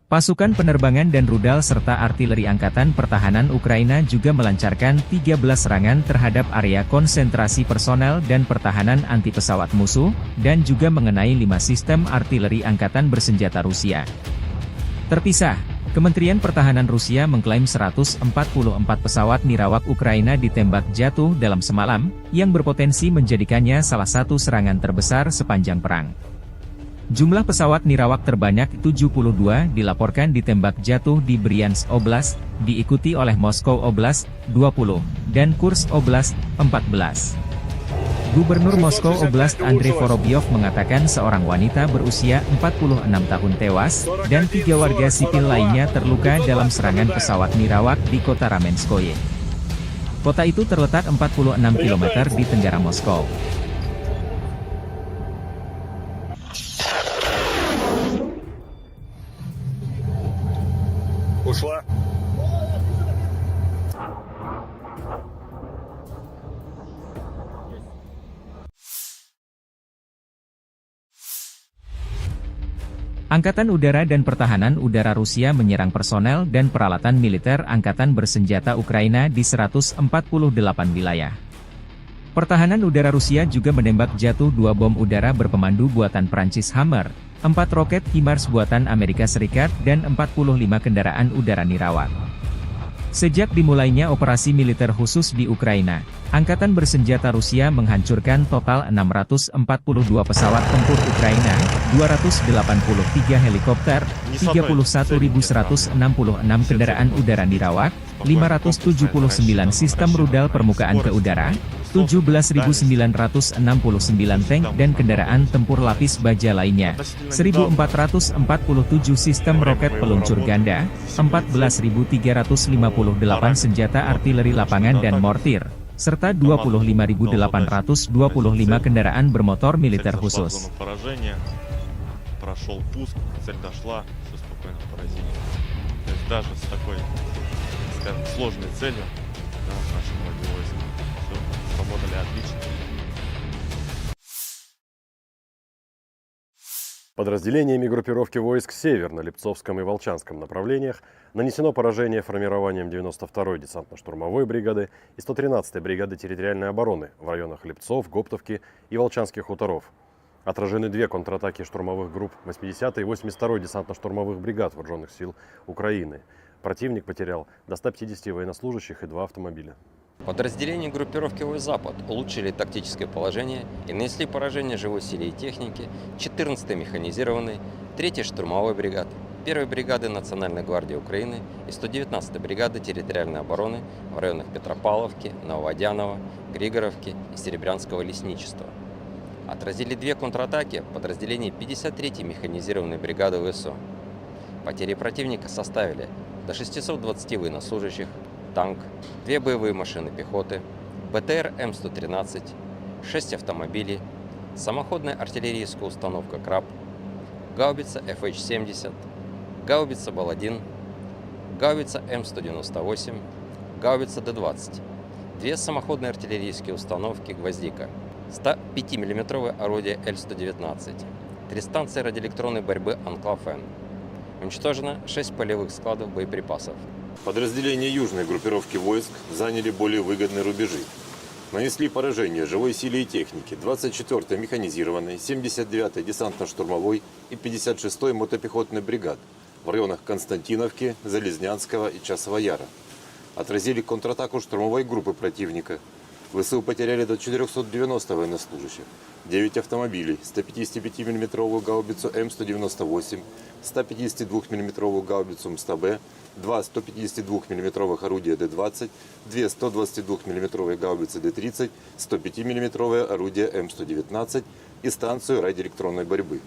Pasukan penerbangan dan rudal serta artileri Angkatan Pertahanan Ukraina juga melancarkan tiga belas serangan terhadap area konsentrasi personel dan pertahanan anti pesawat musuh, dan juga mengenai lima sistem artileri angkatan bersenjata Rusia. Terpisah, Kementerian Pertahanan Rusia mengklaim seratus empat puluh empat pesawat nirawak Ukraina ditembak jatuh dalam semalam, yang berpotensi menjadikannya salah satu serangan terbesar sepanjang perang. Jumlah pesawat nirawak terbanyak tujuh puluh dua dilaporkan ditembak jatuh di Bryansk Oblast, diikuti oleh Moskow Oblast, dua puluh, dan Kursk Oblast, empat belas. Gubernur Moskow Oblast Andrei Vorobyov mengatakan seorang wanita berusia empat puluh enam tahun tewas dan tiga warga sipil lainnya terluka dalam serangan pesawat Nirawak di kota Ramenskoye. Kota itu terletak empat puluh enam kilometer di tenggara Moskow. Ушла. Angkatan Udara dan Pertahanan Udara Rusia menyerang personel dan peralatan militer angkatan bersenjata Ukraina di seratus empat puluh delapan wilayah. Pertahanan Udara Rusia juga menembak jatuh dua bom udara berpemandu buatan Prancis Hammer, empat roket HIMARS buatan Amerika Serikat, dan empat puluh lima kendaraan udara Nirawak. Sejak dimulainya operasi militer khusus di Ukraina, Angkatan Bersenjata Rusia menghancurkan total enam ratus empat puluh dua pesawat tempur Ukraina, dua ratus delapan puluh tiga helikopter, tiga puluh satu ribu seratus enam puluh enam kendaraan udara Nirawak, lima ratus tujuh puluh sembilan sistem rudal permukaan ke udara, tujuh belas ribu sembilan ratus enam puluh sembilan tank dan kendaraan tempur lapis baja lainnya, seribu empat ratus empat puluh tujuh sistem roket peluncur ganda, empat belas ribu tiga ratus lima puluh delapan senjata artileri lapangan dan mortir, serta dua puluh lima ribu delapan ratus dua puluh lima kendaraan bermotor militer khusus. Прошёл пуск, цель дошла, всё спокойно поразили. То есть даже с такой, скажем, сложной целью, да, наши многие войска всё сработали отлично. Подразделениями группировки войск «Север» на Липцовском и Волчанском направлениях нанесено поражение формированием девяносто второй десантно-штурмовой бригады и сто тринадцатой бригады территориальной обороны в районах Липцов, Гоптовки и Волчанских хуторов. Отражены две контратаки штурмовых групп восьмидесятой и восемьдесят второй десантно-штурмовых бригад Вооружённых сил Украины. Противник потерял до ста пятидесяти военнослужащих и два автомобиля. Подразделения группировки войск «Запад» улучшили тактическое положение и нанесли поражение живой силе и технике четырнадцатой механизированной, третьей штурмовой бригады, первой бригады Национальной гвардии Украины и сто девятнадцатой бригады территориальной обороны в районах Петропавловки, Нововодяново, Григоровки и Серебрянского лесничества. Отразили две контратаки подразделений пятьдесят третьей механизированной бригады ВСУ. Потери противника составили до шестисот двадцати военнослужащих, танк, две боевые машины пехоты, БТР М сто тринадцать, шесть автомобилей, самоходная артиллерийская установка «Краб», гаубица Ф Х семьдесят, гаубица Бал один, гаубица М сто девяносто восемь, гаубица Д двадцать, две самоходные артиллерийские установки «Гвоздика», сто пятимиллиметровое орудие Л сто девятнадцать, три станции радиоэлектронной борьбы «Анклав-Н». Уничтожено шесть полевых складов боеприпасов. Подразделения южной группировки войск заняли более выгодные рубежи. Нанесли поражение живой силе и технике двадцать четвёртой механизированной, семьдесят девятой десантно-штурмовой и пятьдесят шестой мотопехотной бригад в районах Константиновки, Залезнянского и Часового Яра. Отразили контратаку штурмовой группы противника. ВСУ потеряли до четырёхсот девяноста военнослужащих, девять автомобилей, сто пятидесятипятимиллиметровую гаубицу М сто девяносто восемь, сто пятидесятидвухмиллиметровую гаубицу М сто Б, два сто пятидесятидвухмиллиметровых орудия Д двадцать, две сто двадцатидвухмиллиметровые гаубицы Д тридцать, сто пятимиллиметровое орудие М сто девятнадцать и станцию радиоэлектронной борьбы.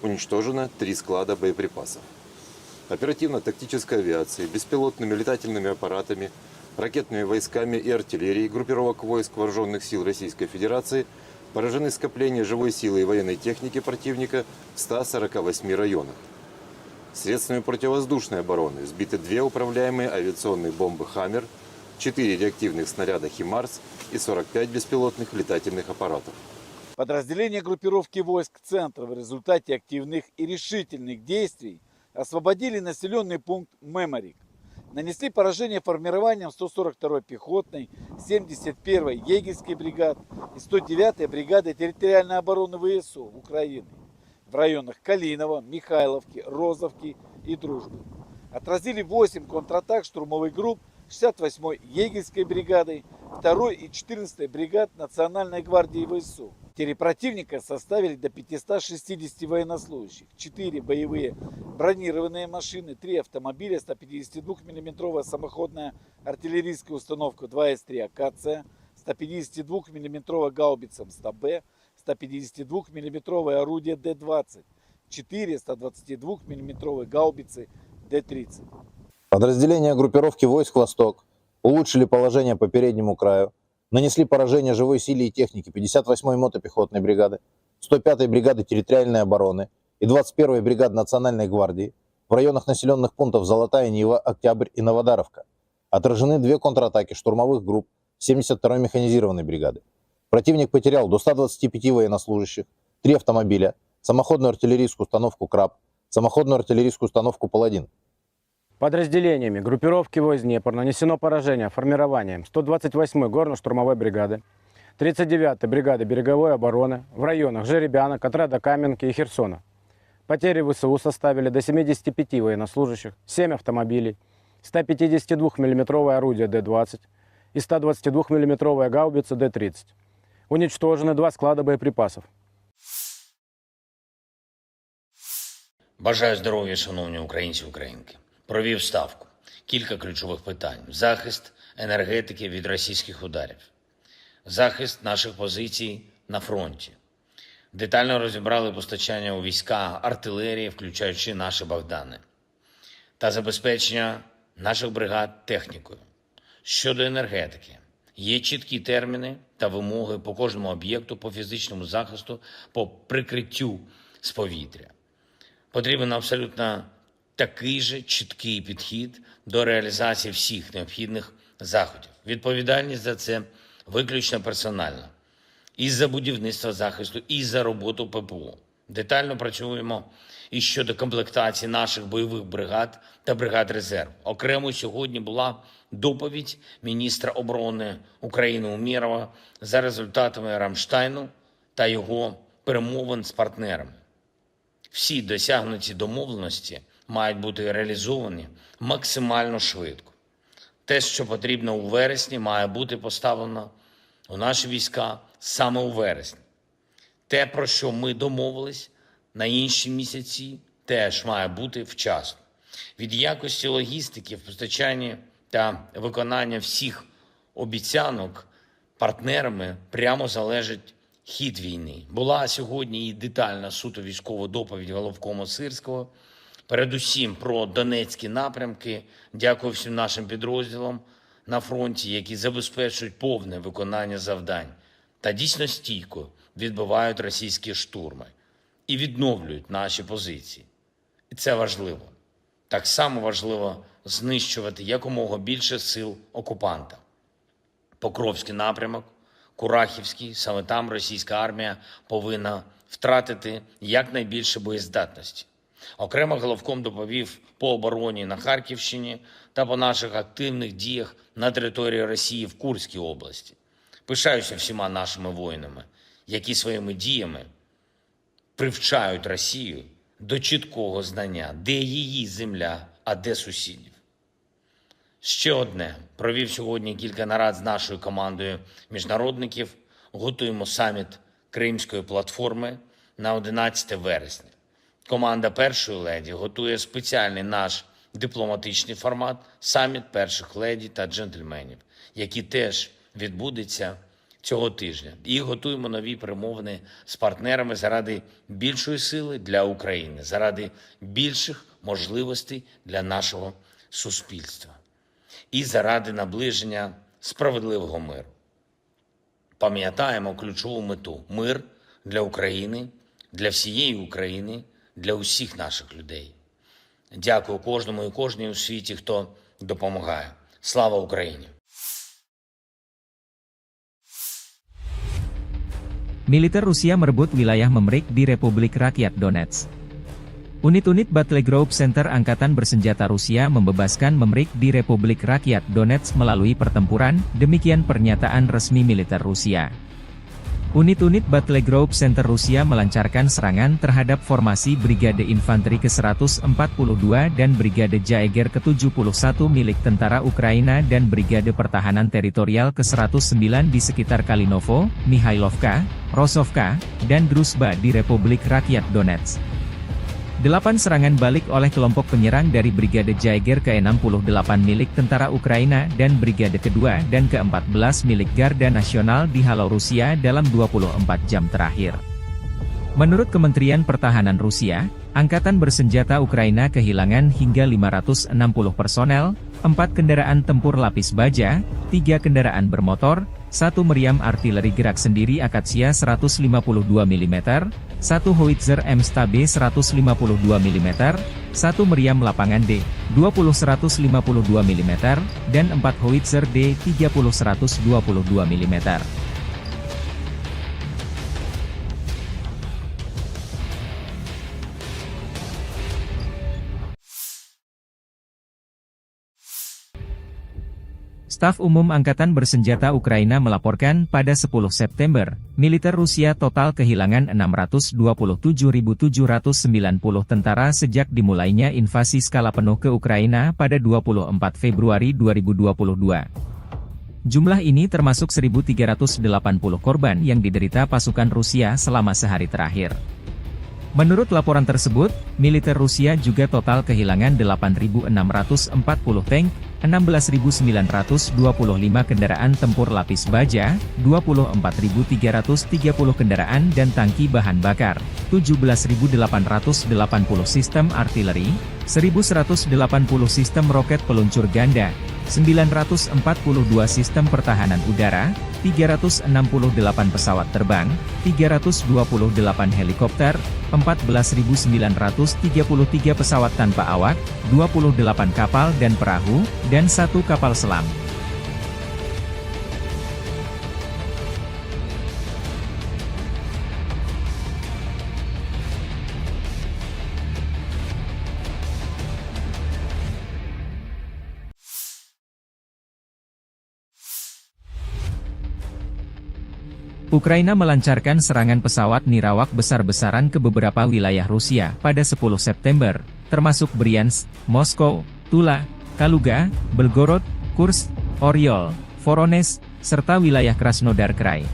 Уничтожено три склада боеприпасов. Оперативно-тактической авиацией, беспилотными летательными аппаратами, ракетными войсками и артиллерией группировок войск Вооружённых сил Российской Федерации поражены скопления живой силы и военной техники противника в ста сорока восьми районах. Средствами противовоздушной обороны сбиты две управляемые авиационные бомбы «Хаммер», четыре реактивных снаряда «ХИМАРС» и сорок пять беспилотных летательных аппаратов. Подразделения группировки войск центра в результате активных и решительных действий освободили населённый пункт Меморик. Нанесли поражение формированиям сто сорок второй пехотной, семьдесят первой егерской бригад и сто девятой бригады территориальной обороны ВСУ Украины в районах Калиново, Михайловки, Розовки и Дружбы. Отразили восемь контратак штурмовых групп шестьдесят восьмой егерской бригады, второй и четырнадцатой бригад Национальной гвардии ВСУ. Потери противника составили до пятисот шестидесяти военнослужащих, четыре боевые бронированные машины, три автомобиля, сто пятидесятидвухмиллиметровая самоходная артиллерийская установка два эс три «Акация», ста пятидесятидвухмиллиметровая гаубица МСТБ, ста пятидесятидвухмиллиметровое орудие Д двадцать, четыре ста двадцатидвухмиллиметровые гаубицы Д тридцать. Подразделения группировки войск «Восток» улучшили положение по переднему краю, нанесли поражение живой силе и технике пятьдесят восьмой мотопехотной бригады, сто пятой бригады территориальной обороны и двадцать первой бригады Национальной гвардии в районах населённых пунктов Золотая Нива, Октябрь и Новодаровка. Отражены две контратаки штурмовых групп семьдесят второй механизированной бригады. Противник потерял до ста двадцати пяти военнослужащих, три автомобиля, самоходную артиллерийскую установку «Краб», самоходную артиллерийскую установку «Паладин». Подразделениями группировки войск «Днепр» нанесено поражение формированиям сто двадцать восьмой горно-штурмовой бригады, тридцать девятой бригады береговой обороны в районах Жеребянок, отряда Каменки и Херсона. Потери ВСУ составили до семидесяти пяти военнослужащих, семь автомобилей, ста пятидесятидвухмиллиметровое орудие Д двадцать и ста двадцатидвухмиллиметровая гаубица Д тридцать. Уничтожены два склада боеприпасов. Бажаю здоров'я, шановні українці і українки. Провів ставку. Кілька ключових питань: захист енергетики від російських ударів, захист наших позицій на фронті. Детально розібрали постачання у війська артилерії, включаючи наші Богдани, та забезпечення наших бригад технікою. Щодо енергетики, є чіткі терміни та вимоги по кожному об'єкту, по фізичному захисту, по прикриттю з повітря. Потрібен абсолютно такий же чіткий підхід до реалізації всіх необхідних заходів. Відповідальність за це виключно персональна. І за будівництво захисту, і за роботу П П О. Детально працюємо і щодо комплектації наших бойових бригад та бригад резерву. Окремо сьогодні була доповідь міністра оборони України Умєрова за результатами Рамштайну та його перемовин з партнерами. Всі досягнуті домовленості мають бути реалізовані максимально швидко. Те, що потрібно у вересні, має бути поставлено у наші війська саме у вересні. Те, про що ми домовились на інші місяці, теж має бути вчасно. Від якості логістики в постачанні та виконання всіх обіцянок партнерами прямо залежить хід війни. Була сьогодні і детальна суто військова доповідь головкома Сирського, передусім про донецькі напрямки. Дякую всім нашим підрозділам на фронті, які забезпечують повне виконання завдань та дійсно стійко відбивають російські штурми і відновлюють наші позиції. І це важливо. Так само важливо знищувати якомога більше сил окупанта. Покровський напрямок, Курахівський, саме там російська армія повинна втратити якнайбільше боєздатності. Окремо головком доповів по обороні на Харківщині та по наших активних діях на території Росії в Курській області. Пишаюся всіма нашими воїнами, які своїми діями привчають Росію до чіткого знання, де її земля, а де сусідів. Ще одне. Провів сьогодні кілька нарад з нашою командою міжнародників. Готуємо саміт Кримської платформи на одинадцяте вересня. Команда першої леді готує спеціальний наш дипломатичний формат — саміт перших леді та джентльменів, який теж відбудеться цього тижня. І готуємо нові перемовини з партнерами заради більшої сили для України, заради більших можливостей для нашого суспільства і заради наближення справедливого миру. Пам'ятаємо ключову мету: мир для України, для всієї України, для усіх наших людей. Дякую кожному і кожній у світі, хто допомагає. Слава Україні! Militer Rusia merebut wilayah Memrik di Republik Rakyat Donetsk. Unit-unit Battle Group Center Angkatan Bersenjata Rusia membebaskan Memrik di Republik Rakyat Donetsk melalui pertempuran, demikian pernyataan resmi militer Rusia. Unit-unit Battle Group Center Rusia melancarkan serangan terhadap formasi Brigade Infanteri ke seratus empat puluh dua dan Brigade Jaeger ke tujuh puluh satu milik tentara Ukraina dan Brigade Pertahanan Teritorial ke seratus sembilan di sekitar Kalinovo, Mihailovka, Rosovka, dan Druzhba di Republik Rakyat Donetsk. Delapan serangan balik oleh kelompok penyerang dari Brigade Jaeger keenam puluh delapan milik tentara Ukraina dan Brigade kedua dan keempat belas milik Garda Nasional dihalau Rusia dalam dua puluh empat jam terakhir. Menurut Kementerian Pertahanan Rusia, angkatan bersenjata Ukraina kehilangan hingga lima ratus enam puluh personel, empat kendaraan tempur lapis baja, tiga kendaraan bermotor, satu meriam artileri gerak sendiri Akasia seratus lima puluh dua milimeter, satu howitzer M S T B seratus lima puluh dua milimeter, satu meriam lapangan D dua puluh seratus lima puluh dua milimeter, dan empat howitzer D tiga puluh seratus dua puluh dua milimeter. Staf Umum Angkatan Bersenjata Ukraina melaporkan pada sepuluh September, militer Rusia total kehilangan enam ratus dua puluh tujuh ribu tujuh ratus sembilan puluh tentara sejak dimulainya invasi skala penuh ke Ukraina pada dua puluh empat Februari dua ribu dua puluh dua. Jumlah ini termasuk seribu tiga ratus delapan puluh korban yang diderita pasukan Rusia selama sehari terakhir. Menurut laporan tersebut, militer Rusia juga total kehilangan delapan ribu enam ratus empat puluh tank, enam belas ribu sembilan ratus dua puluh lima kendaraan tempur lapis baja, dua puluh empat ribu tiga ratus tiga puluh kendaraan dan tangki bahan bakar, tujuh belas ribu delapan ratus delapan puluh sistem artileri, seribu seratus delapan puluh sistem roket peluncur ganda, sembilan ratus empat puluh dua sistem pertahanan udara, tiga ratus enam puluh delapan pesawat terbang, tiga ratus dua puluh delapan helikopter, empat belas ribu sembilan ratus tiga puluh tiga pesawat tanpa awak, dua puluh delapan kapal dan perahu, dan satu kapal selam. Ukraina melancarkan serangan pesawat nirawak besar-besaran ke beberapa wilayah Rusia pada sepuluh September, termasuk Bryansk, Moskow, Tula, Kaluga, Belgorod, Kursk, Oryol, Voronezh, serta wilayah Krasnodar Krai.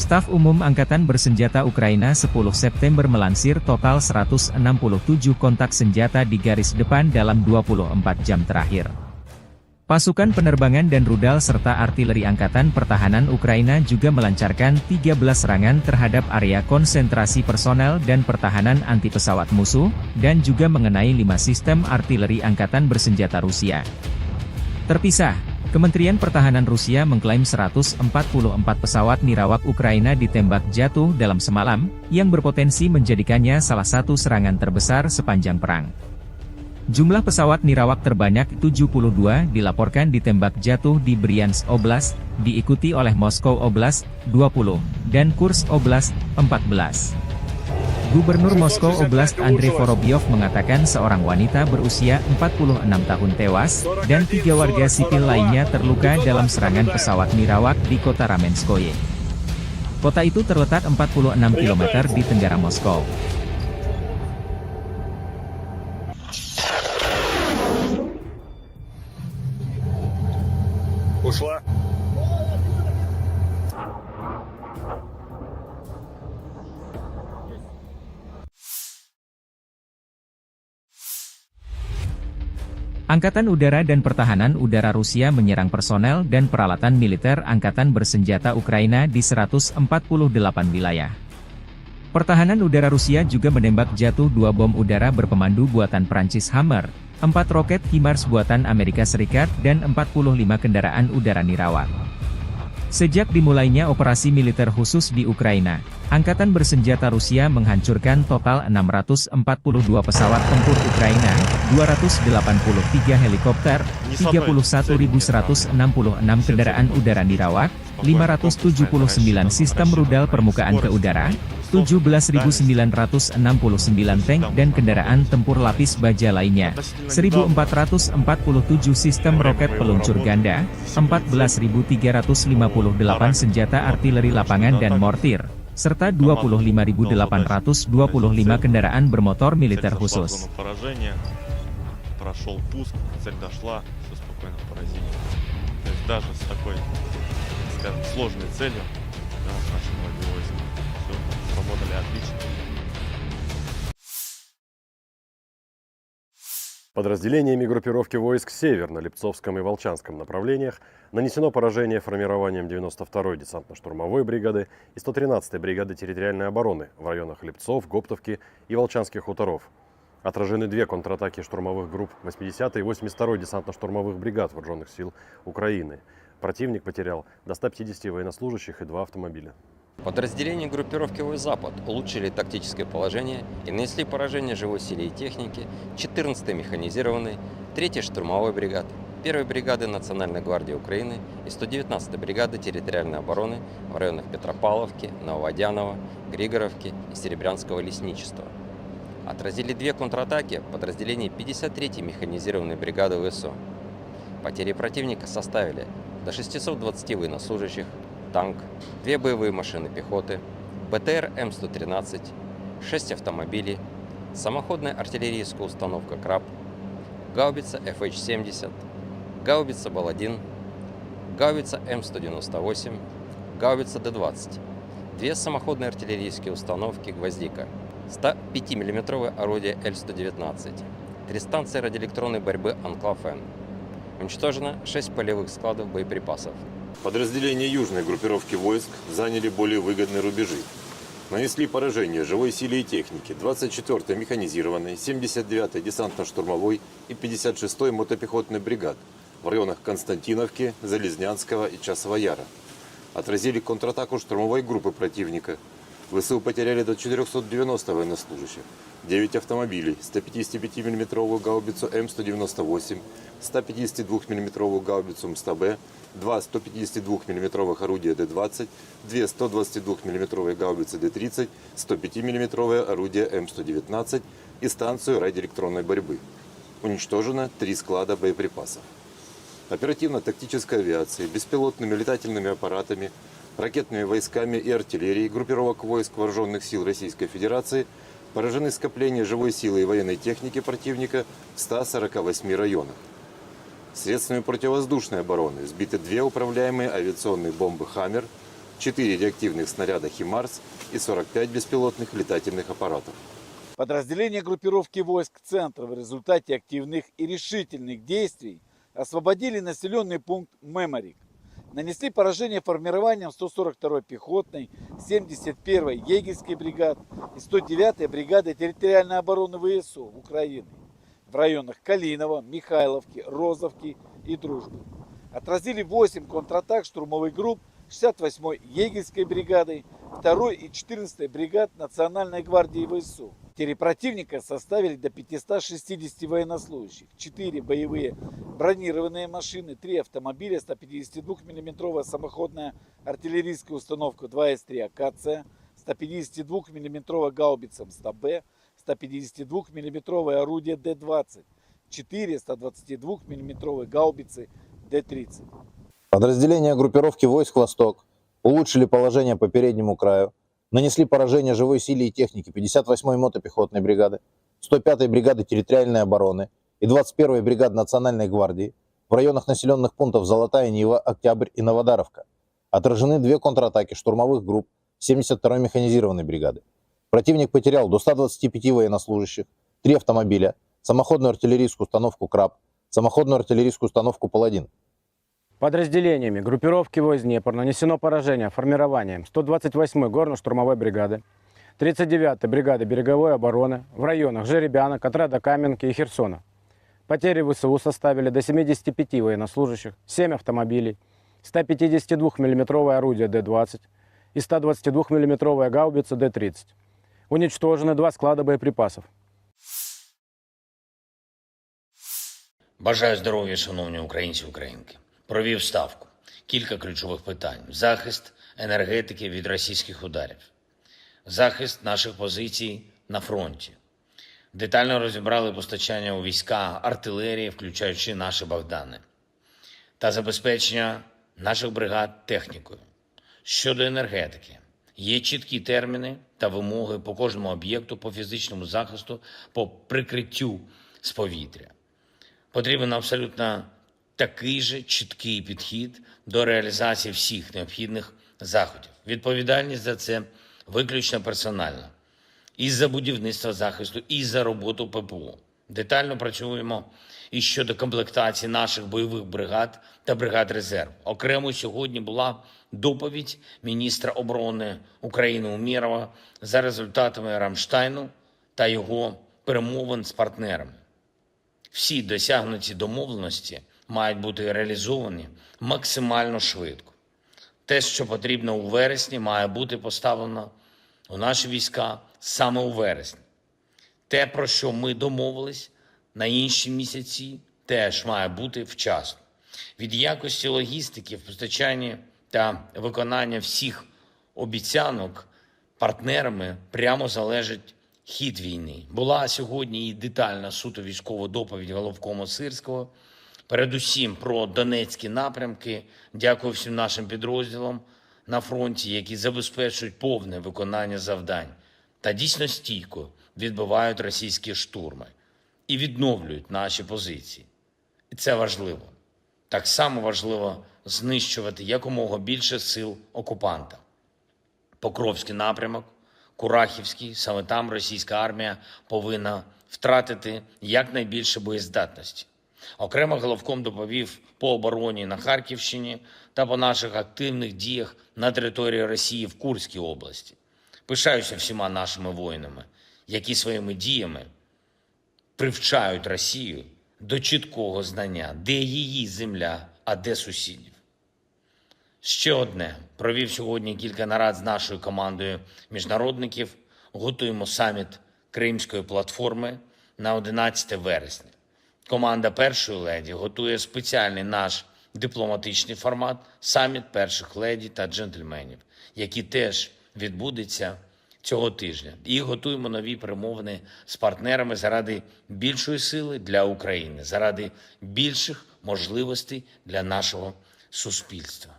Staf Umum Angkatan Bersenjata Ukraina sepuluh September melansir total seratus enam puluh tujuh kontak senjata di garis depan dalam dua puluh empat jam terakhir. Pasukan penerbangan dan rudal serta artileri Angkatan Pertahanan Ukraina juga melancarkan tiga belas serangan terhadap area konsentrasi personel dan pertahanan anti pesawat musuh, dan juga mengenai lima sistem artileri angkatan bersenjata Rusia. Terpisah, Kementerian Pertahanan Rusia mengklaim seratus empat puluh empat pesawat nirawak Ukraina ditembak jatuh dalam semalam, yang berpotensi menjadikannya salah satu serangan terbesar sepanjang perang. Jumlah pesawat nirawak terbanyak tujuh puluh dua dilaporkan ditembak jatuh di Bryansk Oblast, diikuti oleh Moskow Oblast, dua puluh, dan Kursk Oblast, empat belas. Gubernur Moskow Oblast Andrei Vorobyov mengatakan seorang wanita berusia empat puluh enam tahun tewas dan tiga warga sipil lainnya terluka dalam serangan pesawat nirawak di kota Ramenskoye. Kota itu terletak empat puluh enam kilometer di tenggara Moskow. Ушла. Angkatan Udara dan Pertahanan Udara Rusia menyerang personel dan peralatan militer angkatan bersenjata Ukraina di seratus empat puluh delapan wilayah. Pertahanan udara Rusia juga menembak jatuh dua bom udara berpemandu buatan Prancis Hammer, empat roket HIMARS buatan Amerika Serikat, dan empat puluh lima kendaraan udara nirawak. Sejak dimulainya operasi militer khusus di Ukraina, angkatan bersenjata Rusia menghancurkan total enam ratus empat puluh dua pesawat tempur Ukraina, dua ratus delapan puluh tiga helikopter, tiga puluh satu ribu seratus enam puluh enam kendaraan udara nirawak, lima ratus tujuh puluh sembilan sistem rudal permukaan ke udara, tujuh belas ribu sembilan ratus enam puluh sembilan tank dan kendaraan tempur lapis baja lainnya, seribu empat ratus empat puluh tujuh sistem roket peluncur ganda, empat belas ribu tiga ratus lima puluh delapan senjata artileri lapangan dan mortir, serta dua puluh lima ribu delapan ratus dua puluh lima kendaraan bermotor militer khusus. Даже с такой, скажем, сложной целью, да, наши многие войска всё сработали отлично. Подразделениями группировки войск «Север» на Липцовском и Волчанском направлениях нанесено поражение формированиям девяносто второй десантно-штурмовой бригады и сто тринадцатой бригады территориальной обороны в районах Липцов, Гоптовки и Волчанских хуторов. Отражены две контратаки штурмовых групп восьмидесятой и восемьдесят второй десантно-штурмовых бригад Вооружённых сил Украины. Противник потерял до ста пятидесяти военнослужащих и два автомобиля. Подразделения группировки войск «Запад» улучшили тактическое положение и нанесли поражение живой силе и технике четырнадцатой механизированной, третьей штурмовой бригады, первой бригады Национальной гвардии Украины и сто девятнадцатой бригады территориальной обороны в районах Петропавловки, Нововодяново, Григоровки и Серебрянского лесничества. Отразили две контратаки подразделений пятьдесят третьей механизированной бригады ВСУ. Потери противника составили до шестисот двадцати военнослужащих, танк, две боевые машины пехоты, БТР М сто тринадцать, шесть автомобилей, самоходная артиллерийская установка «Краб», гаубица Ф Х семьдесят, гаубица Бал один, гаубица М сто девяносто восемь, гаубица Д двадцать, две самоходные артиллерийские установки «Гвоздика», ста пяти миллиметровое орудие Л сто девятнадцать, три станции радиоэлектронной борьбы «Анклав-Н». Уничтожено шесть полевых складов боеприпасов. Подразделения южной группировки войск заняли более выгодные рубежи. Нанесли поражение живой силе и технике двадцать четвёртой механизированной, семьдесят девятой десантно-штурмовой и пятьдесят шестой мотопехотной бригад в районах Константиновки, Залезнянского и Часового Яра. Отразили контратаку штурмовой группы противника. ВСУ потеряли до четырёхсот девяноста военнослужащих, девять автомобилей, ста пятидесяти пяти миллиметровую гаубицу М сто девяносто восемь, ста пятидесяти двух миллиметровую гаубицу М сто Б, два сто пятидесяти двух миллиметровых орудия Д двадцать, две сто двадцати двух миллиметровые гаубицы Д тридцать, сто пяти миллиметровое орудие М сто девятнадцать и станцию радиоэлектронной борьбы. Уничтожено три склада боеприпасов. Оперативно-тактической авиацией, беспилотными летательными аппаратами, ракетными войсками и артиллерией группировок войск Вооружённых сил Российской Федерации поражены скопления живой силы и военной техники противника в ста сорока восьми районах. Средствами противовоздушной обороны сбиты две управляемые авиационные бомбы «Хаммер», четыре реактивных снаряда «Химарс» и сорок пять беспилотных летательных аппаратов. Подразделения группировки войск «Центр» в результате активных и решительных действий освободили населённый пункт Меморик. Нанесли поражение формированиям сто сорок второй пехотной, семьдесят первой егерской бригад и сто девятой бригады территориальной обороны ВСУ Украины в районах Калиново, Михайловки, Розовки и Дружбы. Отразили восемь контратак штурмовых групп шестьдесят восьмой егерской бригады, второй и четырнадцатой бригад Национальной гвардии ВСУ. Потери противника составили до пятисот шестидесяти военнослужащих, четыре боевые бронированные машины, три автомобиля, ста пятидесяти двух миллиметровая самоходная артиллерийская установка два эс три «Акация», ста пятидесяти двух миллиметровая гаубица М сто Б, ста пятидесяти двух миллиметровое орудие Д двадцать, четыре ста двадцати двух миллиметровые гаубицы Д тридцать. Подразделения группировки войск «Восток» улучшили положение по переднему краю, нанесли поражение живой силе и технике пятьдесят восьмой мотопехотной бригады, сто пятой бригады территориальной обороны и двадцать первой бригады Национальной гвардии в районах населённых пунктов Золотая Нива, Октябрь и Новодаровка. Отражены две контратаки штурмовых групп семьдесят второй механизированной бригады. Противник потерял до ста двадцати пяти военнослужащих, три автомобиля, самоходную артиллерийскую установку «Краб», самоходную артиллерийскую установку «Паладин». Подразделениями группировки войск «Днепр» нанесено поражение формированиям сто двадцать восьмой горно-штурмовой бригады, тридцать девятой бригады береговой обороны в районах Жеребянок, отряда Каменки и Херсона. Потери ВСУ составили до семидесяти пяти военнослужащих, семь автомобилей, ста пятидесяти двух миллиметровое орудие Д двадцать и ста двадцати двух миллиметровая гаубица Д тридцать. Уничтожены два склада боеприпасов. Бажаю здоров'я, шановні українці і українки. Провів ставку. Кілька ключових питань: захист енергетики від російських ударів, захист наших позицій на фронті. Детально розібрали постачання у війська артилерії, включаючи наші Богдани, та забезпечення наших бригад технікою. Щодо енергетики, є чіткі терміни та вимоги по кожному об'єкту по фізичному захисту, по прикриттю з повітря. Потрібен абсолютно такий же чіткий підхід до реалізації всіх необхідних заходів. Відповідальність за це виключно персональна. І за будівництво захисту, і за роботу П П О. Детально працюємо і щодо комплектації наших бойових бригад та бригад резерву. Окремо сьогодні була доповідь міністра оборони України Умєрова за результатами Рамштайну та його перемовин з партнерами. Всі досягнуті домовленості мають бути реалізовані максимально швидко. Те, що потрібно у вересні, має бути поставлено у наші війська саме у вересні. Те, про що ми домовились на інші місяці, теж має бути вчасно. Від якості логістики в постачанні та виконання всіх обіцянок партнерами прямо залежить хід війни. Була сьогодні і детальна суто військова доповідь головкома Сирського, передусім про донецькі напрямки. Дякую всім нашим підрозділам на фронті, які забезпечують повне виконання завдань та дійсно стійко відбивають російські штурми і відновлюють наші позиції. І це важливо. Так само важливо знищувати якомога більше сил окупанта. Покровський напрямок, Курахівський, саме там російська армія повинна втратити якнайбільше боєздатності. Окремо головком доповів по обороні на Харківщині та по наших активних діях на території Росії в Курській області. Пишаюся всіма нашими воїнами, які своїми діями привчають Росію до чіткого знання, де її земля, а де сусідів. Ще одне. Провів сьогодні кілька нарад з нашою командою міжнародників. Готуємо саміт Кримської платформи на одинадцяте вересня. Команда першої леді готує спеціальний наш дипломатичний формат — саміт перших леді та джентльменів, який теж відбудеться цього тижня. І готуємо нові перемовини з партнерами заради більшої сили для України, заради більших можливостей для нашого суспільства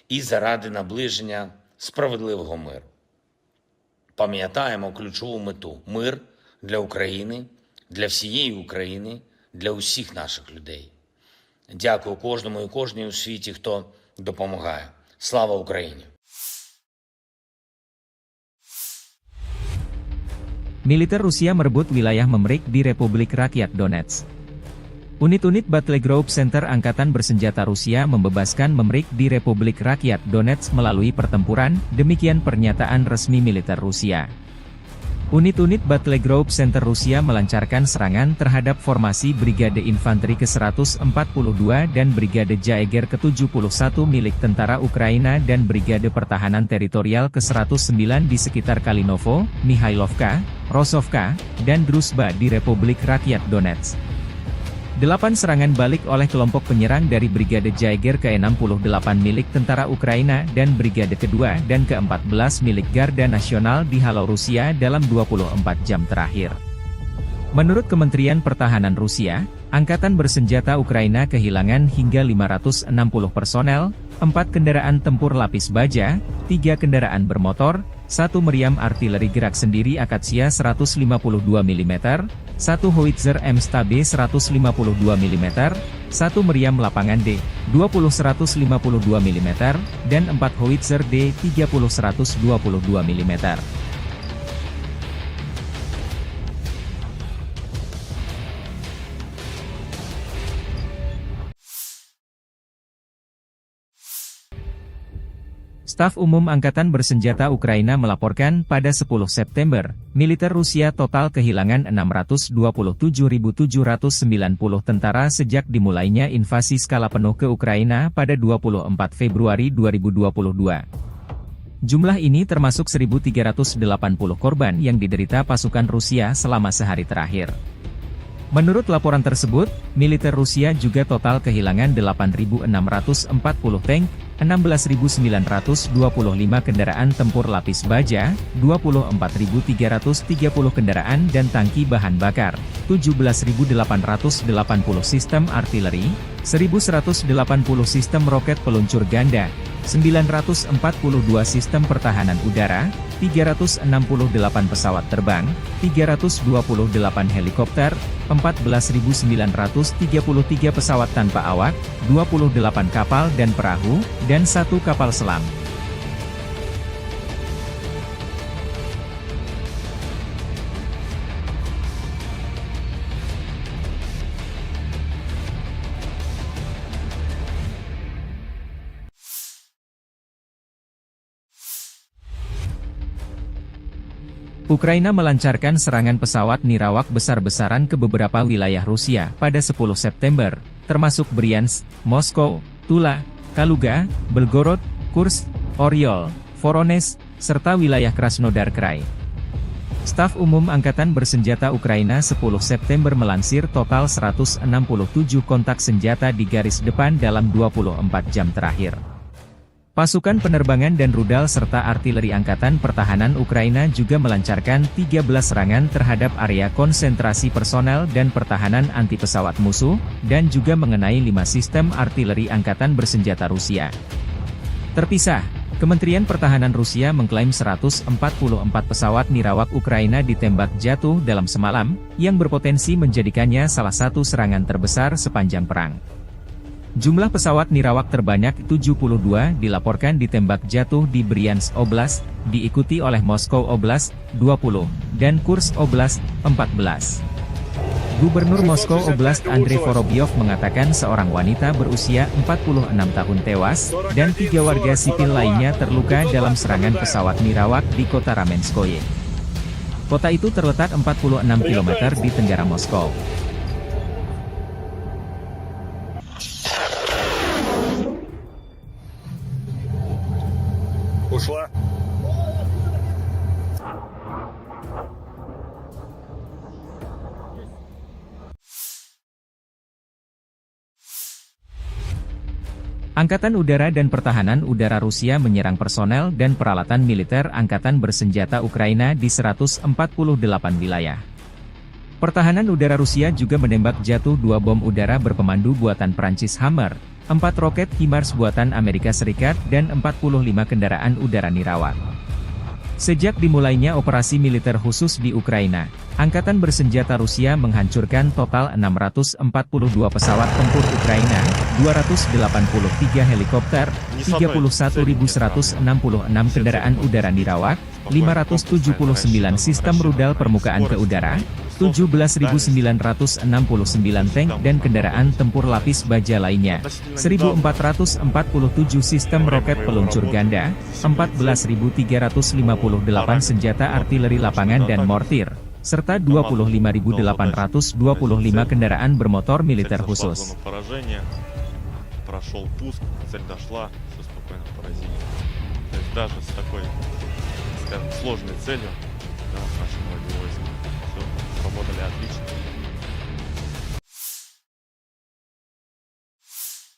і заради наближення справедливого миру. Пам'ятаємо ключову мету: мир для України, для всієї України, для усіх наших людей. Дякую кожному і кожній у світі, хто допомагає. Слава Україні! Militer Rusia merebut wilayah Memrik di Republik Rakyat Donetsk. Unit-unit Battle Group Center Angkatan Bersenjata Rusia membebaskan Memrik di Republik Rakyat Donetsk melalui pertempuran, demikian pernyataan resmi militer Rusia. Unit-unit Battle Group Center Rusia melancarkan serangan terhadap formasi Brigade Infanteri ke seratus empat puluh dua dan Brigade Jaeger ke tujuh puluh satu milik tentara Ukraina dan Brigade Pertahanan Teritorial ke seratus sembilan di sekitar Kalinovo, Mihailovka, Rosovka, dan Druzhba di Republik Rakyat Donetsk. Delapan serangan balik oleh kelompok penyerang dari Brigade Jaeger ke enam puluh delapan milik tentara Ukraina dan Brigade kedua dan keempat belas milik Garda Nasional dihalau Rusia dalam dua puluh empat jam terakhir. Menurut Kementerian Pertahanan Rusia, Angkatan Bersenjata Ukraina kehilangan hingga lima ratus enam puluh personel, empat kendaraan tempur lapis baja, tiga kendaraan bermotor, satu meriam artileri gerak sendiri Akasia seratus lima puluh dua milimeter, satu howitzer M S T B seratus lima puluh dua milimeter, satu meriam lapangan D dua puluh seratus lima puluh dua milimeter, dan empat howitzer D tiga puluh seratus dua puluh dua milimeter. Staf Umum Angkatan Bersenjata Ukraina melaporkan pada sepuluh September, militer Rusia total kehilangan enam ratus dua puluh tujuh ribu tujuh ratus sembilan puluh tentara sejak dimulainya invasi skala penuh ke Ukraina pada dua puluh empat Februari dua ribu dua puluh dua. Jumlah ini termasuk seribu tiga ratus delapan puluh korban yang diderita pasukan Rusia selama sehari terakhir. Menurut laporan tersebut, militer Rusia juga total kehilangan delapan ribu enam ratus empat puluh tank, enam belas ribu sembilan ratus dua puluh lima kendaraan tempur lapis baja, dua puluh empat ribu tiga ratus tiga puluh kendaraan dan tangki bahan bakar, tujuh belas ribu delapan ratus delapan puluh sistem artileri, seribu seratus delapan puluh sistem roket peluncur ganda, sembilan ratus empat puluh dua sistem pertahanan udara, tiga ratus enam puluh delapan pesawat terbang, tiga ratus dua puluh delapan helikopter, empat belas ribu sembilan ratus tiga puluh tiga pesawat tanpa awak, dua puluh delapan kapal dan perahu, dan satu kapal selam. Ukraina melancarkan serangan pesawat nirawak besar-besaran ke beberapa wilayah Rusia pada sepuluh September, termasuk Bryansk, Moskow, Tula, Kaluga, Belgorod, Kursk, Oryol, Voronezh, serta wilayah Krasnodar Krai. Staf Umum Angkatan Bersenjata Ukraina sepuluh September melansir total seratus enam puluh tujuh kontak senjata di garis depan dalam dua puluh empat jam terakhir. Pasukan penerbangan dan rudal serta artileri Angkatan Pertahanan Ukraina juga melancarkan tiga belas serangan terhadap area konsentrasi personel dan pertahanan anti pesawat musuh, dan juga mengenai lima sistem artileri angkatan bersenjata Rusia. Terpisah, Kementerian Pertahanan Rusia mengklaim seratus empat puluh empat pesawat nirawak Ukraina ditembak jatuh dalam semalam, yang berpotensi menjadikannya salah satu serangan terbesar sepanjang perang. Jumlah pesawat nirawak terbanyak tujuh puluh dua dilaporkan ditembak jatuh di Bryansk Oblast, diikuti oleh Moskow Oblast, dua puluh, dan Kursk Oblast, empat belas. Gubernur Moskow Oblast Andrei Vorobyov mengatakan seorang wanita berusia empat puluh enam tahun tewas dan tiga warga sipil lainnya terluka dalam serangan pesawat nirawak di kota Ramenskoye. Kota itu terletak empat puluh enam kilometer di tenggara Moskow. Ушла. Angkatan Udara dan Pertahanan Udara Rusia menyerang personel dan peralatan militer angkatan bersenjata Ukraina di seratus empat puluh delapan wilayah. Pertahanan Udara Rusia juga menembak jatuh dua bom udara berpemandu buatan Prancis Hammer, empat roket HIMARS buatan Amerika Serikat, dan empat puluh lima kendaraan udara nirawak. Sejak dimulainya operasi militer khusus di Ukraina, Angkatan Bersenjata Rusia menghancurkan total enam ratus empat puluh dua pesawat tempur Ukraina, dua ratus delapan puluh tiga helikopter, tiga puluh satu ribu seratus enam puluh enam kendaraan udara nirawak, lima ratus tujuh puluh sembilan sistem rudal permukaan ke udara, tujuh belas ribu sembilan ratus enam puluh sembilan tank dan kendaraan tempur lapis baja lainnya, seribu empat ratus empat puluh tujuh sistem roket peluncur ganda, empat belas ribu tiga ratus lima puluh delapan senjata artileri lapangan dan mortir, serta dua puluh lima ribu delapan ratus dua puluh lima kendaraan bermotor militer khusus. Прошёл пуск, цель дошла, всё спокойно поразили. То есть даже с такой, скажем, сложной целью, да, наши многие войска всё сработали отлично.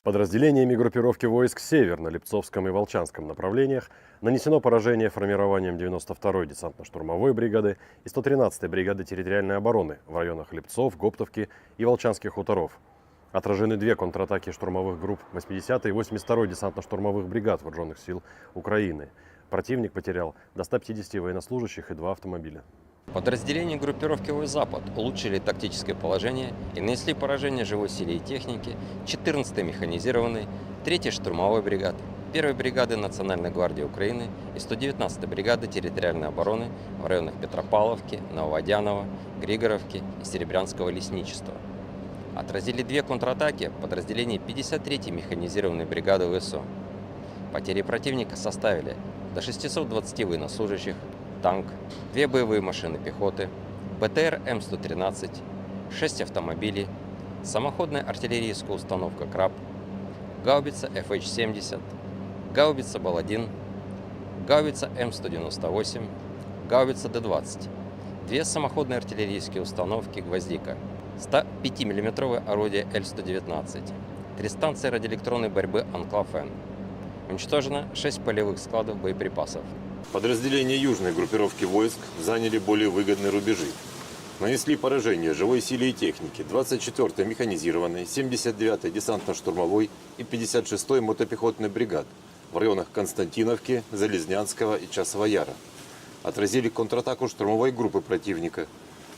Подразделениями группировки войск «Север» на Липцовском и Волчанском направлениях нанесено поражение формированиям девяносто второй десантно-штурмовой бригады и сто тринадцатой бригады территориальной обороны в районах Липцов, Гоптовки и Волчанских хуторов. Отражены две контратаки штурмовых групп восьмидесятой и восемьдесят второй десантно-штурмовых бригад Вооружённых сил Украины. Противник потерял до ста пятидесяти военнослужащих и два автомобиля. Подразделения группировки войск «Запад» улучшили тактическое положение и нанесли поражение живой силе и технике четырнадцатой механизированной, третьей штурмовой бригады, первой бригады Национальной гвардии Украины и сто девятнадцатой бригады территориальной обороны в районах Петропавловки, Нововодяново, Григоровки и Серебрянского лесничества. Отразили две контратаки подразделений пятьдесят третьей механизированной бригады ВСУ. Потери противника составили до шестисот двадцати военнослужащих, танк, две боевые машины пехоты, БТР М сто тринадцать, шесть автомобилей, самоходная артиллерийская установка «Краб», гаубица Ф Х семьдесят, гаубица Бал один, гаубица М сто девяносто восемь, гаубица Д двадцать, две самоходные артиллерийские установки «Гвоздика», ста пяти миллиметровое орудие Л сто девятнадцать, три станции радиоэлектронной борьбы «Анклав-Н». Уничтожено шесть полевых складов боеприпасов. Подразделения южной группировки войск заняли более выгодные рубежи. Нанесли поражение живой силе и технике двадцать четвёртой механизированной, семьдесят девятой десантно-штурмовой и пятьдесят шестой мотопехотной бригад в районах Константиновки, Залезнянского и Часового Яра. Отразили контратаку штурмовой группы противника.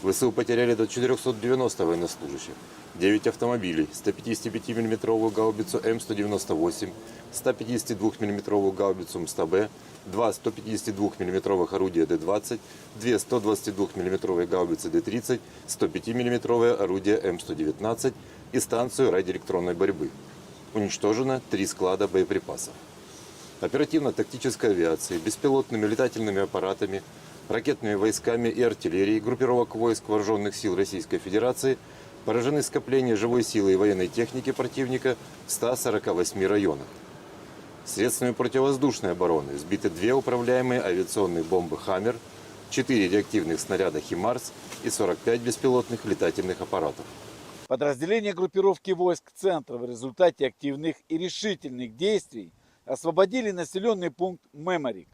ВСУ потеряли до четырёхсот девяноста военнослужащих, девять автомобилей, ста пятидесяти пяти миллиметровую гаубицу М сто девяносто восемь, ста пятидесяти двух миллиметровую гаубицу М сто Б, два сто пятидесяти двух миллиметровых орудия Д двадцать, две сто двадцати двух миллиметровые гаубицы Д тридцать, сто пяти миллиметровое орудие М сто девятнадцать и станцию радиоэлектронной борьбы. Уничтожено три склада боеприпасов. Оперативно-тактической авиацией, беспилотными летательными аппаратами Ракетными войсками и артиллерией группировок войск Вооружённых сил Российской Федерации поражены скопления живой силы и военной техники противника в ста сорока восьми районах. Средствами противовоздушной обороны сбиты две управляемые авиационные бомбы «Хаммер», четыре реактивных снаряда «Химарс» и сорок пять беспилотных летательных аппаратов. Подразделения группировки войск «Центр» в результате активных и решительных действий освободили населённый пункт Меморик.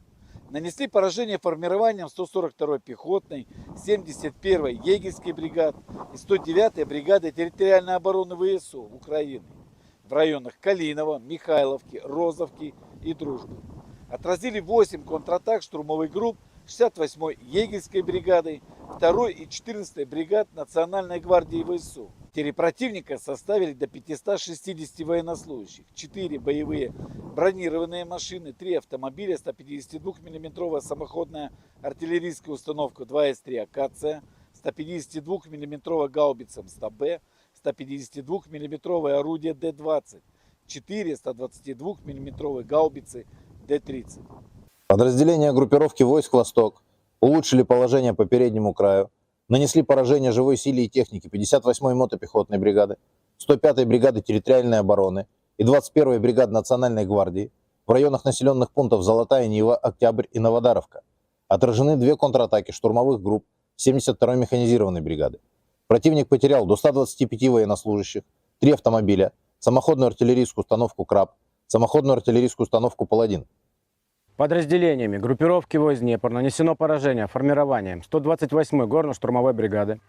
Нанесли поражение формированиям сто сорок второй пехотной, семьдесят первой егерской бригад и сто девятой бригады территориальной обороны В С У Украины в районах Калиново, Михайловки, Розовки и Дружбы. Отразили восемь контратак штурмовых групп шестьдесят восьмой егерской бригады, второй и четырнадцатой бригад Национальной гвардии В С У. Потери противника составили до пятисот шестидесяти военнослужащих, четыре боевые бронированные машины, три автомобиля, ста пятидесяти двух миллиметровая самоходная артиллерийская установка два эс три «Акация», ста пятидесяти двух миллиметровая гаубица М сто Б, ста пятидесяти двух миллиметровое орудие Д двадцать, четыре ста двадцати двух миллиметровые гаубицы Д тридцать. Подразделения группировки войск «Восток» улучшили положение по переднему краю, нанесли поражение живой силе и технике пятьдесят восьмой мотопехотной бригады, сто пятой бригады территориальной обороны и двадцать первой бригады Национальной гвардии в районах населённых пунктов Золотая Нива, Октябрь и Новодаровка. Отражены две контратаки штурмовых групп семьдесят второй механизированной бригады. Противник потерял до ста двадцати пяти военнослужащих, три автомобиля, самоходную артиллерийскую установку «Краб», самоходную артиллерийскую установку «Паладин». Подразделениями группировки войск «Днепр» нанесено поражение формированиям сто двадцать восьмой горно-штурмовой бригады,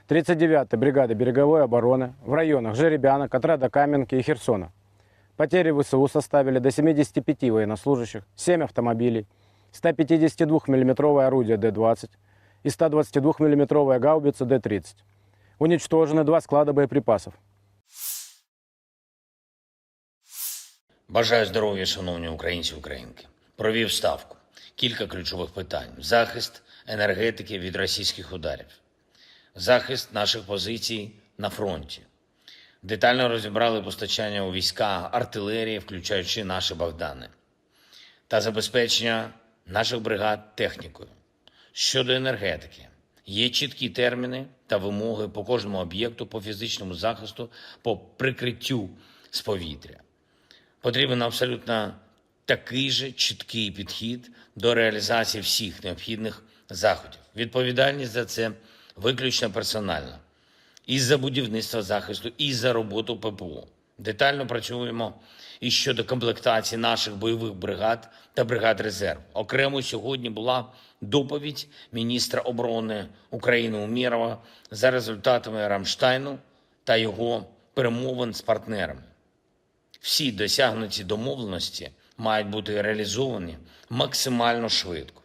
тридцать девятой бригады береговой обороны в районах Жеребянок, отряда Каменки и Херсона. Потери В С У составили до семидесяти пяти военнослужащих, семь автомобилей, ста пятидесяти двух миллиметровое орудие Д двадцать и ста двадцати двух миллиметровая гаубица Д тридцать. Уничтожены два склада боеприпасов. Бажаю здоров'я, шановні українці і українки. Провів ставку. Кілька ключових питань: захист енергетики від російських ударів, захист наших позицій на фронті. Детально розібрали постачання у війська артилерії, включаючи наші Богдани, та забезпечення наших бригад технікою. Щодо енергетики, є чіткі терміни та вимоги по кожному об'єкту, по фізичному захисту, по прикриттю з повітря. Потрібен абсолютно такий же чіткий підхід до реалізації всіх необхідних заходів. Відповідальність за це виключно персональна. І за будівництво захисту, і за роботу П П О. Детально працюємо і щодо комплектації наших бойових бригад та бригад резерву. Окремо сьогодні була доповідь міністра оборони України Умєрова за результатами Рамштайну та його перемовин з партнерами. Всі досягнуті домовленості мають бути реалізовані максимально швидко.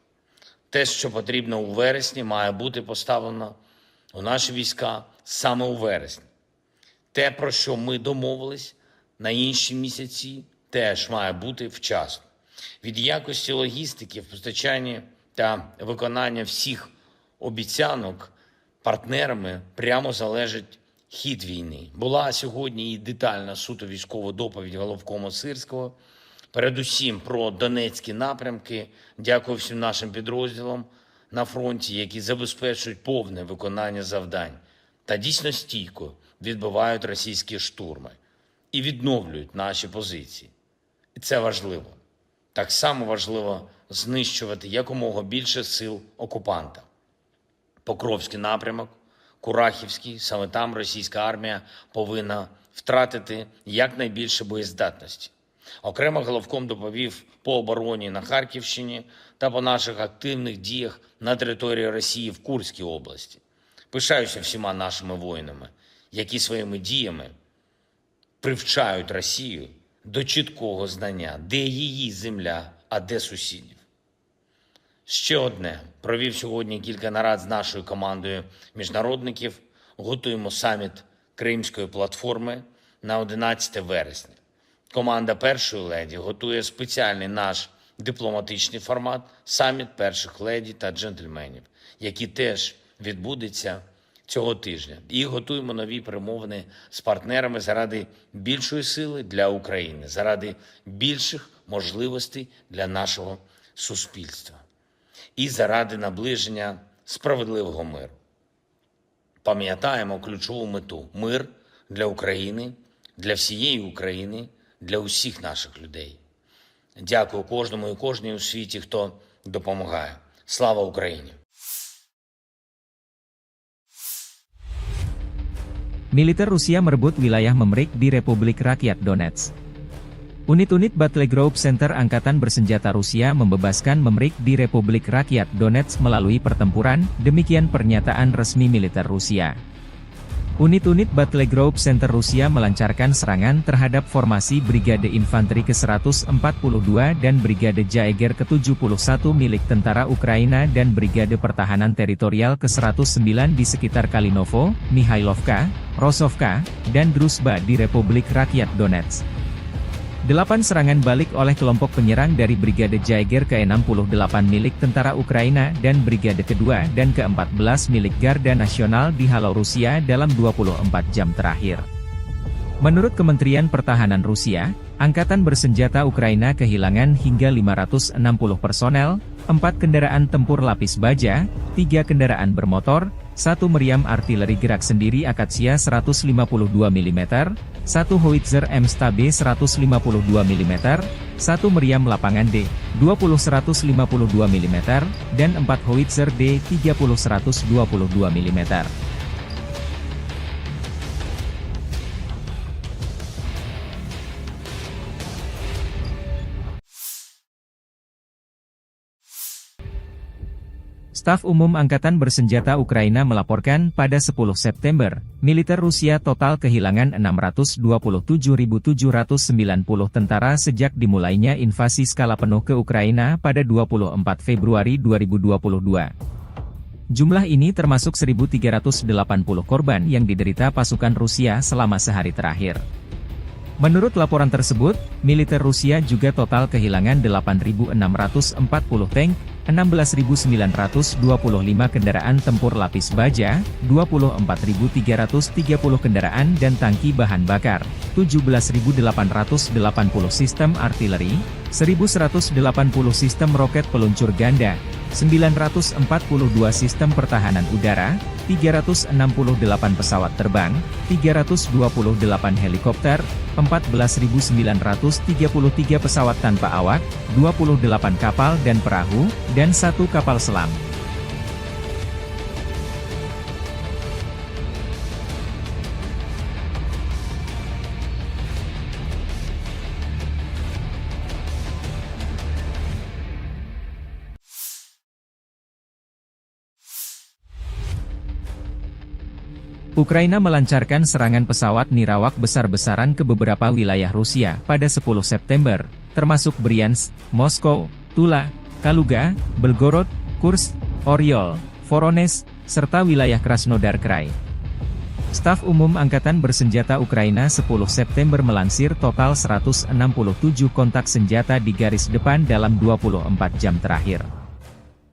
Те, що потрібно у вересні, має бути поставлено у наші війська саме у вересні. Те, про що ми домовились на інші місяці, теж має бути вчасно. Від якості логістики в постачанні та виконання всіх обіцянок партнерами прямо залежить хід війни. Була сьогодні і детальна суто військова доповідь головкома Сирського. Передусім про донецькі напрямки. Дякую всім нашим підрозділам на фронті, які забезпечують повне виконання завдань та дійсно стійко відбивають російські штурми і відновлюють наші позиції. І це важливо. Так само важливо знищувати якомога більше сил окупанта. Покровський напрямок, Курахівський, саме там російська армія повинна втратити якнайбільше боєздатності. Окремо головком доповів по обороні на Харківщині та по наших активних діях на території Росії в Курській області. Пишаюся всіма нашими воїнами, які своїми діями привчають Росію до чіткого знання, де її земля, а де сусідів. Ще одне. Провів сьогодні кілька нарад з нашою командою міжнародників. Готуємо саміт Кримської платформи на одинадцяте вересня. Команда першої леді готує спеціальний наш дипломатичний формат — саміт перших леді та джентльменів, який теж відбудеться цього тижня. І готуємо нові перемовини з партнерами заради більшої сили для України, заради більших можливостей для нашого суспільства. і заради наближення справедливого миру. Пам'ятаємо ключову мету: мир для України, для всієї України, для усіх наших людей. Дякую кожному і кожній у світі, хто допомагає. Слава Україні! Militer Rusia merebut wilayah Memrik di Republik Rakyat Donetsk. Unit-unit Battle Group Center Angkatan Bersenjata Rusia membebaskan Memrik di Republik Rakyat Donetsk melalui pertempuran, demikian pernyataan resmi militer Rusia. Unit-unit Battle Group Center Rusia melancarkan serangan terhadap formasi Brigade Infanteri ke seratus empat puluh dua dan Brigade Jaeger ke tujuh puluh satu milik tentara Ukraina dan Brigade Pertahanan Teritorial ke seratus sembilan di sekitar Kalinovo, Mihailovka, Rosovka, dan Druzhba di Republik Rakyat Donetsk. Delapan serangan balik oleh kelompok penyerang dari Brigade Jaeger ke enam puluh delapan milik tentara Ukraina dan Brigade kedua dan keempat belas milik Garda Nasional dihalau Rusia dalam dua puluh empat jam terakhir. Menurut Kementerian Pertahanan Rusia, Angkatan Bersenjata Ukraina kehilangan hingga lima ratus enam puluh personel, empat kendaraan tempur lapis baja, tiga kendaraan bermotor, satu meriam artileri gerak sendiri Akatsia seratus lima puluh dua milimeter, satu howitzer M S T B seratus lima puluh dua milimeter, satu meriam lapangan D dua puluh seratus lima puluh dua milimeter, dan empat howitzer D tiga puluh seratus dua puluh dua milimeter. Staf Umum Angkatan Bersenjata Ukraina melaporkan pada sepuluh September, militer Rusia total kehilangan enam ratus dua puluh tujuh ribu tujuh ratus sembilan puluh tentara sejak dimulainya invasi skala penuh ke Ukraina pada dua puluh empat Februari dua ribu dua puluh dua. Jumlah ini termasuk seribu tiga ratus delapan puluh korban yang diderita pasukan Rusia selama sehari terakhir. Menurut laporan tersebut, militer Rusia juga total kehilangan delapan ribu enam ratus empat puluh tank, enam belas ribu sembilan ratus dua puluh lima kendaraan tempur lapis baja, dua puluh empat ribu tiga ratus tiga puluh kendaraan dan tangki bahan bakar, tujuh belas ribu delapan ratus delapan puluh sistem artileri, seribu seratus delapan puluh sistem roket peluncur ganda, sembilan ratus empat puluh dua sistem pertahanan udara, tiga ratus enam puluh delapan pesawat terbang, tiga ratus dua puluh delapan helikopter, empat belas ribu sembilan ratus tiga puluh tiga pesawat tanpa awak, dua puluh delapan kapal dan perahu, dan satu kapal selam. Ukraina melancarkan serangan pesawat nirawak besar-besaran ke beberapa wilayah Rusia pada sepuluh September, termasuk Bryansk, Moskow, Tula, Kaluga, Belgorod, Kursk, Oryol, Voronezh, serta wilayah Krasnodar Krai. Staf Umum Angkatan Bersenjata Ukraina sepuluh September melansir total seratus enam puluh tujuh kontak senjata di garis depan dalam dua puluh empat jam terakhir.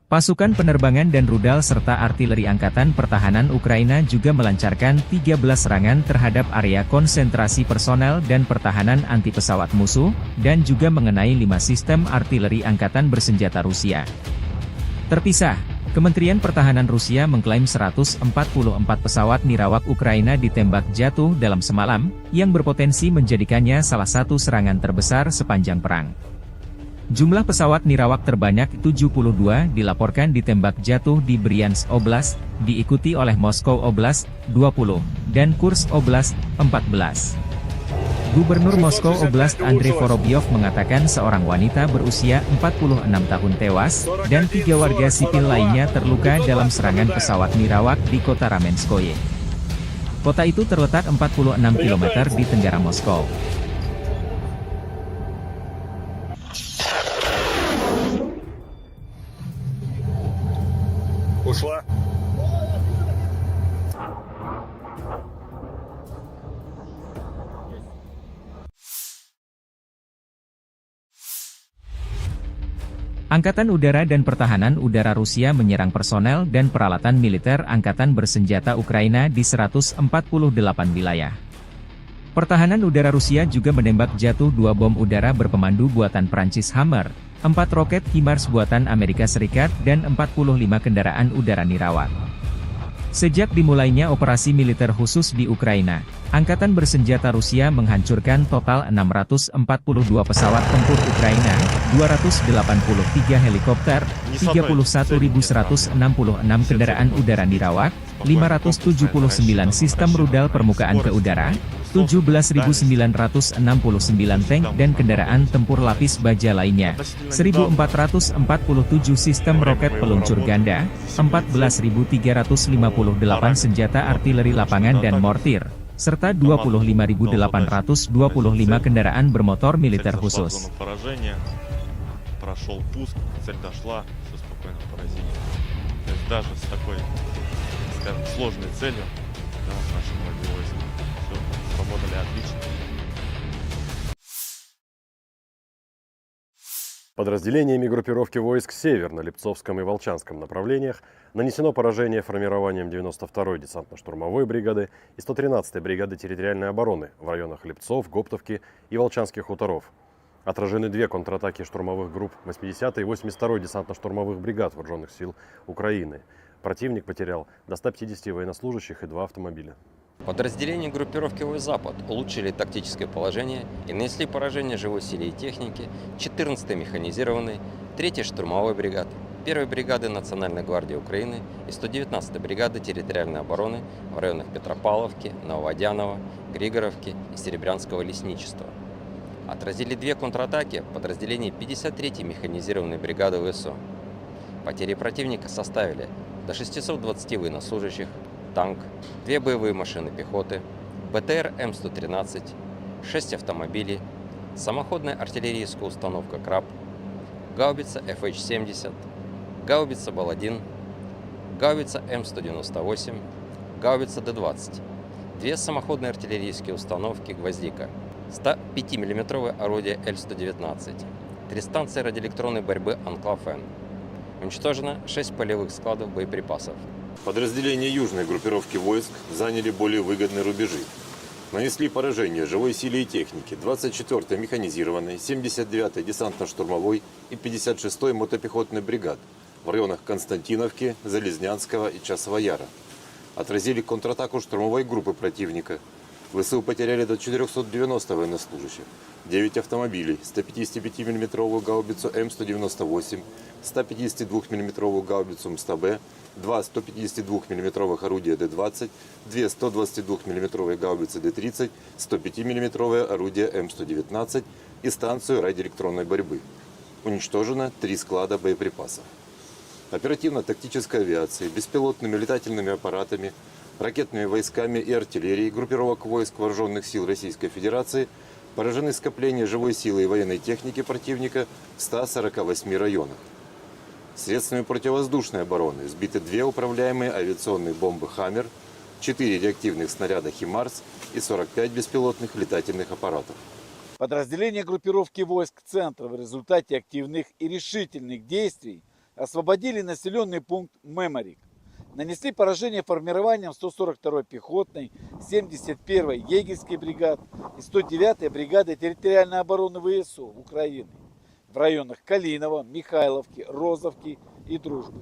Pasukan penerbangan dan rudal serta artileri Angkatan Pertahanan Ukraina juga melancarkan tiga belas serangan terhadap area konsentrasi personel dan pertahanan anti pesawat musuh, dan juga mengenai lima sistem artileri angkatan bersenjata Rusia. Terpisah, Kementerian Pertahanan Rusia mengklaim seratus empat puluh empat pesawat nirawak Ukraina ditembak jatuh dalam semalam, yang berpotensi menjadikannya salah satu serangan terbesar sepanjang perang. Jumlah pesawat nirawak terbanyak tujuh puluh dua dilaporkan ditembak jatuh di Bryansk Oblast, diikuti oleh Moskow Oblast, dua puluh, dan Kursk Oblast, empat belas. Gubernur Moskow Oblast Andrei Vorobyov mengatakan seorang wanita berusia empat puluh enam tahun tewas dan tiga warga sipil lainnya terluka dalam serangan pesawat nirawak di kota Ramenskoye. Kota itu terletak empat puluh enam kilometer di tenggara Moskow. Ушла. Angkatan Udara dan Pertahanan Udara Rusia menyerang personel dan peralatan militer angkatan bersenjata Ukraina di seratus empat puluh delapan wilayah. Pertahanan udara Rusia juga menembak jatuh dua bom udara berpemandu buatan Prancis Hammer, empat roket HIMARS buatan Amerika Serikat, dan empat puluh lima kendaraan udara nirawak. Sejak dimulainya operasi militer khusus di Ukraina, angkatan bersenjata Rusia menghancurkan total enam ratus empat puluh dua pesawat tempur Ukraina, dua ratus delapan puluh tiga helikopter, tiga puluh satu ribu seratus enam puluh enam kendaraan udara nirawak, lima ratus tujuh puluh sembilan sistem rudal permukaan ke udara, tujuh belas ribu sembilan ratus enam puluh sembilan tank dan kendaraan tempur lapis baja lainnya, seribu empat ratus empat puluh tujuh sistem roket peluncur ganda, empat belas ribu tiga ratus lima puluh delapan senjata artileri lapangan dan mortir, serta dua puluh lima ribu delapan ratus dua puluh lima kendaraan bermotor militer khusus. Прошёл пуск, цель дошла, всё спокойно поразили. То есть даже с такой, скажем, сложной целью, да, наши боевые войска всё сработали отлично. Подразделениями группировки войск «Север» на Липцовском и Волчанском направлениях нанесено поражение формированием девяносто второй десантно-штурмовой бригады и сто тринадцатой бригады территориальной обороны в районах Липцов, Гоптовки и Волчанских хуторов. Отражены две контратаки штурмовых групп восьмидесятой и восемьдесят второй десантно-штурмовых бригад вооружённых сил Украины. Противник потерял до ста пятидесяти военнослужащих и два автомобиля. Подразделения группировки войск «Запад» улучшили тактическое положение и нанесли поражение живой силе и технике четырнадцатой механизированной, третьей штурмовой бригады, первой бригады Национальной гвардии Украины и сто девятнадцатой бригады территориальной обороны в районах Петропавловки, Нововодяново, Григоровки и Серебрянского лесничества. Отразили две контратаки подразделений пятьдесят третьей механизированной бригады ВСУ. Потери противника составили до шестисот двадцати военнослужащих, танк, две боевые машины пехоты, БТР М сто тринадцать, шесть автомобилей, самоходная артиллерийская установка «Краб», гаубица Ф Х семьдесят, гаубица Бал один, гаубица М сто девяносто восемь, гаубица Д двадцать, две самоходные артиллерийские установки «Гвоздика», ста пяти миллиметровое орудие Л сто девятнадцать, три станции радиоэлектронной борьбы «Анклав-Н». Уничтожено шесть полевых складов боеприпасов. Подразделения южной группировки войск заняли более выгодные рубежи. Нанесли поражение живой силе и технике двадцать четвёртой механизированной, семьдесят девятой десантно-штурмовой и пятьдесят шестой мотопехотной бригад в районах Константиновки, Залезнянского и Часового Яра. Отразили контратаку штурмовой группы противника. ВСУ потеряли до четырёхсот девяноста военнослужащих, девять автомобилей, ста пятидесяти пяти миллиметровую гаубицу М сто девяносто восемь, ста пятидесяти двух миллиметровую гаубицу М сто Б, два сто пятидесяти двух миллиметровых орудия Д двадцать, две сто двадцати двух миллиметровые гаубицы Д тридцать, сто пяти миллиметровое орудие М сто девятнадцать и станцию радиоэлектронной борьбы. Уничтожено три склада боеприпасов. Оперативно-тактической авиацией, беспилотными летательными аппаратами, ракетными войсками и артиллерией группировок войск вооружённых сил Российской Федерации поражены скопления живой силы и военной техники противника в ста сорока восьми районах. Средствами противовоздушной обороны сбиты две управляемые авиационные бомбы «Хаммер», четыре реактивных снаряда «ХИМАРС» и сорок пять беспилотных летательных аппаратов. Подразделения группировки войск «Центр» в результате активных и решительных действий освободили населённый пункт Меморик. Нанесли поражение формированиям сто сорок второй пехотной, семьдесят первой егерской бригад и сто девятой бригады территориальной обороны ВСУ Украины в районах Калиново, Михайловки, Розовки и Дружбы.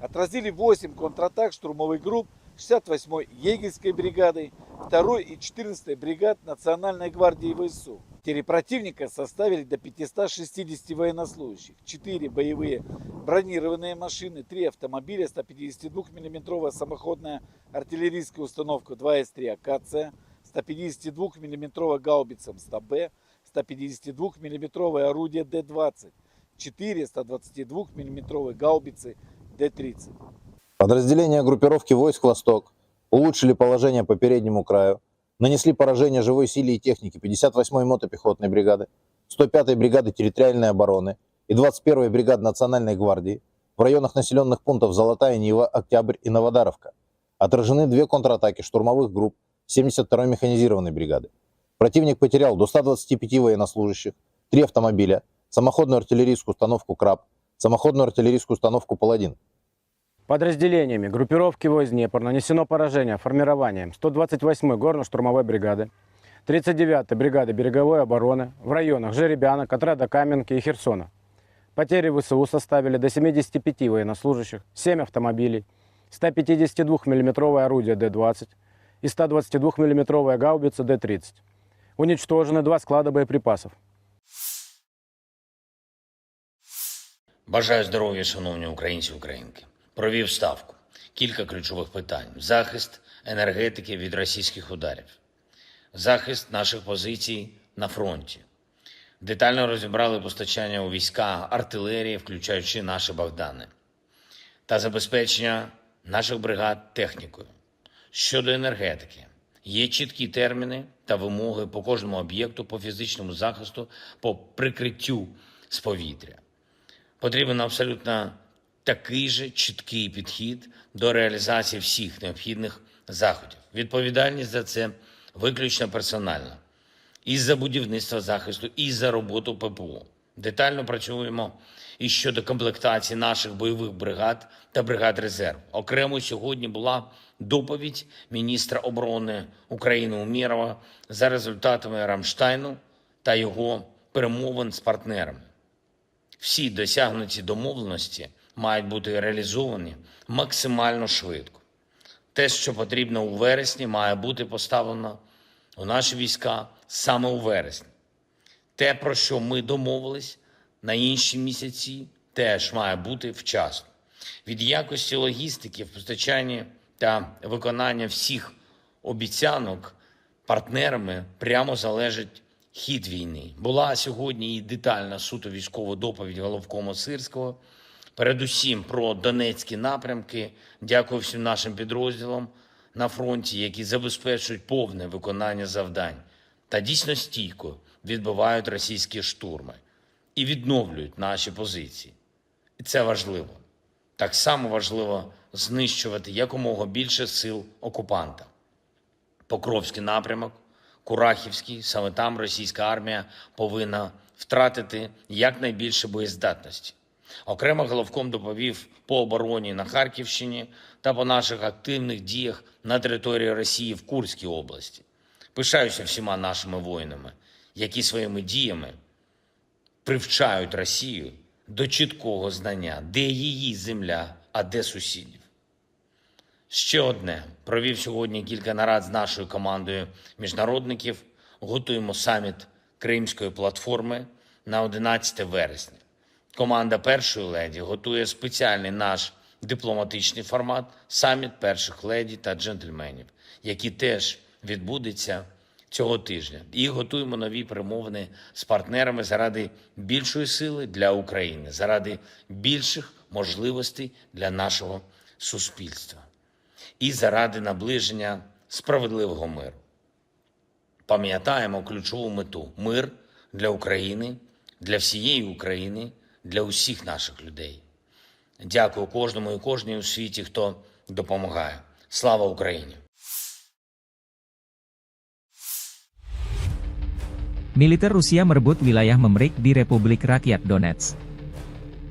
Отразили восемь контратак штурмовых групп шестьдесят восьмой егерской бригады, второй и четырнадцатой бригад Национальной гвардии ВСУ. Потери противника составили до пятисот шестидесяти военнослужащих, четыре боевые бронированные машины, три автомобиля, ста пятидесяти двух миллиметровая самоходная артиллерийская установка два эс три «Акация», ста пятидесяти двух миллиметровая гаубица М сто Б, ста пятидесяти двух миллиметровое орудие Д двадцать, четыре ста двадцати двух миллиметровые гаубицы Д тридцать. Подразделения группировки войск «Восток» улучшили положение по переднему краю, нанесли поражение живой силе и технике пятьдесят восьмой мотопехотной бригады, сто пятой бригады территориальной обороны и двадцать первой бригады Национальной гвардии в районах населённых пунктов Золотая Нива, Октябрь и Новодаровка. Отражены две контратаки штурмовых групп семьдесят второй механизированной бригады. Противник потерял до ста двадцати пяти военнослужащих, три автомобиля, самоходную артиллерийскую установку «Краб», самоходную артиллерийскую установку «Паладин». Подразделениями группировки войск «Днепр» нанесено поражение формированиям сто двадцать восьмой горно-штурмовой бригады, тридцать девятой бригады береговой обороны в районах Жеребянок, отряда Каменки и Херсона. Потери В С У составили до семидесяти пяти военнослужащих, семь автомобилей, сто пятидесятидвухмиллиметровое орудие Д двадцать и сто двадцатидвухмиллиметровая гаубица Д тридцать. Уничтожены два склада боеприпасов. Бажаю здоров'я, шановні українці і українки. Провів ставку. Кілька ключових питань: захист енергетики від російських ударів, захист наших позицій на фронті. Детально розібрали постачання у війська артилерії, включаючи наші Богдани, та забезпечення наших бригад технікою. Щодо енергетики, є чіткі терміни та вимоги по кожному об'єкту, по фізичному захисту, по прикриттю з повітря. Потрібен абсолютно такий же чіткий підхід до реалізації всіх необхідних заходів. Відповідальність за це виключно персональна. І за будівництво захисту, і за роботу П П О. Детально працюємо і щодо комплектації наших бойових бригад та бригад резерву. Окремо сьогодні була доповідь міністра оборони України Умєрова за результатами Рамштайну та його перемовин з партнерами. Всі досягнуті домовленості мають бути реалізовані максимально швидко. Те, що потрібно у вересні, має бути поставлено у наші війська саме у вересні. Те, про що ми домовились на інші місяці, теж має бути вчасно. Від якості логістики, постачання та виконання всіх обіцянок партнерами прямо залежить хід війни. Була сьогодні і детальна суто військова доповідь головкома Сирського, передусім про Донецькі напрямки. Дякую всім нашим підрозділам на фронті, які забезпечують повне виконання завдань та дійсно стійко відбивають російські штурми і відновлюють наші позиції. І це важливо. Так само важливо знищувати якомога більше сил окупанта. Покровський напрямок, Курахівський, саме там російська армія повинна втратити якнайбільше боєздатності. Окремо головком доповів по обороні на Харківщині та по наших активних діях на території Росії в Курській області. Пишаюся всіма нашими воїнами, які своїми діями привчають Росію до чіткого знання, де її земля, а де сусідів. Ще одне. Провів сьогодні кілька нарад з нашою командою міжнародників. Готуємо саміт Кримської платформи на одинадцяте вересня. Команда першої леді готує спеціальний наш дипломатичний формат — саміт перших леді та джентльменів, який теж відбудеться цього тижня. І готуємо нові перемовини з партнерами заради більшої сили для України, заради більших можливостей для нашого суспільства і заради наближення справедливого миру. Пам'ятаємо ключову мету: мир для України, для всієї України, для усіх наших людей. Дякую кожному і кожній у світі, хто допомагає. Слава Україні! Militer Rusia merebut wilayah Memrik di Republik Rakyat Donetsk.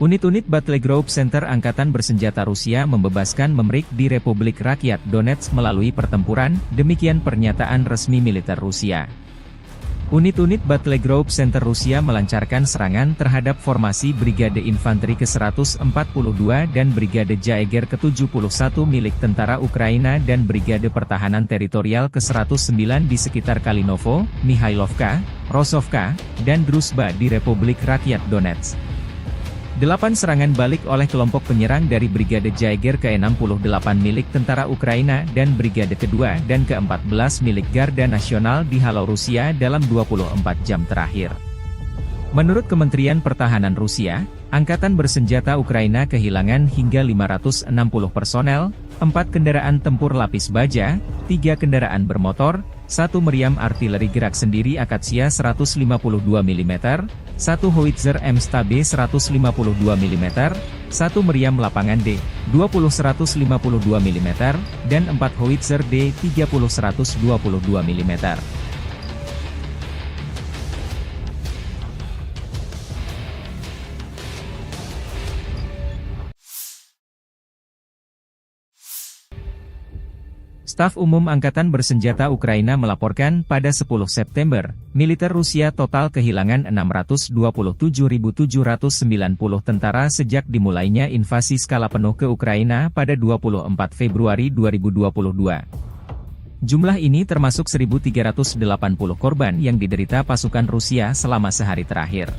Unit-unit Battle Group Center Angkatan Bersenjata Rusia membebaskan Memrik di Republik Rakyat Donetsk melalui pertempuran, demikian pernyataan resmi militer Rusia. Unit-unit Battle Group Center Rusia melancarkan serangan terhadap formasi Brigade Infanteri ke seratus empat puluh dua dan Brigade Jaeger ke tujuh puluh satu milik tentara Ukraina dan Brigade Pertahanan Teritorial ke seratus sembilan di sekitar Kalinovo, Mihailovka, Rosovka, dan Druzhba di Republik Rakyat Donetsk. Delapan serangan balik oleh kelompok penyerang dari Brigade Jaeger ke enam puluh delapan milik tentara Ukraina dan Brigade kedua dan keempat belas milik Garda Nasional dihalau Rusia dalam dua puluh empat jam terakhir. Menurut Kementerian Pertahanan Rusia, Angkatan Bersenjata Ukraina kehilangan hingga lima ratus enam puluh personel, empat kendaraan tempur lapis baja, tiga kendaraan bermotor, satu meriam artileri gerak sendiri Akatsia seratus lima puluh dua milimeter, satu howitzer M S T B seratus lima puluh dua milimeter, satu meriam lapangan D dua puluh seratus lima puluh dua milimeter, dan empat howitzer D tiga puluh seratus dua puluh dua milimeter. Staf Umum Angkatan Bersenjata Ukraina melaporkan pada sepuluh September, militer Rusia total kehilangan enam ratus dua puluh tujuh ribu tujuh ratus sembilan puluh tentara sejak dimulainya invasi skala penuh ke Ukraina pada dua puluh empat Februari dua ribu dua puluh dua. Jumlah ini termasuk seribu tiga ratus delapan puluh korban yang diderita pasukan Rusia selama sehari terakhir.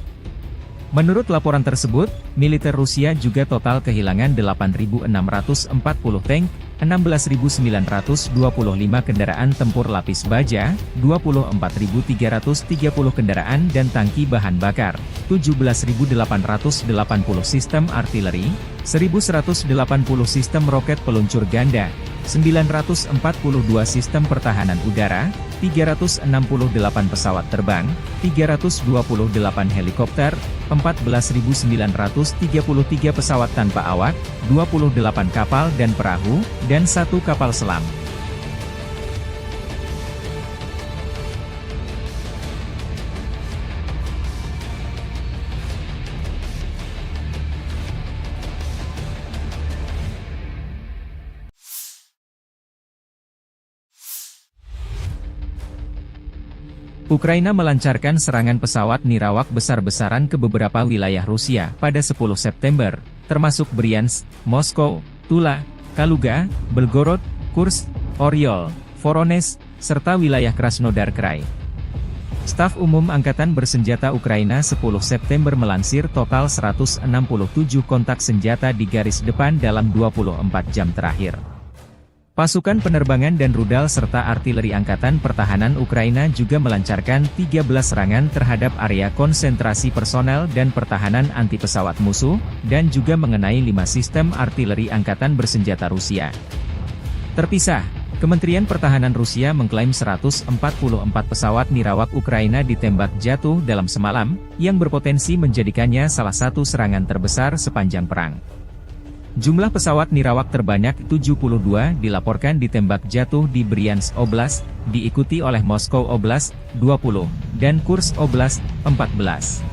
Menurut laporan tersebut, militer Rusia juga total kehilangan delapan ribu enam ratus empat puluh tank, enam belas ribu sembilan ratus dua puluh lima kendaraan tempur lapis baja, dua puluh empat ribu tiga ratus tiga puluh kendaraan dan tangki bahan bakar, tujuh belas ribu delapan ratus delapan puluh sistem artileri, seribu seratus delapan puluh sistem roket peluncur ganda, sembilan ratus empat puluh dua sistem pertahanan udara, tiga ratus enam puluh delapan pesawat terbang, tiga ratus dua puluh delapan helikopter, empat belas ribu sembilan ratus tiga puluh tiga pesawat tanpa awak, dua puluh delapan kapal dan perahu, dan satu kapal selam. Ukraina melancarkan serangan pesawat nirawak besar-besaran ke beberapa wilayah Rusia pada sepuluh September, termasuk Bryansk, Moskow, Tula, Kaluga, Belgorod, Kursk, Oryol, Voronezh, serta wilayah Krasnodar Krai. Staf Umum Angkatan Bersenjata Ukraina sepuluh September melansir total seratus enam puluh tujuh kontak senjata di garis depan dalam dua puluh empat jam terakhir. Pasukan penerbangan dan rudal serta artileri Angkatan Pertahanan Ukraina juga melancarkan tiga belas serangan terhadap area konsentrasi personel dan pertahanan anti pesawat musuh, dan juga mengenai lima sistem artileri angkatan bersenjata Rusia. Terpisah, Kementerian Pertahanan Rusia mengklaim seratus empat puluh empat pesawat nirawak Ukraina ditembak jatuh dalam semalam, yang berpotensi menjadikannya salah satu serangan terbesar sepanjang perang. Jumlah pesawat nirawak terbanyak tujuh puluh dua dilaporkan ditembak jatuh di Bryansk Oblast, diikuti oleh Moskow Oblast, dua puluh, dan Kursk Oblast, empat belas.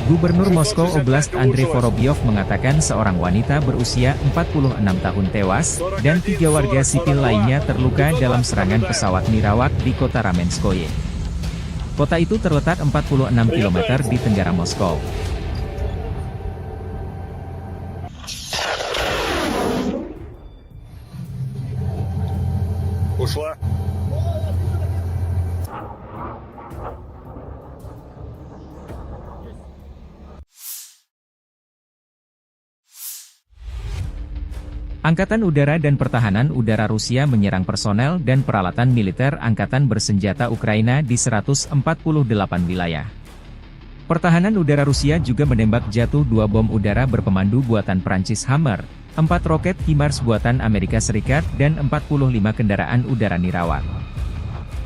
Gubernur Moskow Oblast Andrei Vorobyov mengatakan seorang wanita berusia empat puluh enam tahun tewas, dan tiga warga sipil lainnya terluka dalam serangan pesawat nirawak di kota Ramenskoye. Kota itu terletak empat puluh enam kilometer di tenggara Moskow. Ушла. Angkatan Udara dan Pertahanan Udara Rusia menyerang personel dan peralatan militer angkatan bersenjata Ukraina di seratus empat puluh delapan wilayah. Pertahanan udara Rusia juga menembak jatuh dua bom udara berpemandu buatan Prancis Hammer, empat roket HIMARS buatan Amerika Serikat, dan empat puluh lima kendaraan udara nirawak.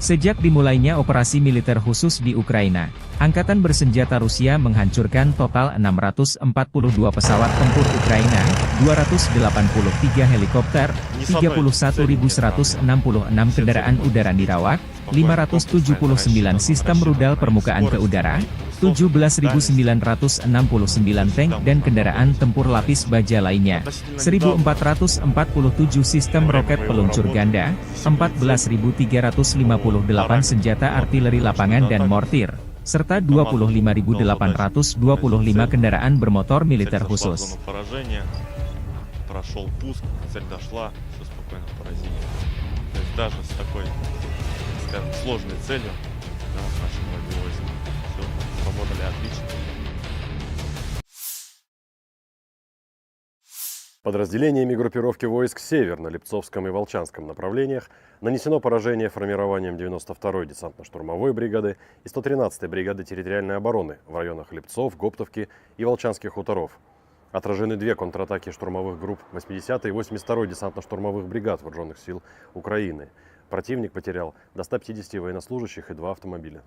Sejak dimulainya operasi militer khusus di Ukraina, angkatan bersenjata Rusia menghancurkan total enam ratus empat puluh dua pesawat tempur Ukraina, dua ratus delapan puluh tiga helikopter, tiga puluh satu ribu seratus enam puluh enam kendaraan udara nirawak, lima ratus tujuh puluh sembilan sistem rudal permukaan ke udara, tujuh belas ribu sembilan ratus enam puluh sembilan tank dan kendaraan tempur lapis baja lainnya, seribu empat ratus empat puluh tujuh sistem roket peluncur ganda, empat belas ribu tiga ratus lima puluh delapan senjata artileri lapangan dan mortir, serta dua puluh lima ribu delapan ratus dua puluh lima kendaraan bermotor militer khusus. Всё спокойно поразили. То есть даже с такой, скажем, сложной целью, да, наши многие войска всё сработали отлично. Подразделениями группировки войск «Север» на Липцовском и Волчанском направлениях нанесено поражение формированиям девяносто второй десантно-штурмовой бригады и сто тринадцатой бригады территориальной обороны в районах Липцов, Гоптовки и Волчанских хуторов. Отражены две контратаки штурмовых групп восьмидесятой и восемьдесят второй десантно-штурмовых бригад Вооружённых сил Украины. Противник потерял до ста пятидесяти военнослужащих и два автомобиля.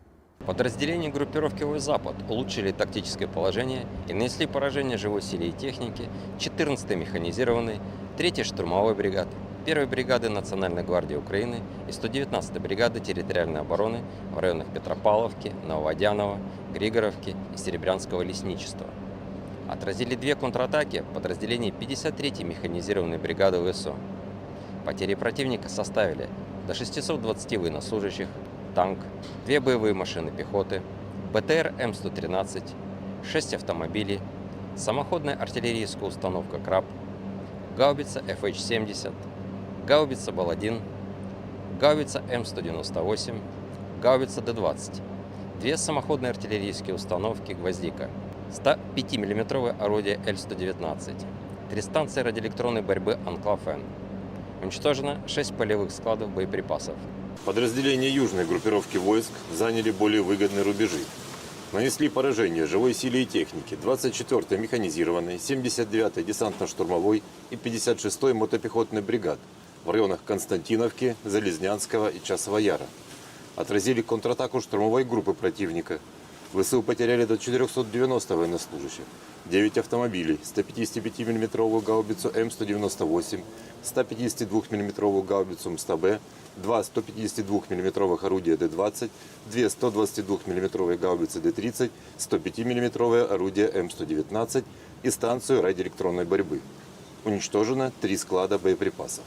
Подразделения группировки войск «Запад» улучшили тактическое положение и нанесли поражение живой силе и технике четырнадцатой механизированной, третьей штурмовой бригады, первой бригады Национальной гвардии Украины и сто девятнадцатой бригады территориальной обороны в районах Петропавловки, Нововодяново, Григоровки и Серебрянского лесничества. Отразили две контратаки подразделений пятьдесят третьей механизированной бригады ВСУ. Потери противника составили до шестисот двадцати военнослужащих, танк, две боевые машины пехоты, Б Т Р М сто тринадцать, шесть автомобилей, самоходная артиллерийская установка «Краб», гаубица Ф Х семьдесят, гаубица «Бал один», гаубица М сто девяносто восемь, гаубица Д двадцать, две самоходные артиллерийские установки «Гвоздика», сто пятимиллиметровое орудие Л сто девятнадцать, три станции радиоэлектронной борьбы «Анклав Н». Уничтожено шесть полевых складов боеприпасов. Подразделения южной группировки войск заняли более выгодные рубежи. Нанесли поражение живой силе и технике двадцать четвёртой механизированной, семьдесят девятой десантно-штурмовой и пятьдесят шестой мотопехотной бригад в районах Константиновки, Залезнянского и Часового Яра. Отразили контратаку штурмовой группы противника. В С У потеряли до четырёхсот девяноста военнослужащих, девять автомобилей, сто пятидесятипятимиллиметровую гаубицу М сто девяносто восемь, сто пятидесятидвухмиллиметровую гаубицу М сто Б, два сто пятидесятидвухмиллиметровых орудия Д двадцать, две сто двадцатидвухмиллиметровые гаубицы Д тридцать, сто пятимиллиметровое орудие М сто девятнадцать и станцию радиоэлектронной борьбы. Уничтожено три склада боеприпасов.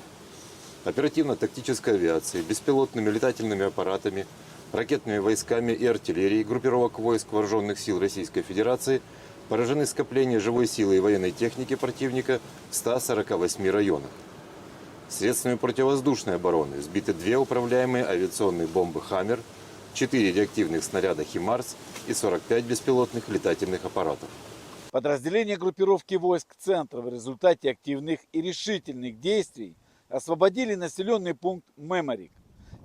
Оперативно-тактической авиацией, беспилотными летательными аппаратами, ракетными войсками и артиллерией группировок войск Вооружённых сил Российской Федерации поражены скопления живой силы и военной техники противника в ста сорока восьми районах. Средствами противовоздушной обороны сбиты две управляемые авиационные бомбы «Хаммер», четыре реактивных снаряда «Химарс» и сорок пять беспилотных летательных аппаратов. Подразделения группировки войск «Центр» в результате активных и решительных действий освободили населённый пункт Меморик.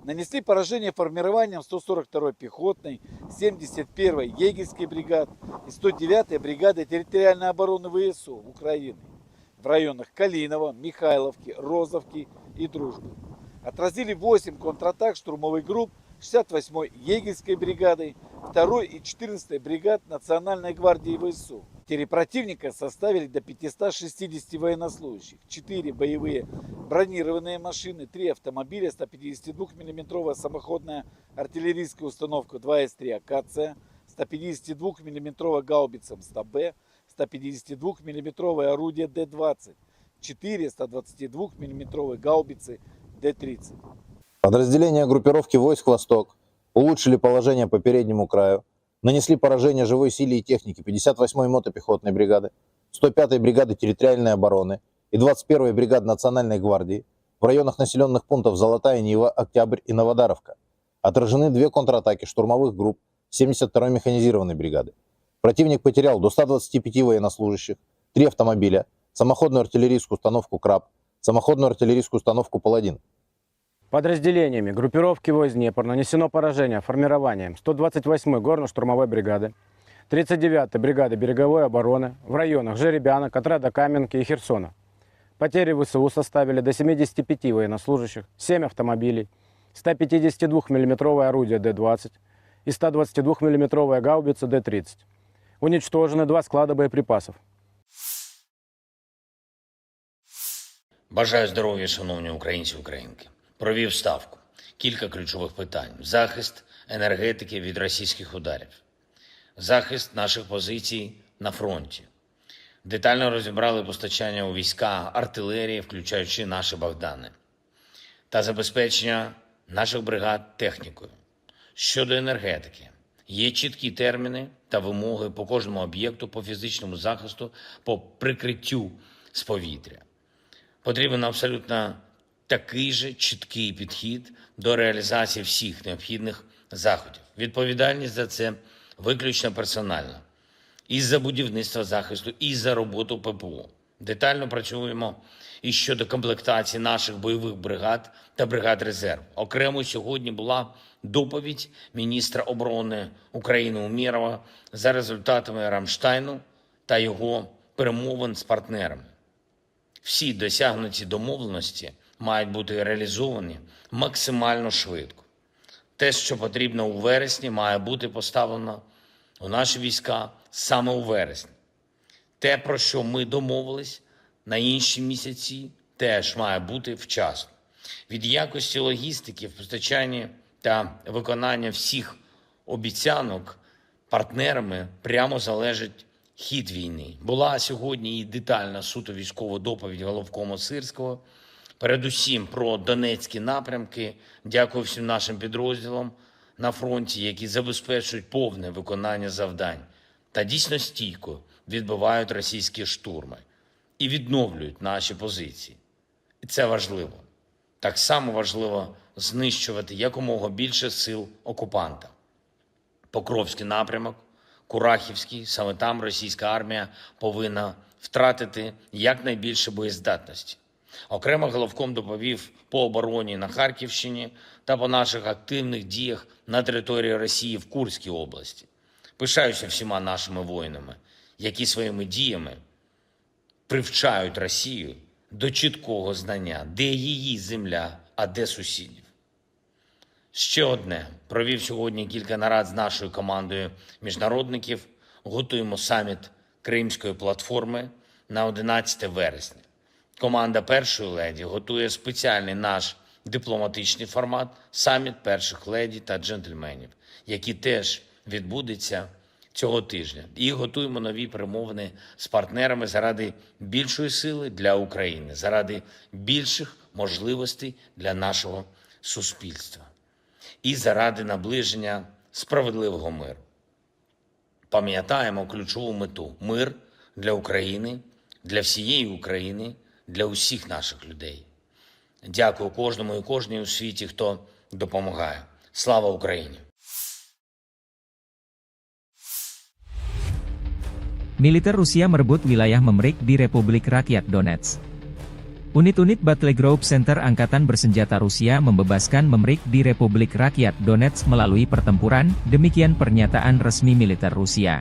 Нанесли поражение формированиям сто сорок второй пехотной, семьдесят первой егерской бригад и сто девятой бригады территориальной обороны В С У Украины в районах Калиново, Михайловки, Розовки и Дружбы. Отразили восемь контратак штурмовых групп шестьдесят восьмой егерской бригады, второй и четырнадцатой бригад Национальной гвардии В С У. Потери противника составили до пятисот шестидесяти военнослужащих, четыре боевые бронированные машины, три автомобиля, сто пятидесятидвухмиллиметровая самоходная артиллерийская установка два эс три «Акация», сто пятидесятидвухмиллиметровая гаубица М сто Б, сто пятидесятидвухмиллиметровое орудие Д двадцать, четыре сто двадцатидвухмиллиметровые гаубицы Д тридцать. Подразделения группировки войск «Восток» улучшили положение по переднему краю, нанесли поражение живой силе и технике пятьдесят восьмой мотопехотной бригады, сто пятой бригады территориальной обороны и двадцать первой бригады Национальной гвардии в районах населённых пунктов Золотая Нива, Октябрь и Новодаровка. Отражены две контратаки штурмовых групп семьдесят второй механизированной бригады. Противник потерял до ста двадцати пяти военнослужащих, три автомобиля, самоходную артиллерийскую установку «Краб», самоходную артиллерийскую установку «Паладин». Подразделениями группировки войск «Днепр» нанесено поражение формированиям сто двадцать восьмой горно-штурмовой бригады, тридцать девятой бригады береговой обороны в районах Жеребянок, отряда Каменки и Херсона. Потери В С У составили до семидесяти пяти военнослужащих, семь автомобилей, сто пятидесятидвухмиллиметровое орудие Д двадцать и сто двадцатидвухмиллиметровая гаубица Д тридцать. Уничтожены два склада боеприпасов. Бажаю здоров'я, шановні українці, українки. Провів ставку. Кілька ключових питань: захист енергетики від російських ударів, захист наших позицій на фронті. Детально розібрали постачання у війська артилерії, включаючи наші Богдани, та забезпечення наших бригад технікою. Щодо енергетики, є чіткі терміни та вимоги по кожному об'єкту по фізичному захисту, по прикриттю з повітря. Потрібен абсолютно такий же чіткий підхід до реалізації всіх необхідних заходів. Відповідальність за це виключно персональна. І за будівництво захисту, і за роботу П П О. Детально працюємо і щодо комплектації наших бойових бригад та бригад резерву. Окремо сьогодні була доповідь міністра оборони України Умєрова за результатами Рамштайну та його перемовин з партнерами. Всі досягнуті домовленості мають бути реалізовані максимально швидко. Те, що потрібно у вересні, має бути поставлено у наші війська саме у вересні. Те, про що ми домовились на інші місяці, теж має бути вчасно. Від якості логістики в постачанні та виконання всіх обіцянок партнерами прямо залежить хід війни. Була сьогодні і детальна суто військова доповідь головкома Сирського, Передусім про донецькі напрямки. Дякую всім нашим підрозділам на фронті, які забезпечують повне виконання завдань та дійсно стійко відбивають російські штурми і відновлюють наші позиції. І це важливо. Так само важливо знищувати якомога більше сил окупанта. Покровський напрямок, Курахівський, саме там російська армія повинна втратити якнайбільше боєздатності. Окремо головком доповів по обороні на Харківщині та по наших активних діях на території Росії в Курській області. Пишаюся всіма нашими воїнами, які своїми діями привчають Росію до чіткого знання, де її земля, а де сусідів. Ще одне. Провів сьогодні кілька нарад з нашою командою міжнародників. Готуємо саміт Кримської платформи на одинадцяте вересня. Команда першої леді готує спеціальний наш дипломатичний формат — саміт перших леді та джентльменів, який теж відбудеться цього тижня. І готуємо нові перемовини з партнерами заради більшої сили для України, заради більших можливостей для нашого суспільства і заради наближення справедливого миру. Пам'ятаємо ключову мету: мир для України, для всієї України, для усіх наших людей. Дякую кожному і кожній у світі, хто допомагає. Слава Україні! Militer Rusia merebut wilayah Memrik di Republik Rakyat Donetsk. Unit-unit Battle Group Center Angkatan Bersenjata Rusia membebaskan Memrik di Republik Rakyat Donetsk melalui pertempuran, demikian pernyataan resmi militer Rusia.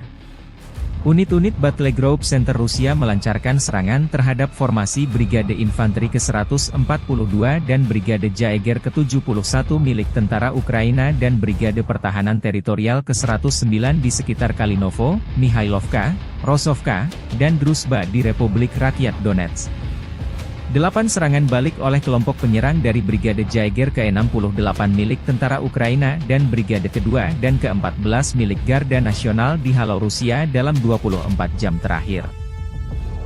Unit-unit Battle Group Center Rusia melancarkan serangan terhadap formasi Brigade Infanteri ke seratus empat puluh dua dan Brigade Jaeger ke tujuh puluh satu milik tentara Ukraina dan Brigade Pertahanan Teritorial ke seratus sembilan di sekitar Kalinovo, Mihailovka, Rosovka, dan Druzhba di Republik Rakyat Donetsk. Delapan serangan balik oleh kelompok penyerang dari Brigade Jaeger ke enam puluh delapan milik tentara Ukraina dan Brigade kedua dan keempat belas milik Garda Nasional dihalau Rusia dalam dua puluh empat jam terakhir.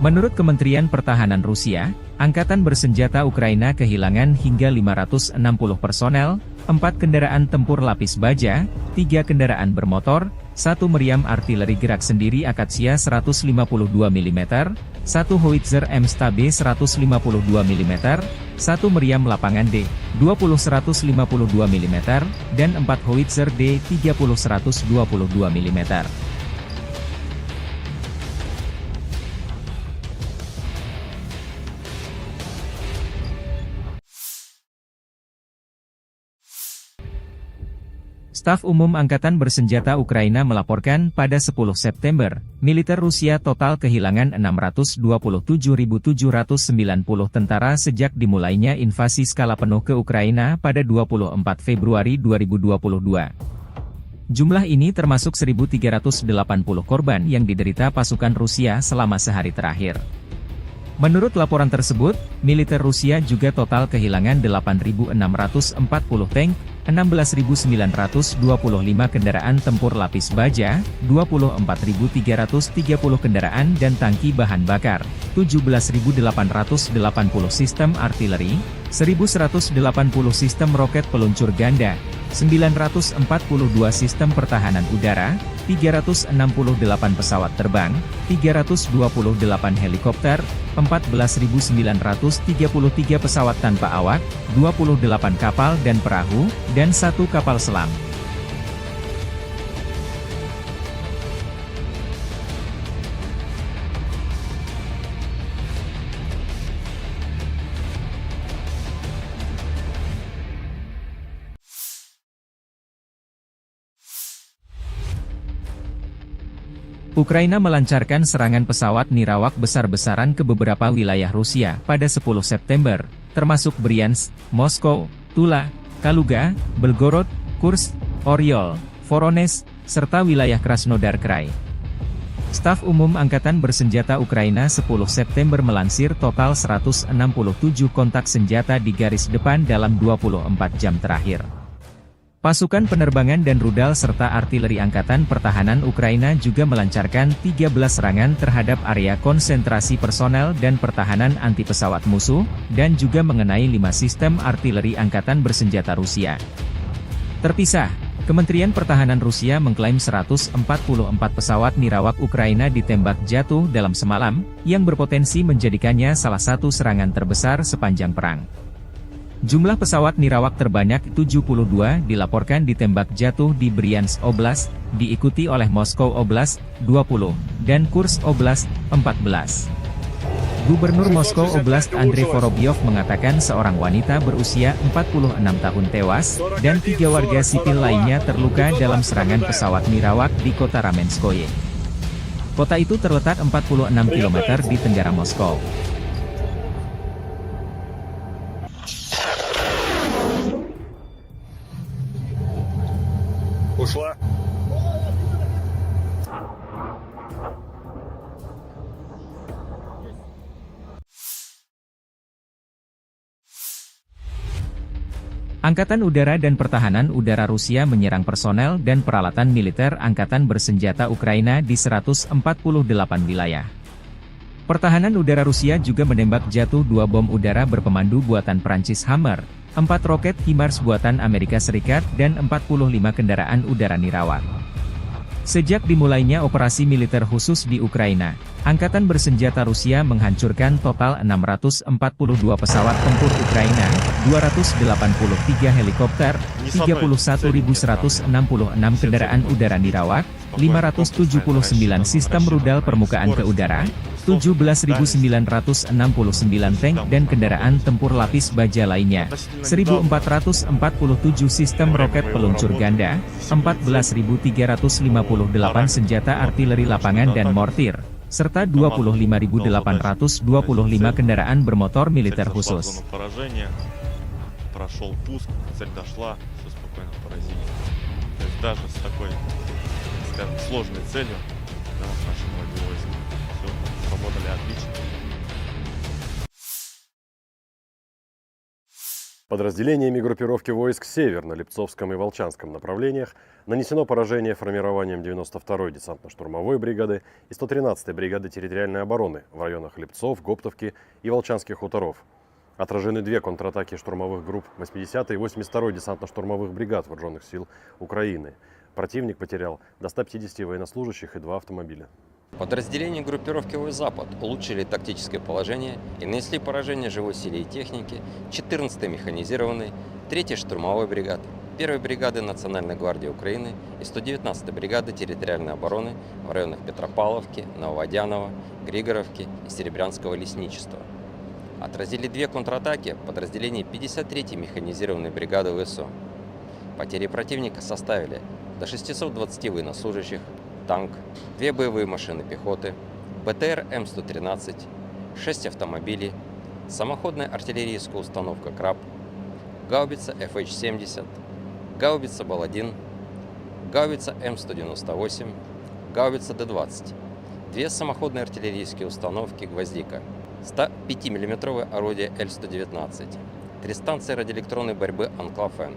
Menurut Kementerian Pertahanan Rusia, Angkatan Bersenjata Ukraina kehilangan hingga lima ratus enam puluh personel, empat kendaraan tempur lapis baja, tiga kendaraan bermotor, satu meriam artileri gerak sendiri Akatsia seratus lima puluh dua milimeter, satu howitzer M S T B seratus lima puluh dua milimeter, satu meriam lapangan D dua puluh seratus lima puluh dua milimeter, dan empat howitzer D tiga puluh seratus dua puluh dua milimeter. Staf Umum Angkatan Bersenjata Ukraina melaporkan pada sepuluh September, militer Rusia total kehilangan enam ratus dua puluh tujuh ribu tujuh ratus sembilan puluh tentara sejak dimulainya invasi skala penuh ke Ukraina pada dua puluh empat Februari dua ribu dua puluh dua. Jumlah ini termasuk seribu tiga ratus delapan puluh korban yang diderita pasukan Rusia selama sehari terakhir. Menurut laporan tersebut, militer Rusia juga total kehilangan delapan ribu enam ratus empat puluh tank, enam belas ribu sembilan ratus dua puluh lima kendaraan tempur lapis baja, dua puluh empat ribu tiga ratus tiga puluh kendaraan dan tangki bahan bakar, tujuh belas ribu delapan ratus delapan puluh sistem artileri, seribu seratus delapan puluh sistem roket peluncur ganda, sembilan ratus empat puluh dua sistem pertahanan udara, tiga ratus enam puluh delapan pesawat terbang, tiga ratus dua puluh delapan helikopter, empat belas ribu sembilan ratus tiga puluh tiga pesawat tanpa awak, dua puluh delapan kapal dan perahu, dan satu kapal selam. Ukraina melancarkan serangan pesawat nirawak besar-besaran ke beberapa wilayah Rusia pada sepuluh September, termasuk Bryansk, Moskow, Tula, Kaluga, Belgorod, Kursk, Oryol, Voronezh, serta wilayah Krasnodar Krai. Staf Umum Angkatan Bersenjata Ukraina sepuluh September melansir total seratus enam puluh tujuh kontak senjata di garis depan dalam dua puluh empat jam terakhir. Pasukan penerbangan dan rudal serta artileri Angkatan Pertahanan Ukraina juga melancarkan tiga belas serangan terhadap area konsentrasi personel dan pertahanan anti pesawat musuh, dan juga mengenai lima sistem artileri angkatan bersenjata Rusia. Terpisah, Kementerian Pertahanan Rusia mengklaim seratus empat puluh empat pesawat nirawak Ukraina ditembak jatuh dalam semalam, yang berpotensi menjadikannya salah satu serangan terbesar sepanjang perang. Jumlah pesawat nirawak terbanyak tujuh puluh dua dilaporkan ditembak jatuh di Bryansk Oblast, diikuti oleh Moskow Oblast, dua puluh, dan Kursk Oblast, empat belas. Gubernur Moskow Oblast Andrei Vorobyov mengatakan seorang wanita berusia empat puluh enam tahun tewas dan tiga warga sipil lainnya terluka dalam serangan pesawat nirawak di kota Ramenskoye. Kota itu terletak empat puluh enam kilometer di tenggara Moskow. Ушла. Angkatan Udara dan Pertahanan Udara Rusia menyerang personel dan peralatan militer angkatan bersenjata Ukraina di seratus empat puluh delapan wilayah. Pertahanan Udara Rusia juga menembak jatuh dua bom udara berpemandu buatan Prancis Hammer, empat roket HIMARS buatan Amerika Serikat, dan empat puluh lima kendaraan udara nirawak. Sejak dimulainya operasi militer khusus di Ukraina, Angkatan Bersenjata Rusia menghancurkan total enam ratus empat puluh dua pesawat tempur Ukraina, dua ratus delapan puluh tiga helikopter, tiga puluh satu ribu seratus enam puluh enam kendaraan udara nirawak, lima ratus tujuh puluh sembilan sistem rudal permukaan ke udara, tujuh belas ribu sembilan ratus enam puluh sembilan tank dan kendaraan tempur lapis baja lainnya, seribu empat ratus empat puluh tujuh sistem roket peluncur ganda, empat belas ribu tiga ratus lima puluh delapan senjata artileri lapangan dan mortir, serta dua puluh lima ribu delapan ratus dua puluh lima kendaraan bermotor militer khusus. Прошёл пуск, цель дошла, всё спокойно поразили. То есть даже с такой, скажем, сложной целью, да, наши многие войска всё сработали отлично. Подразделениями группировки войск «Север» на Липцовском и Волчанском направлениях нанесено поражение формированиям девяносто второй десантно-штурмовой бригады и сто тринадцатой бригады территориальной обороны в районах Липцов, Гоптовки и Волчанских хуторов. Отражены две контратаки штурмовых групп восьмидесятой и восемьдесят второй десантно-штурмовых бригад Вооружённых сил Украины. Противник потерял до ста пятидесяти военнослужащих и два автомобиля. Подразделения группировки войск «Запад» улучшили тактическое положение и нанесли поражение живой силе и технике четырнадцатой механизированной, третьей штурмовой бригады, первой бригады Национальной гвардии Украины и сто девятнадцатой бригады территориальной обороны в районах Петропавловки, Нововодяново, Григоровки и Серебрянского лесничества. Отразили две контратаки подразделений пятьдесят третьей механизированной бригады ВСУ. Потери противника составили до шестисот двадцати военнослужащих, танк, две боевые машины пехоты, БТР М сто тринадцать, шесть автомобилей, самоходная артиллерийская установка «Краб», гаубица Ф Х семьдесят, гаубица Бал один, гаубица М сто девяносто восемь, гаубица Д двадцать, две самоходные артиллерийские установки «Гвоздика», сто пятимиллиметровое орудие Л сто девятнадцать, три станции радиоэлектронной борьбы «Анклав-Н».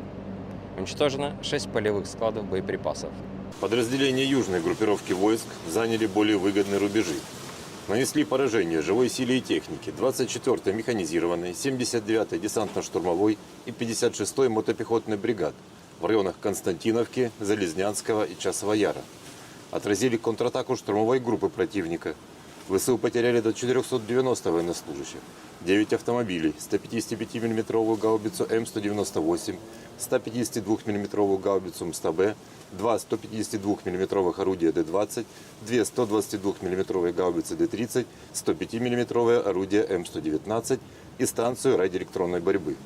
Уничтожено шесть полевых складов боеприпасов. Подразделения южной группировки войск заняли более выгодные рубежи. Нанесли поражение живой силе и технике двадцать четвёртой механизированной, семьдесят девятой десантно-штурмовой и пятьдесят шестой мотопехотной бригад в районах Константиновки, Залезнянского и Часового Яра. Отразили контратаку штурмовой группы противника. ВСУ потеряли до четырёхсот девяноста военнослужащих, девять автомобилей, сто пятидесятипятимиллиметровую гаубицу М сто девяносто восемь, сто пятидесятидвухмиллиметровую гаубицу М сто Б, два сто пятидесятидвухмиллиметровых орудия Д двадцать, две сто двадцатидвухмиллиметровые гаубицы Д тридцать, сто пятимиллиметровое орудие М сто девятнадцать и станцию радиоэлектронной борьбы.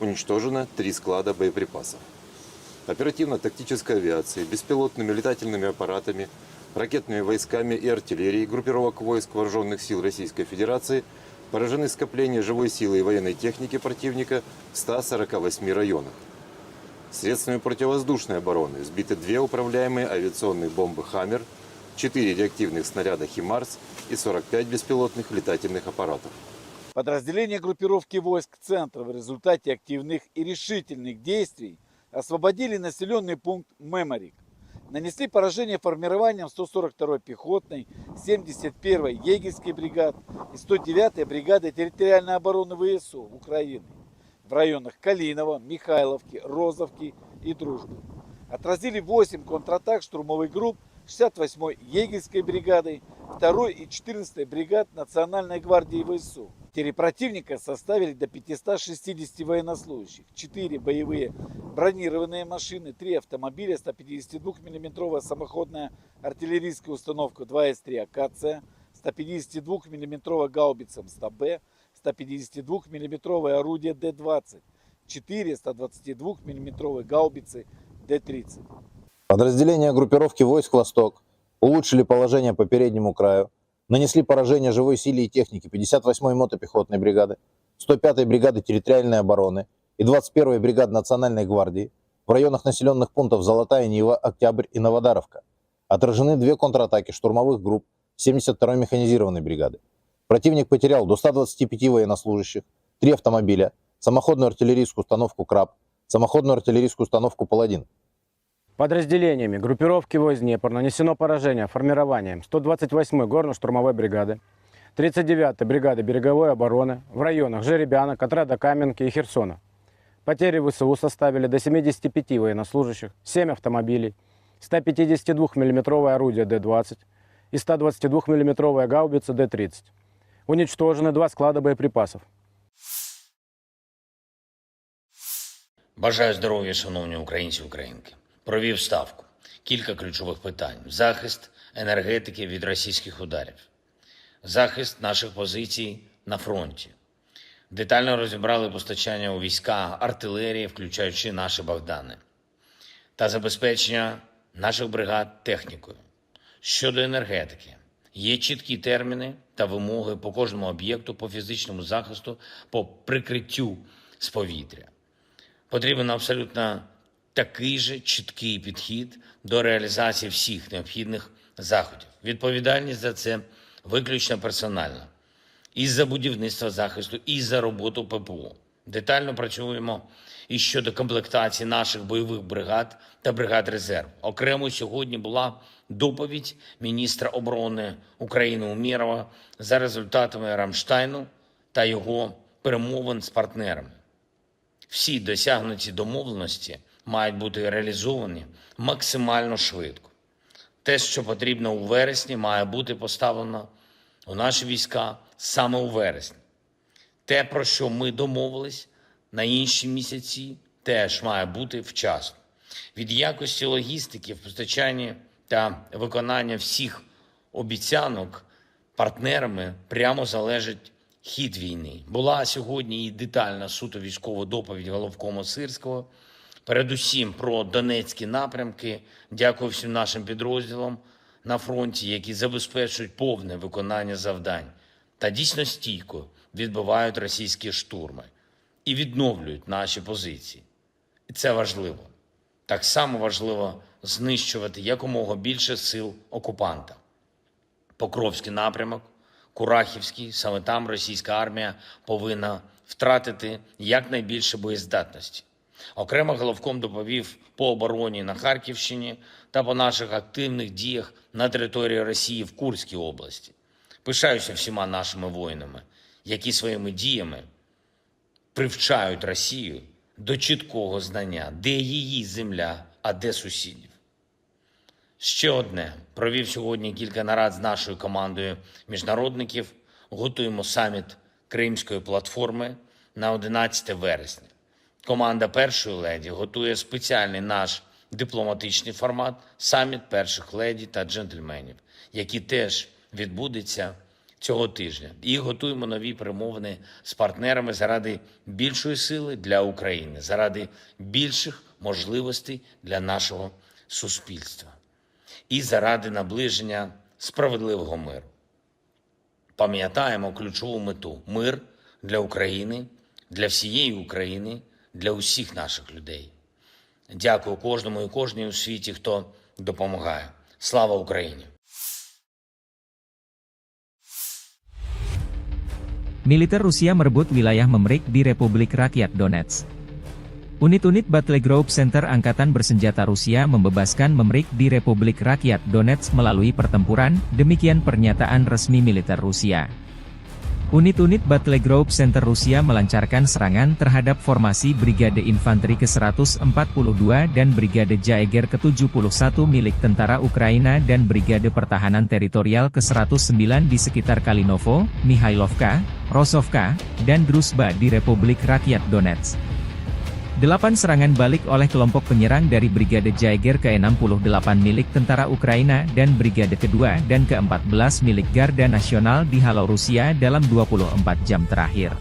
Уничтожено три склада боеприпасов. Оперативно-тактической авиацией, беспилотными летательными аппаратами, ракетными войсками и артиллерией группировок войск Вооружённых сил Российской Федерации поражены скопления живой силы и военной техники противника в ста сорока восьми районах. Средствами противовоздушной обороны сбиты две управляемые авиационные бомбы «Хаммер», четыре реактивных снаряда «ХИМАРС» и сорок пять беспилотных летательных аппаратов. Подразделения группировки войск «Центр» в результате активных и решительных действий Освободили населённый пункт Меморик. Нанесли поражение формированиям сто сорок второй пехотной, семьдесят первой егерской бригад и сто девятой бригады территориальной обороны В С У Украины в районах Калиново, Михайловки, Розовки и Дружбы. Отразили восемь контратак штурмовых групп шестьдесят восьмой егерской бригады, второй и четырнадцатой бригад Национальной гвардии В С У. Потери противника составили до пятисот шестидесяти военнослужащих, четыре боевые бронированные машины, три автомобиля, сто пятидесятидвухмиллиметровая самоходная артиллерийская установка два эс три «Акация», сто пятидесятидвухмиллиметровая гаубица М С Т Б, сто пятидесятидвухмиллиметровое орудие Д двадцать, четыре сто двадцатидвухмиллиметровые гаубицы Д тридцать. Подразделения группировки войск «Восток» улучшили положение по переднему краю, нанесли поражение живой силе и технике пятьдесят восьмой мотопехотной бригады, сто пятой бригады территориальной обороны и двадцать первой бригады Национальной гвардии в районах населённых пунктов Золотая Нива, Октябрь и Новодаровка. Отражены две контратаки штурмовых групп семьдесят второй механизированной бригады. Противник потерял до ста двадцати пяти военнослужащих, три автомобиля, самоходную артиллерийскую установку «Краб», самоходную артиллерийскую установку «Паладин». Подразделениями группировки войск «Днепр» нанесено поражение формированиям сто двадцать восьмой горно-штурмовой бригады, тридцать девятой бригады береговой обороны в районах Жеребянок, отряда Каменки и Херсона. Потери В С У составили до семидесяти пяти военнослужащих, семь автомобилей, сто пятидесятидвухмиллиметровое орудие Д двадцать и сто двадцатидвухмиллиметровая гаубица Д тридцать. Уничтожены два склада боеприпасов. Бажаю здоров'я, шановні українці і українки. Провів ставку. Кілька ключових питань: захист енергетики від російських ударів, захист наших позицій на фронті. Детально розібрали постачання у війська артилерії, включаючи наші Богдани, та забезпечення наших бригад технікою. Щодо енергетики, є чіткі терміни та вимоги по кожному об'єкту по фізичному захисту, по прикриттю з повітря. Потрібен абсолютно такий же чіткий підхід до реалізації всіх необхідних заходів. Відповідальність за це виключно персональна. І за будівництво захисту, і за роботу П П О. Детально працюємо і щодо комплектації наших бойових бригад та бригад резерву. Окремо сьогодні була доповідь міністра оборони України Умєрова за результатами Рамштайну та його перемовин з партнерами. Всі досягнуті домовленості мають бути реалізовані максимально швидко. Те, що потрібно у вересні, має бути поставлено у наші війська саме у вересні. Те, про що ми домовились на інші місяці, теж має бути вчасно. Від якості логістики в постачанні та виконання всіх обіцянок партнерами прямо залежить хід війни. Була сьогодні і детальна суто військова доповідь головкома Сирського, передусім про донецькі напрямки. Дякую всім нашим підрозділам на фронті, які забезпечують повне виконання завдань та дійсно стійко відбивають російські штурми і відновлюють наші позиції. І це важливо. Так само важливо знищувати якомога більше сил окупанта. Покровський напрямок, Курахівський, саме там російська армія повинна втратити якнайбільше боєздатності. Окремо головком доповів по обороні на Харківщині та по наших активних діях на території Росії в Курській області. Пишаюся всіма нашими воїнами, які своїми діями привчають Росію до чіткого знання, де її земля, а де сусідів. Ще одне. Провів сьогодні кілька нарад з нашою командою міжнародників. Готуємо саміт Кримської платформи на одинадцяте вересня. Команда першої леді готує спеціальний наш дипломатичний формат — саміт перших леді та джентльменів, який теж відбудеться цього тижня. І готуємо нові перемовини з партнерами заради більшої сили для України, заради більших можливостей для нашого суспільства і заради наближення справедливого миру. Пам'ятаємо ключову мету: мир для України, для всієї України, для усіх наших людей. Дякую кожному і кожній у світі, хто допомагає. Слава Україні! Militer Rusia merebut wilayah Memrik di Republik Rakyat Donetsk. Unit-unit Battle Group Center Angkatan Bersenjata Rusia membebaskan Memrik di Republik Rakyat Donetsk melalui pertempuran, demikian pernyataan resmi militer Rusia. Unit-unit Battle Group Center Rusia melancarkan serangan terhadap formasi Brigade Infanteri ke seratus empat puluh dua dan Brigade Jaeger ke tujuh puluh satu milik tentara Ukraina dan Brigade Pertahanan Teritorial ke seratus sembilan di sekitar Kalinovo, Mihailovka, Rosovka, dan Druzhba di Republik Rakyat Donetsk. Delapan serangan balik oleh kelompok penyerang dari Brigade Jaeger ke enam puluh delapan milik tentara Ukraina dan Brigade kedua dan keempat belas milik Garda Nasional di Halo Rusia dalam dua puluh empat jam terakhir.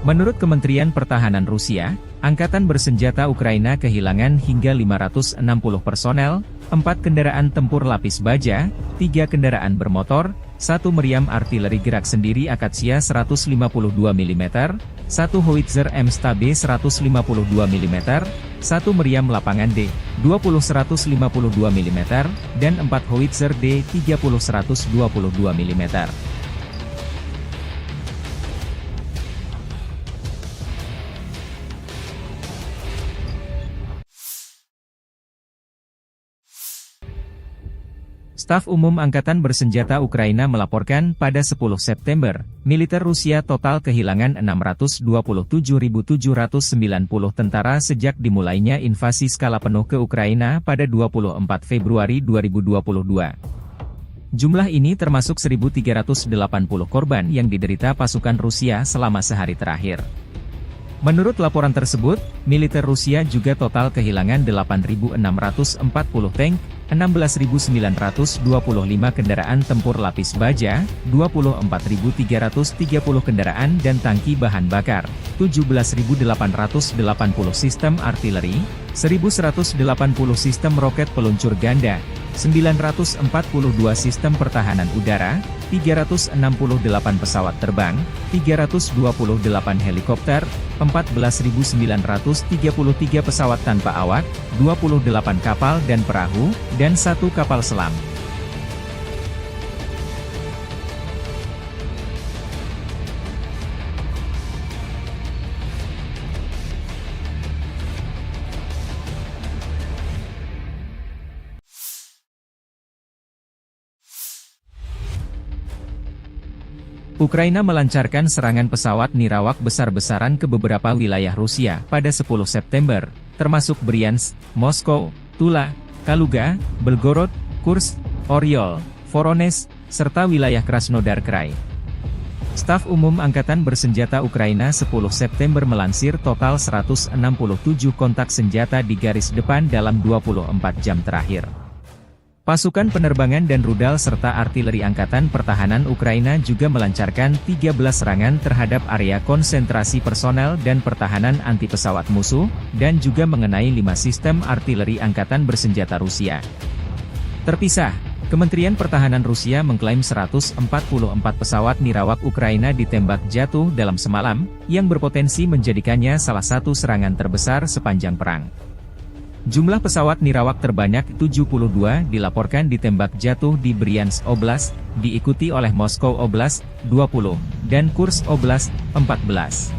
Menurut Kementerian Pertahanan Rusia, Angkatan Bersenjata Ukraina kehilangan hingga lima ratus enam puluh personel, empat kendaraan tempur lapis baja, tiga kendaraan bermotor, satu meriam artileri gerak sendiri Akasia seratus lima puluh dua milimeter, satu howitzer M S T B seratus lima puluh dua milimeter, satu meriam lapangan D dua puluh seratus lima puluh dua milimeter, dan empat howitzer D tiga puluh seratus dua puluh dua milimeter. Staf Umum Angkatan Bersenjata Ukraina melaporkan pada sepuluh September, militer Rusia total kehilangan enam ratus dua puluh tujuh ribu tujuh ratus sembilan puluh tentara sejak dimulainya invasi skala penuh ke Ukraina pada dua puluh empat Februari dua ribu dua puluh dua. Jumlah ini termasuk seribu tiga ratus delapan puluh korban yang diderita pasukan Rusia selama sehari terakhir. Menurut laporan tersebut, militer Rusia juga total kehilangan delapan ribu enam ratus empat puluh tank, enam belas ribu sembilan ratus dua puluh lima kendaraan tempur lapis baja, dua puluh empat ribu tiga ratus tiga puluh kendaraan dan tangki bahan bakar, tujuh belas ribu delapan ratus delapan puluh sistem artileri, seribu seratus delapan puluh sistem roket peluncur ganda, sembilan ratus empat puluh dua sistem pertahanan udara, tiga ratus enam puluh delapan pesawat terbang, tiga ratus dua puluh delapan helikopter, empat belas ribu sembilan ratus tiga puluh tiga pesawat tanpa awak, dua puluh delapan kapal dan perahu, dan satu kapal selam. Ukraina melancarkan serangan pesawat nirawak besar-besaran ke beberapa wilayah Rusia pada sepuluh September, termasuk Bryansk, Moskow, Tula, Kaluga, Belgorod, Kursk, Oryol, Voronezh, serta wilayah Krasnodar Krai. Staf Umum Angkatan Bersenjata Ukraina sepuluh September melansir total seratus enam puluh tujuh kontak senjata di garis depan dalam dua puluh empat jam terakhir. Pasukan penerbangan dan rudal serta artileri Angkatan Pertahanan Ukraina juga melancarkan tiga belas serangan terhadap area konsentrasi personel dan pertahanan anti pesawat musuh, dan juga mengenai lima sistem artileri angkatan bersenjata Rusia. Terpisah, Kementerian Pertahanan Rusia mengklaim seratus empat puluh empat pesawat nirawak Ukraina ditembak jatuh dalam semalam, yang berpotensi menjadikannya salah satu serangan terbesar sepanjang perang. Jumlah pesawat nirawak terbanyak tujuh puluh dua dilaporkan ditembak jatuh di Bryansk Oblast, diikuti oleh Moskow Oblast, dua puluh, dan Kursk Oblast, empat belas.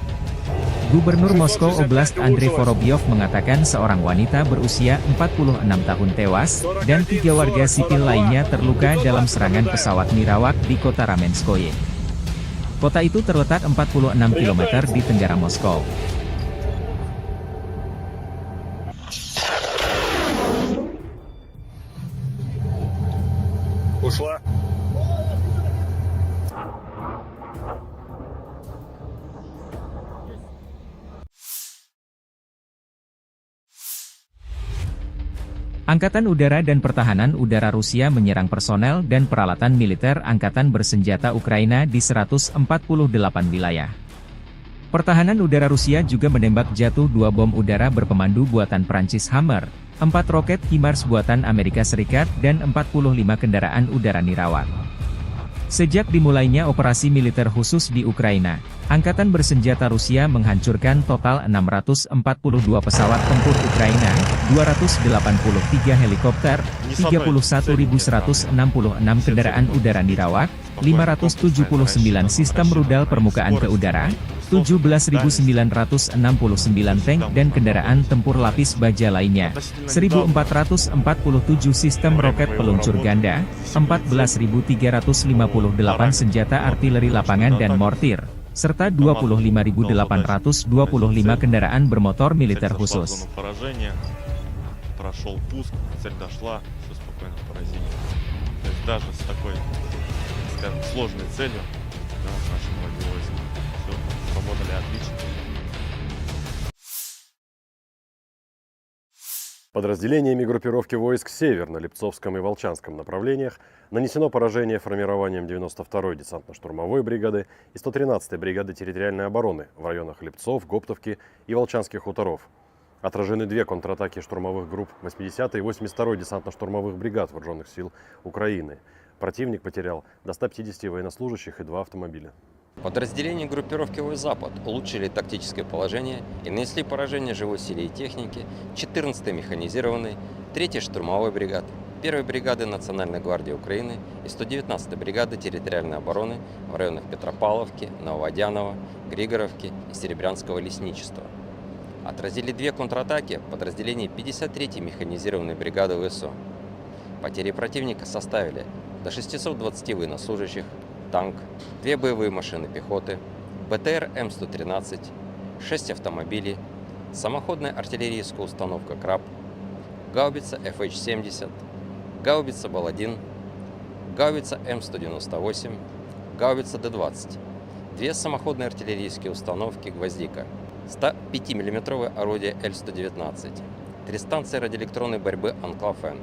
Gubernur Moskow Oblast Andrei Vorobyov mengatakan seorang wanita berusia empat puluh enam tahun tewas, dan tiga warga sipil lainnya terluka dalam serangan pesawat nirawak di kota Ramenskoye. Kota itu terletak empat puluh enam kilometer di tenggara Moskow. Ушла. Angkatan Udara dan Pertahanan Udara Rusia menyerang personel dan peralatan militer angkatan bersenjata Ukraina di seratus empat puluh delapan wilayah. Pertahanan udara Rusia juga menembak jatuh dua bom udara berpemandu buatan Prancis Hammer, empat roket HIMARS buatan Amerika Serikat, dan empat puluh lima kendaraan udara nirawak. Sejak dimulainya operasi militer khusus di Ukraina, Angkatan Bersenjata Rusia menghancurkan total enam ratus empat puluh dua pesawat tempur Ukraina, dua ratus delapan puluh tiga helikopter, tiga puluh satu ribu seratus enam puluh enam kendaraan udara nirawak, lima ratus tujuh puluh sembilan sistem rudal permukaan ke udara, tujuh belas ribu sembilan ratus enam puluh sembilan tank dan kendaraan tempur lapis baja lainnya, seribu empat ratus empat puluh tujuh sistem roket peluncur ganda, empat belas ribu tiga ratus lima puluh delapan senjata artileri lapangan dan mortir, serta dua puluh lima ribu delapan ratus dua puluh lima kendaraan bermotor militer khusus. Прошел пуск, цель дошла, все спокойно поразили. То есть даже с такой, скажем, сложной целью, да, наши боевые войска, все сработали отлично. Подразделениями группировки войск «Север» на Липцовском и Волчанском направлениях нанесено поражение формированиям девяносто второй десантно-штурмовой бригады и сто тринадцатой бригады территориальной обороны в районах Липцов, Гоптовки и Волчанских хуторов. Отражены две контратаки штурмовых групп восьмидесятой и восемьдесят второй десантно-штурмовых бригад вооружённых сил Украины. Противник потерял до ста пятидесяти военнослужащих и два автомобиля. Подразделения группировки «Войск-Запад» улучшили тактическое положение и нанесли поражение живой силе и технике четырнадцатой механизированной, третьей штурмовой бригады, первой бригады Национальной гвардии Украины и сто девятнадцатой бригады территориальной обороны в районах Петропавловки, Нововодяново, Григоровки и Серебрянского лесничества. Отразили две контратаки подразделений пятьдесят третьей механизированной бригады ВСУ. Потери противника составили до шестисот двадцати военнослужащих, танк, две боевые машины пехоты, БТР М сто тринадцать, шесть автомобилей, самоходная артиллерийская установка «Краб», гаубица Ф Х семьдесят, гаубица Бал один, гаубица М сто девяносто восемь, гаубица Д двадцать, две самоходные артиллерийские установки «Гвоздика», ста пяти миллиметровое орудие Л сто девятнадцать, три станции радиоэлектронной борьбы «Анклав-Н».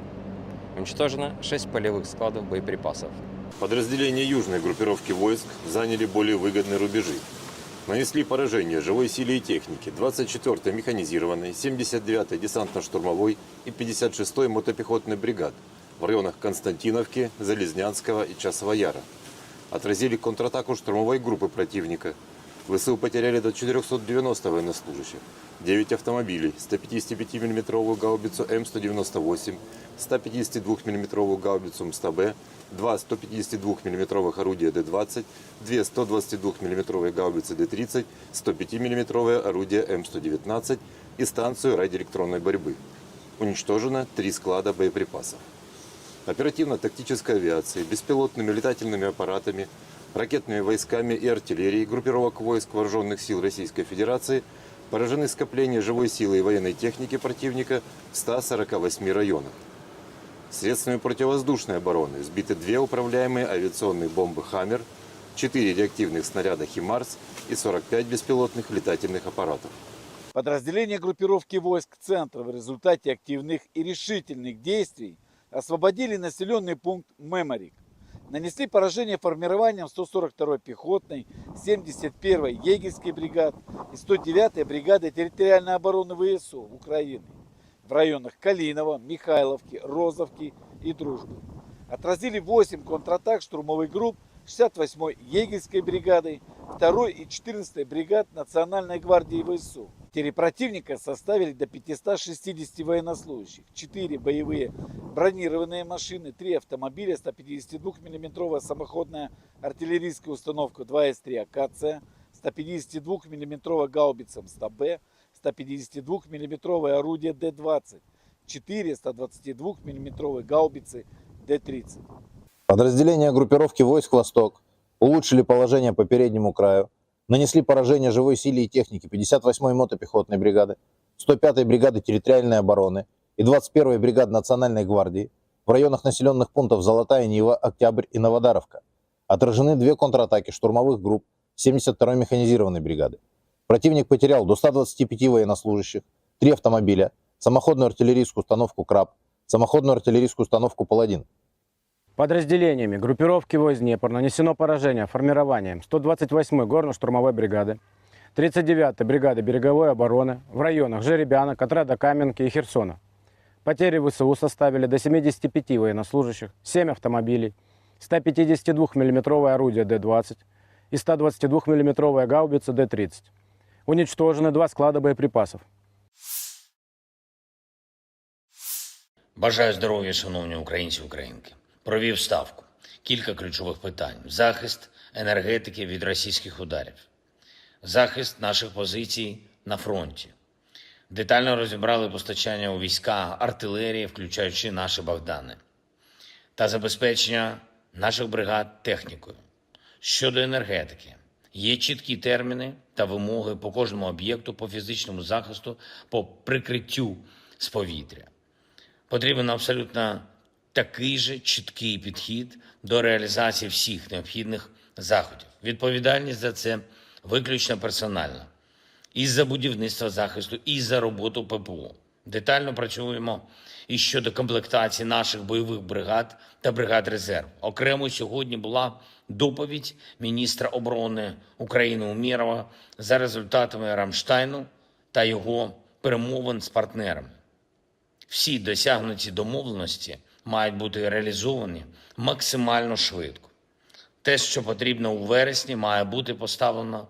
Уничтожено шесть полевых складов боеприпасов. Подразделения южной группировки войск заняли более выгодные рубежи. Нанесли поражение живой силе и технике двадцать четвёртой механизированной, семьдесят девятой десантно-штурмовой и пятьдесят шестой мотопехотной бригад в районах Константиновки, Залезнянского и Часового Яра. Отразили контратаку штурмовой группы противника. ВСУ потеряли до четырёхсот девяноста военнослужащих, девять автомобилей, ста пятидесяти пяти миллиметровую гаубицу М сто девяносто восемь, ста пятидесяти двух миллиметровую гаубицу М сто Б, два сто пятидесяти двух миллиметровых орудия Д двадцать, две сто двадцати двух миллиметровые гаубицы Д тридцать, сто пяти миллиметровое орудие М сто девятнадцать и станцию радиоэлектронной борьбы. Уничтожено три склада боеприпасов. Оперативно-тактической авиацией, беспилотными летательными аппаратами, ракетными войсками и артиллерией группировок войск вооружённых сил Российской Федерации поражены скопления живой силы и военной техники противника в ста сорока восьми районах. Средствами противовоздушной обороны сбиты две управляемые авиационные бомбы «Хаммер», четыре реактивных снаряда «Химарс» и сорок пять беспилотных летательных аппаратов. Подразделения группировки войск «Центр» в результате активных и решительных действий освободили населённый пункт Меморик. Нанесли поражение формированиям сто сорок второй пехотной, семьдесят первой егерской бригад и сто девятой бригады территориальной обороны ВСУ Украины в районах Калиново, Михайловки, Розовки и Дружбы. Отразили восемь контратак штурмовых групп шестьдесят восьмой егерской бригады, второй и четырнадцатой бригад Национальной гвардии ВСУ. Потери противника составили до пятисот шестидесяти военнослужащих, четыре боевые бронированные машины, три автомобиля, ста пятидесяти двух миллиметровая самоходная артиллерийская установка два эс три «Акация», ста пятидесяти двух миллиметровая гаубица М сто Б, ста пятидесяти двух миллиметровое орудие Д двадцать, четыре ста двадцати двух миллиметровые гаубицы Д тридцать. Подразделения группировки войск «Восток» улучшили положение по переднему краю, нанесли поражение живой силе и технике пятьдесят восьмой мотопехотной бригады, сто пятой бригады территориальной обороны и двадцать первой бригады Национальной гвардии в районах населённых пунктов Золотая Нива, Октябрь и Новодаровка. Отражены две контратаки штурмовых групп семьдесят второй механизированной бригады. Противник потерял до ста двадцати пяти военнослужащих, три автомобиля, самоходную артиллерийскую установку «Краб», самоходную артиллерийскую установку «Паладин». Подразделениями группировки войск «Днепр» нанесено поражение формированиям сто двадцать восьмой горно-штурмовой бригады, тридцать девятой бригады береговой обороны в районах Жеребянок, отряда Каменки и Херсона. Потери ВСУ составили до семидесяти пяти военнослужащих, семь автомобилей, ста пятидесяти двух миллиметровое орудие Д двадцать и ста двадцати двух миллиметровая гаубица Д тридцать. Уничтожены два склада боеприпасов. Бажаю здоров'я, шановні українці і українки. Провів ставку. Кілька ключових питань: захист енергетики від російських ударів, захист наших позицій на фронті. Детально розібрали постачання у війська артилерії, включаючи наші Богдани, та забезпечення наших бригад технікою. Щодо енергетики, є чіткі терміни та вимоги по кожному об'єкту, по фізичному захисту, по прикриттю з повітря. Потрібен абсолютно такий же чіткий підхід до реалізації всіх необхідних заходів. Відповідальність за це виключно персональна. І за будівництво захисту, і за роботу П П О. Детально працюємо і щодо комплектації наших бойових бригад та бригад резерв. Окремо сьогодні була доповідь міністра оборони України Умєрова за результатами Рамштайну та його перемовин з партнерами. Всі досягнуті домовленості мають бути реалізовані максимально швидко. Те, що потрібно у вересні, має бути поставлено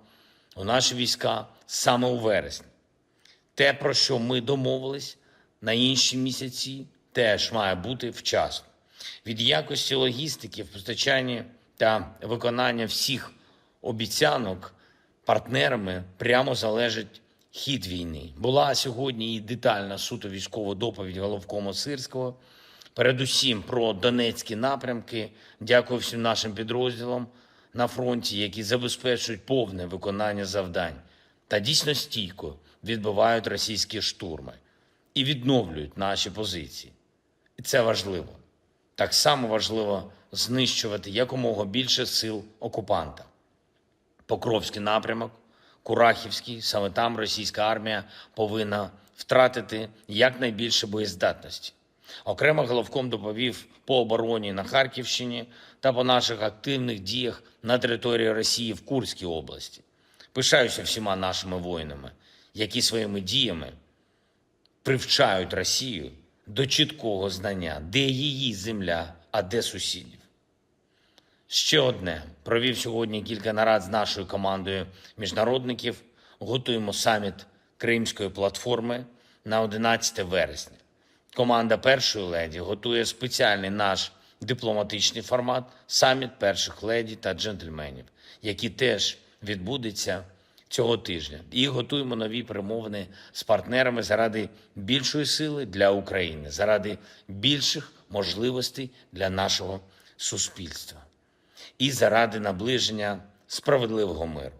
у наші війська саме у вересні. Те, про що ми домовились на інші місяці, теж має бути вчасно. Від якості логістики в постачанні та виконання всіх обіцянок партнерами прямо залежить хід війни. Була сьогодні і детальна суто військова доповідь головкома Сирського, передусім про Донецькі напрямки. Дякую всім нашим підрозділам на фронті, які забезпечують повне виконання завдань та дійсно стійко відбивають російські штурми і відновлюють наші позиції. І це важливо. Так само важливо знищувати якомога більше сил окупанта. Покровський напрямок, Курахівський, саме там російська армія повинна втратити якнайбільше боєздатності. Окремо головком доповів по обороні на Харківщині та по наших активних діях на території Росії в Курській області. Пишаюся всіма нашими воїнами, які своїми діями привчають Росію до чіткого знання, де її земля, а де сусідів. Ще одне. Провів сьогодні кілька нарад з нашою командою міжнародників. Готуємо саміт Кримської платформи на одинадцяте вересня. Команда першої леді готує спеціальний наш дипломатичний формат — саміт перших леді та джентльменів, який теж відбудеться цього тижня. І готуємо нові перемовини з партнерами заради більшої сили для України, заради більших можливостей для нашого суспільства і заради наближення справедливого миру.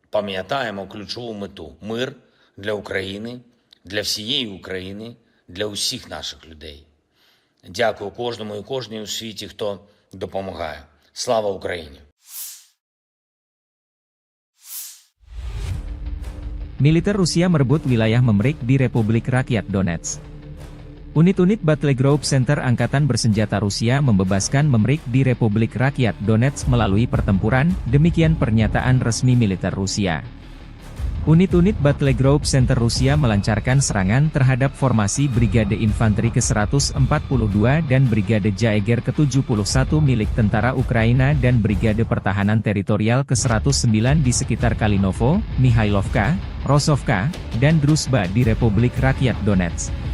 Пам'ятаємо ключову мету: мир для України, для всієї України, для усіх наших людей. Дякую кожному і кожній у світі, хто допомагає. Слава Україні! Militer Rusia merebut wilayah Memrik di Republik Rakyat Donetsk. Unit-unit Battle Group Center Angkatan Bersenjata Rusia membebaskan Memrik di Republik Rakyat Donetsk melalui pertempuran, demikian pernyataan resmi militer Rusia. Unit-unit Battle Group Center Rusia melancarkan serangan terhadap formasi Brigade Infanteri ke seratus empat puluh dua dan Brigade Jaeger ke tujuh puluh satu milik tentara Ukraina dan Brigade Pertahanan Teritorial ke seratus sembilan di sekitar Kalinovo, Mihailovka, Rosovka, dan Druzhba di Republik Rakyat Donetsk.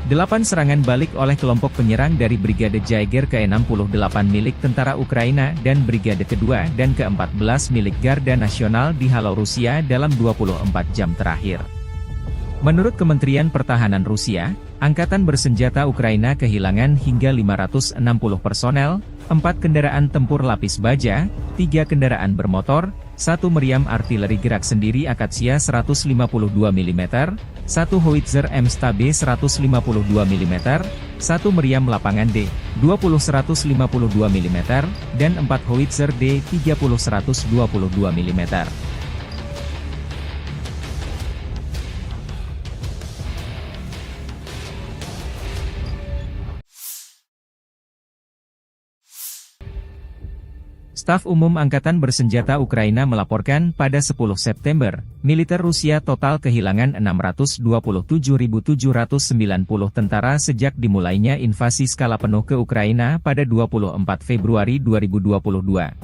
Delapan serangan balik oleh kelompok penyerang dari Brigade Jaeger ke enam puluh delapan milik tentara Ukraina dan Brigade kedua dan keempat belas milik Garda Nasional dihalau Rusia dalam dua puluh empat jam terakhir. Menurut Kementerian Pertahanan Rusia, Angkatan Bersenjata Ukraina kehilangan hingga lima ratus enam puluh personel, empat kendaraan tempur lapis baja, tiga kendaraan bermotor, satu meriam artileri gerak sendiri Akatsia seratus lima puluh dua milimeter, satu howitzer M S T B seratus lima puluh dua milimeter, satu meriam lapangan D dua puluh seratus lima puluh dua milimeter, dan empat howitzer D tiga puluh seratus dua puluh dua milimeter. Staf Umum Angkatan Bersenjata Ukraina melaporkan pada sepuluh September, militer Rusia total kehilangan enam ratus dua puluh tujuh ribu tujuh ratus sembilan puluh tentara sejak dimulainya invasi skala penuh ke Ukraina pada dua puluh empat Februari dua ribu dua puluh dua.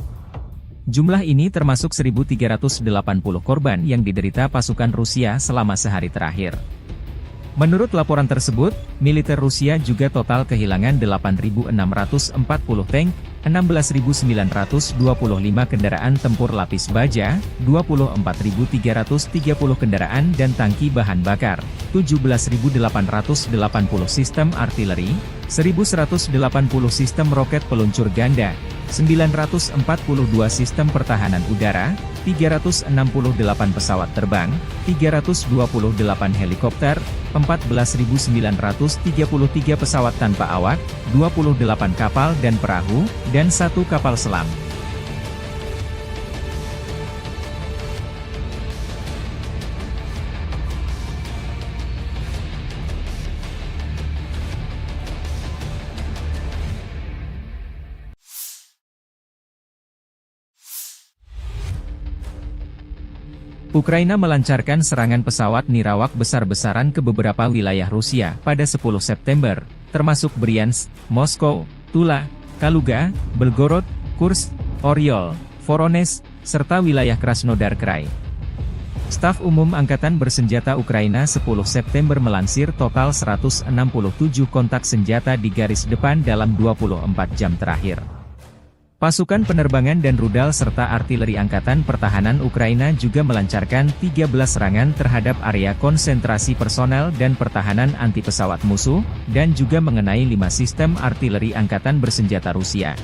Jumlah ini termasuk seribu tiga ratus delapan puluh korban yang diderita pasukan Rusia selama sehari terakhir. Menurut laporan tersebut, militer Rusia juga total kehilangan delapan ribu enam ratus empat puluh tank, enam belas ribu sembilan ratus dua puluh lima kendaraan tempur lapis baja, dua puluh empat ribu tiga ratus tiga puluh kendaraan dan tangki bahan bakar, tujuh belas ribu delapan ratus delapan puluh sistem artileri, seribu seratus delapan puluh sistem roket peluncur ganda, sembilan ratus empat puluh dua sistem pertahanan udara, tiga ratus enam puluh delapan pesawat terbang, tiga ratus dua puluh delapan helikopter, empat belas ribu sembilan ratus tiga puluh tiga pesawat tanpa awak, dua puluh delapan kapal dan perahu, dan satu kapal selam. Ukraina melancarkan serangan pesawat nirawak besar-besaran ke beberapa wilayah Rusia pada sepuluh September, termasuk Bryansk, Moskow, Tula, Kaluga, Belgorod, Kursk, Oryol, Voronezh, serta wilayah Krasnodar Krai. Staf Umum Angkatan Bersenjata Ukraina sepuluh September melansir total seratus enam puluh tujuh kontak senjata di garis depan dalam dua puluh empat jam terakhir. Pasukan penerbangan dan rudal serta artileri Angkatan Pertahanan Ukraina juga melancarkan tiga belas serangan terhadap area konsentrasi personel dan pertahanan anti pesawat musuh, dan juga mengenai lima sistem artileri angkatan bersenjata Rusia.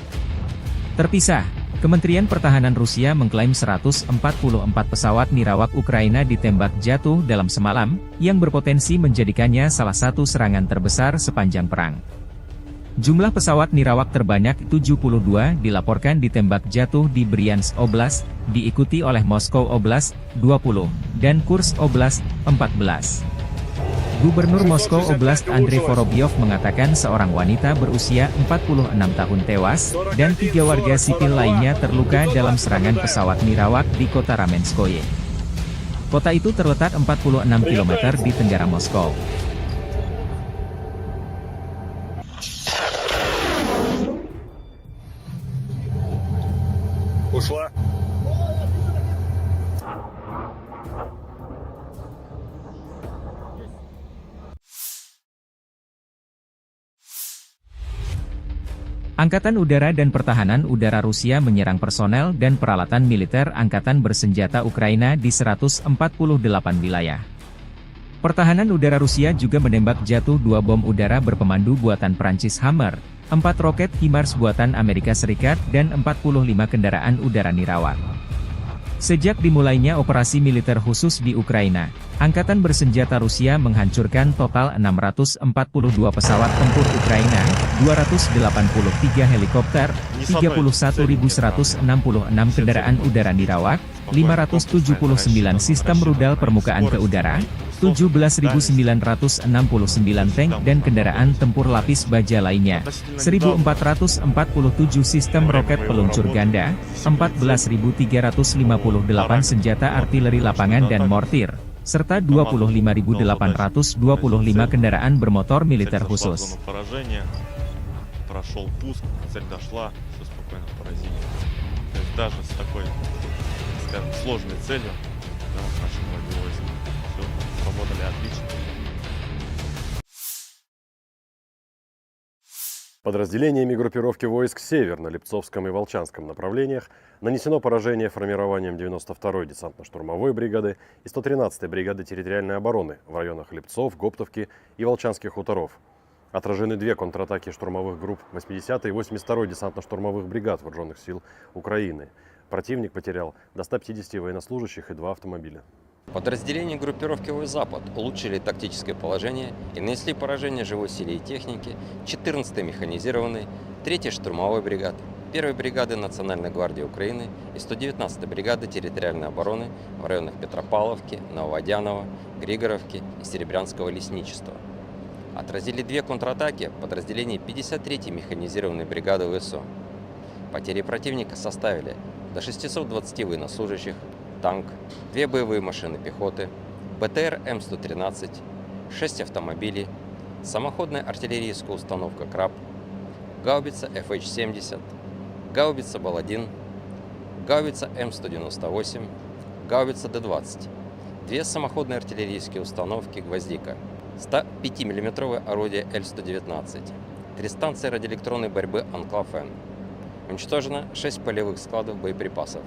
Terpisah, Kementerian Pertahanan Rusia mengklaim seratus empat puluh empat pesawat nirawak Ukraina ditembak jatuh dalam semalam, yang berpotensi menjadikannya salah satu serangan terbesar sepanjang perang. Jumlah pesawat nirawak terbanyak tujuh puluh dua dilaporkan ditembak jatuh di Bryansk Oblast, diikuti oleh Moskow Oblast, dua puluh, dan Kursk Oblast, empat belas. Gubernur Moskow Oblast Andrei Vorobyov mengatakan seorang wanita berusia empat puluh enam tahun tewas dan tiga warga sipil lainnya terluka dalam serangan pesawat nirawak di kota Ramenskoye. Kota itu terletak empat puluh enam kilometer di tenggara Moskow. Ушла. Angkatan Udara dan Pertahanan Udara Rusia menyerang personel dan peralatan militer angkatan bersenjata Ukraina di seratus empat puluh delapan wilayah. Pertahanan udara Rusia juga menembak jatuh dua bom udara berpemandu buatan Prancis Hammer, empat roket HIMARS buatan Amerika Serikat, dan empat puluh lima kendaraan udara nirawak. Sejak dimulainya operasi militer khusus di Ukraina, Angkatan Bersenjata Rusia menghancurkan total enam ratus empat puluh dua pesawat tempur Ukraina, dua ratus delapan puluh tiga helikopter, tiga puluh satu ribu seratus enam puluh enam kendaraan udara nirawak, lima ratus tujuh puluh sembilan sistem rudal permukaan ke udara, tujuh belas ribu sembilan ratus enam puluh sembilan tank dan kendaraan tempur lapis baja lainnya, seribu empat ratus empat puluh tujuh sistem roket peluncur ganda, empat belas ribu tiga ratus lima puluh delapan senjata artileri lapangan dan mortir, serta dua puluh lima ribu delapan ratus dua puluh lima kendaraan bermotor militer khusus. Всё спокойно поразили. То есть даже с такой, скажем, сложной целью, да, наши боевые войска всё сработали отлично. Подразделениями группировки войск «Север» на Липцовском и Волчанском направлениях нанесено поражение формированиям девяносто второй десантно-штурмовой бригады и сто тринадцатой бригады территориальной обороны в районах Липцов, Гоптовки и Волчанских хуторов. Отражены две контратаки штурмовых групп восьмидесятой и восемьдесят второй десантно-штурмовых бригад Вооружённых сил Украины. Противник потерял до ста пятидесяти военнослужащих и два автомобиля. Подразделения группировки «Войск-Запад» улучшили тактическое положение и нанесли поражение живой силе и технике четырнадцатой механизированной, третьей штурмовой бригады, первой бригады Национальной гвардии Украины и сто девятнадцатой бригады территориальной обороны в районах Петропавловки, Нововодяново, Григоровки и Серебрянского лесничества. Отразили две контратаки подразделений пятьдесят третьей механизированной бригады ВСУ. Потери противника составили до шестисот двадцати военнослужащих, танк, две боевые машины пехоты, БТР М сто тринадцать, шесть автомобилей, самоходная артиллерийская установка «Краб», гаубица Ф Х семьдесят, гаубица «Бал-один», гаубица М сто девяносто восемь, гаубица Д двадцать, две самоходные артиллерийские установки «Гвоздика», сто пятимиллиметровое орудие Л сто девятнадцать, три станции радиоэлектронной борьбы «Анклав-Н». Уничтожено шесть полевых складов боеприпасов.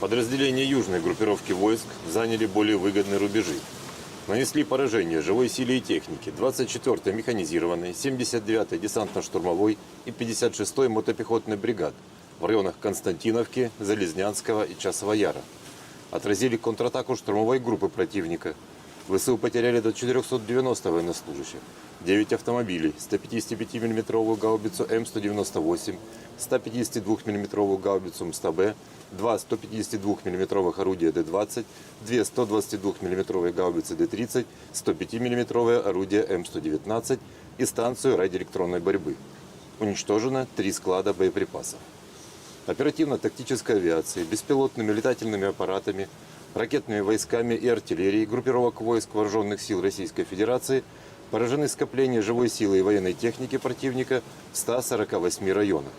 Подразделения южной группировки войск заняли более выгодные рубежи. Нанесли поражение живой силе и технике двадцать четвёртой механизированной, семьдесят девятой десантно-штурмовой и пятьдесят шестой мотопехотной бригад в районах Константиновки, Залезнянского и Часового Яра. Отразили контратаку штурмовой группы противника. ВСУ потеряли до четырёхсот девяноста военнослужащих, девять автомобилей, сто пятидесятипятимиллиметровую гаубицу М сто девяносто восемь, сто пятидесятидвухмиллиметровую гаубицу М сто Б, два сто пятидесятидвухмиллиметровых орудия Д двадцать, две сто двадцатидвухмиллиметровые гаубицы Д тридцать, сто пятимиллиметровое орудие М сто девятнадцать и станцию радиоэлектронной борьбы. Уничтожено три склада боеприпасов. Оперативно-тактической авиацией, беспилотными летательными аппаратами, ракетными войсками и артиллерией группировок войск Вооружённых сил Российской Федерации поражены скопления живой силы и военной техники противника в ста сорока восьми районах.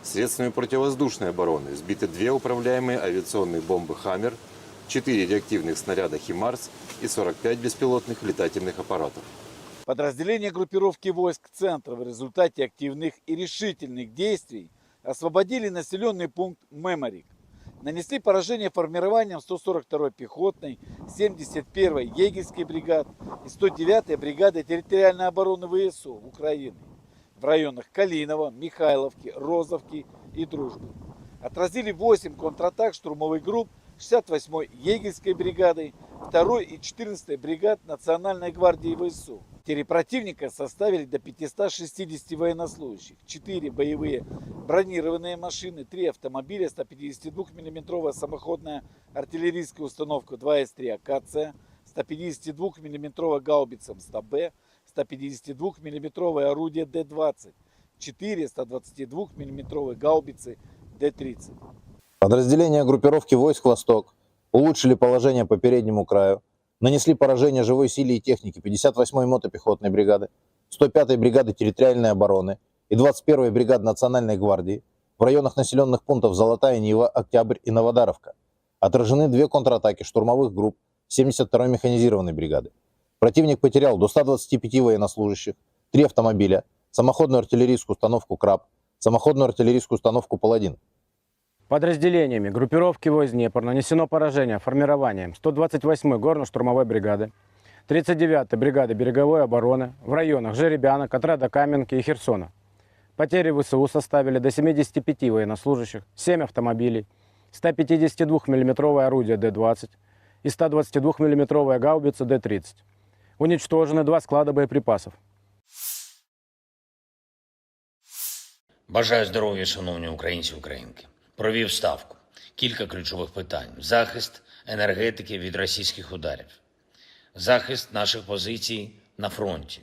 Средствами противовоздушной обороны сбиты две управляемые авиационные бомбы «Хаммер», четыре реактивных снаряда «Химарс» и сорок пять беспилотных летательных аппаратов. Подразделения группировки войск «Центр» в результате активных и решительных действий освободили населённый пункт Меморик. Нанесли поражение формированиям сто сорок второй пехотной, семьдесят первой егерской бригад и сто девятой бригады территориальной обороны ВСУ Украины в районах Калиново, Михайловки, Розовки и Дружбы. Отразили восемь контратак штурмовых групп шестьдесят восьмой егерской бригады, второй и четырнадцатой бригад Национальной гвардии ВСУ. Потери противника составили до пятисот шестидесяти военнослужащих, четыре боевые бронированные машины, три автомобиля, сто пятидесятидвухмиллиметровая самоходная артиллерийская установка два эс три «Акация», сто пятидесятидвухмиллиметровая гаубица М сто Б, сто пятидесятидвухмиллиметровое орудие Д двадцать, четыре сто двадцатидвухмиллиметровые гаубицы Д тридцать. Подразделения группировки войск «Восток» улучшили положение по переднему краю, нанесли поражение живой силе и технике пятьдесят восьмой мотопехотной бригады, сто пятой бригады территориальной обороны и двадцать первой бригады Национальной гвардии в районах населённых пунктов Золотая Нива, Октябрь и Новодаровка. Отражены две контратаки штурмовых групп семьдесят второй механизированной бригады. Противник потерял до ста двадцати пяти военнослужащих, три автомобиля, самоходную артиллерийскую установку «Краб», самоходную артиллерийскую установку «Паладин». Подразделениями группировки войск «Днепр» нанесено поражение формированиям сто двадцать восьмой горно-штурмовой бригады, тридцать девятой бригады береговой обороны в районах Жеребяна, Котрада-Каменки и Херсона. Потери ВСУ составили до семидесяти пяти военнослужащих, семь автомобилей, сто пятидесятидвухмиллиметровое орудие Д двадцать и сто двадцатидвухмиллиметровая гаубица Д тридцать. Уничтожены два склада боеприпасов. Бажаю здоров'я, шановні українці і українки. Провів ставку. Кілька ключових питань: захист енергетики від російських ударів, захист наших позицій на фронті.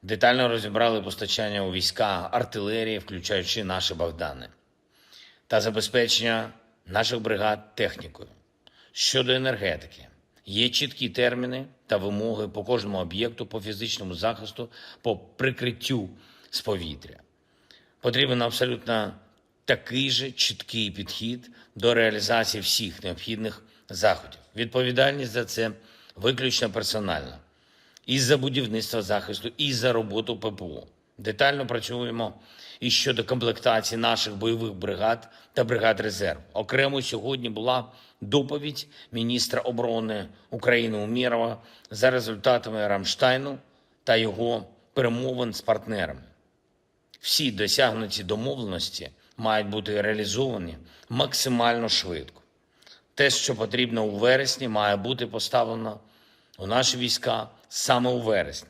Детально розібрали постачання у війська артилерії, включаючи наші Богдани, та забезпечення наших бригад технікою. Щодо енергетики, є чіткі терміни та вимоги по кожному об'єкту, по фізичному захисту, по прикриттю з повітря. Потрібен абсолютно такий же чіткий підхід до реалізації всіх необхідних заходів. Відповідальність за це виключно персональна. І за будівництво, захисту, і за роботу ППО. Детально працюємо і щодо комплектації наших бойових бригад та бригад резерву. Окремо сьогодні була доповідь міністра оборони України Умєрова за результатами Рамштайну та його перемовин з партнерами. Всі досягнуті домовленості мають бути реалізовані максимально швидко. Те, що потрібно у вересні, має бути поставлено у наші війська саме у вересні.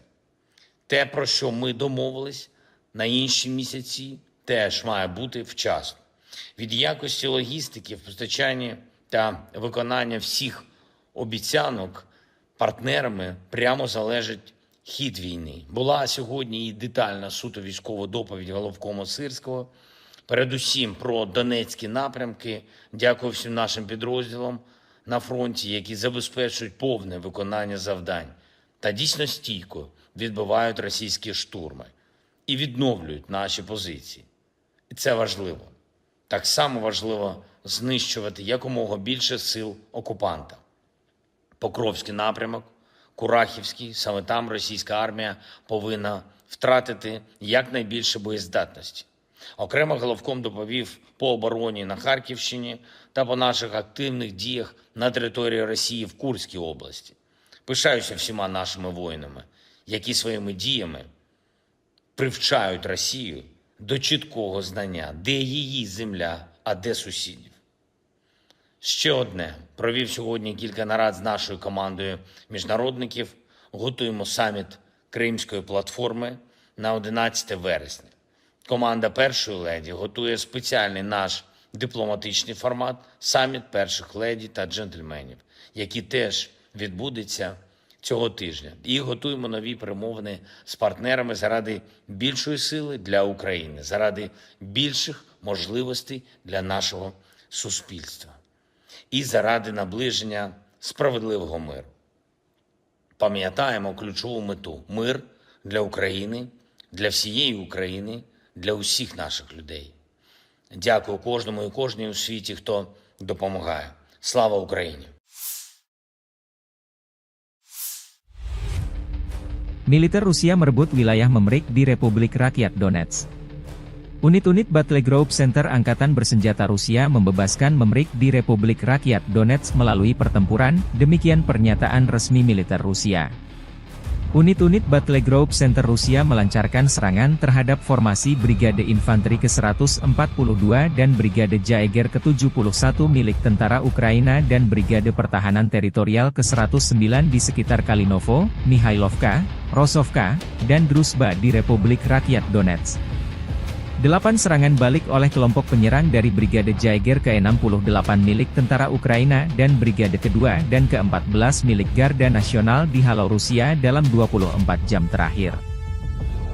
Те, про що ми домовились на інші місяці, теж має бути вчасно. Від якості логістики в постачанні та виконання всіх обіцянок партнерами прямо залежить хід війни. Була сьогодні і детальна суто військова доповідь головкома Сирського. Передусім про Донецькі напрямки. Дякую всім нашим підрозділам на фронті, які забезпечують повне виконання завдань та дійсно стійко відбивають російські штурми і відновлюють наші позиції. І це важливо. Так само важливо знищувати якомога більше сил окупанта. Покровський напрямок, Курахівський, саме там російська армія повинна втратити якнайбільше боєздатності. Окремо Головком доповів по обороні на Харківщині та по наших активних діях на території Росії в Курській області. Пишаюся всіма нашими воїнами, які своїми діями привчають Росію до чіткого знання, де її земля, а де сусідів. Ще одне. Провів сьогодні кілька нарад з нашою командою міжнародників. Готуємо саміт Кримської платформи на одинадцяте вересня. Команда першої леді готує спеціальний наш дипломатичний формат — саміт перших леді та джентльменів, який теж відбудеться цього тижня. І готуємо нові перемовини з партнерами заради більшої сили для України, заради більших можливостей для нашого суспільства і заради наближення справедливого миру. Пам'ятаємо ключову мету: мир для України, для всієї України, для усіх наших людей. Дякую кожному і кожній у світі, хто допомагає. Слава Україні! Militer Rusia merebut wilayah Memrik di Republik Rakyat Donetsk. Unit-unit Battle Group Center Angkatan Bersenjata Rusia membebaskan Memrik di Republik Rakyat Donetsk melalui pertempuran, demikian pernyataan resmi militer Rusia. Unit-unit Battle Group Center Rusia melancarkan serangan terhadap formasi Brigade Infanteri ke seratus empat puluh dua dan Brigade Jaeger ke tujuh puluh satu milik tentara Ukraina dan Brigade Pertahanan Teritorial ke seratus sembilan di sekitar Kalinovo, Mihailovka, Rosovka, dan Druzhba di Republik Rakyat Donetsk. Delapan serangan balik oleh kelompok penyerang dari Brigade Jaeger ke enam puluh delapan milik tentara Ukraina dan Brigade kedua dan keempat belas milik Garda Nasional dihalau Rusia dalam dua puluh empat jam terakhir.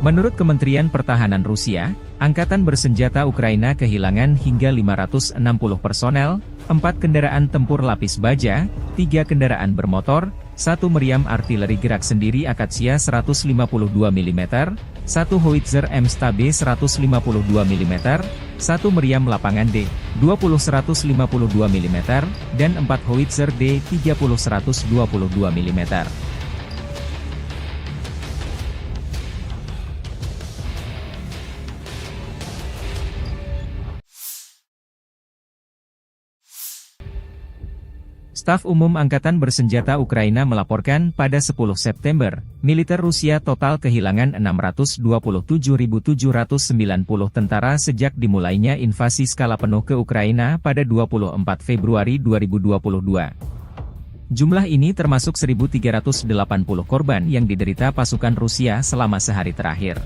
Menurut Kementerian Pertahanan Rusia, Angkatan Bersenjata Ukraina kehilangan hingga lima ratus enam puluh personel, empat kendaraan tempur lapis baja, tiga kendaraan bermotor, satu meriam artileri gerak sendiri Akasia seratus lima puluh dua milimeter, satu howitzer M S T B seratus lima puluh dua milimeter, satu meriam lapangan D dua puluh seratus lima puluh dua milimeter, dan empat howitzer D tiga puluh seratus dua puluh dua milimeter. Staf Umum Angkatan Bersenjata Ukraina melaporkan pada sepuluh September, militer Rusia total kehilangan enam ratus dua puluh tujuh ribu tujuh ratus sembilan puluh tentara sejak dimulainya invasi skala penuh ke Ukraina pada dua puluh empat Februari dua ribu dua puluh dua. Jumlah ini termasuk seribu tiga ratus delapan puluh korban yang diderita pasukan Rusia selama sehari terakhir.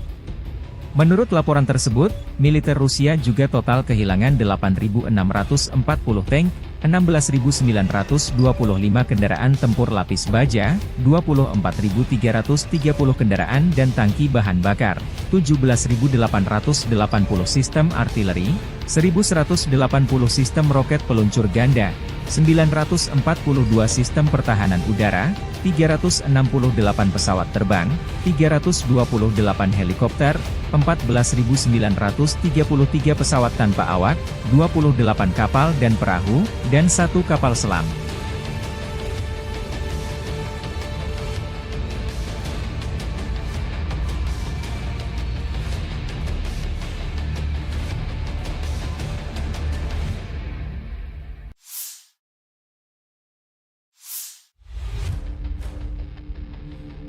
Menurut laporan tersebut, militer Rusia juga total kehilangan delapan ribu enam ratus empat puluh tank, enam belas ribu sembilan ratus dua puluh lima kendaraan tempur lapis baja, dua puluh empat ribu tiga ratus tiga puluh kendaraan dan tangki bahan bakar, tujuh belas ribu delapan ratus delapan puluh sistem artileri, seribu seratus delapan puluh sistem roket peluncur ganda, sembilan ratus empat puluh dua sistem pertahanan udara, tiga ratus enam puluh delapan pesawat terbang, tiga ratus dua puluh delapan helikopter, empat belas ribu sembilan ratus tiga puluh tiga pesawat tanpa awak, dua puluh delapan kapal dan perahu, dan satu kapal selam.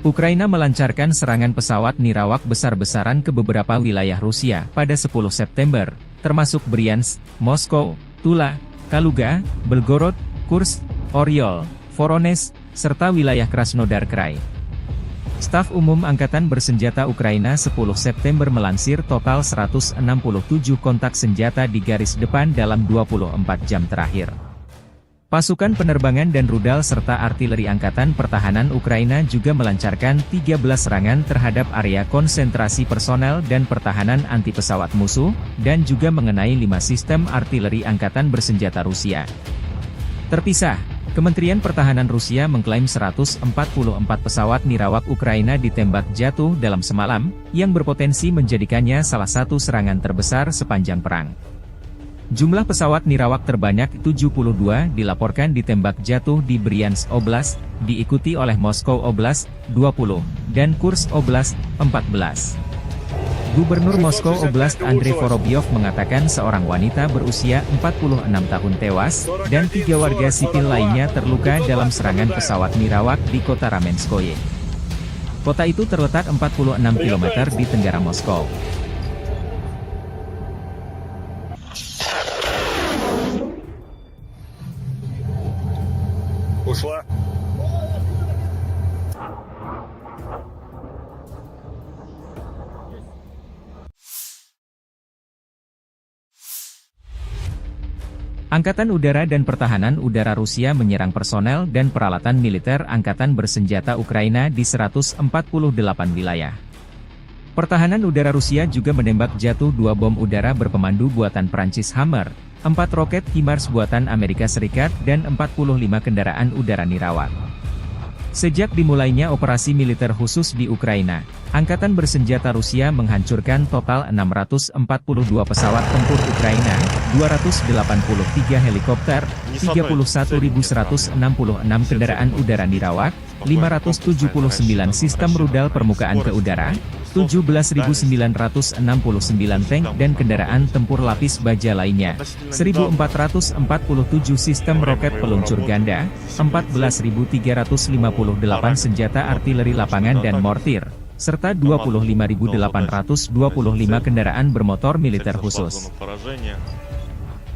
Ukraina melancarkan serangan pesawat nirawak besar-besaran ke beberapa wilayah Rusia pada sepuluh September, termasuk Bryansk, Moskow, Tula, Kaluga, Belgorod, Kursk, Oryol, Voronezh, serta wilayah Krasnodar Krai. Staf Umum Angkatan Bersenjata Ukraina sepuluh September melansir total seratus enam puluh tujuh kontak senjata di garis depan dalam dua puluh empat jam terakhir. Pasukan penerbangan dan rudal serta artileri Angkatan Pertahanan Ukraina juga melancarkan tiga belas serangan terhadap area konsentrasi personel dan pertahanan anti pesawat musuh, dan juga mengenai lima sistem artileri angkatan bersenjata Rusia. Terpisah, Kementerian Pertahanan Rusia mengklaim seratus empat puluh empat pesawat nirawak Ukraina ditembak jatuh dalam semalam, yang berpotensi menjadikannya salah satu serangan terbesar sepanjang perang. Jumlah pesawat nirawak terbanyak tujuh puluh dua dilaporkan ditembak jatuh di Bryansk Oblast, diikuti oleh Moskow Oblast, dua puluh, dan Kursk Oblast, empat belas. Gubernur Moskow Oblast Andrei Vorobyov mengatakan seorang wanita berusia empat puluh enam tahun tewas dan tiga warga sipil lainnya terluka dalam serangan pesawat nirawak di kota Ramenskoye. Kota itu terletak empat puluh enam kilometer di tenggara Moskow. Ушла. Angkatan Udara dan Pertahanan Udara Rusia menyerang personel dan peralatan militer angkatan bersenjata Ukraina di seratus empat puluh delapan wilayah. Pertahanan Udara Rusia juga menembak jatuh dua bom udara berpemandu buatan Prancis Hammer, empat roket HIMARS buatan Amerika Serikat, dan empat puluh lima kendaraan udara nirawak. Sejak dimulainya operasi militer khusus di Ukraina, Angkatan Bersenjata Rusia menghancurkan total enam ratus empat puluh dua pesawat tempur Ukraina, dua ratus delapan puluh tiga helikopter, tiga puluh satu ribu seratus enam puluh enam kendaraan udara nirawak, lima ratus tujuh puluh sembilan sistem rudal permukaan ke udara, tujuh belas ribu sembilan ratus enam puluh sembilan tank dan kendaraan tempur lapis baja lainnya, seribu empat ratus empat puluh tujuh sistem roket peluncur ganda, empat belas ribu tiga ratus lima puluh delapan senjata artileri lapangan dan mortir, serta dua puluh lima ribu delapan ratus dua puluh lima kendaraan bermotor militer khusus.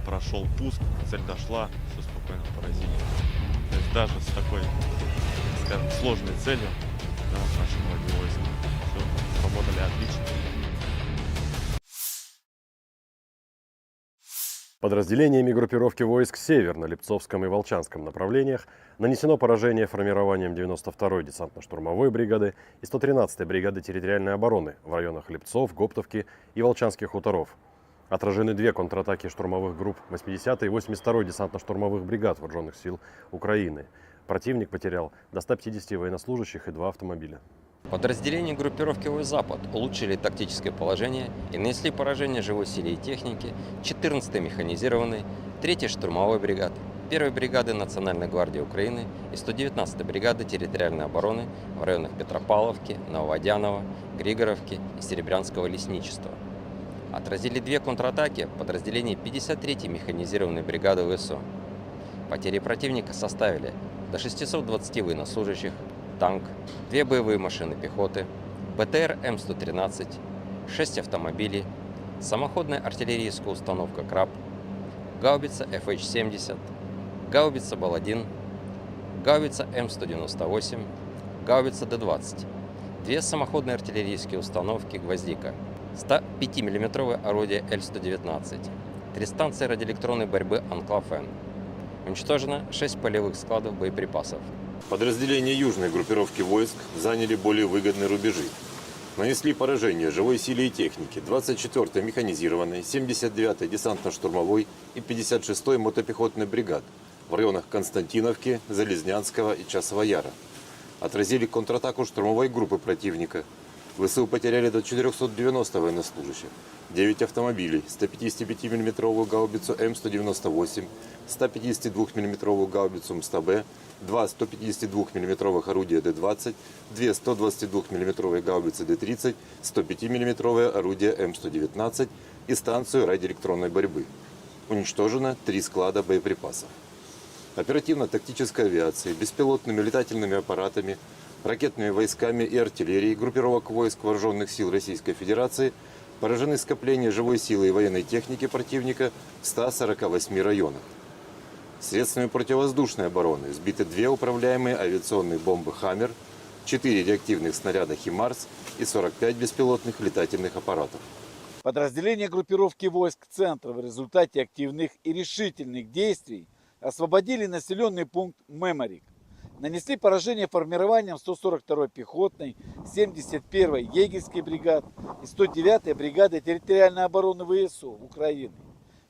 Прошёл пуск, цель дошла, всё спокойно поразили. То есть даже с такой, скажем, сложной целью, да, наши многие войска всё сработали отлично. Подразделениями группировки войск «Север» на Липцовском и Волчанском направлениях нанесено поражение формированиям девяносто второй десантно-штурмовой бригады и сто тринадцатой бригады территориальной обороны в районах Липцов, Гоптовки и Волчанских хуторов. Отражены две контратаки штурмовых групп восьмидесятой и восемьдесят второй десантно-штурмовых бригад Вооружённых сил Украины. Противник потерял до ста пятидесяти военнослужащих и два автомобиля. Подразделения группировки войск «Запад» улучшили тактическое положение и нанесли поражение живой силе и технике четырнадцатой механизированной, третьей штурмовой бригады, первой бригады Национальной гвардии Украины и сто девятнадцатой бригады территориальной обороны в районах Петропавловки, Нововодяново, Григоровки и Серебрянского лесничества. Отразили две контратаки подразделений пятьдесят третьей механизированной бригады ВСУ. Потери противника составили до шестисот двадцати военнослужащих, танк, две боевые машины пехоты, БТР М сто тринадцать, шесть автомобилей, самоходная артиллерийская установка «Краб», гаубица Ф Х семьдесят, гаубица Бал один, гаубица М сто девяносто восемь, гаубица Д двадцать, две самоходные артиллерийские установки «Гвоздика», сто пятимиллиметровое орудие Л сто девятнадцать, три станции радиоэлектронной борьбы «Анклав-Н». Уничтожено шесть полевых складов боеприпасов. Подразделения южной группировки войск заняли более выгодные рубежи. Нанесли поражение живой силе и технике двадцать четвёртой механизированной, семьдесят девятой десантно-штурмовой и пятьдесят шестой мотопехотной бригад в районах Константиновки, Залезнянского и Часового Яра. Отразили контратаку штурмовой группы противника. ВСУ потеряли до четырёхсот девяноста военнослужащих, девять автомобилей, сто пятидесятипятимиллиметровую гаубицу М сто девяносто восемь, сто пятидесятидвухмиллиметровую гаубицу М сто Б, два сто пятидесятидвухмиллиметровых орудия Д двадцать, две сто двадцатидвухмиллиметровые гаубицы Д тридцать, сто пятимиллиметровое орудие М сто девятнадцать и станцию радиоэлектронной борьбы. Уничтожено три склада боеприпасов. Оперативно-тактической авиацией, беспилотными летательными аппаратами, ракетными войсками и артиллерией группировок войск Вооружённых сил Российской Федерации поражены скопления живой силы и военной техники противника в ста сорока восьми районах. Средствами противовоздушной обороны сбиты две управляемые авиационные бомбы «Хаммер», четыре реактивных снаряда «ХИМАРС» и сорок пять беспилотных летательных аппаратов. Подразделения группировки войск «Центр» в результате активных и решительных действий освободили населённый пункт Меморик. Нанесли поражение формированиям сто сорок второй пехотной, семьдесят первой егерской бригад и сто девятой бригады территориальной обороны ВСУ Украины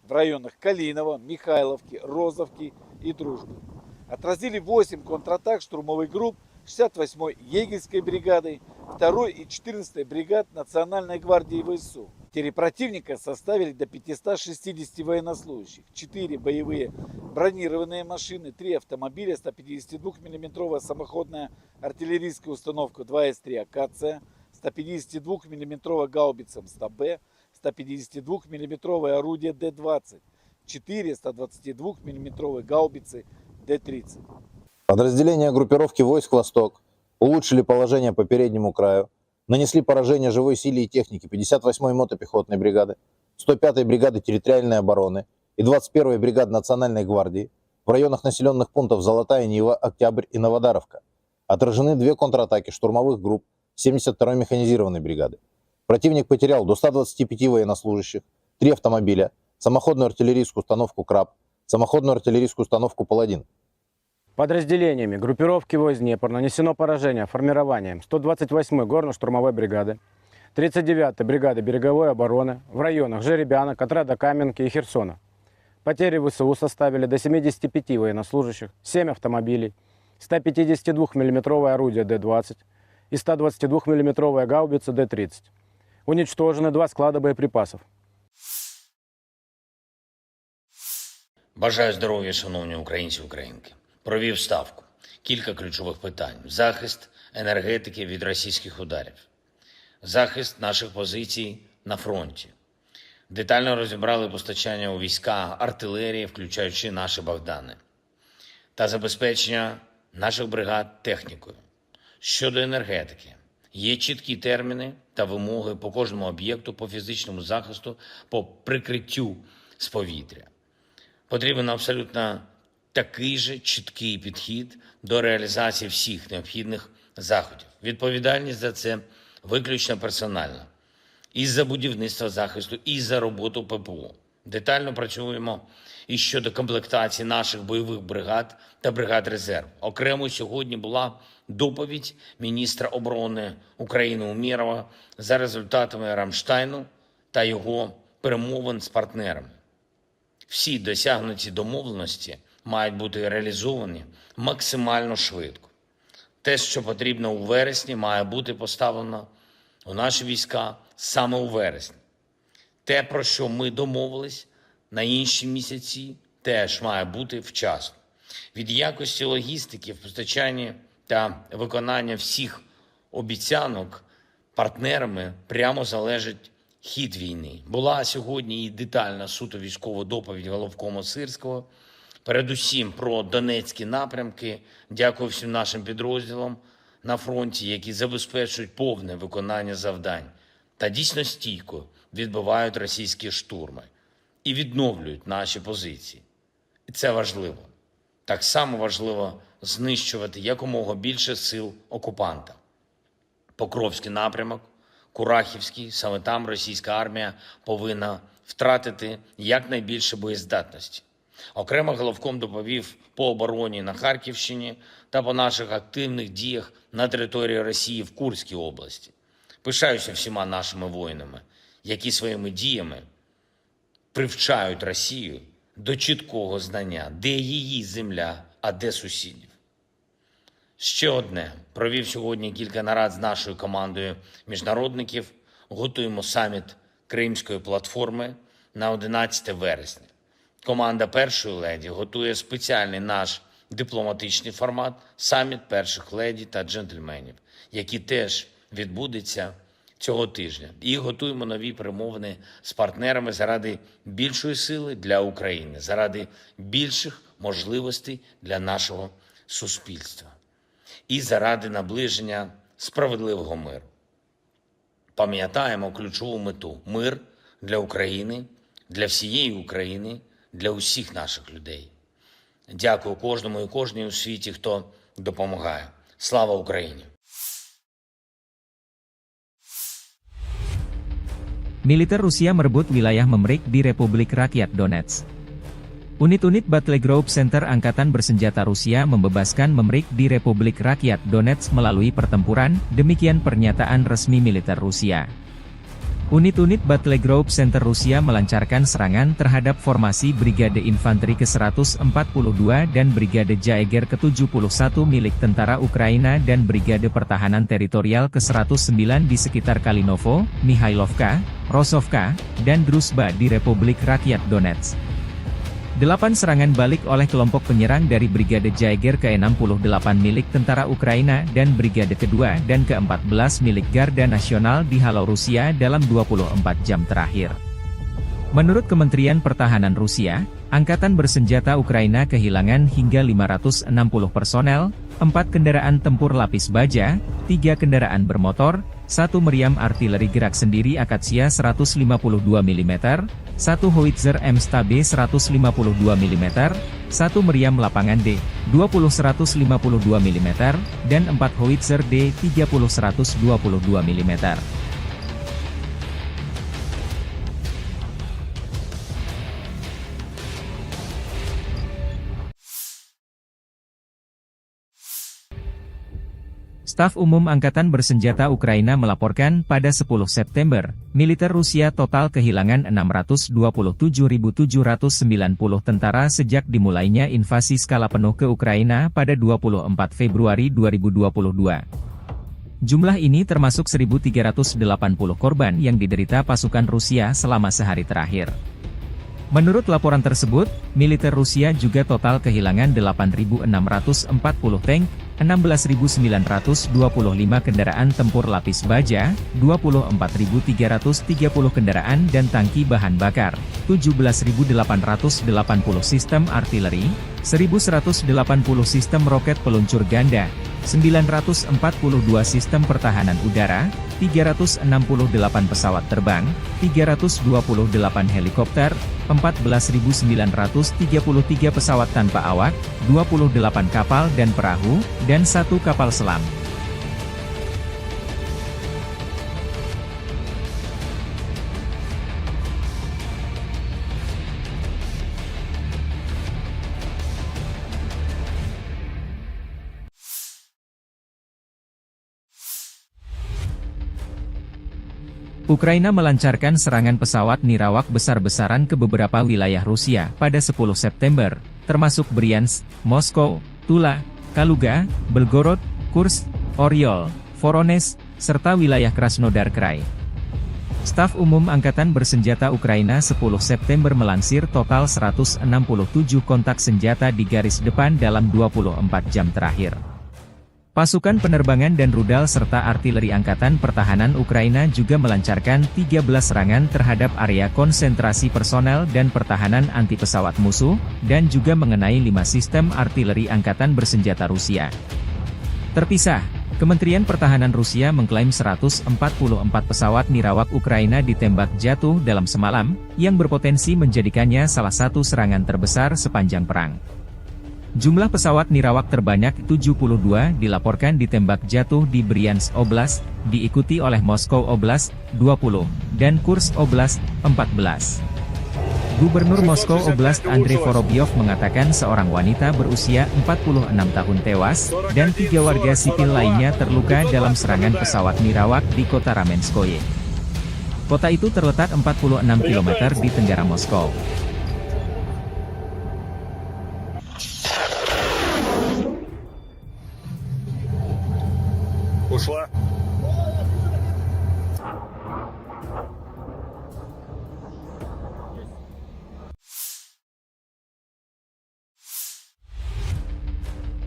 в районах Калиново, Михайловки, Розовки и Дружбы. Отразили восемь контратак штурмовых групп шестьдесят восьмой егерской бригады, второй и четырнадцатой бригад Национальной гвардии ВСУ. Потери противника составили до пятисот шестидесяти военнослужащих, четыре боевые бронированные машины, три автомобиля, сто пятидесятидвухмиллиметровая самоходная артиллерийская установка два эс три «Акация», ста пятидесятидвухмиллиметровая гаубица МСТБ, ста пятидесятидвухмиллиметровое орудие Д двадцать, четыре ста двадцатидвухмиллиметровые гаубицы Д тридцать. Подразделения группировки войск «Восток» улучшили положение по переднему краю, нанесли поражение живой силе и технике пятьдесят восьмой мотопехотной бригады, сто пятой бригады территориальной обороны и двадцать первой бригады Национальной гвардии в районах населённых пунктов Золотая Нива, Октябрь и Новодаровка. Отражены две контратаки штурмовых групп семьдесят второй механизированной бригады. Противник потерял до ста двадцати пяти военнослужащих, три автомобиля, самоходную артиллерийскую установку «Краб», самоходную артиллерийскую установку «Паладин». Подразделениями группировки войск «Днепр» нанесено поражение формированиям сто двадцать восьмой горно-штурмовой бригады, тридцать девятой бригады береговой обороны в районах Жеребянок, отряда Каменки и Херсона. Потери ВСУ составили до семидесяти пяти военнослужащих, семь автомобилей, ста пятидесятидвухмиллиметровое орудие Д двадцать и ста двадцатидвухмиллиметровая гаубица Д тридцать. Уничтожены два склада боеприпасов. Бажаю здоров'я, шановні українці і українки. Провів ставку. Кілька ключових питань: захист енергетики від російських ударів, захист наших позицій на фронті. Детально розібрали постачання у війська артилерії, включаючи наші Богдани, та забезпечення наших бригад технікою. Щодо енергетики, є чіткі терміни та вимоги по кожному об'єкту, по фізичному захисту, по прикриттю з повітря. Потрібен абсолютно такий же чіткий підхід до реалізації всіх необхідних заходів. Відповідальність за це виключно персональна. І за будівництво захисту, і за роботу П П О. Детально працюємо і щодо комплектації наших бойових бригад та бригад резерву. Окремо сьогодні була доповідь міністра оборони України Умєрова за результатами Рамштайну та його перемовин з партнерами. Всі досягнуті домовленості мають бути реалізовані максимально швидко. Те, що потрібно у вересні, має бути поставлено у наші війська саме у вересні. Те, про що ми домовились на інші місяці, теж має бути вчасно. Від якості логістики в постачанні та виконання всіх обіцянок партнерами прямо залежить хід війни. Була сьогодні і детальна суто військова доповідь головкома Сирського, передусім про донецькі напрямки. Дякую всім нашим підрозділам на фронті, які забезпечують повне виконання завдань та дійсно стійко відбивають російські штурми і відновлюють наші позиції. І це важливо. Так само важливо знищувати якомога більше сил окупанта. Покровський напрямок, Курахівський, саме там російська армія повинна втратити якнайбільше боєздатності. Окремо головком доповів по обороні на Харківщині та по наших активних діях на території Росії в Курській області. Пишаюся всіма нашими воїнами, які своїми діями привчають Росію до чіткого знання, де її земля, а де сусідів. Ще одне. Провів сьогодні кілька нарад з нашою командою міжнародників. Готуємо саміт Кримської платформи на одинадцяте вересня. Команда першої леді готує спеціальний наш дипломатичний формат — саміт перших леді та джентльменів, який теж відбудеться цього тижня. І готуємо нові перемовини з партнерами заради більшої сили для України, заради більших можливостей для нашого суспільства і заради наближення справедливого миру. Пам'ятаємо ключову мету: мир для України, для всієї України, для усіх наших людей. Дякую кожному і кожній у світі, хто допомагає. Слава Україні! Militer Rusia merebut wilayah Memrik di Republik Rakyat Donetsk. Unit-unit Battle Group Center Angkatan Bersenjata Rusia membebaskan Memrik di Republik Rakyat Donetsk melalui pertempuran, demikian pernyataan resmi militer Rusia. Unit-unit Battle Group Center Rusia melancarkan serangan terhadap formasi Brigade Infanteri ke seratus empat puluh dua dan Brigade Jaeger ke tujuh puluh satu milik tentara Ukraina dan Brigade Pertahanan Teritorial ke seratus sembilan di sekitar Kalinovo, Mihailovka, Rosovka, dan Druzhba di Republik Rakyat Donetsk. Delapan serangan balik oleh kelompok penyerang dari Brigade Jaeger keenam puluh delapan milik tentara Ukraina dan Brigade kedua dan keempat belas milik Garda Nasional dihalau Rusia dalam dua puluh empat jam terakhir. Menurut Kementerian Pertahanan Rusia, Angkatan Bersenjata Ukraina kehilangan hingga lima ratus enam puluh personel, empat kendaraan tempur lapis baja, tiga kendaraan bermotor, satu meriam artileri gerak sendiri Akasia seratus lima puluh dua milimeter, satu howitzer M S T B seratus lima puluh dua milimeter, satu meriam lapangan D dua puluh seratus lima puluh dua milimeter, dan empat howitzer D tiga puluh seratus dua puluh dua milimeter. Staf Umum Angkatan Bersenjata Ukraina melaporkan pada sepuluh September, militer Rusia total kehilangan enam ratus dua puluh tujuh ribu tujuh ratus sembilan puluh tentara sejak dimulainya invasi skala penuh ke Ukraina pada dua puluh empat Februari dua ribu dua puluh dua. Jumlah ini termasuk seribu tiga ratus delapan puluh korban yang diderita pasukan Rusia selama sehari terakhir. Menurut laporan tersebut, militer Rusia juga total kehilangan delapan ribu enam ratus empat puluh tank, enam belas ribu sembilan ratus dua puluh lima kendaraan tempur lapis baja, dua puluh empat ribu tiga ratus tiga puluh kendaraan dan tangki bahan bakar, tujuh belas ribu delapan ratus delapan puluh sistem artileri, seribu seratus delapan puluh sistem roket peluncur ganda, sembilan ratus empat puluh dua sistem pertahanan udara, tiga ratus enam puluh delapan pesawat terbang, tiga ratus dua puluh delapan helikopter, empat belas ribu sembilan ratus tiga puluh tiga pesawat tanpa awak, dua puluh delapan kapal dan perahu, dan satu kapal selam. Ukraina melancarkan serangan pesawat nirawak besar-besaran ke beberapa wilayah Rusia pada sepuluh September, termasuk Bryansk, Moskow, Tula, Kaluga, Belgorod, Kursk, Oryol, Voronezh, serta wilayah Krasnodar Krai. Staf Umum Angkatan Bersenjata Ukraina sepuluh September melansir total seratus enam puluh tujuh kontak senjata di garis depan dalam dua puluh empat jam terakhir. Pasukan penerbangan dan rudal serta artileri Angkatan Pertahanan Ukraina juga melancarkan tiga belas serangan terhadap area konsentrasi personel dan pertahanan anti pesawat musuh, dan juga mengenai lima sistem artileri angkatan bersenjata Rusia. Terpisah, Kementerian Pertahanan Rusia mengklaim seratus empat puluh empat pesawat nirawak Ukraina ditembak jatuh dalam semalam, yang berpotensi menjadikannya salah satu serangan terbesar sepanjang perang. Jumlah pesawat nirawak terbanyak tujuh puluh dua dilaporkan ditembak jatuh di Bryansk Oblast, diikuti oleh Moskow Oblast, dua puluh, dan Kursk Oblast, empat belas. Gubernur Moskow Oblast Andrei Vorobyov mengatakan seorang wanita berusia empat puluh enam tahun tewas dan tiga warga sipil lainnya terluka dalam serangan pesawat nirawak di kota Ramenskoye. Kota itu terletak empat puluh enam kilometer di tenggara Moskow. Ушла.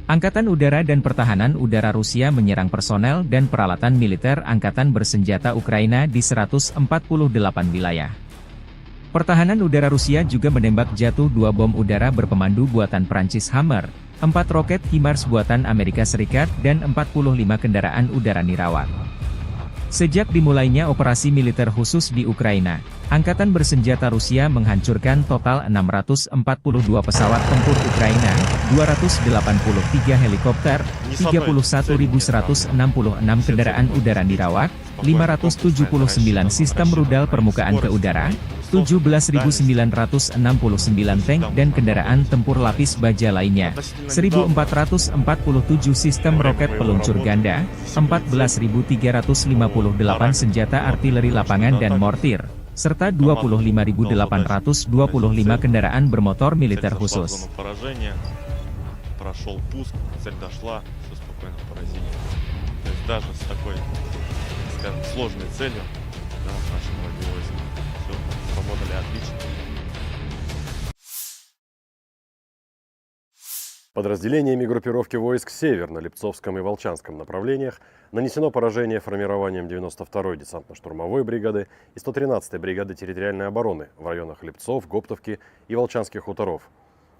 Angkatan Udara dan Pertahanan Udara Rusia menyerang personel dan peralatan militer angkatan bersenjata Ukraina di seratus empat puluh delapan wilayah. Pertahanan udara Rusia juga menembak jatuh dua bom udara berpemandu buatan Prancis Hammer, empat roket HIMARS buatan Amerika Serikat, dan empat puluh lima kendaraan udara nirawak. Sejak dimulainya operasi militer khusus di Ukraina, Angkatan Bersenjata Rusia menghancurkan total enam ratus empat puluh dua pesawat tempur Ukraina, dua ratus delapan puluh tiga helikopter, tiga puluh satu ribu seratus enam puluh enam kendaraan udara nirawak, lima ratus tujuh puluh sembilan sistem rudal permukaan ke udara, tujuh belas ribu sembilan ratus enam puluh sembilan tank dan kendaraan tempur lapis baja lainnya, seribu empat ratus empat puluh tujuh sistem roket peluncur ganda, empat belas ribu tiga ratus lima puluh delapan senjata artileri lapangan dan mortir, serta dua puluh lima ribu delapan ratus dua puluh lima kendaraan bermotor militer khusus. Спокойно поразили. То есть даже с такой, скажем, сложной целью, да, наши многие войска всё сработали отлично. Подразделениями группировки войск «Север» на Липцовском и Волчанском направлениях нанесено поражение формированиям девяносто второй десантно-штурмовой бригады и сто тринадцатой бригады территориальной обороны в районах Липцов, Гоптовки и Волчанских хуторов.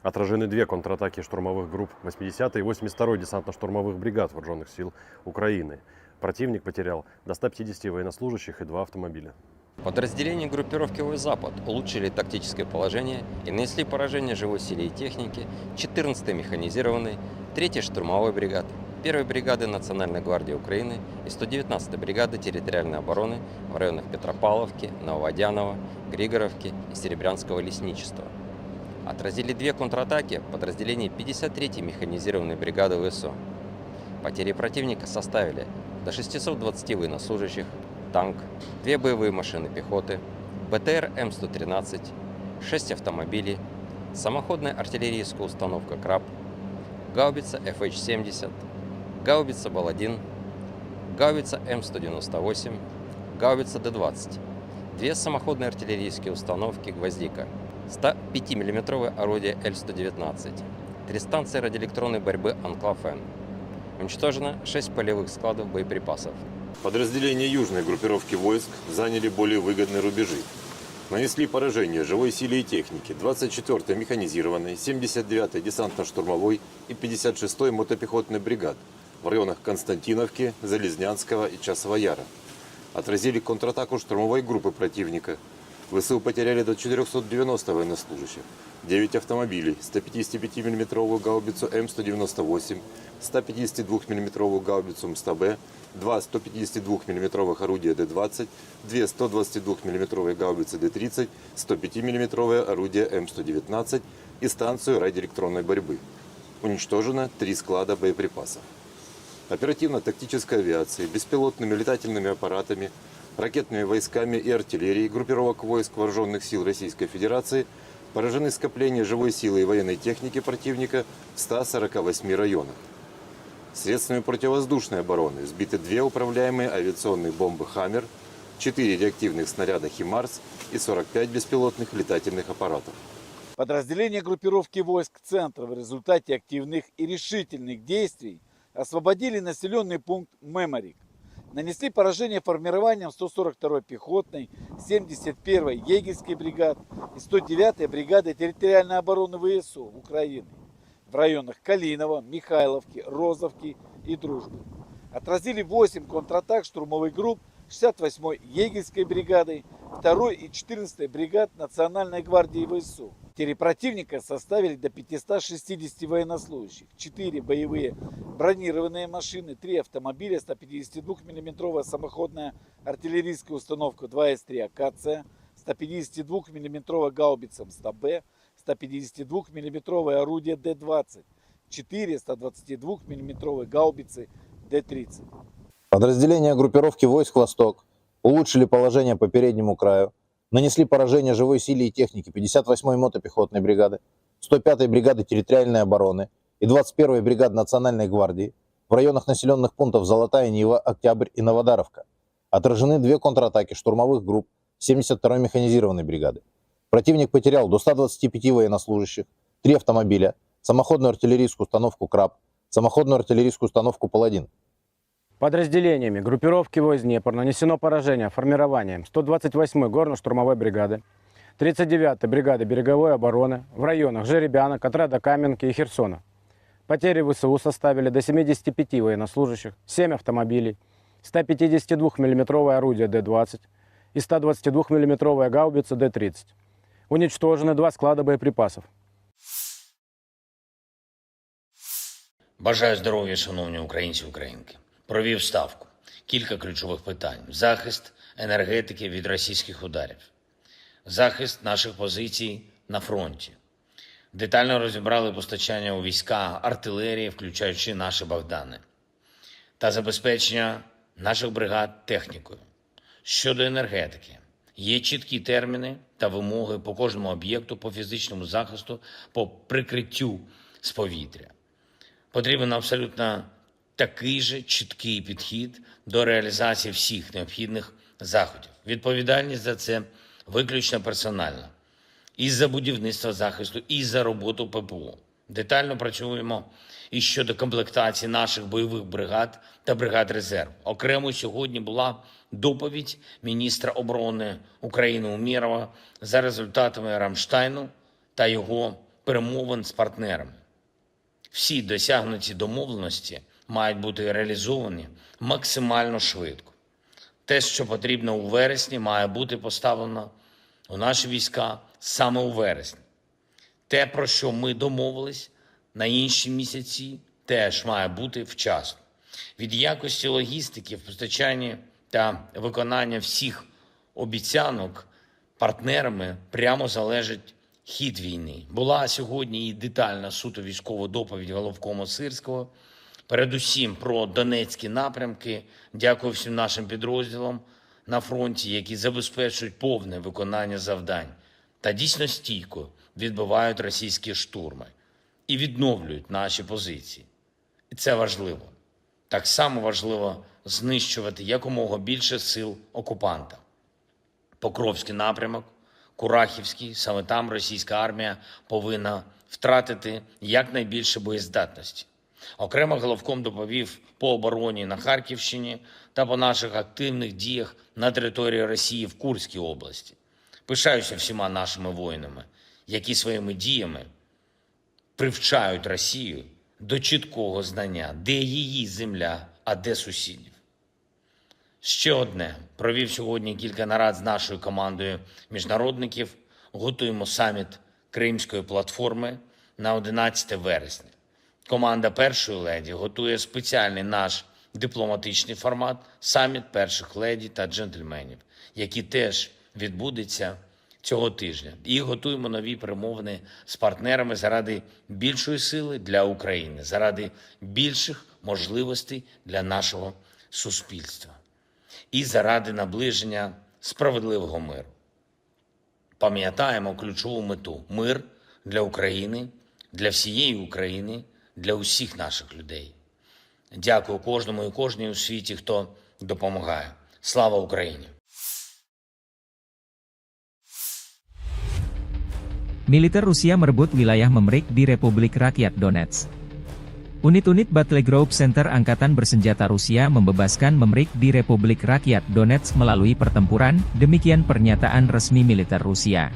Отражены две контратаки штурмовых групп восьмидесятой и восемьдесят второй десантно-штурмовых бригад Вооружённых сил Украины. Противник потерял до ста пятидесяти военнослужащих и два автомобиля. Подразделения группировки войск «Запад» улучшили тактическое положение и нанесли поражение живой силе и технике четырнадцатой механизированной, третьей штурмовой бригады, первой бригады Национальной гвардии Украины и сто девятнадцатой бригады территориальной обороны в районах Петропавловки, Нововодяново, Григоровки и Серебрянского лесничества. Отразили две контратаки подразделений пятьдесят третьей механизированной бригады ВСУ. Потери противника составили до шестисот двадцати военнослужащих, танк, две боевые машины пехоты, БТР М сто тринадцать, шесть автомобилей, самоходная артиллерийская установка «Краб», гаубица Ф Х семьдесят, гаубица Бал один, гаубица М сто девяносто восемь, гаубица Д двадцать, две самоходные артиллерийские установки «Гвоздика», сто пятимиллиметровое орудие Л сто девятнадцать, три станции радиоэлектронной борьбы «Анклав-Н». Уничтожено шесть полевых складов боеприпасов. Подразделения южной группировки войск заняли более выгодные рубежи. Нанесли поражение живой силе и технике двадцать четвёртой механизированной, семьдесят девятой десантно-штурмовой и пятьдесят шестой мотопехотной бригад в районах Константиновки, Залезнянского и Часового Яра. Отразили контратаку штурмовой группы противника. ВСУ потеряли до четырёхсот девяноста военнослужащих, девять автомобилей, сто пятидесятипятимиллиметровую гаубицу М сто девяносто восемь, сто пятидесятидвухмиллиметровую гаубицу М сто Б, два сто пятидесятидвухмиллиметровых орудия Д двадцать, две сто двадцатидвухмиллиметровые гаубицы Д тридцать, сто пятимиллиметровое орудие М сто девятнадцать и станцию радиоэлектронной борьбы. Уничтожено три склада боеприпасов. Оперативно-тактической авиацией, беспилотными летательными аппаратами, ракетными войсками и артиллерией группировок войск Вооружённых сил Российской Федерации поражены скопления живой силы и военной техники противника в ста сорока восьми районах. Средствами противовоздушной обороны сбиты две управляемые авиационные бомбы «Хаммер», четыре реактивных снаряда «Химарс» и сорок пять беспилотных летательных аппаратов. Подразделения группировки войск «Центр» в результате активных и решительных действий освободили населённый пункт Меморик. Нанесли поражение формированиям сто сорок второй пехотной, семьдесят первой егерской бригад и сто девятой бригады территориальной обороны ВСУ Украины в районах Калиново, Михайловки, Розовки и Дружбы. Отразили восемь контратак штурмовых групп шестьдесят восьмой егерской бригады, второй и четырнадцатой бригад Национальной гвардии ВСУ. Потери противника составили до пятисот шестидесяти военнослужащих, четыре боевые бронированные машины, три автомобиля, сто пятидесятидвухмиллиметровая самоходная артиллерийская установка два С три «Акация», сто пятидесятидвухмиллиметровая гаубица М сто Б, сто пятидесятидвухмиллиметровое орудие Д двадцать, четыре сто двадцатидвухмиллиметровые гаубицы Д тридцать. Подразделения группировки войск «Восток» улучшили положение по переднему краю, нанесли поражение живой силе и технике пятьдесят восьмой мотопехотной бригады, сто пятой бригады территориальной обороны и двадцать первой бригады Национальной гвардии в районах населённых пунктов Золотая Нива, Октябрь и Новодаровка. Отражены две контратаки штурмовых групп семьдесят второй механизированной бригады. Противник потерял до ста двадцати пяти военнослужащих, три автомобиля, самоходную артиллерийскую установку «Краб», самоходную артиллерийскую установку «Паладин». Подразделениями группировки войск «Днепр» нанесено поражение формированиям сто двадцать восьмой горно-штурмовой бригады, тридцать девятой бригады береговой обороны в районах Жеребянок, отряда Каменки и Херсона. Потери ВСУ составили до семидесяти пяти военнослужащих, семь автомобилей, сто пятидесятидвухмиллиметровое орудие Д двадцать и сто двадцатидвухмиллиметровая гаубица Д тридцать. Уничтожены два склада боеприпасов. Бажаю здоров'я, шановні українці і українки. Провів ставку. Кілька ключових питань: захист енергетики від російських ударів, захист наших позицій на фронті. Детально розібрали постачання у війська артилерії, включаючи наші Богдани, та забезпечення наших бригад технікою. Щодо енергетики, є чіткі терміни та вимоги по кожному об'єкту, по фізичному захисту, по прикриттю з повітря. Потрібен абсолютно такий же чіткий підхід до реалізації всіх необхідних заходів. Відповідальність за це виключно персональна. І за будівництво захисту, і за роботу П П О. Детально працюємо і щодо комплектації наших бойових бригад та бригад резерв. Окремо сьогодні була доповідь міністра оборони України Умєрова за результатами Рамштайну та його перемовин з партнерами. Всі досягнуті домовленості мають бути реалізовані максимально швидко. Те, що потрібно у вересні, має бути поставлено у наші війська саме у вересні. Те, про що ми домовились на інші місяці, теж має бути вчасно. Від якості логістики, постачання та виконання всіх обіцянок партнерами прямо залежить хід війни. Була сьогодні і детальна суто військова доповідь головкома Сирського, передусім про донецькі напрямки. Дякую всім нашим підрозділам на фронті, які забезпечують повне виконання завдань та дійсно стійко відбивають російські штурми і відновлюють наші позиції. І це важливо. Так само важливо знищувати якомога більше сил окупанта. Покровський напрямок, Курахівський, саме там російська армія повинна втратити якнайбільше боєздатності. Окремо головком доповів по обороні на Харківщині та по наших активних діях на території Росії в Курській області. Пишаюся всіма нашими воїнами, які своїми діями привчають Росію до чіткого знання, де її земля, а де сусідів. Ще одне. Провів сьогодні кілька нарад з нашою командою міжнародників. Готуємо саміт Кримської платформи на одинадцяте вересня. Команда першої леді готує спеціальний наш дипломатичний формат — саміт перших леді та джентльменів, який теж відбудеться цього тижня. І готуємо нові перемовини з партнерами заради більшої сили для України, заради більших можливостей для нашого суспільства і заради наближення справедливого миру. Пам'ятаємо ключову мету: мир для України, для всієї України, для усіх наших людей. Дякую кожному і кожній у світі, хто допомагає. Слава Україні! Militer Rusia merebut wilayah Memrik di Republik Rakyat Donetsk. Unit-unit Battle Group Center Angkatan Bersenjata Rusia membebaskan Memrik di Republik Rakyat Donetsk melalui pertempuran, demikian pernyataan resmi militer Rusia.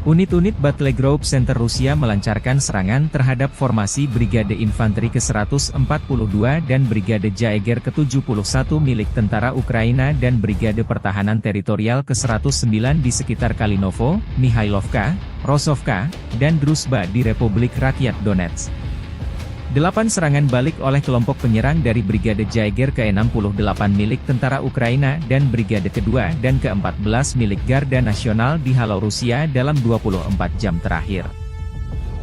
Unit-unit Battle Group Center Rusia melancarkan serangan terhadap formasi Brigade Infanteri ke seratus empat puluh dua dan Brigade Jaeger ke tujuh puluh satu milik tentara Ukraina dan Brigade Pertahanan Teritorial ke seratus sembilan di sekitar Kalinovo, Mihailovka, Rosovka, dan Druzhba di Republik Rakyat Donetsk. Delapan serangan balik oleh kelompok penyerang dari Brigade Jaeger ke enam puluh delapan milik tentara Ukraina dan Brigade kedua dan keempat belas milik Garda Nasional dihalau Rusia dalam dua puluh empat jam terakhir.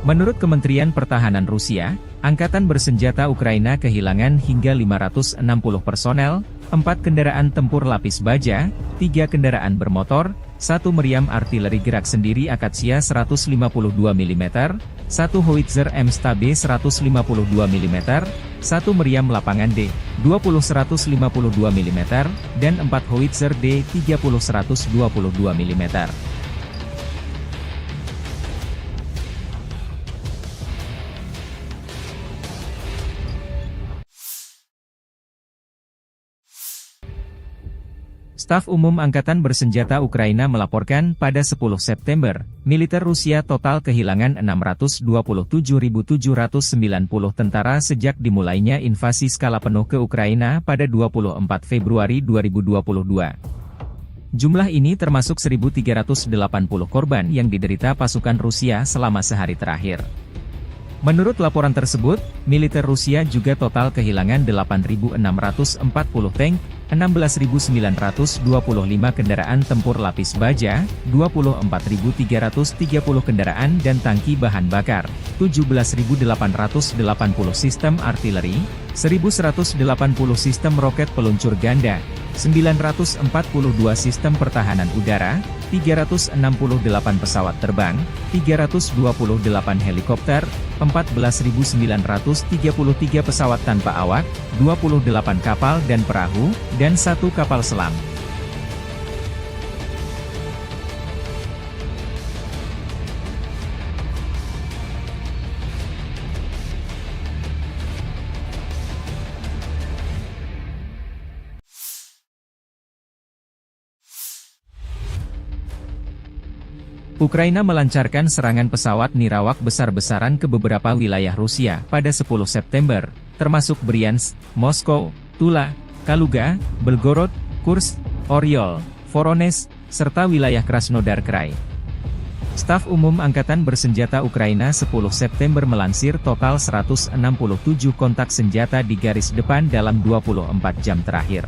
Menurut Kementerian Pertahanan Rusia, Angkatan Bersenjata Ukraina kehilangan hingga lima ratus enam puluh personel, empat kendaraan tempur lapis baja, tiga kendaraan bermotor, satu meriam artileri gerak sendiri Akasia seratus lima puluh dua milimeter, satu howitzer M S T B seratus lima puluh dua milimeter, satu meriam lapangan D dua puluh seratus lima puluh dua milimeter, dan empat howitzer D tiga puluh seratus dua puluh dua milimeter. Staf Umum Angkatan Bersenjata Ukraina melaporkan pada sepuluh September, militer Rusia total kehilangan enam ratus dua puluh tujuh ribu tujuh ratus sembilan puluh tentara sejak dimulainya invasi skala penuh ke Ukraina pada dua puluh empat Februari dua ribu dua puluh dua. Jumlah ini termasuk seribu tiga ratus delapan puluh korban yang diderita pasukan Rusia selama sehari terakhir. Menurut laporan tersebut, militer Rusia juga total kehilangan delapan ribu enam ratus empat puluh tank, enam belas ribu sembilan ratus dua puluh lima kendaraan tempur lapis baja, dua puluh empat ribu tiga ratus tiga puluh kendaraan dan tangki bahan bakar, tujuh belas ribu delapan ratus delapan puluh sistem artileri, seribu seratus delapan puluh sistem roket peluncur ganda, sembilan ratus empat puluh dua sistem pertahanan udara, tiga ratus enam puluh delapan pesawat terbang, tiga ratus dua puluh delapan helikopter, empat belas ribu sembilan ratus tiga puluh tiga pesawat tanpa awak, dua puluh delapan kapal dan perahu, dan satu kapal selam. Ukraina melancarkan serangan pesawat nirawak besar-besaran ke beberapa wilayah Rusia pada sepuluh September, termasuk Bryansk, Moskow, Tula, Kaluga, Belgorod, Kursk, Oryol, Voronezh, serta wilayah Krasnodar Krai. Staf Umum Angkatan Bersenjata Ukraina sepuluh September melansir total seratus enam puluh tujuh kontak senjata di garis depan dalam dua puluh empat jam terakhir.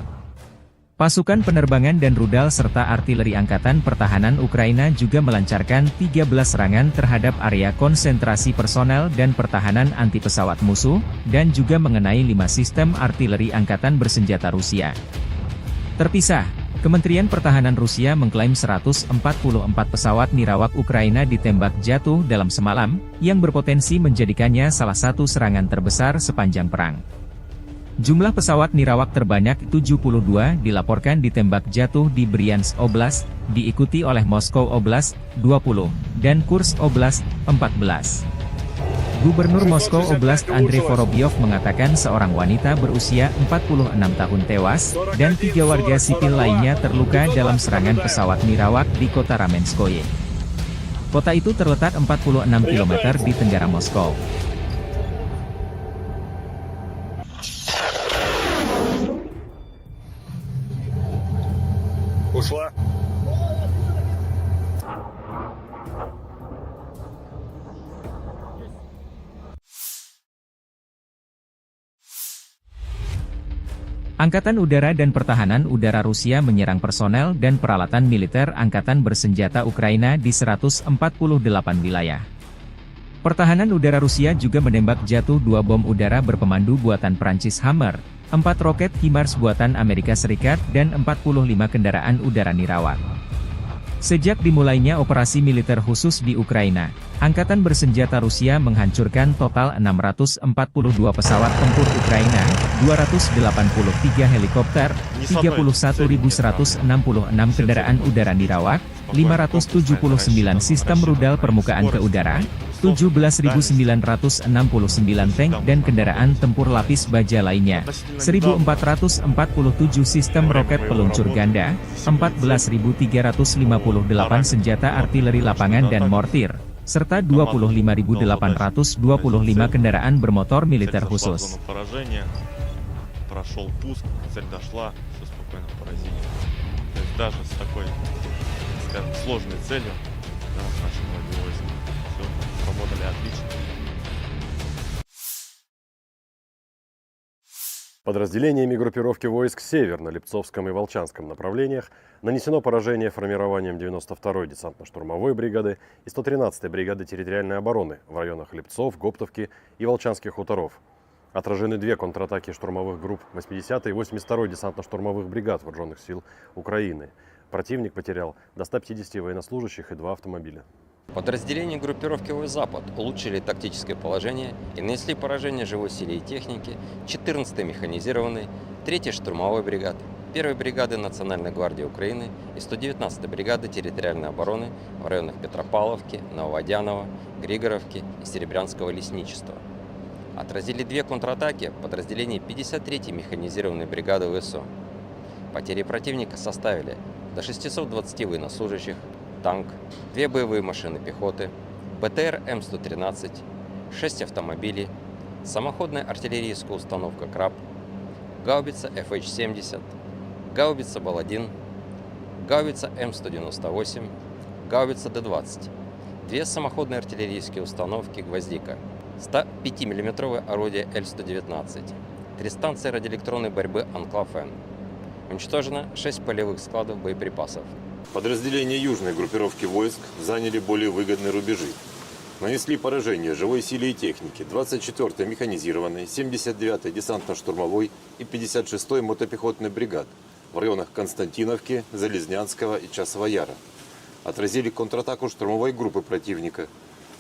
Pasukan penerbangan dan rudal serta artileri Angkatan Pertahanan Ukraina juga melancarkan tiga belas serangan terhadap area konsentrasi personel dan pertahanan anti pesawat musuh, dan juga mengenai lima sistem artileri angkatan bersenjata Rusia. Terpisah, Kementerian Pertahanan Rusia mengklaim seratus empat puluh empat pesawat nirawak Ukraina ditembak jatuh dalam semalam, yang berpotensi menjadikannya salah satu serangan terbesar sepanjang perang. Jumlah pesawat nirawak terbanyak tujuh puluh dua dilaporkan ditembak jatuh di Bryansk Oblast, diikuti oleh Moskow Oblast, dua puluh, dan Kursk Oblast, empat belas. Gubernur Moskow Oblast Andrei Vorobyov mengatakan seorang wanita berusia empat puluh enam tahun tewas dan tiga warga sipil lainnya terluka dalam serangan pesawat nirawak di kota Ramenskoye. Kota itu terletak empat puluh enam kilometer di tenggara Moskow. Ушла. Angkatan Udara dan Pertahanan Udara Rusia menyerang personel dan peralatan militer angkatan bersenjata Ukraina di seratus empat puluh delapan wilayah. Pertahanan udara Rusia juga menembak jatuh dua bom udara berpemandu buatan Prancis Hammer, empat roket HIMARS buatan Amerika Serikat, dan empat puluh lima kendaraan udara nirawak. Sejak dimulainya operasi militer khusus di Ukraina, Angkatan Bersenjata Rusia menghancurkan total enam ratus empat puluh dua pesawat tempur Ukraina, dua ratus delapan puluh tiga helikopter, tiga puluh satu ribu seratus enam puluh enam kendaraan udara nirawak, lima ratus tujuh puluh sembilan sistem rudal permukaan ke udara, tujuh belas ribu sembilan ratus enam puluh sembilan tank dan kendaraan tempur lapis baja lainnya, seribu empat ratus empat puluh tujuh sistem roket peluncur ganda, empat belas ribu tiga ratus lima puluh delapan senjata artileri lapangan dan mortir, serta dua puluh lima ribu delapan ratus dua puluh lima kendaraan bermotor militer khusus. Спокойно поразили. То есть даже с такой, скажем, сложной целью, да, наши боевые войска всё сработали отлично. Подразделениями группировки войск «Север» на Липцовском и Волчанском направлениях нанесено поражение формированиям девяносто второй десантно-штурмовой бригады и сто тринадцатой бригады территориальной обороны в районах Липцов, Гоптовки и Волчанских хуторов. Отражены две контратаки штурмовых групп восьмидесятой и восемьдесят второй десантно-штурмовых бригад Вооружённых сил Украины. Противник потерял до ста пятидесяти военнослужащих и два автомобиля. Подразделения группировки «Войск-Запад» улучшили тактическое положение и нанесли поражение живой силе и технике четырнадцатой механизированной, третьей штурмовой бригады, первой бригады Национальной гвардии Украины и сто девятнадцатой бригады территориальной обороны в районах Петропавловки, Нововодяново, Григоровки и Серебрянского лесничества. Отразили две контратаки подразделений пятьдесят третьей механизированной бригады ВСУ. Потери противника составили до шестисот двадцати военнослужащих, танк, две боевые машины пехоты, БТР М сто тринадцать, шесть автомобилей, самоходная артиллерийская установка «Краб», гаубица Ф Х семьдесят, гаубица «Бал-один», гаубица М сто девяносто восемь, гаубица Д двадцать, две самоходные артиллерийские установки «Гвоздика», ста пяти миллиметровое орудие Л сто девятнадцать, три станции радиоэлектронной борьбы «Анклав-Н». Уничтожено шесть полевых складов боеприпасов. Подразделения южной группировки войск заняли более выгодные рубежи. Нанесли поражение живой силе и технике двадцать четвёртой механизированной, семьдесят девятой десантно-штурмовой и пятьдесят шестой мотопехотной бригад в районах Константиновки, Залезнянского и Часового Яра. Отразили контратаку штурмовой группы противника.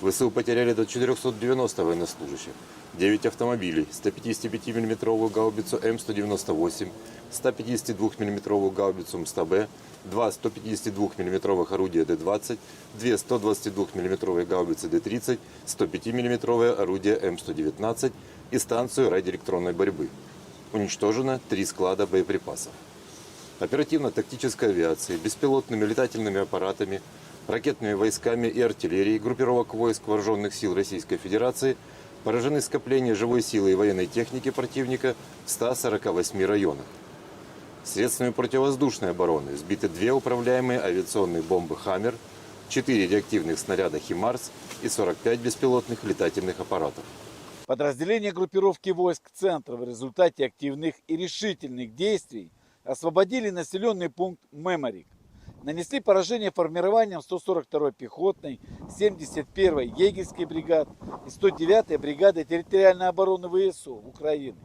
ВСУ потеряли до четырёхсот девяноста военнослужащих, девять автомобилей, ста пятидесяти пяти миллиметровую гаубицу М сто девяносто восемь, ста пятидесяти двух миллиметровую гаубицу М сто Б, два сто пятидесяти двух миллиметровых орудия Д двадцать, две сто двадцати двух миллиметровые гаубицы Д тридцать, сто пяти миллиметровое орудие М сто девятнадцать и станцию радиоэлектронной борьбы. Уничтожено три склада боеприпасов. Оперативно-тактической авиацией, беспилотными летательными аппаратами Ракетными войсками и артиллерией группировок войск Вооружённых сил Российской Федерации поражены скопления живой силы и военной техники противника в ста сорока восьми районах. Средствами противовоздушной обороны сбиты две управляемые авиационные бомбы «Хаммер», четыре реактивных снаряда «Химарс» и сорок пять беспилотных летательных аппаратов. Подразделения группировки войск «Центр» в результате активных и решительных действий освободили населённый пункт Меморик. Нанесли поражение формированиям сто сорок второй пехотной, семьдесят первой егерской бригад и сто девятой бригады территориальной обороны В С У Украины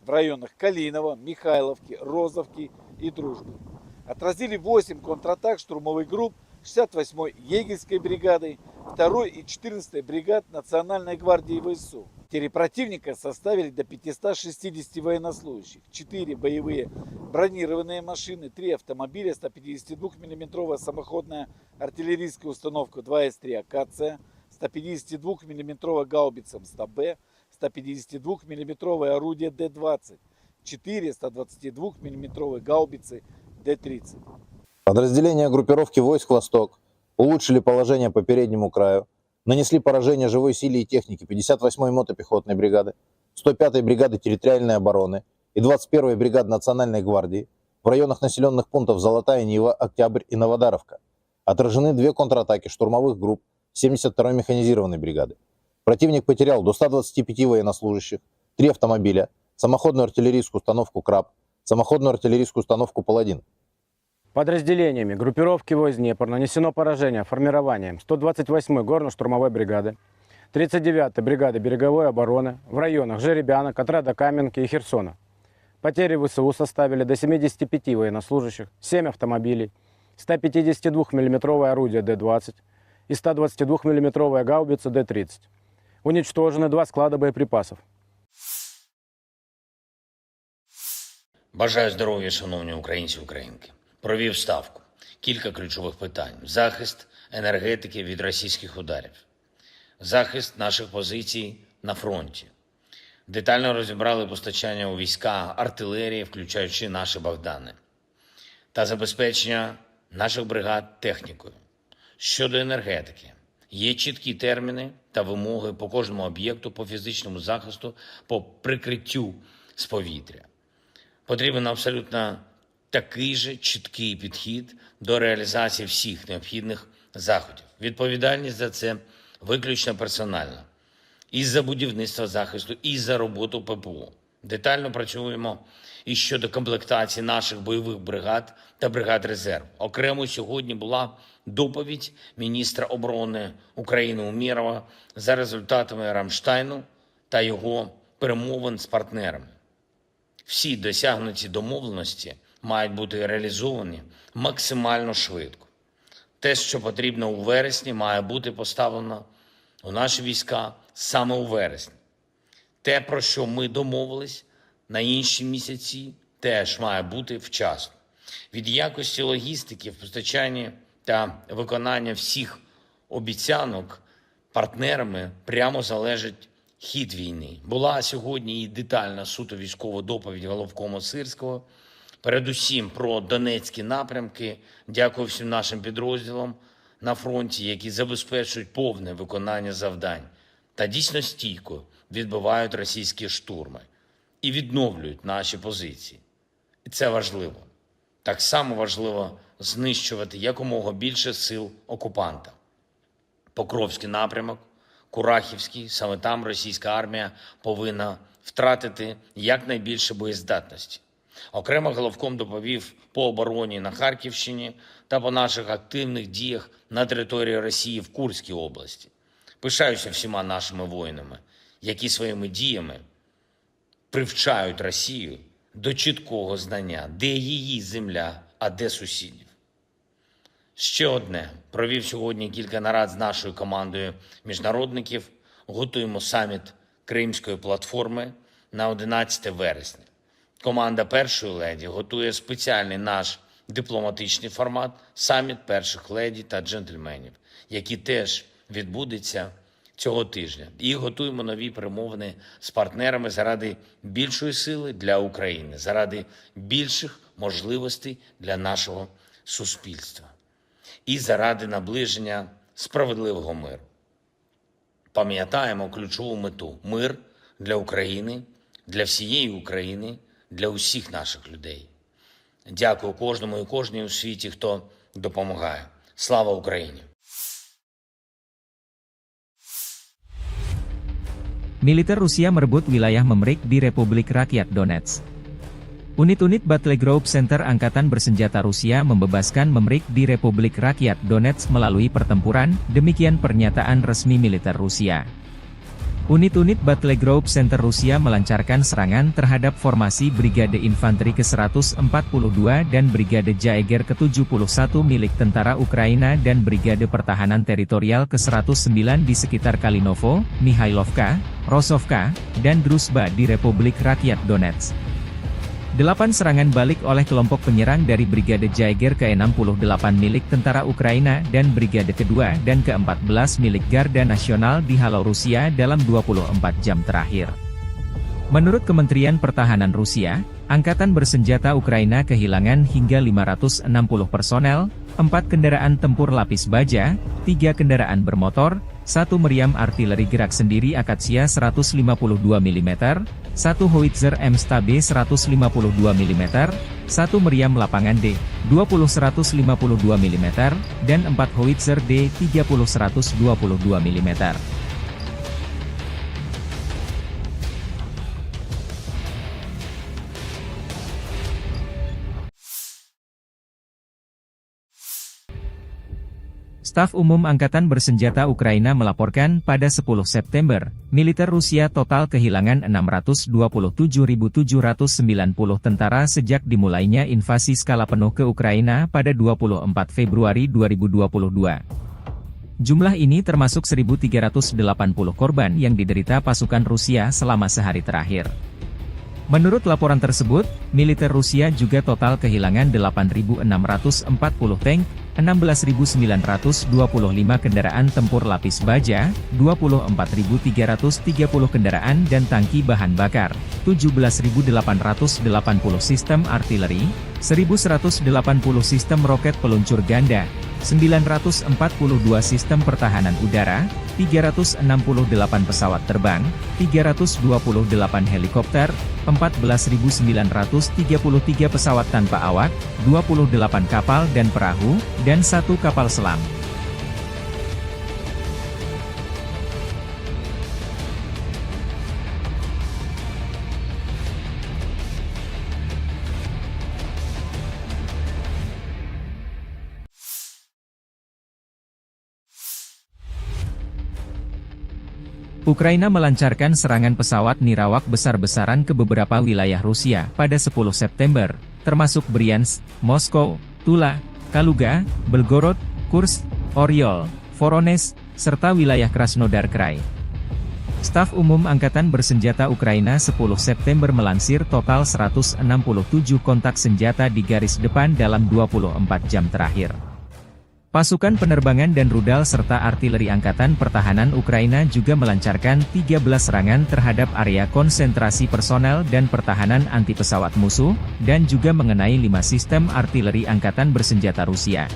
в районах Калиново, Михайловки, Розовки и Дружбы. Отразили восемь контратак штурмовых групп шестьдесят восьмой егерской бригады, второй и четырнадцатой бригад Национальной гвардии В С У. Потери противника составили до пятисот шестидесяти военнослужащих, четыре боевые бронированные машины, три автомобиля, ста пятидесяти двух миллиметровая самоходная артиллерийская установка два эс три «Акация», ста пятидесяти двух миллиметровая гаубица М сто Б, ста пятидесяти двух миллиметровое орудие Д двадцать, четыре ста двадцати двух миллиметровые гаубицы Д тридцать. Подразделения группировки войск «Восток» улучшили положение по переднему краю, нанесли поражение живой силе и технике пятьдесят восьмой мотопехотной бригады, сто пятой бригады территориальной обороны и двадцать первой бригады Национальной гвардии в районах населённых пунктов Золотая Нива, Октябрь и Новодаровка. Отражены две контратаки штурмовых групп семьдесят второй механизированной бригады. Противник потерял до ста двадцати пяти военнослужащих, три автомобиля, самоходную артиллерийскую установку «Краб», самоходную артиллерийскую установку «Паладин». Подразделениями группировки войск «Днепр» нанесено поражение формированиям сто двадцать восьмой горно-штурмовой бригады, тридцать девятой бригады береговой обороны в районах Жеребяна, Котрада-Каменки и Херсона. Потери В С У составили до семидесяти пяти военнослужащих, семь автомобилей, ста пятидесяти двух миллиметровое орудие Д двадцать и ста двадцати двух миллиметровая гаубица Д тридцать. Уничтожены два склада боеприпасов. Бажаю здоров'я, шановні українці і українки. Провів ставку. Кілька ключових питань: захист енергетики від російських ударів, захист наших позицій на фронті. Детально розібрали постачання у війська артилерії, включаючи наші Богдани, та забезпечення наших бригад технікою. Щодо енергетики, є чіткі терміни та вимоги по кожному об'єкту, по фізичному захисту, по прикриттю з повітря. Потрібен абсолютно такий же чіткий підхід до реалізації всіх необхідних заходів. Відповідальність за це виключно персональна. І за будівництво захисту, і за роботу П П О. Детально працюємо і щодо комплектації наших бойових бригад та бригад резерву. Окремо сьогодні була доповідь міністра оборони України Умєрова за результатами Рамштайну та його перемовин з партнерами. Всі досягнуті домовленості мають бути реалізовані максимально швидко. Те, що потрібно у вересні, має бути поставлено у наші війська саме у вересні. Те, про що ми домовились на інші місяці, теж має бути вчасно. Від якості логістики в постачанні та виконання всіх обіцянок партнерами прямо залежить хід війни. Була сьогодні і детальна суто військова доповідь головкома Сирського. Передусім про донецькі напрямки. Дякую всім нашим підрозділам на фронті, які забезпечують повне виконання завдань та дійсно стійко відбивають російські штурми і відновлюють наші позиції. І це важливо. Так само важливо знищувати якомога більше сил окупанта. Покровський напрямок, Курахівський, саме там російська армія повинна втратити якнайбільше боєздатності. Окремо головком доповів по обороні на Харківщині та по наших активних діях на території Росії в Курській області. Пишаюся всіма нашими воїнами, які своїми діями привчають Росію до чіткого знання, де її земля, а де сусідів. Ще одне. Провів сьогодні кілька нарад з нашою командою міжнародників. Готуємо саміт Кримської платформи на одинадцяте вересня. Команда першої леді готує спеціальний наш дипломатичний формат — саміт перших леді та джентльменів, який теж відбудеться цього тижня. І готуємо нові перемовини з партнерами заради більшої сили для України, заради більших можливостей для нашого суспільства. і заради наближення справедливого миру. Пам'ятаємо ключову мету: мир для України, для всієї України, для усіх наших людей. Дякую кожному і кожній у світі, хто допомагає. Слава Україні! Militer Rusia merebut wilayah Memrik di Republik Rakyat Donetsk. Unit-unit Battle Group Center Angkatan Bersenjata Rusia membebaskan Memrik di Republik Rakyat Donetsk melalui pertempuran, demikian pernyataan resmi militer Rusia. Unit-unit Battle Group Center Rusia melancarkan serangan terhadap formasi Brigade Infanteri ke seratus empat puluh dua dan Brigade Jaeger ke tujuh puluh satu milik tentara Ukraina dan Brigade Pertahanan Teritorial ke seratus sembilan di sekitar Kalinovo, Mihailovka, Rosovka, dan Druzhba di Republik Rakyat Donetsk. Delapan serangan balik oleh kelompok penyerang dari Brigade Jaeger ke enam puluh delapan milik tentara Ukraina dan Brigade kedua dan keempat belas milik Garda Nasional dihalau Rusia dalam dua puluh empat jam terakhir. Menurut Kementerian Pertahanan Rusia, Angkatan Bersenjata Ukraina kehilangan hingga lima ratus enam puluh personel, empat kendaraan tempur lapis baja, tiga kendaraan bermotor, satu meriam artileri gerak sendiri Akasia seratus lima puluh dua milimeter, satu howitzer M S T B seratus lima puluh dua milimeter, satu meriam lapangan D dua puluh seratus lima puluh dua milimeter, dan empat howitzer D tiga puluh seratus dua puluh dua milimeter. Staf Umum Angkatan Bersenjata Ukraina melaporkan pada sepuluh September, militer Rusia total kehilangan enam ratus dua puluh tujuh ribu tujuh ratus sembilan puluh tentara sejak dimulainya invasi skala penuh ke Ukraina pada dua puluh empat Februari dua ribu dua puluh dua. Jumlah ini termasuk seribu tiga ratus delapan puluh korban yang diderita pasukan Rusia selama sehari terakhir. Menurut laporan tersebut, militer Rusia juga total kehilangan delapan ribu enam ratus empat puluh tank, enam belas ribu sembilan ratus dua puluh lima kendaraan tempur lapis baja, dua puluh empat ribu tiga ratus tiga puluh kendaraan dan tangki bahan bakar, tujuh belas ribu delapan ratus delapan puluh sistem artileri, seribu seratus delapan puluh sistem roket peluncur ganda, sembilan ratus empat puluh dua sistem pertahanan udara, tiga ratus enam puluh delapan pesawat terbang, tiga ratus dua puluh delapan helikopter, empat belas ribu sembilan ratus tiga puluh tiga pesawat tanpa awak, dua puluh delapan kapal dan perahu, dan satu kapal selam. Ukraina melancarkan serangan pesawat nirawak besar-besaran ke beberapa wilayah Rusia pada sepuluh September, termasuk Bryansk, Moskow, Tula, Kaluga, Belgorod, Kursk, Oryol, Voronezh, serta wilayah Krasnodar Krai. Staf Umum Angkatan Bersenjata Ukraina sepuluh September melansir total seratus enam puluh tujuh kontak senjata di garis depan dalam dua puluh empat jam terakhir. Pasukan penerbangan dan rudal serta artileri Angkatan Pertahanan Ukraina juga melancarkan tiga belas serangan terhadap area konsentrasi personel dan pertahanan anti pesawat musuh, dan juga mengenai lima sistem artileri angkatan bersenjata Rusia.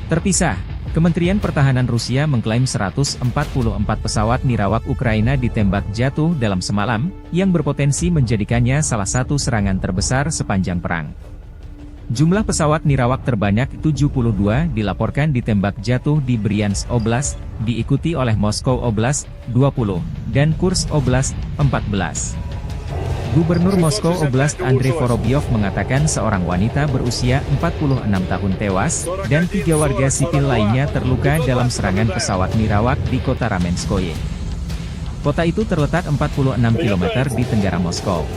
Terpisah, Kementerian Pertahanan Rusia mengklaim seratus empat puluh empat pesawat nirawak Ukraina ditembak jatuh dalam semalam, yang berpotensi menjadikannya salah satu serangan terbesar sepanjang perang. Jumlah pesawat nirawak terbanyak tujuh puluh dua dilaporkan ditembak jatuh di Bryansk Oblast, diikuti oleh Moskow Oblast, dua puluh, dan Kursk Oblast, empat belas. Gubernur Moskow Oblast Andrei Vorobyov mengatakan seorang wanita berusia empat puluh enam tahun tewas, dan tiga warga sipil lainnya terluka dalam serangan pesawat nirawak di kota Ramenskoye. Kota itu terletak empat puluh enam kilometer di tenggara Moskow.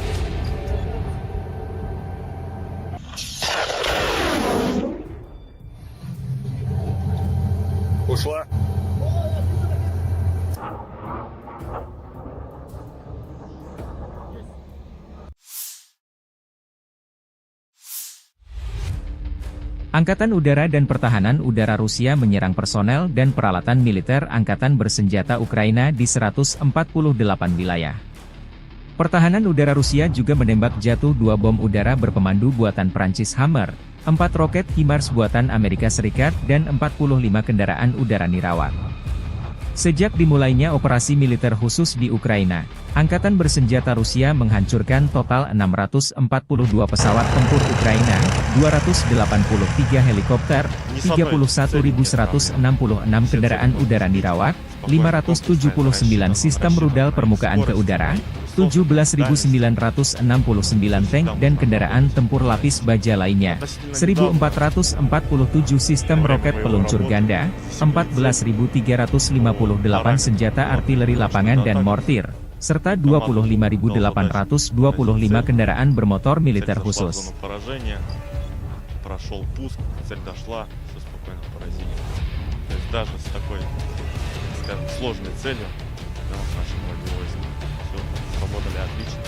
Ушла. Angkatan Udara dan Pertahanan Udara Rusia menyerang personel dan peralatan militer angkatan bersenjata Ukraina di seratus empat puluh delapan wilayah. Pertahanan udara Rusia juga menembak jatuh dua bom udara berpemandu buatan Prancis Hammer, empat roket HIMARS buatan Amerika Serikat, dan empat puluh lima kendaraan udara nirawat. Sejak dimulainya operasi militer khusus di Ukraina, Angkatan Bersenjata Rusia menghancurkan total enam ratus empat puluh dua pesawat tempur Ukraina, dua ratus delapan puluh tiga helikopter, tiga puluh satu ribu seratus enam puluh enam kendaraan udara nirawat, lima ratus tujuh puluh sembilan sistem rudal permukaan ke udara, tujuh belas ribu sembilan ratus enam puluh sembilan tank dan kendaraan tempur lapis baja lainnya, seribu empat ratus empat puluh tujuh sistem roket peluncur ganda, empat belas ribu tiga ratus lima puluh delapan senjata artileri lapangan dan mortir, serta dua puluh lima ribu delapan ratus dua puluh lima kendaraan bermotor militer khusus. Прошёл пуск, цель дошла, всё спокойно поразили. То есть даже с такой, скажем, сложной целью, да, наши боевые войска всё сработали отлично.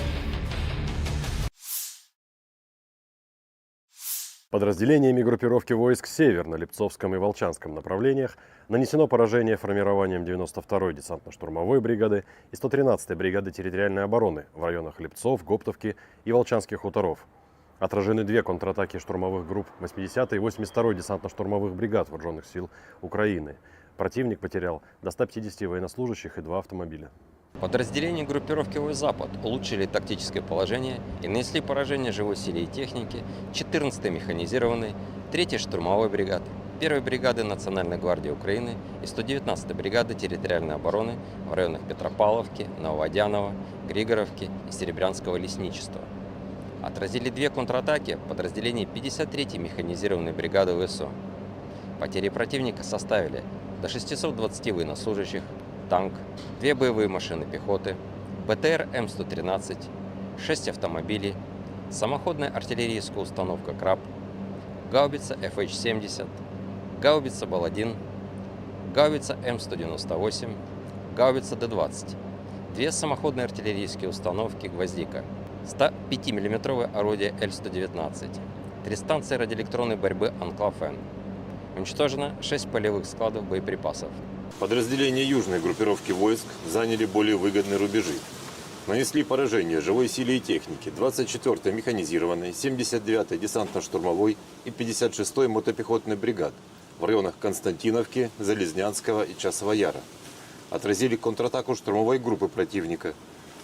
Подразделениями группировки войск «Север» на Липцовском и Волчанском направлениях нанесено поражение формированием девяносто второй десантно-штурмовой бригады и сто тринадцатой бригады территориальной обороны в районах Липцов, Гоптовки и Волчанских хуторов. Отражены две контратаки штурмовых групп восьмидесятой и восемьдесят второй десантно-штурмовых бригад Вооружённых сил Украины. Противник потерял до ста пятидесяти военнослужащих и два автомобиля. Подразделения группировки войск «Запад» улучшили тактическое положение и нанесли поражение живой силе и технике четырнадцатой механизированной, третьей штурмовой бригады, первой бригады Национальной гвардии Украины и сто девятнадцатой бригады территориальной обороны в районах Петропавловки, Нововодяново, Григоровки и Серебрянского лесничества. Отразили две контратаки подразделений пятьдесят третьей механизированной бригады ВСУ. Потери противника составили до шестисот двадцати военнослужащих, танк, две боевые машины пехоты, БТР М сто тринадцать, шесть автомобилей, самоходная артиллерийская установка «Краб», гаубица Ф Х семьдесят, гаубица Бал один, гаубица М сто девяносто восемь, гаубица Д двадцать, две самоходные артиллерийские установки «Гвоздика», сто пятимиллиметровое орудие Л сто девятнадцать, три станции радиоэлектронной борьбы «Анклав-Н». Уничтожено шесть полевых складов боеприпасов. Подразделения южной группировки войск заняли более выгодные рубежи. Нанесли поражение живой силе и технике двадцать четвёртой механизированной, семьдесят девятой десантно-штурмовой и пятьдесят шестой мотопехотной бригад в районах Константиновки, Залезнянского и Часового Яра. Отразили контратаку штурмовой группы противника.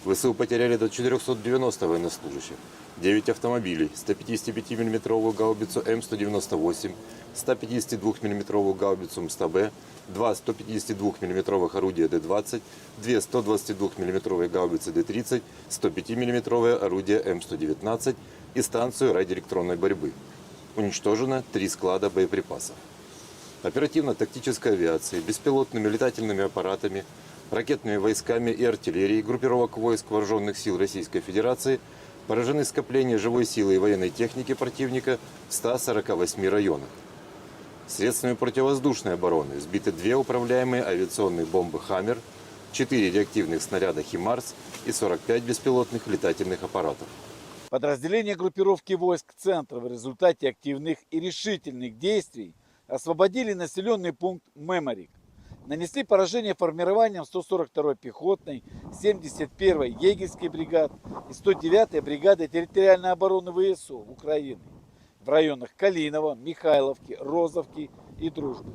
ВСУ потеряли до четырёхсот девяноста военнослужащих, девять автомобилей, сто пятидесятипятимиллиметровую гаубицу М сто девяносто восемь, сто пятидесятидвухмиллиметровую гаубицу М сто Б, два сто пятидесятидвухмиллиметровых орудия Д двадцать, две сто двадцатидвухмиллиметровые гаубицы Д тридцать, сто пятимиллиметровое орудие М сто девятнадцать и станцию радиоэлектронной борьбы. Уничтожено три склада боеприпасов. Оперативно-тактической авиацией, беспилотными летательными аппаратами, ракетными войсками и артиллерией группировок войск Вооружённых сил Российской Федерации поражены скопления живой силы и военной техники противника в ста сорока восьми районах. Средствами противовоздушной обороны сбиты две управляемые авиационные бомбы «Хаммер», четыре реактивных снаряда «ХИМАРС» и сорок пять беспилотных летательных аппаратов. Подразделения группировки войск «Центр» в результате активных и решительных действий освободили населённый пункт Меморик. Нанесли поражение формированиям сто сорок второй пехотной, семьдесят первой егерской бригад и сто девятой бригады территориальной обороны ВСУ Украины в районах Калиново, Михайловки, Розовки и Дружбы.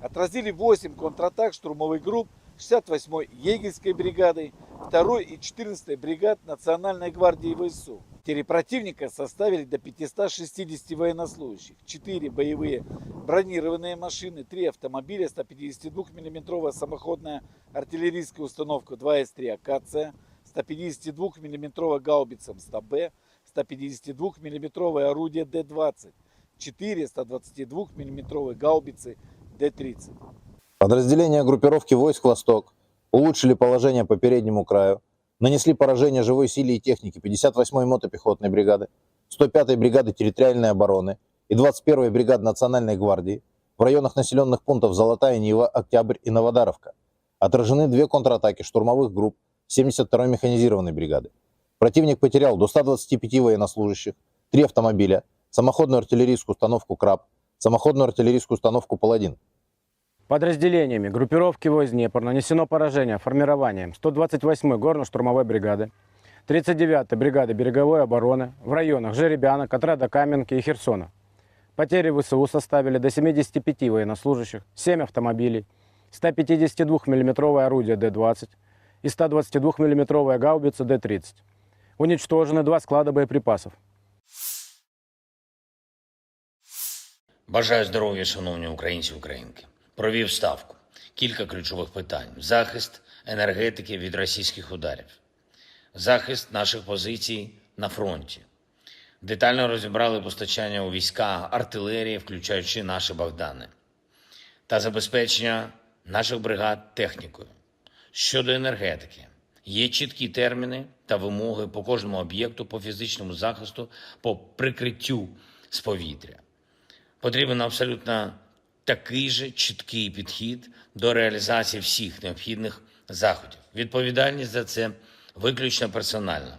Отразили восемь контратак штурмовых групп шестьдесят восьмой егерской бригады, второй и четырнадцатой бригад Национальной гвардии ВСУ. Потери противника составили до пятисот шестидесяти военнослужащих, четыре боевые бронированные машины, три автомобиля, сто пятидесятидвухмиллиметровая самоходная артиллерийская установка два эс три «Акация», сто пятидесятидвухмиллиметровая гаубица М сто Б, сто пятидесятидвухмиллиметровое орудие Д двадцать, четыре сто двадцатидвухмиллиметровые гаубицы Д тридцать. Подразделения группировки войск «Восток» улучшили положение по переднему краю, нанесли поражение живой силе и технике пятьдесят восьмой мотопехотной бригады, сто пятой бригады территориальной обороны и двадцать первой бригады Национальной гвардии в районах населённых пунктов Золотая Нива, Октябрь и Новодаровка. Отражены две контратаки штурмовых групп семьдесят второй механизированной бригады. Противник потерял до ста двадцати пяти военнослужащих, три автомобиля, самоходную артиллерийскую установку «Краб», самоходную артиллерийскую установку «Паладин». Подразделениями группировки войск «Днепр» нанесено поражение формированиям сто двадцать восьмой горно-штурмовой бригады, тридцать девятой бригады береговой обороны в районах Жеребяна, Котрада-Каменки и Херсона. Потери В С У составили до семидесяти пяти военнослужащих, семь автомобилей, сто пятидесяти двух миллиметровое орудие Д двадцать и сто двадцати двух миллиметровая гаубица Д тридцать. Уничтожены два склада боеприпасов. Бажаю здоров'я, шановні українці і українки. Провів ставку. Кілька ключових питань: захист енергетики від російських ударів, захист наших позицій на фронті. Детально розібрали постачання у війська артилерії, включаючи наші Богдани, та забезпечення наших бригад технікою. Щодо енергетики, є чіткі терміни та вимоги по кожному об'єкту, по фізичному захисту, по прикриттю з повітря. Потрібен абсолютно такий же чіткий підхід до реалізації всіх необхідних заходів. Відповідальність за це виключно персональна.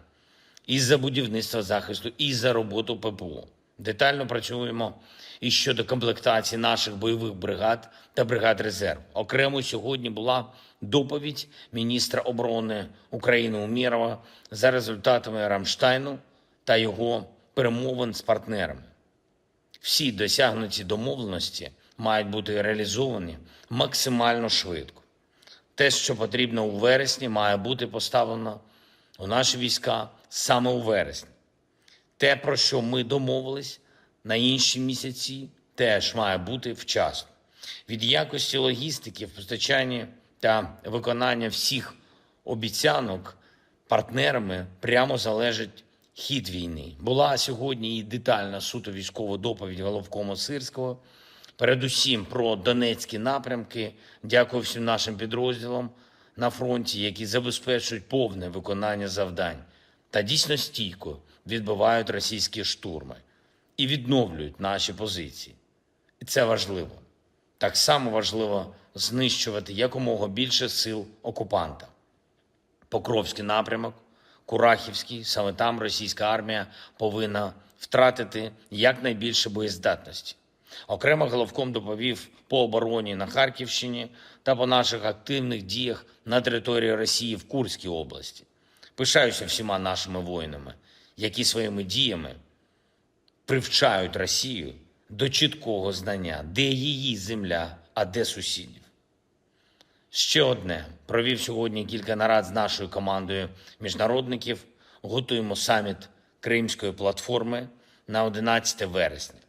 І за будівництво захисту, і за роботу П П О. Детально працюємо і щодо комплектації наших бойових бригад та бригад резерву. Окремо сьогодні була доповідь міністра оборони України Умєрова за результатами Рамштайну та його перемовин з партнерами. Всі досягнуті домовленості мають бути реалізовані максимально швидко. Те, що потрібно у вересні, має бути поставлено у наші війська саме у вересні. Те, про що ми домовились на інші місяці, теж має бути вчасно. Від якості логістики в постачанні та виконання всіх обіцянок партнерами прямо залежить хід війни. Була сьогодні і детальна суто військова доповідь головкома Сирського, передусім про Донецькі напрямки. Дякую всім нашим підрозділам на фронті, які забезпечують повне виконання завдань та дійсно стійко відбивають російські штурми і відновлюють наші позиції. І це важливо. Так само важливо знищувати якомога більше сил окупанта. Покровський напрямок, Курахівський, саме там російська армія повинна втратити якнайбільше боєздатності. Окремо головком доповів по обороні на Харківщині та по наших активних діях на території Росії в Курській області. Пишаюся всіма нашими воїнами, які своїми діями привчають Росію до чіткого знання, де її земля, а де сусідів. Ще одне. Провів сьогодні кілька нарад з нашою командою міжнародників. Готуємо саміт Кримської платформи на одинадцяте вересня.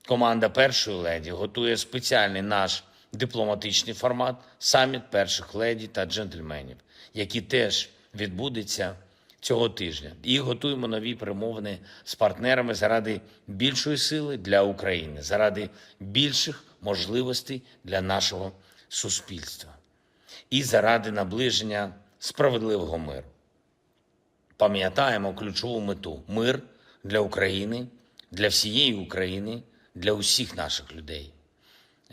Команда першої леді готує спеціальний наш дипломатичний формат — саміт перших леді та джентльменів, який теж відбудеться цього тижня. І готуємо нові перемовини з партнерами заради більшої сили для України, заради більших можливостей для нашого суспільства і заради наближення справедливого миру. Пам'ятаємо ключову мету: мир для України, для всієї України, для усіх наших людей.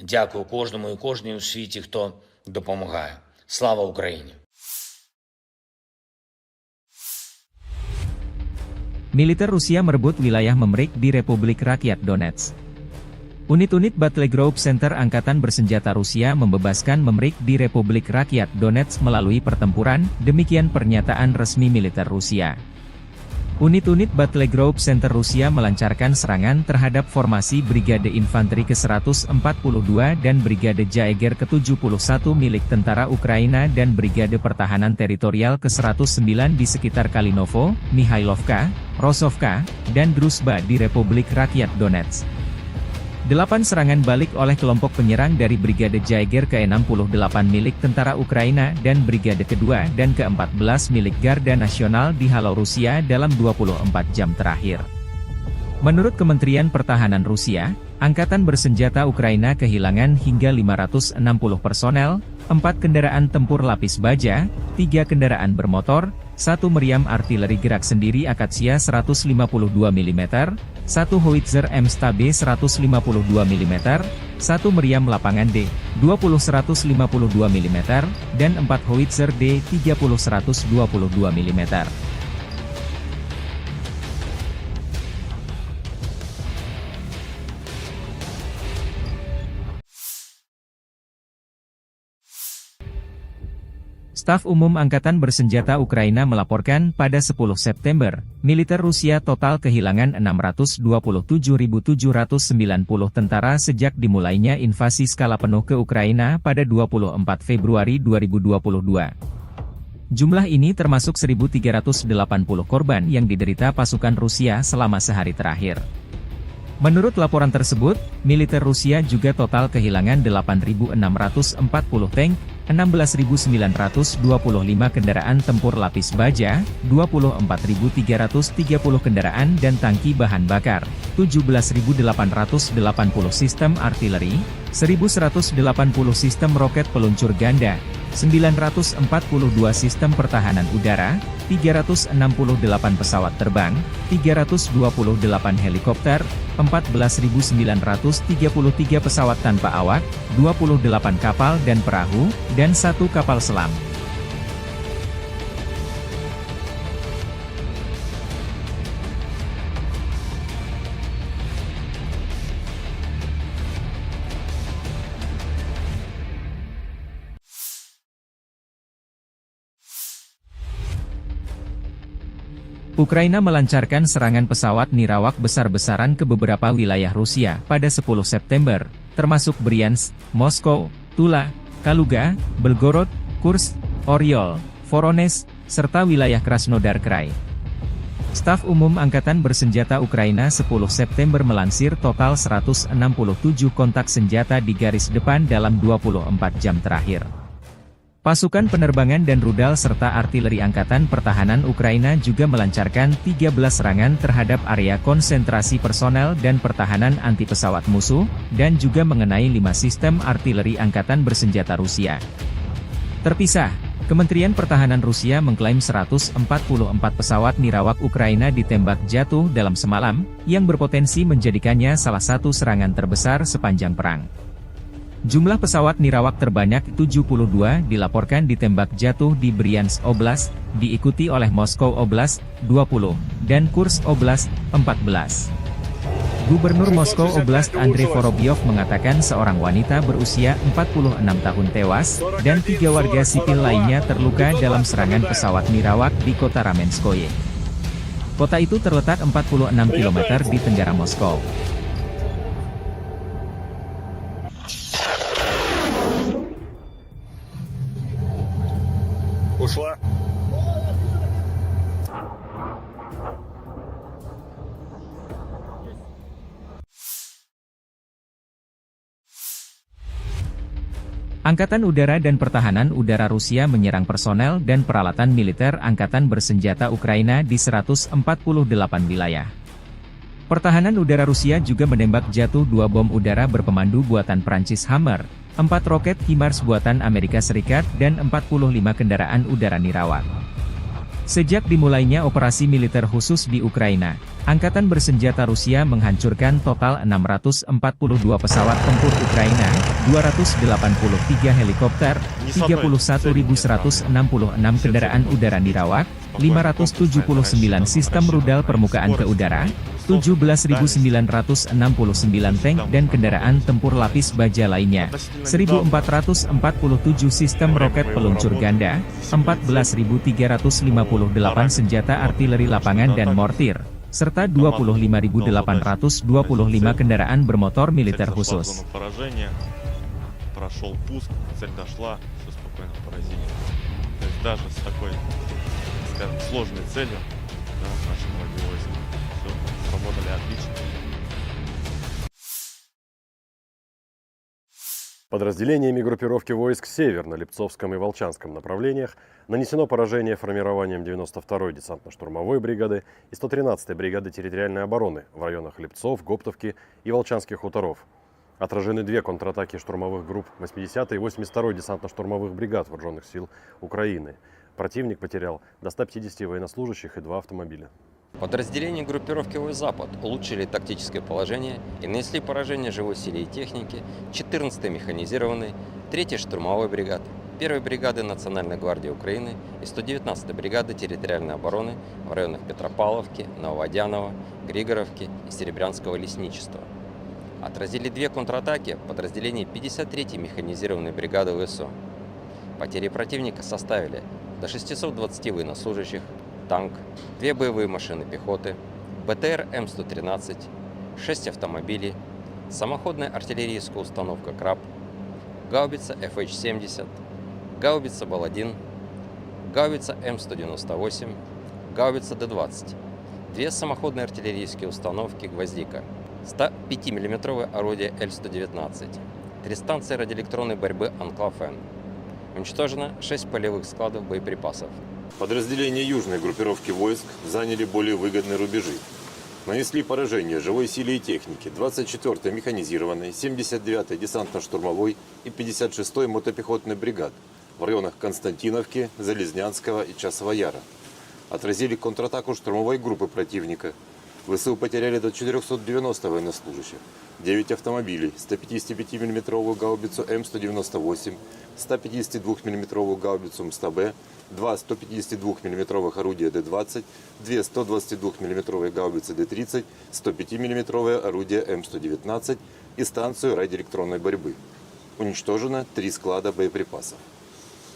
Дякую кожному і кожній у світі, хто допомагає. Слава Україні! Militer Rusia merebut wilayah Memrik di Republik Rakyat Donetsk. Unit-unit Battle Group Center Angkatan Bersenjata Rusia membebaskan Memrik di Republik Rakyat Donetsk melalui pertempuran, demikian pernyataan resmi militer Rusia. Unit-unit Battle Group Center Rusia melancarkan serangan terhadap formasi Brigade Infanteri ke seratus empat puluh dua dan Brigade Jaeger ke tujuh puluh satu milik tentara Ukraina dan Brigade Pertahanan Teritorial ke seratus sembilan di sekitar Kalinovo, Mihailovka, Rosovka, dan Druzhba di Republik Rakyat Donetsk. Delapan serangan balik oleh kelompok penyerang dari Brigade Jaeger ke enam puluh delapan milik tentara Ukraina dan Brigade kedua dan keempat belas milik Garda Nasional dihalau Rusia dalam dua puluh empat jam terakhir. Menurut Kementerian Pertahanan Rusia, Angkatan Bersenjata Ukraina kehilangan hingga lima ratus enam puluh personel, empat kendaraan tempur lapis baja, tiga kendaraan bermotor, satu meriam artileri gerak sendiri Akasia seratus lima puluh dua milimeter, satu howitzer M S T B seratus lima puluh dua milimeter, satu meriam lapangan D dua puluh seratus lima puluh dua milimeter, dan empat howitzer D tiga puluh seratus dua puluh dua milimeter. Staf Umum Angkatan Bersenjata Ukraina melaporkan pada sepuluh September, militer Rusia total kehilangan enam ratus dua puluh tujuh ribu tujuh ratus sembilan puluh tentara sejak dimulainya invasi skala penuh ke Ukraina pada dua puluh empat Februari dua ribu dua puluh dua. Jumlah ini termasuk seribu tiga ratus delapan puluh korban yang diderita pasukan Rusia selama sehari terakhir. Menurut laporan tersebut, militer Rusia juga total kehilangan delapan ribu enam ratus empat puluh tank, enam belas ribu sembilan ratus dua puluh lima kendaraan tempur lapis baja, dua puluh empat ribu tiga ratus tiga puluh kendaraan dan tangki bahan bakar, tujuh belas ribu delapan ratus delapan puluh sistem artileri, seribu seratus delapan puluh sistem roket peluncur ganda, sembilan ratus empat puluh dua sistem pertahanan udara, tiga ratus enam puluh delapan pesawat terbang, tiga ratus dua puluh delapan helikopter, empat belas ribu sembilan ratus tiga puluh tiga pesawat tanpa awak, dua puluh delapan kapal dan perahu, dan satu kapal selam. Ukraina melancarkan serangan pesawat nirawak besar-besaran ke beberapa wilayah Rusia pada sepuluh September, termasuk Bryansk, Moskow, Tula, Kaluga, Belgorod, Kursk, Oryol, Voronezh, serta wilayah Krasnodar Krai. Staf Umum Angkatan Bersenjata Ukraina sepuluh September melansir total seratus enam puluh tujuh kontak senjata di garis depan dalam dua puluh empat jam terakhir. Pasukan penerbangan dan rudal serta artileri Angkatan Pertahanan Ukraina juga melancarkan tiga belas serangan terhadap area konsentrasi personel dan pertahanan anti pesawat musuh, dan juga mengenai lima sistem artileri angkatan bersenjata Rusia. Terpisah, Kementerian Pertahanan Rusia mengklaim seratus empat puluh empat pesawat nirawak Ukraina ditembak jatuh dalam semalam, yang berpotensi menjadikannya salah satu serangan terbesar sepanjang perang. Jumlah pesawat nirawak terbanyak tujuh puluh dua dilaporkan ditembak jatuh di Bryansk Oblast, diikuti oleh Moskow Oblast, dua puluh, dan Kursk Oblast, empat belas. Gubernur Moskow Oblast Andrei Vorobyov mengatakan seorang wanita berusia empat puluh enam tahun tewas, dan tiga warga sipil lainnya terluka dalam serangan pesawat nirawak di kota Ramenskoye. Kota itu terletak empat puluh enam kilometer di tenggara Moskow. Ушла. Angkatan Udara dan Pertahanan Udara Rusia menyerang personel dan peralatan militer angkatan bersenjata Ukraina di seratus empat puluh delapan wilayah. Pertahanan udara Rusia juga menembak jatuh dua bom udara berpemandu buatan Prancis Hammer, empat roket HIMARS buatan Amerika Serikat, dan empat puluh lima kendaraan udara nirawak. Sejak dimulainya operasi militer khusus di Ukraina, angkatan bersenjata Rusia menghancurkan total enam ratus empat puluh dua pesawat tempur Ukraina, dua ratus delapan puluh tiga helikopter, tiga puluh satu ribu seratus enam puluh enam kendaraan udara nirawak, lima ratus tujuh puluh sembilan sistem rudal permukaan ke udara, tujuh belas ribu sembilan ratus enam puluh sembilan tank dan kendaraan tempur lapis baja lainnya, seribu empat ratus empat puluh tujuh sistem roket peluncur ganda, empat belas ribu tiga ratus lima puluh delapan senjata artileri lapangan dan mortir, serta dua puluh lima ribu delapan ratus dua puluh lima kendaraan bermotor militer khusus. Спокойно поразили. То есть даже с такой, скажем, сложной целью, да, наши враги войск всё сработали отлично. Подразделениями группировки войск «Север» на Липцовском и Волчанском направлениях нанесено поражение формированиям девяносто второй десантно-штурмовой бригады и сто тринадцатой бригады территориальной обороны в районах Липцов, Гоптовки и Волчанских хуторов. Отражены две контратаки штурмовых групп восьмидесятой и восемьдесят второй десантно-штурмовых бригад Вооружённых сил Украины. Противник потерял до ста пятидесяти военнослужащих и два автомобиля. Подразделения группировки войск «Запад» улучшили тактическое положение и нанесли поражение живой силе и технике четырнадцатой механизированной, третьей штурмовой бригады, первой бригады Национальной гвардии Украины и сто девятнадцатой бригады территориальной обороны в районах Петропавловки, Нововодяново, Григоровки и Серебрянского лесничества. Отразили две контратаки подразделений пятьдесят третьей механизированной бригады В С О. Потери противника составили до шестисот двадцати военнослужащих, танк, две боевые машины пехоты, Б Т Р М сто тринадцать, шесть автомобилей, самоходная артиллерийская установка «Краб», гаубица Ф Х семьдесят, гаубица «Бал один», гаубица М сто девяносто восемь, гаубица Д двадцать, две самоходные артиллерийские установки «Гвоздика», сто пятимиллиметровое орудие Л сто девятнадцать, три станции радиоэлектронной борьбы «Анклав-Н». Уничтожено шесть полевых складов боеприпасов. Подразделения южной группировки войск заняли более выгодные рубежи. Нанесли поражение живой силе и технике двадцать четвёртой механизированной, семьдесят девятой десантно-штурмовой и пятьдесят шестой мотопехотной бригад в районах Константиновки, Залезнянского и Часового Яра. Отразили контратаку штурмовой группы противника. В С У потеряли до четырёхсот девяноста военнослужащих, девять автомобилей, сто пятидесятипятимиллиметровую гаубицу М сто девяносто восемь, сто пятидесятидвухмиллиметровую гаубицу М сто Б, два сто пятидесятидвухмиллиметровых орудия Д двадцать, две сто двадцатидвухмиллиметровые гаубицы Д тридцать, сто пятимиллиметровое орудие М сто девятнадцать и станцию радиоэлектронной борьбы. Уничтожено три склада боеприпасов.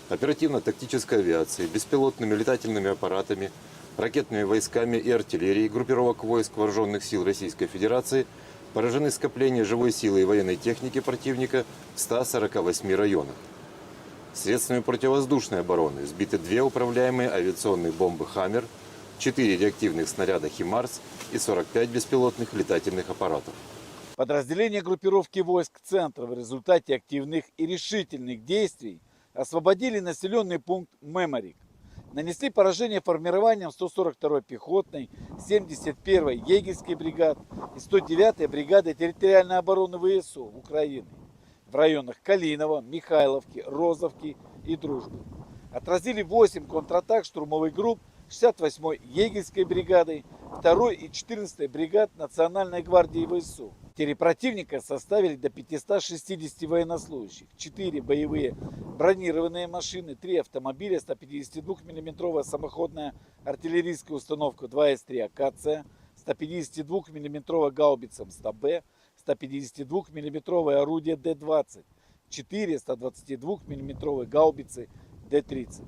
Оперативно-тактической авиацией, беспилотными летательными аппаратами, ракетными войсками и артиллерией группировок войск Вооружённых сил Российской Федерации поражены скопления живой силы и военной техники противника в ста сорока восьми районах. Средствами противовоздушной обороны сбиты две управляемые авиационные бомбы «Хаммер», четыре реактивных снаряда «Химарс» и сорок пять беспилотных летательных аппаратов. Подразделения группировки войск «Центр» в результате активных и решительных действий освободили населённый пункт Меморик. Нанесли поражение формированиям сто сорок второй пехотной, семьдесят первой егерской бригад и сто девятой бригады территориальной обороны В С У Украины в районах Калиново, Михайловки, Розовки и Дружбы. Отразили восемь контратак штурмовых групп шестьдесят восьмой егерской бригады, второй и четырнадцатой бригад Национальной гвардии В С У. Потери противника составили до пятисот шестидесяти военнослужащих, четыре боевые бронированные машины, три автомобиля, сто пятидесятидвухмиллиметровая самоходная артиллерийская установка два эс три «Акация», сто пятидесятидвухмиллиметровая гаубица М сто Б, сто пятидесятидвухмиллиметровое орудие Д двадцать, четыре сто двадцатидвухмиллиметровые гаубицы Д тридцать.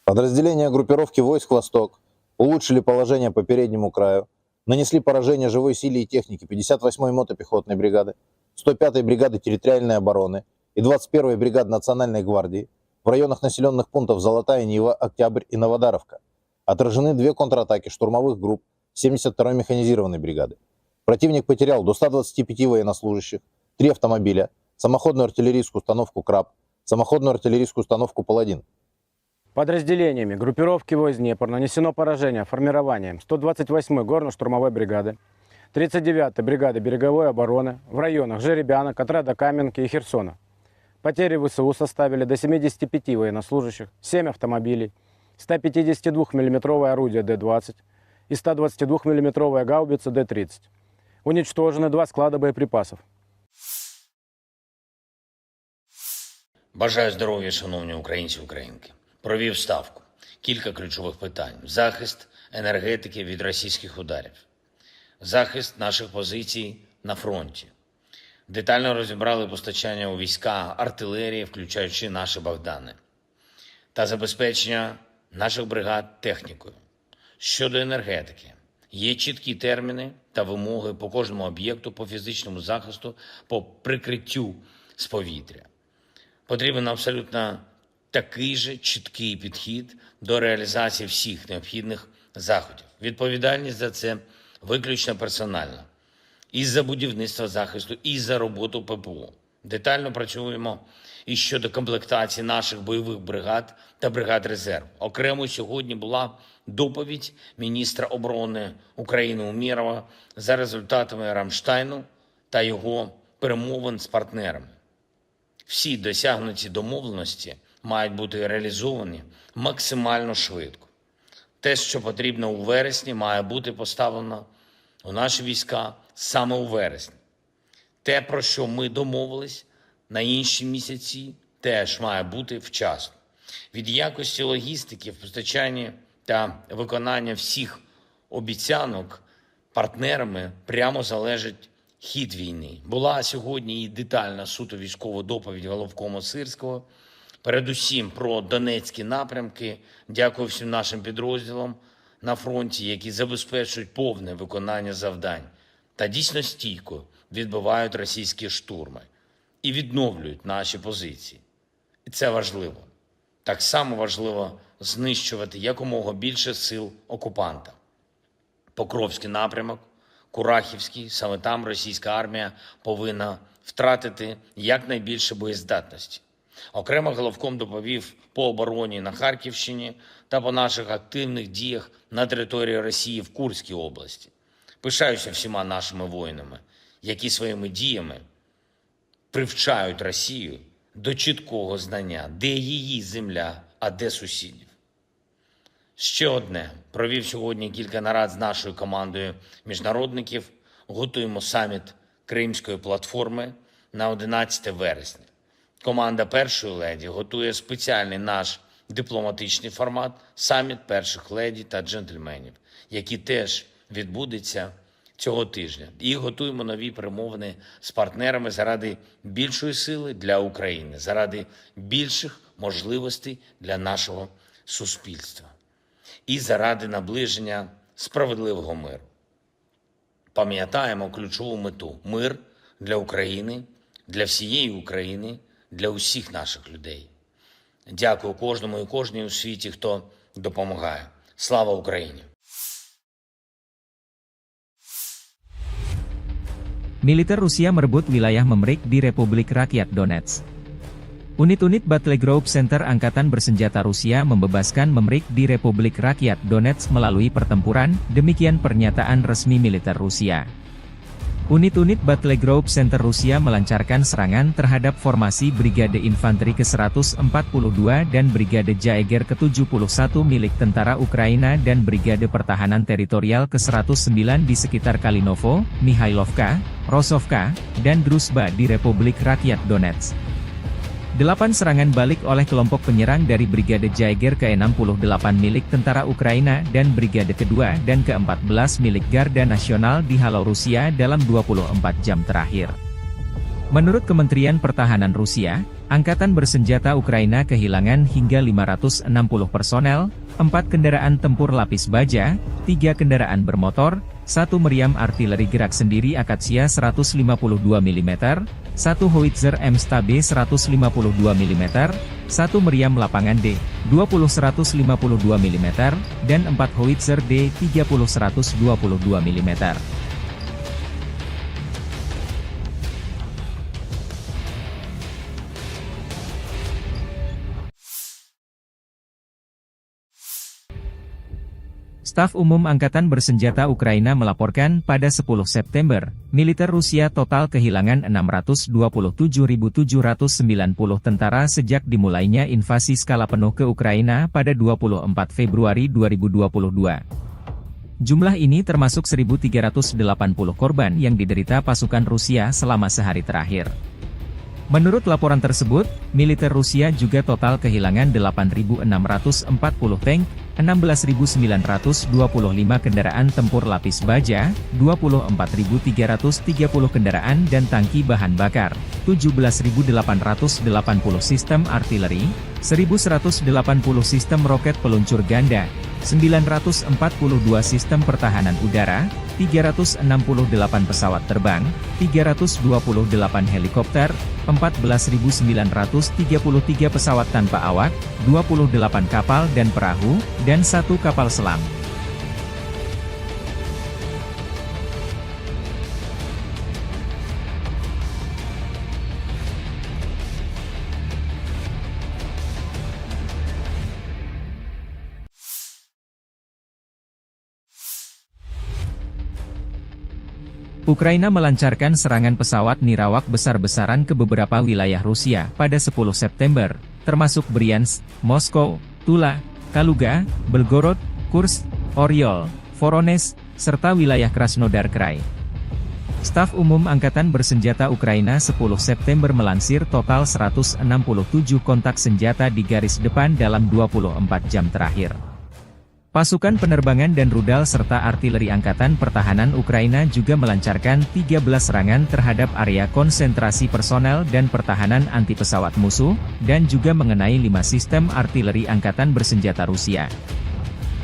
Подразделения группировки войск «Восток» улучшили положение по переднему краю, нанесли поражение живой силе и технике пятьдесят восьмой мотопехотной бригады, сто пятой бригады территориальной обороны и двадцать первой бригады Национальной гвардии в районах населённых пунктов Золотая Нива, Октябрь и Новодаровка. Отражены две контратаки штурмовых групп семьдесят второй механизированной бригады. Противник потерял до ста двадцати пяти военнослужащих, три автомобиля, самоходную артиллерийскую установку «Краб», самоходную артиллерийскую установку «Паладин». Подразделениями группировки войск «Днепр» нанесено поражение формированиям сто двадцать восьмой горно-штурмовой бригады, тридцать девятой бригады береговой обороны в районах Жеребяна, Котрада-Каменки и Херсона. Потери В С У составили до семидесяти пяти военнослужащих, семь автомобилей, сто пятидесятидвухмиллиметровое орудие Д двадцать и сто двадцатидвухмиллиметровая гаубица Д тридцать. Уничтожены два склада боеприпасов. Бажаю здоров'я, шановні українці, українки. Провів ставку. Кілька ключових питань: захист енергетики від російських ударів, захист наших позицій на фронті. Детально розібрали постачання у війська артилерії, включаючи наші Богдани, та забезпечення наших бригад технікою. Щодо енергетики, є чіткі терміни та вимоги по кожному об'єкту, по фізичному захисту, по прикриттю з повітря. Потрібен абсолютно такий же чіткий підхід до реалізації всіх необхідних заходів. Відповідальність за це виключно персональна. І за будівництво захисту, і за роботу П П О. Детально працюємо і щодо комплектації наших бойових бригад та бригад резерву. Окремо сьогодні була доповідь міністра оборони України Умєрова за результатами Рамштайну та його перемовин з партнерами. Всі досягнуті домовленості мають бути реалізовані максимально швидко. Те, що потрібно у вересні, має бути поставлено у наші війська саме у вересні. Те, про що ми домовились на інші місяці, теж має бути вчасно. Від якості логістики в постачанні та виконання всіх обіцянок партнерами прямо залежить хід війни. Була сьогодні і детальна суто військова доповідь головкома Сирського. Передусім про донецькі напрямки. Дякую всім нашим підрозділам на фронті, які забезпечують повне виконання завдань та дійсно стійко відбивають російські штурми і відновлюють наші позиції. І це важливо. Так само важливо знищувати якомога більше сил окупанта. Покровський напрямок, Курахівський, саме там російська армія повинна втратити якнайбільше боєздатності. Окремо головком доповів по обороні на Харківщині та по наших активних діях на території Росії в Курській області. Пишаюся всіма нашими воїнами, які своїми діями привчають Росію до чіткого знання, де її земля, а де сусідів. Ще одне. Провів сьогодні кілька нарад з нашою командою міжнародників. Готуємо саміт Кримської платформи на одинадцяте вересня. Команда першої леді готує спеціальний наш дипломатичний формат — саміт перших леді та джентльменів, який теж відбудеться цього тижня. І готуємо нові перемовини з партнерами заради більшої сили для України, заради більших можливостей для нашого суспільства і заради наближення справедливого миру. Пам'ятаємо ключову мету: мир для України, для всієї України, для усіх наших людей. Дякую кожному і кожній у світі, хто допомагає. Слава Україні! Militer Rusia merebut wilayah Memrik di Republik Rakyat Donetsk. Unit-unit Battle Group Center Angkatan Bersenjata Rusia membebaskan Memrik di Republik Rakyat Donetsk melalui pertempuran, demikian pernyataan resmi militer Rusia. Unit-unit Battle Group Center Rusia melancarkan serangan terhadap formasi Brigade Infanteri ke seratus empat puluh dua dan Brigade Jaeger ke tujuh puluh satu milik tentara Ukraina dan Brigade Pertahanan Teritorial ke seratus sembilan di sekitar Kalinovo, Mihailovka, Rosovka, dan Druzhba di Republik Rakyat Donetsk. Delapan serangan balik oleh kelompok penyerang dari Brigade Jaeger ke enam puluh delapan milik tentara Ukraina dan Brigade kedua dan keempat belas milik Garda Nasional dihalau Rusia dalam dua puluh empat jam terakhir. Menurut Kementerian Pertahanan Rusia, Angkatan Bersenjata Ukraina kehilangan hingga lima ratus enam puluh personel, empat kendaraan tempur lapis baja, tiga kendaraan bermotor, satu meriam artileri gerak sendiri Akasia seratus lima puluh dua milimeter, satu howitzer M S T B seratus lima puluh dua milimeter, satu meriam lapangan D dua puluh seratus lima puluh dua milimeter, dan empat howitzer D tiga puluh seratus dua puluh dua milimeter. Staf Umum Angkatan Bersenjata Ukraina melaporkan pada sepuluh September, militer Rusia total kehilangan enam ratus dua puluh tujuh ribu tujuh ratus sembilan puluh tentara sejak dimulainya invasi skala penuh ke Ukraina pada dua puluh empat Februari dua ribu dua puluh dua. Jumlah ini termasuk seribu tiga ratus delapan puluh korban yang diderita pasukan Rusia selama sehari terakhir. Menurut laporan tersebut, militer Rusia juga total kehilangan delapan ribu enam ratus empat puluh tank, enam belas ribu sembilan ratus dua puluh lima kendaraan tempur lapis baja, dua puluh empat ribu tiga ratus tiga puluh kendaraan dan tangki bahan bakar, tujuh belas ribu delapan ratus delapan puluh sistem artileri, seribu seratus delapan puluh sistem roket peluncur ganda, sembilan ratus empat puluh dua sistem pertahanan udara, tiga ratus enam puluh delapan pesawat terbang, tiga ratus dua puluh delapan helikopter, empat belas ribu sembilan ratus tiga puluh tiga pesawat tanpa awak, dua puluh delapan kapal dan perahu, dan satu kapal selam. Ukraina melancarkan serangan pesawat nirawak besar-besaran ke beberapa wilayah Rusia pada sepuluh September, termasuk Bryansk, Moskow, Tula, Kaluga, Belgorod, Kursk, Oryol, Voronezh, serta wilayah Krasnodar Krai. Staf Umum Angkatan Bersenjata Ukraina sepuluh September melansir total seratus enam puluh tujuh kontak senjata di garis depan dalam dua puluh empat jam terakhir. Pasukan penerbangan dan rudal serta artileri Angkatan Pertahanan Ukraina juga melancarkan tiga belas serangan terhadap area konsentrasi personel dan pertahanan anti pesawat musuh, dan juga mengenai lima sistem artileri angkatan bersenjata Rusia.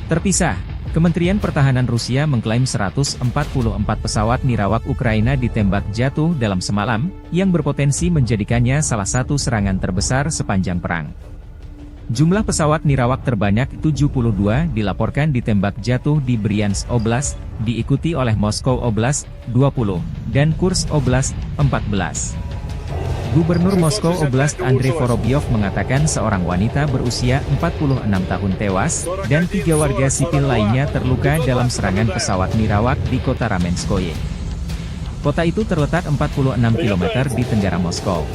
Terpisah, Kementerian Pertahanan Rusia mengklaim seratus empat puluh empat pesawat nirawak Ukraina ditembak jatuh dalam semalam, yang berpotensi menjadikannya salah satu serangan terbesar sepanjang perang. Jumlah pesawat nirawak terbanyak tujuh puluh dua dilaporkan ditembak jatuh di Bryansk Oblast, diikuti oleh Moskow Oblast, dua puluh, dan Kursk Oblast, empat belas. Gubernur Moskow Oblast Andrei Vorobyov mengatakan seorang wanita berusia empat puluh enam tahun tewas, dan tiga warga sipil lainnya terluka dalam serangan pesawat nirawak di kota Ramenskoye. Kota itu terletak empat puluh enam kilometer di tenggara Moskow.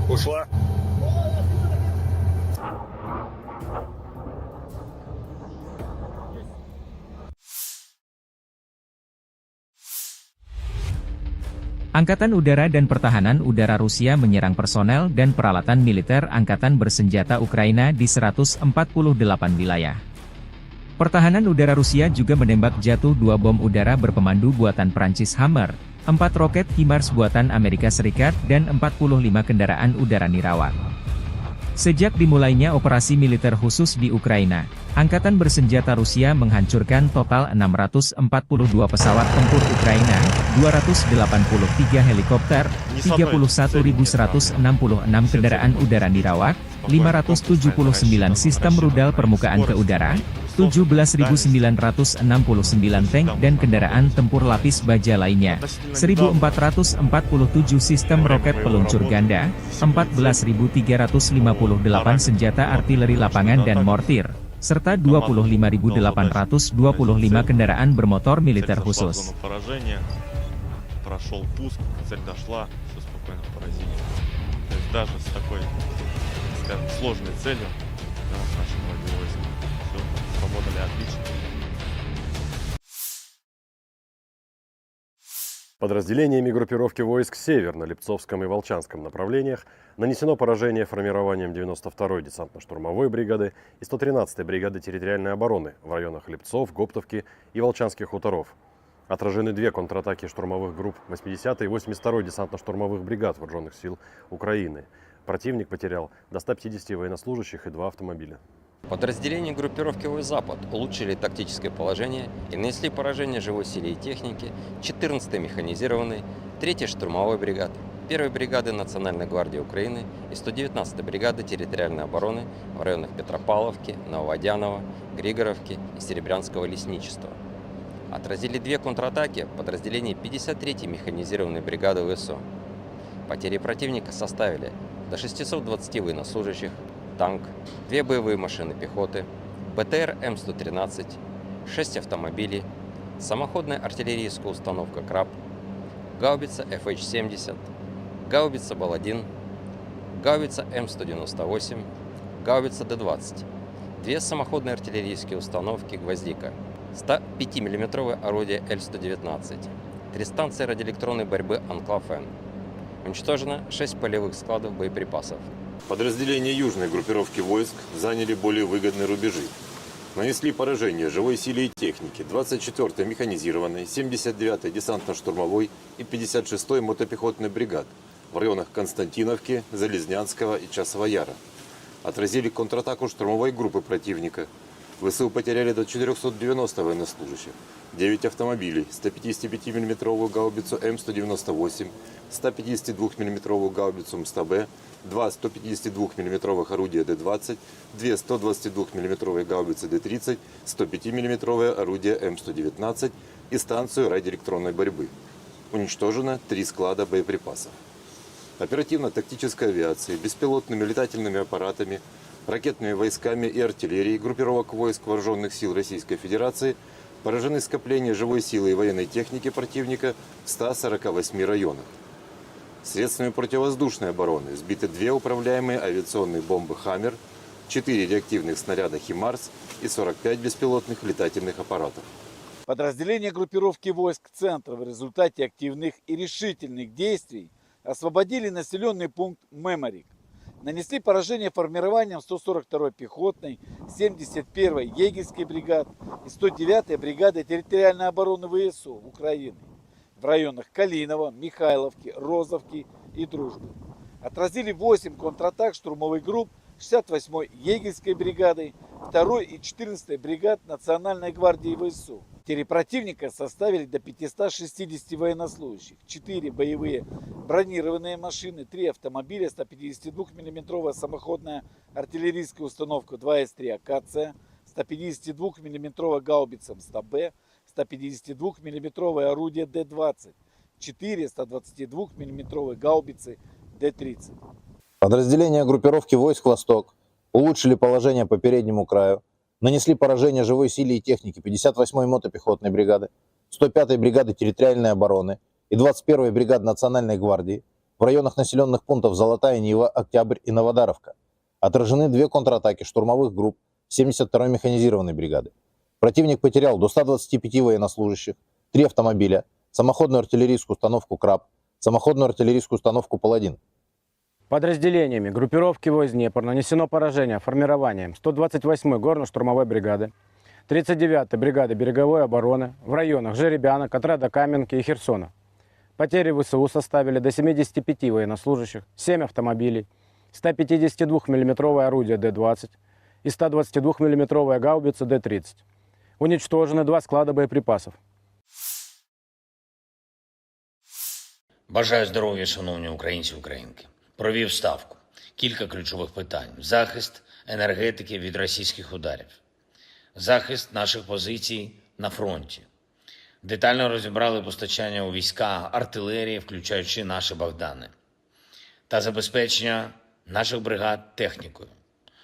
Ушла. Angkatan Udara dan Pertahanan Udara Rusia menyerang personel dan peralatan militer angkatan bersenjata Ukraina di seratus empat puluh delapan wilayah. Pertahanan udara Rusia juga menembak jatuh dua bom udara berpemandu buatan Prancis Hammer, empat roket HIMARS buatan Amerika Serikat, dan empat puluh lima kendaraan udara nirawak. Sejak dimulainya operasi militer khusus di Ukraina, angkatan bersenjata Rusia menghancurkan total enam ratus empat puluh dua pesawat tempur Ukraina, dua ratus delapan puluh tiga helikopter, tiga puluh satu ribu seratus enam puluh enam kendaraan udara nirawak, lima ratus tujuh puluh sembilan sistem rudal permukaan ke udara, tujuh belas ribu sembilan ratus enam puluh sembilan tank dan kendaraan tempur lapis baja lainnya, seribu empat ratus empat puluh tujuh sistem roket peluncur ganda, empat belas ribu tiga ratus lima puluh delapan senjata artileri lapangan dan mortir, serta dua puluh lima ribu delapan ratus dua puluh lima kendaraan bermotor militer khusus. Прошёл пуск, цель дошла, всё спокойно поразили. То есть даже с такой, скажем, сложной целью, да, наши многие войска всё сработали отлично. Подразделениями группировки войск «Север» на Липцовском и Волчанском направлениях нанесено поражение формированиям девяносто второй десантно-штурмовой бригады и сто тринадцатой бригады территориальной обороны в районах Липцов, Гоптовки и Волчанских хуторов. Отражены две контратаки штурмовых групп восьмидесятой и восемьдесят второй десантно-штурмовых бригад Вооружённых сил Украины. Противник потерял до ста пятидесяти военнослужащих и два автомобиля. Подразделения группировки войск «Запад» улучшили тактическое положение и нанесли поражение живой силе и технике четырнадцатой механизированной, третьей штурмовой бригады, первой бригады Национальной гвардии Украины и сто девятнадцатой бригады территориальной обороны в районах Петропавловки, Нововодяново, Григоровки и Серебрянского лесничества. Отразили две контратаки подразделений пятьдесят третьей механизированной бригады ВСУ. Потери противника составили до шестисот двадцати военнослужащих, танк, две боевые машины пехоты, БТР М сто тринадцать, шесть автомобилей, самоходная артиллерийская установка «Краб», гаубица Ф Х семьдесят, гаубица Бал один, гаубица М сто девяносто восемь, гаубица Д двадцать, две самоходные артиллерийские установки «Гвоздика», ста пяти миллиметровое орудие Л сто девятнадцать, три станции радиоэлектронной борьбы «Анклав-Н». Уничтожено шесть полевых складов боеприпасов. Подразделения южной группировки войск заняли более выгодные рубежи. Нанесли поражение живой силе и технике двадцать четвёртой механизированной, семьдесят девятой десантно-штурмовой и пятьдесят шестой мотопехотной бригад в районах Константиновки, Залезнянского и Часового Яра. Отразили контратаку штурмовой группы противника. ВСУ потеряли до четырёхсот девяноста военнослужащих, девять автомобилей, ста пятидесяти пяти миллиметровую гаубицу М сто девяносто восемь, ста пятидесяти двух миллиметровую гаубицу М сто Б, два сто пятидесяти двух миллиметровых орудия Д двадцать, две сто двадцати двух миллиметровые гаубицы Д тридцать, сто пяти миллиметровое орудие М сто девятнадцать и станцию радиоэлектронной борьбы. Уничтожено три склада боеприпасов. Оперативно-тактической авиацией, беспилотными летательными аппаратами, ракетными войсками и артиллерией группировок войск Вооружённых сил Российской Федерации поражены скопления живой силы и военной техники противника в ста сорока восьми районах. Средствами противовоздушной обороны сбиты две управляемые авиационные бомбы «Хаммер», четыре реактивных снаряда «ХИМАРС» и сорок пять беспилотных летательных аппаратов. Подразделения группировки войск «Центр» в результате активных и решительных действий Освободили населённый пункт Меморик. Нанесли поражение формированиям сто сорок второй пехотной, семьдесят первой егерской бригад и сто девятой бригады территориальной обороны В С У Украины в районах Калиново, Михайловки, Розовки и Дружбы. Отразили восемь контратак штурмовых групп шестьдесят восьмой егерской бригады, второй и четырнадцатой бригад Национальной гвардии В С У. Потери противника составили до пятисот шестидесяти военнослужащих, четыре боевые бронированные машины, три автомобиля, сто пятидесятидвухмиллиметровая самоходная артиллерийская установка два эс три «Акация», сто пятидесятидвухмиллиметровая гаубица М С Т Б, сто пятидесятидвухмиллиметровое орудие Д двадцать, четыре сто двадцатидвухмиллиметровые гаубицы Д тридцать. Подразделения группировки войск «Восток» улучшили положение по переднему краю, нанесли поражение живой силе и технике пятьдесят восьмой мотопехотной бригады, сто пятой бригады территориальной обороны и двадцать первой бригады Национальной гвардии в районах населённых пунктов Золотая Нива, Октябрь и Новодаровка. Отражены две контратаки штурмовых групп семьдесят второй механизированной бригады. Противник потерял до ста двадцати пяти военнослужащих, три автомобиля, самоходную артиллерийскую установку «Краб», самоходную артиллерийскую установку «Паладин». Подразделениями группировки войск «Днепр» нанесено поражение формированиям сто двадцать восьмой горно-штурмовой бригады, тридцать девятой бригады береговой обороны в районах Жеребяна, Котрада-Каменки и Херсона. Потери В С У составили до семидесяти пяти военнослужащих, семь автомобилей, сто пятидесятидвухмиллиметровое орудие Д двадцать и сто двадцатидвухмиллиметровая гаубица Д тридцать. Уничтожены два склада боеприпасов. Бажаю здоров'я, шановні українці, українки. Провів ставку. Кілька ключових питань: захист енергетики від російських ударів, захист наших позицій на фронті. Детально розібрали постачання у війська артилерії, включаючи наші Богдани, та забезпечення наших бригад технікою.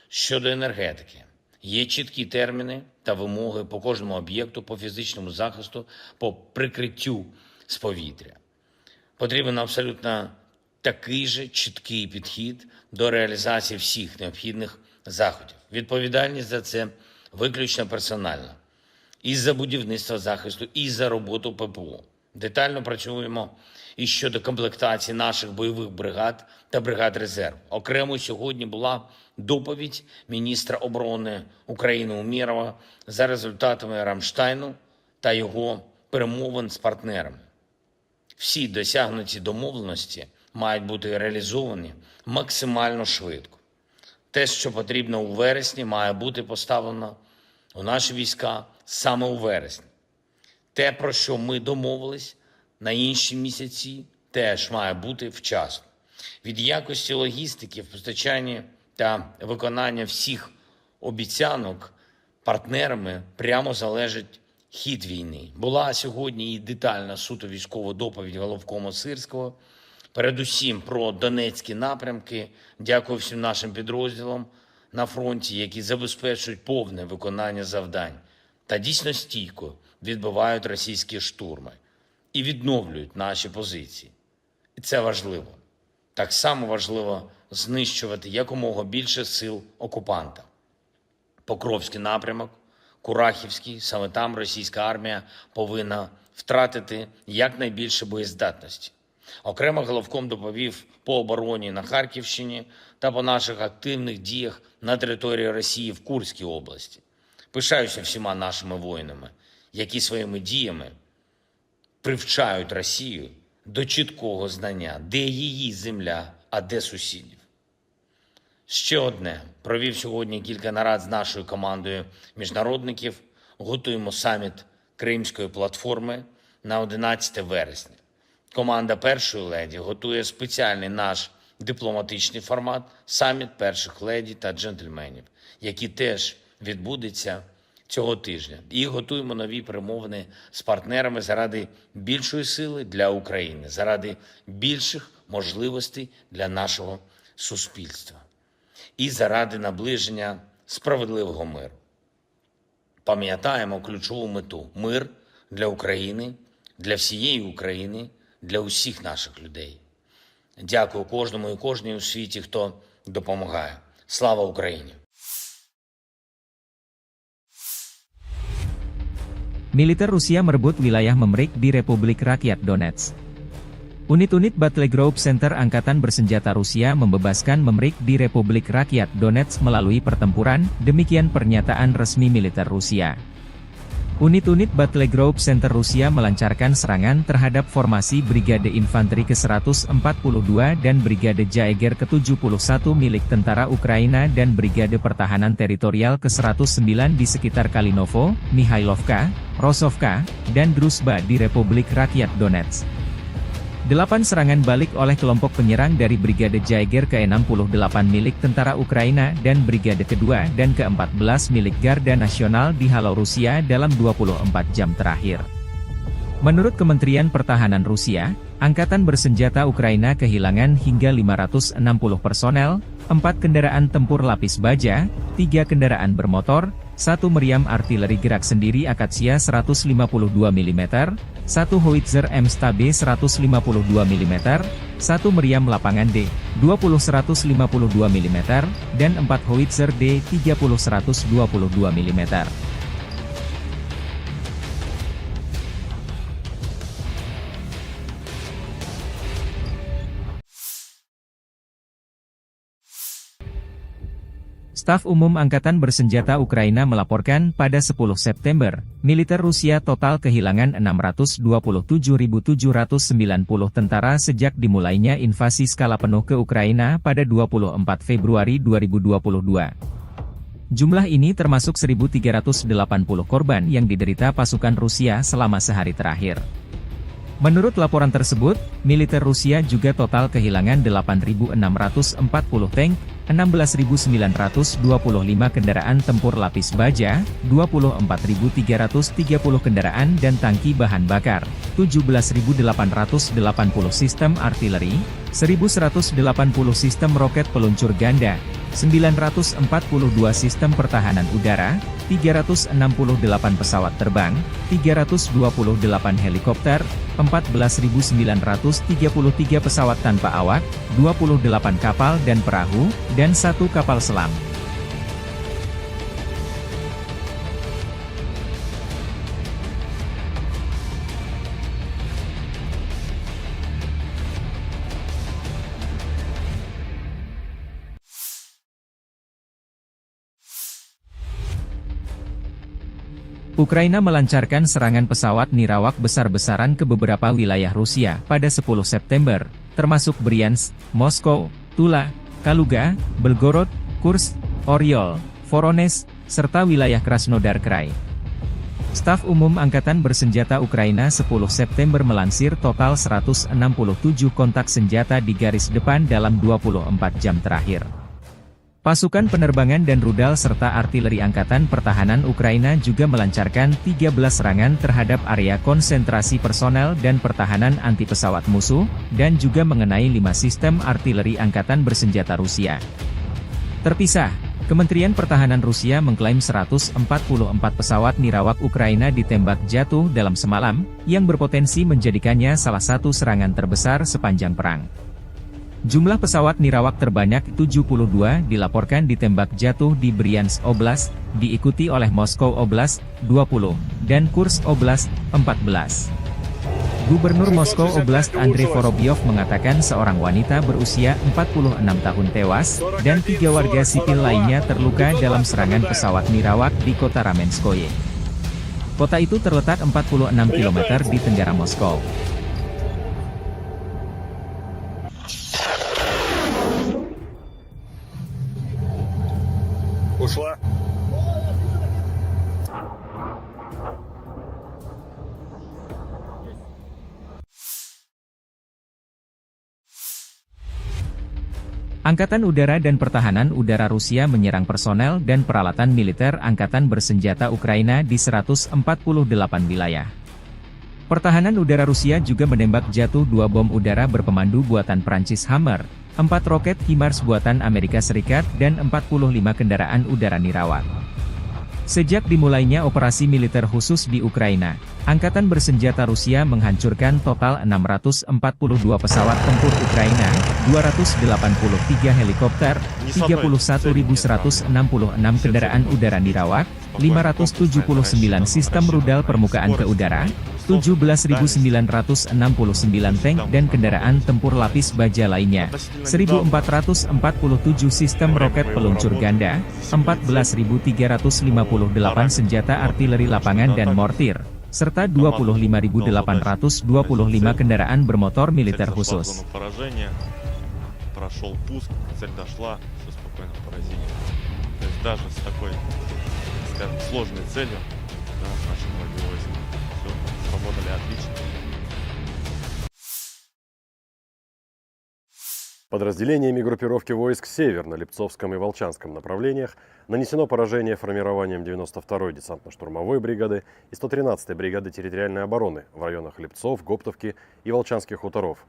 Щодо енергетики, є чіткі терміни та вимоги по кожному об'єкту по фізичному захисту, по прикриттю з повітря. Потрібен абсолютно такий же чіткий підхід до реалізації всіх необхідних заходів. Відповідальність за це виключно персональна. І за будівництво захисту, і за роботу П П О. Детально працюємо і щодо комплектації наших бойових бригад та бригад резерву. Окремо сьогодні була доповідь міністра оборони України Умєрова за результатами Рамштайну та його перемовин з партнерами. Всі досягнуті домовленості мають бути реалізовані максимально швидко. Те, що потрібно у вересні, має бути поставлено у наші війська саме у вересні. Те, про що ми домовились на інші місяці, теж має бути вчасно. Від якості логістики в постачанні та виконання всіх обіцянок партнерами прямо залежить хід війни. Була сьогодні і детальна суто військова доповідь головкома Сирського, передусім про Донецькі напрямки. Дякую всім нашим підрозділам на фронті, які забезпечують повне виконання завдань та дійсно стійко відбивають російські штурми і відновлюють наші позиції. І це важливо. Так само важливо знищувати якомога більше сил окупанта. Покровський напрямок, Курахівський, саме там російська армія повинна втратити якнайбільше боєздатності. Окремо головком доповів по обороні на Харківщині та по наших активних діях на території Росії в Курській області. Пишаюся всіма нашими воїнами, які своїми діями привчають Росію до чіткого знання, де її земля, а де сусідів. Ще одне. Провів сьогодні кілька нарад з нашою командою міжнародників. Готуємо саміт Кримської платформи на одинадцяте вересня. Команда першої леді готує спеціальний наш дипломатичний формат — саміт перших леді та джентльменів, який теж відбудеться цього тижня. І готуємо нові перемовини з партнерами заради більшої сили для України, заради більших можливостей для нашого суспільства і заради наближення справедливого миру. Пам'ятаємо ключову мету: мир для України, для всієї України, для усіх наших людей. Дякую кожному і кожній у світі, хто допомагає. Слава Україні! Militer Rusia merebut wilayah Memrik di Republik Rakyat Donetsk. Unit-unit Battle Group Center Angkatan Bersenjata Rusia membebaskan Memrik di Republik Rakyat Donetsk melalui pertempuran, demikian pernyataan resmi militer Rusia. Unit-unit Battle Group Center Rusia melancarkan serangan terhadap formasi Brigade Infanteri ke seratus empat puluh dua dan Brigade Jaeger ke tujuh puluh satu milik tentara Ukraina dan Brigade Pertahanan Teritorial ke seratus sembilan di sekitar Kalinovo, Mihailovka, Rosovka, dan Druzhba di Republik Rakyat Donetsk. Delapan serangan balik oleh kelompok penyerang dari Brigade Jaeger ke enam puluh delapan milik tentara Ukraina dan Brigade kedua dan keempat belas milik Garda Nasional dihalau Rusia dalam dua puluh empat jam terakhir. Menurut Kementerian Pertahanan Rusia, angkatan bersenjata Ukraina kehilangan hingga lima ratus enam puluh personel, empat kendaraan tempur lapis baja, tiga kendaraan bermotor, satu meriam artileri gerak sendiri Akasia seratus lima puluh dua milimeter, satu howitzer M S T B seratus lima puluh dua milimeter, satu meriam lapangan D dua puluh seratus lima puluh dua milimeter, dan empat howitzer D tiga puluh seratus dua puluh dua milimeter. Staf Umum Angkatan Bersenjata Ukraina melaporkan pada sepuluh September, militer Rusia total kehilangan enam ratus dua puluh tujuh ribu tujuh ratus sembilan puluh tentara sejak dimulainya invasi skala penuh ke Ukraina pada dua puluh empat Februari dua ribu dua puluh dua. Jumlah ini termasuk seribu tiga ratus delapan puluh korban yang diderita pasukan Rusia selama sehari terakhir. Menurut laporan tersebut, militer Rusia juga total kehilangan delapan ribu enam ratus empat puluh tank, enam belas ribu sembilan ratus dua puluh lima kendaraan tempur lapis baja, dua puluh empat ribu tiga ratus tiga puluh kendaraan dan tangki bahan bakar, tujuh belas ribu delapan ratus delapan puluh sistem artileri, seribu seratus delapan puluh sistem roket peluncur ganda, sembilan ratus empat puluh dua sistem pertahanan udara, tiga ratus enam puluh delapan pesawat terbang, tiga ratus dua puluh delapan helikopter, empat belas ribu sembilan ratus tiga puluh tiga pesawat tanpa awak, dua puluh delapan kapal dan perahu, dan satu kapal selam. Ukraina melancarkan serangan pesawat nirawak besar-besaran ke beberapa wilayah Rusia pada sepuluh September, termasuk Bryansk, Moskow, Tula, Kaluga, Belgorod, Kursk, Oryol, Voronezh, serta wilayah Krasnodar Krai. Staf Umum Angkatan Bersenjata Ukraina sepuluh September melansir total seratus enam puluh tujuh kontak senjata di garis depan dalam dua puluh empat jam terakhir. Pasukan penerbangan dan rudal serta artileri Angkatan Pertahanan Ukraina juga melancarkan tiga belas serangan terhadap area konsentrasi personel dan pertahanan anti pesawat musuh, dan juga mengenai lima sistem artileri angkatan bersenjata Rusia. Terpisah, Kementerian Pertahanan Rusia mengklaim seratus empat puluh empat pesawat nirawak Ukraina ditembak jatuh dalam semalam, yang berpotensi menjadikannya salah satu serangan terbesar sepanjang perang. Jumlah pesawat nirawak terbanyak tujuh puluh dua dilaporkan ditembak jatuh di Bryansk Oblast, diikuti oleh Moskow Oblast, dua puluh, dan Kursk Oblast, empat belas. Gubernur Moskow Oblast Andrei Vorobyov mengatakan seorang wanita berusia empat puluh enam tahun tewas, dan tiga warga sipil lainnya terluka dalam serangan pesawat nirawak di kota Ramenskoye. Kota itu terletak empat puluh enam kilometer di tenggara Moskow. Ушла. Angkatan Udara dan Pertahanan Udara Rusia menyerang personel dan peralatan militer angkatan bersenjata Ukraina di seratus empat puluh delapan wilayah. Pertahanan udara Rusia juga menembak jatuh dua bom udara berpemandu buatan Prancis Hammer, empat roket HIMARS buatan Amerika Serikat, dan empat puluh lima kendaraan udara nirawak. Sejak dimulainya operasi militer khusus di Ukraina, Angkatan Bersenjata Rusia menghancurkan total enam ratus empat puluh dua pesawat tempur Ukraina, dua ratus delapan puluh tiga helikopter, tiga puluh satu ribu seratus enam puluh enam kendaraan udara nirawak, lima ratus tujuh puluh sembilan sistem rudal permukaan ke udara, tujuh belas ribu sembilan ratus enam puluh sembilan tank dan kendaraan tempur lapis baja lainnya, seribu empat ratus empat puluh tujuh sistem roket peluncur ganda, empat belas ribu tiga ratus lima puluh delapan senjata artileri lapangan dan mortir, serta dua puluh lima ribu delapan ratus dua puluh lima kendaraan bermotor militer khusus. Прошёл пуск, цель дошла, всё спокойно, поразили. То есть даже с такой, скажем, сложной целью, да, наши боевые войска всё сработали отлично. Подразделениями группировки войск «Север» на Липцовском и Волчанском направлениях нанесено поражение формированием девяносто второй десантно-штурмовой бригады и сто тринадцатой бригады территориальной обороны в районах Липцов, Гоптовки и Волчанских хуторов.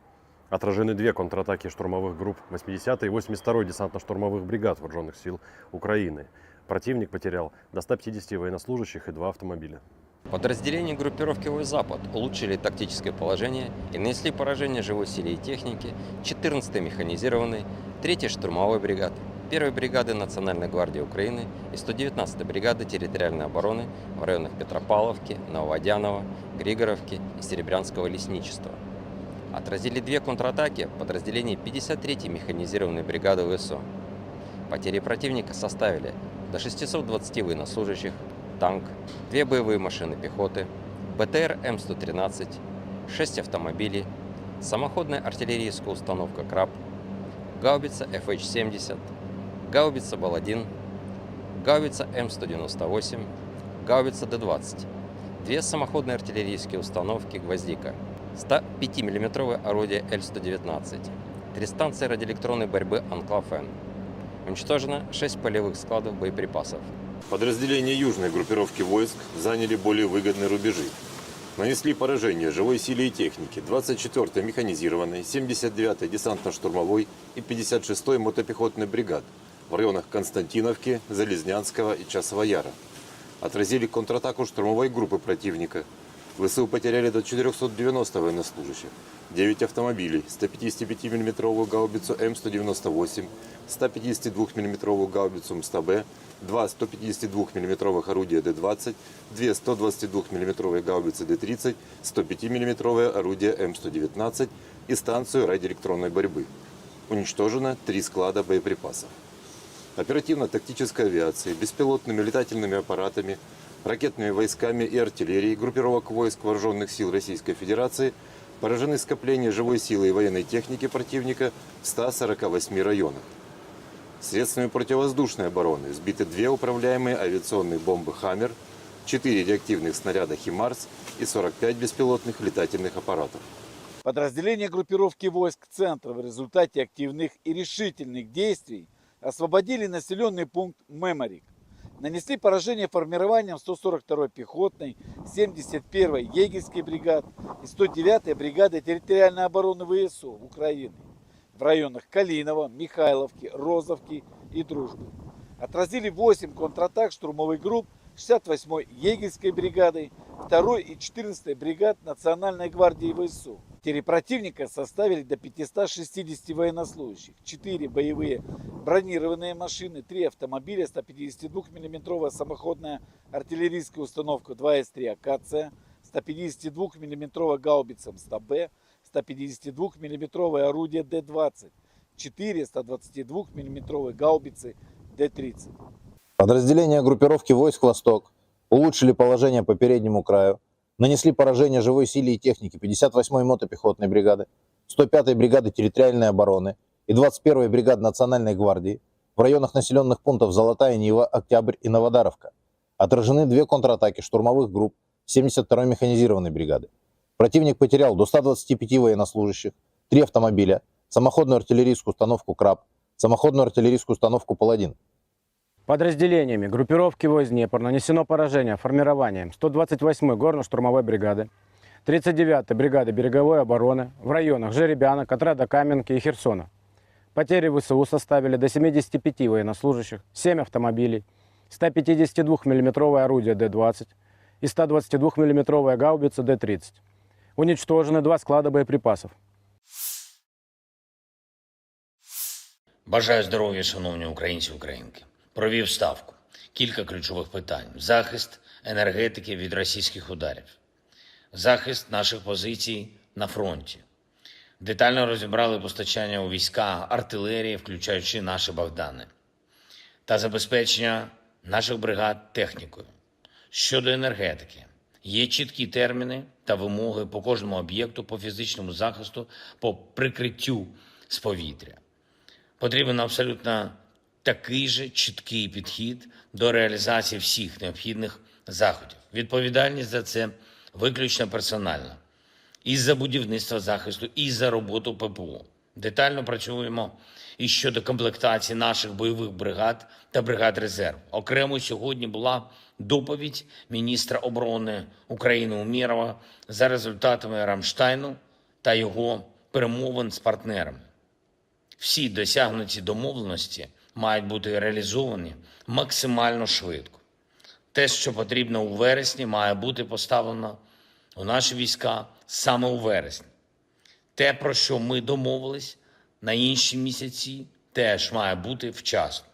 Отражены две контратаки штурмовых групп восьмидесятой и восемьдесят второй десантно-штурмовых бригад вооружённых сил Украины. Противник потерял до ста пятидесяти военнослужащих и два автомобиля. Подразделения группировки войск «Запад» улучшили тактическое положение и нанесли поражение живой силе и технике четырнадцатой механизированной, третьей штурмовой бригады, первой бригады Национальной гвардии Украины и сто девятнадцатой бригады территориальной обороны в районах Петропавловки, Нововодяново, Григоровки и Серебрянского лесничества. Отразили две контратаки подразделений пятьдесят третьей механизированной бригады ВСУ. Потери противника составили до шестисот двадцати военнослужащих, танк, две боевые машины пехоты, БТР М сто тринадцать, шесть автомобилей, самоходная артиллерийская установка «Краб», гаубица Ф Х семьдесят, гаубица Бал один, гаубица М сто девяносто восемь, гаубица Д двадцать, две самоходные артиллерийские установки «Гвоздика», сто пятимиллиметровое орудие Л сто девятнадцать, три станции радиоэлектронной борьбы «Анклав-Н». Уничтожено шесть полевых складов боеприпасов. Подразделения южной группировки войск заняли более выгодные рубежи. Нанесли поражение живой силе и технике двадцать четвёртой механизированной, семьдесят девятой десантно-штурмовой и пятьдесят шестой мотопехотной бригад в районах Константиновки, Залезнянского и Часового Яра. Отразили контратаку штурмовой группы противника. ВСУ потеряли до четырёхсот девяноста военнослужащих, девять автомобилей, сто пятидесятипятимиллиметровую гаубицу М сто девяносто восемь, сто пятидесятидвухмиллиметровую гаубицу М сто Б, два сто пятидесятидвухмиллиметровых орудия Д двадцать, две сто двадцатидвухмиллиметровые гаубицы Д тридцать, сто пятимиллиметровое орудие М сто девятнадцать и станцию радиоэлектронной борьбы. Уничтожено три склада боеприпасов. Оперативно-тактической авиацией, беспилотными летательными аппаратами, ракетными войсками и артиллерией группировок войск вооружённых сил Российской Федерации поражены скопления живой силы и военной техники противника в ста сорока восьми районах. Средствами противовоздушной обороны сбиты две управляемые авиационные бомбы «Хаммер», четыре реактивных снаряда «Химарс» и сорок пять беспилотных летательных аппаратов. Подразделения группировки войск «Центр» в результате активных и решительных действий освободили населённый пункт Меморик. Нанесли поражение формированиям сто сорок второй пехотной, семьдесят первой егерской бригад и сто девятой бригады территориальной обороны ВСУ Украины в районах Калиново, Михайловки, Розовки и Дружбы. Отразили восемь контратак штурмовых групп шестьдесят восьмой егерской бригады, второй и четырнадцатой бригад Национальной гвардии ВСУ. Потери противника составили до пятисот шестидесяти военнослужащих, четыре боевые бронированные машины, три автомобиля, сто пятидесятидвухмиллиметровая самоходная артиллерийская установка два эс три «Акация», сто пятидесятидвухмиллиметровая гаубица М сто Б, сто пятидесятидвухмиллиметровое орудие Д двадцать, четыре сто двадцатидвухмиллиметровые гаубицы Д тридцать. Подразделения группировки войск «Восток» улучшили положение по переднему краю, нанесли поражение живой силе и технике пятьдесят восьмой мотопехотной бригады, сто пятой бригады территориальной обороны и двадцать первой бригады Национальной гвардии в районах населённых пунктов Золотая Нива, Октябрь и Новодаровка. Отражены две контратаки штурмовых групп семьдесят второй механизированной бригады. Противник потерял до ста двадцати пяти военнослужащих, три автомобиля, самоходную артиллерийскую установку «Краб», самоходную артиллерийскую установку «Паладин». Подразделениями группировки войск «Днепр» нанесено поражение формированиям сто двадцать восьмой горно-штурмовой бригады, тридцать девятой бригады береговой обороны в районах Жеребянок, отряда Каменки и Херсона. Потери ВСУ составили до семидесяти пяти военнослужащих, семь автомобилей, сто пятидесятидвухмиллиметровое орудие Д двадцать и сто двадцатидвухмиллиметровая гаубица Д тридцать. Уничтожены два склада боеприпасов. Бажаю здоров'я, шановні українці, українки. Провів ставку. Кілька ключових питань: захист енергетики від російських ударів, захист наших позицій на фронті. Детально розібрали постачання у війська артилерії, включаючи наші Богдани, та забезпечення наших бригад технікою. Щодо енергетики, є чіткі терміни та вимоги по кожному об'єкту, по фізичному захисту, по прикриттю з повітря. Потрібен абсолютно такий же чіткий підхід до реалізації всіх необхідних заходів. Відповідальність за це виключно персональна. І за будівництво захисту, і за роботу П П О. Детально працюємо і щодо комплектації наших бойових бригад та бригад резерву. Окремо сьогодні була доповідь міністра оборони України Умєрова за результатами Рамштайну та його перемовин з партнерами. Всі досягнуті домовленості мають бути реалізовані максимально швидко. Те, що потрібно у вересні, має бути поставлено у наші війська саме у вересні. Те, про що ми домовились на інші місяці, теж має бути вчасно.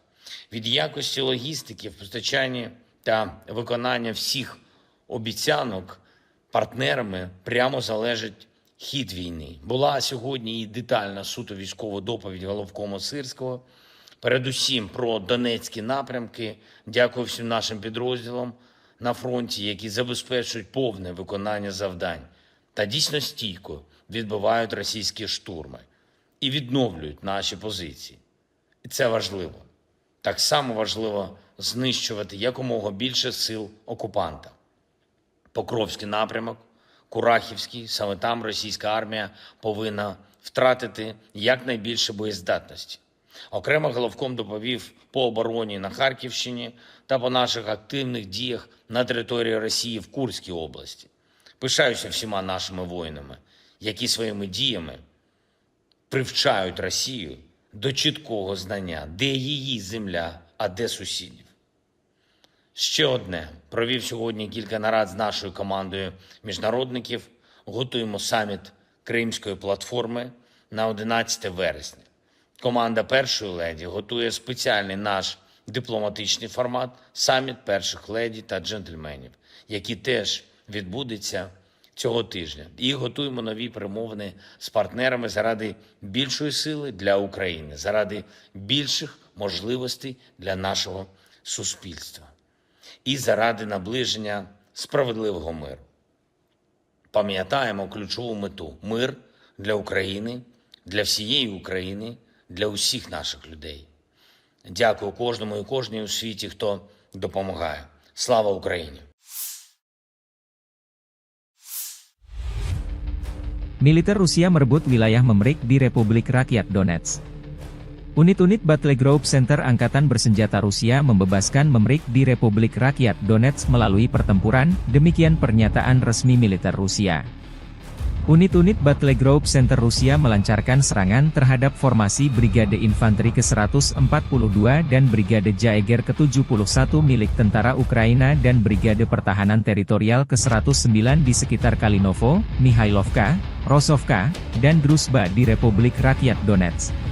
Від якості логістики в постачанні та виконання всіх обіцянок партнерами прямо залежить хід війни. Була сьогодні і детальна суто військова доповідь головкома Сирського, передусім про донецькі напрямки. Дякую всім нашим підрозділам на фронті, які забезпечують повне виконання завдань та дійсно стійко відбивають російські штурми і відновлюють наші позиції. І це важливо. Так само важливо знищувати якомога більше сил окупанта. Покровський напрямок, Курахівський, саме там російська армія повинна втратити якнайбільше боєздатності. Окремо головком доповів по обороні на Харківщині та по наших активних діях на території Росії в Курській області. Пишаюся всіма нашими воїнами, які своїми діями привчають Росію до чіткого знання, де її земля, а де сусідів. Ще одне. Провів сьогодні кілька нарад з нашою командою міжнародників. Готуємо саміт Кримської платформи на одинадцяте вересня. Команда першої леді готує спеціальний наш дипломатичний формат — саміт перших леді та джентльменів, який теж відбудеться цього тижня. І готуємо нові перемовини з партнерами заради більшої сили для України, заради більших можливостей для нашого суспільства і заради наближення справедливого миру. Пам'ятаємо ключову мету: мир для України, для всієї України, для усіх наших людей. Дякую кожному і кожній у світі, хто допомагає. Слава Україні! Militer Rusia merebut wilayah Memrik di Republik Rakyat Donetsk. Unit-unit Battle Group Center Angkatan Bersenjata Rusia membebaskan Memrik di Republik Rakyat Donetsk melalui pertempuran, demikian pernyataan resmi militer Rusia. Unit-unit Battle Group Center Rusia melancarkan serangan terhadap formasi Brigade Infanteri ke seratus empat puluh dua dan Brigade Jaeger ke tujuh puluh satu milik tentara Ukraina dan Brigade Pertahanan Teritorial ke seratus sembilan di sekitar Kalinovo, Mihailovka, Rosovka, dan Druzhba di Republik Rakyat Donetsk.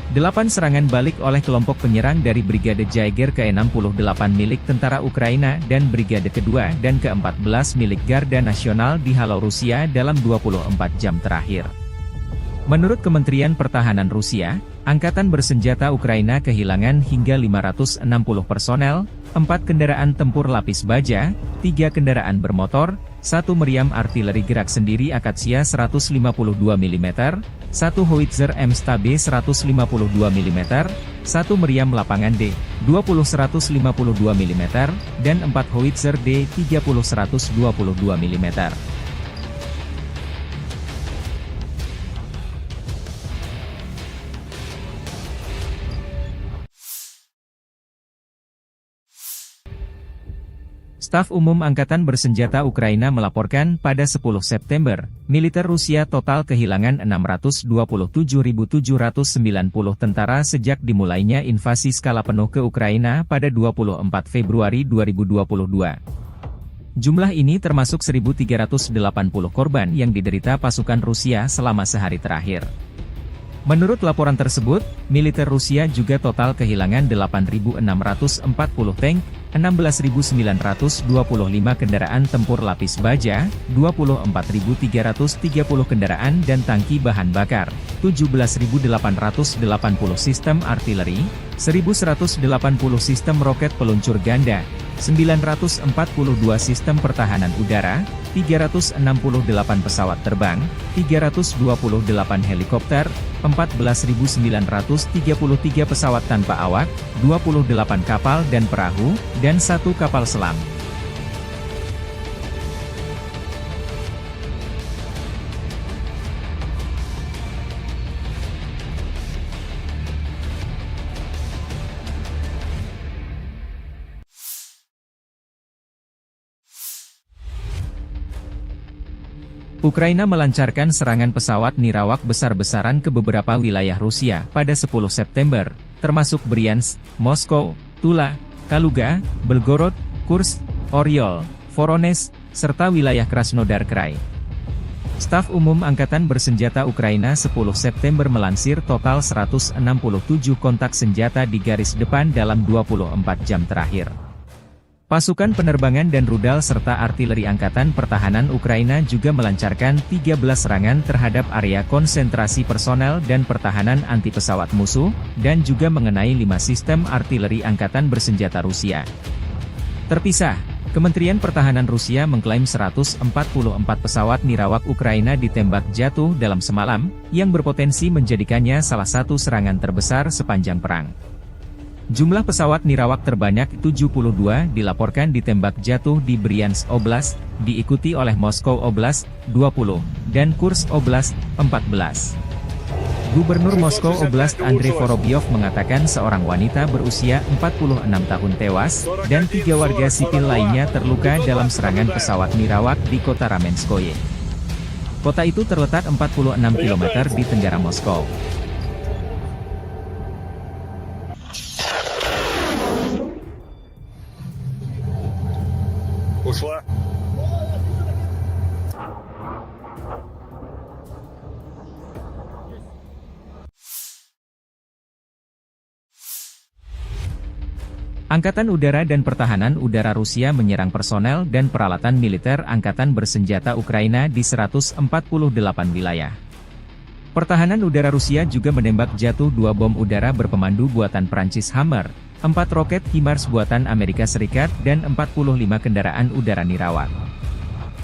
Delapan serangan balik oleh kelompok penyerang dari Brigade Jaeger ke enam puluh delapan milik tentara Ukraina dan Brigade kedua dan keempat belas milik Garda Nasional dihalau Rusia dalam dua puluh empat jam terakhir. Menurut Kementerian Pertahanan Rusia, Angkatan Bersenjata Ukraina kehilangan hingga lima ratus enam puluh personel, empat kendaraan tempur lapis baja, tiga kendaraan bermotor, satu meriam artileri gerak sendiri Akasia seratus lima puluh dua milimeter, satu howitzer M S T B seratus lima puluh dua milimeter, satu meriam lapangan D dua puluh seratus lima puluh dua milimeter, dan empat howitzer D tiga puluh seratus dua puluh dua milimeter. Staf Umum Angkatan Bersenjata Ukraina melaporkan pada sepuluh September, militer Rusia total kehilangan enam ratus dua puluh tujuh ribu tujuh ratus sembilan puluh tentara sejak dimulainya invasi skala penuh ke Ukraina pada dua puluh empat Februari dua ribu dua puluh dua. Jumlah ini termasuk seribu tiga ratus delapan puluh korban yang diderita pasukan Rusia selama sehari terakhir. Menurut laporan tersebut, militer Rusia juga total kehilangan delapan ribu enam ratus empat puluh tank, enam belas ribu sembilan ratus dua puluh lima kendaraan tempur lapis baja, dua puluh empat ribu tiga ratus tiga puluh kendaraan dan tangki bahan bakar, tujuh belas ribu delapan ratus delapan puluh sistem artileri, seribu seratus delapan puluh sistem roket peluncur ganda, sembilan ratus empat puluh dua sistem pertahanan udara, tiga ratus enam puluh delapan pesawat terbang, tiga ratus dua puluh delapan helikopter, empat belas ribu sembilan ratus tiga puluh tiga pesawat tanpa awak, dua puluh delapan kapal dan perahu, dan satu kapal selam. Ukraina melancarkan serangan pesawat nirawak besar-besaran ke beberapa wilayah Rusia pada sepuluh September, termasuk Bryansk, Moskow, Tula, Kaluga, Belgorod, Kursk, Oryol, Voronezh, serta wilayah Krasnodar Krai. Staf Umum Angkatan Bersenjata Ukraina sepuluh September melansir total seratus enam puluh tujuh kontak senjata di garis depan dalam dua puluh empat jam terakhir. Pasukan penerbangan dan rudal serta artileri Angkatan Pertahanan Ukraina juga melancarkan tiga belas serangan terhadap area konsentrasi personel dan pertahanan anti pesawat musuh, dan juga mengenai lima sistem artileri angkatan bersenjata Rusia. Terpisah, Kementerian Pertahanan Rusia mengklaim seratus empat puluh empat pesawat nirawak Ukraina ditembak jatuh dalam semalam, yang berpotensi menjadikannya salah satu serangan terbesar sepanjang perang. Jumlah pesawat nirawak terbanyak tujuh puluh dua dilaporkan ditembak jatuh di Bryansk Oblast, diikuti oleh Moskow Oblast, dua puluh, dan Kursk Oblast, empat belas. Gubernur Moskow Oblast Andrei Vorobyov mengatakan seorang wanita berusia empat puluh enam tahun tewas, dan tiga warga sipil lainnya terluka dalam serangan pesawat nirawak di kota Ramenskoye. Kota itu terletak empat puluh enam kilometer di tenggara Moskow. Ушла. Angkatan Udara dan Pertahanan Udara Rusia menyerang personel dan peralatan militer angkatan bersenjata Ukraina di seratus empat puluh delapan wilayah. Pertahanan udara Rusia juga menembak jatuh dua bom udara berpemandu buatan Prancis Hammer, empat roket HIMARS buatan Amerika Serikat, dan empat puluh lima kendaraan udara nirawak.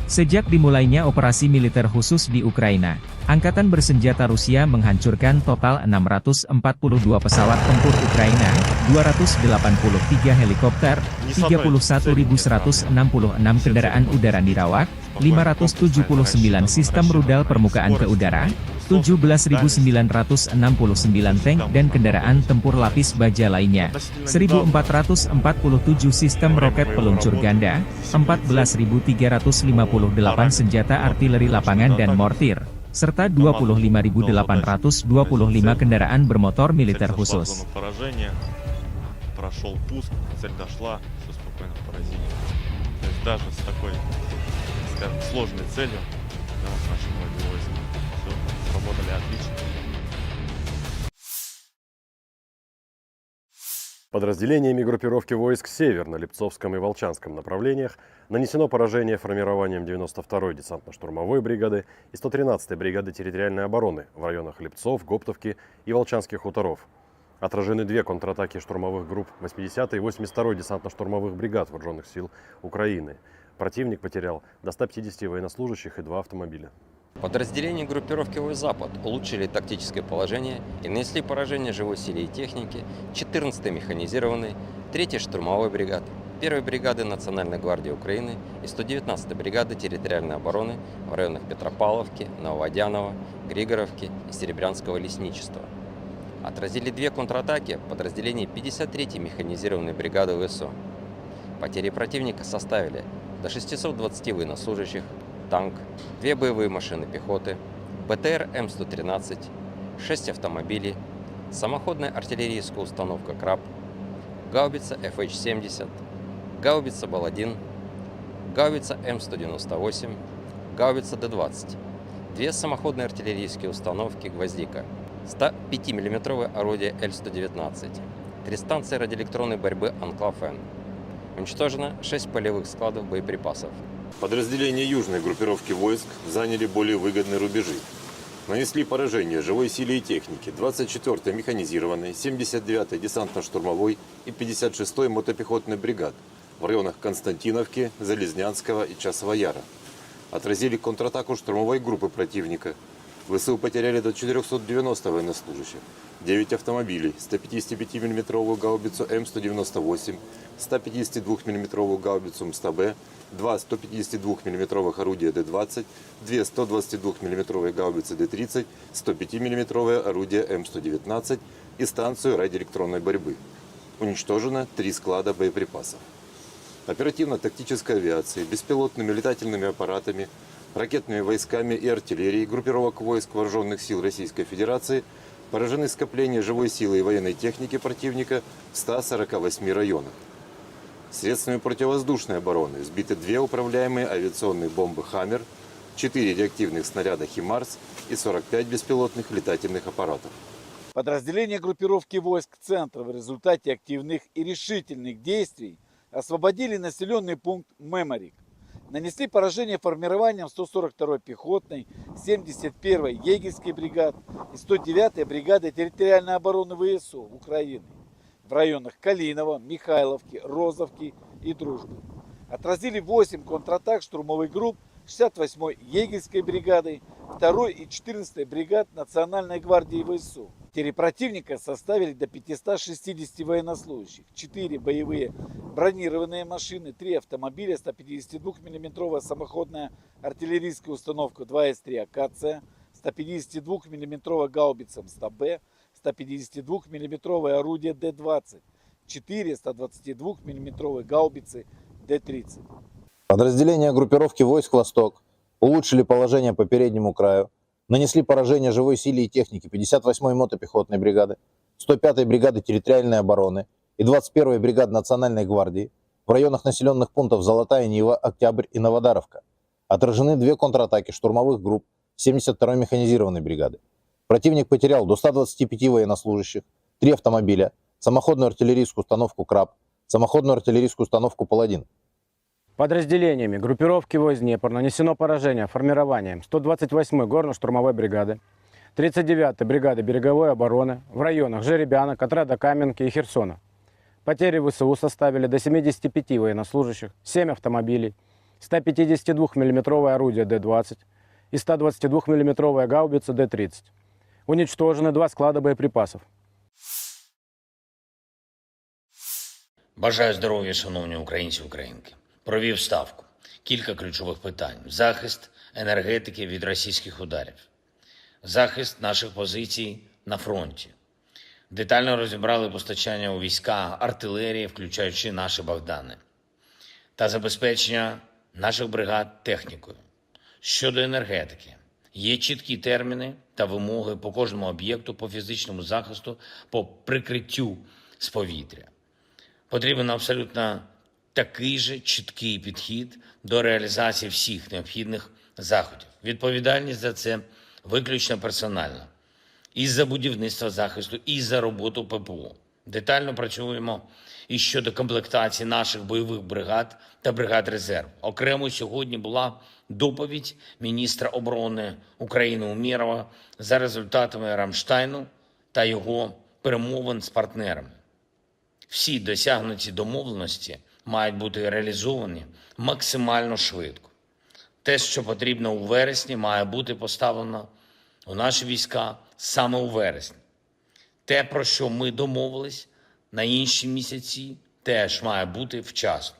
Sejak dimulainya operasi militer khusus di Ukraina, Angkatan Bersenjata Rusia menghancurkan total enam ratus empat puluh dua pesawat tempur Ukraina, dua ratus delapan puluh tiga helikopter, tiga puluh satu ribu seratus enam puluh enam kendaraan udara nirawak, lima ratus tujuh puluh sembilan sistem rudal permukaan ke udara, tujuh belas ribu sembilan ratus enam puluh sembilan tank dan kendaraan tempur lapis baja lainnya, seribu empat ratus empat puluh tujuh sistem roket peluncur ganda, empat belas ribu tiga ratus lima puluh delapan senjata artileri lapangan dan mortir, serta dua puluh lima ribu delapan ratus dua puluh lima kendaraan bermotor militer khusus. Прошёл пуск, цель дошла, всё спокойно поразили. То есть даже с такой, скажем, сложной целью, да, наши боевые войска всё сработали отлично. Подразделениями группировки войск «Север» на Липцовском и Волчанском направлениях нанесено поражение формированиям девяносто второй десантно-штурмовой бригады и сто тринадцатой бригады территориальной обороны в районах Липцов, Гоптовки и Волчанских хуторов. Отражены две контратаки штурмовых групп восьмидесятой и восемьдесят второй десантно-штурмовых бригад Вооружённых сил Украины. Противник потерял до ста пятидесяти военнослужащих и два автомобиля. Подразделения группировки «Вой-Запад» улучшили тактическое положение и нанесли поражение живой силе и технике четырнадцатой механизированной, третьей штурмовой бригады, первой бригады Национальной гвардии Украины и сто девятнадцатой бригады территориальной обороны в районах Петропавловки, Нововодяново, Григоровки и Серебрянского лесничества. Отразили две контратаки подразделений пятьдесят третьей механизированной бригады В С О. Потери противника составили до шестисот двадцати военнослужащих, танк, две боевые машины пехоты, Б Т Р М сто тринадцать, шесть автомобилей, самоходная артиллерийская установка «Краб», гаубица Ф Х семьдесят, гаубица «Баладин», гаубица М сто девяносто восемь, гаубица Д двадцать, две самоходные артиллерийские установки «Гвоздика», Ста пяти миллиметровое орудие Л сто девятнадцать, три станции радиоэлектронной борьбы «Анклав-Н». Уничтожено шесть полевых складов боеприпасов. Подразделения южной группировки войск заняли более выгодные рубежи. Нанесли поражение живой силе и технике двадцать четвёртой механизированной, семьдесят девятой десантно-штурмовой и пятьдесят шестой мотопехотной бригад в районах Константиновки, Залезнянского и Часового Яра. Отразили контратаку штурмовой группы противника. В С У потеряли до четырёхсот девяноста военнослужащих, девять автомобилей, сто пятидесятипятимиллиметровую гаубицу М сто девяносто восемь, сто пятидесятидвухмиллиметровую гаубицу М сто Б, два сто пятидесятидвухмиллиметровых орудия Д двадцать, две сто двадцатидвухмиллиметровые гаубицы Д тридцать, сто пятимиллиметровое орудие М сто девятнадцать и станцию радиоэлектронной борьбы. Уничтожено три склада боеприпасов. Оперативно-тактической авиацией, беспилотными летательными аппаратами, ракетными войсками и артиллерией группировок войск Вооружённых сил Российской Федерации поражены скопления живой силы и военной техники противника в ста сорока восьми районах. Средствами противовоздушной обороны сбиты две управляемые авиационные бомбы «Хаммер», четыре реактивных снаряда «Химарс» и сорок пять беспилотных летательных аппаратов. Подразделения группировки войск «Центр» в результате активных и решительных действий освободили населённый пункт Меморик. Нанесли поражение формированиям сто сорок второй пехотной, семьдесят первой егерской бригад и сто девятой бригады территориальной обороны В С У Украины в районах Калиново, Михайловки, Розовки и Дружбы. Отразили восемь контратак штурмовых групп шестьдесят восьмой егерской бригады, второй и четырнадцатой бригад Национальной гвардии В С У. Потери противника составили до пятисот шестидесяти военнослужащих, четыре боевые бронированные машины, три автомобиля, сто пятидесятидвухмиллиметровая самоходная артиллерийская установка два эс три «Акация», сто пятидесятидвухмиллиметровая гаубица М сто Б, сто пятидесятидвухмиллиметровое орудие Д двадцать, четыре сто двадцатидвухмиллиметровые гаубицы Д тридцать. Подразделения группировки войск «Восток» улучшили положение по переднему краю, нанесли поражение живой силе и технике пятьдесят восьмой мотопехотной бригады, сто пятой бригады территориальной обороны и двадцать первой бригады Национальной гвардии в районах населённых пунктов Золотая Нива, Октябрь и Новодаровка. Отражены две контратаки штурмовых групп семьдесят второй механизированной бригады. Противник потерял до ста двадцати пяти военнослужащих, три автомобиля, самоходную артиллерийскую установку «Краб», самоходную артиллерийскую установку «Паладин». Подразделениями группировки войск «Днепр» нанесено поражение формированиям сто двадцать восьмой горно-штурмовой бригады, тридцать девятой бригады береговой обороны в районах Жеребянок, отряда Каменки и Херсона. Потери В С У составили до семидесяти пяти военнослужащих, семь автомобилей, сто пятидесятидвухмиллиметровое орудие Д двадцать и сто двадцатидвухмиллиметровая гаубица Д тридцать. Уничтожены два склада боеприпасов. Бажаю здоров'я, шановні українці, українки. Провів ставку. Кілька ключових питань: захист енергетики від російських ударів, захист наших позицій на фронті. Детально розібрали постачання у війська артилерії, включаючи наші Богдани, та забезпечення наших бригад технікою. Щодо енергетики, є чіткі терміни та вимоги по кожному об'єкту по фізичному захисту, по прикриттю з повітря. Потрібен абсолютно такий же чіткий підхід до реалізації всіх необхідних заходів. Відповідальність за це виключно персональна. І за будівництво захисту, і за роботу П П О. Детально працюємо і щодо комплектації наших бойових бригад та бригад резерву. Окремо сьогодні була доповідь міністра оборони України Умєрова за результатами Рамштайну та його перемовин з партнерами. Всі досягнуті домовленості мають бути реалізовані максимально швидко. Те, що потрібно у вересні, має бути поставлено у наші війська саме у вересні. Те, про що ми домовились на інші місяці, теж має бути вчасно.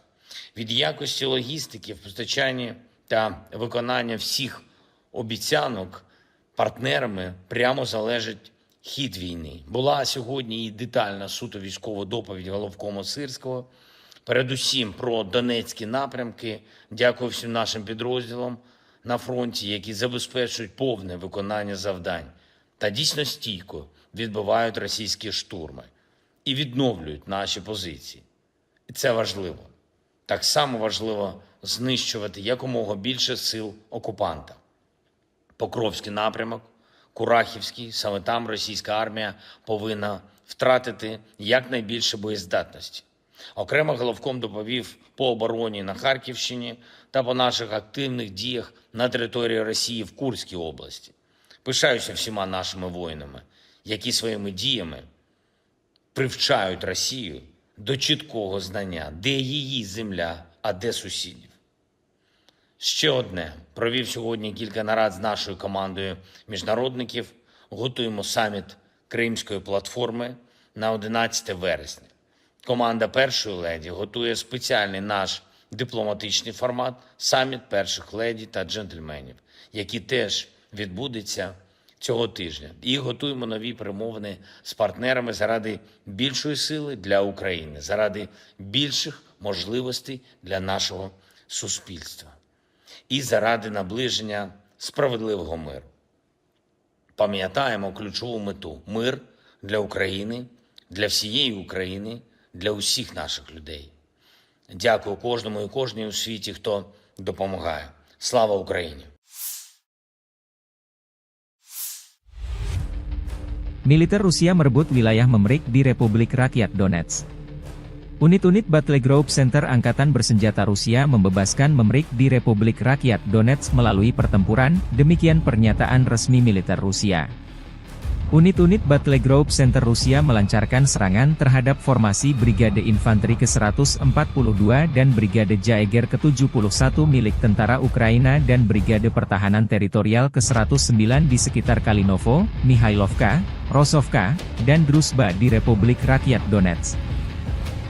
Від якості логістики в постачанні та виконання всіх обіцянок партнерами прямо залежить хід війни. Була сьогодні і детальна суто військова доповідь головкома Сирського, передусім про Донецькі напрямки. Дякую всім нашим підрозділам на фронті, які забезпечують повне виконання завдань та дійсно стійко відбивають російські штурми і відновлюють наші позиції. І це важливо. Так само важливо знищувати якомога більше сил окупанта. Покровський напрямок, Курахівській, саме там російська армія повинна втратити якнайбільше боєздатності. Окремо головком доповів по обороні на Харківщині та по наших активних діях на території Росії в Курській області. Пишаюся всіма нашими воїнами, які своїми діями привчають Росію до чіткого знання, де її земля, а де сусідів. Ще одне. Провів сьогодні кілька нарад з нашою командою міжнародників. Готуємо саміт Кримської платформи на одинадцяте вересня. Команда першої леді готує спеціальний наш дипломатичний формат — саміт перших леді та джентльменів, який теж відбудеться цього тижня. І готуємо нові перемовини з партнерами заради більшої сили для України, заради більших можливостей для нашого суспільства і заради наближення справедливого миру. Пам'ятаємо ключову мету: мир для України, для всієї України, для усіх наших людей. Дякую кожному і кожній у світі, хто допомагає. Слава Україні! Militer Rusia merebut wilayah Memrik di Republik Rakyat Donetsk. Unit-unit Battle Group Center Angkatan Bersenjata Rusia membebaskan Memrik di Republik Rakyat Donetsk melalui pertempuran, demikian pernyataan resmi militer Rusia. Unit-unit Battle Group Center Rusia melancarkan serangan terhadap formasi Brigade Infanteri ke seratus empat puluh dua dan Brigade Jaeger ke tujuh puluh satu milik tentara Ukraina dan Brigade Pertahanan Teritorial ke seratus sembilan di sekitar Kalinovo, Mihailovka, Rosovka, dan Druzhba di Republik Rakyat Donetsk.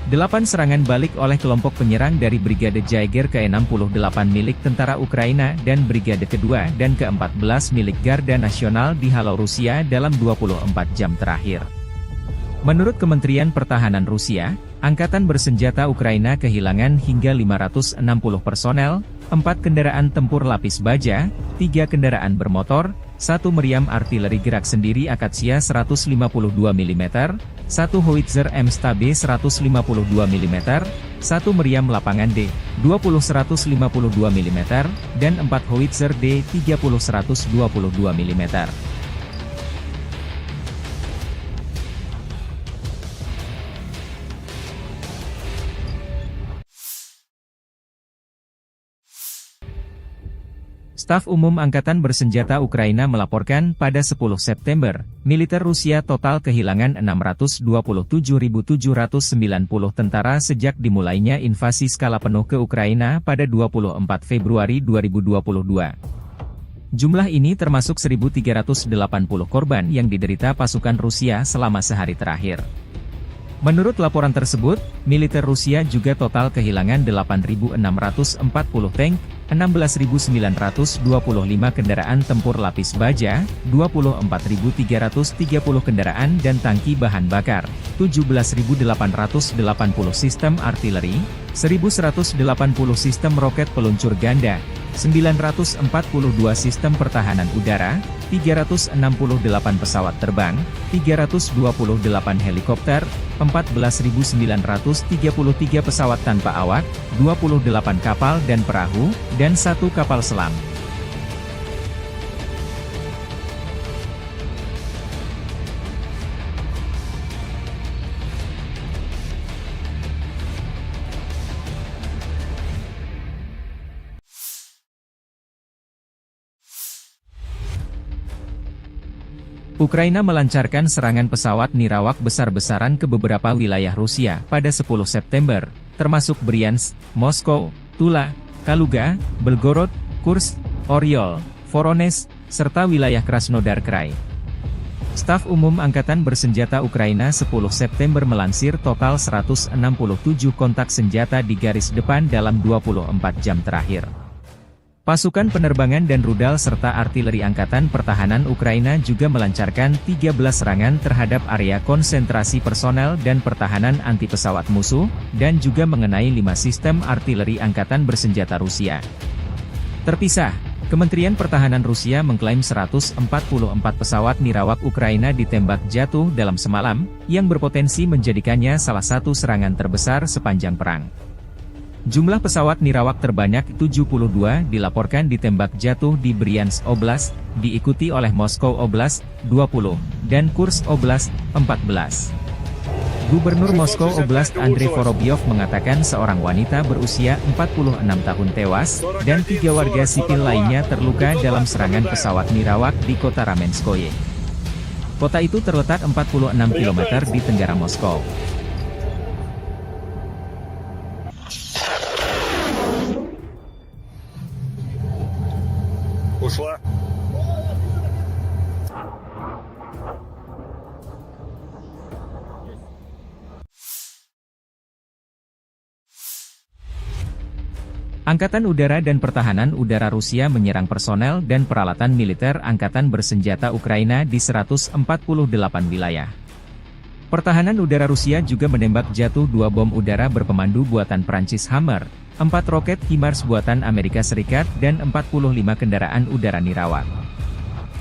Delapan serangan balik oleh kelompok penyerang dari Brigade Jaeger ke enam puluh delapan milik tentara Ukraina dan Brigade kedua dan keempat belas milik Garda Nasional dihalau Rusia dalam dua puluh empat jam terakhir. Menurut Kementerian Pertahanan Rusia, Angkatan Bersenjata Ukraina kehilangan hingga lima ratus enam puluh personel, empat kendaraan tempur lapis baja, tiga kendaraan bermotor, satu meriam artileri gerak sendiri Akasia seratus lima puluh dua milimeter, satu howitzer M S T B seratus lima puluh dua milimeter, satu meriam lapangan D dua puluh seratus lima puluh dua milimeter, dan empat howitzer D tiga puluh seratus dua puluh dua milimeter. Staf Umum Angkatan Bersenjata Ukraina melaporkan pada sepuluh September, militer Rusia total kehilangan enam ratus dua puluh tujuh ribu tujuh ratus sembilan puluh tentara sejak dimulainya invasi skala penuh ke Ukraina pada dua puluh empat Februari dua ribu dua puluh dua. Jumlah ini termasuk seribu tiga ratus delapan puluh korban yang diderita pasukan Rusia selama sehari terakhir. Menurut laporan tersebut, militer Rusia juga total kehilangan delapan ribu enam ratus empat puluh tank, enam belas ribu sembilan ratus dua puluh lima kendaraan tempur lapis baja, dua puluh empat ribu tiga ratus tiga puluh kendaraan dan tangki bahan bakar, tujuh belas ribu delapan ratus delapan puluh sistem artileri, seribu seratus delapan puluh sistem roket peluncur ganda, sembilan ratus empat puluh dua sistem pertahanan udara, tiga ratus enam puluh delapan pesawat terbang, tiga ratus dua puluh delapan helikopter, empat belas ribu sembilan ratus tiga puluh tiga pesawat tanpa awak, dua puluh delapan kapal dan perahu, dan satu kapal selam. Ukraina melancarkan serangan pesawat nirawak besar-besaran ke beberapa wilayah Rusia pada sepuluh September, termasuk Bryansk, Moskow, Tula, Kaluga, Belgorod, Kursk, Oryol, Voronezh, serta wilayah Krasnodar Krai. Staf Umum Angkatan Bersenjata Ukraina sepuluh September melansir total seratus enam puluh tujuh kontak senjata di garis depan dalam dua puluh empat jam terakhir. Pasukan penerbangan dan rudal serta artileri Angkatan Pertahanan Ukraina juga melancarkan tiga belas serangan terhadap area konsentrasi personel dan pertahanan anti pesawat musuh, dan juga mengenai lima sistem artileri Angkatan Bersenjata Rusia. Terpisah, Kementerian Pertahanan Rusia mengklaim seratus empat puluh empat pesawat nirawak Ukraina ditembak jatuh dalam semalam, yang berpotensi menjadikannya salah satu serangan terbesar sepanjang perang. Jumlah pesawat nirawak terbanyak tujuh puluh dua dilaporkan ditembak jatuh di Bryansk Oblast, diikuti oleh Moskow Oblast, dua puluh, dan Kursk Oblast, empat belas. Gubernur Moskow Oblast Andrei Vorobyov mengatakan seorang wanita berusia empat puluh enam tahun tewas dan tiga warga sipil lainnya terluka dalam serangan pesawat nirawak di kota Ramenskoye. Kota itu terletak empat puluh enam kilometer di tenggara Moskow. Ушла. Angkatan Udara dan Pertahanan Udara Rusia menyerang personel dan peralatan militer angkatan bersenjata Ukraina di seratus empat puluh delapan wilayah. Pertahanan udara Rusia juga menembak jatuh dua bom udara berpemandu buatan Prancis Hammer, empat roket HIMARS buatan Amerika Serikat, dan empat puluh lima kendaraan udara nirawak.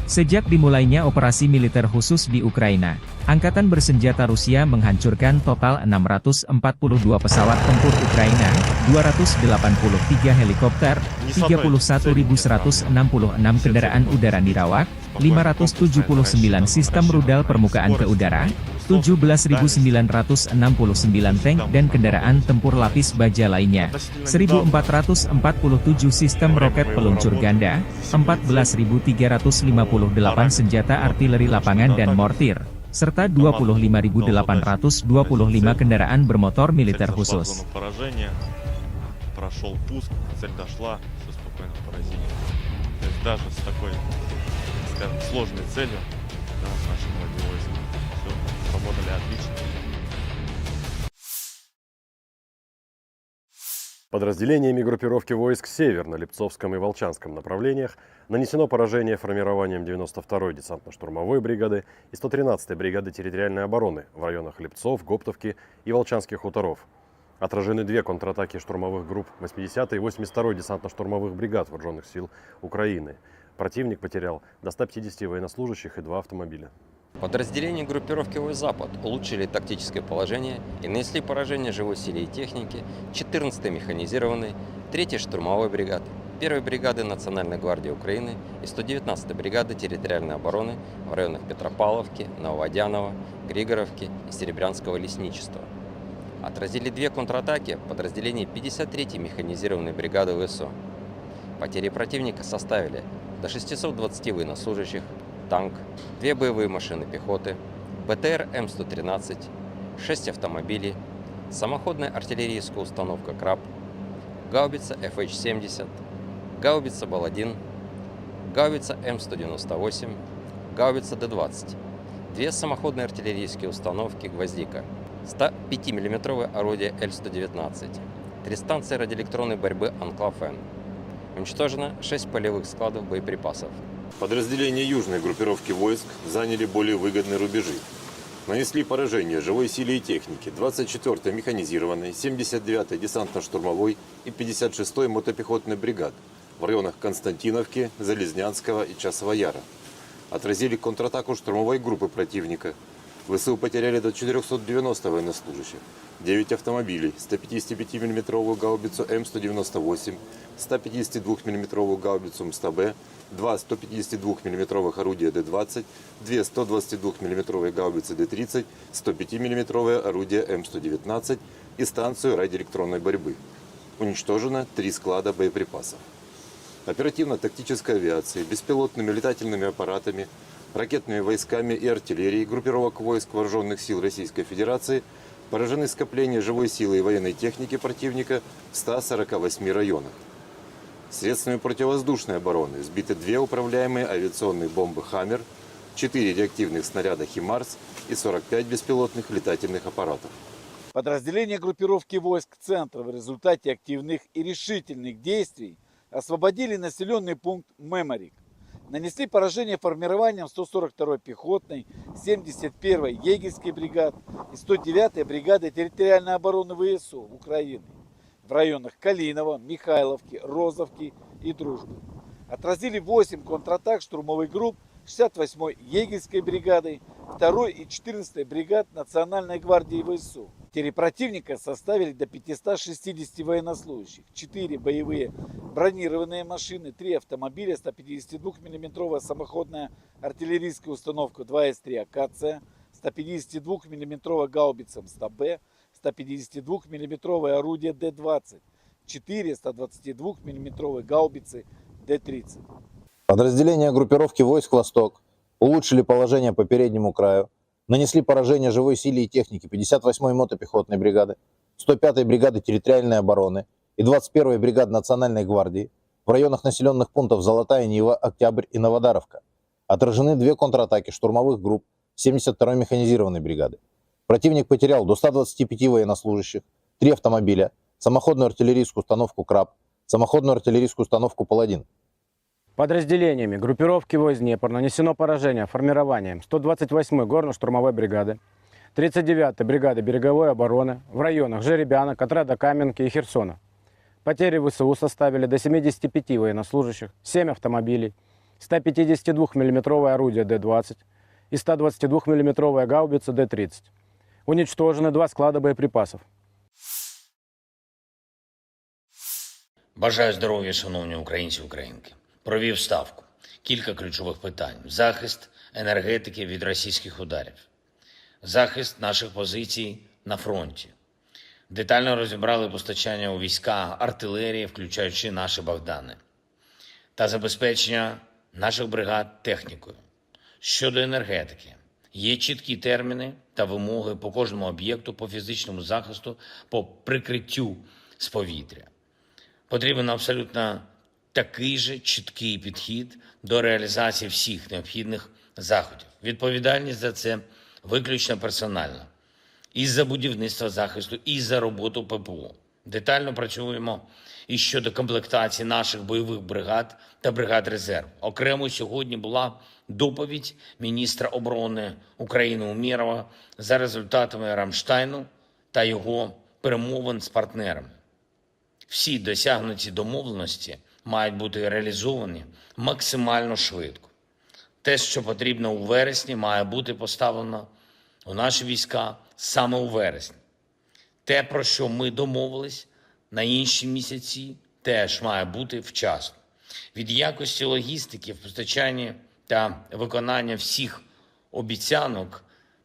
Sejak dimulainya operasi militer khusus di Ukraina, Angkatan bersenjata Rusia menghancurkan total enam ratus empat puluh dua pesawat tempur Ukraina, dua ratus delapan puluh tiga helikopter, tiga puluh satu ribu seratus enam puluh enam kendaraan udara nirawak, lima ratus tujuh puluh sembilan sistem rudal permukaan ke udara, tujuh belas ribu sembilan ratus enam puluh sembilan tank dan kendaraan tempur lapis baja lainnya, seribu empat ratus empat puluh tujuh sistem roket peluncur ganda, empat belas ribu tiga ratus lima puluh delapan senjata artileri lapangan dan mortir, serta dua puluh lima ribu delapan ratus dua puluh lima kendaraan bermotor militer khusus. Прошёл пуск, цель дошла, всё спокойно поразили. То есть даже с такой, скажем, сложной целью, да, наши многие войска всё сработали отлично. Подразделениями группировки войск «Север» на Липцовском и Волчанском направлениях нанесено поражение формированиям девяносто второй десантно-штурмовой бригады и сто тринадцатой бригады территориальной обороны в районах Липцов, Гоптовки и Волчанских хуторов. Отражены две контратаки штурмовых групп восьмидесятой и восемьдесят второй десантно-штурмовых бригад Вооружённых сил Украины. Противник потерял до ста пятидесяти военнослужащих и два автомобиля. Подразделения группировки войск «Запад» улучшили тактическое положение и нанесли поражение живой силе и технике четырнадцатой механизированной, третьей штурмовой бригады, первой бригады Национальной гвардии Украины и сто девятнадцатой бригады территориальной обороны в районах Петропавловки, Нововодяново, Григоровки и Серебрянского лесничества. Отразили две контратаки подразделений пятьдесят третьей механизированной бригады ВСУ. Потери противника составили до шестисот двадцати военнослужащих, танк, две боевые машины пехоты, БТР М сто тринадцать, шесть автомобилей, самоходная артиллерийская установка «Краб», гаубица Ф Х семьдесят, гаубица «Баладин», гаубица М сто девяносто восемь, гаубица Д двадцать, две самоходные артиллерийские установки «Гвоздика», ста пятимиллиметровое орудие Л сто девятнадцать, три станции радиоэлектронной борьбы «Анклав-Н». Уничтожено шесть полевых складов боеприпасов. Подразделения южной группировки войск заняли более выгодные рубежи. Нанесли поражение живой силе и технике двадцать четвёртой механизированной, семьдесят девятой десантно-штурмовой и пятьдесят шестой мотопехотной бригад в районах Константиновки, Залезнянского и Часового Яра. Отразили контратаку штурмовой группы противника. ВСУ потеряли до четырёхсот девяноста военнослужащих, девять автомобилей, ста пятидесяти пяти миллиметровую гаубицу М сто девяносто восемь, ста пятидесяти двух миллиметровую гаубицу М сто Б, два сто пятидесяти двух миллиметровых орудия Д двадцать, две сто двадцати двух миллиметровые гаубицы Д тридцать, сто пяти миллиметровое орудие М сто девятнадцать и станцию радиоэлектронной борьбы. Уничтожено три склада боеприпасов. Оперативно-тактической авиацией, беспилотными летательными аппаратами, ракетными войсками и артиллерией группировок войск Вооружённых сил Российской Федерации поражены скопления живой силы и военной техники противника в ста сорока восьми районах. Средствами противовоздушной обороны сбиты две управляемые авиационные бомбы «Хаммер», четыре реактивных снаряда «ХИМАРС» и сорок пять беспилотных летательных аппаратов. Подразделения группировки войск «Центр» в результате активных и решительных действий освободили населённый пункт Меморик. Нанесли поражение формированиям сто сорок второй пехотной, семьдесят первой егерской бригад и сто девятой бригады территориальной обороны ВСУ Украины в районах Калиново, Михайловки, Розовки и Дружбы. Отразили восемь контратак штурмовых групп шестьдесят восьмой егерской бригады, второй и четырнадцатой бригад Национальной гвардии ВСУ. Потери противника составили до пятисот шестидесяти военнослужащих, четыре боевые бронированные машины, три автомобиля, сто пятидесяти двух миллиметровая самоходная артиллерийская установка два эс три «Акация», сто пятидесяти двух миллиметровая гаубица М сто Б, сто пятидесяти двух миллиметровое орудие Д двадцать, четыре сто двадцати двух миллиметровые гаубицы Д тридцать. Подразделения группировки войск «Восток» улучшили положение по переднему краю, нанесли поражение живой силе и технике пятьдесят восьмой мотопехотной бригады, сто пятой бригады территориальной обороны и двадцать первой бригады Национальной гвардии в районах населённых пунктов Золотая Нива, Октябрь и Новодаровка. Отражены две контратаки штурмовых групп семьдесят второй механизированной бригады. Противник потерял до ста двадцати пяти военнослужащих, три автомобиля, самоходную артиллерийскую установку «Краб», самоходную артиллерийскую установку «Паладин». Подразделениями группировки войск «Днепр» нанесено поражение формированием сто двадцать восьмой горно-штурмовой бригады, тридцать девятой бригады береговой обороны в районах Жеребянок, отряда Каменки и Херсона. Потери В С У составили до семидесяти пяти военнослужащих, семь автомобилей, сто пятидесяти двух миллиметровое орудие Д двадцать и сто двадцати двух миллиметровая гаубица Д тридцать. Уничтожены два склада боеприпасов. Бажаю здоров'я, шановні українці і українки. Провів ставку. Кілька ключових питань: захист енергетики від російських ударів, захист наших позицій на фронті. Детально розібрали постачання у війська артилерії, включаючи наші Богдани, та забезпечення наших бригад технікою. Щодо енергетики, є чіткі терміни та вимоги по кожному об'єкту, по фізичному захисту, по прикриттю з повітря. Потрібен абсолютно такий же чіткий підхід до реалізації всіх необхідних заходів. Відповідальність за це виключно персональна. І за будівництво захисту, і за роботу П П О. Детально працюємо і щодо комплектації наших бойових бригад та бригад резерву. Окремо сьогодні була доповідь міністра оборони України Умєрова за результатами Рамштайну та його перемовин з партнерами. Всі досягнуті домовленості мають бути реалізовані максимально швидко. Те, що потрібно у вересні, має бути поставлено у наші війська саме у вересні. Те, про що ми домовились на інші місяці, теж має бути вчасно. Від якості логістики в постачанні та виконання всіх обіцянок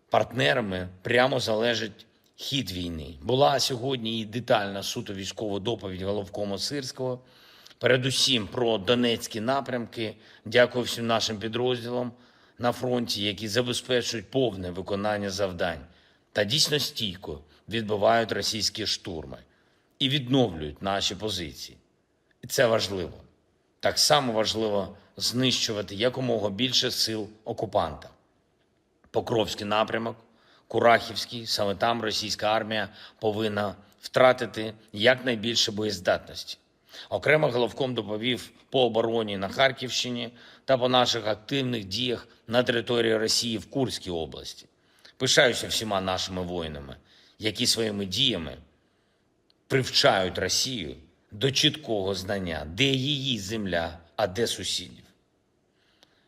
партнерами прямо залежить хід війни. Була сьогодні і детальна суто військова доповідь головкома Сирського. Передусім про донецькі напрямки. Дякую всім нашим підрозділам на фронті, які забезпечують повне виконання завдань та дійсно стійко відбивають російські штурми і відновлюють наші позиції. І це важливо. Так само важливо знищувати якомога більше сил окупанта. Покровський напрямок, Курахівський, саме там російська армія повинна втратити якнайбільше боєздатності. Окремо головком доповів по обороні на Харківщині та по наших активних діях на території Росії в Курській області. Пишаюся всіма нашими воїнами, які своїми діями привчають Росію до чіткого знання, де її земля, а де сусідів.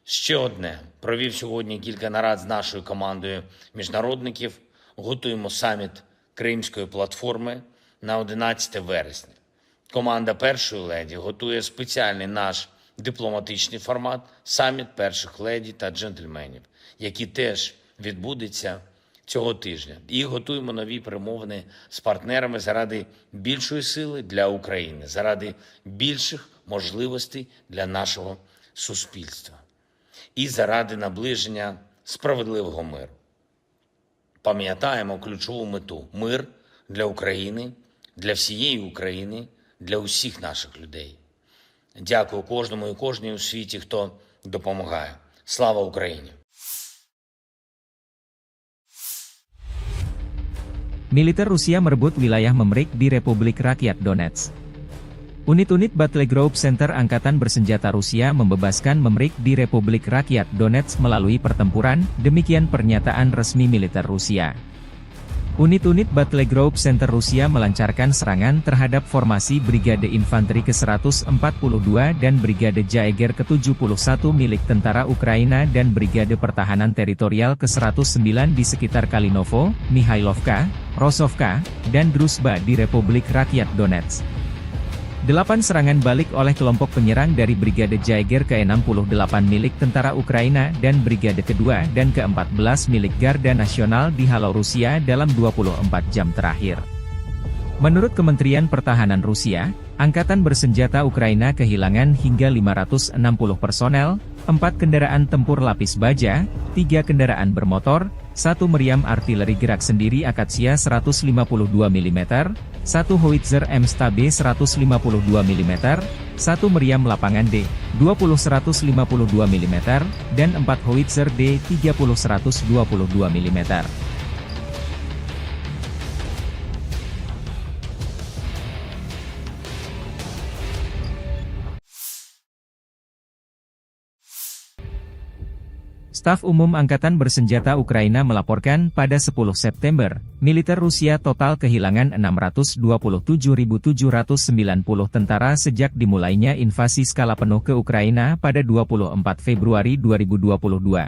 Ще одне. Провів сьогодні кілька нарад з нашою командою міжнародників. Готуємо саміт Кримської платформи на одинадцяте вересня. Команда першої леді готує спеціальний наш дипломатичний формат — саміт перших леді та джентльменів, який теж відбудеться цього тижня. І готуємо нові перемовини з партнерами заради більшої сили для України, заради більших можливостей для нашого суспільства і заради наближення справедливого миру. Пам'ятаємо ключову мету: мир для України, для всієї України, для усіх наших людей. Дякую кожному і кожній у світі, хто допомагає. Слава Україні! Militer Rusia merebut wilayah Memrik di Republik Rakyat Donetsk. Unit-unit Battle Group Center Angkatan Bersenjata Rusia membebaskan Memrik di Republik Rakyat Donetsk melalui pertempuran, demikian pernyataan resmi militer Rusia. Unit-unit Battle Group Center Rusia melancarkan serangan terhadap formasi Brigade Infanteri ke seratus empat puluh dua dan Brigade Jaeger ke tujuh puluh satu milik tentara Ukraina dan Brigade Pertahanan Teritorial ke seratus sembilan di sekitar Kalinovo, Mihailovka, Rosovka, dan Druzhba di Republik Rakyat Donetsk. Delapan serangan balik oleh kelompok penyerang dari Brigade Jaeger ke enam puluh delapan milik tentara Ukraina dan Brigade kedua dan keempat belas milik Garda Nasional dihalau Rusia dalam dua puluh empat jam terakhir. Menurut Kementerian Pertahanan Rusia, angkatan bersenjata Ukraina kehilangan hingga lima ratus enam puluh personel, empat kendaraan tempur lapis baja, tiga kendaraan bermotor, satu meriam artileri gerak sendiri Akasia seratus lima puluh dua milimeter, satu howitzer M S T B seratus lima puluh dua milimeter, satu meriam lapangan D dua puluh seratus lima puluh dua milimeter, dan empat howitzer D tiga puluh seratus dua puluh dua milimeter. Staf Umum Angkatan Bersenjata Ukraina melaporkan pada sepuluh September, militer Rusia total kehilangan enam ratus dua puluh tujuh ribu tujuh ratus sembilan puluh tentara sejak dimulainya invasi skala penuh ke Ukraina pada dua puluh empat Februari dua ribu dua puluh dua.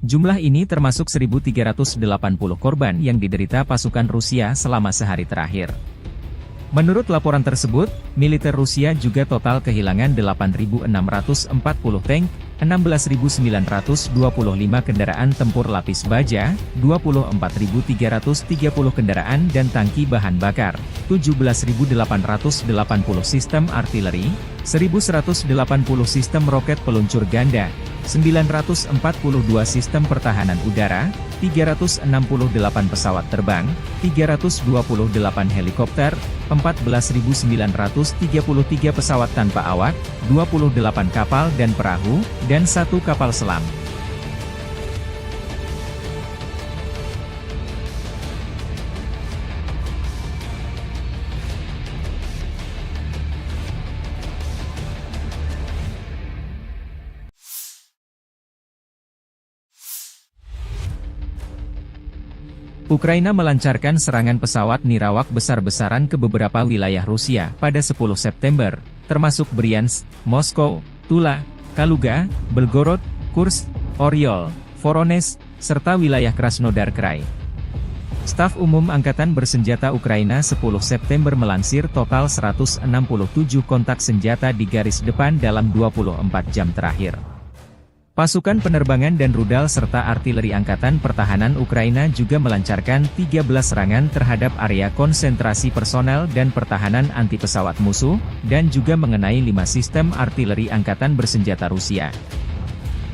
Jumlah ini termasuk seribu tiga ratus delapan puluh korban yang diderita pasukan Rusia selama sehari terakhir. Menurut laporan tersebut, militer Rusia juga total kehilangan delapan ribu enam ratus empat puluh tank, enam belas ribu sembilan ratus dua puluh lima kendaraan tempur lapis baja, dua puluh empat ribu tiga ratus tiga puluh kendaraan dan tangki bahan bakar, tujuh belas ribu delapan ratus delapan puluh sistem artileri, seribu seratus delapan puluh sistem roket peluncur ganda, sembilan ratus empat puluh dua sistem pertahanan udara, tiga ratus enam puluh delapan pesawat terbang, tiga ratus dua puluh delapan helikopter, empat belas ribu sembilan ratus tiga puluh tiga pesawat tanpa awak, dua puluh delapan kapal dan perahu, dan satu kapal selam. Ukraina melancarkan serangan pesawat nirawak besar-besaran ke beberapa wilayah Rusia pada sepuluh September, termasuk Bryansk, Moskow, Tula, Kaluga, Belgorod, Kursk, Oryol, Voronezh, serta wilayah Krasnodar Krai. Staf Umum Angkatan Bersenjata Ukraina sepuluh September melansir total seratus enam puluh tujuh kontak senjata di garis depan dalam dua puluh empat jam terakhir. Pasukan penerbangan dan rudal serta artileri Angkatan Pertahanan Ukraina juga melancarkan tiga belas serangan terhadap area konsentrasi personel dan pertahanan anti pesawat musuh, dan juga mengenai lima sistem artileri angkatan bersenjata Rusia.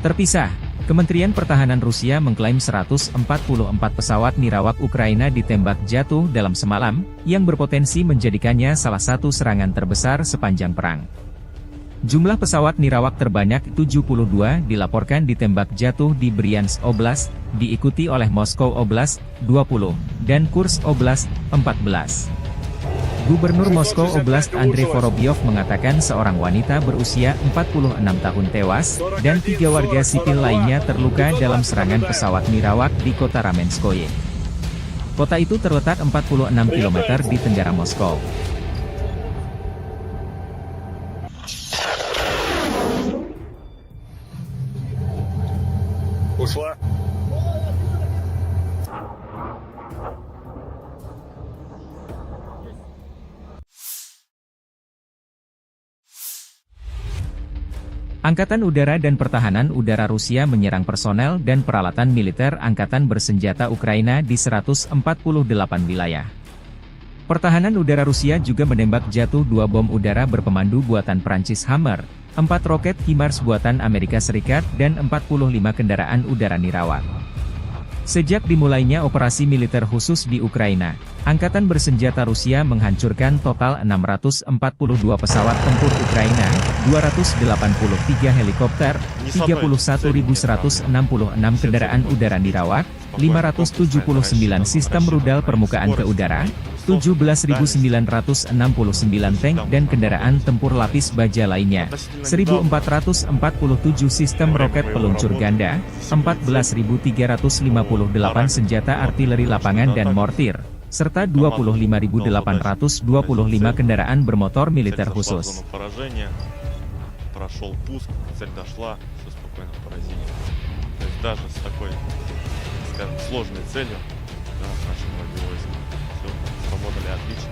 Terpisah, Kementerian Pertahanan Rusia mengklaim seratus empat puluh empat pesawat nirawak Ukraina ditembak jatuh dalam semalam, yang berpotensi menjadikannya salah satu serangan terbesar sepanjang perang. Jumlah pesawat nirawak terbanyak tujuh puluh dua dilaporkan ditembak jatuh di Bryansk Oblast, diikuti oleh Moskow Oblast, dua puluh, dan Kursk Oblast, empat belas. Gubernur Moskow Oblast Andrei Vorobyov mengatakan seorang wanita berusia empat puluh enam tahun tewas, dan tiga warga sipil lainnya terluka dalam serangan pesawat nirawak di kota Ramenskoye. Kota itu terletak empat puluh enam kilometer di tenggara Moskow. Ушла. Angkatan Udara dan Pertahanan Udara Rusia menyerang personel dan peralatan militer angkatan bersenjata Ukraina di seratus empat puluh delapan wilayah. Pertahanan udara Rusia juga menembak jatuh dua bom udara berpemandu buatan Prancis Hammer, empat roket HIMARS buatan Amerika Serikat, dan empat puluh lima kendaraan udara nirawak. Sejak dimulainya operasi militer khusus di Ukraina, angkatan bersenjata Rusia menghancurkan total enam ratus empat puluh dua pesawat tempur Ukraina, dua ratus delapan puluh tiga helikopter, tiga puluh satu ribu seratus enam puluh enam kendaraan udara nirawak, lima ratus tujuh puluh sembilan sistem rudal permukaan ke udara, tujuh belas ribu sembilan ratus enam puluh sembilan tank dan kendaraan tempur lapis baja lainnya, seribu empat ratus empat puluh tujuh sistem roket peluncur ganda, empat belas ribu tiga ratus lima puluh delapan senjata artileri lapangan dan mortir, serta dua puluh lima ribu delapan ratus dua puluh lima kendaraan bermotor militer khusus. Прошёл пуск, цель дошла, всё спокойно поразили. То есть даже с такой, скажем, сложной целью, да, наши многие войска всё сработали отлично.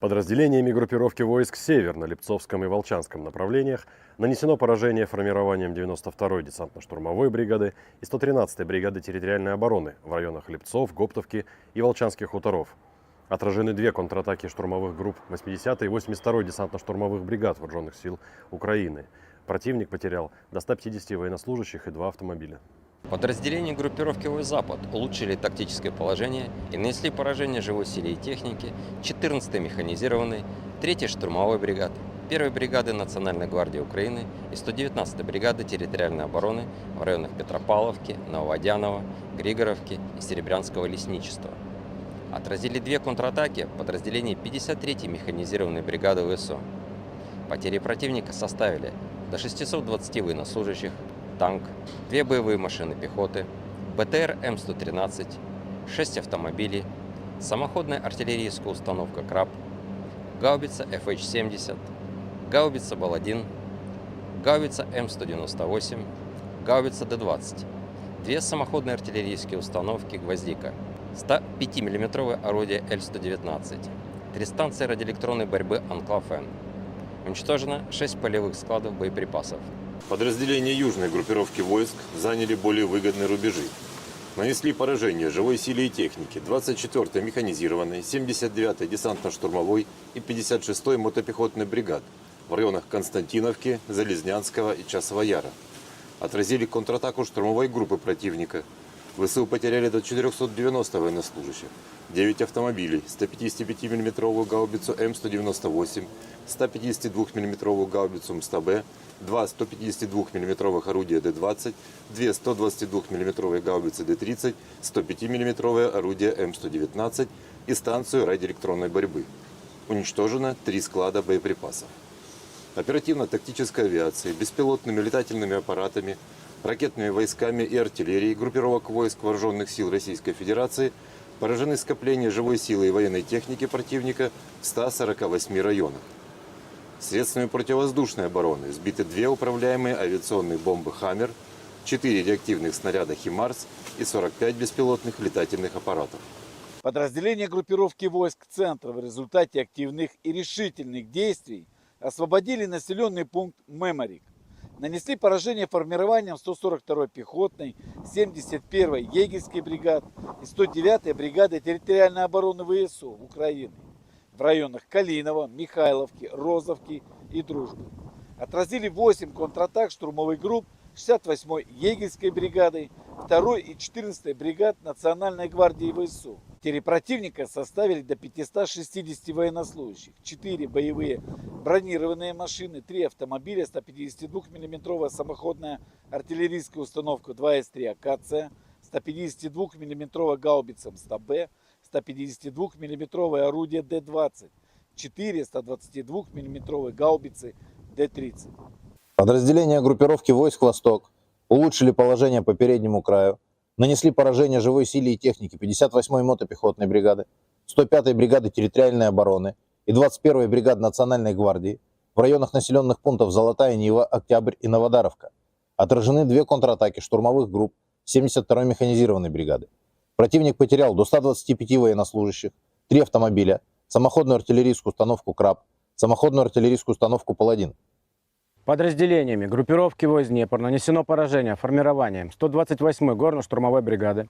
Подразделениями группировки войск «Север» на Липцовском и Волчанском направлениях нанесено поражение формированием девяносто второй десантно-штурмовой бригады и сто тринадцатой бригады территориальной обороны в районах Липцов, Гоптовки и Волчанских хуторов. Отражены две контратаки штурмовых групп восьмидесятой и восемьдесят второй десантно-штурмовых бригад Вооружённых сил Украины. Противник потерял до ста пятидесяти военнослужащих и два автомобиля. Подразделения группировки войск «Запад» улучшили тактическое положение и нанесли поражение живой силе и технике четырнадцатой механизированной, третьей штурмовой бригады, первой бригады Национальной гвардии Украины и сто девятнадцатой бригады территориальной обороны в районах Петропавловки, Нововодяново, Григоровки и Серебрянского лесничества. Отразили две контратаки подразделений пятьдесят третьей механизированной бригады ВСУ. Потери противника составили до шестисот двадцати военнослужащих, танк, две боевые машины пехоты, БТР М сто тринадцать, шесть автомобилей, самоходная артиллерийская установка «Краб», гаубица Ф Х семьдесят, гаубица Бал один, гаубица М сто девяносто восемь, гаубица Д двадцать, две самоходные артиллерийские установки «Гвоздика», сто пятимиллиметровое орудие Л сто девятнадцать, три станции радиоэлектронной борьбы «Анклав-Н». Уничтожено шесть полевых складов боеприпасов. Подразделения южной группировки войск заняли более выгодные рубежи. Нанесли поражение живой силе и технике двадцать четвёртой механизированной, семьдесят девятой десантно-штурмовой и пятьдесят шестой мотопехотной бригад в районах Константиновки, Залезнянского и Часового Яра. Отразили контратаку штурмовой группы противника. ВСУ потеряли до четырёхсот девяноста военнослужащих, девять автомобилей, сто пятидесятипятимиллиметровую гаубицу М сто девяносто восемь, сто пятидесятидвухмиллиметровую гаубицу М сто Б, два сто пятидесятидвухмиллиметровых орудия Д двадцать, две сто двадцатидвухмиллиметровые гаубицы Д тридцать, сто пятимиллиметровое орудие М сто девятнадцать и станцию радиоэлектронной борьбы. Уничтожено три склада боеприпасов. Оперативно-тактической авиацией, беспилотными летательными аппаратами, ракетными войсками и артиллерией группировок войск Вооружённых сил Российской Федерации поражены скопления живой силы и военной техники противника в ста сорока восьми районах. Средствами противовоздушной обороны сбиты две управляемые авиационные бомбы «Хаммер», четыре реактивных снаряда «Химарс» и сорок пять беспилотных летательных аппаратов. Подразделения группировки войск центра в результате активных и решительных действий освободили населённый пункт Меморик. Нанесли поражение формированиям сто сорок второй пехотной, семьдесят первой егерской бригад и сто девятой бригады территориальной обороны ВСУ Украины в районах Калиново, Михайловки, Розовки и Дружбы. Отразили восемь контратак штурмовых групп шестьдесят восьмой егерской бригады, второй и четырнадцатой бригад Национальной гвардии ВСУ. Потери противника составили до пятисот шестидесяти военнослужащих, четыре боевые бронированные машины, три автомобиля, сто пятидесятидвухмиллиметровая самоходная артиллерийская установка два эс три «Акация», сто пятидесятидвухмиллиметровая гаубица М сто Б, сто пятидесятидвухмиллиметровое орудие Д двадцать, четыре сто двадцатидвухмиллиметровые гаубицы Д тридцать. Подразделения группировки войск «Восток» улучшили положение по переднему краю, нанесли поражение живой силе и технике пятьдесят восьмой мотопехотной бригады, сто пятой бригады территориальной обороны и двадцать первой бригады Национальной гвардии в районах населённых пунктов Золотая Нива, Октябрь и Новодаровка. Отражены две контратаки штурмовых групп семьдесят второй механизированной бригады. Противник потерял до ста двадцати пяти военнослужащих, три автомобиля, самоходную артиллерийскую установку «Краб», самоходную артиллерийскую установку «Паладин». Подразделениями группировки войск «Днепр» нанесено поражение формированиям сто двадцать восьмой горно-штурмовой бригады,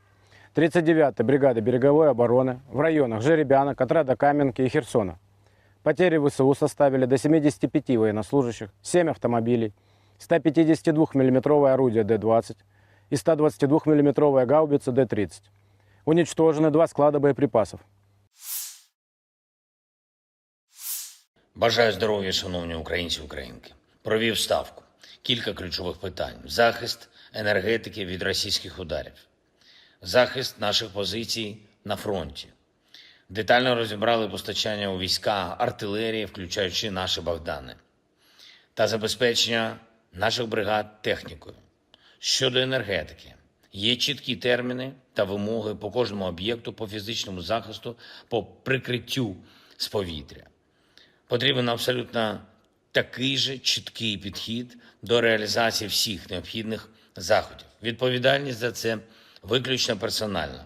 тридцать девятой бригады береговой обороны в районах Жеребянок, отряда Каменки и Херсона. Потери ВСУ составили до семидесяти пяти военнослужащих, семь автомобилей, сто пятидесятидвухмиллиметровое орудие Д двадцать и сто двадцатидвухмиллиметровая гаубица Д тридцать. Уничтожены два склада боеприпасов. Бажаю здоров'я, шановні українці і українки. Провів ставку. Кілька ключових питань: захист енергетики від російських ударів, захист наших позицій на фронті. Детально розібрали постачання у війська артилерії, включаючи наші Богдани, та забезпечення наших бригад технікою. Щодо енергетики, є чіткі терміни та вимоги по кожному об'єкту, по фізичному захисту, по прикриттю з повітря. Потрібен абсолютно такий же чіткий підхід до реалізації всіх необхідних заходів. Відповідальність за це виключно персональна.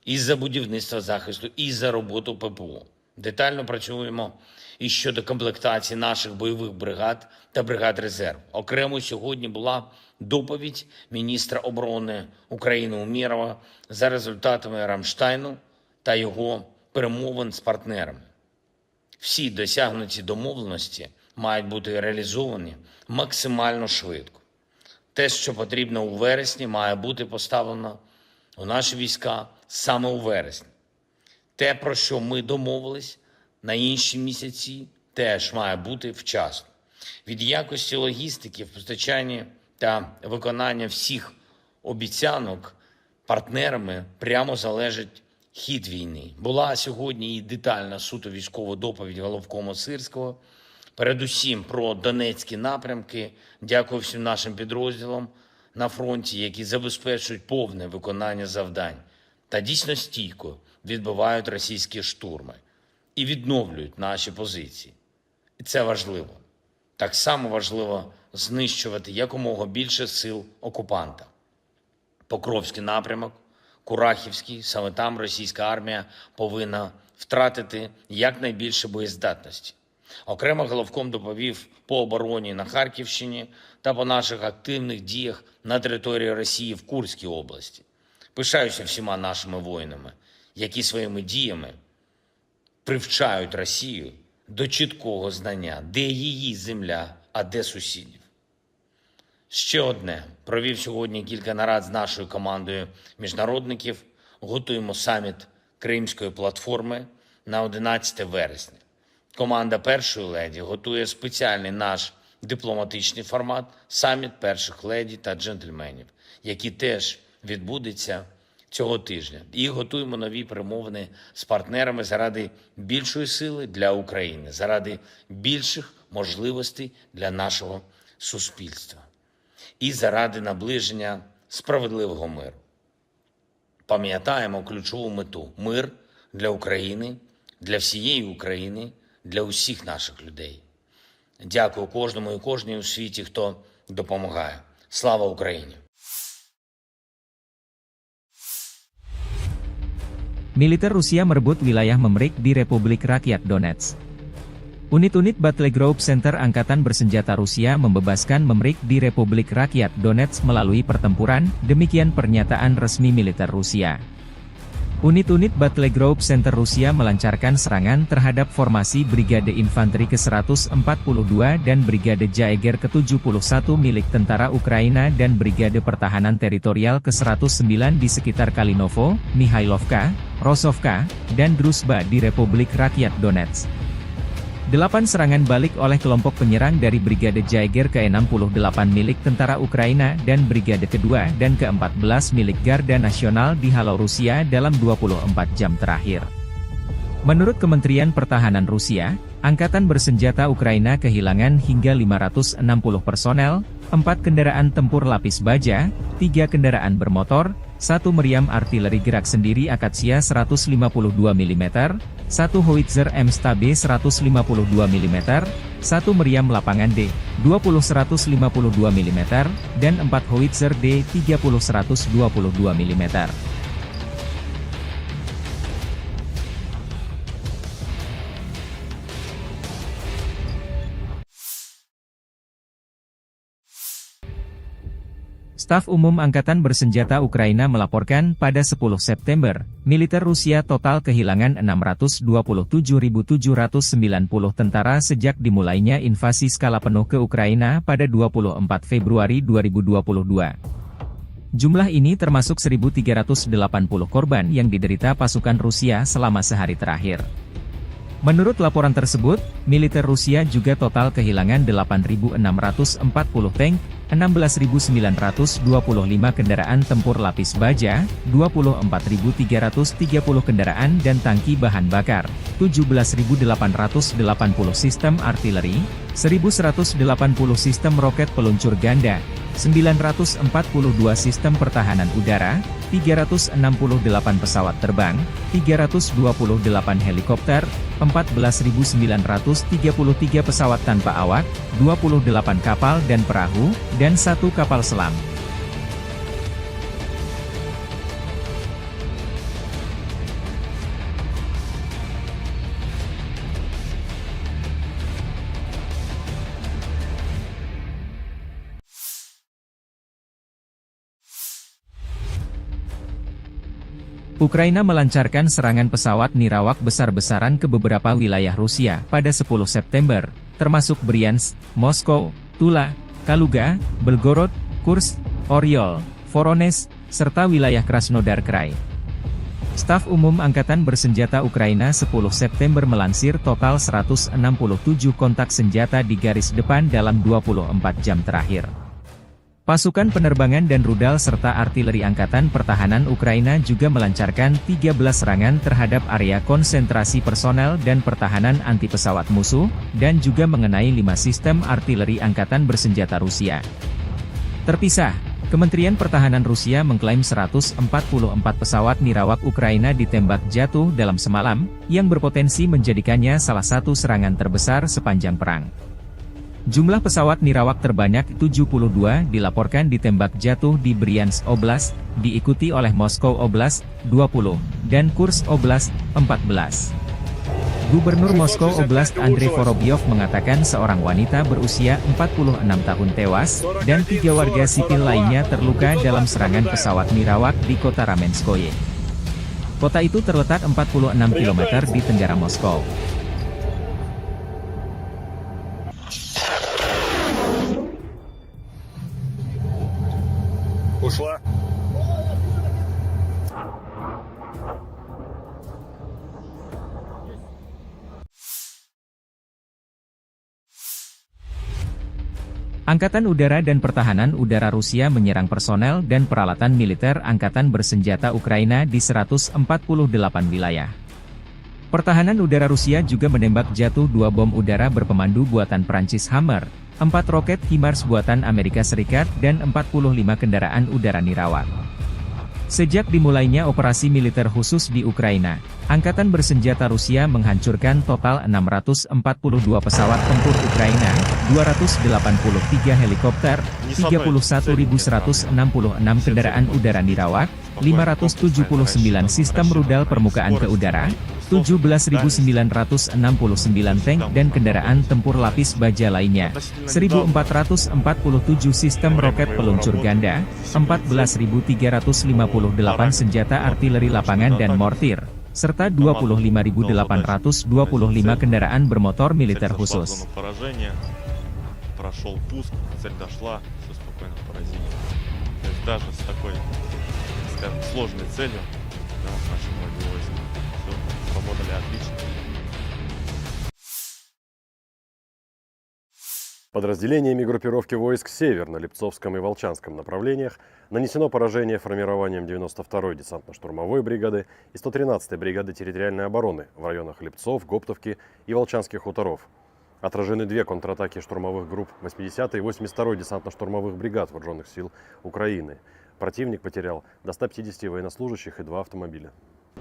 І за будівництво захисту, і за роботу П П О. Детально працюємо і щодо комплектації наших бойових бригад та бригад резерву. Окремо сьогодні була доповідь міністра оборони України Умєрова за результатами Рамштайну та його перемовин з партнерами. Всі досягнуті домовленості мають бути реалізовані максимально швидко. Те, що потрібно у вересні, має бути поставлено у наші війська саме у вересні. Те, про що ми домовились на інші місяці, теж має бути вчасно. Від якості логістики в постачанні та виконання всіх обіцянок партнерами прямо залежить хід війни. Була сьогодні і детальна суто військова доповідь головкома Сирського, передусім про Донецькі напрямки. Дякую всім нашим підрозділам на фронті, які забезпечують повне виконання завдань та дійсно стійко відбивають російські штурми і відновлюють наші позиції. І це важливо. Так само важливо знищувати якомога більше сил окупанта. Покровський напрямок, Курахівський, саме там російська армія повинна втратити якнайбільше боєздатності. Окремо головком доповів по обороні на Харківщині та по наших активних діях на території Росії в Курській області. Пишаюся всіма нашими воїнами, які своїми діями привчають Росію до чіткого знання, де її земля, а де сусідів. Ще одне. Провів сьогодні кілька нарад з нашою командою міжнародників. Готуємо саміт Кримської платформи на одинадцяте вересня. Команда першої леді готує спеціальний наш дипломатичний формат — саміт перших леді та джентльменів, який теж відбудеться цього тижня. І готуємо нові перемовини з партнерами заради більшої сили для України, заради більших можливостей для нашого суспільства і заради наближення справедливого миру. Пам'ятаємо ключову мету: мир для України, для всієї України, для усіх наших людей. Дякую кожному і кожній у світі, хто допомагає. Слава Україні! Militer Rusia merebut wilayah Memrik di Republik Rakyat Donetsk. Unit-unit Battle Group Center Angkatan Bersenjata Rusia membebaskan Memrik di Republik Rakyat Donetsk melalui pertempuran, demikian pernyataan resmi militer Rusia. Unit-unit Battle Group Center Rusia melancarkan serangan terhadap formasi Brigade Infanteri ke seratus empat puluh dua dan Brigade Jaeger ke tujuh puluh satu milik tentara Ukraina dan Brigade Pertahanan Teritorial ke seratus sembilan di sekitar Kalinovo, Mihailovka, Rosovka, dan Druzhba di Republik Rakyat Donetsk. Delapan serangan balik oleh kelompok penyerang dari Brigade Jaeger ke enam puluh delapan milik tentara Ukraina dan Brigade kedua dan keempat belas milik Garda Nasional dihalau Rusia dalam dua puluh empat jam terakhir. Menurut Kementerian Pertahanan Rusia, Angkatan Bersenjata Ukraina kehilangan hingga lima ratus enam puluh personel, empat kendaraan tempur lapis baja, tiga kendaraan bermotor, satu meriam artileri gerak sendiri Akasia seratus lima puluh dua milimeter, satu howitzer M S T B seratus lima puluh dua milimeter, satu meriam lapangan D dua puluh seratus lima puluh dua milimeter, dan empat howitzer D tiga puluh seratus dua puluh dua milimeter. Staf Umum Angkatan Bersenjata Ukraina melaporkan pada sepuluh September, militer Rusia total kehilangan enam ratus dua puluh tujuh ribu tujuh ratus sembilan puluh tentara sejak dimulainya invasi skala penuh ke Ukraina pada dua puluh empat Februari dua ribu dua puluh dua. Jumlah ini termasuk seribu tiga ratus delapan puluh korban yang diderita pasukan Rusia selama sehari terakhir. Menurut laporan tersebut, militer Rusia juga total kehilangan delapan ribu enam ratus empat puluh tank, enam belas ribu sembilan ratus dua puluh lima kendaraan tempur lapis baja, dua puluh empat ribu tiga ratus tiga puluh kendaraan dan tangki bahan bakar, tujuh belas ribu delapan ratus delapan puluh sistem artileri, seribu seratus delapan puluh sistem roket peluncur ganda, sembilan ratus empat puluh dua sistem pertahanan udara, tiga ratus enam puluh delapan pesawat terbang, tiga ratus dua puluh delapan helikopter, empat belas ribu sembilan ratus tiga puluh tiga pesawat tanpa awak, dua puluh delapan kapal dan perahu, dan satu kapal selam. Ukraina melancarkan serangan pesawat nirawak besar-besaran ke beberapa wilayah Rusia pada sepuluh September, termasuk Bryansk, Moskow, Tula, Kaluga, Belgorod, Kursk, Oryol, Voronezh, serta wilayah Krasnodar Krai. Staf Umum Angkatan Bersenjata Ukraina sepuluh September melansir total seratus enam puluh tujuh kontak senjata di garis depan dalam dua puluh empat jam terakhir. Pasukan penerbangan dan rudal serta artileri Angkatan Pertahanan Ukraina juga melancarkan tiga belas serangan terhadap area konsentrasi personel dan pertahanan anti pesawat musuh, dan juga mengenai lima sistem artileri angkatan bersenjata Rusia. Terpisah, Kementerian Pertahanan Rusia mengklaim seratus empat puluh empat pesawat nirawak Ukraina ditembak jatuh dalam semalam, yang berpotensi menjadikannya salah satu serangan terbesar sepanjang perang. Jumlah pesawat nirawak terbanyak tujuh puluh dua dilaporkan ditembak jatuh di Bryansk Oblast, diikuti oleh Moskow Oblast, dua puluh, dan Kursk Oblast, empat belas. Gubernur Moskow Oblast Andrei Vorobyov mengatakan seorang wanita berusia empat puluh enam tahun tewas, dan tiga warga sipil lainnya terluka dalam serangan pesawat nirawak di kota Ramenskoye. Kota itu terletak empat puluh enam kilometer di tenggara Moskow. Ушла. Angkatan Udara dan Pertahanan Udara Rusia menyerang personel dan peralatan militer angkatan bersenjata Ukraina di seratus empat puluh delapan wilayah. Pertahanan Udara Rusia juga menembak jatuh dua bom udara berpemandu buatan Prancis Hammer, empat roket HIMARS buatan Amerika Serikat, dan empat puluh lima kendaraan udara nirawak. Sejak dimulainya operasi militer khusus di Ukraina, Angkatan Bersenjata Rusia menghancurkan total enam ratus empat puluh dua pesawat tempur Ukraina, dua ratus delapan puluh tiga helikopter, tiga puluh satu ribu seratus enam puluh enam kendaraan udara nirawak, lima ratus tujuh puluh sembilan sistem rudal permukaan ke udara, tujuh belas ribu sembilan ratus enam puluh sembilan tank dan kendaraan tempur lapis baja lainnya, seribu empat ratus empat puluh tujuh sistem roket peluncur ganda, empat belas ribu tiga ratus lima puluh delapan senjata artileri lapangan dan mortir, serta dua puluh lima ribu delapan ratus dua puluh lima kendaraan bermotor militer khusus. Прошёл пуск, цель дошла, всё спокойно поразили. То есть даже с такой, скажем, сложной целью, да, наши многие войска всё сработали отлично. Подразделениями группировки войск «Север» на Липцовском и Волчанском направлениях нанесено поражение формированиям девяносто второй десантно-штурмовой бригады и сто тринадцатой бригады территориальной обороны в районах Липцов, Гоптовки и Волчанских хуторов. Отражены две контратаки штурмовых групп восьмидесятой и восемьдесят второй десантно-штурмовых бригад Вооружённых сил Украины. Противник потерял до ста пятидесяти военнослужащих и два автомобиля.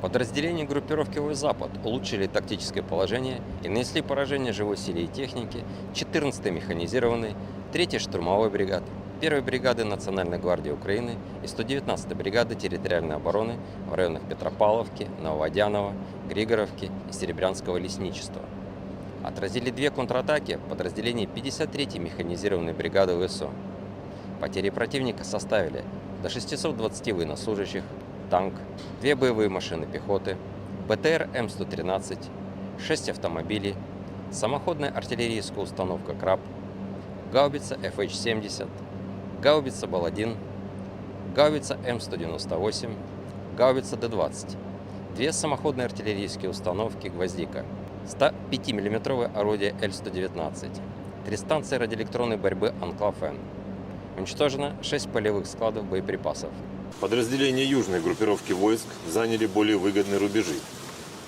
Подразделения группировки «Вой Запад» улучшили тактическое положение и нанесли поражение живой силе и технике четырнадцатой механизированной, третьей штурмовой бригады, первой бригады Национальной гвардии Украины и сто девятнадцатой бригады территориальной обороны в районах Петропавловки, Нововодяново, Григоровки и Серебрянского лесничества. Отразили две контратаки подразделений пятьдесят третьей механизированной бригады В С О. Потери противника составили до шестисот двадцати военнослужащих, танк, две боевые машины пехоты, Б Т Р М сто тринадцать, шесть автомобилей, самоходная артиллерийская установка «Краб», гаубица Ф Х семьдесят, гаубица Бал один, гаубица М сто девяносто восемь, гаубица Д двадцать, две самоходные артиллерийские установки «Гвоздика», сто пятимиллиметровое орудие Л сто девятнадцать, три станции радиоэлектронной борьбы «Анклав-М». Уничтожено шесть полевых складов боеприпасов. Подразделения южной группировки войск заняли более выгодные рубежи.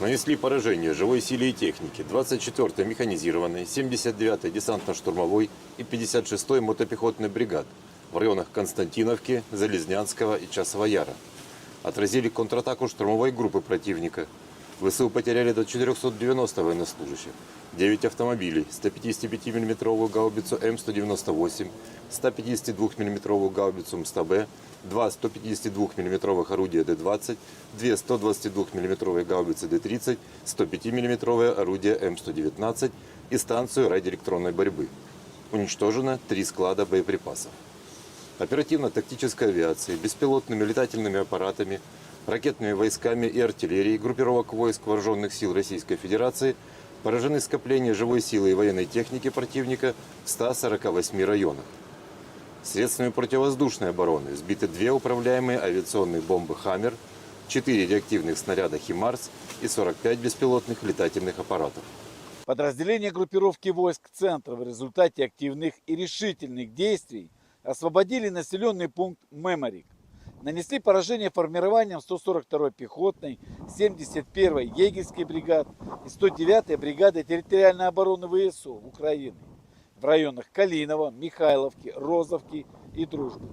Нанесли поражение живой силе и технике двадцать четвёртой механизированной, семьдесят девятой десантно-штурмовой и пятьдесят шестой мотопехотной бригад в районах Константиновки, Залезнянского и Часового Яра. Отразили контратаку штурмовой группы противника. В С У потеряли до четырёхсот девяноста военнослужащих, девять автомобилей, сто пятидесятипятимиллиметровую гаубицу М сто девяносто восемь, сто пятидесятидвухмиллиметровую гаубицу М сто Б, два сто пятидесятидвухмиллиметровых орудия Д двадцать, две сто двадцатидвухмиллиметровые гаубицы Д тридцать, сто пятимиллиметровое орудие М сто девятнадцать и станцию радиоэлектронной борьбы. Уничтожено три склада боеприпасов. Оперативно-тактической авиацией, беспилотными летательными аппаратами, ракетными войсками и артиллерией группировок войск Вооружённых сил Российской Федерации поражены скопления живой силы и военной техники противника в ста сорока восьми районах. Средствами противовоздушной обороны сбиты две управляемые авиационные бомбы «Хаммер», четыре реактивных снаряда «Химарс» и сорок пять беспилотных летательных аппаратов. Подразделения группировки войск центра в результате активных и решительных действий освободили населённый пункт Меморик. Нанесли поражение формированиям сто сорок второй пехотной, семьдесят первой егерской бригад и сто девятой бригады территориальной обороны В С У Украины в районах Калиново, Михайловки, Розовки и Дружбы.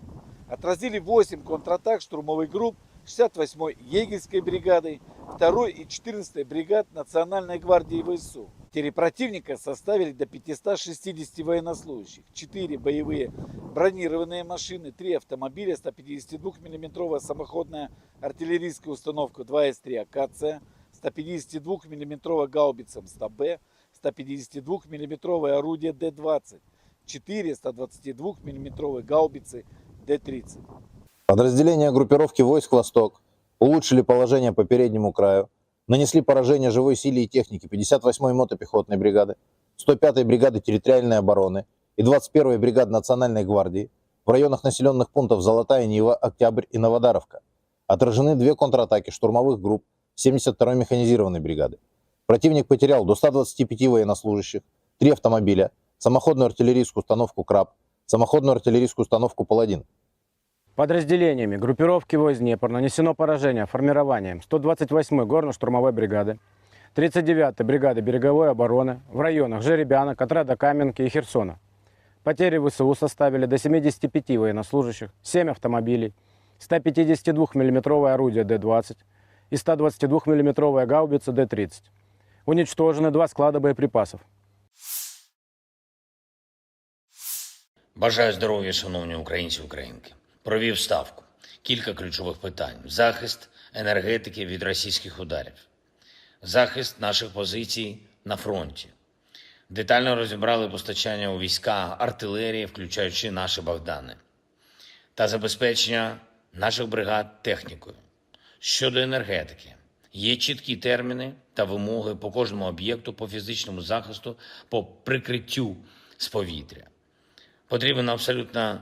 Отразили восемь контратак штурмовых групп шестьдесят восьмой егерской бригады, второй и четырнадцатой бригад Национальной гвардии В С У. Потери противника составили до пятисот шестидесяти военнослужащих, четыре боевые бронированные машины, три автомобиля, сто пятидесятидвухмиллиметровая самоходная артиллерийская установка два эс три «Акация», сто пятидесятидвухмиллиметровая гаубица М сто Б, сто пятидесятидвухмиллиметровое орудие Д двадцать, четыре сто двадцатидвухмиллиметровые гаубицы Д тридцать. Подразделения группировки войск «Восток» улучшили положение по переднему краю, нанесли поражение живой силе и технике пятьдесят восьмой мотопехотной бригады, сто пятой бригады территориальной обороны и двадцать первой бригады Национальной гвардии в районах населённых пунктов Золотая Нива, Октябрь и Новодаровка. Отражены две контратаки штурмовых групп семьдесят второй механизированной бригады. Противник потерял до ста двадцати пяти военнослужащих, три автомобиля, самоходную артиллерийскую установку «Краб», самоходную артиллерийскую установку «Паладин». Подразделениями группировки войск «Днепр» нанесено поражение формированиям сто двадцать восьмой горно-штурмовой бригады, тридцать девятой бригады береговой обороны в районах Жеребянок, отряда Каменки и Херсона. Потери В С У составили до семидесяти пяти военнослужащих, семь автомобилей, сто пятидесятидвухмиллиметровое орудие Д двадцать и сто двадцатидвухмиллиметровая гаубица Д тридцать. Уничтожены два склада боеприпасов. Бажаю здоров'я, шановні українці і українки. Провів ставку. Кілька ключових питань: захист енергетики від російських ударів, захист наших позицій на фронті. Детально розібрали постачання у війська артилерії, включаючи наші Богдани, та забезпечення наших бригад технікою. Щодо енергетики, є чіткі терміни та вимоги по кожному об'єкту по фізичному захисту, по прикриттю з повітря. Потрібен абсолютно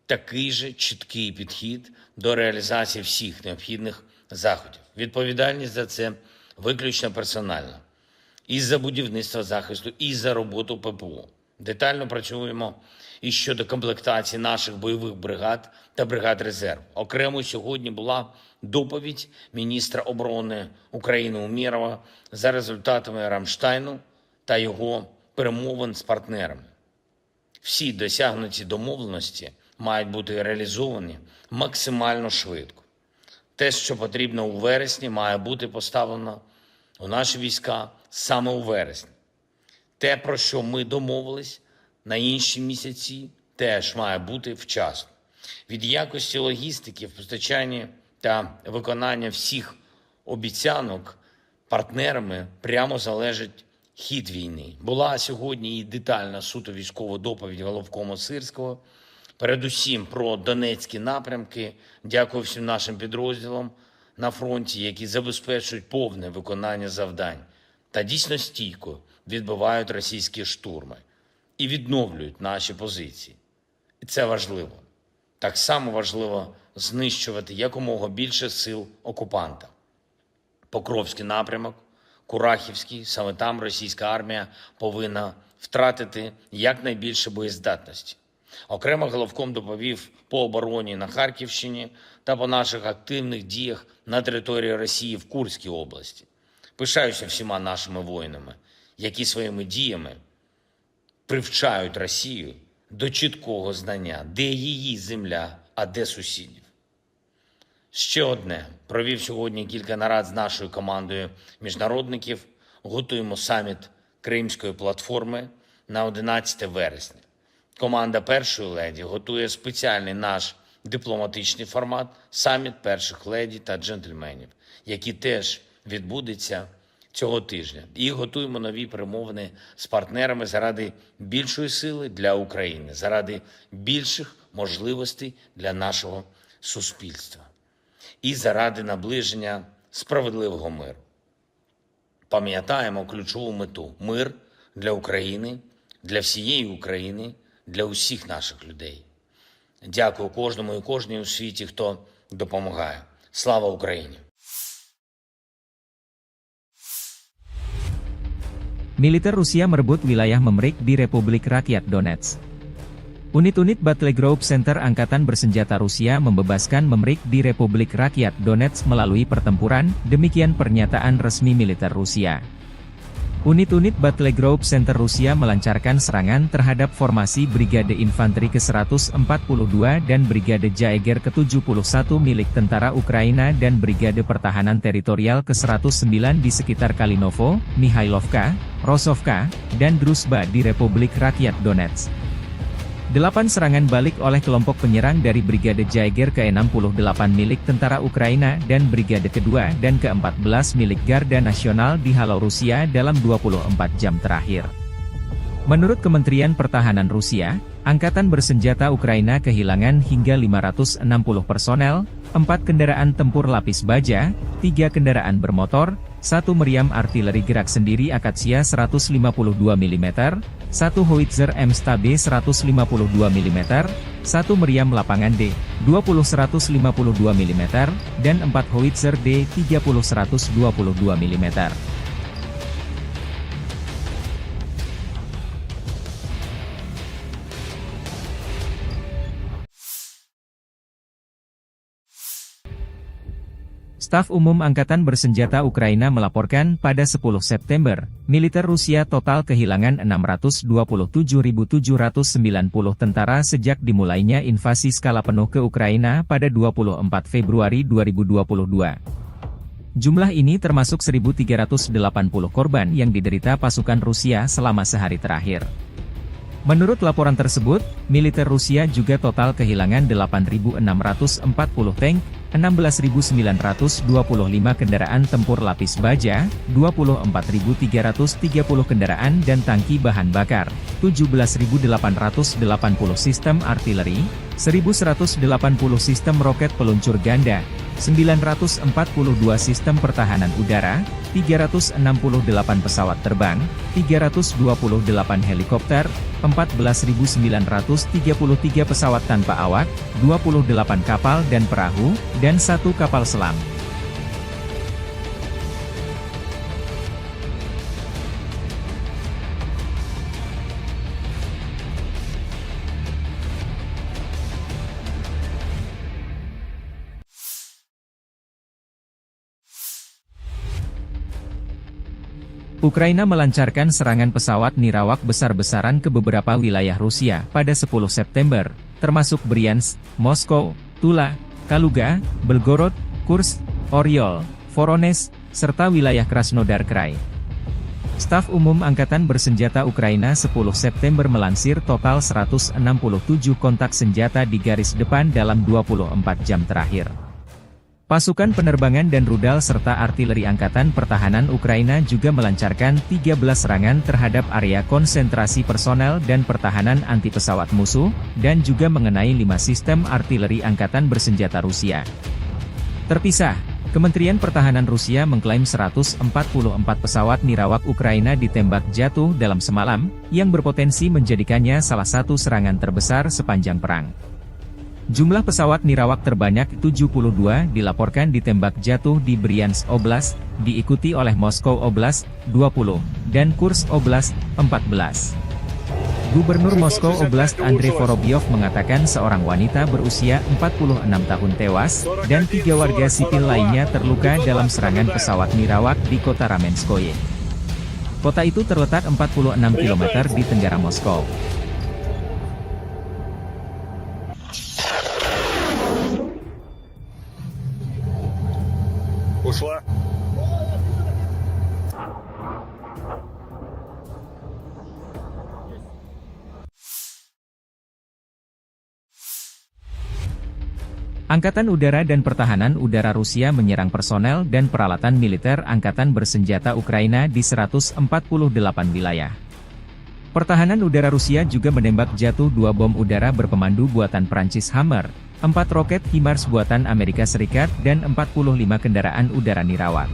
такий же чіткий підхід до реалізації всіх необхідних заходів. Відповідальність за це виключно персональна. І за будівництво захисту, і за роботу П П О. Детально працюємо і щодо комплектації наших бойових бригад та бригад резерву. Окремо сьогодні була доповідь міністра оборони України Умєрова за результатами Рамштайну та його перемовин з партнерами. Всі досягнуті домовленості мають бути реалізовані максимально швидко. Те, що потрібно у вересні, має бути поставлено у наші війська саме у вересні. Те, про що ми домовились на інші місяці, теж має бути вчасно. Від якості логістики в постачанні та виконання всіх обіцянок партнерами прямо залежить хід війни. Була сьогодні і детальна суто військова доповідь головкома Сирського, передусім про Донецькі напрямки. Дякую всім нашим підрозділам на фронті, які забезпечують повне виконання завдань та дійсно стійко відбивають російські штурми і відновлюють наші позиції. І це важливо. Так само важливо знищувати якомога більше сил окупанта. Покровський напрямок, Курахівській, саме там російська армія повинна втратити якнайбільше боєздатності. Окремо головком доповів по обороні на Харківщині та по наших активних діях на території Росії в Курській області. Пишаюся всіма нашими воїнами, які своїми діями привчають Росію до чіткого знання, де її земля, а де сусідів. Ще одне. Провів сьогодні кілька нарад з нашою командою міжнародників. Готуємо саміт Кримської платформи на одинадцяте вересня. Команда першої леді готує спеціальний наш дипломатичний формат — саміт перших леді та джентльменів, який теж відбудеться цього тижня. І готуємо нові перемовини з партнерами заради більшої сили для України, заради більших можливостей для нашого суспільства і заради наближення справедливого миру. Пам'ятаємо ключову мету: мир для України, для всієї України, для усіх наших людей. Дякую кожному і кожній у світі, хто допомагає. Слава Україні! Militer Rusia merebut wilayah Memrik di Republik Rakyat Donetsk. Unit-unit Battle Group Center Angkatan Bersenjata Rusia membebaskan Memrik di Republik Rakyat Donetsk melalui pertempuran, demikian pernyataan resmi militer Rusia. Unit-unit Battle Group Center Rusia melancarkan serangan terhadap formasi Brigade Infanteri ke seratus empat puluh dua dan Brigade Jaeger ke tujuh puluh satu milik tentara Ukraina dan Brigade Pertahanan Teritorial ke seratus sembilan di sekitar Kalinovo, Mihailovka, Rosovka, dan Druzhba di Republik Rakyat Donetsk. Delapan serangan balik oleh kelompok penyerang dari Brigade Jaeger ke enam puluh delapan milik tentara Ukraina dan Brigade kedua dan keempat belas milik Garda Nasional dihalau Rusia dalam dua puluh empat jam terakhir. Menurut Kementerian Pertahanan Rusia, Angkatan Bersenjata Ukraina kehilangan hingga lima ratus enam puluh personel, empat kendaraan tempur lapis baja, tiga kendaraan bermotor, satu meriam artileri gerak sendiri Akasia seratus lima puluh dua milimeter, satu howitzer M S T B seratus lima puluh dua milimeter, satu meriam lapangan D dua puluh seratus lima puluh dua milimeter, dan empat howitzer D tiga puluh seratus dua puluh dua milimeter. Staf Umum Angkatan Bersenjata Ukraina melaporkan pada sepuluh September, militer Rusia total kehilangan enam ratus dua puluh tujuh ribu tujuh ratus sembilan puluh tentara sejak dimulainya invasi skala penuh ke Ukraina pada dua puluh empat Februari dua ribu dua puluh dua. Jumlah ini termasuk seribu tiga ratus delapan puluh korban yang diderita pasukan Rusia selama sehari terakhir. Menurut laporan tersebut, militer Rusia juga total kehilangan delapan ribu enam ratus empat puluh tank, enam belas ribu sembilan ratus dua puluh lima kendaraan tempur lapis baja, dua puluh empat ribu tiga ratus tiga puluh kendaraan dan tangki bahan bakar, tujuh belas ribu delapan ratus delapan puluh sistem artileri, seribu seratus delapan puluh sistem roket peluncur ganda, sembilan ratus empat puluh dua sistem pertahanan udara, tiga ratus enam puluh delapan pesawat terbang, tiga ratus dua puluh delapan helikopter, empat belas ribu sembilan ratus tiga puluh tiga pesawat tanpa awak, dua puluh delapan kapal dan perahu, dan satu kapal selam. Ukraina melancarkan serangan pesawat nirawak besar-besaran ke beberapa wilayah Rusia pada sepuluh September, termasuk Bryansk, Moskow, Tula, Kaluga, Belgorod, Kursk, Oryol, Voronezh, serta wilayah Krasnodar Krai. Staf Umum Angkatan Bersenjata Ukraina sepuluh September melansir total seratus enam puluh tujuh kontak senjata di garis depan dalam dua puluh empat jam terakhir. Pasukan penerbangan dan rudal serta artileri Angkatan Pertahanan Ukraina juga melancarkan tiga belas serangan terhadap area konsentrasi personel dan pertahanan anti pesawat musuh, dan juga mengenai lima sistem artileri angkatan bersenjata Rusia. Terpisah, Kementerian Pertahanan Rusia mengklaim seratus empat puluh empat pesawat nirawak Ukraina ditembak jatuh dalam semalam, yang berpotensi menjadikannya salah satu serangan terbesar sepanjang perang. Jumlah pesawat nirawak terbanyak tujuh puluh dua dilaporkan ditembak jatuh di Bryansk Oblast, diikuti oleh Moskow Oblast, dua puluh, dan Kursk Oblast, empat belas. Gubernur Moskow Oblast Andrei Vorobyov mengatakan seorang wanita berusia empat puluh enam tahun tewas dan tiga warga sipil lainnya terluka dalam serangan pesawat nirawak di kota Ramenskoye. Kota itu terletak empat puluh enam kilometer di tenggara Moskow. Ушла. Angkatan Udara dan Pertahanan Udara Rusia menyerang personel dan peralatan militer angkatan bersenjata Ukraina di seratus empat puluh delapan wilayah. Pertahanan udara Rusia juga menembak jatuh dua bom udara berpemandu buatan Prancis Hammer, empat roket HIMARS buatan Amerika Serikat, dan empat puluh lima kendaraan udara nirawak.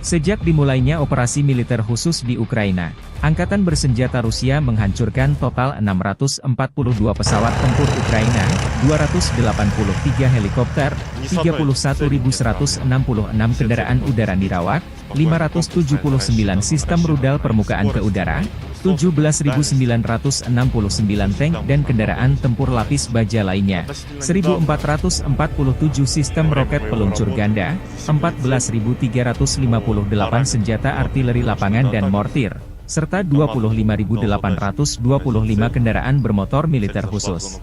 Sejak dimulainya operasi militer khusus di Ukraina, angkatan bersenjata Rusia menghancurkan total enam ratus empat puluh dua pesawat tempur Ukraina, dua ratus delapan puluh tiga helikopter, tiga puluh satu ribu seratus enam puluh enam kendaraan udara nirawak, lima ratus tujuh puluh sembilan sistem rudal permukaan ke udara, tujuh belas ribu sembilan ratus enam puluh sembilan tank dan kendaraan tempur lapis baja lainnya, seribu empat ratus empat puluh tujuh sistem roket peluncur ganda, empat belas ribu tiga ratus lima puluh delapan senjata artileri lapangan dan mortir, serta dua puluh lima ribu delapan ratus dua puluh lima kendaraan bermotor militer khusus.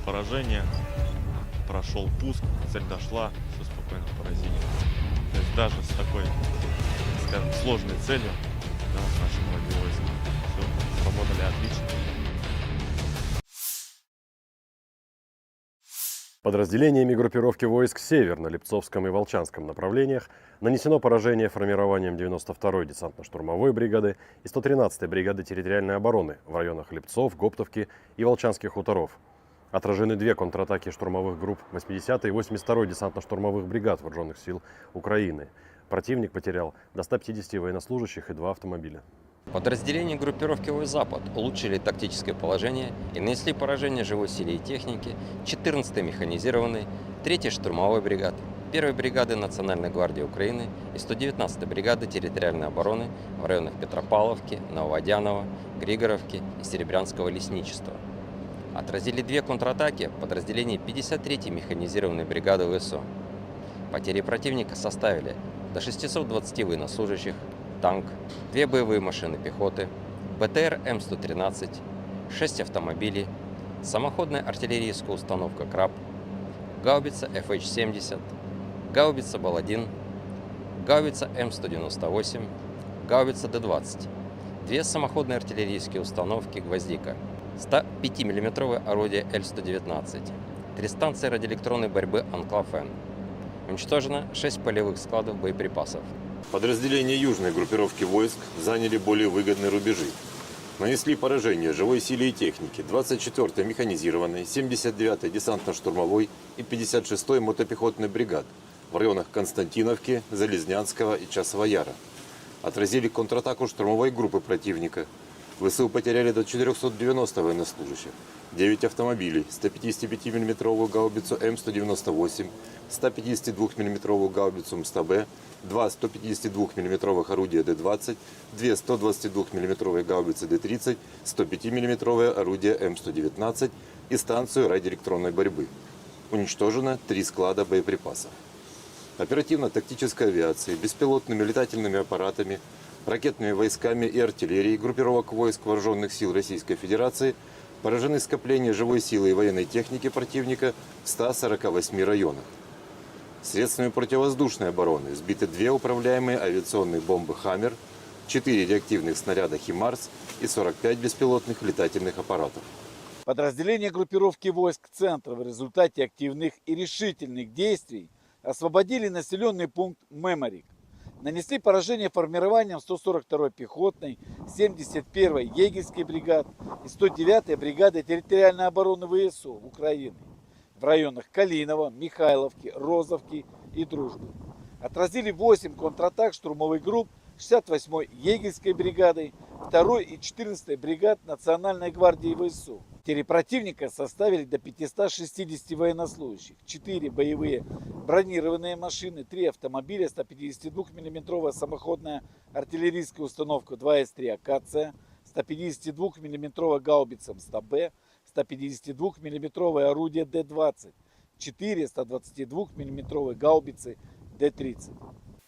Прошёл пуск, цель дошла, всё спокойно поразили. То есть даже с такой, скажем, сложной целью, да, наши многие войска всё сработали отлично. Подразделениями группировки войск «Север» на Липцовском и Волчанском направлениях нанесено поражение формированием девяносто второй десантно-штурмовой бригады и сто тринадцатой бригады территориальной обороны в районах Липцов, Гоптовки и Волчанских хуторов. Отражены две контратаки штурмовых групп восьмидесятой и восемьдесят второй десантно-штурмовых бригад Вооружённых сил Украины. Противник потерял до ста пятидесяти военнослужащих и два автомобиля. Подразделения группировки войск «Запад» улучшили тактическое положение и нанесли поражение живой силе и технике четырнадцатой механизированной, третьей штурмовой бригады, первой бригады Национальной гвардии Украины и сто девятнадцатой бригады территориальной обороны в районах Петропавловки, Нововодяново, Григоровки и Серебрянского лесничества. Отразили две контратаки подразделений пятьдесят третьей механизированной бригады ВСУ. Потери противника составили до шестисот двадцати военнослужащих, танк, две боевые машины пехоты, БТР М сто тринадцать, шесть автомобилей, самоходная артиллерийская установка «Краб», гаубица Ф Х семьдесят, гаубица «Бал один», гаубица М сто девяносто восемь, гаубица Д двадцать, две самоходные артиллерийские установки «Гвоздика», ста пятимиллиметровое орудие Л сто девятнадцать, три станции радиоэлектронной борьбы «Анклав-Н». Уничтожено шесть полевых складов боеприпасов. Подразделения южной группировки войск заняли более выгодные рубежи. Нанесли поражение живой силе и технике двадцать четвёртой механизированной, семьдесят девятой десантно-штурмовой и пятьдесят шестой мотопехотной бригад в районах Константиновки, Залезнянского и Часового Яра. Отразили контратаку штурмовой группы противника. ВСУ потеряли до четырёхсот девяноста военнослужащих, девять автомобилей, ста пятидесяти пяти миллиметровую гаубицу М сто девяносто восемь, ста пятидесяти двух миллиметровую гаубицу М сто Б, два сто пятидесяти двух миллиметровых орудия Д двадцать, две сто двадцати двух миллиметровые гаубицы Д тридцать, сто пяти миллиметровое орудие М сто девятнадцать и станцию радиоэлектронной борьбы. Уничтожено три склада боеприпасов. Оперативно-тактической авиацией, беспилотными летательными аппаратами, ракетными войсками и артиллерией группировок войск Вооружённых сил Российской Федерации поражены скопления живой силы и военной техники противника в ста сорока восьми районах. Средствами противовоздушной обороны сбиты две управляемые авиационные бомбы «Хаммер», четыре реактивных снаряда «ХИМАРС» и сорок пять беспилотных летательных аппаратов. Подразделения группировки войск «Центр» в результате активных и решительных действий освободили населённый пункт Меморик. Нанесли поражение формированиям сто сорок второй пехотной, семьдесят первой егерской бригад и сто девятой бригады территориальной обороны ВСУ Украины в районах Калиново, Михайловки, Розовки и Дружбы. Отразили восемь контратак штурмовых групп шестьдесят восьмой егерской бригады, второй и четырнадцатой бригад Национальной гвардии ВСУ. Потери противника составили до пятисот шестидесяти военнослужащих, четыре боевые бронированные машины, три автомобиля, сто пятидесяти двух миллиметровая самоходная артиллерийская установка два эс три «Акация», сто пятидесяти двух миллиметровая гаубица М сто Б, сто пятидесяти двух миллиметровое орудие Д двадцать, четыре сто двадцати двух миллиметровые гаубицы Д тридцать.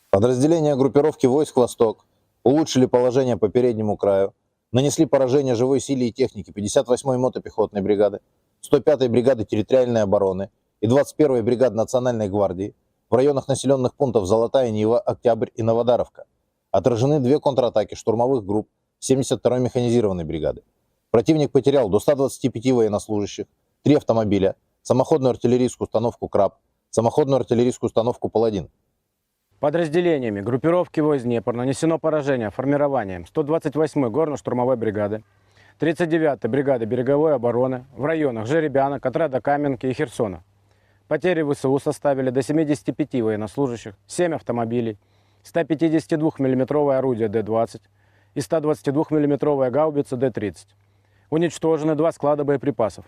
Подразделения группировки войск «Восток» улучшили положение по переднему краю, нанесли поражение живой силе и технике пятьдесят восьмой мотопехотной бригады, сто пятой бригады территориальной обороны и двадцать первой бригады Национальной гвардии в районах населённых пунктов Золотая Нива, Октябрь и Новодаровка. Отражены две контратаки штурмовых групп семьдесят второй механизированной бригады. Противник потерял до ста двадцати пяти военнослужащих, три автомобиля, самоходную артиллерийскую установку «Краб», самоходную артиллерийскую установку «Паладин». Подразделениями группировки войск «Днепр» нанесено поражение формированием сто двадцать восьмой горно-штурмовой бригады, тридцать девятой бригады береговой обороны в районах Жеребянок, отряда Каменки и Херсона. Потери В С У составили до семидесяти пяти военнослужащих, семь автомобилей, сто пятидесяти двух миллиметровое орудие Д двадцать и сто двадцати двух миллиметровая гаубица Д тридцать. Уничтожены два склада боеприпасов.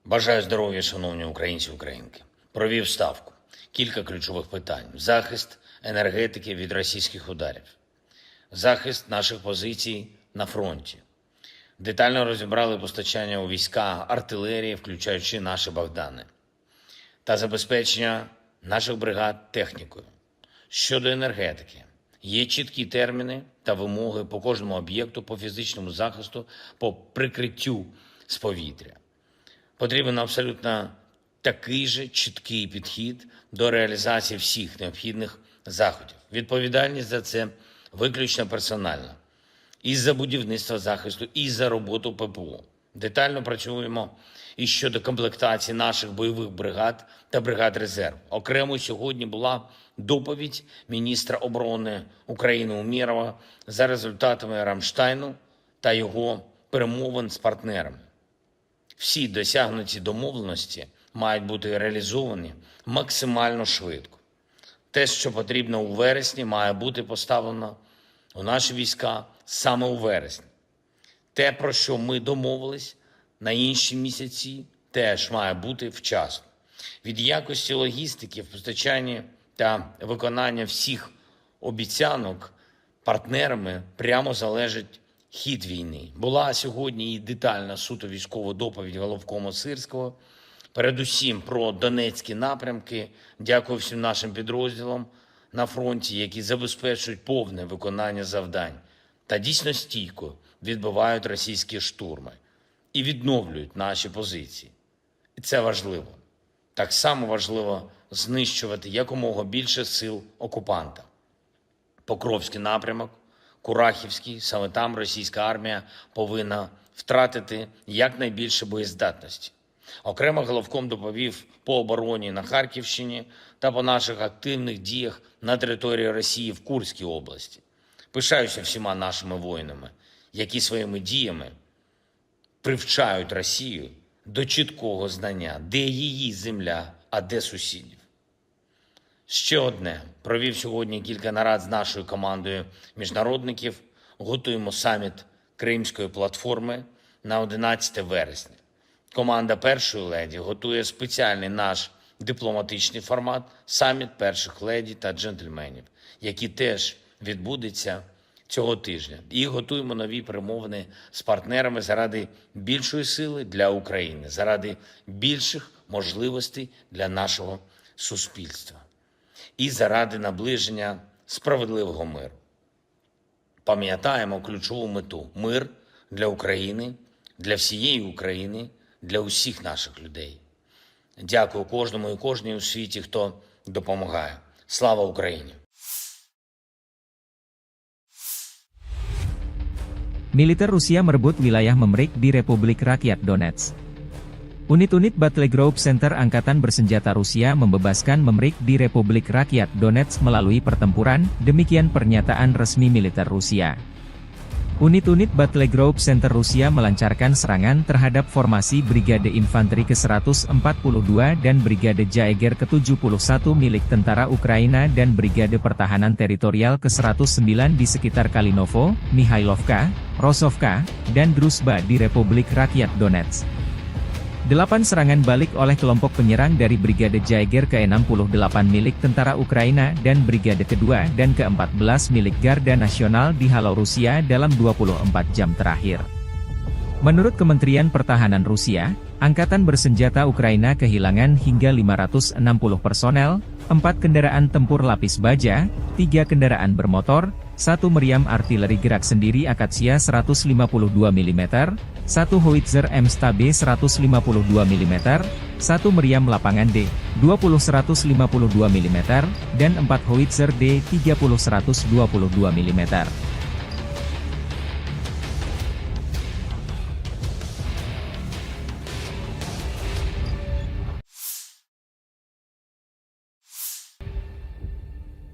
Бажаю здоров'я, шановні українці і українки. Провів ставку. Кілька ключових питань: захист енергетики від російських ударів, захист наших позицій на фронті. Детально розібрали постачання у війська артилерії, включаючи наші Богдани, та забезпечення наших бригад технікою. Щодо енергетики, є чіткі терміни та вимоги по кожному об'єкту, по фізичному захисту, по прикриттю з повітря. Потрібен абсолютно такий же чіткий підхід до реалізації всіх необхідних заходів. Відповідальність за це виключно персональна. І за будівництво захисту, і за роботу П П О. Детально працюємо і щодо комплектації наших бойових бригад та бригад резерву. Окремо сьогодні була доповідь міністра оборони України Умєрова за результатами Рамштайну та його перемовин з партнерами. Всі досягнуті домовленості мають бути реалізовані максимально швидко. Те, що потрібно у вересні, має бути поставлено у наші війська саме у вересні. Те, про що ми домовились на інші місяці, теж має бути вчасно. Від якості логістики в постачанні та виконання всіх обіцянок партнерами прямо залежить хід війни. Була сьогодні і детальна суто військова доповідь головкома Сирського. Передусім про донецькі напрямки. Дякую всім нашим підрозділам на фронті, які забезпечують повне виконання завдань та дійсно стійко відбивають російські штурми і відновлюють наші позиції. І це важливо. Так само важливо знищувати якомога більше сил окупанта. Покровський напрямок, Курахівський, саме там російська армія повинна втратити якнайбільше боєздатності. Окремо головком доповів по обороні на Харківщині та по наших активних діях на території Росії в Курській області. Пишаюся всіма нашими воїнами, які своїми діями привчають Росію до чіткого знання, де її земля, а де сусідів. Ще одне. Провів сьогодні кілька нарад з нашою командою міжнародників. Готуємо саміт Кримської платформи на одинадцяте вересня. Команда першої леді готує спеціальний наш дипломатичний формат — саміт перших леді та джентльменів, який теж відбудеться цього тижня. І готуємо нові перемовини з партнерами заради більшої сили для України, заради більших можливостей для нашого суспільства і заради наближення справедливого миру. Пам'ятаємо ключову мету: мир для України, для всієї України, для усіх наших людей. Дякую кожному і кожній у світі, хто допомагає. Слава Україні! Militer Rusia merebut wilayah Memrik di Republik Rakyat Donetsk. Unit-unit Battle Group Center Angkatan Bersenjata Rusia membebaskan Memrik di Republik Rakyat Donetsk melalui pertempuran, demikian pernyataan resmi militer Rusia. Unit-unit Battle Group Center Rusia melancarkan serangan terhadap formasi Brigade Infanteri ke seratus empat puluh dua dan Brigade Jaeger ke tujuh puluh satu milik tentara Ukraina dan Brigade Pertahanan Teritorial ke seratus sembilan di sekitar Kalinovo, Mihailovka, Rosovka, dan Druzhba di Republik Rakyat Donetsk. Delapan serangan balik oleh kelompok penyerang dari Brigade Jaeger ke enam puluh delapan milik tentara Ukraina dan Brigade kedua dan keempat belas milik Garda Nasional dihalau Rusia dalam dua puluh empat jam terakhir. Menurut Kementerian Pertahanan Rusia, angkatan bersenjata Ukraina kehilangan hingga lima ratus enam puluh personel, empat kendaraan tempur lapis baja, tiga kendaraan bermotor, satu meriam artileri gerak sendiri Akasia seratus lima puluh dua milimeter, satu howitzer M S T B seratus lima puluh dua milimeter, satu meriam lapangan D dua puluh seratus lima puluh dua milimeter, dan empat howitzer D tiga puluh seratus dua puluh dua milimeter.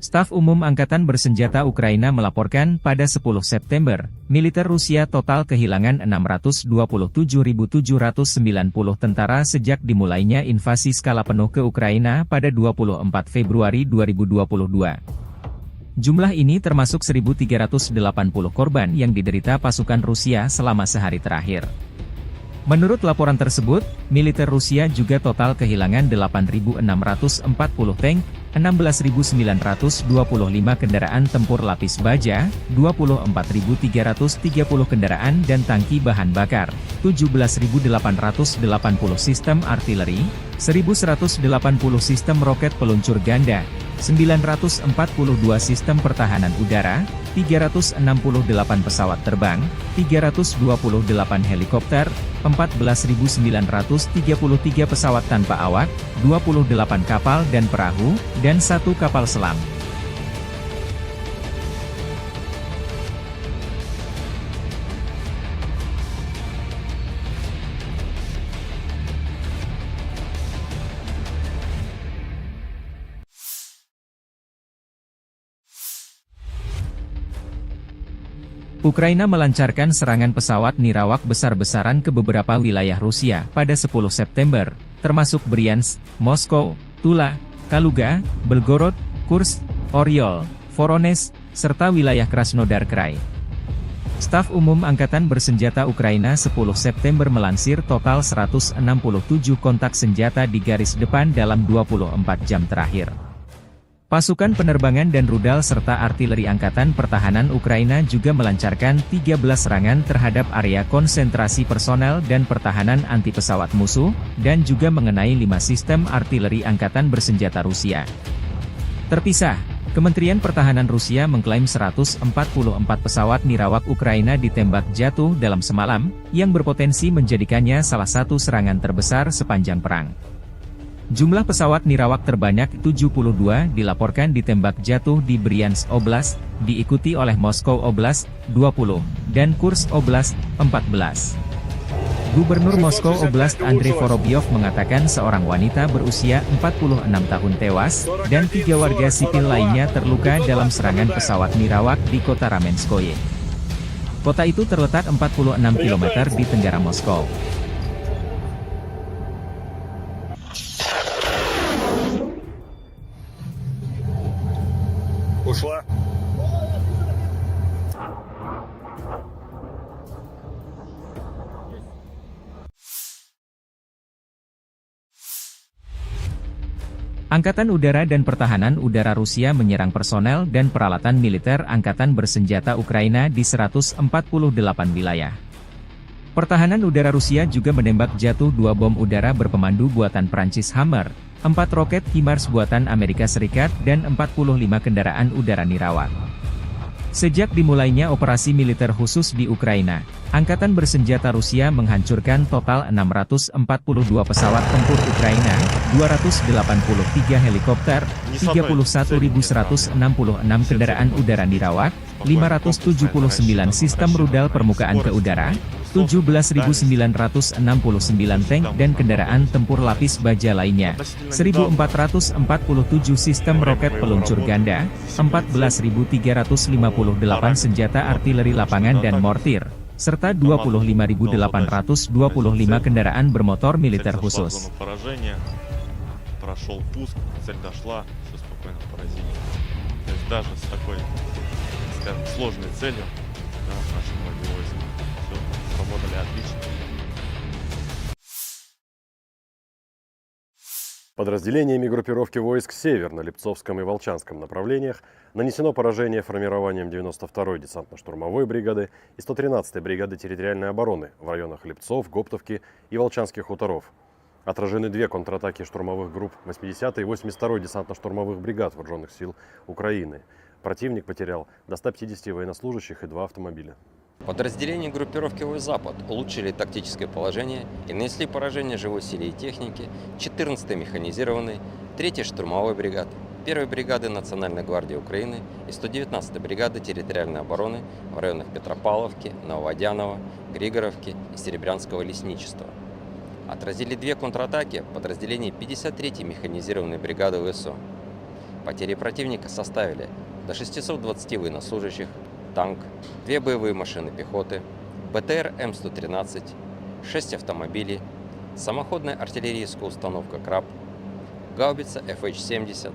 Staf Umum Angkatan Bersenjata Ukraina melaporkan pada sepuluh September, militer Rusia total kehilangan enam ratus dua puluh tujuh ribu tujuh ratus sembilan puluh tentara sejak dimulainya invasi skala penuh ke Ukraina pada dua puluh empat Februari dua ribu dua puluh dua. Jumlah ini termasuk seribu tiga ratus delapan puluh korban yang diderita pasukan Rusia selama sehari terakhir. Menurut laporan tersebut, militer Rusia juga total kehilangan delapan ribu enam ratus empat puluh tank, enam belas ribu sembilan ratus dua puluh lima kendaraan tempur lapis baja, dua puluh empat ribu tiga ratus tiga puluh kendaraan dan tangki bahan bakar, tujuh belas ribu delapan ratus delapan puluh sistem artileri, seribu seratus delapan puluh sistem roket peluncur ganda, sembilan ratus empat puluh dua sistem pertahanan udara, tiga ratus enam puluh delapan pesawat terbang, tiga ratus dua puluh delapan helikopter, empat belas ribu sembilan ratus tiga puluh tiga pesawat tanpa awak, dua puluh delapan kapal dan perahu, dan satu kapal selam. Ukraina melancarkan serangan pesawat nirawak besar-besaran ke beberapa wilayah Rusia pada sepuluh September, termasuk Bryansk, Moskow, Tula, Kaluga, Belgorod, Kursk, Oryol, Voronezh, serta wilayah Krasnodar Krai. Staf Umum Angkatan Bersenjata Ukraina sepuluh September melansir total seratus enam puluh tujuh kontak senjata di garis depan dalam dua puluh empat jam terakhir. Pasukan penerbangan dan rudal serta artileri Angkatan Pertahanan Ukraina juga melancarkan tiga belas serangan terhadap area konsentrasi personel dan pertahanan anti pesawat musuh, dan juga mengenai lima sistem artileri angkatan bersenjata Rusia. Terpisah, Kementerian Pertahanan Rusia mengklaim seratus empat puluh empat pesawat nirawak Ukraina ditembak jatuh dalam semalam, yang berpotensi menjadikannya salah satu serangan terbesar sepanjang perang. Jumlah pesawat nirawak terbanyak tujuh puluh dua dilaporkan ditembak jatuh di Bryansk Oblast, diikuti oleh Moskow Oblast, dua puluh, dan Kursk Oblast, empat belas. Gubernur Moskow Oblast Andrei Vorobyov mengatakan seorang wanita berusia empat puluh enam tahun tewas, dan tiga warga sipil lainnya terluka dalam serangan pesawat nirawak di kota Ramenskoye. Kota itu terletak empat puluh enam kilometer di tenggara Moskow. Ушла. Angkatan Udara dan Pertahanan Udara Rusia menyerang personel dan peralatan militer angkatan bersenjata Ukraina di seratus empat puluh delapan wilayah. Pertahanan Udara Rusia juga menembak jatuh dua bom udara berpemandu buatan Prancis Hammer, empat roket HIMARS buatan Amerika Serikat, dan empat puluh lima kendaraan udara nirawak. Sejak dimulainya operasi militer khusus di Ukraina, Angkatan Bersenjata Rusia menghancurkan total enam ratus empat puluh dua pesawat tempur Ukraina, dua ratus delapan puluh tiga helikopter, tiga puluh satu ribu seratus enam puluh enam kendaraan udara nirawak, lima ratus tujuh puluh sembilan sistem rudal permukaan ke udara, tujuh belas ribu sembilan ratus enam puluh sembilan tank dan kendaraan tempur lapis baja lainnya, seribu empat ratus empat puluh tujuh sistem roket peluncur ganda, empat belas ribu tiga ratus lima puluh delapan senjata artileri lapangan dan mortir, serta dua puluh lima ribu delapan ratus dua puluh lima kendaraan bermotor militer khusus. Прошел пуск, цель дошла, все спокойно поразили. То есть даже с такой, скажем, сложной целью, да, наши многие войска все сработали отлично. Подразделениями группировки войск «Север» на Липцовском и Волчанском направлениях нанесено поражение формированием девяносто второй десантно-штурмовой бригады и сто тринадцатой бригады территориальной обороны в районах Липцов, Гоптовки и Волчанских хуторов. Отражены две контратаки штурмовых групп восьмидесятой и восемьдесят второй десантно-штурмовых бригад вооружённых сил Украины. Противник потерял до ста пятидесяти военнослужащих и два автомобиля. Подразделения группировки «Войск-Запад» улучшили тактическое положение и нанесли поражение живой силе и технике четырнадцатой механизированной, третьей штурмовой бригады, первой бригады Национальной гвардии Украины и сто девятнадцатой бригады территориальной обороны в районах Петропавловки, Нововодяново, Григоровки и Серебрянского лесничества. Отразили две контратаки подразделений пятьдесят третьей механизированной бригады ВСУ. Потери противника составили до шестисот двадцати военнослужащих, танк, две боевые машины пехоты, БТР М сто тринадцать, шесть автомобилей, самоходная артиллерийская установка «Краб», гаубица Ф Х семьдесят,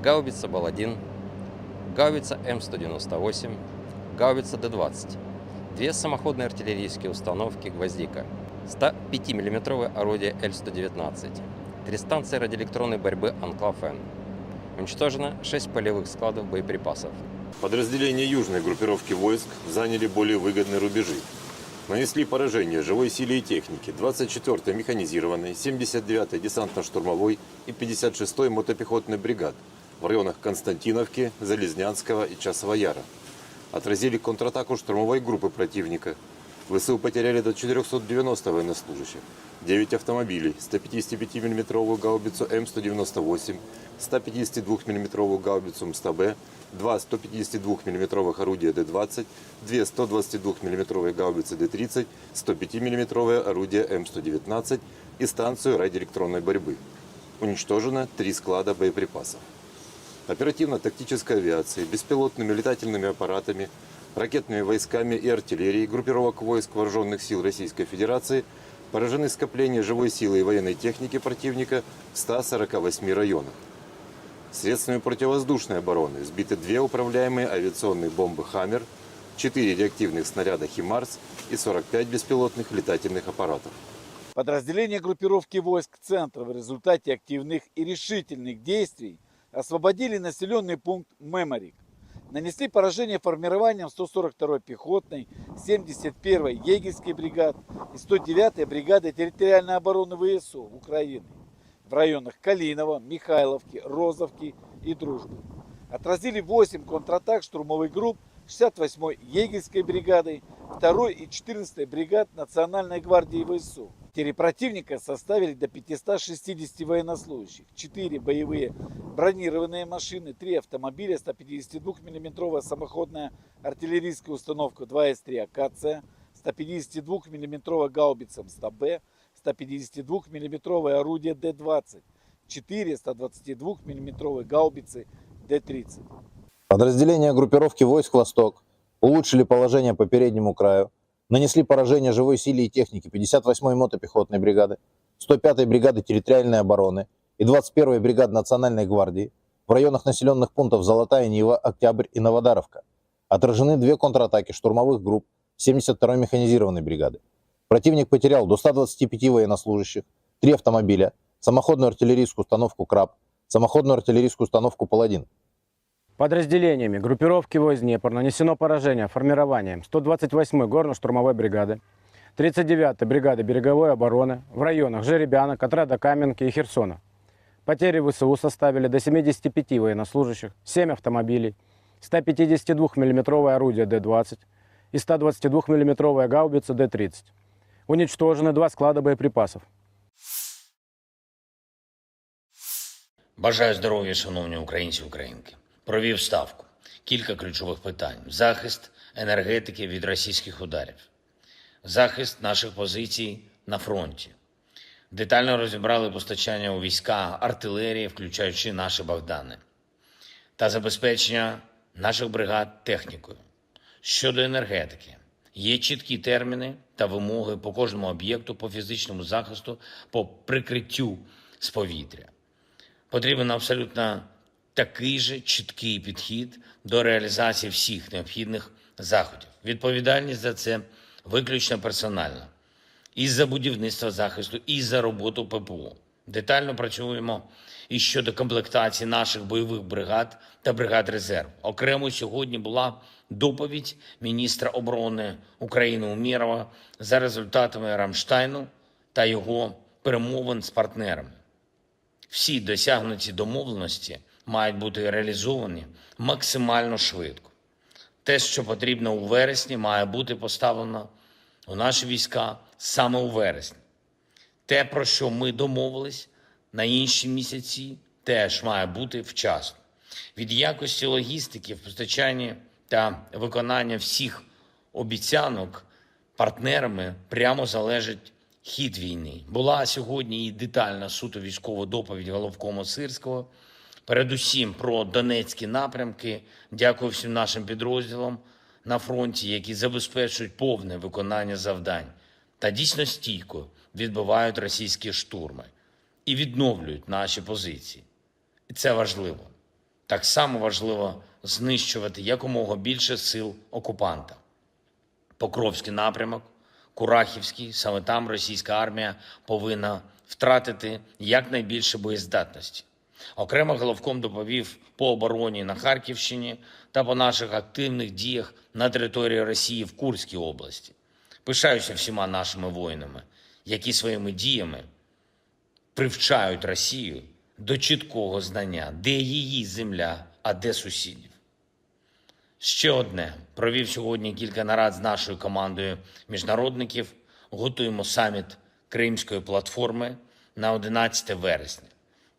гаубица Бал один, гаубица М сто девяносто восемь, гаубица Д двадцать, две самоходные артиллерийские установки «Гвоздика», ста пяти миллиметровое орудие Л сто девятнадцать, три станции радиоэлектронной борьбы «Анклав-Н». Уничтожено шесть полевых складов боеприпасов. Подразделения южной группировки войск заняли более выгодные рубежи. Нанесли поражение живой силе и технике двадцать четвёртой механизированной, семьдесят девятой десантно-штурмовой и пятьдесят шестой мотопехотной бригад в районах Константиновки, Залезнянского и Часового Яра. Отразили контратаку штурмовой группы противника. ВСУ потеряли до четырёхсот девяноста военнослужащих, девять автомобилей, ста пятидесяти пяти миллиметровую гаубицу М сто девяносто восемь, ста пятидесяти двух миллиметровую гаубицу М сто Б, два сто пятидесяти двух миллиметровых орудия Д двадцать, две сто двадцати двух миллиметровые гаубицы Д тридцать, сто пяти миллиметровое орудие М сто девятнадцать и станцию радиоэлектронной борьбы. Уничтожено три склада боеприпасов. Оперативно-тактической авиацией, беспилотными летательными аппаратами, ракетными войсками и артиллерией группировок войск вооружённых сил Российской Федерации поражены скопления живой силы и военной техники противника в ста сорока восьми районах. Средствами противовоздушной обороны сбиты две управляемые авиационные бомбы «Хаммер», четыре реактивных снаряда «Химарс» и сорок пять беспилотных летательных аппаратов. Подразделения группировки войск «Центр» в результате активных и решительных действий освободили населённый пункт Меморик. Нанесли поражение формированиям сто сорок второй пехотной, семьдесят первой егерской бригад и сто девятой бригады территориальной обороны ВСУ Украины в районах Калиново, Михайловки, Розовки и Дружбы. Отразили восемь контратак штурмовых групп шестьдесят восьмой егерской бригады, второй и четырнадцатой бригад Национальной гвардии ВСУ. Потери противника составили до пятисот шестидесяти военнослужащих, четыре боевые бронированные машины, три автомобиля ста пятидесяти двух миллиметровая самоходная артиллерийская установка два эс три «Акация», ста пятидесяти двух миллиметровая гаубица М сто Б, ста пятидесяти двух миллиметровое орудие Д двадцать, четыре ста двадцати двух миллиметровые гаубицы Д тридцать. Подразделения группировки войск «Восток» улучшили положение по переднему краю, нанесли поражение живой силе и технике пятьдесят восьмой мотопехотной бригады, сто пятой бригады территориальной обороны и двадцать первой бригады Национальной гвардии в районах населённых пунктов Золотая Нива, Октябрь и Новодаровка. Отражены две контратаки штурмовых групп семьдесят второй механизированной бригады. Противник потерял до ста двадцати пяти военнослужащих, три автомобиля, самоходную артиллерийскую установку «Краб», самоходную артиллерийскую установку «Паладин». Подразделениями группировки войск «Днепр» нанесено поражение формированиям сто двадцать восьмой горно-штурмовой бригады, тридцать девятой бригады береговой обороны в районах Жеребянок, отряда Каменки и Херсона. Потери ВСУ составили до семидесяти пяти военнослужащих, семь автомобилей, ста пятидесяти двух миллиметровое орудие Д двадцать и ста двадцати двух миллиметровая гаубица Д тридцать. Уничтожены два склада боеприпасов. Бажаю здоров'я, шановні українці і українки. Провів ставку. Кілька ключових питань: захист енергетики від російських ударів, захист наших позицій на фронті. Детально розібрали постачання у війська артилерії, включаючи наші Богдани, та забезпечення наших бригад технікою. Щодо енергетики, є чіткі терміни та вимоги по кожному об'єкту, по фізичному захисту, по прикриттю з повітря. Потрібен абсолютно такий же чіткий підхід до реалізації всіх необхідних заходів. Відповідальність за це виключно персональна. І за будівництво захисту, і за роботу П П О. Детально працюємо і щодо комплектації наших бойових бригад та бригад резерв. Окремо сьогодні була доповідь міністра оборони України Умєрова за результатами Рамштайну та його перемовин з партнерами. Всі досягнуті домовленості мають бути реалізовані максимально швидко. Те, що потрібно у вересні, має бути поставлено у наші війська саме у вересні. Те, про що ми домовились на інші місяці, теж має бути вчасно. Від якості логістики в постачанні та виконання всіх обіцянок партнерами прямо залежить хід війни. Була сьогодні і детальна суто військова доповідь головкома Сирського. Передусім про Донецькі напрямки. Дякую всім нашим підрозділам на фронті, які забезпечують повне виконання завдань та дійсно стійко відбивають російські штурми і відновлюють наші позиції. І це важливо. Так само важливо знищувати якомога більше сил окупанта. Покровський напрямок, Курахівський, саме там російська армія повинна втратити якнайбільше боєздатності. Окремо головком доповів по обороні на Харківщині та по наших активних діях на території Росії в Курській області. Пишаюся всіма нашими воїнами, які своїми діями привчають Росію до чіткого знання, де її земля, а де сусідів. Ще одне. Провів сьогодні кілька нарад з нашою командою міжнародників. Готуємо саміт Кримської платформи на одинадцяте вересня.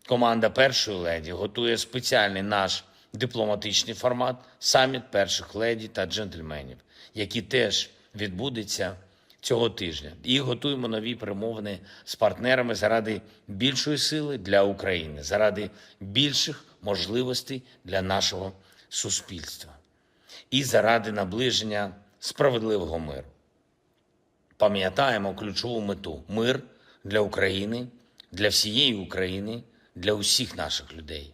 Команда першої леді готує спеціальний наш дипломатичний формат — саміт перших леді та джентльменів, який теж відбудеться цього тижня. І готуємо нові перемовини з партнерами заради більшої сили для України, заради більших можливостей для нашого суспільства і заради наближення справедливого миру. Пам'ятаємо ключову мету: мир для України, для всієї України, для усіх наших людей.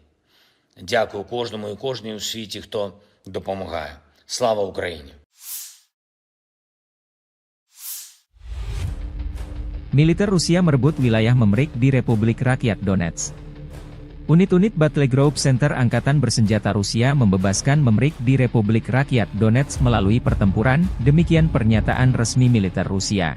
Дякую кожному і кожній у світі, хто допомагає. Слава Україні! Militer Rusia merebut wilayah Memrik di Republik Rakyat Donetsk. Unit-unit Battle Group Center Angkatan Bersenjata Rusia membebaskan Memrik di Republik Rakyat Donetsk melalui pertempuran, demikian pernyataan resmi militer Rusia.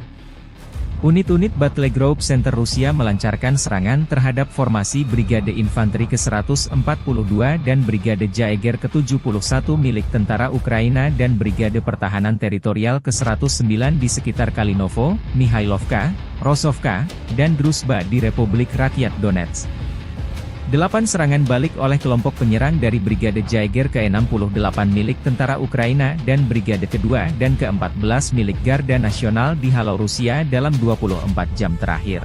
Unit-unit Battle Group Center Rusia melancarkan serangan terhadap formasi Brigade Infanteri ke seratus empat puluh dua dan Brigade Jaeger ke tujuh puluh satu milik tentara Ukraina dan Brigade Pertahanan Teritorial ke seratus sembilan di sekitar Kalinovo, Mihailovka, Rosovka, dan Druzhba di Republik Rakyat Donetsk. Delapan serangan balik oleh kelompok penyerang dari Brigade Jaeger ke enam puluh delapan milik tentara Ukraina dan Brigade kedua dan keempat belas milik Garda Nasional dihalau Rusia dalam dua puluh empat jam terakhir.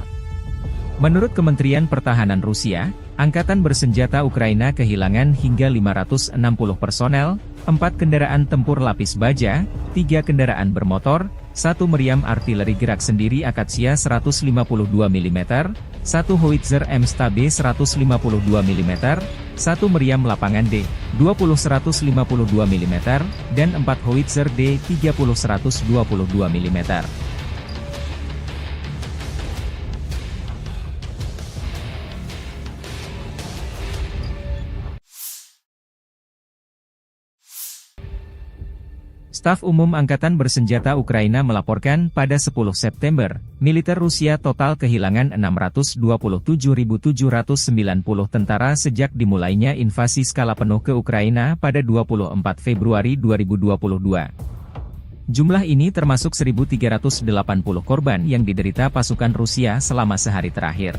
Menurut Kementerian Pertahanan Rusia, Angkatan Bersenjata Ukraina kehilangan hingga lima ratus enam puluh personel, empat kendaraan tempur lapis baja, tiga kendaraan bermotor, satu meriam artileri gerak sendiri Akasia seratus lima puluh dua milimeter, satu howitzer M S T B seratus lima puluh dua milimeter, satu meriam lapangan D dua puluh seratus lima puluh dua milimeter, dan empat howitzer D tiga puluh seratus dua puluh dua milimeter. Staf Umum Angkatan Bersenjata Ukraina melaporkan, pada sepuluh September, militer Rusia total kehilangan enam ratus dua puluh tujuh ribu tujuh ratus sembilan puluh tentara sejak dimulainya invasi skala penuh ke Ukraina pada dua puluh empat Februari dua ribu dua puluh dua. Jumlah ini termasuk seribu tiga ratus delapan puluh korban yang diderita pasukan Rusia selama sehari terakhir.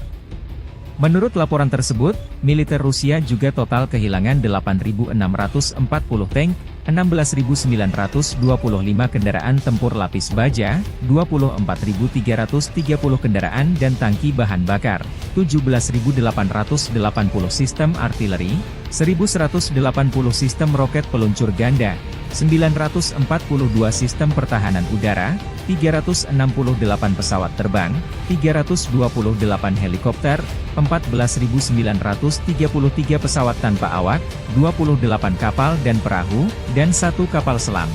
Menurut laporan tersebut, militer Rusia juga total kehilangan delapan ribu enam ratus empat puluh tank, enam belas ribu sembilan ratus dua puluh lima kendaraan tempur lapis baja, dua puluh empat ribu tiga ratus tiga puluh kendaraan dan tangki bahan bakar, tujuh belas ribu delapan ratus delapan puluh sistem artileri, seribu seratus delapan puluh sistem roket peluncur ganda, sembilan ratus empat puluh dua sistem pertahanan udara, tiga ratus enam puluh delapan pesawat terbang, tiga ratus dua puluh delapan helikopter, empat belas ribu sembilan ratus tiga puluh tiga pesawat tanpa awak, dua puluh delapan kapal dan perahu, dan satu kapal selam.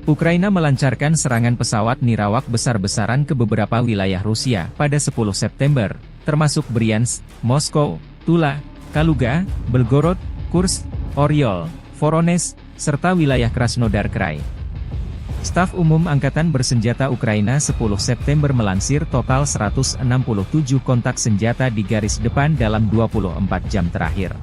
Ukraina melancarkan serangan pesawat nirawak besar-besaran ke beberapa wilayah Rusia pada sepuluh September, termasuk Bryansk, Moskow, Tula, Kaluga, Belgorod, Kursk, Oryol, Voronezh, serta wilayah Krasnodar Krai. Staf Umum Angkatan Bersenjata Ukraina sepuluh September melansir total seratus enam puluh tujuh kontak senjata di garis depan dalam dua puluh empat jam terakhir.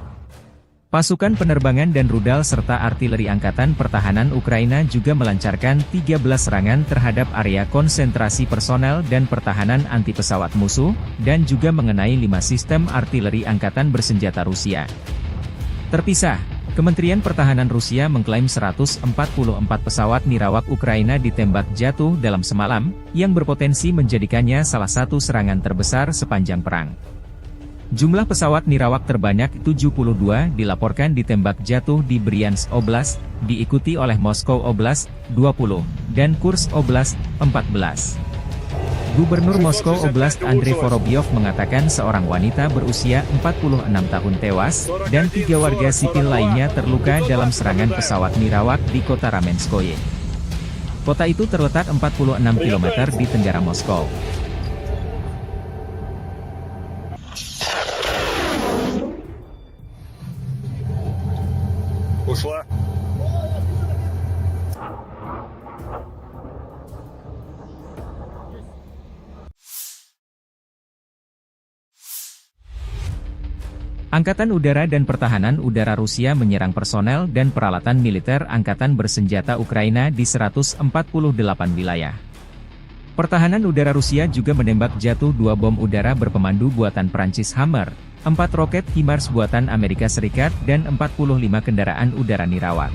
Pasukan penerbangan dan rudal serta artileri Angkatan Pertahanan Ukraina juga melancarkan tiga belas serangan terhadap area konsentrasi personel dan pertahanan anti pesawat musuh, dan juga mengenai lima sistem artileri angkatan bersenjata Rusia. Terpisah, Kementerian Pertahanan Rusia mengklaim seratus empat puluh empat pesawat nirawak Ukraina ditembak jatuh dalam semalam, yang berpotensi menjadikannya salah satu serangan terbesar sepanjang perang. Jumlah pesawat nirawak terbanyak tujuh puluh dua dilaporkan ditembak jatuh di Bryansk Oblast, diikuti oleh Moskow Oblast, dua puluh, dan Kursk Oblast, empat belas. Gubernur Moskow Oblast Andrei Vorobyov mengatakan seorang wanita berusia empat puluh enam tahun tewas dan tiga warga sipil lainnya terluka dalam serangan pesawat nirawak di kota Ramenskoye. Kota itu terletak empat puluh enam kilometer di tenggara Moskow. Ушла. Angkatan Udara dan Pertahanan Udara Rusia menyerang personel dan peralatan militer angkatan bersenjata Ukraina di seratus empat puluh delapan wilayah. Pertahanan udara Rusia juga menembak jatuh dua bom udara berpemandu buatan Prancis Hammer, empat roket HIMARS buatan Amerika Serikat, dan empat puluh lima kendaraan udara nirawak.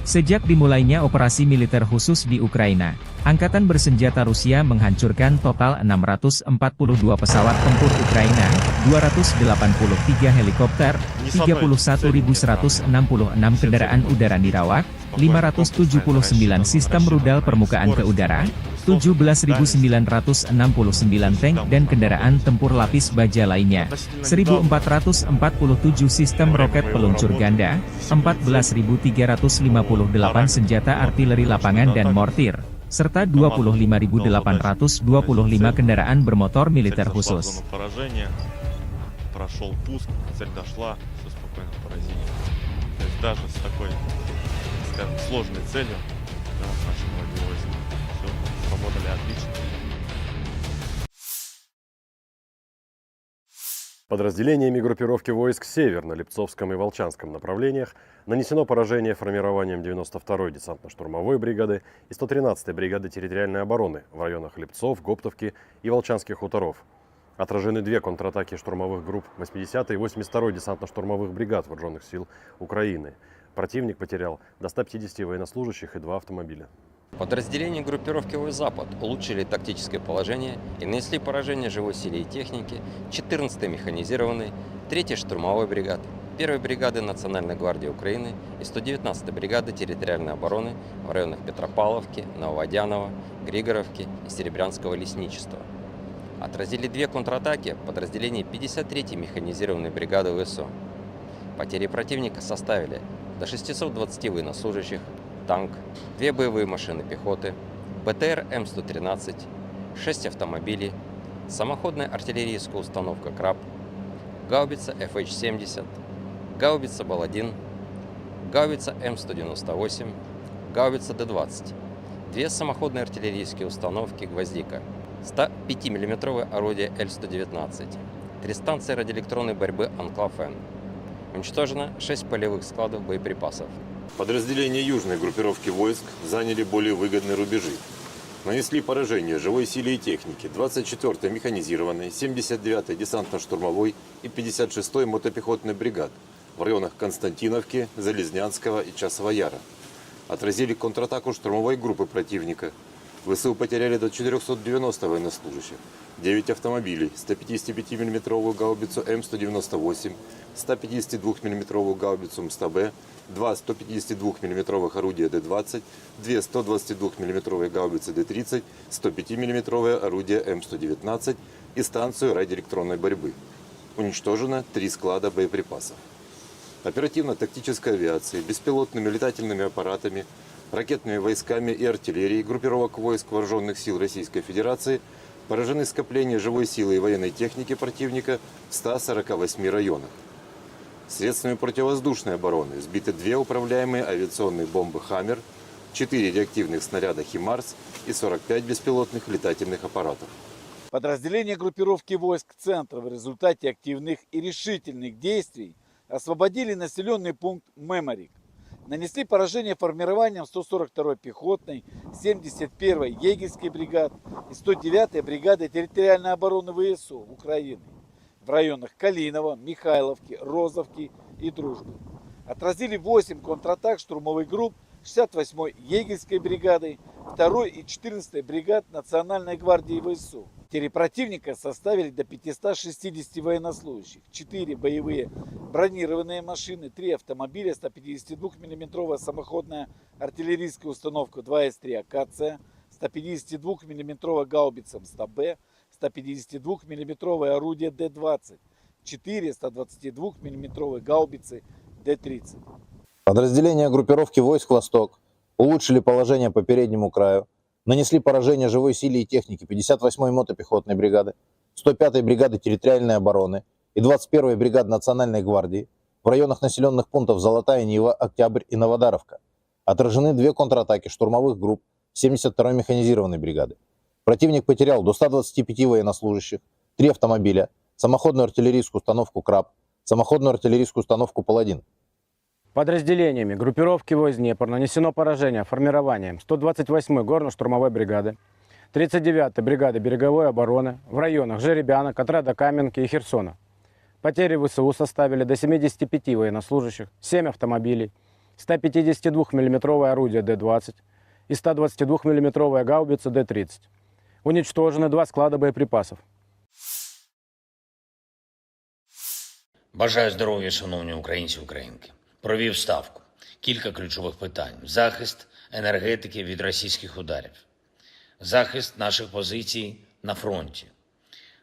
Sejak dimulainya operasi militer khusus di Ukraina, Angkatan Bersenjata Rusia menghancurkan total enam ratus empat puluh dua pesawat tempur Ukraina, dua ratus delapan puluh tiga helikopter, tiga puluh satu ribu seratus enam puluh enam kendaraan udara nirawak, lima ratus tujuh puluh sembilan sistem rudal permukaan ke udara, tujuh belas ribu sembilan ratus enam puluh sembilan tank dan kendaraan tempur lapis baja lainnya, seribu empat ratus empat puluh tujuh sistem roket peluncur ganda, empat belas ribu tiga ratus lima puluh delapan senjata artileri lapangan dan mortir, serta dua puluh lima ribu delapan ratus dua puluh lima kendaraan bermotor militer khusus. Спокойно поразили. То есть даже с такой, скажем, сложной целью, да, наши многие войска всё сработали отлично. Подразделениями группировки войск «Север» на Липцовском и Волчанском направлениях нанесено поражение формированиям девяносто второй десантно-штурмовой бригады и сто тринадцатой бригады территориальной обороны в районах Липцов, Гоптовки и Волчанских хуторов. Отражены две контратаки штурмовых групп восьмидесятой и восемьдесят второй десантно-штурмовых бригад Вооружённых сил Украины. Противник потерял до ста пятидесяти военнослужащих и два автомобиля. Подразделения группировки «Войск-Запад» улучшили тактическое положение и нанесли поражение живой силе и технике четырнадцатой механизированной, третьей штурмовой бригады, первой бригады Национальной гвардии Украины и сто девятнадцатой бригады территориальной обороны в районах Петропавловки, Нововодяново, Григоровки и Серебрянского лесничества. Отразили две контратаки подразделений пятьдесят третьей механизированной бригады ВСУ. Потери противника составили до шестисот двадцати военнослужащих, танк, две боевые машины пехоты, БТР М сто тринадцать, шесть автомобилей, самоходная артиллерийская установка «Краб», гаубица Ф Х семьдесят, гаубица «Бал-один», гаубица М сто девяносто восемь, гаубица Д двадцать, две самоходные артиллерийские установки «Гвоздика», ста пяти миллиметровое орудие Л сто девятнадцать, три станции радиоэлектронной борьбы «Анклав-Н», Уничтожено шесть полевых складов боеприпасов. Подразделения южной группировки войск заняли более выгодные рубежи. Нанесли поражение живой силе и технике двадцать четвёртой механизированной, семьдесят девятой десантно-штурмовой и пятьдесят шестой мотопехотной бригад в районах Константиновки, Залезнянского и Часового Яра. Отразили контратаку штурмовой группы противника. ВСУ потеряли до четырёхсот девяноста военнослужащих, девять автомобилей, сто пятидесятипятимиллиметровую гаубицу М сто девяносто восемь, сто пятидесятидвухмиллиметровую гаубицу М сто Б, два сто пятидесятидвухмиллиметровых орудия Д двадцать, две сто двадцатидвухмиллиметровые гаубицы Д тридцать, сто пятимиллиметровое орудие М сто девятнадцать и станцию радиоэлектронной борьбы. Уничтожено три склада боеприпасов. Оперативно-тактической авиацией, беспилотными летательными аппаратами, ракетными войсками и артиллерией группировок войск Вооружённых сил Российской Федерации поражены скопления живой силы и военной техники противника в ста сорока восьми районах. Средствами противовоздушной обороны сбиты две управляемые авиационные бомбы «Хаммер», четыре реактивных снаряда «Химарс» и сорок пять беспилотных летательных аппаратов. Подразделения группировки войск «Центр» в результате активных и решительных действий освободили населённый пункт Меморик. Нанесли поражение формированиям сто сорок второй пехотной, семьдесят первой егерской бригад и сто девятой бригады территориальной обороны ВСУ Украины в районах Калиново, Михайловки, Розовки и Дружбы. Отразили восемь контратак штурмовых групп шестьдесят восьмой егерской бригады, второй и четырнадцатой бригад Национальной гвардии ВСУ. Потери противника составили до пятисот шестидесяти военнослужащих, четыре боевые бронированные машины, три автомобиля, сто пятидесятидвухмиллиметровая самоходная артиллерийская установка два эс три «Акация», сто пятидесятидвухмиллиметровая гаубица М сто Б, сто пятидесятидвухмиллиметровое орудие Д двадцать, четыре сто двадцатидвухмиллиметровые гаубицы Д тридцать. Подразделения группировки войск «Восток» улучшили положение по переднему краю, нанесли поражение живой силе и технике пятьдесят восьмой мотопехотной бригады, сто пятой бригады территориальной обороны и двадцать первой бригады Национальной гвардии в районах населённых пунктов Золотая Нива, Октябрь и Новодаровка. Отражены две контратаки штурмовых групп семьдесят второй механизированной бригады. Противник потерял до ста двадцати пяти военнослужащих, три автомобиля, самоходную артиллерийскую установку «Краб», самоходную артиллерийскую установку «Паладин». Подразделениями группировки войск «Днепр» нанесено поражение формированиям сто двадцать восьмой горно-штурмовой бригады, тридцать девятой бригады береговой обороны в районах Жеребянок, отряда Каменки и Херсона. Потери ВСУ составили до семидесяти пяти военнослужащих, семь автомобилей, сто пятидесятидвухмиллиметровое орудие Д двадцать и сто двадцатидвухмиллиметровая гаубица Д тридцать. Уничтожены два склада боеприпасов. Бажаю здоров'я, шановні українці і українки. Провів ставку. Кілька ключових питань: захист енергетики від російських ударів, захист наших позицій на фронті.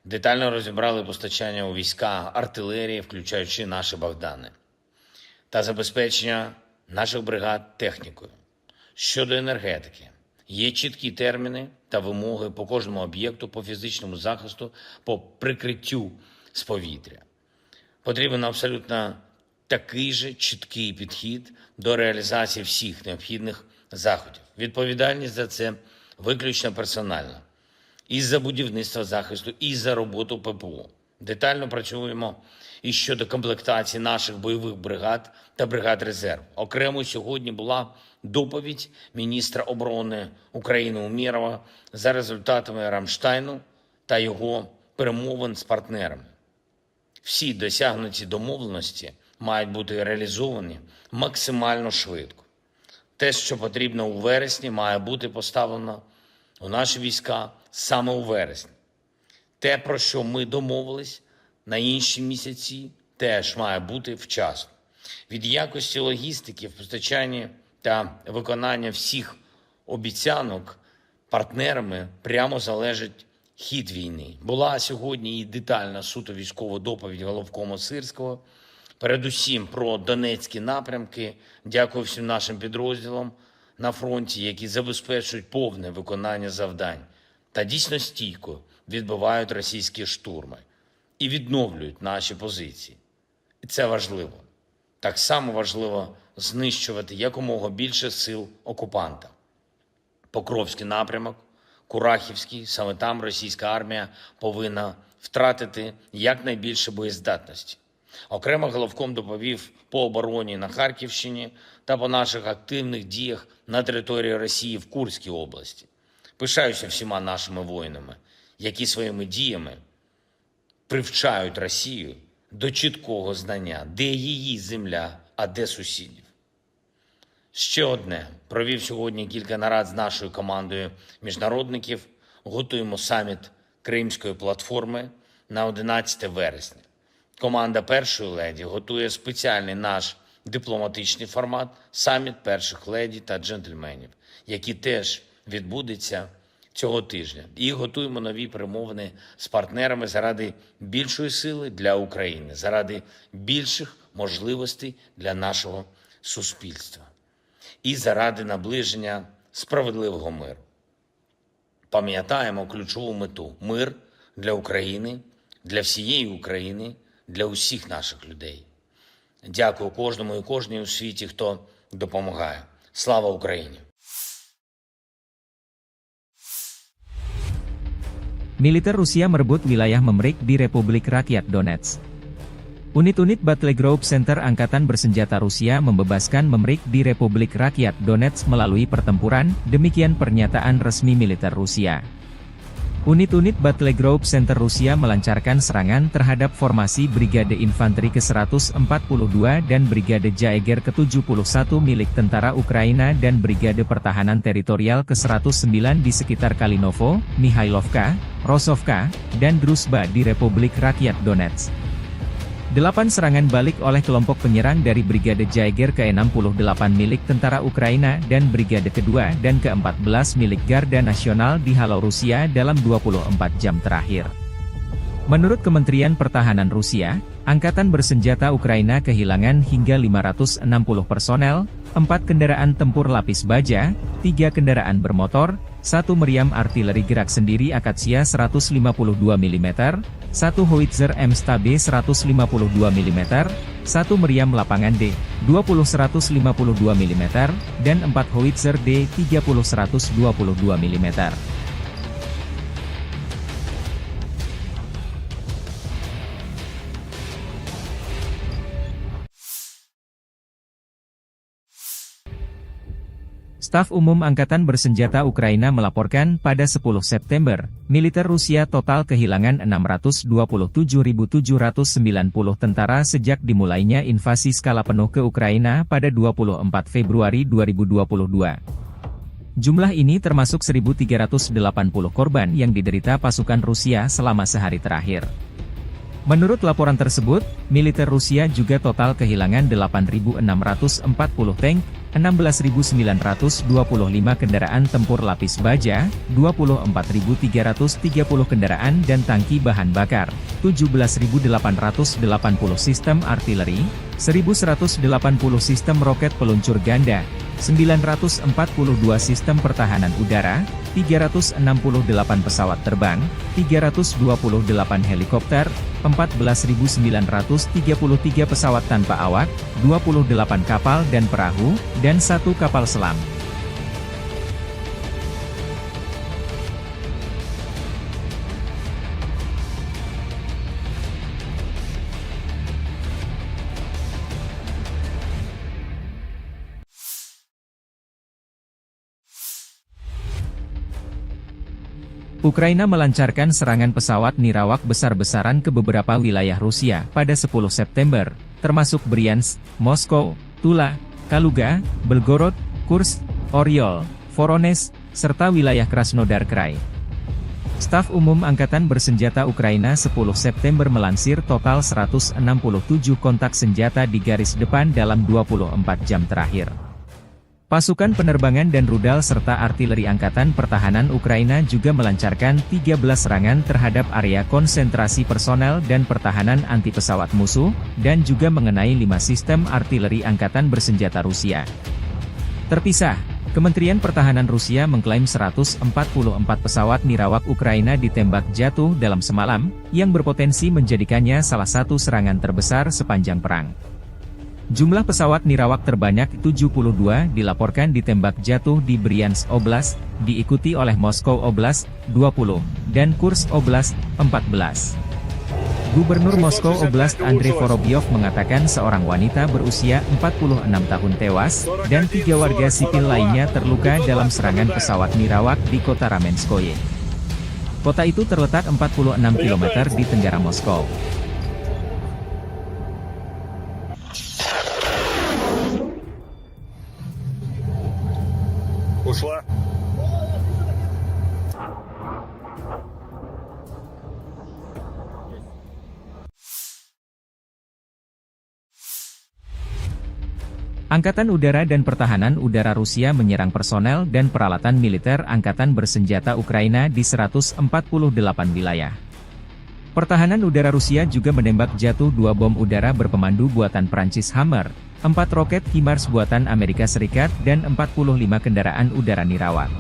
Детально розібрали постачання у війська артилерії, включаючи наші Богдани, та забезпечення наших бригад технікою. Щодо енергетики, є чіткі терміни та вимоги по кожному об'єкту, по фізичному захисту, по прикриттю з повітря. Потрібен абсолютно такий же чіткий підхід до реалізації всіх необхідних заходів. Відповідальність за це виключно персональна. І за будівництво захисту, і за роботу ППО. Детально працюємо і щодо комплектації наших бойових бригад та бригад резерву. Окремо сьогодні була доповідь міністра оборони України Умєрова за результатами Рамштайну та його перемовин з партнерами. Всі досягнуті домовленості мають бути реалізовані максимально швидко. Те, що потрібно у вересні, має бути поставлено у наші війська саме у вересні. Те, про що ми домовились на інші місяці, теж має бути вчасно. Від якості логістики в постачанні та виконання всіх обіцянок партнерами прямо залежить хід війни. Була сьогодні і детальна суто військова доповідь головкома Сирського. Передусім про Донецькі напрямки. Дякую всім нашим підрозділам на фронті, які забезпечують повне виконання завдань та дійсно стійко відбивають російські штурми і відновлюють наші позиції. І це важливо. Так само важливо знищувати якомога більше сил окупанта. Покровський напрямок, Курахівський, саме там російська армія повинна втратити якнайбільше боєздатності. Окремо Головком доповів по обороні на Харківщині та по наших активних діях на території Росії в Курській області. Пишаюся всіма нашими воїнами, які своїми діями привчають Росію до чіткого знання, де її земля, а де сусідів. Ще одне. Провів сьогодні кілька нарад з нашою командою міжнародників. Готуємо саміт Кримської платформи на одинадцяте вересня. Команда першої леді готує спеціальний наш дипломатичний формат — саміт перших леді та джентльменів, який теж відбудеться цього тижня. І готуємо нові перемовини з партнерами заради більшої сили для України, заради більших можливостей для нашого суспільства і заради наближення справедливого миру. Пам'ятаємо ключову мету: мир для України, для всієї України, для усіх наших людей. Дякую кожному і кожній у світі, хто допомагає. Слава Україні! Militer Rusia merebut wilayah Memrik di Republik Rakyat Donetsk. Unit-unit Battle Group Center Angkatan Bersenjata Rusia membebaskan Memrik di Republik Rakyat Donetsk melalui pertempuran, demikian pernyataan resmi militer Rusia. Unit-unit Battle Group Center Rusia melancarkan serangan terhadap formasi Brigade Infanteri ke seratus empat puluh dua dan Brigade Jaeger ke tujuh puluh satu milik tentara Ukraina dan Brigade Pertahanan Teritorial ke seratus sembilan di sekitar Kalinovo, Mihailovka, Rosovka, dan Druzhba di Republik Rakyat Donetsk. Delapan serangan balik oleh kelompok penyerang dari Brigade Jaeger ke enam puluh delapan milik tentara Ukraina dan Brigade kedua dan keempat belas milik Garda Nasional dihalau Rusia dalam dua puluh empat jam terakhir. Menurut Kementerian Pertahanan Rusia, Angkatan Bersenjata Ukraina kehilangan hingga lima ratus enam puluh personel, empat kendaraan tempur lapis baja, tiga kendaraan bermotor, satu meriam artileri gerak sendiri Akasia seratus lima puluh dua milimeter, satu howitzer M S T B seratus lima puluh dua milimeter, satu meriam lapangan D dua puluh seratus lima puluh dua milimeter, dan empat howitzer D tiga puluh seratus dua puluh dua milimeter. Staf Umum Angkatan Bersenjata Ukraina melaporkan pada sepuluh September, militer Rusia total kehilangan enam ratus dua puluh tujuh ribu tujuh ratus sembilan puluh tentara sejak dimulainya invasi skala penuh ke Ukraina pada dua puluh empat Februari dua ribu dua puluh dua. Jumlah ini termasuk seribu tiga ratus delapan puluh korban yang diderita pasukan Rusia selama sehari terakhir. Menurut laporan tersebut, militer Rusia juga total kehilangan delapan ribu enam ratus empat puluh tank, enam belas ribu sembilan ratus dua puluh lima kendaraan tempur lapis baja, dua puluh empat ribu tiga ratus tiga puluh kendaraan dan tangki bahan bakar, tujuh belas ribu delapan ratus delapan puluh sistem artileri, seribu seratus delapan puluh sistem roket peluncur ganda, sembilan ratus empat puluh dua sistem pertahanan udara, tiga ratus enam puluh delapan pesawat terbang, tiga ratus dua puluh delapan helikopter, empat belas ribu sembilan ratus tiga puluh tiga pesawat tanpa awak, dua puluh delapan kapal dan perahu, dan satu kapal selam. Ukraina melancarkan serangan pesawat nirawak besar-besaran ke beberapa wilayah Rusia pada sepuluh September, termasuk Bryansk, Moskow, Tula, Kaluga, Belgorod, Kursk, Oryol, Voronezh, serta wilayah Krasnodar Krai. Staf Umum Angkatan Bersenjata Ukraina sepuluh September melansir total seratus enam puluh tujuh kontak senjata di garis depan dalam dua puluh empat jam terakhir. Pasukan penerbangan dan rudal serta artileri Angkatan Pertahanan Ukraina juga melancarkan tiga belas serangan terhadap area konsentrasi personel dan pertahanan anti pesawat musuh, dan juga mengenai lima sistem artileri angkatan bersenjata Rusia. Terpisah, Kementerian Pertahanan Rusia mengklaim seratus empat puluh empat pesawat nirawak Ukraina ditembak jatuh dalam semalam, yang berpotensi menjadikannya salah satu serangan terbesar sepanjang perang. Jumlah pesawat nirawak terbanyak tujuh puluh dua dilaporkan ditembak jatuh di Bryansk Oblast, diikuti oleh Moskow Oblast, dua puluh, dan Kursk Oblast, empat belas. Gubernur Moskow Oblast Andrei Vorobyov mengatakan seorang wanita berusia empat puluh enam tahun tewas dan tiga warga sipil lainnya terluka dalam serangan pesawat nirawak di kota Ramenskoye. Kota itu terletak empat puluh enam kilometer di tenggara Moskow. Ушла. Angkatan Udara dan Pertahanan Udara Rusia menyerang personel dan peralatan militer angkatan bersenjata Ukraina di seratus empat puluh delapan wilayah. Pertahanan Udara Rusia juga menembak jatuh dua bom udara berpemandu buatan Prancis Hammer, empat roket HIMARS buatan Amerika Serikat, dan empat puluh lima kendaraan udara nirawak.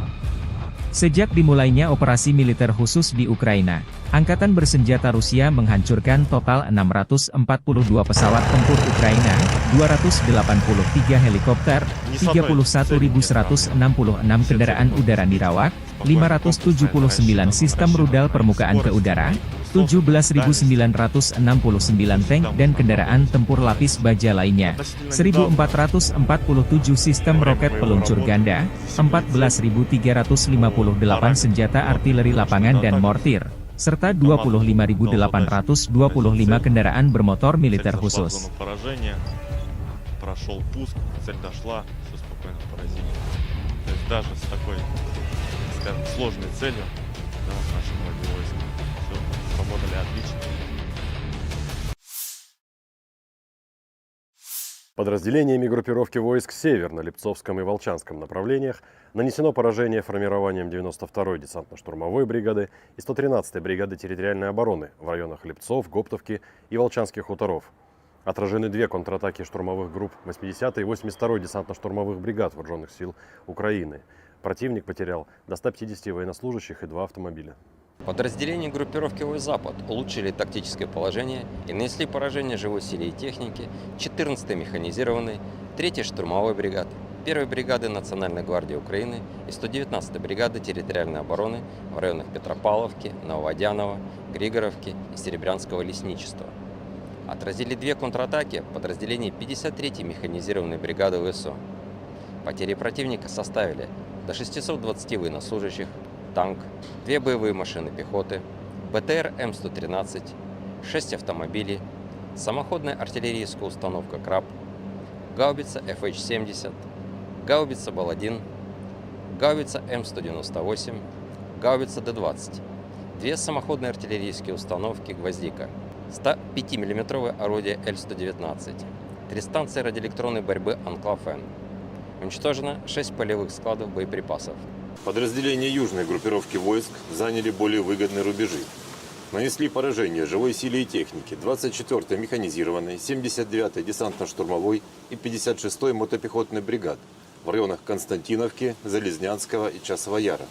Sejak dimulainya operasi militer khusus di Ukraina, Angkatan Bersenjata Rusia menghancurkan total enam ratus empat puluh dua pesawat tempur Ukraina, dua ratus delapan puluh tiga helikopter, tiga puluh satu ribu seratus enam puluh enam kendaraan udara nirawak, lima ratus tujuh puluh sembilan sistem rudal permukaan ke udara, tujuh belas ribu sembilan ratus enam puluh sembilan tank dan kendaraan tempur lapis baja lainnya, seribu empat ratus empat puluh tujuh sistem roket peluncur ganda, empat belas ribu tiga ratus lima puluh delapan senjata artileri lapangan dan mortir, serta dua puluh lima ribu delapan ratus dua puluh lima kendaraan bermotor militer khusus. Прошёл пуск, цель дошла, всё спокойно поразили. То есть даже с такой, скажем, сложной целью, да, наши многие войска всё сработали отлично. Подразделениями группировки войск «Север» на Липцовском и Волчанском направлениях нанесено поражение формированиям девяносто второй десантно-штурмовой бригады и сто тринадцатой бригады территориальной обороны в районах Липцов, Гоптовки и Волчанских хуторов. Отражены две контратаки штурмовых групп восьмидесятой и восемьдесят второй десантно-штурмовых бригад Вооружённых сил Украины. Противник потерял до ста пятидесяти военнослужащих и два автомобиля. Подразделения группировки войск «Запад» улучшили тактическое положение и нанесли поражение живой силе и технике четырнадцатой механизированной, третьей штурмовой бригады, первой бригады Национальной гвардии Украины и сто девятнадцатой бригады территориальной обороны в районах Петропавловки, Нововодяново, Григоровки и Серебрянского лесничества. Отразили две контратаки подразделений пятьдесят третьей механизированной бригады ВСУ. Потери противника составили до шестисот двадцати военнослужащих, танк, две боевые машины пехоты, БТР М сто тринадцать, шесть автомобилей, самоходная артиллерийская установка «Краб», гаубица Ф Х семьдесят, гаубица Бал один, гаубица М сто девяносто восемь, гаубица Д двадцать, две самоходные артиллерийские установки «Гвоздика», сто пятимиллиметровое орудие Л сто девятнадцать, три станции радиоэлектронной борьбы «Анклав-Н». Уничтожено шесть полевых складов боеприпасов. Подразделения южной группировки войск заняли более выгодные рубежи. Нанесли поражение живой силе и технике двадцать четвёртой механизированной, семьдесят девятой десантно-штурмовой и пятьдесят шестой мотопехотной бригад в районах Константиновки, Залезнянского и Часового Яра.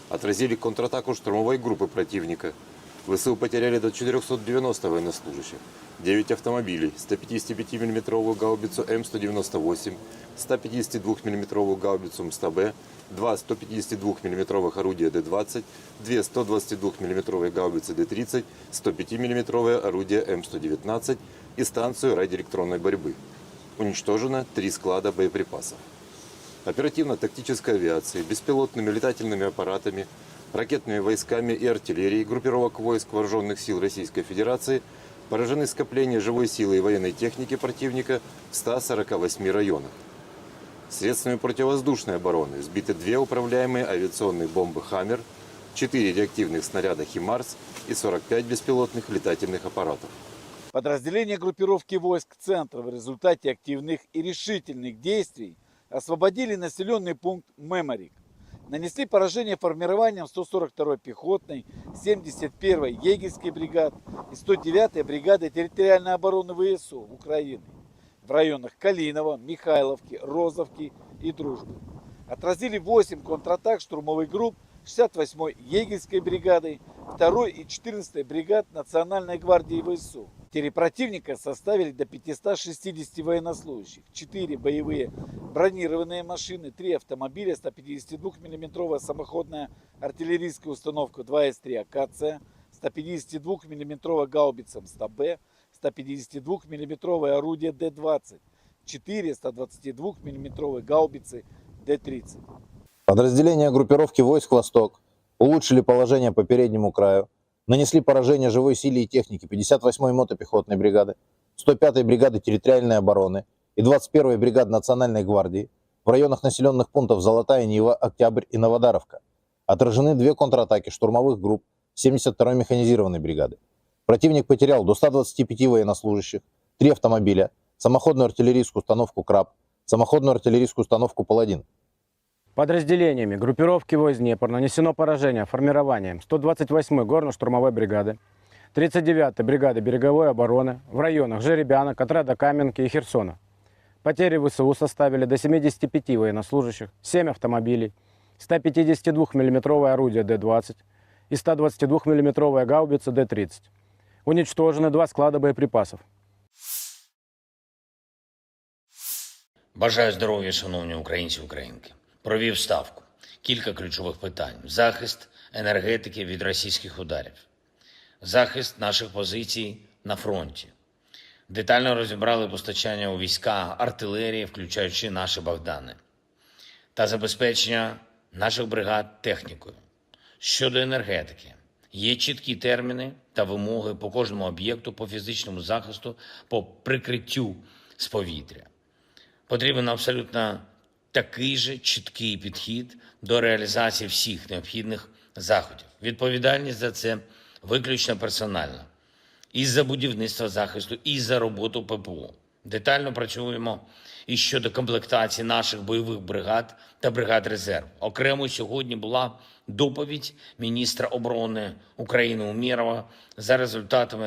Отразили контратаку штурмовой группы противника. ВСУ потеряли до четырёхсот девяноста военнослужащих, девять автомобилей, сто пятидесятипятимиллиметровую гаубицу М сто девяносто восемь, сто пятидесятидвухмиллиметровую гаубицу М сто Б, два сто пятидесятидвухмиллиметровых орудия Д двадцать, две сто двадцатидвухмиллиметровые гаубицы Д тридцать, сто пятимиллиметровое орудие М сто девятнадцать и станцию радиоэлектронной борьбы. Уничтожено три склада боеприпасов. Оперативно-тактической авиацией, беспилотными летательными аппаратами, ракетными войсками и артиллерией группировок войск Вооружённых сил Российской Федерации поражены скопления живой силы и военной техники противника в ста сорока восьми районах. Средствами противовоздушной обороны сбиты две управляемые авиационные бомбы «Хаммер», четыре реактивных снаряда «ХИМАРС» и сорок пять беспилотных летательных аппаратов. Подразделения группировки войск «Центр» в результате активных и решительных действий освободили населённый пункт Меморик. Нанесли поражение формированиям сто сорок второй пехотной, семьдесят первой егерской бригад и сто девятой бригады территориальной обороны ВСУ Украины в районах Калиново, Михайловки, Розовки и Дружбы. Отразили восемь контратак штурмовых групп шестьдесят восьмой егерской бригады, второй и четырнадцатой бригад Национальной гвардии ВСУ. Потери противника составили до пятисот шестидесяти военнослужащих, четыре боевые бронированные машины, три автомобиля, сто пятидесятидвухмиллиметровая самоходная артиллерийская установка два эс три «Акация», Ста пятидесятидвухмиллиметровая гаубица МСТБ, ста пятидесятидвухмиллиметровое орудие Д двадцать, четыре ста двадцатидвухмиллиметровые гаубицы Д тридцать. Подразделения группировки войск «Восток» улучшили положение по переднему краю, нанесли поражение живой силе и технике пятьдесят восьмой мотопехотной бригады, сто пятой бригады территориальной обороны и двадцать первой бригады Национальной гвардии в районах населённых пунктов Золотая Нива, Октябрь и Новодаровка. Отражены две контратаки штурмовых групп семьдесят второй механизированной бригады. Противник потерял до ста двадцати пяти военнослужащих, три автомобиля, самоходную артиллерийскую установку «Краб», самоходную артиллерийскую установку «Паладин». Подразделениями группировки войск «Днепр» нанесено поражение формированием сто двадцать восьмой горно-штурмовой бригады, тридцать девятой бригады береговой обороны в районах Жеребянок, отряда Каменки и Херсона. Потери ВСУ составили до семидесяти пяти военнослужащих, семь автомобилей, ста пятидесятидвухмиллиметровое орудие Д двадцать и ста двадцатидвухмиллиметровая гаубица Д тридцать. Уничтожены два склада боеприпасов. Бажаю здоров'я, шановні українці і українки. Провів ставку. Кілька ключових питань: захист енергетики від російських ударів, захист наших позицій на фронті. Детально розібрали постачання у війська артилерії, включаючи наші Богдани, та забезпечення наших бригад технікою. Щодо енергетики, є чіткі терміни та вимоги по кожному об'єкту по фізичному захисту, по прикриттю з повітря. Потрібен абсолютно такий же чіткий підхід до реалізації всіх необхідних заходів. Відповідальність за це виключно персональна. І за будівництво захисту, і за роботу ППО. Детально працюємо і щодо комплектації наших бойових бригад та бригад резерву. Окремо сьогодні була доповідь міністра оборони України Умєрова за результатами